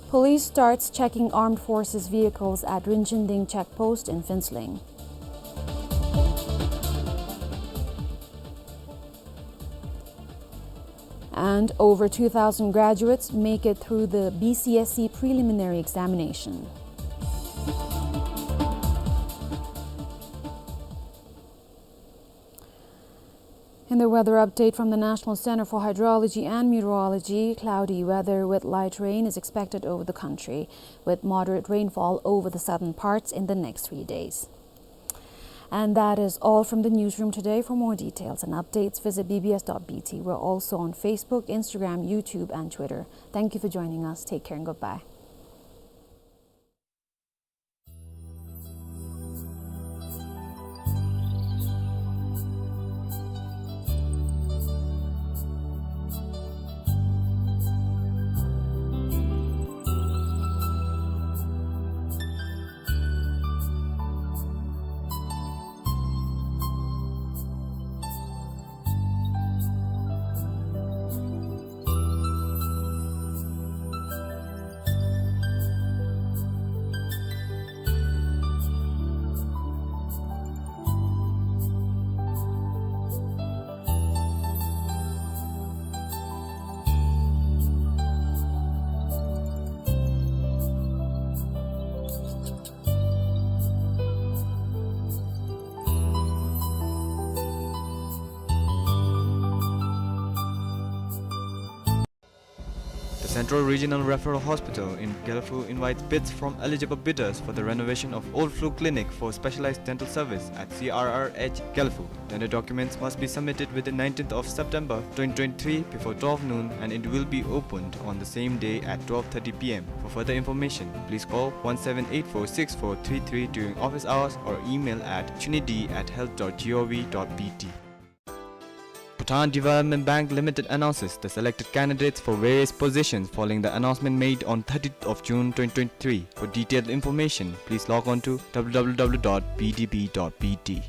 Police starts checking armed forces vehicles at Rinchinding checkpost in Phuentsholing. And over two thousand graduates make it through the B C S E preliminary examination. In the weather update from the National Center for Hydrology and Meteorology, cloudy weather with light rain is expected over the country, with moderate rainfall over the southern parts in the next three days. And that is all from the newsroom today. For more details and updates, visit B B S dot B T. We're also on Facebook, Instagram, YouTube, and Twitter. Thank you for joining us. Take care and goodbye. The Central Regional Referral Hospital in Gelephu invites bids from eligible bidders for the renovation of old flu clinic for specialized dental service at C R R H Gelephu. Tender documents must be submitted within nineteenth of September twenty twenty-three before twelve noon, and it will be opened on the same day at twelve thirty P M. For further information, please call one seven eight four six four three three during office hours or email at chunidi at health dot gov dot B T. Bhutan Development Bank Limited announces the selected candidates for various positions following the announcement made on thirtieth of June twenty twenty-three. For detailed information, please log on to W W W dot B D B dot B T.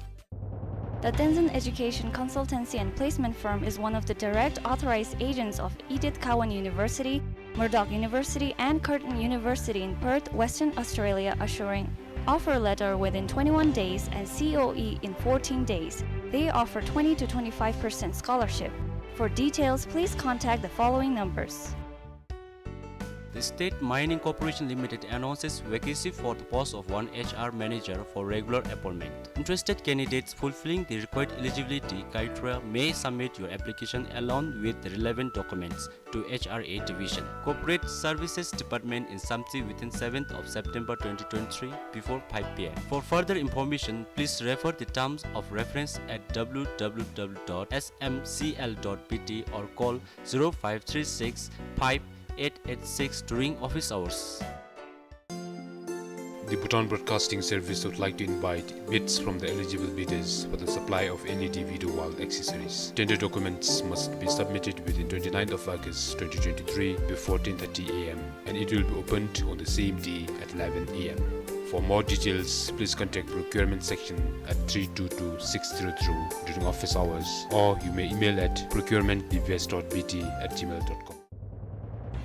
The Tenzin Education Consultancy and Placement Firm is one of the direct authorized agents of Edith Cowan University, Murdoch University, and Curtin University in Perth, Western Australia, assuring offer letter within twenty-one days and C O E in fourteen days. They offer twenty to twenty-five percent scholarship. For details, please contact the following numbers. The State Mining Corporation Limited announces vacancy for the post of one H R manager for regular appointment. Interested candidates fulfilling the required eligibility criteria may submit your application along with the relevant documents to H R A Division, Corporate Services Department in Samtse within seventh of September twenty twenty-three before five P M. For further information, please refer the terms of reference at W W W dot S M C L dot B T or call zero five three six five eight eight six during office hours. The Bhutan Broadcasting Service would like to invite bids from the eligible bidders for the supply of L E D video wall accessories. Tender documents must be submitted within twenty-ninth of August twenty twenty-three before ten thirty A M, and it will be opened on the same day at eleven A M. For more details, please contact procurement section at three two two six zero zero during office hours, or you may email at procurement B B S dot B T at gmail dot com.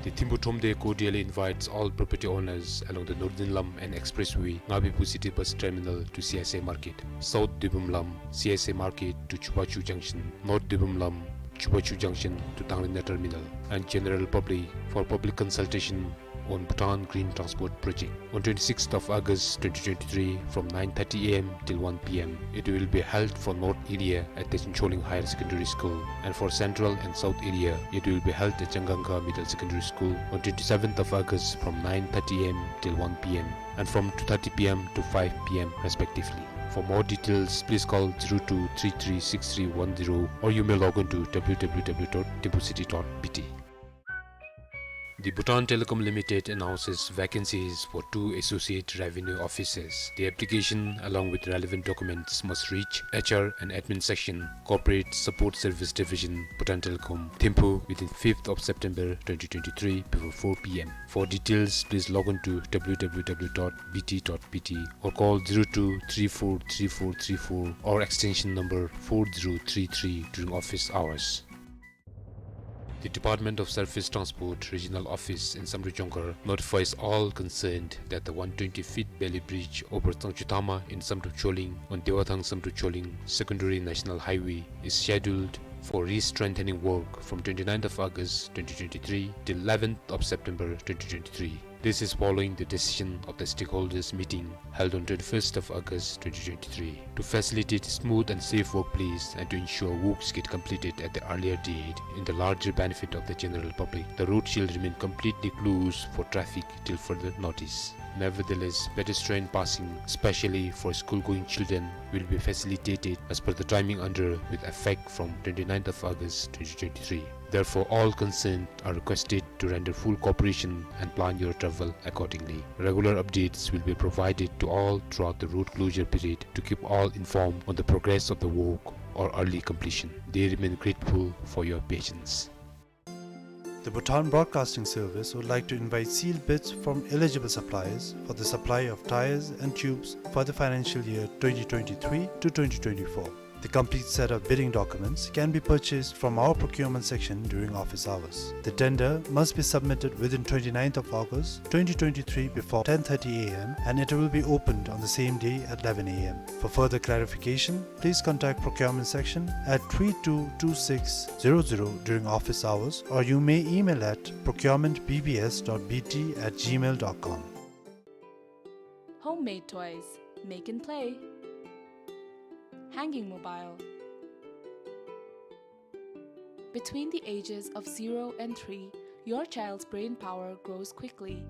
The Thimphu Thromde cordially invites all property owners along the Northern Lam and Expressway, Ngabiphu City Bus Terminal to C S A Market, South Dibum Lam, C S A Market to Chubachu Junction, North Dibum Lam, Chubachu Junction to Tanglitna Terminal, and general public for public consultation on Bhutan Green Transport Project. On twenty-sixth of August twenty twenty-three, from nine thirty A M till one P M, it will be held for North area at Techen Choling Higher Secondary School, and for Central and South area, it will be held at Changangkha Middle Secondary School. On twenty-seventh of August, from nine thirty A M till one P M, and from two thirty P M to five P M respectively. For more details, please call zero two three three six three one zero, or you may log on to W W W dot thimphucity dot B T. The Bhutan Telecom Limited announces vacancies for two associate revenue officers. The application, along with relevant documents, must reach H R and Admin Section, Corporate Support Service Division, Bhutan Telecom, Thimphu, within fifth of September twenty twenty-three before four P M. For details, please log on to W W W dot B T dot B T or call zero two three four three four three four or extension number four zero three three during office hours. The Department of Surface Transport Regional Office in Samdrup Jongkhar notifies all concerned that the one twenty feet bailey bridge over Tsangchu Tama in Samdrup Choling on Dewathang Samdrup Choling Secondary National Highway is scheduled for re-strengthening work from twenty-ninth of August twenty twenty-three till eleventh of September twenty twenty-three. This is following the decision of the stakeholders meeting held on twenty-first of August twenty twenty-three. To facilitate smooth and safe workplace and to ensure works get completed at the earlier date in the larger benefit of the general public, the road shall remain completely closed for traffic till further notice. Nevertheless, pedestrian passing, especially for school-going children, will be facilitated as per the timing under with effect from twenty-ninth of August twenty twenty-three. Therefore, all concerned are requested to render full cooperation and plan your travel accordingly. Regular updates will be provided to all throughout the road closure period to keep all informed on the progress of the work or early completion. They remain grateful for your patience. The Bhutan Broadcasting Service would like to invite sealed bids from eligible suppliers for the supply of tyres and tubes for the financial year twenty twenty-three to twenty twenty-four. The complete set of bidding documents can be purchased from our procurement section during office hours. The tender must be submitted within twenty-ninth of August twenty twenty-three before ten thirty A M, and it will be opened on the same day at eleven A M. For further clarification, please contact procurement section at three two two six zero zero during office hours, or you may email at procurement B B S dot B T at gmail dot com. Homemade toys. Make and play. Hanging mobile. Between the ages of zero and three, your child's brain power grows quickly.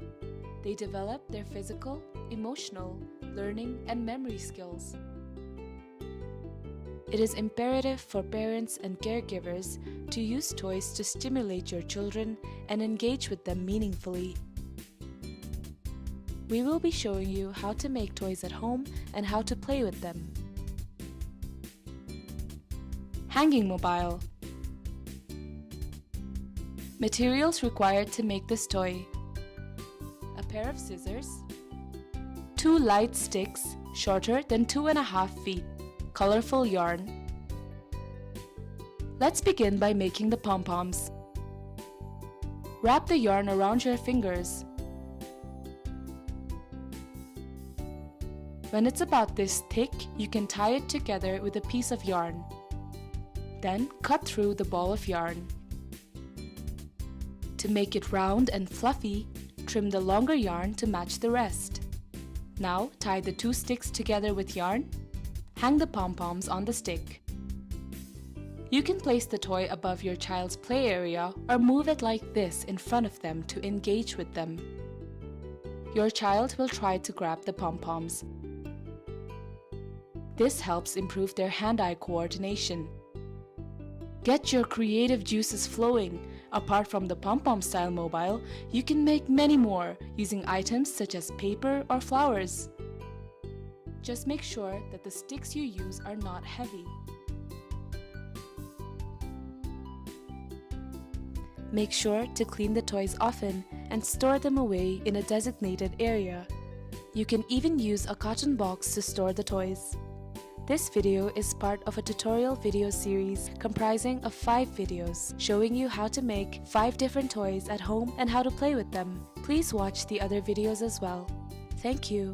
They develop their physical, emotional, learning, and memory skills. It is imperative for parents and caregivers to use toys to stimulate your children and engage with them meaningfully. We will be showing you how to make toys at home and how to play with them. Hanging mobile. Materials required to make this toy: a pair of scissors, two light sticks shorter than two and a half feet, colorful yarn. Let's begin by making the pom-poms. Wrap the yarn around your fingers. When it's about this thick, you can tie it together with a piece of yarn. Then cut through the ball of yarn. To make it round and fluffy, Trim the longer yarn to match the rest. Now, tie the two sticks together with yarn. Hang the pom-poms on the stick. You can place the toy above your child's play area or move it like this in front of them to engage with them. Your child will try to grab the pom-poms. This helps improve their hand-eye coordination. Get your creative juices flowing. Apart from the pom-pom style mobile, you can make many more using items such as paper or flowers. Just make sure that the sticks you use are not heavy. Make sure to clean the toys often and store them away in a designated area. You can even use a carton box to store the toys. This video is part of a tutorial video series comprising of five videos showing you how to make five different toys at home and how to play with them. Please watch the other videos as well. Thank you.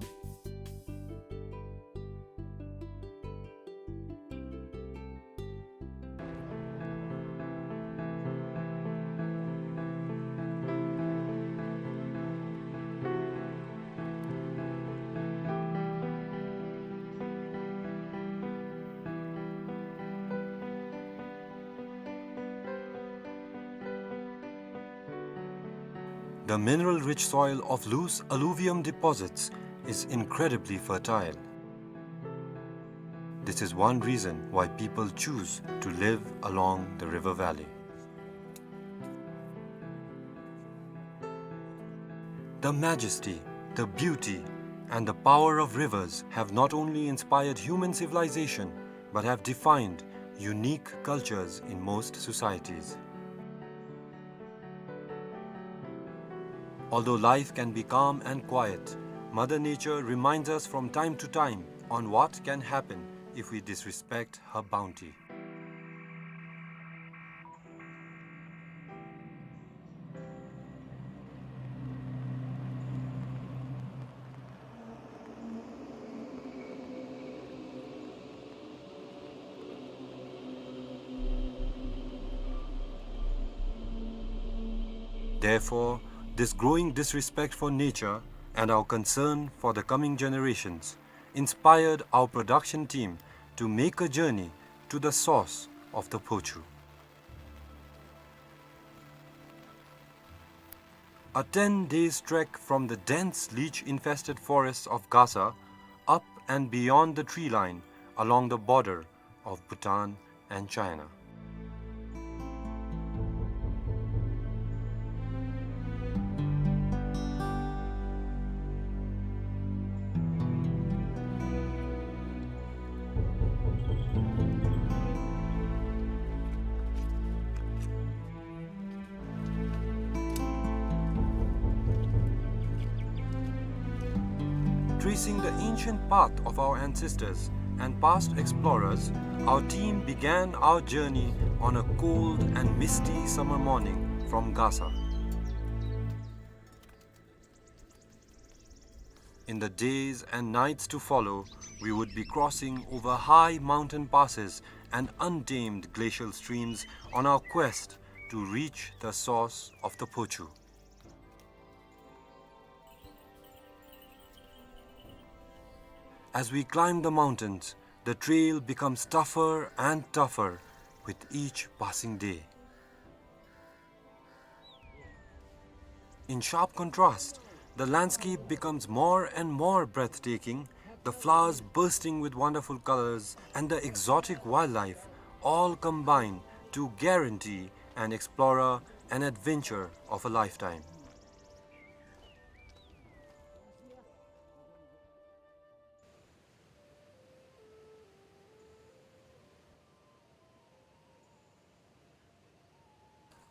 The mineral-rich soil of loose alluvium deposits is incredibly fertile. This is one reason why people choose to live along the river valley. The majesty, the beauty, and the power of rivers have not only inspired human civilization, but have defined unique cultures in most societies. Although life can be calm and quiet, Mother Nature reminds us from time to time on what can happen if we disrespect her bounty. Therefore, this growing disrespect for nature and our concern for the coming generations inspired our production team to make a journey to the source of the Phochu. A ten days trek from the dense leech-infested forests of Gasa, up and beyond the tree line, along the border of Bhutan and China. Tracing the ancient path of our ancestors and past explorers, our team began our journey on a cold and misty summer morning from Gasa. In the days and nights to follow, we would be crossing over high mountain passes and untamed glacial streams on our quest to reach the source of the Phochu. As we climb the mountains, the trail becomes tougher and tougher with each passing day. In sharp contrast, the landscape becomes more and more breathtaking, the flowers bursting with wonderful colors and the exotic wildlife all combine to guarantee an explorer an adventure of a lifetime.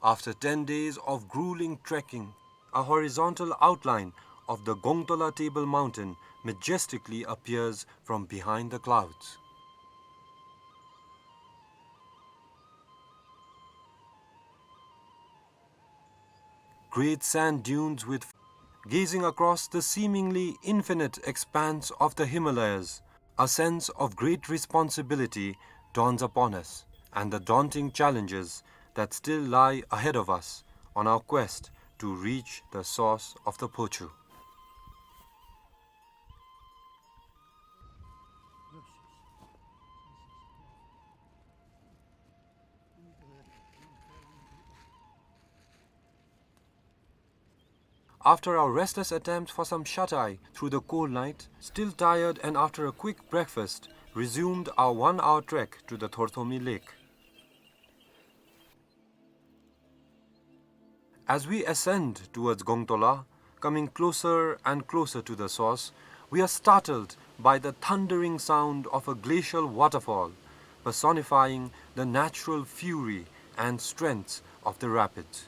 After ten days of grueling trekking, a horizontal outline of the Gongtola Table Mountain majestically appears from behind the clouds. Great sand dunes with... Gazing across the seemingly infinite expanse of the Himalayas, a sense of great responsibility dawns upon us, and the daunting challenges that still lie ahead of us on our quest to reach the source of the Phochu. After our restless attempt for some shut-eye through the cold night, still tired and after a quick breakfast, resumed our one-hour trek to the Thorthomi Lake. As we ascend towards Gongtola, coming closer and closer to the source, we are startled by the thundering sound of a glacial waterfall, personifying the natural fury and strength of the rapids.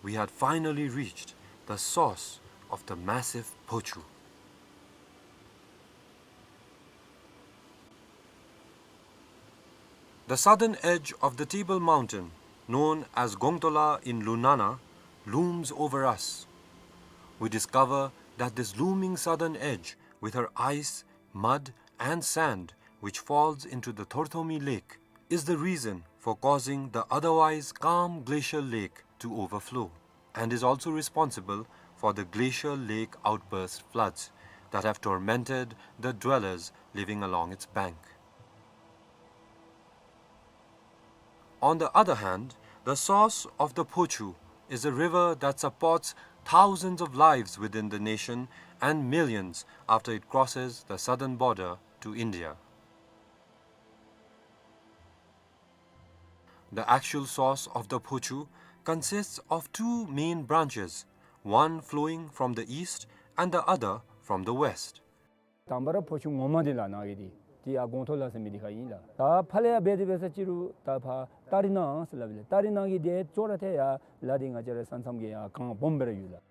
We had finally reached the source of the massive Phochu. The southern edge of the Table Mountain, known as Gongtola in Lunana, looms over us. We discover that this looming southern edge, with her ice, mud, and sand, which falls into the Thorthomi Lake, is the reason for causing the otherwise calm glacial lake to overflow, and is also responsible for the glacial lake outburst floods that have tormented the dwellers living along its bank. On the other hand, the source of the Phochu is a river that supports thousands of lives within the nation and millions after it crosses the southern border to India. The actual source of the Phochu consists of two main branches, one flowing from the east and the other from the west. དང་པ་ར་ཕོ་ཆུ་ངོ་མ་འདི་ལགས་ནཱ་གི་འདི་འདི་ཡར་གོང་ཐོག་ལ་ཟེར་མི་འདི་ཁར་ཨིན་ལགས། ད་ཕར་ལས་ཡར་འབད་དེ་འབད་ས་ཅིག་རུང་ད་ཕར་ཏ་རི་ནང་ཟེར་སླབ་ཨིན་ལགས། ཏ་རི་ནང་གི་འདི་ཅོག་ར་འཐདཔ་ཡར་ལ་འདི་ང་བཅས་ར་ས་མཚམས་ཀྱི་ཡར་གངས་སྦོམ་སྦེ་ར་ཡོད་ལགས།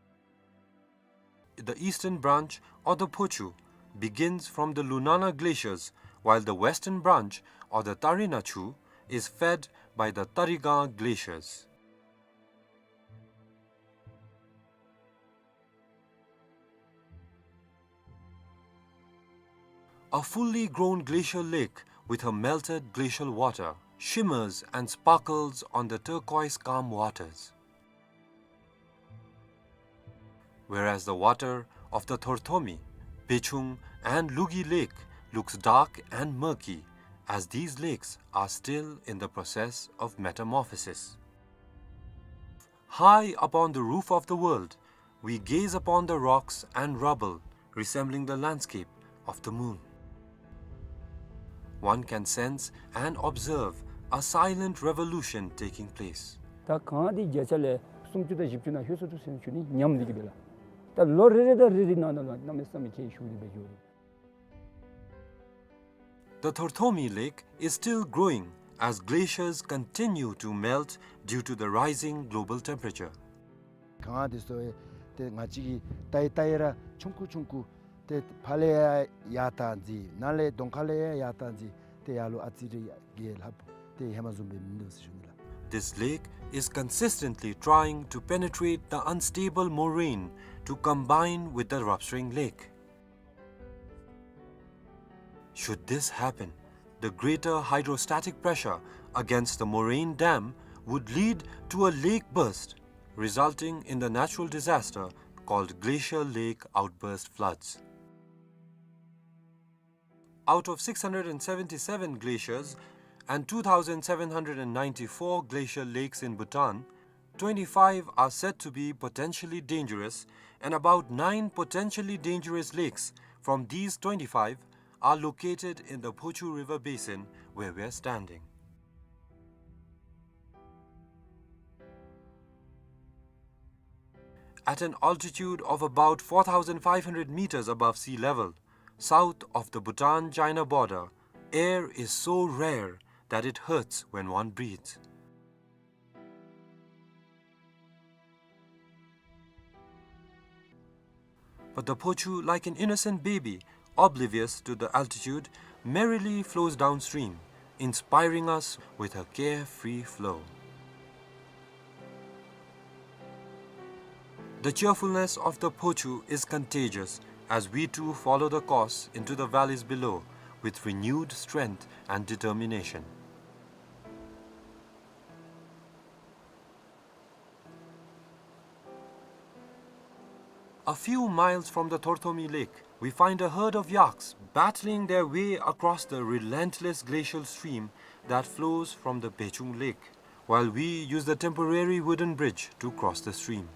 The eastern branch of the Phochu begins from the Lunana glaciers, while the western branch of the Tarina Chu is fed by the Tarigang glaciers. A fully grown glacial lake with her melted glacial water shimmers and sparkles on the turquoise calm waters. Whereas the water of the Thorthomi, Bechung, and Lugi Lake looks dark and murky, as these lakes are still in the process of metamorphosis. High upon the roof of the world, we gaze upon the rocks and rubble resembling the landscape of the moon. One can sense and observe a silent revolution taking place. ད་གངས་འདི་བརྒྱ་ཆ་ལས་སུམ་ཅུ་དང་བཞི་བཅུ་ནང་ལྷོད་སོ་ནུག་ཟེར་ཞུ་ནི་ཉམས་འདི་གིས་སྦེ་ལགས། ད་ལོ་རེ་རེ་དང་རེ་རེ་ནང་ན་ལུ་གནམ་མེད་ས་མེད་ཁྱད་ཞུགས་ཏེ་སྦེ་འགྱོ་རུང་། The Thorthomi Lake is still growing as glaciers continue to melt due to the rising global temperature. གངས་འདི་ཚུ་ཏེ་ང་བཅས་ཀྱིས་བལྟ་ཡི་བལྟ་ཡི་ར་ཆུང་ཀུ་ཆུང་ཀུ་ཏེ་ཕར་ལས་ཡར་ཡར་བཏང་ཅི་ནཱ་ལས་གདོང་ཁ་ལས་ཡར་ཡར་བཏང་ཅི་ཏེ་ཡར་ལུ་ཨ་ཙི་རེ་གིས་ལྷགཔ་ཏེ་ཧེ་མ་བཟུམ་སྦེ་མིན་འདུག་ཟེར་ཞུ་ནི་ལགས། This lake is consistently trying to penetrate the unstable moraine to combine with the Ravsring Lake. Should this happen, the greater hydrostatic pressure against the moraine dam would lead to a lake burst, resulting in the natural disaster called glacial lake outburst floods. Out of six hundred and seventy-seven glaciers and two thousand seven hundred and ninety-four glacial lakes in Bhutan, twenty-five are said to be potentially dangerous, and about nine potentially dangerous lakes from these twenty-five are located in the Phochu River basin where we are standing. At an altitude of about four thousand five hundred meters above sea level, south of the Bhutan-China border, air is so rare that it hurts when one breathes. But the Phochu, like an innocent baby, oblivious to the altitude, merrily flows downstream, inspiring us with her carefree flow. The cheerfulness of the Phochu is contagious as we too follow the course into the valleys below with renewed strength and determination. A few miles from the Thorthomi Lake, we find a herd of yaks battling their way across the relentless glacial stream that flows from the Bechung Lake, while we use the temporary wooden bridge to cross the stream.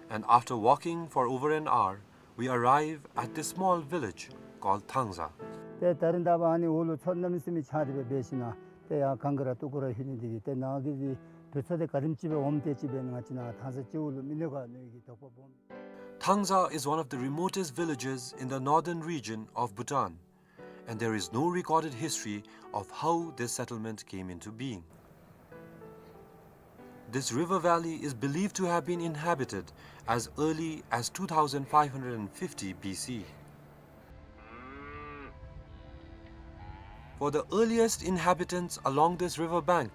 And after walking for over an hour, we arrive at this small village called Thangza. ཏེ་ད་རིས་ད་འབདན་ཨ་ནི་འོག་ལུ་མཚོ་གནམ་མེད་ས་མེད་ཆགས་ཏེ་སྦེ་འབད་ཞིནམ་ལས་ཏེ་ཡར་གངས་ཀྱི་ར་སྟོད་ཀྱི་ར་ལྷོད་ནི་འདི་གིས་ཏེ་ནཱ་གི་དུས་ཚོད་འདི་ག་དེམ་ཅིག་སྦེ་འོངམ་དེ་ཅིག་སྦེ་ང་བཅས་ནཱ་ཐང་ས་སྤྱི་འོག་ལུ་མི་ལུས་ག་ནི་གི་དོགས་པ་སྦོམ། Thangza is one of the remotest villages in the northern region of Bhutan, and there is no recorded history of how this settlement came into being. This river valley is believed to have been inhabited as early as two thousand five hundred fifty B C. For the earliest inhabitants along this river bank,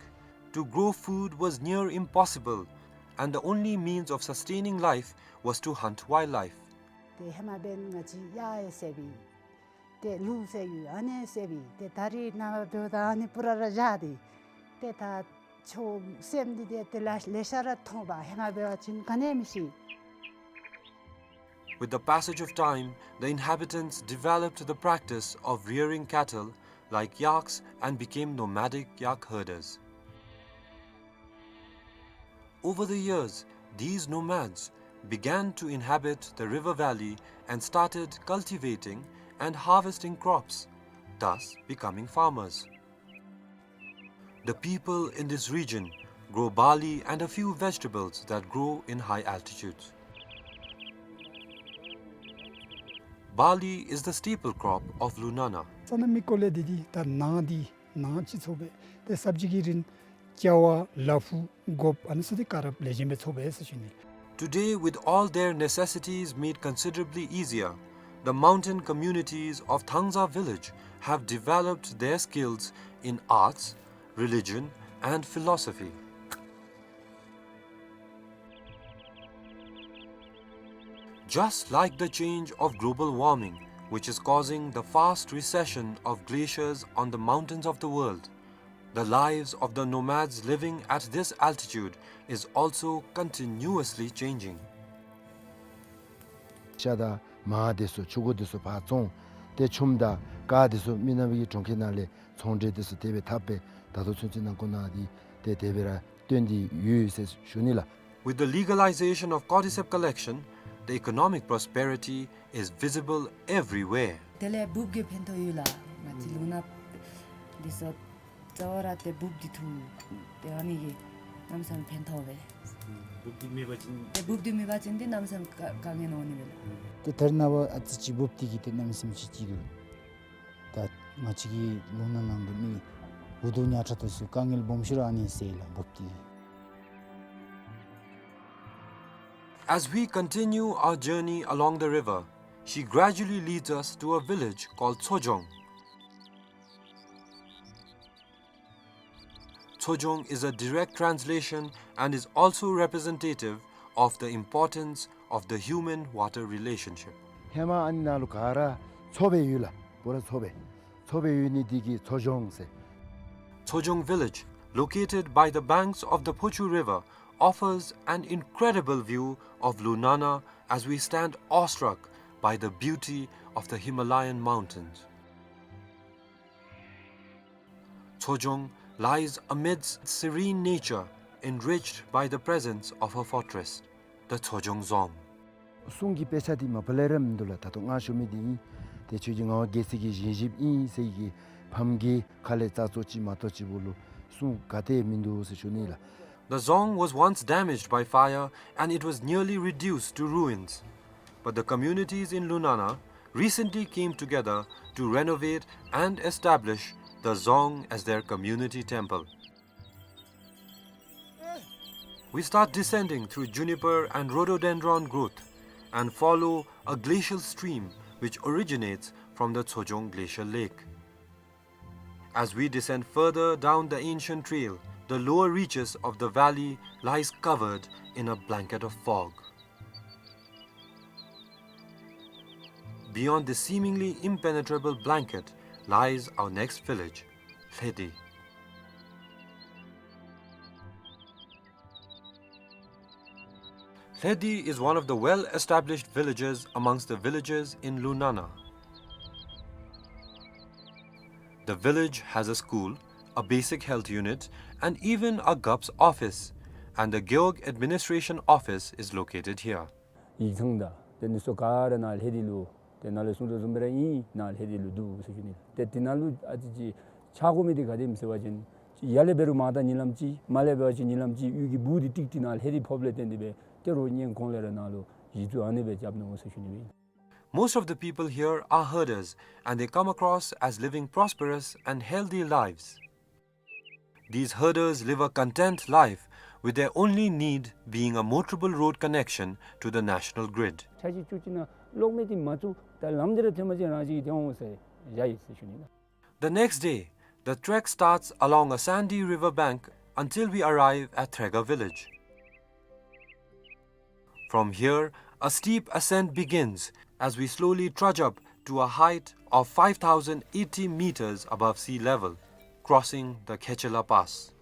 to grow food was near impossible, and the only means of sustaining life was to hunt wildlife. ཏེ་ཧེ་མ་འབདན་ང་བཅས་གཡག་ཡང་བསད་པས། ཏེ་ལུག་བསད་ཡོད། ཨ་ནི་བསད་པས། ཏེ་ད་རིས་ནངས་པ་འབདཝ་ད་ཨ་ནི་སྤུ་ར་ར་བཞག་སྟེ། ཏེ་ད་ཆོས་སེམས་འདི་ཏེ་ཏེ་ལེ་ལེ་ཤ་ར་མཐོང་པས། ཧེ་མ་འབད་བ་ཅིན་ག་ནི་མི་ཤེས། With the passage of time, the inhabitants developed the practice of rearing cattle like yaks and became nomadic yak herders. Over the years, these nomads began to inhabit the river valley and started cultivating and harvesting crops, thus becoming farmers. The people in this region grow barley and a few vegetables that grow in high altitudes. Barley is the staple crop of Lunana. ས་གནས་མི་སྐོར་ལས་འདི་འདི་ད་ནཱ་འདི་ནཱ་ཅིག་ཚོགས་པས། ཏེ་སབ་ཇི་གི་རིན་ཅ་བ་ལ་ཕུག་སྒོགཔ་ཨ་ནི་ཚུ་འདི་ག་ར་ལེགས་ཤོམ་སྦེ་ཚོགས་པས་ཟེར་ཞུ་ནི། Today, with all their necessities made considerably easier, the mountain communities of Thangza village have developed their skills in arts, religion, and philosophy. Just like the change of global warming, which is causing the fast recession of glaciers on the mountains of the world, the lives of the nomads living at this altitude is also continuously changing. ཤ་དང་མར་འདི་ཚུ་ཕྱུར་འགོ་འདི་ཚུ་ཕར་བཙོང་། ཏེ་ཆུམ་དང་ཀར་འདི་ཚུ་མི་ནག་པའི་གྲོང་ཁྱེར་ནང་ལས་ཚོང་འབྲེལ་འདི་ཚུ་དེ་སྦེ་འཐབ་སྦེ་ད་ལྟོ་ཚུན་ཚོད་ནང་འཁོད་ནང་འདི་ཏེ་དེ་སྦེ་ར་སྟོན་ཏེ་ཡོད་ཟེར་ཞུ་ནི་ལགས། With the legalization of cordyceps collection, the economic prosperity is visible everywhere. དེ་ལས་འབུཔ་གིས་ཕན་ཐོགས་ཡོད་ལགས། ང་བཅས་ལུང་ནག་འདི་ཚུ་རྩ་བ་ར་ཏེ་འབུཔ་འདི་འཐུ་སྟེ་ཨ་ནི་གིས་གནམ་མེད་ས་མེད་ཕན་ཐོགས་པས། འབུཔ་འདི་མེད་པ་ཅིན་ཏེ་འབུཔ་འདི་མེད་པ་ཅིན་ཏེ་གནམ་མེད་ས་མེད་དཀའ་དཀའ་ངལ་འོང་ནི་མས་ལགས། ཏེ་ད་རེས་ནངས་པ་ཨ་ཙི་ཅིག་འབུཔ་འདི་གིས་ཏེ་གནམ་མེད་ས་མེད་ཅིག་ཅིག་འདུག། ད་ང་བཅས་ཀྱི་ལུང་ནག་ནང་གི་མི་འུ་སྡུག་ཉག་ཕྲ་དེ་ཚུ་དཀའ་ངལ་སྦོམ་ཤོས་ར་ཨ་ནི་སེལ་ལགས་འབུཔ་འདི། As we continue our journey along the river, she gradually leads us to a village called Tsojong. Tsojong is a direct translation and is also representative of the importance of the human-water relationship. ཧེ་མ་ཨ་ནི་ནང་ལུ་ག་ར་མཚོ་སྦེ་ཡོད་ལགས། པུ་ར་མཚོ་སྦེ། མཚོ་སྦེ་ཡོད་ནི་འདི་གིས་མཚོ་ལྗོངས་ཟེར། Tsojong village, located by the banks of the Phochu River, offers an incredible view of Lunana as we stand awestruck by the beauty of the Himalayan mountains. Tsojong lies amidst serene nature, enriched by the presence of her fortress, the Tsojong Dzong. གསུང་གི་དཔེ་ཆ་འདི་མ་པ་ལས་ར་མིན་འདུག་ལགས། ད་ལྟོ་ང་ཞུ་མི་འདི་ཨིན། ཏེ་ཁྱོད་ཀྱི་ངག་དབང་རྒྱལ་སྲས་ཀྱི་བཞེངས་གཞིཔ་ཨིན་ཟེར་གྱི་ཕམ་གྱི་ཁ་ལས་རྩ་ཚོགས་ཅིག་མ་གཏོགས་ཅིག་པོ་ལུ་གསུང་ག་ཏེ་མིན་འདུག་ཟེར་ཞུ་ནི་ལགས། The dzong was once damaged by fire and it was nearly reduced to ruins. But the communities in Lunana recently came together to renovate and establish the dzong as their community temple. We start descending through juniper and rhododendron growth and follow a glacial stream which originates from the Tsojong Glacial Lake. As we descend further down the ancient trail, the lower reaches of the valley lies covered in a blanket of fog. Beyond this seemingly impenetrable blanket lies our next village, Lhedi. Lhedi is one of the well-established villages amongst the villages in Lunana. The village has a school, a basic health unit, and even a Gap's office, and the Gewog administration office is located here. ཡིག་ཚང་དང་དེ་ནི་སོ་ག་ར་ནཱ་ལྷེ་དི་ལུ་དེ་ནཱ་ལས་གསུང་དོ་བཟུམ་སྦེ་ར་ཨིན་ནཱ་ལྷེ་དི་ལུ་འདུག་ཟེར་ཞུ་ནི། ཏེ་དེ་ནང་ལུ་ཨ་ཙི་ཅིག་ཆགས་དགོ་མི་འདི་ག་དེམ་ཟེར་བ་ཅིན་ཡར་ལས་འབད་རུང་མར་ད་ཉིན་ལམ་ཅིག་མར་ལས་འབད་བ་ཅིན་ཉིན་ལམ་ཅིག་གཡུས་ཀྱི་སྦུག་འདི་ཀྲིག་ཀྲི་ནཱ་ལྷེ་དི་ཕོགཔ་ལས་བརྟེན་ཏེ་སྦེ་ཏེ་རོགས་གཉེན་གོང་ལས་ར་ནཱ་ལུ་གཞི་བཙུགས་ཨ་ནི་སྦེ་རྐྱབ་ནུག་ཟེར་ཞུ་ནི་ཨིན། Most of the people here are herders, and they come across as living prosperous and healthy lives. These herders live a content life, with their only need being a motorable road connection to the national grid. ཆ་ཅིག་ཅུ་ཅིག་ནང་གློག་མེ་འདི་མ་བཙུགས་ད་ལམ་འདི་ར་ཐོན་པ་ཅིན་རང་ཅིག་གིས་ཐོན་འོང་ཟེར་བཞག་ཡི་ཟེར་ཞུ་ནི་ལགས། The next day, the trek starts along a sandy river bank until we arrive at Threga village. From here, a steep ascent begins as we slowly trudge up to a height of five thousand eighty meters above sea level, crossing the Khechela Pass.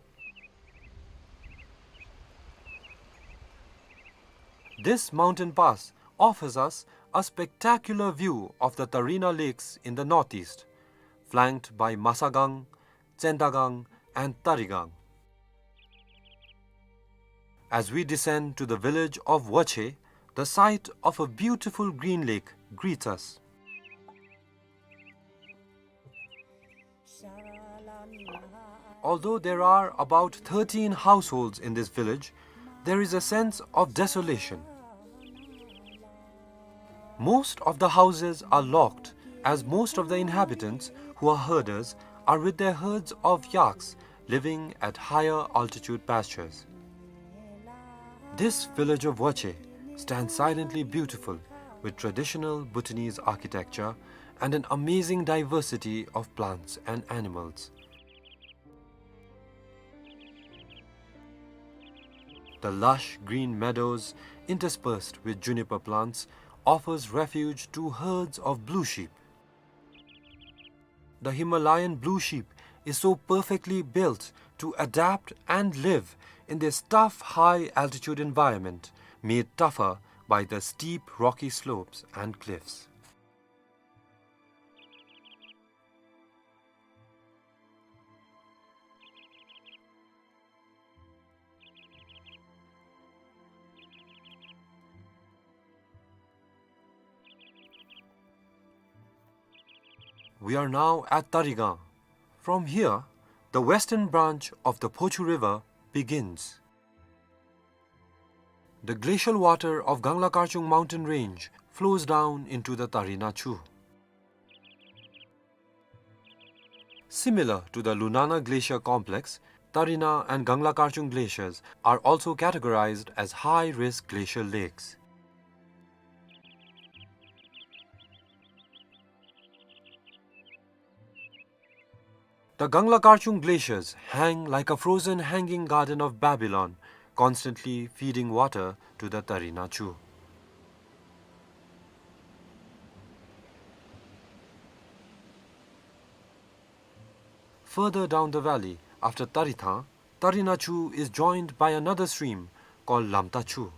This mountain pass offers us a spectacular view of the Tarina Lakes in the northeast, flanked by Masagang, Tsendagang, and Tarigang. As we descend to the village of Wache, the sight of a beautiful green lake greets us. Although there are about thirteen households in this village, there is a sense of desolation. Most of the houses are locked, as most of the inhabitants, who are herders, are with their herds of yaks living at higher altitude pastures. This village of Wache stands silently beautiful, with traditional Bhutanese architecture and an amazing diversity of plants and animals. The lush green meadows, interspersed with juniper plants, offers refuge to herds of blue sheep. The Himalayan blue sheep is so perfectly built to adapt and live in this tough high-altitude environment, made tougher by the steep rocky slopes and cliffs. We are now at Tarigang. From here, the western branch of the Phochu River begins. The glacial water of Gangla Karchung mountain range flows down into the Tarina Chu. Similar to the Lunana Glacier complex, Tarina and Gangla Karchung glaciers are also categorized as high-risk glacial lakes. The Gangla Karchung glaciers hang like a frozen hanging garden of Babylon, constantly feeding water to the Tarina Chu. Further down the valley, after Tarithang, Tarina Chu is joined by another stream called Lamta Chu.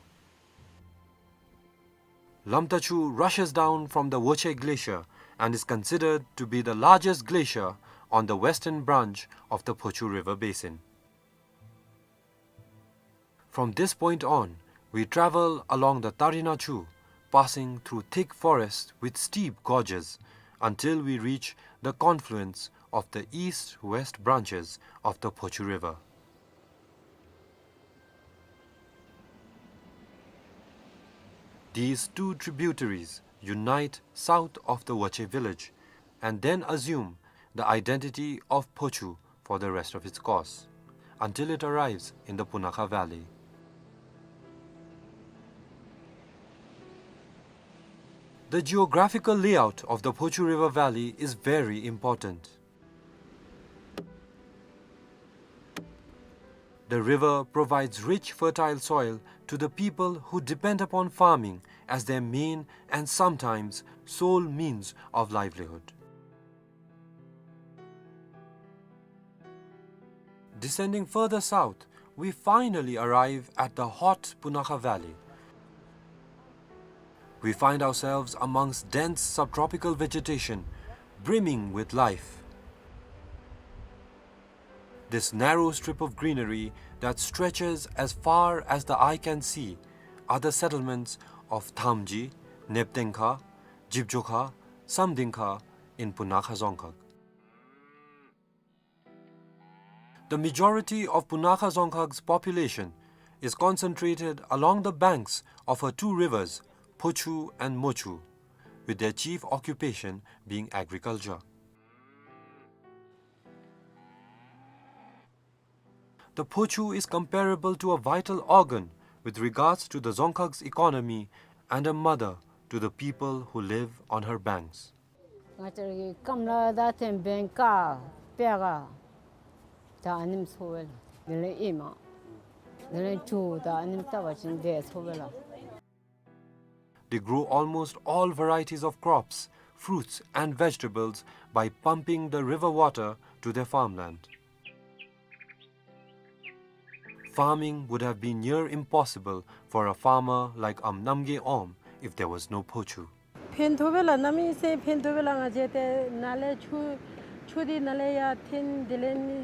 Lamta Chu rushes down from the Woche Glacier and is considered to be the largest glacier on the western branch of the Phochu River basin. From this point on, we travel along the Tarina Chu, passing through thick forests with steep gorges, until we reach the confluence of the east-west branches of the Phochu River. These two tributaries unite south of the Wache village and then assume the identity of Phochu for the rest of its course, until it arrives in the Punakha Valley. The geographical layout of the Phochu River Valley is very important. The river provides rich, fertile soil to the people who depend upon farming as their main and sometimes sole means of livelihood. Descending further south, we finally arrive at the hot Punakha Valley. We find ourselves amongst dense subtropical vegetation, brimming with life. This narrow strip of greenery that stretches as far as the eye can see are the settlements of Thamji, Neptengkha, Jibjokha, Samdingkha in Punakha Dzongkhag. The majority of Punakha Dzongkhag's population is concentrated along the banks of her two rivers, Phochu and Mochu, with their chief occupation being agriculture. The Phochu is comparable to a vital organ with regards to the Dzongkhag's economy and a mother to the people who live on her banks. ང་བཅས་ར་གི་སྐམ་ལ་ད་ཐེམ་བེང་ཀ་པེ་ག་ད་ཨ་ནེམ་འཚོ་བས་ལགས། དེ་ལས་ཨེ་མ་དེ་ལས་ཇོ་ད་ཨ་ནེམ་བཏབ་པ་ཅིན་དེ་འཚོ་བས་ལགས། They grow almost all varieties of crops, fruits and vegetables by pumping the river water to their farmland. Farming would have been near impossible for a farmer like Amnamgay Om if there was no Phochu. ཕན་ཐོགས་པས་ལགས། གནམ་མེད་ས་མེད་ཕན་ཐོགས་པས་ལགས། ང་བཅས་ཏེ་ནཱ་ལས་ཆུ་ཆུ་འདི་ནཱ་ལས་ཡར་འཐེན། དེ་ལས་ནི་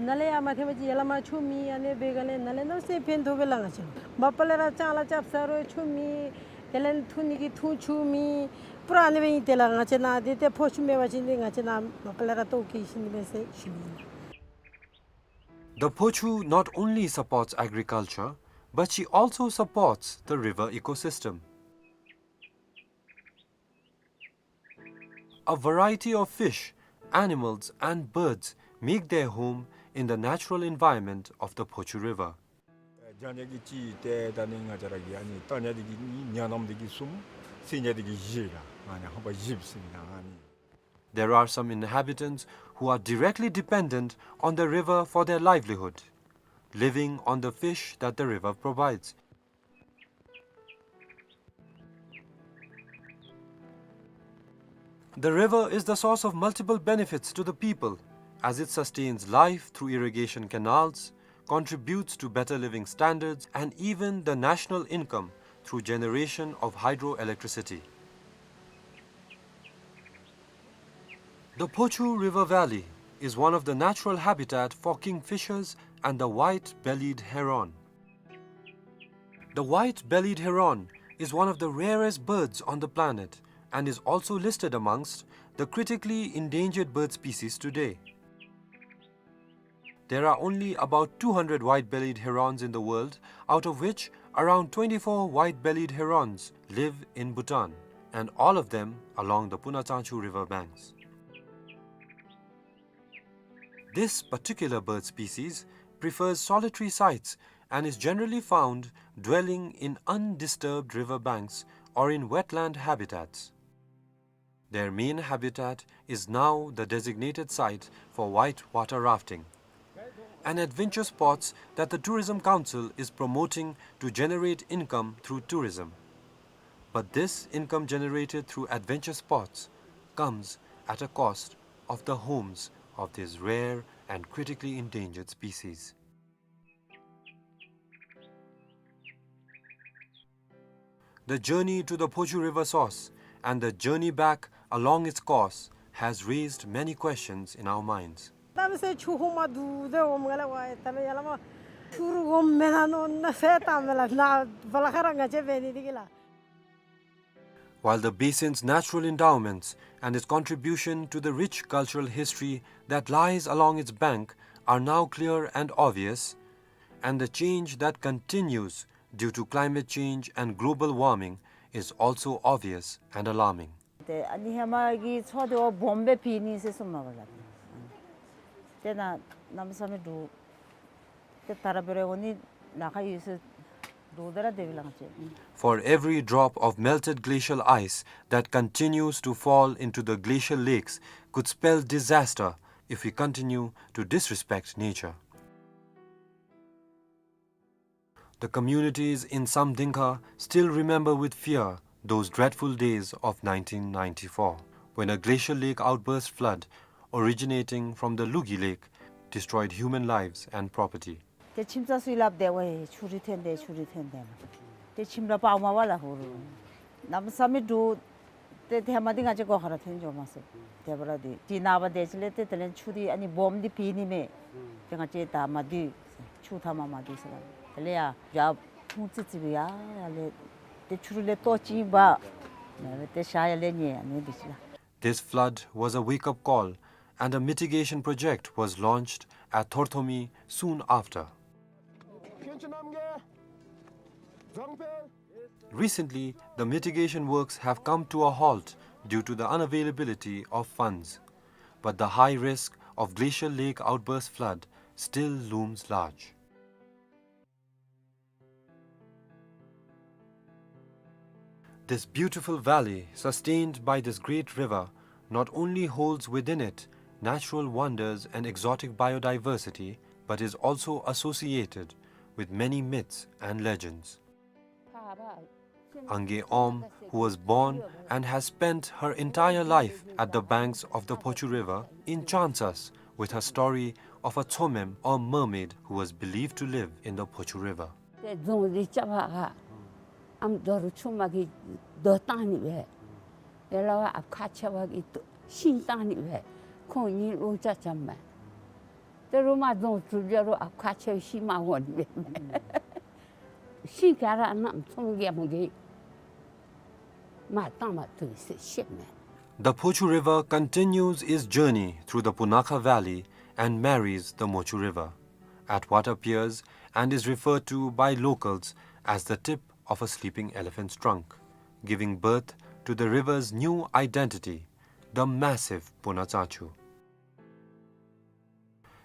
ནཱ་ལས་ཡར་མ་འཐེན་པ་ཅིན་ཡར་ལས་མར་ཆུ་མེད། ཨ་ནི་འབད་ག་ལས་ནཱ་ལས་གནམ་མེད་ས་མེད་ཕན་ཐོགས་པས་ལགས། ང་བཅས་མ་པ་ལས་ར་ལྕང་ལཱ་རྐྱབ་ས་རུང་ཆུ་མེད། དེ་ལས་འཐུང་ནི་གི་འཐུང་ཆུ་མེད། པུ་ར་ཨ་ནི་སྦེ་ཨིན། དེ་ལས་ང་བཅས་ནཱ་འདི་ཏེ་ཕོ་ཆུ་མེད་པ་ཅིན་འདི་ང་བཅས་ནཱ་མ་པ་ལས་ར་ལྟོཝ་བཀྱེས་ཤི་ནི་མས་ཟེར་ཞུ་ནི་ཨིན། The Phochu not only supports agriculture, but she also supports the river ecosystem. A variety of fish, animals and birds make their home in the natural environment of the Phochu River. ཨེ་ཇ་ཉ་གི་ཅིག་ཏེ་ད་ནི་ང་བཅས་ར་གི་ཨ་ནི་ཏ་ཉ་འདི་གིས་གཉིས། ཉ་ནམ་འདི་གིས་གསུམ། སེང་ཉ་འདི་གིས་བཞི་ལགས། ཨ་ནི་ཧམ་པ་བཞི་ཟེར་ཨིན་ན་ཨ་ནི། There are some inhabitants who are directly dependent on the river for their livelihood, living on the fish that the river provides. The river is the source of multiple benefits to the people, as it sustains life through irrigation canals, contributes to better living standards, and even the national income through generation of hydroelectricity. The Phochu River Valley is one of the natural habitat for kingfishers and the white-bellied heron. The white-bellied heron is one of the rarest birds on the planet and is also listed amongst the critically endangered bird species today. There are only about two hundred white-bellied herons in the world, out of which around twenty-four white-bellied herons live in Bhutan, and all of them along the Punatsangchu river banks. This particular bird species prefers solitary sites and is generally found dwelling in undisturbed river banks or in wetland habitats. Their main habitat is now the designated site for white water rafting, an adventure sports that the Tourism Council is promoting to generate income through tourism. But this income generated through adventure sports comes at a cost of the homes of these rare and critically endangered species. The journey to the Phochu River source and the journey back along its course has raised many questions in our minds. གནམ་མེད་ས་མེད་ཆུ་ཧོང་མ་འདུག་ཟེར་འོངམ་ང་ལས་ཝའེ་ད་ལོ་ཡར་ལས་མར་ཆུ་རུ་འོངམ་མེན་ན་མནོ་ན་ཟེར་བཏངམ་མས་ལགས། ནཱ་བ་ལ་ཁ་ར་ང་བཅས་འབད་ནི་འདི་གིས་ལགས། While the basin's natural endowments and its contribution to the rich cultural history that lies along its bank are now clear and obvious, and the change that continues due to climate change and global warming is also obvious and alarming. ཏེ་ཨ་ནི་ཧེ་མ་གི་མཚོ་འདི་བ་སྦོམ་སྦེ་ཕྱེ་ནི་ཟེར་གསུངམ་མས་ལགས། ཏེ་ནཱ་གནམ་མེད་ས་མེད་འདུག། ཏེ་ད་ར་འབད་རུང་འོང་ནི་ནཱ་ཁར་ཡོད་ཟེར་འདུག། ད་ར་དེ་སྦེ་ལགས། For every drop of melted glacial ice that continues to fall into the glacial lakes could spell disaster if we continue to disrespect nature. The communities in Samdingkha still remember with fear those dreadful days of nineteen ninety-four, when a glacial lake outburst flood originating from the Lugi Lake destroyed human lives and property. ཏེ་ཁྱིམ་ཚང་ཚུ་སླབ་སྟེ་ཝའེ་ཆུ་རུད་ཐོན་ཏེ་ཆུ་རུད་ཐོན་ཏེ་ལགས། ཏེ་ཁྱིམ་ར་སྤརཝ་མས་ལགས་ཧོར། གནམ་ས་མེད་འདྲོག། ཏེ་ཧེ་མ་འདི་ང་བཅས་སྒོ་ཁར་ཐོན་འགྱོ་མ་ཚུགས། དེ་འབདཝ་ད་འདི་ནངས་པ་དེ་ཅིག་ལས་ཏེ་དེ་ལས་ཆུ་འདི་ཨ་ནི་སྦོམ་འདི་ཕུད་ནི་མས། ཏེ་ང་བཅས་ད་མ་སྡོད། ཆུ་མཐའ་མར་མ་སྡོད་ཟེར་ལགས། དེ་ལས་ཡར་ཡར་ཁུངས་ཙི་ཙི་སྦེ་ཡར་ཡར་ལས་ཏེ་ཆུ་རུད་ལས་ལྟོ་ཅིག་འབག། ཏེ་ཤར་ཡར་ལས་ཉལ་ཨ་ནི་འདི་ཅིག་ལགས། This flood was a wake-up call, and a mitigation project was launched at Thorthomi soon after. Recently, the mitigation works have come to a halt due to the unavailability of funds. But the high risk of glacial lake outburst flood still looms large. This beautiful valley, sustained by this great river, not only holds within it natural wonders and exotic biodiversity, but is also associated with many myths and legends. Angay Om, who was born and has spent her entire life at the banks of the Phochu River, enchants us with her story of a Tsomem or mermaid who was believed to live in the Phochu River. ཏེ་རྫོང་འདི་རྐྱབ་པར་ཨམ་རྡོ་རུ་ཆུ་མ་གིས་རྡོ་བཏང་ནི་སྦེ། ཡ་ལ་བ་ཨཔ་ཁ་ཆེ་བ་གིས་ཤིང་བཏང་ནི་སྦེ། ཁོང་གཉིས་ལོ་ཅིག་ཅམ་མས། ཏེ་རུ་མ་རྫོང་གྲུབ་ཡ་རུང་ཨཔ་ཁ་ཆེ་བའི་ཤིང་མ་འོང་ནི་སྦེ། ཤིང་ག་ར་གནམ་ཚོང་རྒྱལ་མོ་གིས་མར་བཏང་མ་བཏུབ་ཟེར་བཤད་མས། The Phochu River continues its journey through the Punakha Valley and marries the Mochu River at what appears and is referred to by locals as the tip of a sleeping elephant's trunk, giving birth to the river's new identity, the massive Punatsachu.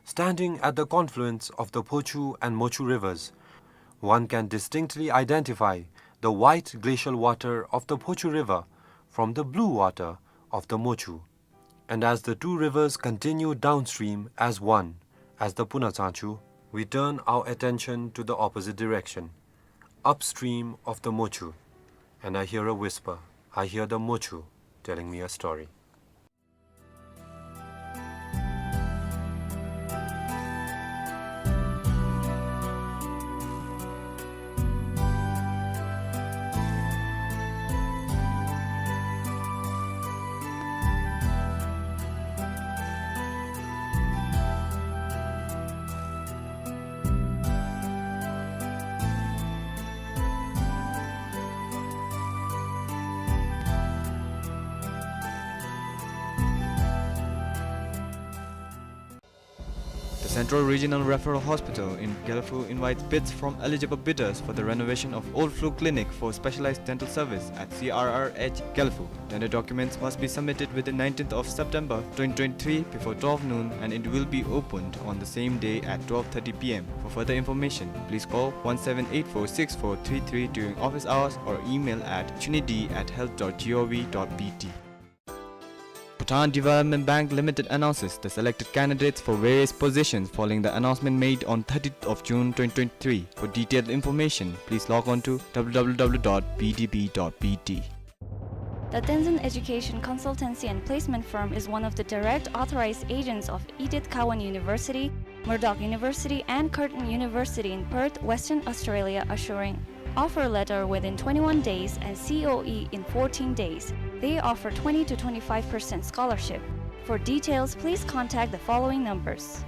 Standing at the confluence of the Phochu and Mochu rivers, one can distinctly identify the white glacial water of the Phochu River from the blue water of the Mochu. And as the two rivers continue downstream as one, as the Punatsachu, we turn our attention to the opposite direction, upstream of the Mochu, and I hear a whisper. I hear the Mochu telling me a story. The Central Regional Referral Hospital in Gelephu invites bids from eligible bidders for the renovation of old flu clinic for specialized dental service at C R R H Gelephu. Tender documents must be submitted within nineteenth of September twenty twenty-three before twelve noon, and it will be opened on the same day at twelve thirty P M. For further information, please call one seven eight four six four three three during office hours or email at chunidi at health dot gov dot B T. Bhutan Development Bank Limited announces the selected candidates for various positions following the announcement made on thirtieth of June twenty twenty-three. For detailed information, please log on to W W W dot B D B dot B T. The Tenzin Education Consultancy and Placement Firm is one of the direct authorized agents of Edith Cowan University, Murdoch University, and Curtin University in Perth, Western Australia, assuring offer letter within twenty-one days and C O E in fourteen days. They offer twenty to twenty-five percent scholarship. For details, please contact the following numbers.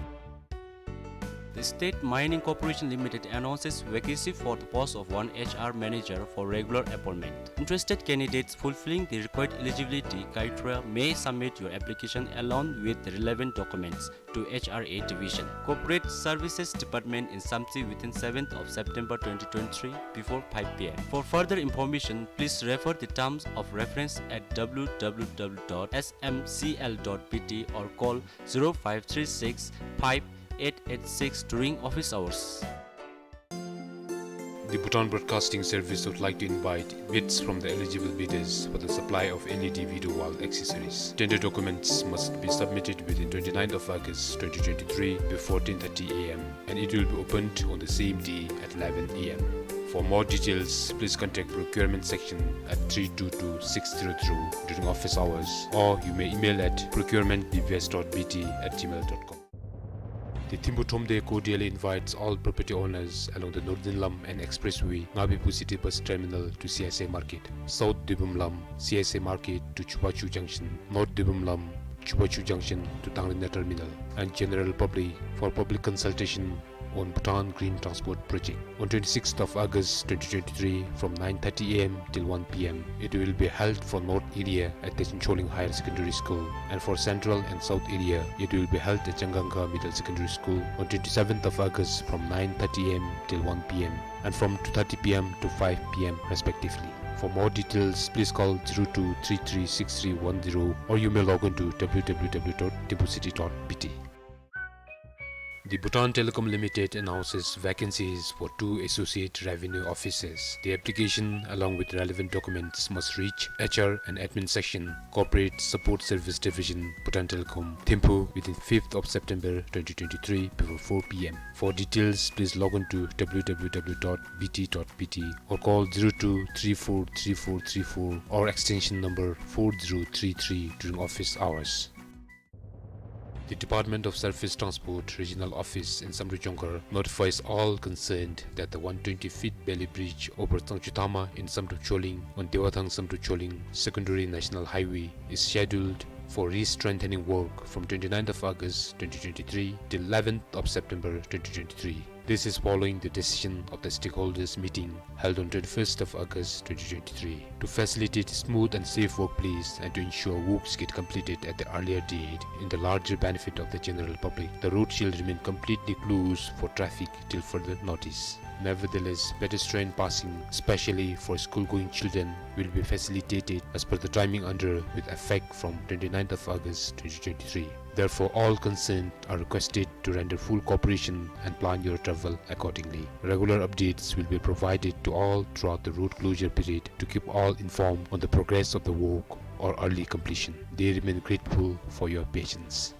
The State Mining Corporation Limited announces vacancy for the post of one H R manager for regular appointment. Interested candidates fulfilling the required eligibility criteria may submit your application along with the relevant documents to H R A Division, Corporate Services Department in Samtse within seventh of September twenty twenty-three before five P M. For further information, please refer the terms of reference at W W W dot S M C L dot B T or call zero five three six five eight eight six during office hours. The Bhutan Broadcasting Service would like to invite bids from the eligible bidders for the supply of L E D video wall accessories. Tender documents must be submitted within twenty-ninth of August twenty twenty-three before ten thirty A M, and it will be opened on the same day at eleven A M. For more details, please contact procurement section at three two two six zero zero during office hours, or you may email at procurement B B S dot B T at gmail dot com. The Thimphu Thromde cordially invites all property owners along the Noordin Lam and Expressway, Ngabepu City Bus Terminal to C S A Market, South Dibum Lam, C S A Market to Chubachu Junction, North Dibum Lam, Chubachu Junction to Dangrenda Terminal, and general public for public consultation on Bhutan Green Transport Project. On twenty-sixth of August twenty twenty-three, from nine thirty A M till one P M, it will be held for North area at Techen Choling Higher Secondary School, and for Central and South area, it will be held at Changangkha Middle Secondary School on twenty-seventh of August from nine thirty A M till one P M, and from two thirty P M to five P M respectively. For more details, please call zero two three three six three one zero, or you may log on to W W W dot thimphucity dot B T. The Bhutan Telecom Limited announces vacancies for two associate revenue officers. The application, along with relevant documents, must reach H R and Admin Section, Corporate Support Service Division, Bhutan Telecom, Thimphu, within fifth of September twenty twenty-three before four P M. For details, please log on to W W W dot B T dot B T or call zero two three four three four three four or extension number four zero three three during office hours. The Department of Surface Transport Regional Office in Samdrup Jongkhar notifies all concerned that the one twenty feet bailey bridge over Tsangchutama in Samdrup Choling on Dewathang Samdrup Choling Secondary National Highway is scheduled for re-strengthening work from twenty-ninth of August twenty twenty-three till eleventh of September twenty twenty-three. This is following the decision of the stakeholders meeting held on twenty-first of August twenty twenty-three. To facilitate smooth and safe workplace and to ensure works get completed at the earlier date in the larger benefit of the general public, the road shall remain completely closed for traffic till further notice. Nevertheless, pedestrian passing, especially for school-going children, will be facilitated as per the timing under with effect from twenty-ninth of August twenty twenty-three. Therefore, all concerned are requested to render full cooperation and plan your travel accordingly. Regular updates will be provided to all throughout the road closure period to keep all informed on the progress of the work or early completion. They remain grateful for your patience.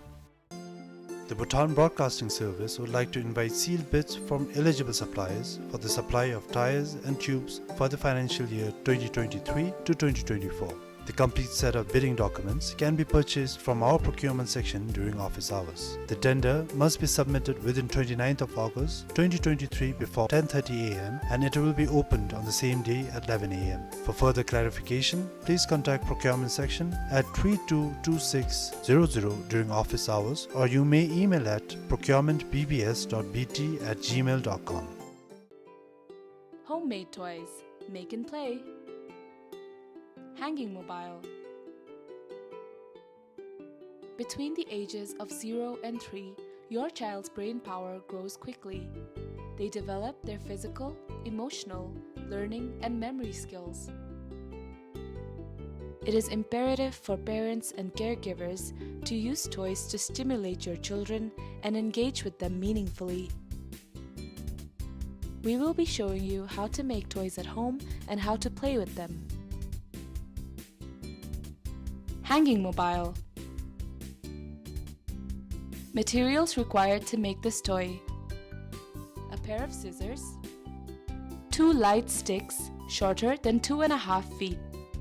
The Bhutan Broadcasting Service would like to invite sealed bids from eligible suppliers for the supply of tires and tubes for the financial year twenty twenty-three to twenty twenty-four. The complete set of bidding documents can be purchased from our procurement section during office hours. The tender must be submitted within twenty-ninth of August twenty twenty-three before ten thirty A M, and it will be opened on the same day at eleven A M. For further clarification, please contact procurement section at three two two six zero zero during office hours, or you may email at procurement B B S dot B T at gmail dot com. Homemade toys. Make and play. Hanging mobile. Between the ages of zero and three, your child's brain power grows quickly. They develop their physical, emotional, learning, and memory skills. It is imperative for parents and caregivers to use toys to stimulate your children and engage with them meaningfully. We will be showing you how to make toys at home and how to play with them. Hanging mobile. Materials required to make this toy: a pair of scissors, two light sticks shorter than two and a half feet,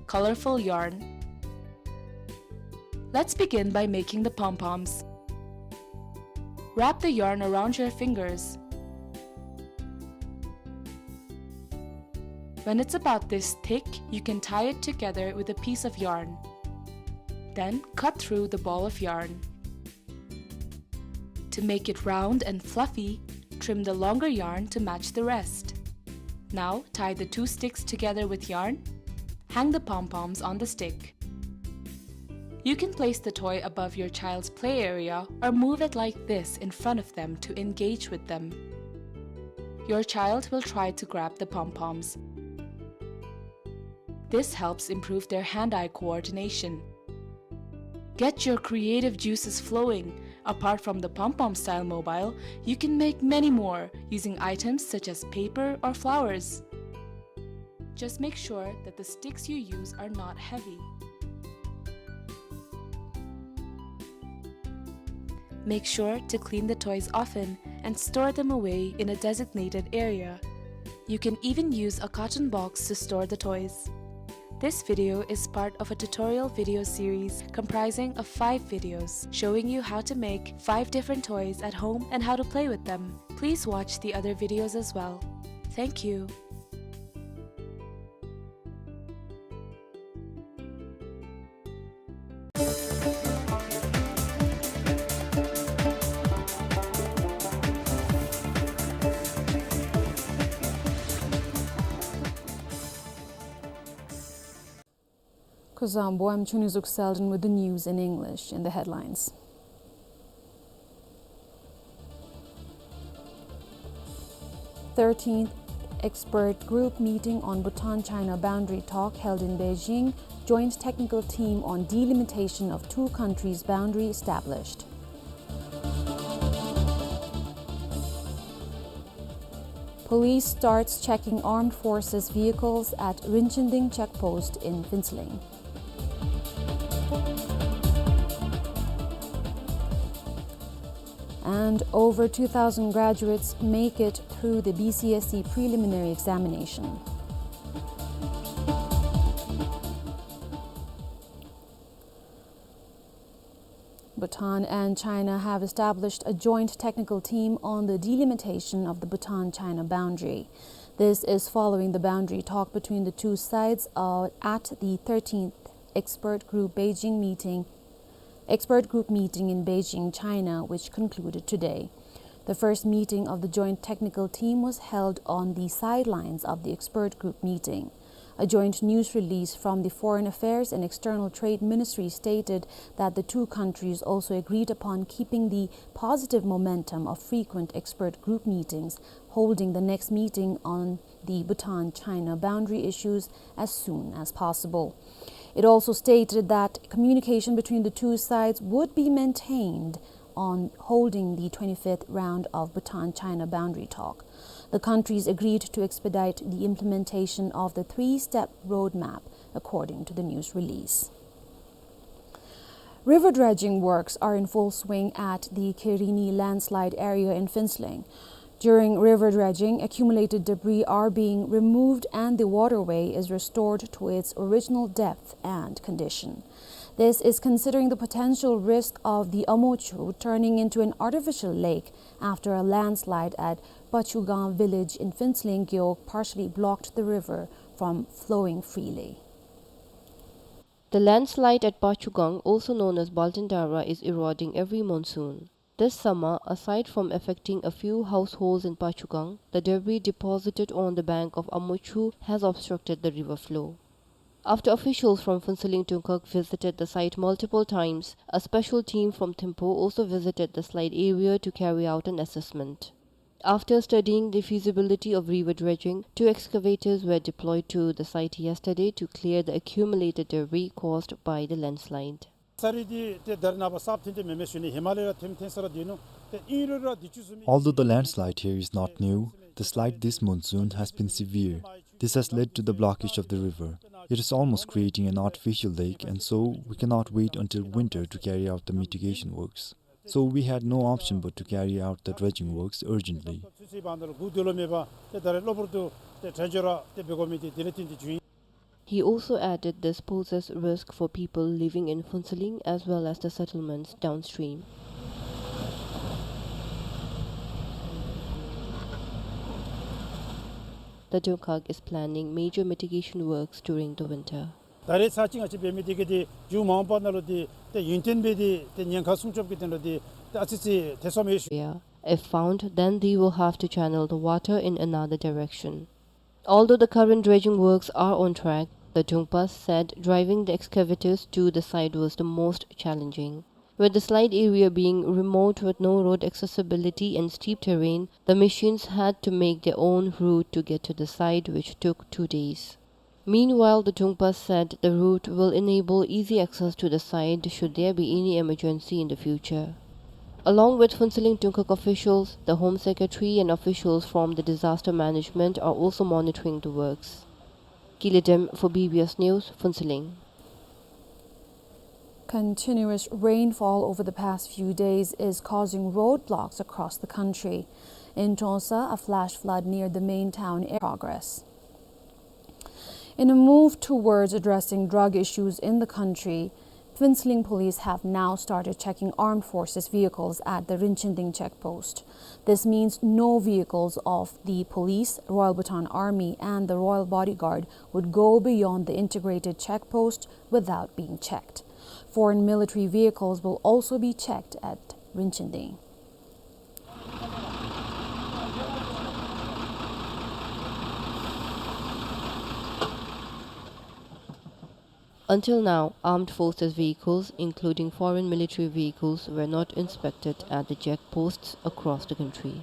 colorful yarn. Let's begin by making the pom-poms. Wrap the yarn around your fingers. When it's about this thick, you can tie it together with a piece of yarn. Then cut through the ball of yarn. To make it round and fluffy, trim the longer yarn to match the rest. Now tie the two sticks together with yarn. Hang the pom-poms on the stick. You can place the toy above your child's play area or move it like this in front of them to engage with them. Your child will try to grab the pom-poms. This helps improve their hand-eye coordination. Get your creative juices flowing. Apart from the pom-pom style mobile, you can make many more using items such as paper or flowers. Just make sure that the sticks you use are not heavy. Make sure to clean the toys often and store them away in a designated area. You can even use a carton box to store the toys. This video is part of a tutorial video series comprising of five videos showing you how to make five different toys at home and how to play with them. Please watch the other videos as well. Thank you. Kuzuzangpo, I'm Chunizuk Selden with the news in English. In the headlines: Thirteenth Expert Group Meeting on Bhutan-China Boundary Talk held in Beijing. Joint technical team on delimitation of two countries' boundary established. Police starts checking armed forces vehicles at Rinchinding checkpost in Phuentsholing. And over two thousand graduates make it through the B C S E preliminary examination. Bhutan and China have established a joint technical team on the delimitation of the Bhutan-China boundary. This is following the boundary talk between the two sides, uh, at the thirteenth Expert Group Beijing meeting, Expert Group meeting in Beijing, China, which concluded today. The first meeting of the joint technical team was held on the sidelines of the Expert Group meeting. A joint news release from the Foreign Affairs and External Trade Ministry stated that the two countries also agreed upon keeping the positive momentum of frequent expert group meetings, holding the next meeting on the Bhutan-China boundary issues as soon as possible. It also stated that communication between the two sides would be maintained on holding the twenty-fifth round of Bhutan-China boundary talk. The countries agreed to expedite the implementation of the three-step roadmap, according to the news release. River dredging works are in full swing at the Kherini landslide area in Phuentsholing. During river dredging, accumulated debris are being removed and the waterway is restored to its original depth and condition. This is considering the potential risk of the Amochu turning into an artificial lake after a landslide at Pachugang village in Phuentsholing Gewog partially blocked the river from flowing freely. The landslide at Pachugang, also known as Baltandara, is eroding every monsoon. This summer, aside from affecting a few households in Pachugang, the debris deposited on the bank of Amochu has obstructed the river flow. After officials from Phuentsholing Tungkhag visited the site multiple times, a special team from Thimphu also visited the slide area to carry out an assessment. After studying the feasibility of river dredging, two excavators were deployed to the site yesterday to clear the accumulated debris caused by the landslide. Although the landslide here is not new, the slide this monsoon has been severe. This has led to the blockage of the river. It is almost creating an artificial lake, and so we cannot wait until winter to carry out the mitigation works. So we had no option but to carry out the dredging works urgently. He also added this poses risk for people living in Phuentsholing as well as the settlements downstream. The Tungkhag is planning major mitigation works during the winter. ད་རེས་ཚར་གཅིག་ང་བཅས་འབད་མི་དེ་གིས་ཏེ་མཇུག་མ་འོངས་པ་ནང་ལུ་ཏེ་ཏེ་ཡུན་བརྟན་སྦེ་ཏེ་ཏེ་ཉེན་ཁ་སྲུང་སྐྱོབ་ཀྱི་དོན་ལུ་ཏེ་ཏེ་ཨ་ཙི་ཙི་ཐེ་ཚོམ་ཡོད་ཟེར། If found, then they will have to channel the water in another direction. Although the current dredging works are on track, the Tungpas said driving the excavators to the site was the most challenging. With the slide area being remote with no road accessibility and steep terrain, the machines had to make their own route to get to the site, which took two days. Meanwhile, the Tungpas said the route will enable easy access to the site should there be any emergency in the future. Along with Phuentsholing Tungkhag officials, the Home Secretary and officials from the disaster management are also monitoring the works. Kile Dem for B B S News, Phuentsholing. Continuous rainfall over the past few days is causing roadblocks across the country. In Trongsa, a flash flood near the main town area progress. In a move towards addressing drug issues in the country, Phuentsholing police have now started checking armed forces vehicles at the Rinchending check post. This means no vehicles of the police, Royal Bhutan Army, and the Royal Bodyguard would go beyond the integrated check post without being checked. Foreign military vehicles will also be checked at Rinchending. Until now, armed forces vehicles, including foreign military vehicles, were not inspected at the check posts across the country.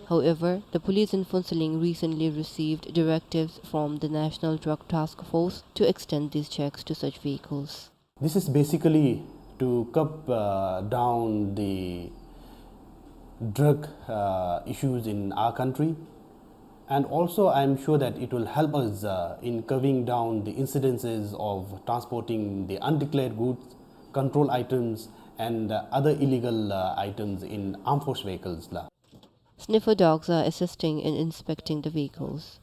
However, the police in Phuentsholing recently received directives from the National Drug Task Force to extend these checks to such vehicles. This is basically to curb, uh, down the drug, uh, issues in our country. And also, I'm sure that it will help us, uh, in curbing down the incidences of transporting the undeclared goods, control items, and, uh, other illegal, uh, items in armed force vehicles la. Sniffer dogs are assisting in inspecting the vehicles.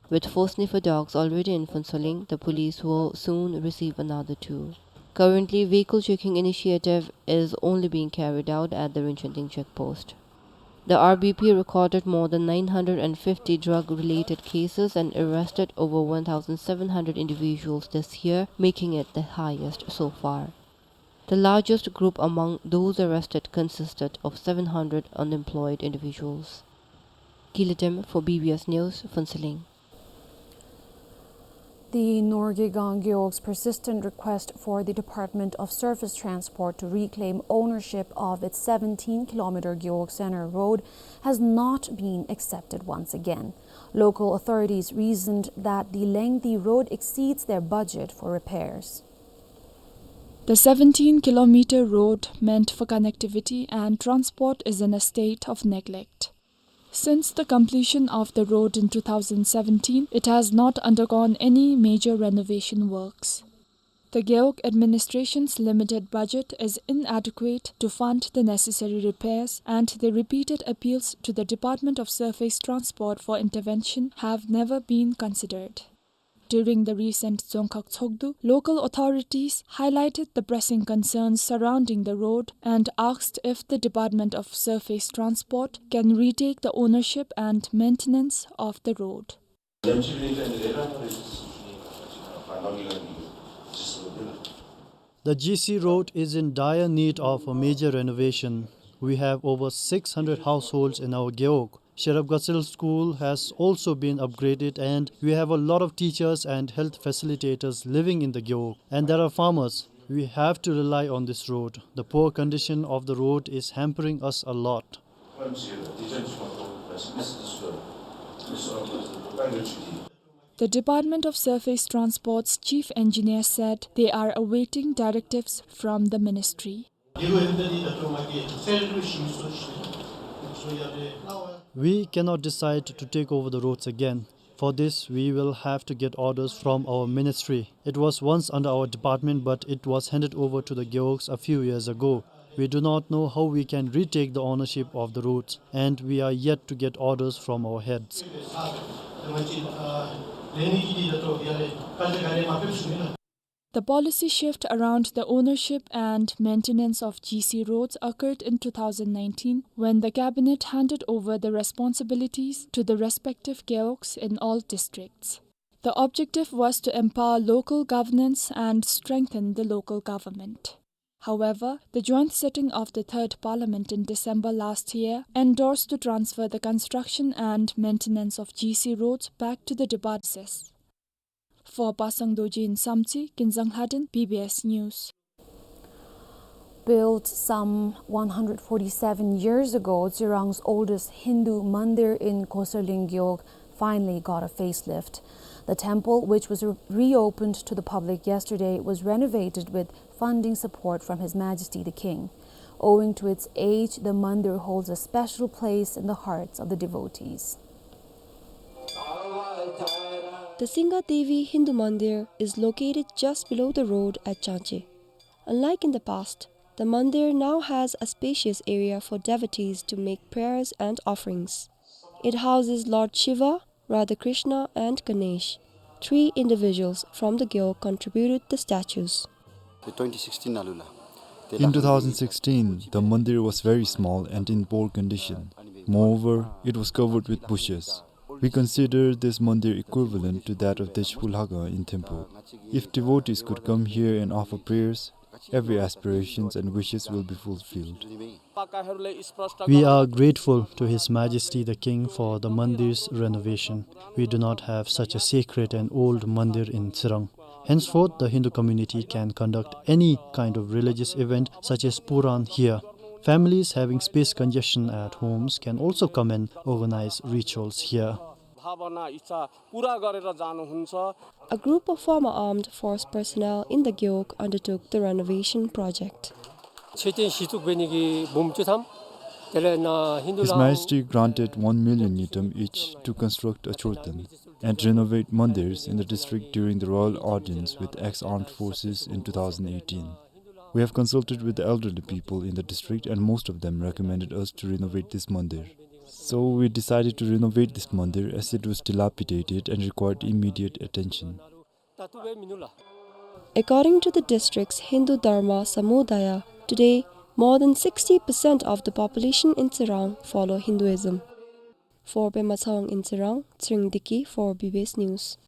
With four sniffer dogs already in Phuentsholing, the police will soon receive another two. Currently, vehicle checking initiative is only being carried out at the Rinchending check post. The R B P recorded more than nine hundred and fifty drug-related cases and arrested over one thousand seven hundred individuals this year, making it the highest so far. The largest group among those arrested consisted of seven hundred unemployed individuals. Gila Dem for B B S News, Phuentsholing. The Norgay Gaon Gewog's persistent request for the Department of Surface Transport to reclaim ownership of its seventeen kilometer Gewog Center Road has not been accepted once again. Local authorities reasoned that the lengthy road exceeds their budget for repairs. The seventeen kilometer road meant for connectivity and transport is in a state of neglect. Since the completion of the road in two thousand seventeen, it has not undergone any major renovation works. The Gewog administration's limited budget is inadequate to fund the necessary repairs, and the repeated appeals to the Department of Surface Transport for intervention have never been considered. During the recent Dzongkhag Tshogdu, local authorities highlighted the pressing concerns surrounding the road and asked if the Department of Surface Transport can retake the ownership and maintenance of the road. The G C road is in dire need of a major renovation. We have over six hundred households in our Gewog. Sherab Gatsel School has also been upgraded, and we have a lot of teachers and health facilitators living in the Gewog. And there are farmers. We have to rely on this road. The poor condition of the road is hampering us a lot. The Department of Surface Transport's chief engineer said they are awaiting directives from the ministry. We cannot decide to take over the roads again. For this, we will have to get orders from our ministry. It was once under our department, but it was handed over to the Gewogs a few years ago. We do not know how we can retake the ownership of the roads, and we are yet to get orders from our heads. The policy shift around the ownership and maintenance of G C roads occurred in two thousand nineteen, when the cabinet handed over the responsibilities to the respective Gewogs in all districts. The objective was to empower local governance and strengthen the local government. However, the joint sitting of the Third Parliament in December last year endorsed to transfer the construction and maintenance of G C roads back to the department. For Pasang Dorji in Samtse, Kinzang Lhaden, B B S News. Built some one hundred forty-seven years ago, Tsirang's oldest Hindu mandir in Khosarling Gewog finally got a facelift. The temple, which was re-, reopened to the public yesterday, was renovated with funding support from His Majesty the King. Owing to its age, the mandir holds a special place in the hearts of the devotees. The Singa Devi Hindu Mandir is located just below the road at Changche. Unlike in the past, the mandir now has a spacious area for devotees to make prayers and offerings. It houses Lord Shiva, Radha Krishna and Ganesh. three individuals from the Gewog contributed the statues. In twenty sixteen, the mandir was very small and in poor condition. Moreover, it was covered with bushes. We consider this mandir equivalent to that of Dechpul Haga in Thimphu. If devotees could come here and offer prayers, every aspirations and wishes will be fulfilled. We are grateful to His Majesty the King for the mandir's renovation. We do not have such a sacred and old mandir in Tsirang. Henceforth, the Hindu community can conduct any kind of religious event such as Puran here. Families having space congestion at homes can also come and organize rituals here. भावना, इच्छा पूरा गरेर जानुहुन्छ। A group of former armed force personnel in the Gewog undertook the renovation project. ཆོས་རྟེན་བཞི་བཙུགས་འབད་ནི་གི་འབུམ་བཅུ་ཐམ། དེ་ལས་ན་ཧིན་དུ་His Majesty granted one million ngultrum each to construct a chorten and renovate mandirs in the district during the royal audience with ex-armed forces in two thousand eighteen. We have consulted with the elderly people in the district, and most of them recommended us to renovate this mandir. So we decided to renovate this mandir as it was dilapidated and required immediate attention. According to the district's Hindu Dharma Samudaya, today more than sixty percent of the population in Tsirang follow Hinduism. For Pema Tshawang in Tsirang, Tshering Deki for B B S News.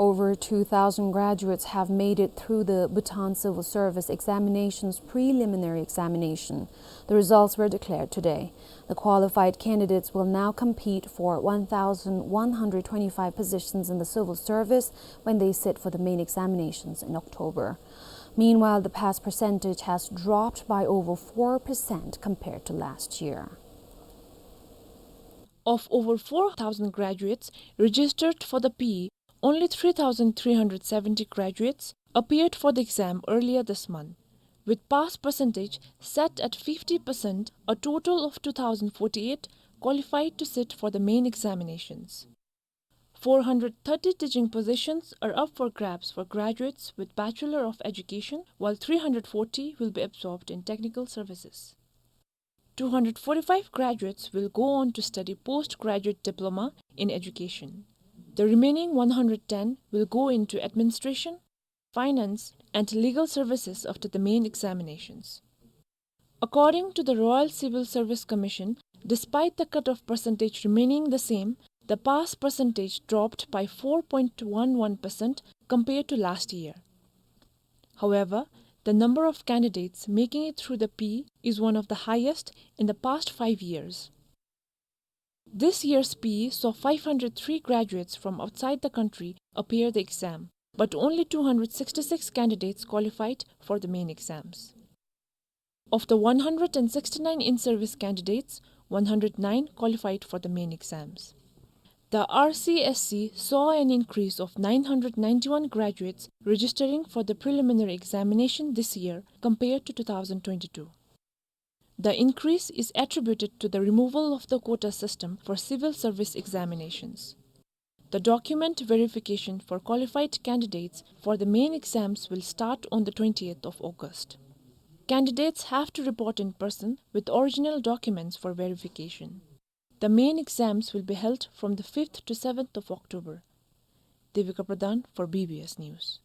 Over two thousand graduates have made it through the Bhutan Civil Service Examinations preliminary examination. The results were declared today. The qualified candidates will now compete for one thousand one hundred twenty-five positions in the civil service when they sit for the main examinations in October. Meanwhile, the pass percentage has dropped by over four percent compared to last year. Of over four thousand graduates registered for the P E, only three thousand three hundred seventy graduates appeared for the exam earlier this month. With pass percentage set at fifty percent, a total of two thousand forty-eight qualified to sit for the main examinations. Four hundred thirty teaching positions are up for grabs for graduates with Bachelor of Education, while three hundred forty will be absorbed in technical services. Two hundred forty-five graduates will go on to study postgraduate diploma in education. The remaining one hundred ten will go into administration, finance, and legal services after the main examinations. According to the Royal Civil Service Commission, despite the cutoff percentage remaining the same, the pass percentage dropped by four point one one percent compared to last year. However, the number of candidates making it through the P E is one of the highest in the past five years. This year's P E saw five hundred three graduates from outside the country appear the exam, but only two hundred sixty-six candidates qualified for the main exams. Of the one hundred sixty-nine in-service candidates, one hundred nine qualified for the main exams. The R C S C saw an increase of nine hundred ninety-one graduates registering for the preliminary examination this year compared to two thousand twenty-two. The increase is attributed to the removal of the quota system for civil service examinations. The document verification for qualified candidates for the main exams will start on the twentieth of August. Candidates have to report in person with original documents for verification. The main exams will be held from the fifth to seventh of October. Devika Pradhan for B B S News.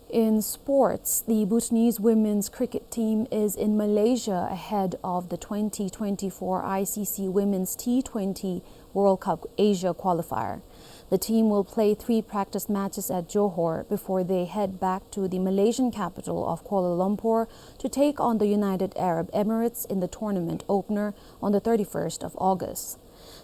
In sports, the Bhutanese women's cricket team is in Malaysia ahead of the twenty twenty-four I C C Women's T twenty World Cup Asia qualifier. The team will play three practice matches at Johor before they head back to the Malaysian capital of Kuala Lumpur to take on the United Arab Emirates in the tournament opener on the thirty-first of August.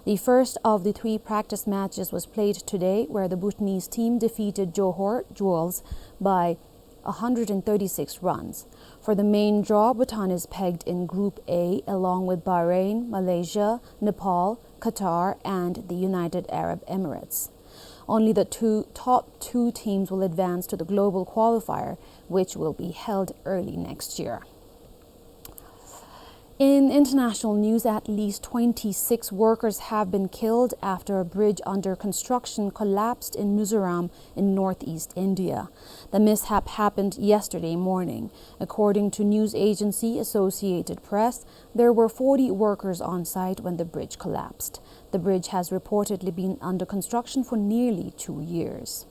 The first of the three practice matches was played today, where the Bhutanese team defeated Johor Jewels by a hundred and thirty-six runs. For the main draw, Bhutan is pegged in Group A along with Bahrain, Malaysia, Nepal, Qatar, and the United Arab Emirates. Only the two, top two teams will advance to the global qualifier, which will be held early next year. In international news, at least twenty-six workers have been killed after a bridge under construction collapsed in Mizoram in northeast India. The mishap happened yesterday morning. According to news agency Associated Press, there were forty workers on site when the bridge collapsed. The bridge has reportedly been under construction for nearly two years.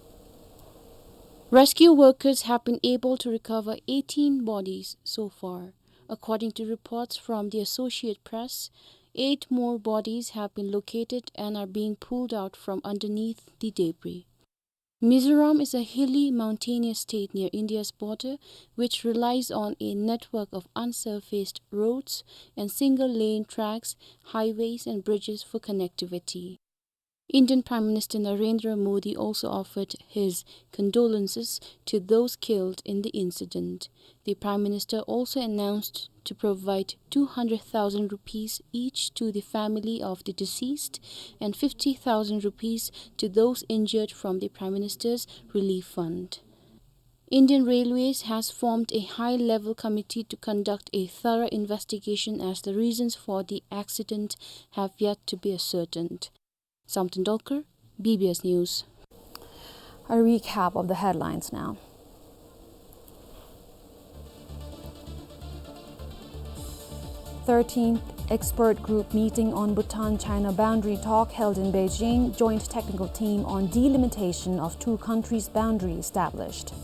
Rescue workers have been able to recover eighteen bodies so far. According to reports from the Associated Press, eight more bodies have been located and are being pulled out from underneath the debris. Mizoram is a hilly, mountainous state near India's border, which relies on a network of unsurfaced roads and single-lane tracks, highways, and bridges for connectivity. Indian Prime Minister Narendra Modi also offered his condolences to those killed in the incident. The Prime Minister also announced to provide two hundred thousand rupees each to the family of the deceased and fifty thousand rupees to those injured from the Prime Minister's Relief Fund. Indian Railways has formed a high-level committee to conduct a thorough investigation, as the reasons for the accident have yet to be ascertained. Samten Dolkar, B B S News. A recap of the headlines now. Thirteenth Expert Group Meeting on Bhutan-China Boundary Talk held in Beijing, joint technical team on delimitation of two countries' boundary established.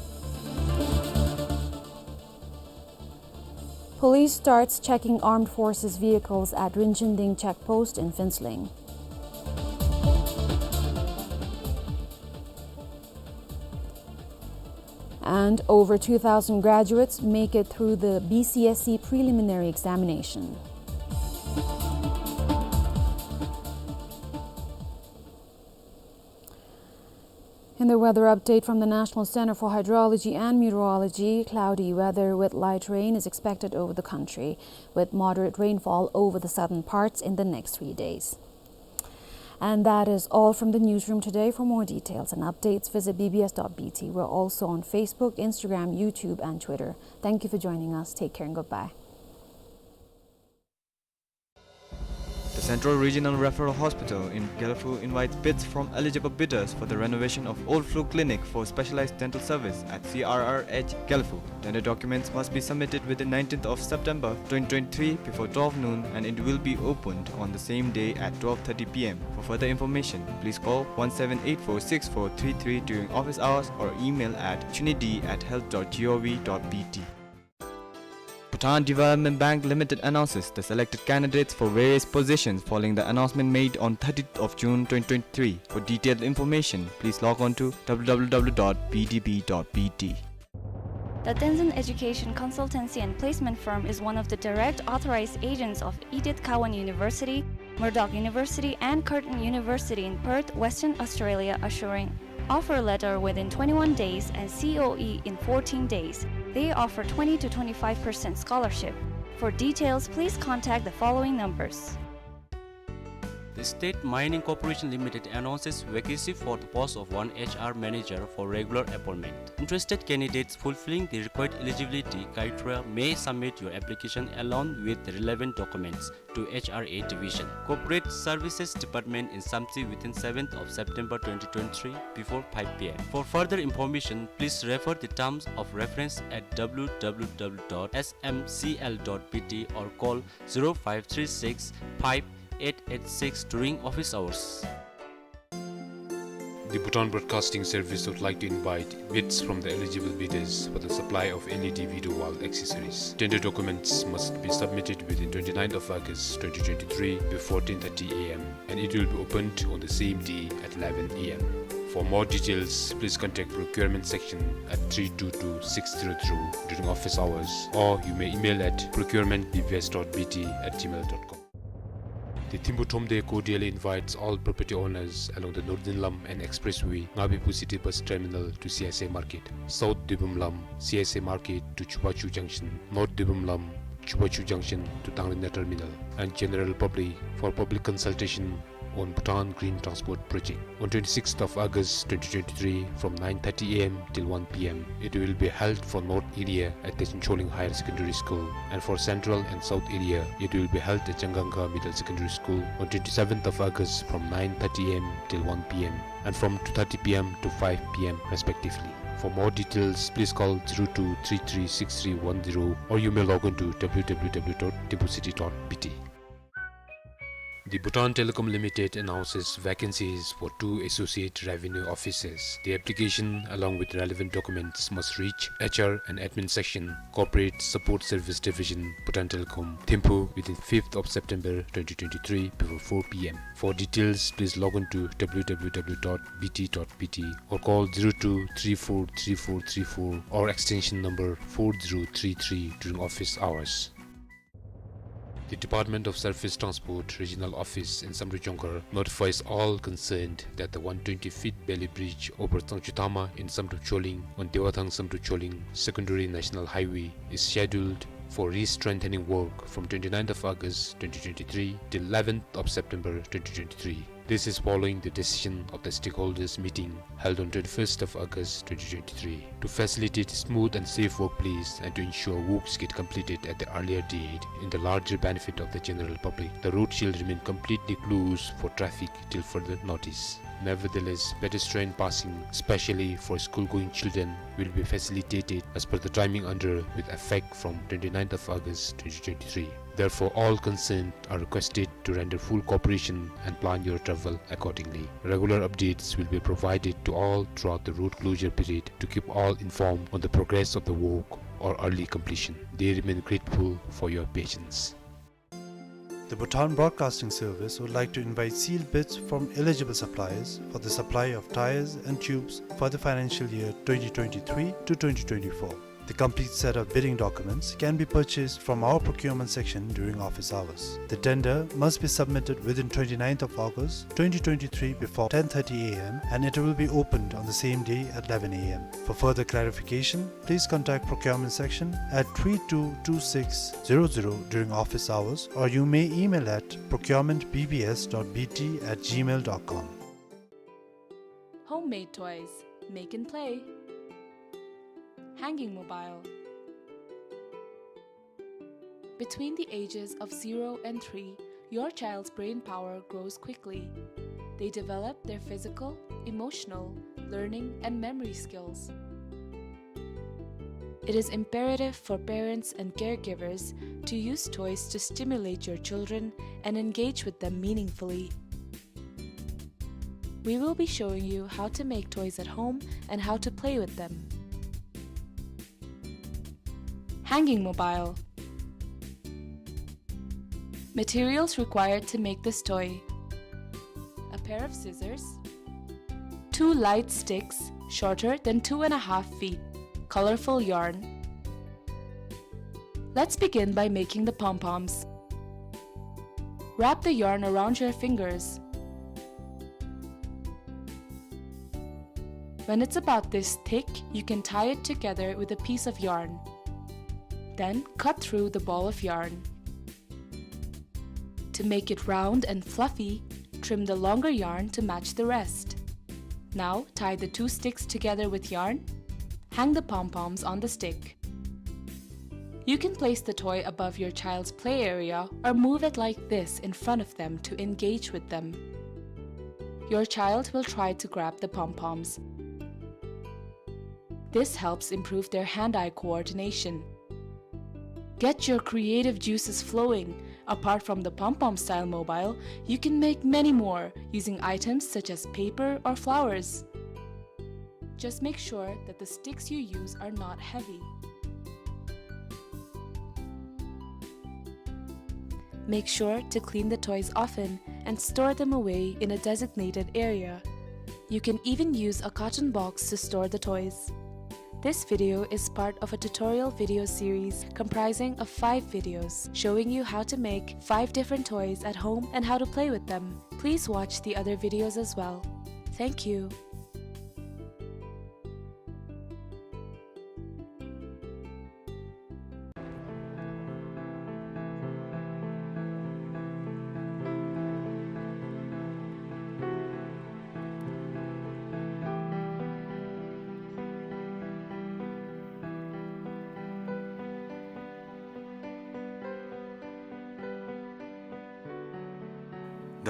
Police starts checking armed forces vehicles at Rinchinding checkpost in Phuentsholing. And over two thousand graduates make it through the B C S E preliminary examination. In the weather update from the National Center for Hydrology and Meteorology, cloudy weather with light rain is expected over the country, with moderate rainfall over the southern parts in the next three days. And that is all from the newsroom today. For more details and updates, visit B B S dot B T. We're also on Facebook, Instagram, YouTube, and Twitter. Thank you for joining us. Take care and goodbye. The Central Regional Referral Hospital in Gelephu invites bids from eligible bidders for the renovation of old flu clinic for specialized dental service at C R R H Gelephu. Tender documents must be submitted within nineteenth of September twenty twenty-three before twelve noon, and it will be opened on the same day at twelve thirty P M. For further information, please call one seven eight four six four three three during office hours or email at chunidi at health dot gov dot B T. Bhutan Development Bank Limited announces the selected candidates for various positions following the announcement made on thirtieth of June twenty twenty-three. For detailed information, please log on to W W W dot B D B dot B T. The Tenzin Education Consultancy and Placement Firm is one of the direct authorized agents of Edith Cowan University, Murdoch University, and Curtin University in Perth, Western Australia, assuring offer letter within twenty-one days and C O E in fourteen days. They offer twenty to twenty-five percent scholarship. For details, please contact the following numbers. The State Mining Corporation Limited announces vacancy for the post of one H R manager for regular appointment. Interested candidates fulfilling the required eligibility criteria may submit your application along with the relevant documents to H R A Division, Corporate Services Department in Samtse within seventh of September twenty twenty-three before five P M. For further information, please refer the terms of reference at W W W dot S M C L dot B T or call zero five three six five eight eight six during office hours. The Bhutan Broadcasting Service would like to invite bids from the eligible bidders for the supply of L E D video wall accessories. Tender documents must be submitted within twenty-ninth of August twenty twenty-three before ten thirty A M, and it will be opened on the same day at eleven A M. For more details, please contact procurement section at three two two six zero zero during office hours, or you may email at procurement B B S dot B T at gmail dot com. The Thimphu Thromde cordially invites all property owners along the Northern Lam and Expressway, Ngabepu City Bus Terminal to C S A Market, South Debum Lam, C S A Market to Chubachu Junction, North Debum Lam, Chubachu Junction to Tangrena Terminal, and general public for public consultation on Bhutan Green Transport Project. On twenty-sixth of August twenty twenty-three, from nine thirty A M till one P M, it will be held for North area at Techen Choling Higher Secondary School, and for Central and South area, it will be held at Changangkha Middle Secondary School on twenty-seventh of August from nine thirty A M till one P M, and from two thirty P M to five P M respectively. For more details, please call zero two three three six three one zero, or you may log on to W W W dot thimphu city dot B T. The Bhutan Telecom Limited announces vacancies for two associate revenue officers. The application, along with relevant documents, must reach H R and Admin Section, Corporate Support Service Division, Bhutan Telecom, Thimphu, within fifth of September twenty twenty-three before four P M. For details, please log on to W W W dot B T dot B T or call zero two three four three four three four or extension number four zero three three during office hours. The Department of Surface Transport Regional Office in Samdrup Jongkhar notifies all concerned that the one twenty feet bailey bridge over Tsangchutama in Samdrup Choling on Dewathang Samdrup Choling Secondary National Highway is scheduled for re-strengthening work from twenty-ninth of August twenty twenty-three till eleventh of September twenty twenty-three. This is following the decision of the stakeholders meeting held on twenty-first of August twenty twenty-three. To facilitate smooth and safe workplace and to ensure works get completed at the earlier date in the larger benefit of the general public, the road shall remain completely closed for traffic till further notice. Nevertheless, pedestrian passing, especially for school-going children, will be facilitated as per the timing under with effect from twenty-ninth of August twenty twenty-three. Therefore, all concerned are requested to render full cooperation and plan your travel accordingly. Regular updates will be provided to all throughout the road closure period to keep all informed on the progress of the work or early completion. They remain grateful for your patience. The Bhutan Broadcasting Service would like to invite sealed bids from eligible suppliers for the supply of tyres and tubes for the financial year twenty twenty-three to twenty twenty-four. The complete set of bidding documents can be purchased from our procurement section during office hours. The tender must be submitted within twenty-ninth of August twenty twenty-three before ten thirty A M and it will be opened on the same day at eleven A M. For further clarification, please contact procurement section at three two two six zero zero during office hours, or you may email at procurement B B S dot B T at gmail dot com. Homemade toys. Make and play. Hanging mobile. Between the ages of zero and three, your child's brain power grows quickly. They develop their physical, emotional, learning, and memory skills. It is imperative for parents and caregivers to use toys to stimulate your children and engage with them meaningfully. We will be showing you how to make toys at home and how to play with them. Hanging mobile. Materials required to make this toy: a pair of scissors, two light sticks shorter than two and a half feet, colorful yarn. Let's begin by making the pom-poms. Wrap the yarn around your fingers. When it's about this thick, you can tie it together with a piece of yarn. Then cut through the ball of yarn. To make it round and fluffy, trim the longer yarn to match the rest. Now tie the two sticks together with yarn. Hang the pom-poms on the stick. You can place the toy above your child's play area or move it like this in front of them to engage with them. Your child will try to grab the pom-poms. This helps improve their hand-eye coordination. Get your creative juices flowing. Apart from the pom-pom style mobile, you can make many more using items such as paper or flowers. Just make sure that the sticks you use are not heavy. Make sure to clean the toys often and store them away in a designated area. You can even use a carton box to store the toys. This video is part of a tutorial video series comprising of five videos showing you how to make five different toys at home and how to play with them. Please watch the other videos as well. Thank you.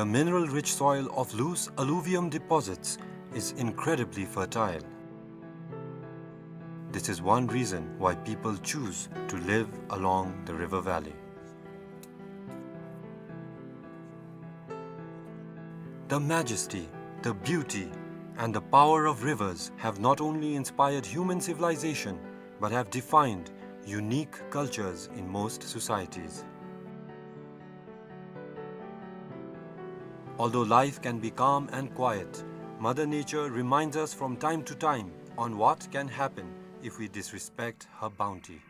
The mineral-rich soil of loose alluvium deposits is incredibly fertile. This is one reason why people choose to live along the river valley. The majesty, the beauty, and the power of rivers have not only inspired human civilization, but have defined unique cultures in most societies. Although life can be calm and quiet, Mother Nature reminds us from time to time on what can happen if we disrespect her bounty.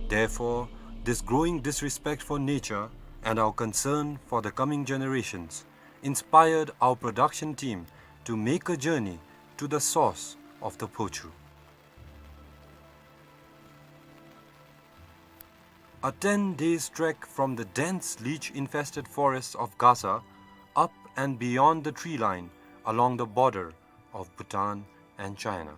Therefore, this growing disrespect for nature and our concern for the coming generations inspired our production team to make a journey to the source of the Phochu. A ten days trek from the dense leech-infested forests of Gasa, up and beyond the tree line along the border of Bhutan and China.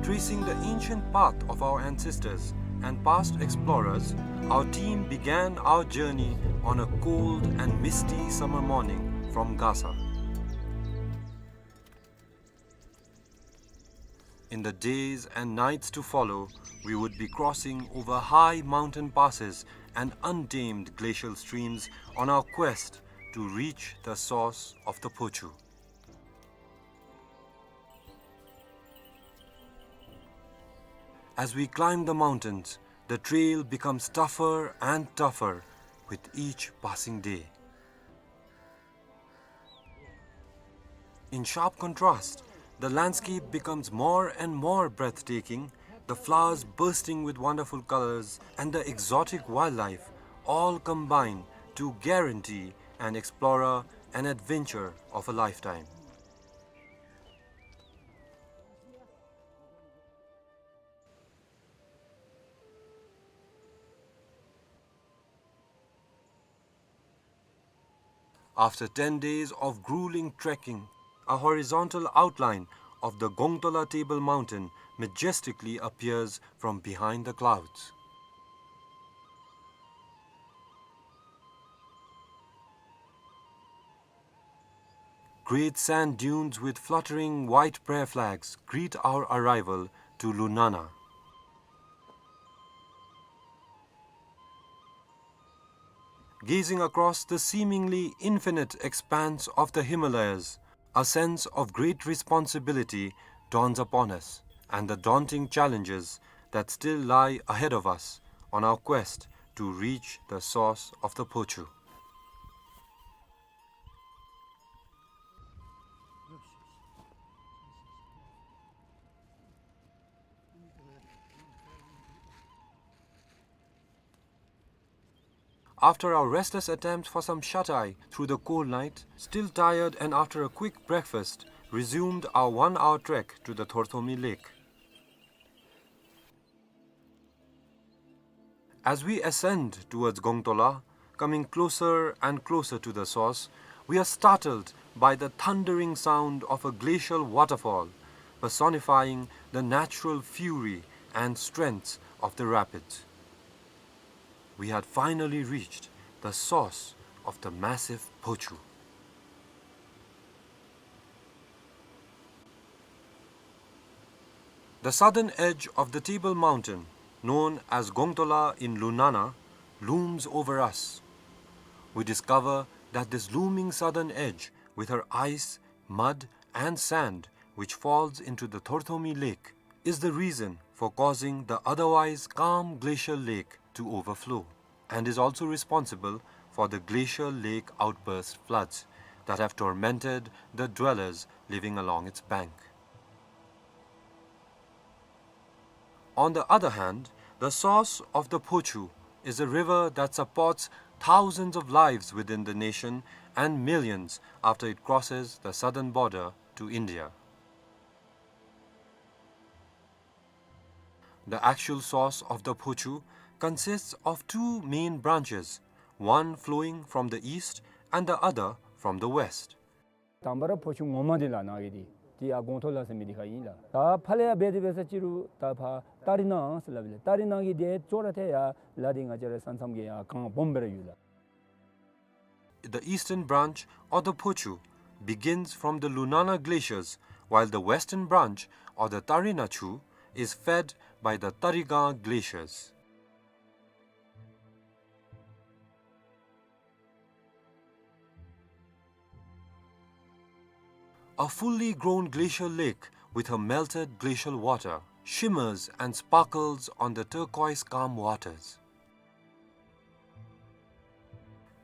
Tracing the ancient path of our ancestors and past explorers, our team began our journey on a cold and misty summer morning from Gasa. In the days and nights to follow, we would be crossing over high mountain passes and untamed glacial streams on our quest to reach the source of the Phochu. As we climb the mountains, the trail becomes tougher and tougher with each passing day. In sharp contrast, the landscape becomes more and more breathtaking, the flowers bursting with wonderful colors and the exotic wildlife all combine to guarantee an explorer an adventure of a lifetime. After ten days of grueling trekking, a horizontal outline of the Gongtola Table Mountain majestically appears from behind the clouds. Great sand dunes with fluttering white prayer flags greet our arrival to Lunana. Gazing across the seemingly infinite expanse of the Himalayas, a sense of great responsibility dawns upon us, and the daunting challenges that still lie ahead of us on our quest to reach the source of the Phochu. After our restless attempt for some shut-eye through the cold night, still tired and after a quick breakfast, resumed our one-hour trek to the Thorthomi Lake. As we ascend towards Gongtola, coming closer and closer to the source, we are startled by the thundering sound of a glacial waterfall, personifying the natural fury and strength of the rapids. We had finally reached the source of the massive Phochu. The southern edge of the Table Mountain, known as Gongtola in Lunana, looms over us. We discover that this looming southern edge, with her ice, mud, and sand, which falls into the Thorthomi Lake, is the reason for causing the otherwise calm glacial lake to overflow, and is also responsible for the glacial lake outburst floods that have tormented the dwellers living along its bank. On the other hand, the source of the Phochu is a river that supports thousands of lives within the nation and millions after it crosses the southern border to India. The actual source of the Phochu consists of two main branches, one flowing from the east and the other from the west. དང་པ་ར་ཕོ་ཆུ་ངོ་མ་འདི་ལགས་ནཱ་གི་འདི་འདི་ཡར་སྒོང་ཐོག་ལ་ཟེར་མི་འདི་ཁར་ཨིན་ལགས། ད་ཕར་ལས་ཡར་འབད་དེ་འབད་ས་ཅི་རུང་ད་ཕར་སྟ་རི་ནང་ཟེར་སླབ་ཨིན་ལགས། སྟ་རི་ནང་གི་འདི་ཅོག་ར་འཐདཔ་ཡར་ལ་འདི་ང་བཅས་ར་ས་མཚམས་ཀྱི་ཡར་གངས་སྦོམ་སྦེ་ར་ཡོད་ལགས། The eastern branch, or the Phochu, begins from the Lunana glaciers, while the western branch, or the Tarina Chu, is fed by the Tariga glaciers. A fully grown glacial lake with her melted glacial water shimmers and sparkles on the turquoise calm waters.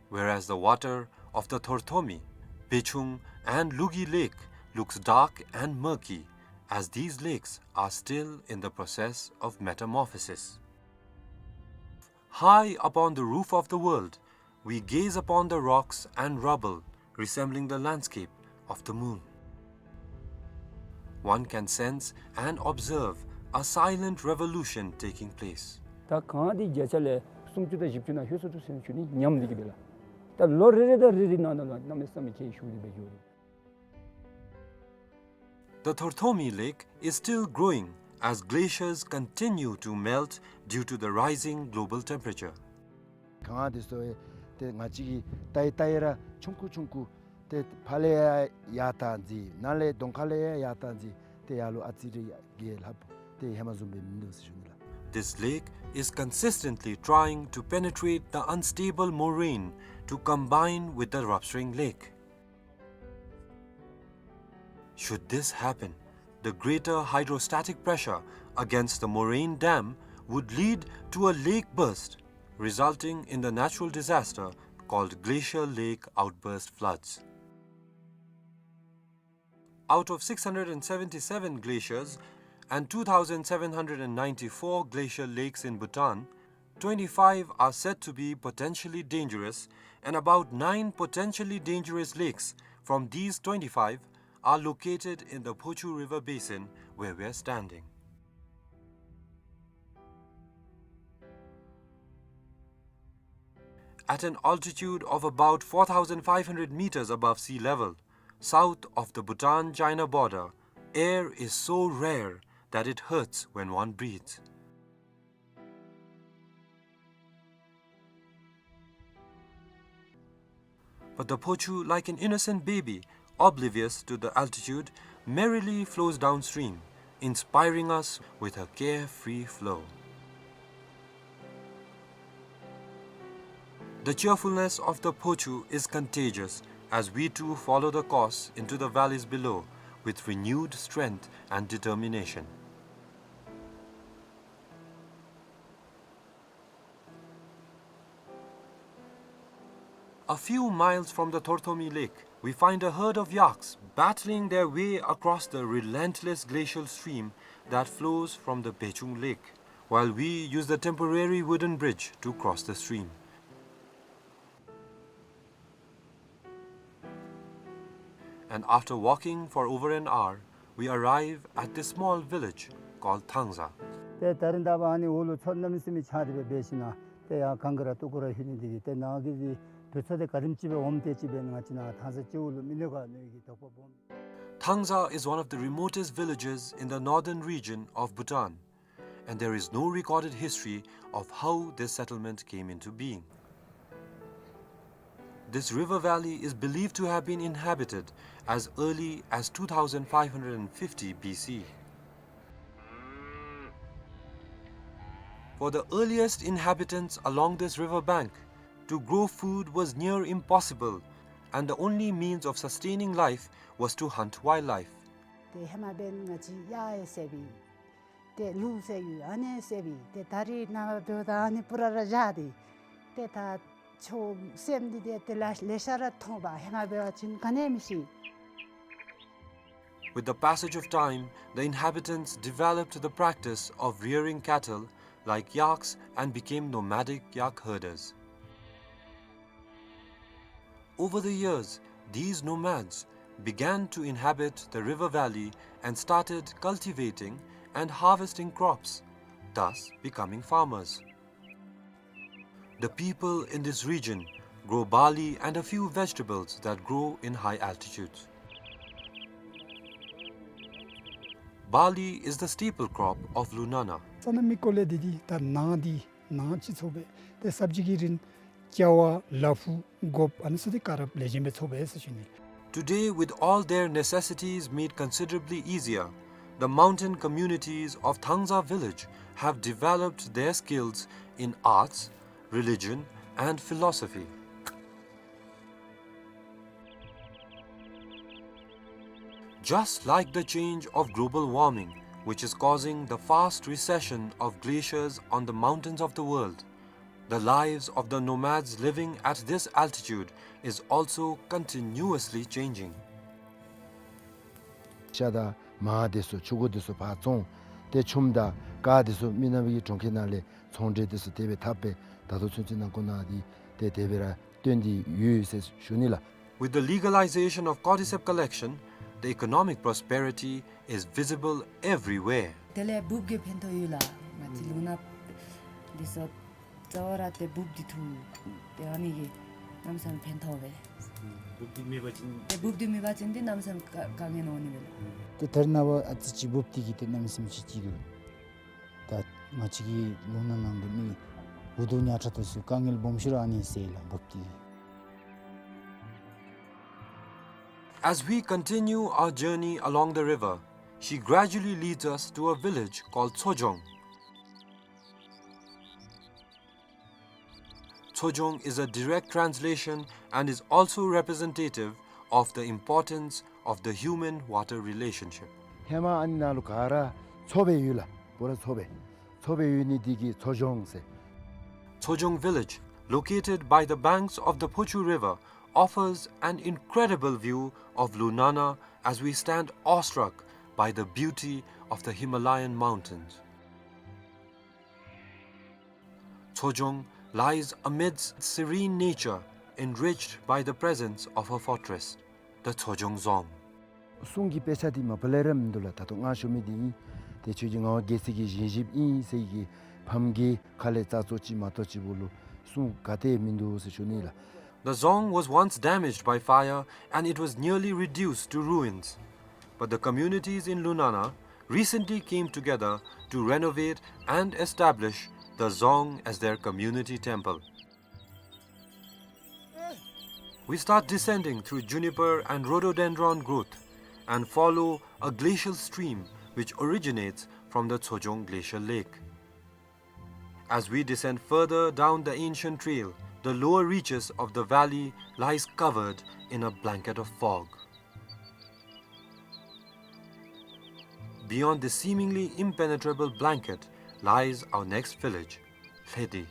Whereas the water of the Thorthomi, Bechung, and Lugi Lake looks dark and murky, as these lakes are still in the process of metamorphosis. High upon the roof of the world, we gaze upon the rocks and rubble resembling the landscape of the moon. One can sense and observe a silent revolution taking place. ད་གངས་འདི་བརྒྱ་ཆ་ལས་སུམ་ཅུ་དང་བཞི་བཅུ་ནང་ལྷོད་སོང་འདུག་ཟེར་ཞུ་ནི། ཉམས་འདི་གིས་འབད་ལགས། ད་ལོ་རེ་རེ་དང་རེ་རེ་ནང་ན་ལུ་གནམ་མེད་ས་མེད་ཁྱད་ཞུགས་ཏེ་འབད་འགྱོ་རུང་། The Thorthomi Lake is still growing as glaciers continue to melt due to the rising global temperature. གངས་འདི་ཚུ་ཏེ་ང་བཅས་ཀྱིས་བལྟ་ཡི་བལྟ་ཡི་ར་ཆུང་ཀུ་ཆུང་ཀུ། ཏེ་ཕར་ལས་ཡར་ཡར་བཏང་ཅི། ནཱ་ལས་གདོང་ཁ་ལས་ཡར་ཡར་བཏང་ཅི། ཏེ་ཡར་ལུ་ཨ་ཙི་རེ་གིས་ལྷགཔ་ཏེ་ཧེ་མ་བཟུམ་སྦེ་མིན་འདུག་ཟེར་ཞུ་ནི་ལགས། This lake is consistently trying to penetrate the unstable moraine to combine with the Rapsreing Lake. Should this happen, the greater hydrostatic pressure against the moraine dam would lead to a lake burst, resulting in the natural disaster called glacial lake outburst floods. Out of six hundred and seventy-seven glaciers and two thousand seven hundred and ninety-four glacial lakes in Bhutan, twenty-five are said to be potentially dangerous, and about nine potentially dangerous lakes from these twenty-five are located in the Phochu River basin where we are standing. At an altitude of about four thousand five hundred meters above sea level, south of the Bhutan-China border, air is so rare that it hurts when one breathes. But the Phochu, like an innocent baby, oblivious to the altitude, merrily flows downstream, inspiring us with her carefree flow. The cheerfulness of the Phochu is contagious as we too follow the course into the valleys below with renewed strength and determination. A few miles from the Thorthomi Lake, we find a herd of yaks battling their way across the relentless glacial stream that flows from the Bechung Lake, while we use the temporary wooden bridge to cross the stream. And after walking for over an hour, we arrive at this small village called Thangza. ཏེ་ད་རིས་ད་འབདན་ཨ་ནི་འོག་ལུ་མཚོ་གནམ་མེད་ས་མེད་ཆགས་ཏེ་སྦེ་འབད་ཞིནམ་ཏེ་ཡར་གངས་ཀྱི་ར་སྟུག་པོ་ར་ལྷོད་ནི་འདི་གིས་ཏེ་ནཱ་གི་འདི་དུས་ཚོད་འདི་ག་དེམ་ཅིག་སྦེ་འོངམ་དེ་ཅིག་སྦེ་ང་བཅས་ནཱ་ཐང་ས་སྤྱི་འོག་ལུ་མི་ནུས་ག་མནོ་བའི་གི་དོགས་པ་སྦོམ། Thangza is one of the remotest villages in the northern region of Bhutan, and there is no recorded history of how this settlement came into being. This river valley is believed to have been inhabited as early as two thousand five hundred fifty B C. For the earliest inhabitants along this river bank, to grow food was near impossible, and the only means of sustaining life was to hunt wildlife. ཏེ་ཧེ་མ་འབདན་ང་བཅས་གཡག་ཡང་བསད་པས། ཏེ་ལུག་བསད་ཡོད། ཨ་ནི་བསད་པས། ཏེ་ད་རིས་ནངས་པ་འབདཝ་ད་ཨ་ནི་སྤུ་ར་ར་བཞག་སྟེ། ཏེ་ད་ཆོས་སེམས་འདི་ཏེ་ཏེ་ལེ་ལེ་ཤ་ར་མཐོང་པས། ཧེ་མ་འབད་བ་ཅིན་ག་ནི་མི་ཤེས། With the passage of time, the inhabitants developed the practice of rearing cattle like yaks and became nomadic yak herders. Over the years, these nomads began to inhabit the river valley and started cultivating and harvesting crops, thus becoming farmers. The people in this region grow barley and a few vegetables that grow in high altitudes. Barley is the staple crop of Lunana. ས་གནས་མི་སྐོར་ལས་འདི་འདི་ད་ནཱ་འདི་ནཱ་ཅིག་ཚོ་སྦེ་ཏེ་སབ་ཇི་གི་རིན་ཀ་བ་ལ་ཕུག་སྒོགཔ་ཨ་ནི་ཚུ་འདི་ག་ར་ལེགས་ཤོམ་སྦེ་ཚོ་སྦེ་ཟེར་ཞུ་ནི། Today, with all their necessities made considerably easier, the mountain communities of Thangza village have developed their skills in arts, religion, and philosophy. Just like the change of global warming, which is causing the fast recession of glaciers on the mountains of the world, the lives of the nomads living at this altitude is also continuously changing. ཤ་དང་མར་དེ་ཚུ་ཕྱུར་འགོ་དེ་ཚུ་ཕར་བཙོང་། ཏེ་ཆུམ་དང་ཀར་དེ་ཚུ་མི་ནག་པའི་གྲོང་ཁྱེར་ནང་ལས་ཚོང་འབྲེལ་དེ་ཚུ་དེ་སྦེ་འཐབ་སྦེ་ད་ལྟོ་ཚུན་ཚོད་ནང་འཁོད་ནང་འདི་ཏེ་དེ་སྦེ་ར་སྟོན་ཏེ་ཡོད་ཟེར་ཞུ་ནི་ལགས། With the legalization of cordyceps collection, the economic prosperity is visible everywhere. དེ་ལས་འབུཔ་གིས་ཕན་ཐོགས་ཡོད་ལགས། ང་བཅས་ལུང་ནག་འདི་ཚུ་རྩ་བ་ར་ཏེ་འབུཔ་འདི་འཐུ་སྟེ་ཨ་ནི་གིས་གནམ་མེད་ས་མེད་ཕན་ཐོགས་པས། འབུཔ་འདི་མེད་པ་ཅིན་ཏེ་འབུཔ་འདི་མེད་པ་ཅིན་ཏེ་གནམ་མེད་ས་མེད་དཀའ་དཀའ་ངལ་འོང་ནི་མས་ལགས། ཏེ་ད་རེས་ནངས་པ་ཨ་ཙི་ཅིག་འབུཔ་འདི་གིས་ཏེ་གནམ་མེད་ས་མེད་ཅིག་སྐྱིད་འདུག། ད་ང་བཅས་ཀྱི་ལུང་ནག་ནང་གི་མི་འུ་སྡུག་ཉག་ཕྲ་དེ་ཚུ་དཀའ་ངལ་སྦོམ་ཤོས་ར་ཨ་ནི་སེལ་ལགས་འབུཔ་འདི་གིས། As we continue our journey along the river, she gradually leads us to a village called Tsojong. Tsojong is a direct translation and is also representative of the importance of the human-water relationship. ཧེ་མ་ཨ་ནི་ནང་ལུ་ག་ར་མཚོ་སྦེ་ཡོད་ལགས། འབོ་ར་མཚོ་སྦེ་མཚོ་སྦེ་ཡོད་ནི་འདི་གིས་མཚོ་ལྗོངས་ཟེར། Tsojong village, located by the banks of the Phochu River, offers an incredible view of Lunana as we stand awestruck by the beauty of the Himalayan mountains. Tsojong lies amidst serene nature, enriched by the presence of her fortress, the Tsojong Dzong. གསུང་གི་དཔེ་ཆ་འདི་མ་པ་ལས་ར་མིན་འདུག་ལགས། ད་ལྟོ་ང་ཞུ་མི་འདི་ཨིན། ཏེ་ཁྱོད་ཀྱི་ངག་དབང་རྒྱལ་སྲས་ཀྱི་བཞེངས་གཞིཔ་ཨིན་ཟེར་གྱི་ཕམ་གྱི་ཁ་ལས་རྩ་ཚོ་ཅིག་མ་གཏོགས་ཅིག་བོ་ལུ་གསུང་ག་ཏེ་མིན་འདུག་ཟེར་ཞུ་ནི་ལགས། The dzong was once damaged by fire and it was nearly reduced to ruins. But the communities in Lunana recently came together to renovate and establish the dzong as their community temple. We start descending through juniper and rhododendron growth and follow a glacial stream which originates from the Tsojong Glacial Lake. As we descend further down the ancient trail, the lower reaches of the valley lies covered in a blanket of fog. Beyond this seemingly impenetrable blanket lies our next village, Lhedi.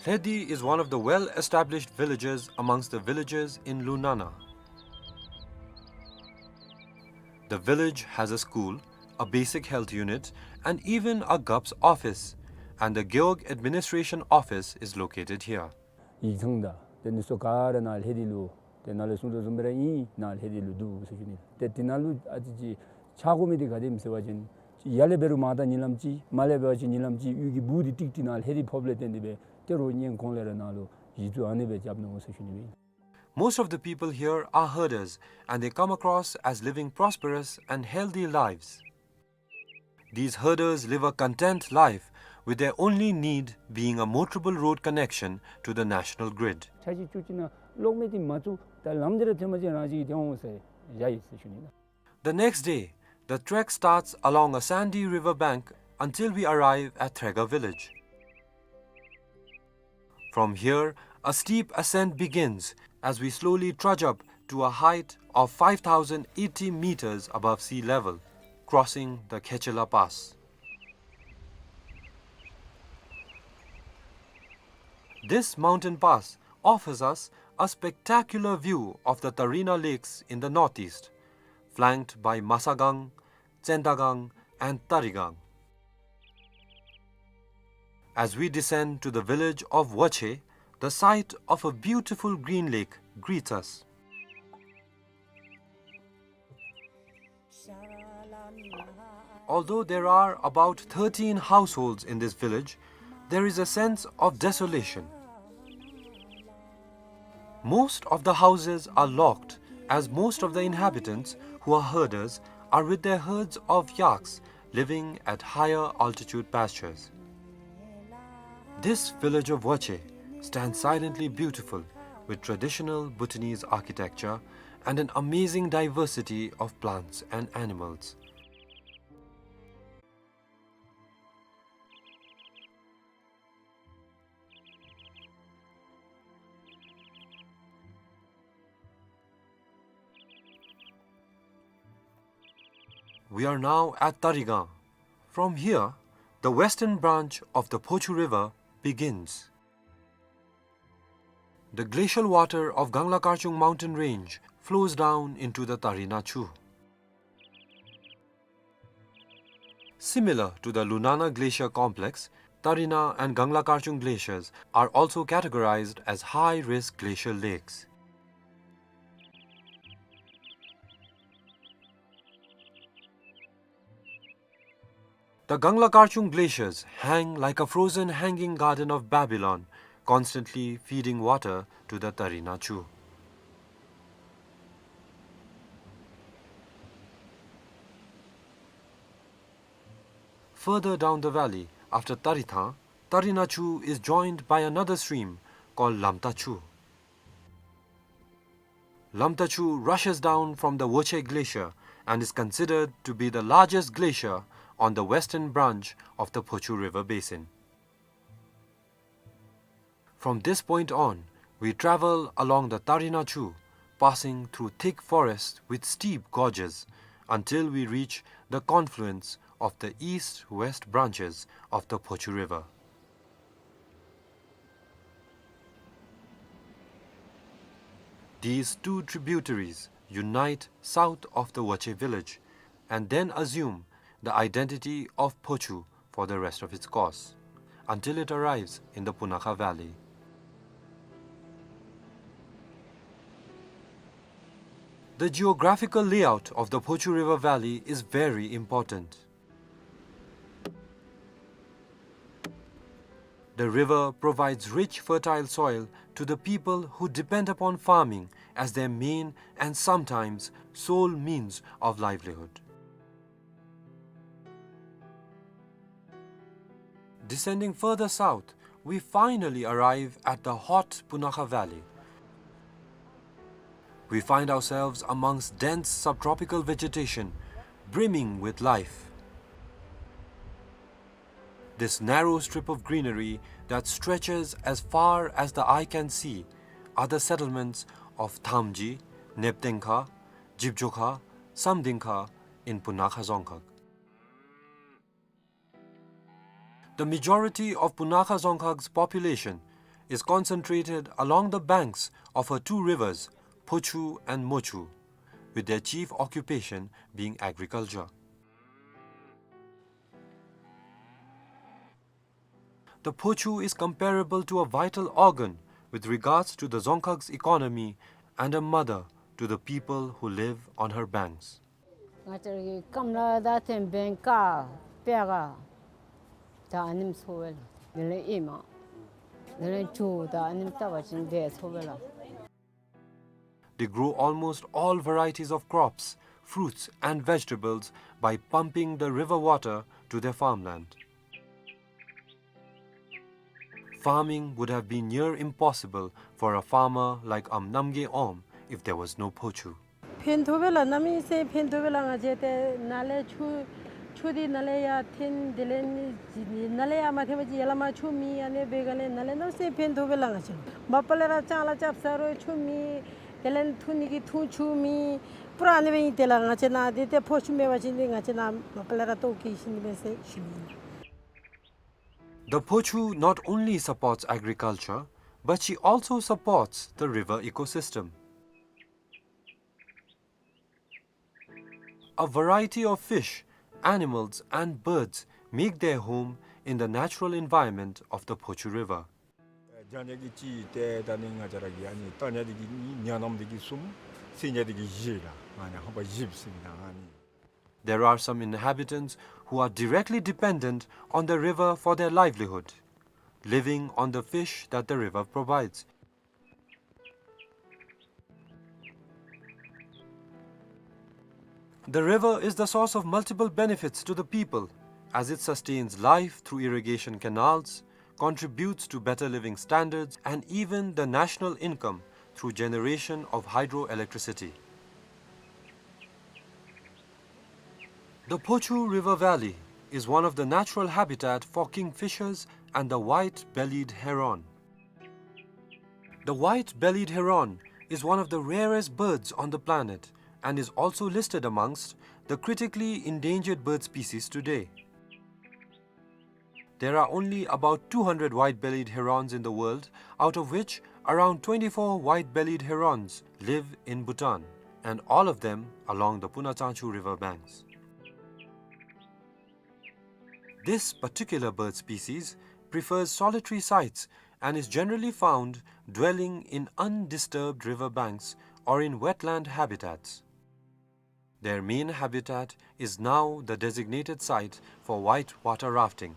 Lhedi is one of the well-established villages amongst the villages in Lunana. The village has a school, a basic health unit, and even a G U P's office, and the Gewog administration office is located here. ཡིག་ཚང་དང་དེ་ནི་སོ་ག་ར་ནཱ་ལྷེ་དི་ལུ་ཏེ་ནཱ་ལས་གསུང་དོ་བཟུམ་སྦེ་ར་ཨིན། ནཱ་ལྷེ་དི་ལུ་འདུག་ཟེར་ཞུ་ནི། ཏེ་དེ་ནང་ལུ་ཨ་ཙི་ཅིག་ཆགས་དགོ་མི་འདི་ག་དེམ་ཟེར་བ་ཅིན་ཡར་ལས་འབད་རུང་མར་ད་ཉིན་ལམ་ཅིག་མར་ལས་འབད་བ་ཅིན་ཉིན་ལམ་ཅིག་གཡུས་ཀྱི་སྦུག་འདི་ཀྲིག་ཀྲི་ནཱ་ལྷེ་དི་ཕོགཔ་ལས་བརྟེན་ཏེ་སྦེ་ཏེ་རོགས་གཉེན་གོང་ལས་ར་ནཱ་ལུ་གཞི་བཙུགས་ཨ་ནི་སྦེ་རྐྱབ་ནུག་ཟེར་ཞུ་ནི་ཨིན། Most of the people here are herders and they come across as living prosperous and healthy lives. These herders live a content life, with their only need being a motorable road connection to the national grid. ཆ་ཤས་བཅུ་གཅིག་ནང་གློག་མེ་འདི་མ་བཙུགས་ད་ལམ་འདི་ར་ཐོན་མ་ཅིག་རང་བཞིན་གྱིས་ཐོན་འོང་ཟེར་བཞག་ཡི་ཟེར་ཞུ་ནི་ལགས། The next day, the trek starts along a sandy river bank until we arrive at Threga village. From here, a steep ascent begins as we slowly trudge up to a height of five thousand eighty meters above sea level, crossing the Khechela Pass. This mountain pass offers us a spectacular view of the Tarina Lakes in the northeast, flanked by Masagang, Tsendagang, and Tarigang. As we descend to the village of Wache, the sight of a beautiful green lake greets us. Although there are about thirteen households in this village, there is a sense of desolation. Most of the houses are locked, as most of the inhabitants, who are herders, are with their herds of yaks living at higher altitude pastures. This village of Wache stands silently beautiful, with traditional Bhutanese architecture and an amazing diversity of plants and animals. We are now at Tarigang. From here, the western branch of the Phochu River begins. The glacial water of Gangla Karchung mountain range flows down into the Tarina Chu. Similar to the Lunana Glacier complex, Tarina and Gangla Karchung glaciers are also categorized as high-risk glacial lakes. The Gangla Karchung glaciers hang like a frozen hanging garden of Babylon, constantly feeding water to the Tarina Chu. Further down the valley, after Tarithang, Tarina Chu is joined by another stream called Lamta Chu. Lamta Chu rushes down from the Woche Glacier and is considered to be the largest glacier on the western branch of the Phochu River basin. From this point on, we travel along the Tarina Chu, passing through thick forests with steep gorges, until we reach the confluence of the east-west branches of the Phochu River. These two tributaries unite south of the Woche village and then assume the identity of Phochu for the rest of its course, until it arrives in the Punakha Valley. The geographical layout of the Phochu River Valley is very important. The river provides rich, fertile soil to the people who depend upon farming as their main and sometimes sole means of livelihood. Descending further south, we finally arrive at the hot Punakha Valley. We find ourselves amongst dense subtropical vegetation, brimming with life. This narrow strip of greenery that stretches as far as the eye can see are the settlements of Thamji, Neptengkha, Jibjokha, Samdingkha in Punakha Dzongkhag. The majority of Punakha Dzongkhag's population is concentrated along the banks of her two rivers, Phochu and Mochu, with their chief occupation being agriculture. The Phochu is comparable to a vital organ with regards to the Dzongkhag's economy and a mother to the people who live on her banks. ང་བཅས་ར་གི་སྐམ་ལ་ད་ཐེམ་བེན་ཀ་པེ་ག་ད་ཨ་ནེམ་ཚོ་བེ་ལ། དེ་ལས་ཨི་མ་དེ་ལས་ཇོ་ད་ཨ་ནེམ་ཏ་བ་ཅིན་བེ་ཚོ་བེ་ལ། They grow almost all varieties of crops, fruits and vegetables by pumping the river water to their farmland. Farming would have been near impossible for a farmer like Am Namgay Om if there was no Phochu. ཕན་ཐོགས་པས་ལགས། གནམ་མེད་ས་མེད་ཕན་ཐོགས་པས་ལགས། ང་བཅས་ཏེ་ནཱ་ལས་ཆུ་ཆུ་འདི་ནཱ་ལས་ཡར་འཐེན། དེ་ལས་ནི་ནཱ་ལས་ཡར་མ་འཐེན་པ་ཅིན་ཡར་ལས་མར་ཆུ་མེད། ཨ་ནི་འབད་ག་ལས་ནཱ་ལས་གནམ་མེད་ས་མེད་ཕན་ཐོགས་པས་ལགས། ང་བཅས་མ་པ་ལས་ར་ལྕང་ལཱ་རྐྱབ་ས་རུང་ཆུ་མེད། དེ་ལས་འཐུང་ནི་གི་འཐུང་ཆུ་མེད། པུ་ར་ཨ་ནི་སྦེ་ཨིན། དེ་ལས་ང་བཅས་ནཱ་འདི་ཏེ་ཕོ་ཆུ་མེད་པ་ཅིན་འདི་ང་བཅས་ནཱ་མ་པ་ལས་ར་ལྟོཝ་བཀྱེས་ཤི་ནི་མས་ཟེར་ཞུ་ནི་ཨིན། The Phochu not only supports agriculture, But she also supports the river ecosystem. A variety of fish, animals, and birds make their home in the natural environment of the Phochu River. རྒྱང་བསྒྲགས་ཀྱི་གཅིག་ཏེ་ད་ནི་ང་བཅས་ར་གི་ཨ་ནི་བཏང་ཉར་འདི་གིས་གཉིས། ཉ་ནམ་འདི་གིས་གསུམ། བསད་ཉར་འདི་གིས་བཞི་ལགས། ཨ་ནི་ཧམ་པ་བཞི་ཟེར་མི་ད་ཨ་ནི། There are some inhabitants who are directly dependent on the river for their livelihood, living on the fish that the river provides. The river is the source of multiple benefits to the people, as it sustains life through irrigation canals, contributes to better living standards, and even the national income through generation of hydroelectricity. The Phochu River Valley is one of the natural habitat for kingfishers and the white-bellied heron. The white-bellied heron is one of the rarest birds on the planet and is also listed amongst the critically endangered bird species today. There are only about two hundred white-bellied herons in the world, out of which around twenty-four white-bellied herons live in Bhutan, and all of them along the Puna Tsangchu river banks. This particular bird species prefers solitary sites and is generally found dwelling in undisturbed river banks or in wetland habitats. Their main habitat is now the designated site for whitewater rafting,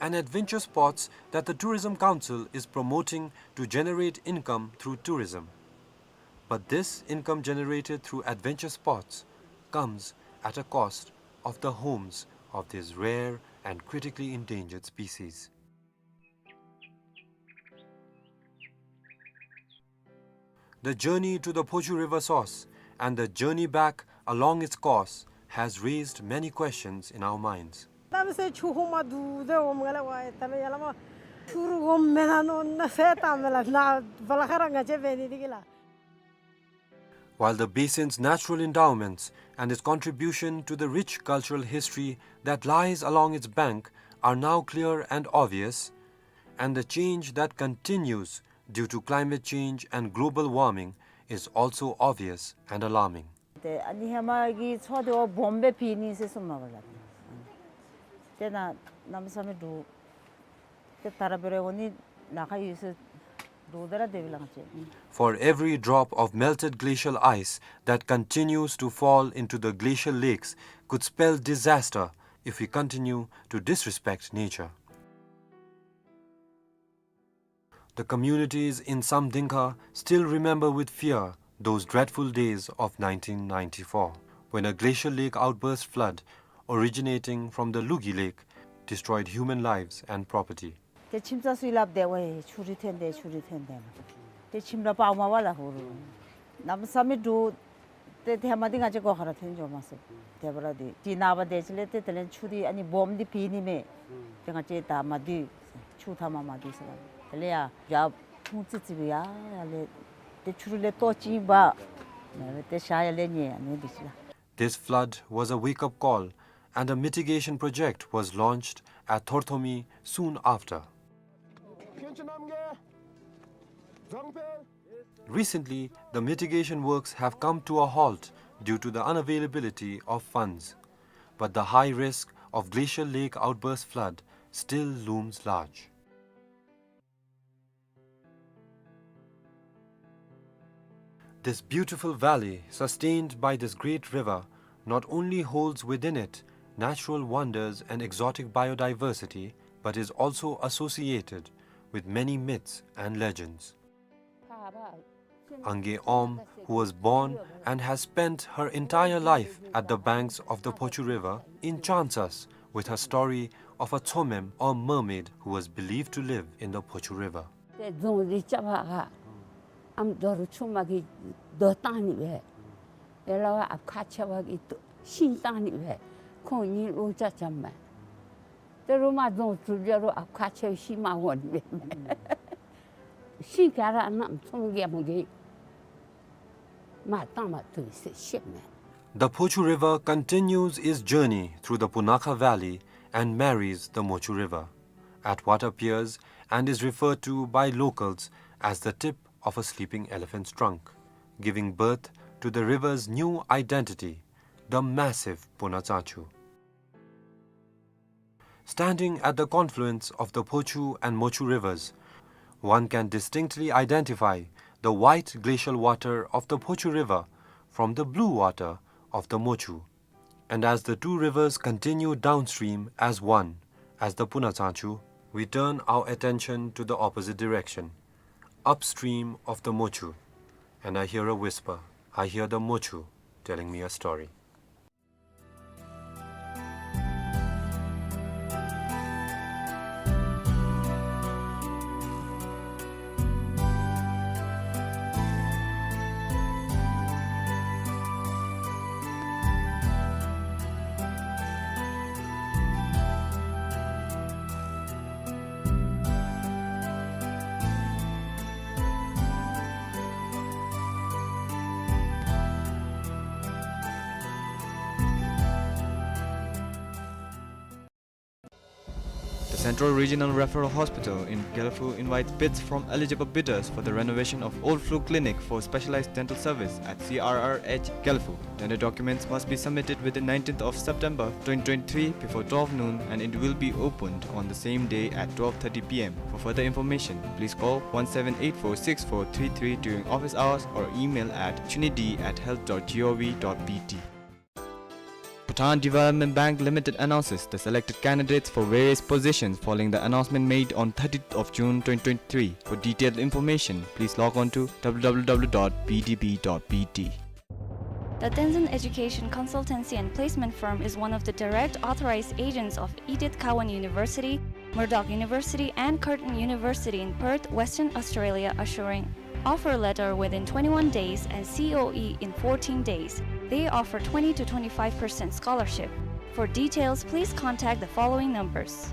an adventure sports that the Tourism Council is promoting to generate income through tourism. But this income generated through adventure sports comes at a cost of the homes of these rare and critically endangered species. The journey to the Phochu River source and the journey back along its course has raised many questions in our minds. གནམ་མེད་ས་མེད་ཆུ་ཧོང་མ་འདུག་དེ་འོང་མ་ག་ལ་ཝའི་ད་ལོ་ཡ་ལ་མ་ཆུ་རུ་འོང་མེད་ན་ནོ་ན་ས་ད་མེད་ལ་ན་བ་ལ་ཁ་ར་ང་ཅེ་བེ་ནི་དི་གི་ལ། While the basin's natural endowments and its contribution to the rich cultural history that lies along its bank are now clear and obvious, and the change that continues due to climate change and global warming is also obvious and alarming. ཏེ་ཨ་ནི་ཧེ་མ་གི་མཚོ་དེ་བ་སྦོམ་སྦེ་ཕྱེ་ནི་ཟེར་གསུངམ་མས་པ་ལགས། ཏེ་ན་གནམ་མེད་ས་མེད་འདུག། ཏེ་ད་ར་འབད་རུང་འོ་ནི་ལཱ་ཁག་ཡོད་ཟེར་འདུག་ད་ར་དེ་སྦེ་ལགས་ཅེ། For every drop of melted glacial ice that continues to fall into the glacial lakes could spell disaster if we continue to disrespect nature. The communities in Samdingkha still remember with fear those dreadful days of nineteen ninety-four, when a glacial lake outburst flood originating from the Lugi Lake destroyed human lives and property. ཏེ་ཁྱིམ་ཚང་ཚུ་གིས་སླབ་དེས་ཝའི་ཆུ་རུད་ཐོན་དེས་ཆུ་རུད་ཐོན་དེས། ཏེ་ཁྱིམ་ར་ཕར་མ་པ་ལ་ཧུ་རུ། གནམ་མེད་ས་མེད་འདུག། ཏེ་ཧེ་མ་འདི་ང་བཅས་སྒོ་ཁར་ཐོན་འགྱོ་མས་ཟེར། དེ་འབད་ར་འདི་ཅིག་ནངས་པ་དེ་ཅིག་ལས་ཏེ་དེ་ལས་ཆུ་འདི་ཨ་ནི་སྦོམ་འདི་ཕྱེ་ནི་མས། ཏེ་ང་བཅས་ད་མ་སྡོད་ཟེར། ཆུ་མཐའ་མ་མ་སྡོད་ཟེར་ལགས། དེ་ལས་ཡར་ཡར་ཕུང་ཙི་ཙི་སྦེ་ཡར་ཡར་ལས་ཏེ་ཆུ་རུད་ལས་ལྟོ་ཅིག་འབག། ཏེ་ཤར་ཡར་ལས་ཉལ་ཨ་ནི་འདི་ཅིག་ལགས། This flood was a wake-up call, and a mitigation project was launched at Thorthomi soon after. Recently, the mitigation works have come to a halt due to the unavailability of funds, but the high risk of glacial lake outburst flood still looms large. This beautiful valley, sustained by this great river, not only holds within it natural wonders and exotic biodiversity, but is also associated with many myths and legends. Angay Om, who was born and has spent her entire life at the banks of the Phochu River, enchants us with her story of a Tsomem or mermaid who was believed to live in the Phochu River. ཏེ་རྫོང་འདི་རྐྱབ་པར་ཁར་ཨམ་རྡོ་རུ་ཆུང་མ་གིས་རྡོ་བཏང་ནི་སྦེ། ཡ་ལ་བ་ཨཔ་ཁ་ཆེ་བ་གིས་ཤིང་བཏང་ནི་སྦེ། ཁོང་གཉིས་ལོ་ཅ་ཅམ་མས། ཏེ་རུང་མར་རྫོང་གྲུབ་ཅི་རུང་ཨཔ་ཁ་ཆེ་བའི་ཤིང་མར་འོང་ནི་སྦེ། ཤིང་ག་ར་གནམ་ཚོང་རྒྱལ་མོ་གིས་མར་བཏང་མ་བཏུབ་ཟེར་བཤདཔ་མས། The Phochu River continues its journey through the Punakha Valley and marries the Mochu River at what appears and is referred to by locals as the tip of a sleeping elephant's trunk, giving birth to the river's new identity, the massive Puna Tsangchu. Standing at the confluence of the Phochu and Mochu rivers, one can distinctly identify the white glacial water of the Phochu River from the blue water of the Mochu. And as the two rivers continue downstream as one, as the Puna Tsangchu, we turn our attention to the opposite direction, upstream of the Mochu, and I hear a whisper. I hear the Mochu telling me a story. The Central Regional Referral Hospital in Gelephu invites bids from eligible bidders for the renovation of Old Flu Clinic for specialized dental service at C R R H Gelephu. Tender documents must be submitted within nineteenth of September twenty twenty-three before twelve noon, and it will be opened on the same day at twelve thirty P M. For further information, please call one seven eight four six four three three during office hours or email at chunidi at health dot gov dot B T. Bhutan Development Bank Limited announces the selected candidates for various positions following the announcement made on thirtieth of June twenty twenty-three. For detailed information, please log on to W W W dot B D B dot B T. The Tenzin Education Consultancy and Placement Firm is one of the direct authorized agents of Edith Cowan University, Murdoch University, and Curtin University in Perth, Western Australia, assuring offer letter within twenty-one days and C O E in fourteen days. They offer twenty to twenty-five percent scholarship. For details, please contact the following numbers.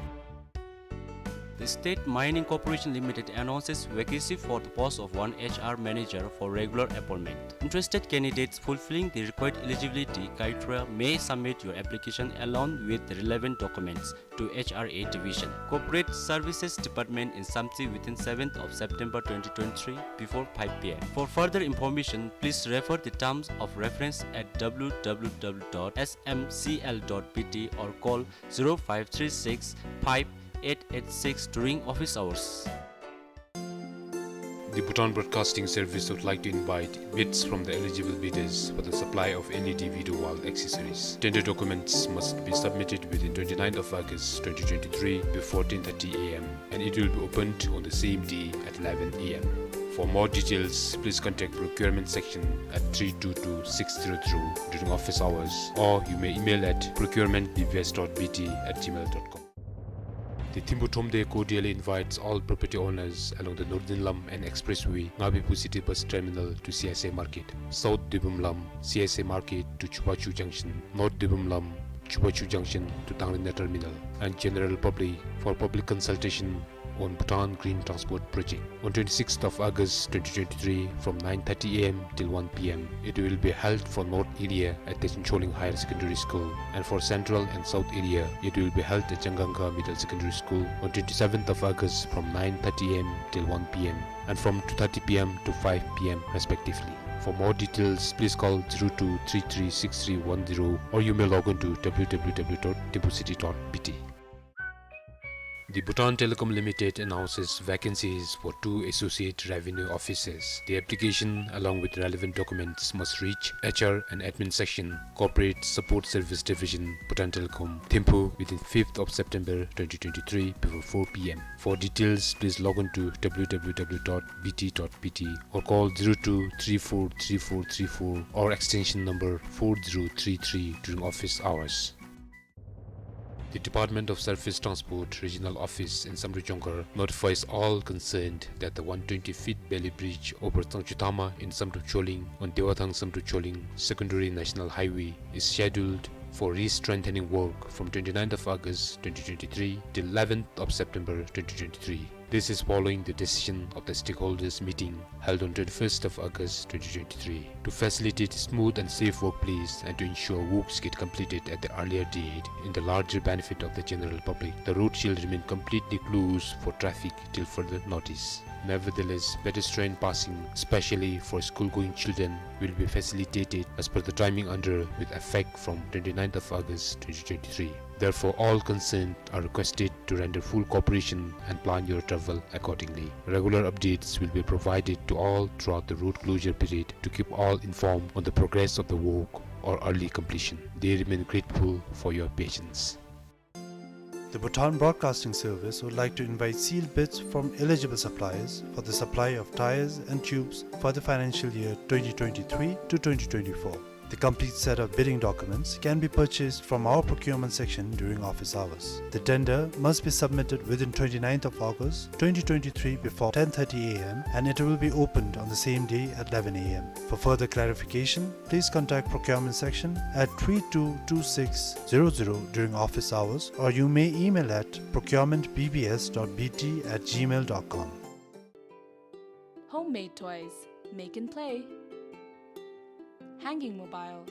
The State Mining Corporation Limited announces vacancy for the post of one H R manager for regular appointment. Interested candidates fulfilling the required eligibility criteria may submit your application along with the relevant documents to H R A Division, Corporate Services Department in Samtse within seventh of September twenty twenty-three before five P M. For further information, please refer the terms of reference at W W W dot S M C L dot B T or call zero five three six five eight eight six during office hours. The Bhutan Broadcasting Service would like to invite bids from the eligible bidders for the supply of L E D video wall accessories. Tender documents must be submitted within twenty-ninth of August twenty twenty-three before ten thirty A M, and it will be opened on the same day at eleven A M. For more details, please contact procurement section at three two two six zero zero during office hours, or you may email at procurement B B S dot B T at gmail dot com. The Thimphu Thromde cordially invites all property owners along the Northern Lam and Expressway, Ngabepu City Bus Terminal to C S A Market, South Debum Lam, C S A Market to Chubachu Junction, North Debum Lam, Chubachu Junction to Tangrena Terminal, and general public for public consultation on Bhutan Green Transport Project. On twenty-sixth of August twenty twenty-three, from nine thirty A M till one P M, it will be held for North area at Techen Choling Higher Secondary School, and for Central and South area, it will be held at Changangkha Middle Secondary School on twenty-seventh of August from nine thirty A M till one P M, and from two thirty P M to five P M respectively. For more details, please call zero two three three six three one zero, or you may log on to W W W dot thimphucity dot B T. The Bhutan Telecom Limited announces vacancies for two associate revenue officers. The application, along with relevant documents, must reach H R and Admin Section, Corporate Support Service Division, Bhutan Telecom, Thimphu, within fifth of September twenty twenty-three before four P M. For details, please log on to W W W dot B T dot B T or call zero two three four three four three four or extension number four zero three three during office hours. The Department of Surface Transport Regional Office in Samdrup Jongkhar notifies all concerned that the one twenty feet bailey bridge over Tsangchu Thama in Samdrup Choling on Dewathang Samdrup Choling Secondary National Highway is scheduled for re-strengthening work from twenty-ninth of August twenty twenty-three till eleventh of September twenty twenty-three. This is following the decision of the stakeholders meeting held on twenty-first of August twenty twenty-three. To facilitate smooth and safe workplace and to ensure works get completed at the earlier date in the larger benefit of the general public, the road shall remain completely closed for traffic till further notice. Nevertheless, pedestrian passing, especially for school-going children, will be facilitated as per the timing under with effect from twenty-ninth of August twenty twenty-three. Therefore, all concerned are requested to render full cooperation and plan your travel accordingly. Regular updates will be provided to all throughout the road closure period to keep all informed on the progress of the work or early completion. They remain grateful for your patience. The Bhutan Broadcasting Service would like to invite sealed bids from eligible suppliers for the supply of tyres and tubes for the financial year twenty twenty-three to twenty twenty-four. The complete set of bidding documents can be purchased from our procurement section during office hours. The tender must be submitted within twenty-ninth of August twenty twenty-three before ten thirty A M and it will be opened on the same day at eleven A M. For further clarification, please contact procurement section at three two two six zero zero during office hours, or you may email at procurement B B S dot B T at gmail dot com. Homemade toys. Make and play. Hanging mobile.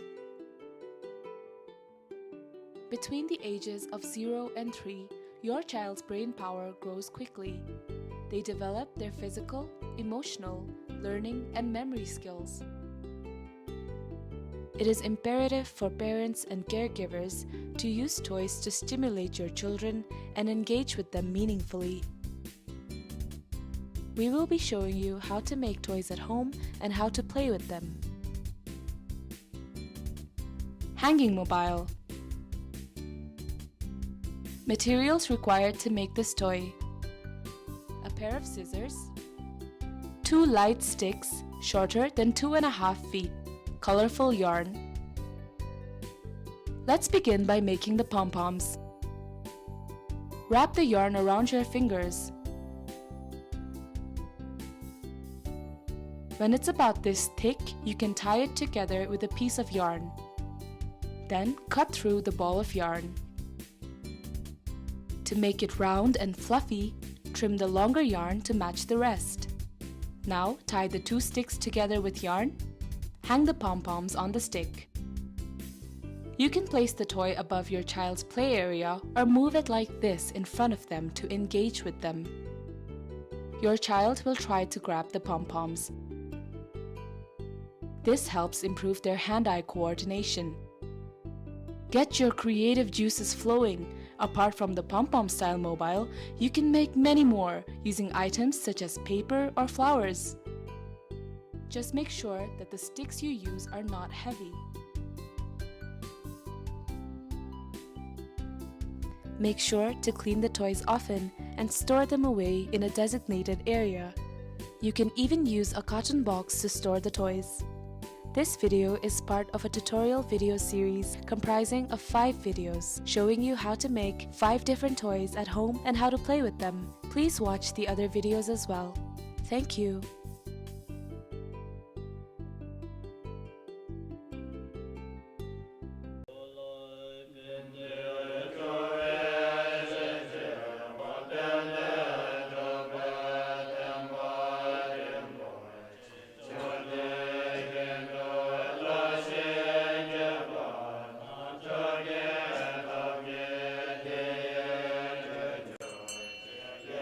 Between the ages of zero and three, your child's brain power grows quickly. They develop their physical, emotional, learning, and memory skills. It is imperative for parents and caregivers to use toys to stimulate your children and engage with them meaningfully. We will be showing you how to make toys at home and how to play with them. Hanging mobile. Materials required to make this toy: a pair of scissors, two light sticks shorter than two and a half feet, colorful yarn. Let's begin by making the pom-poms. Wrap the yarn around your fingers. When it's about this thick, you can tie it together with a piece of yarn. Then cut through the ball of yarn. To make it round and fluffy, trim the longer yarn to match the rest. Now tie the two sticks together with yarn. Hang the pom-poms on the stick. You can place the toy above your child's play area or move it like this in front of them to engage with them. Your child will try to grab the pom-poms. This helps improve their hand-eye coordination. Get your creative juices flowing. Apart from the pom-pom style mobile, you can make many more using items such as paper or flowers. Just make sure that the sticks you use are not heavy. Make sure to clean the toys often and store them away in a designated area. You can even use a carton box to store the toys. This video is part of a tutorial video series comprising of five videos showing you how to make five different toys at home and how to play with them. Please watch the other videos as well. Thank you.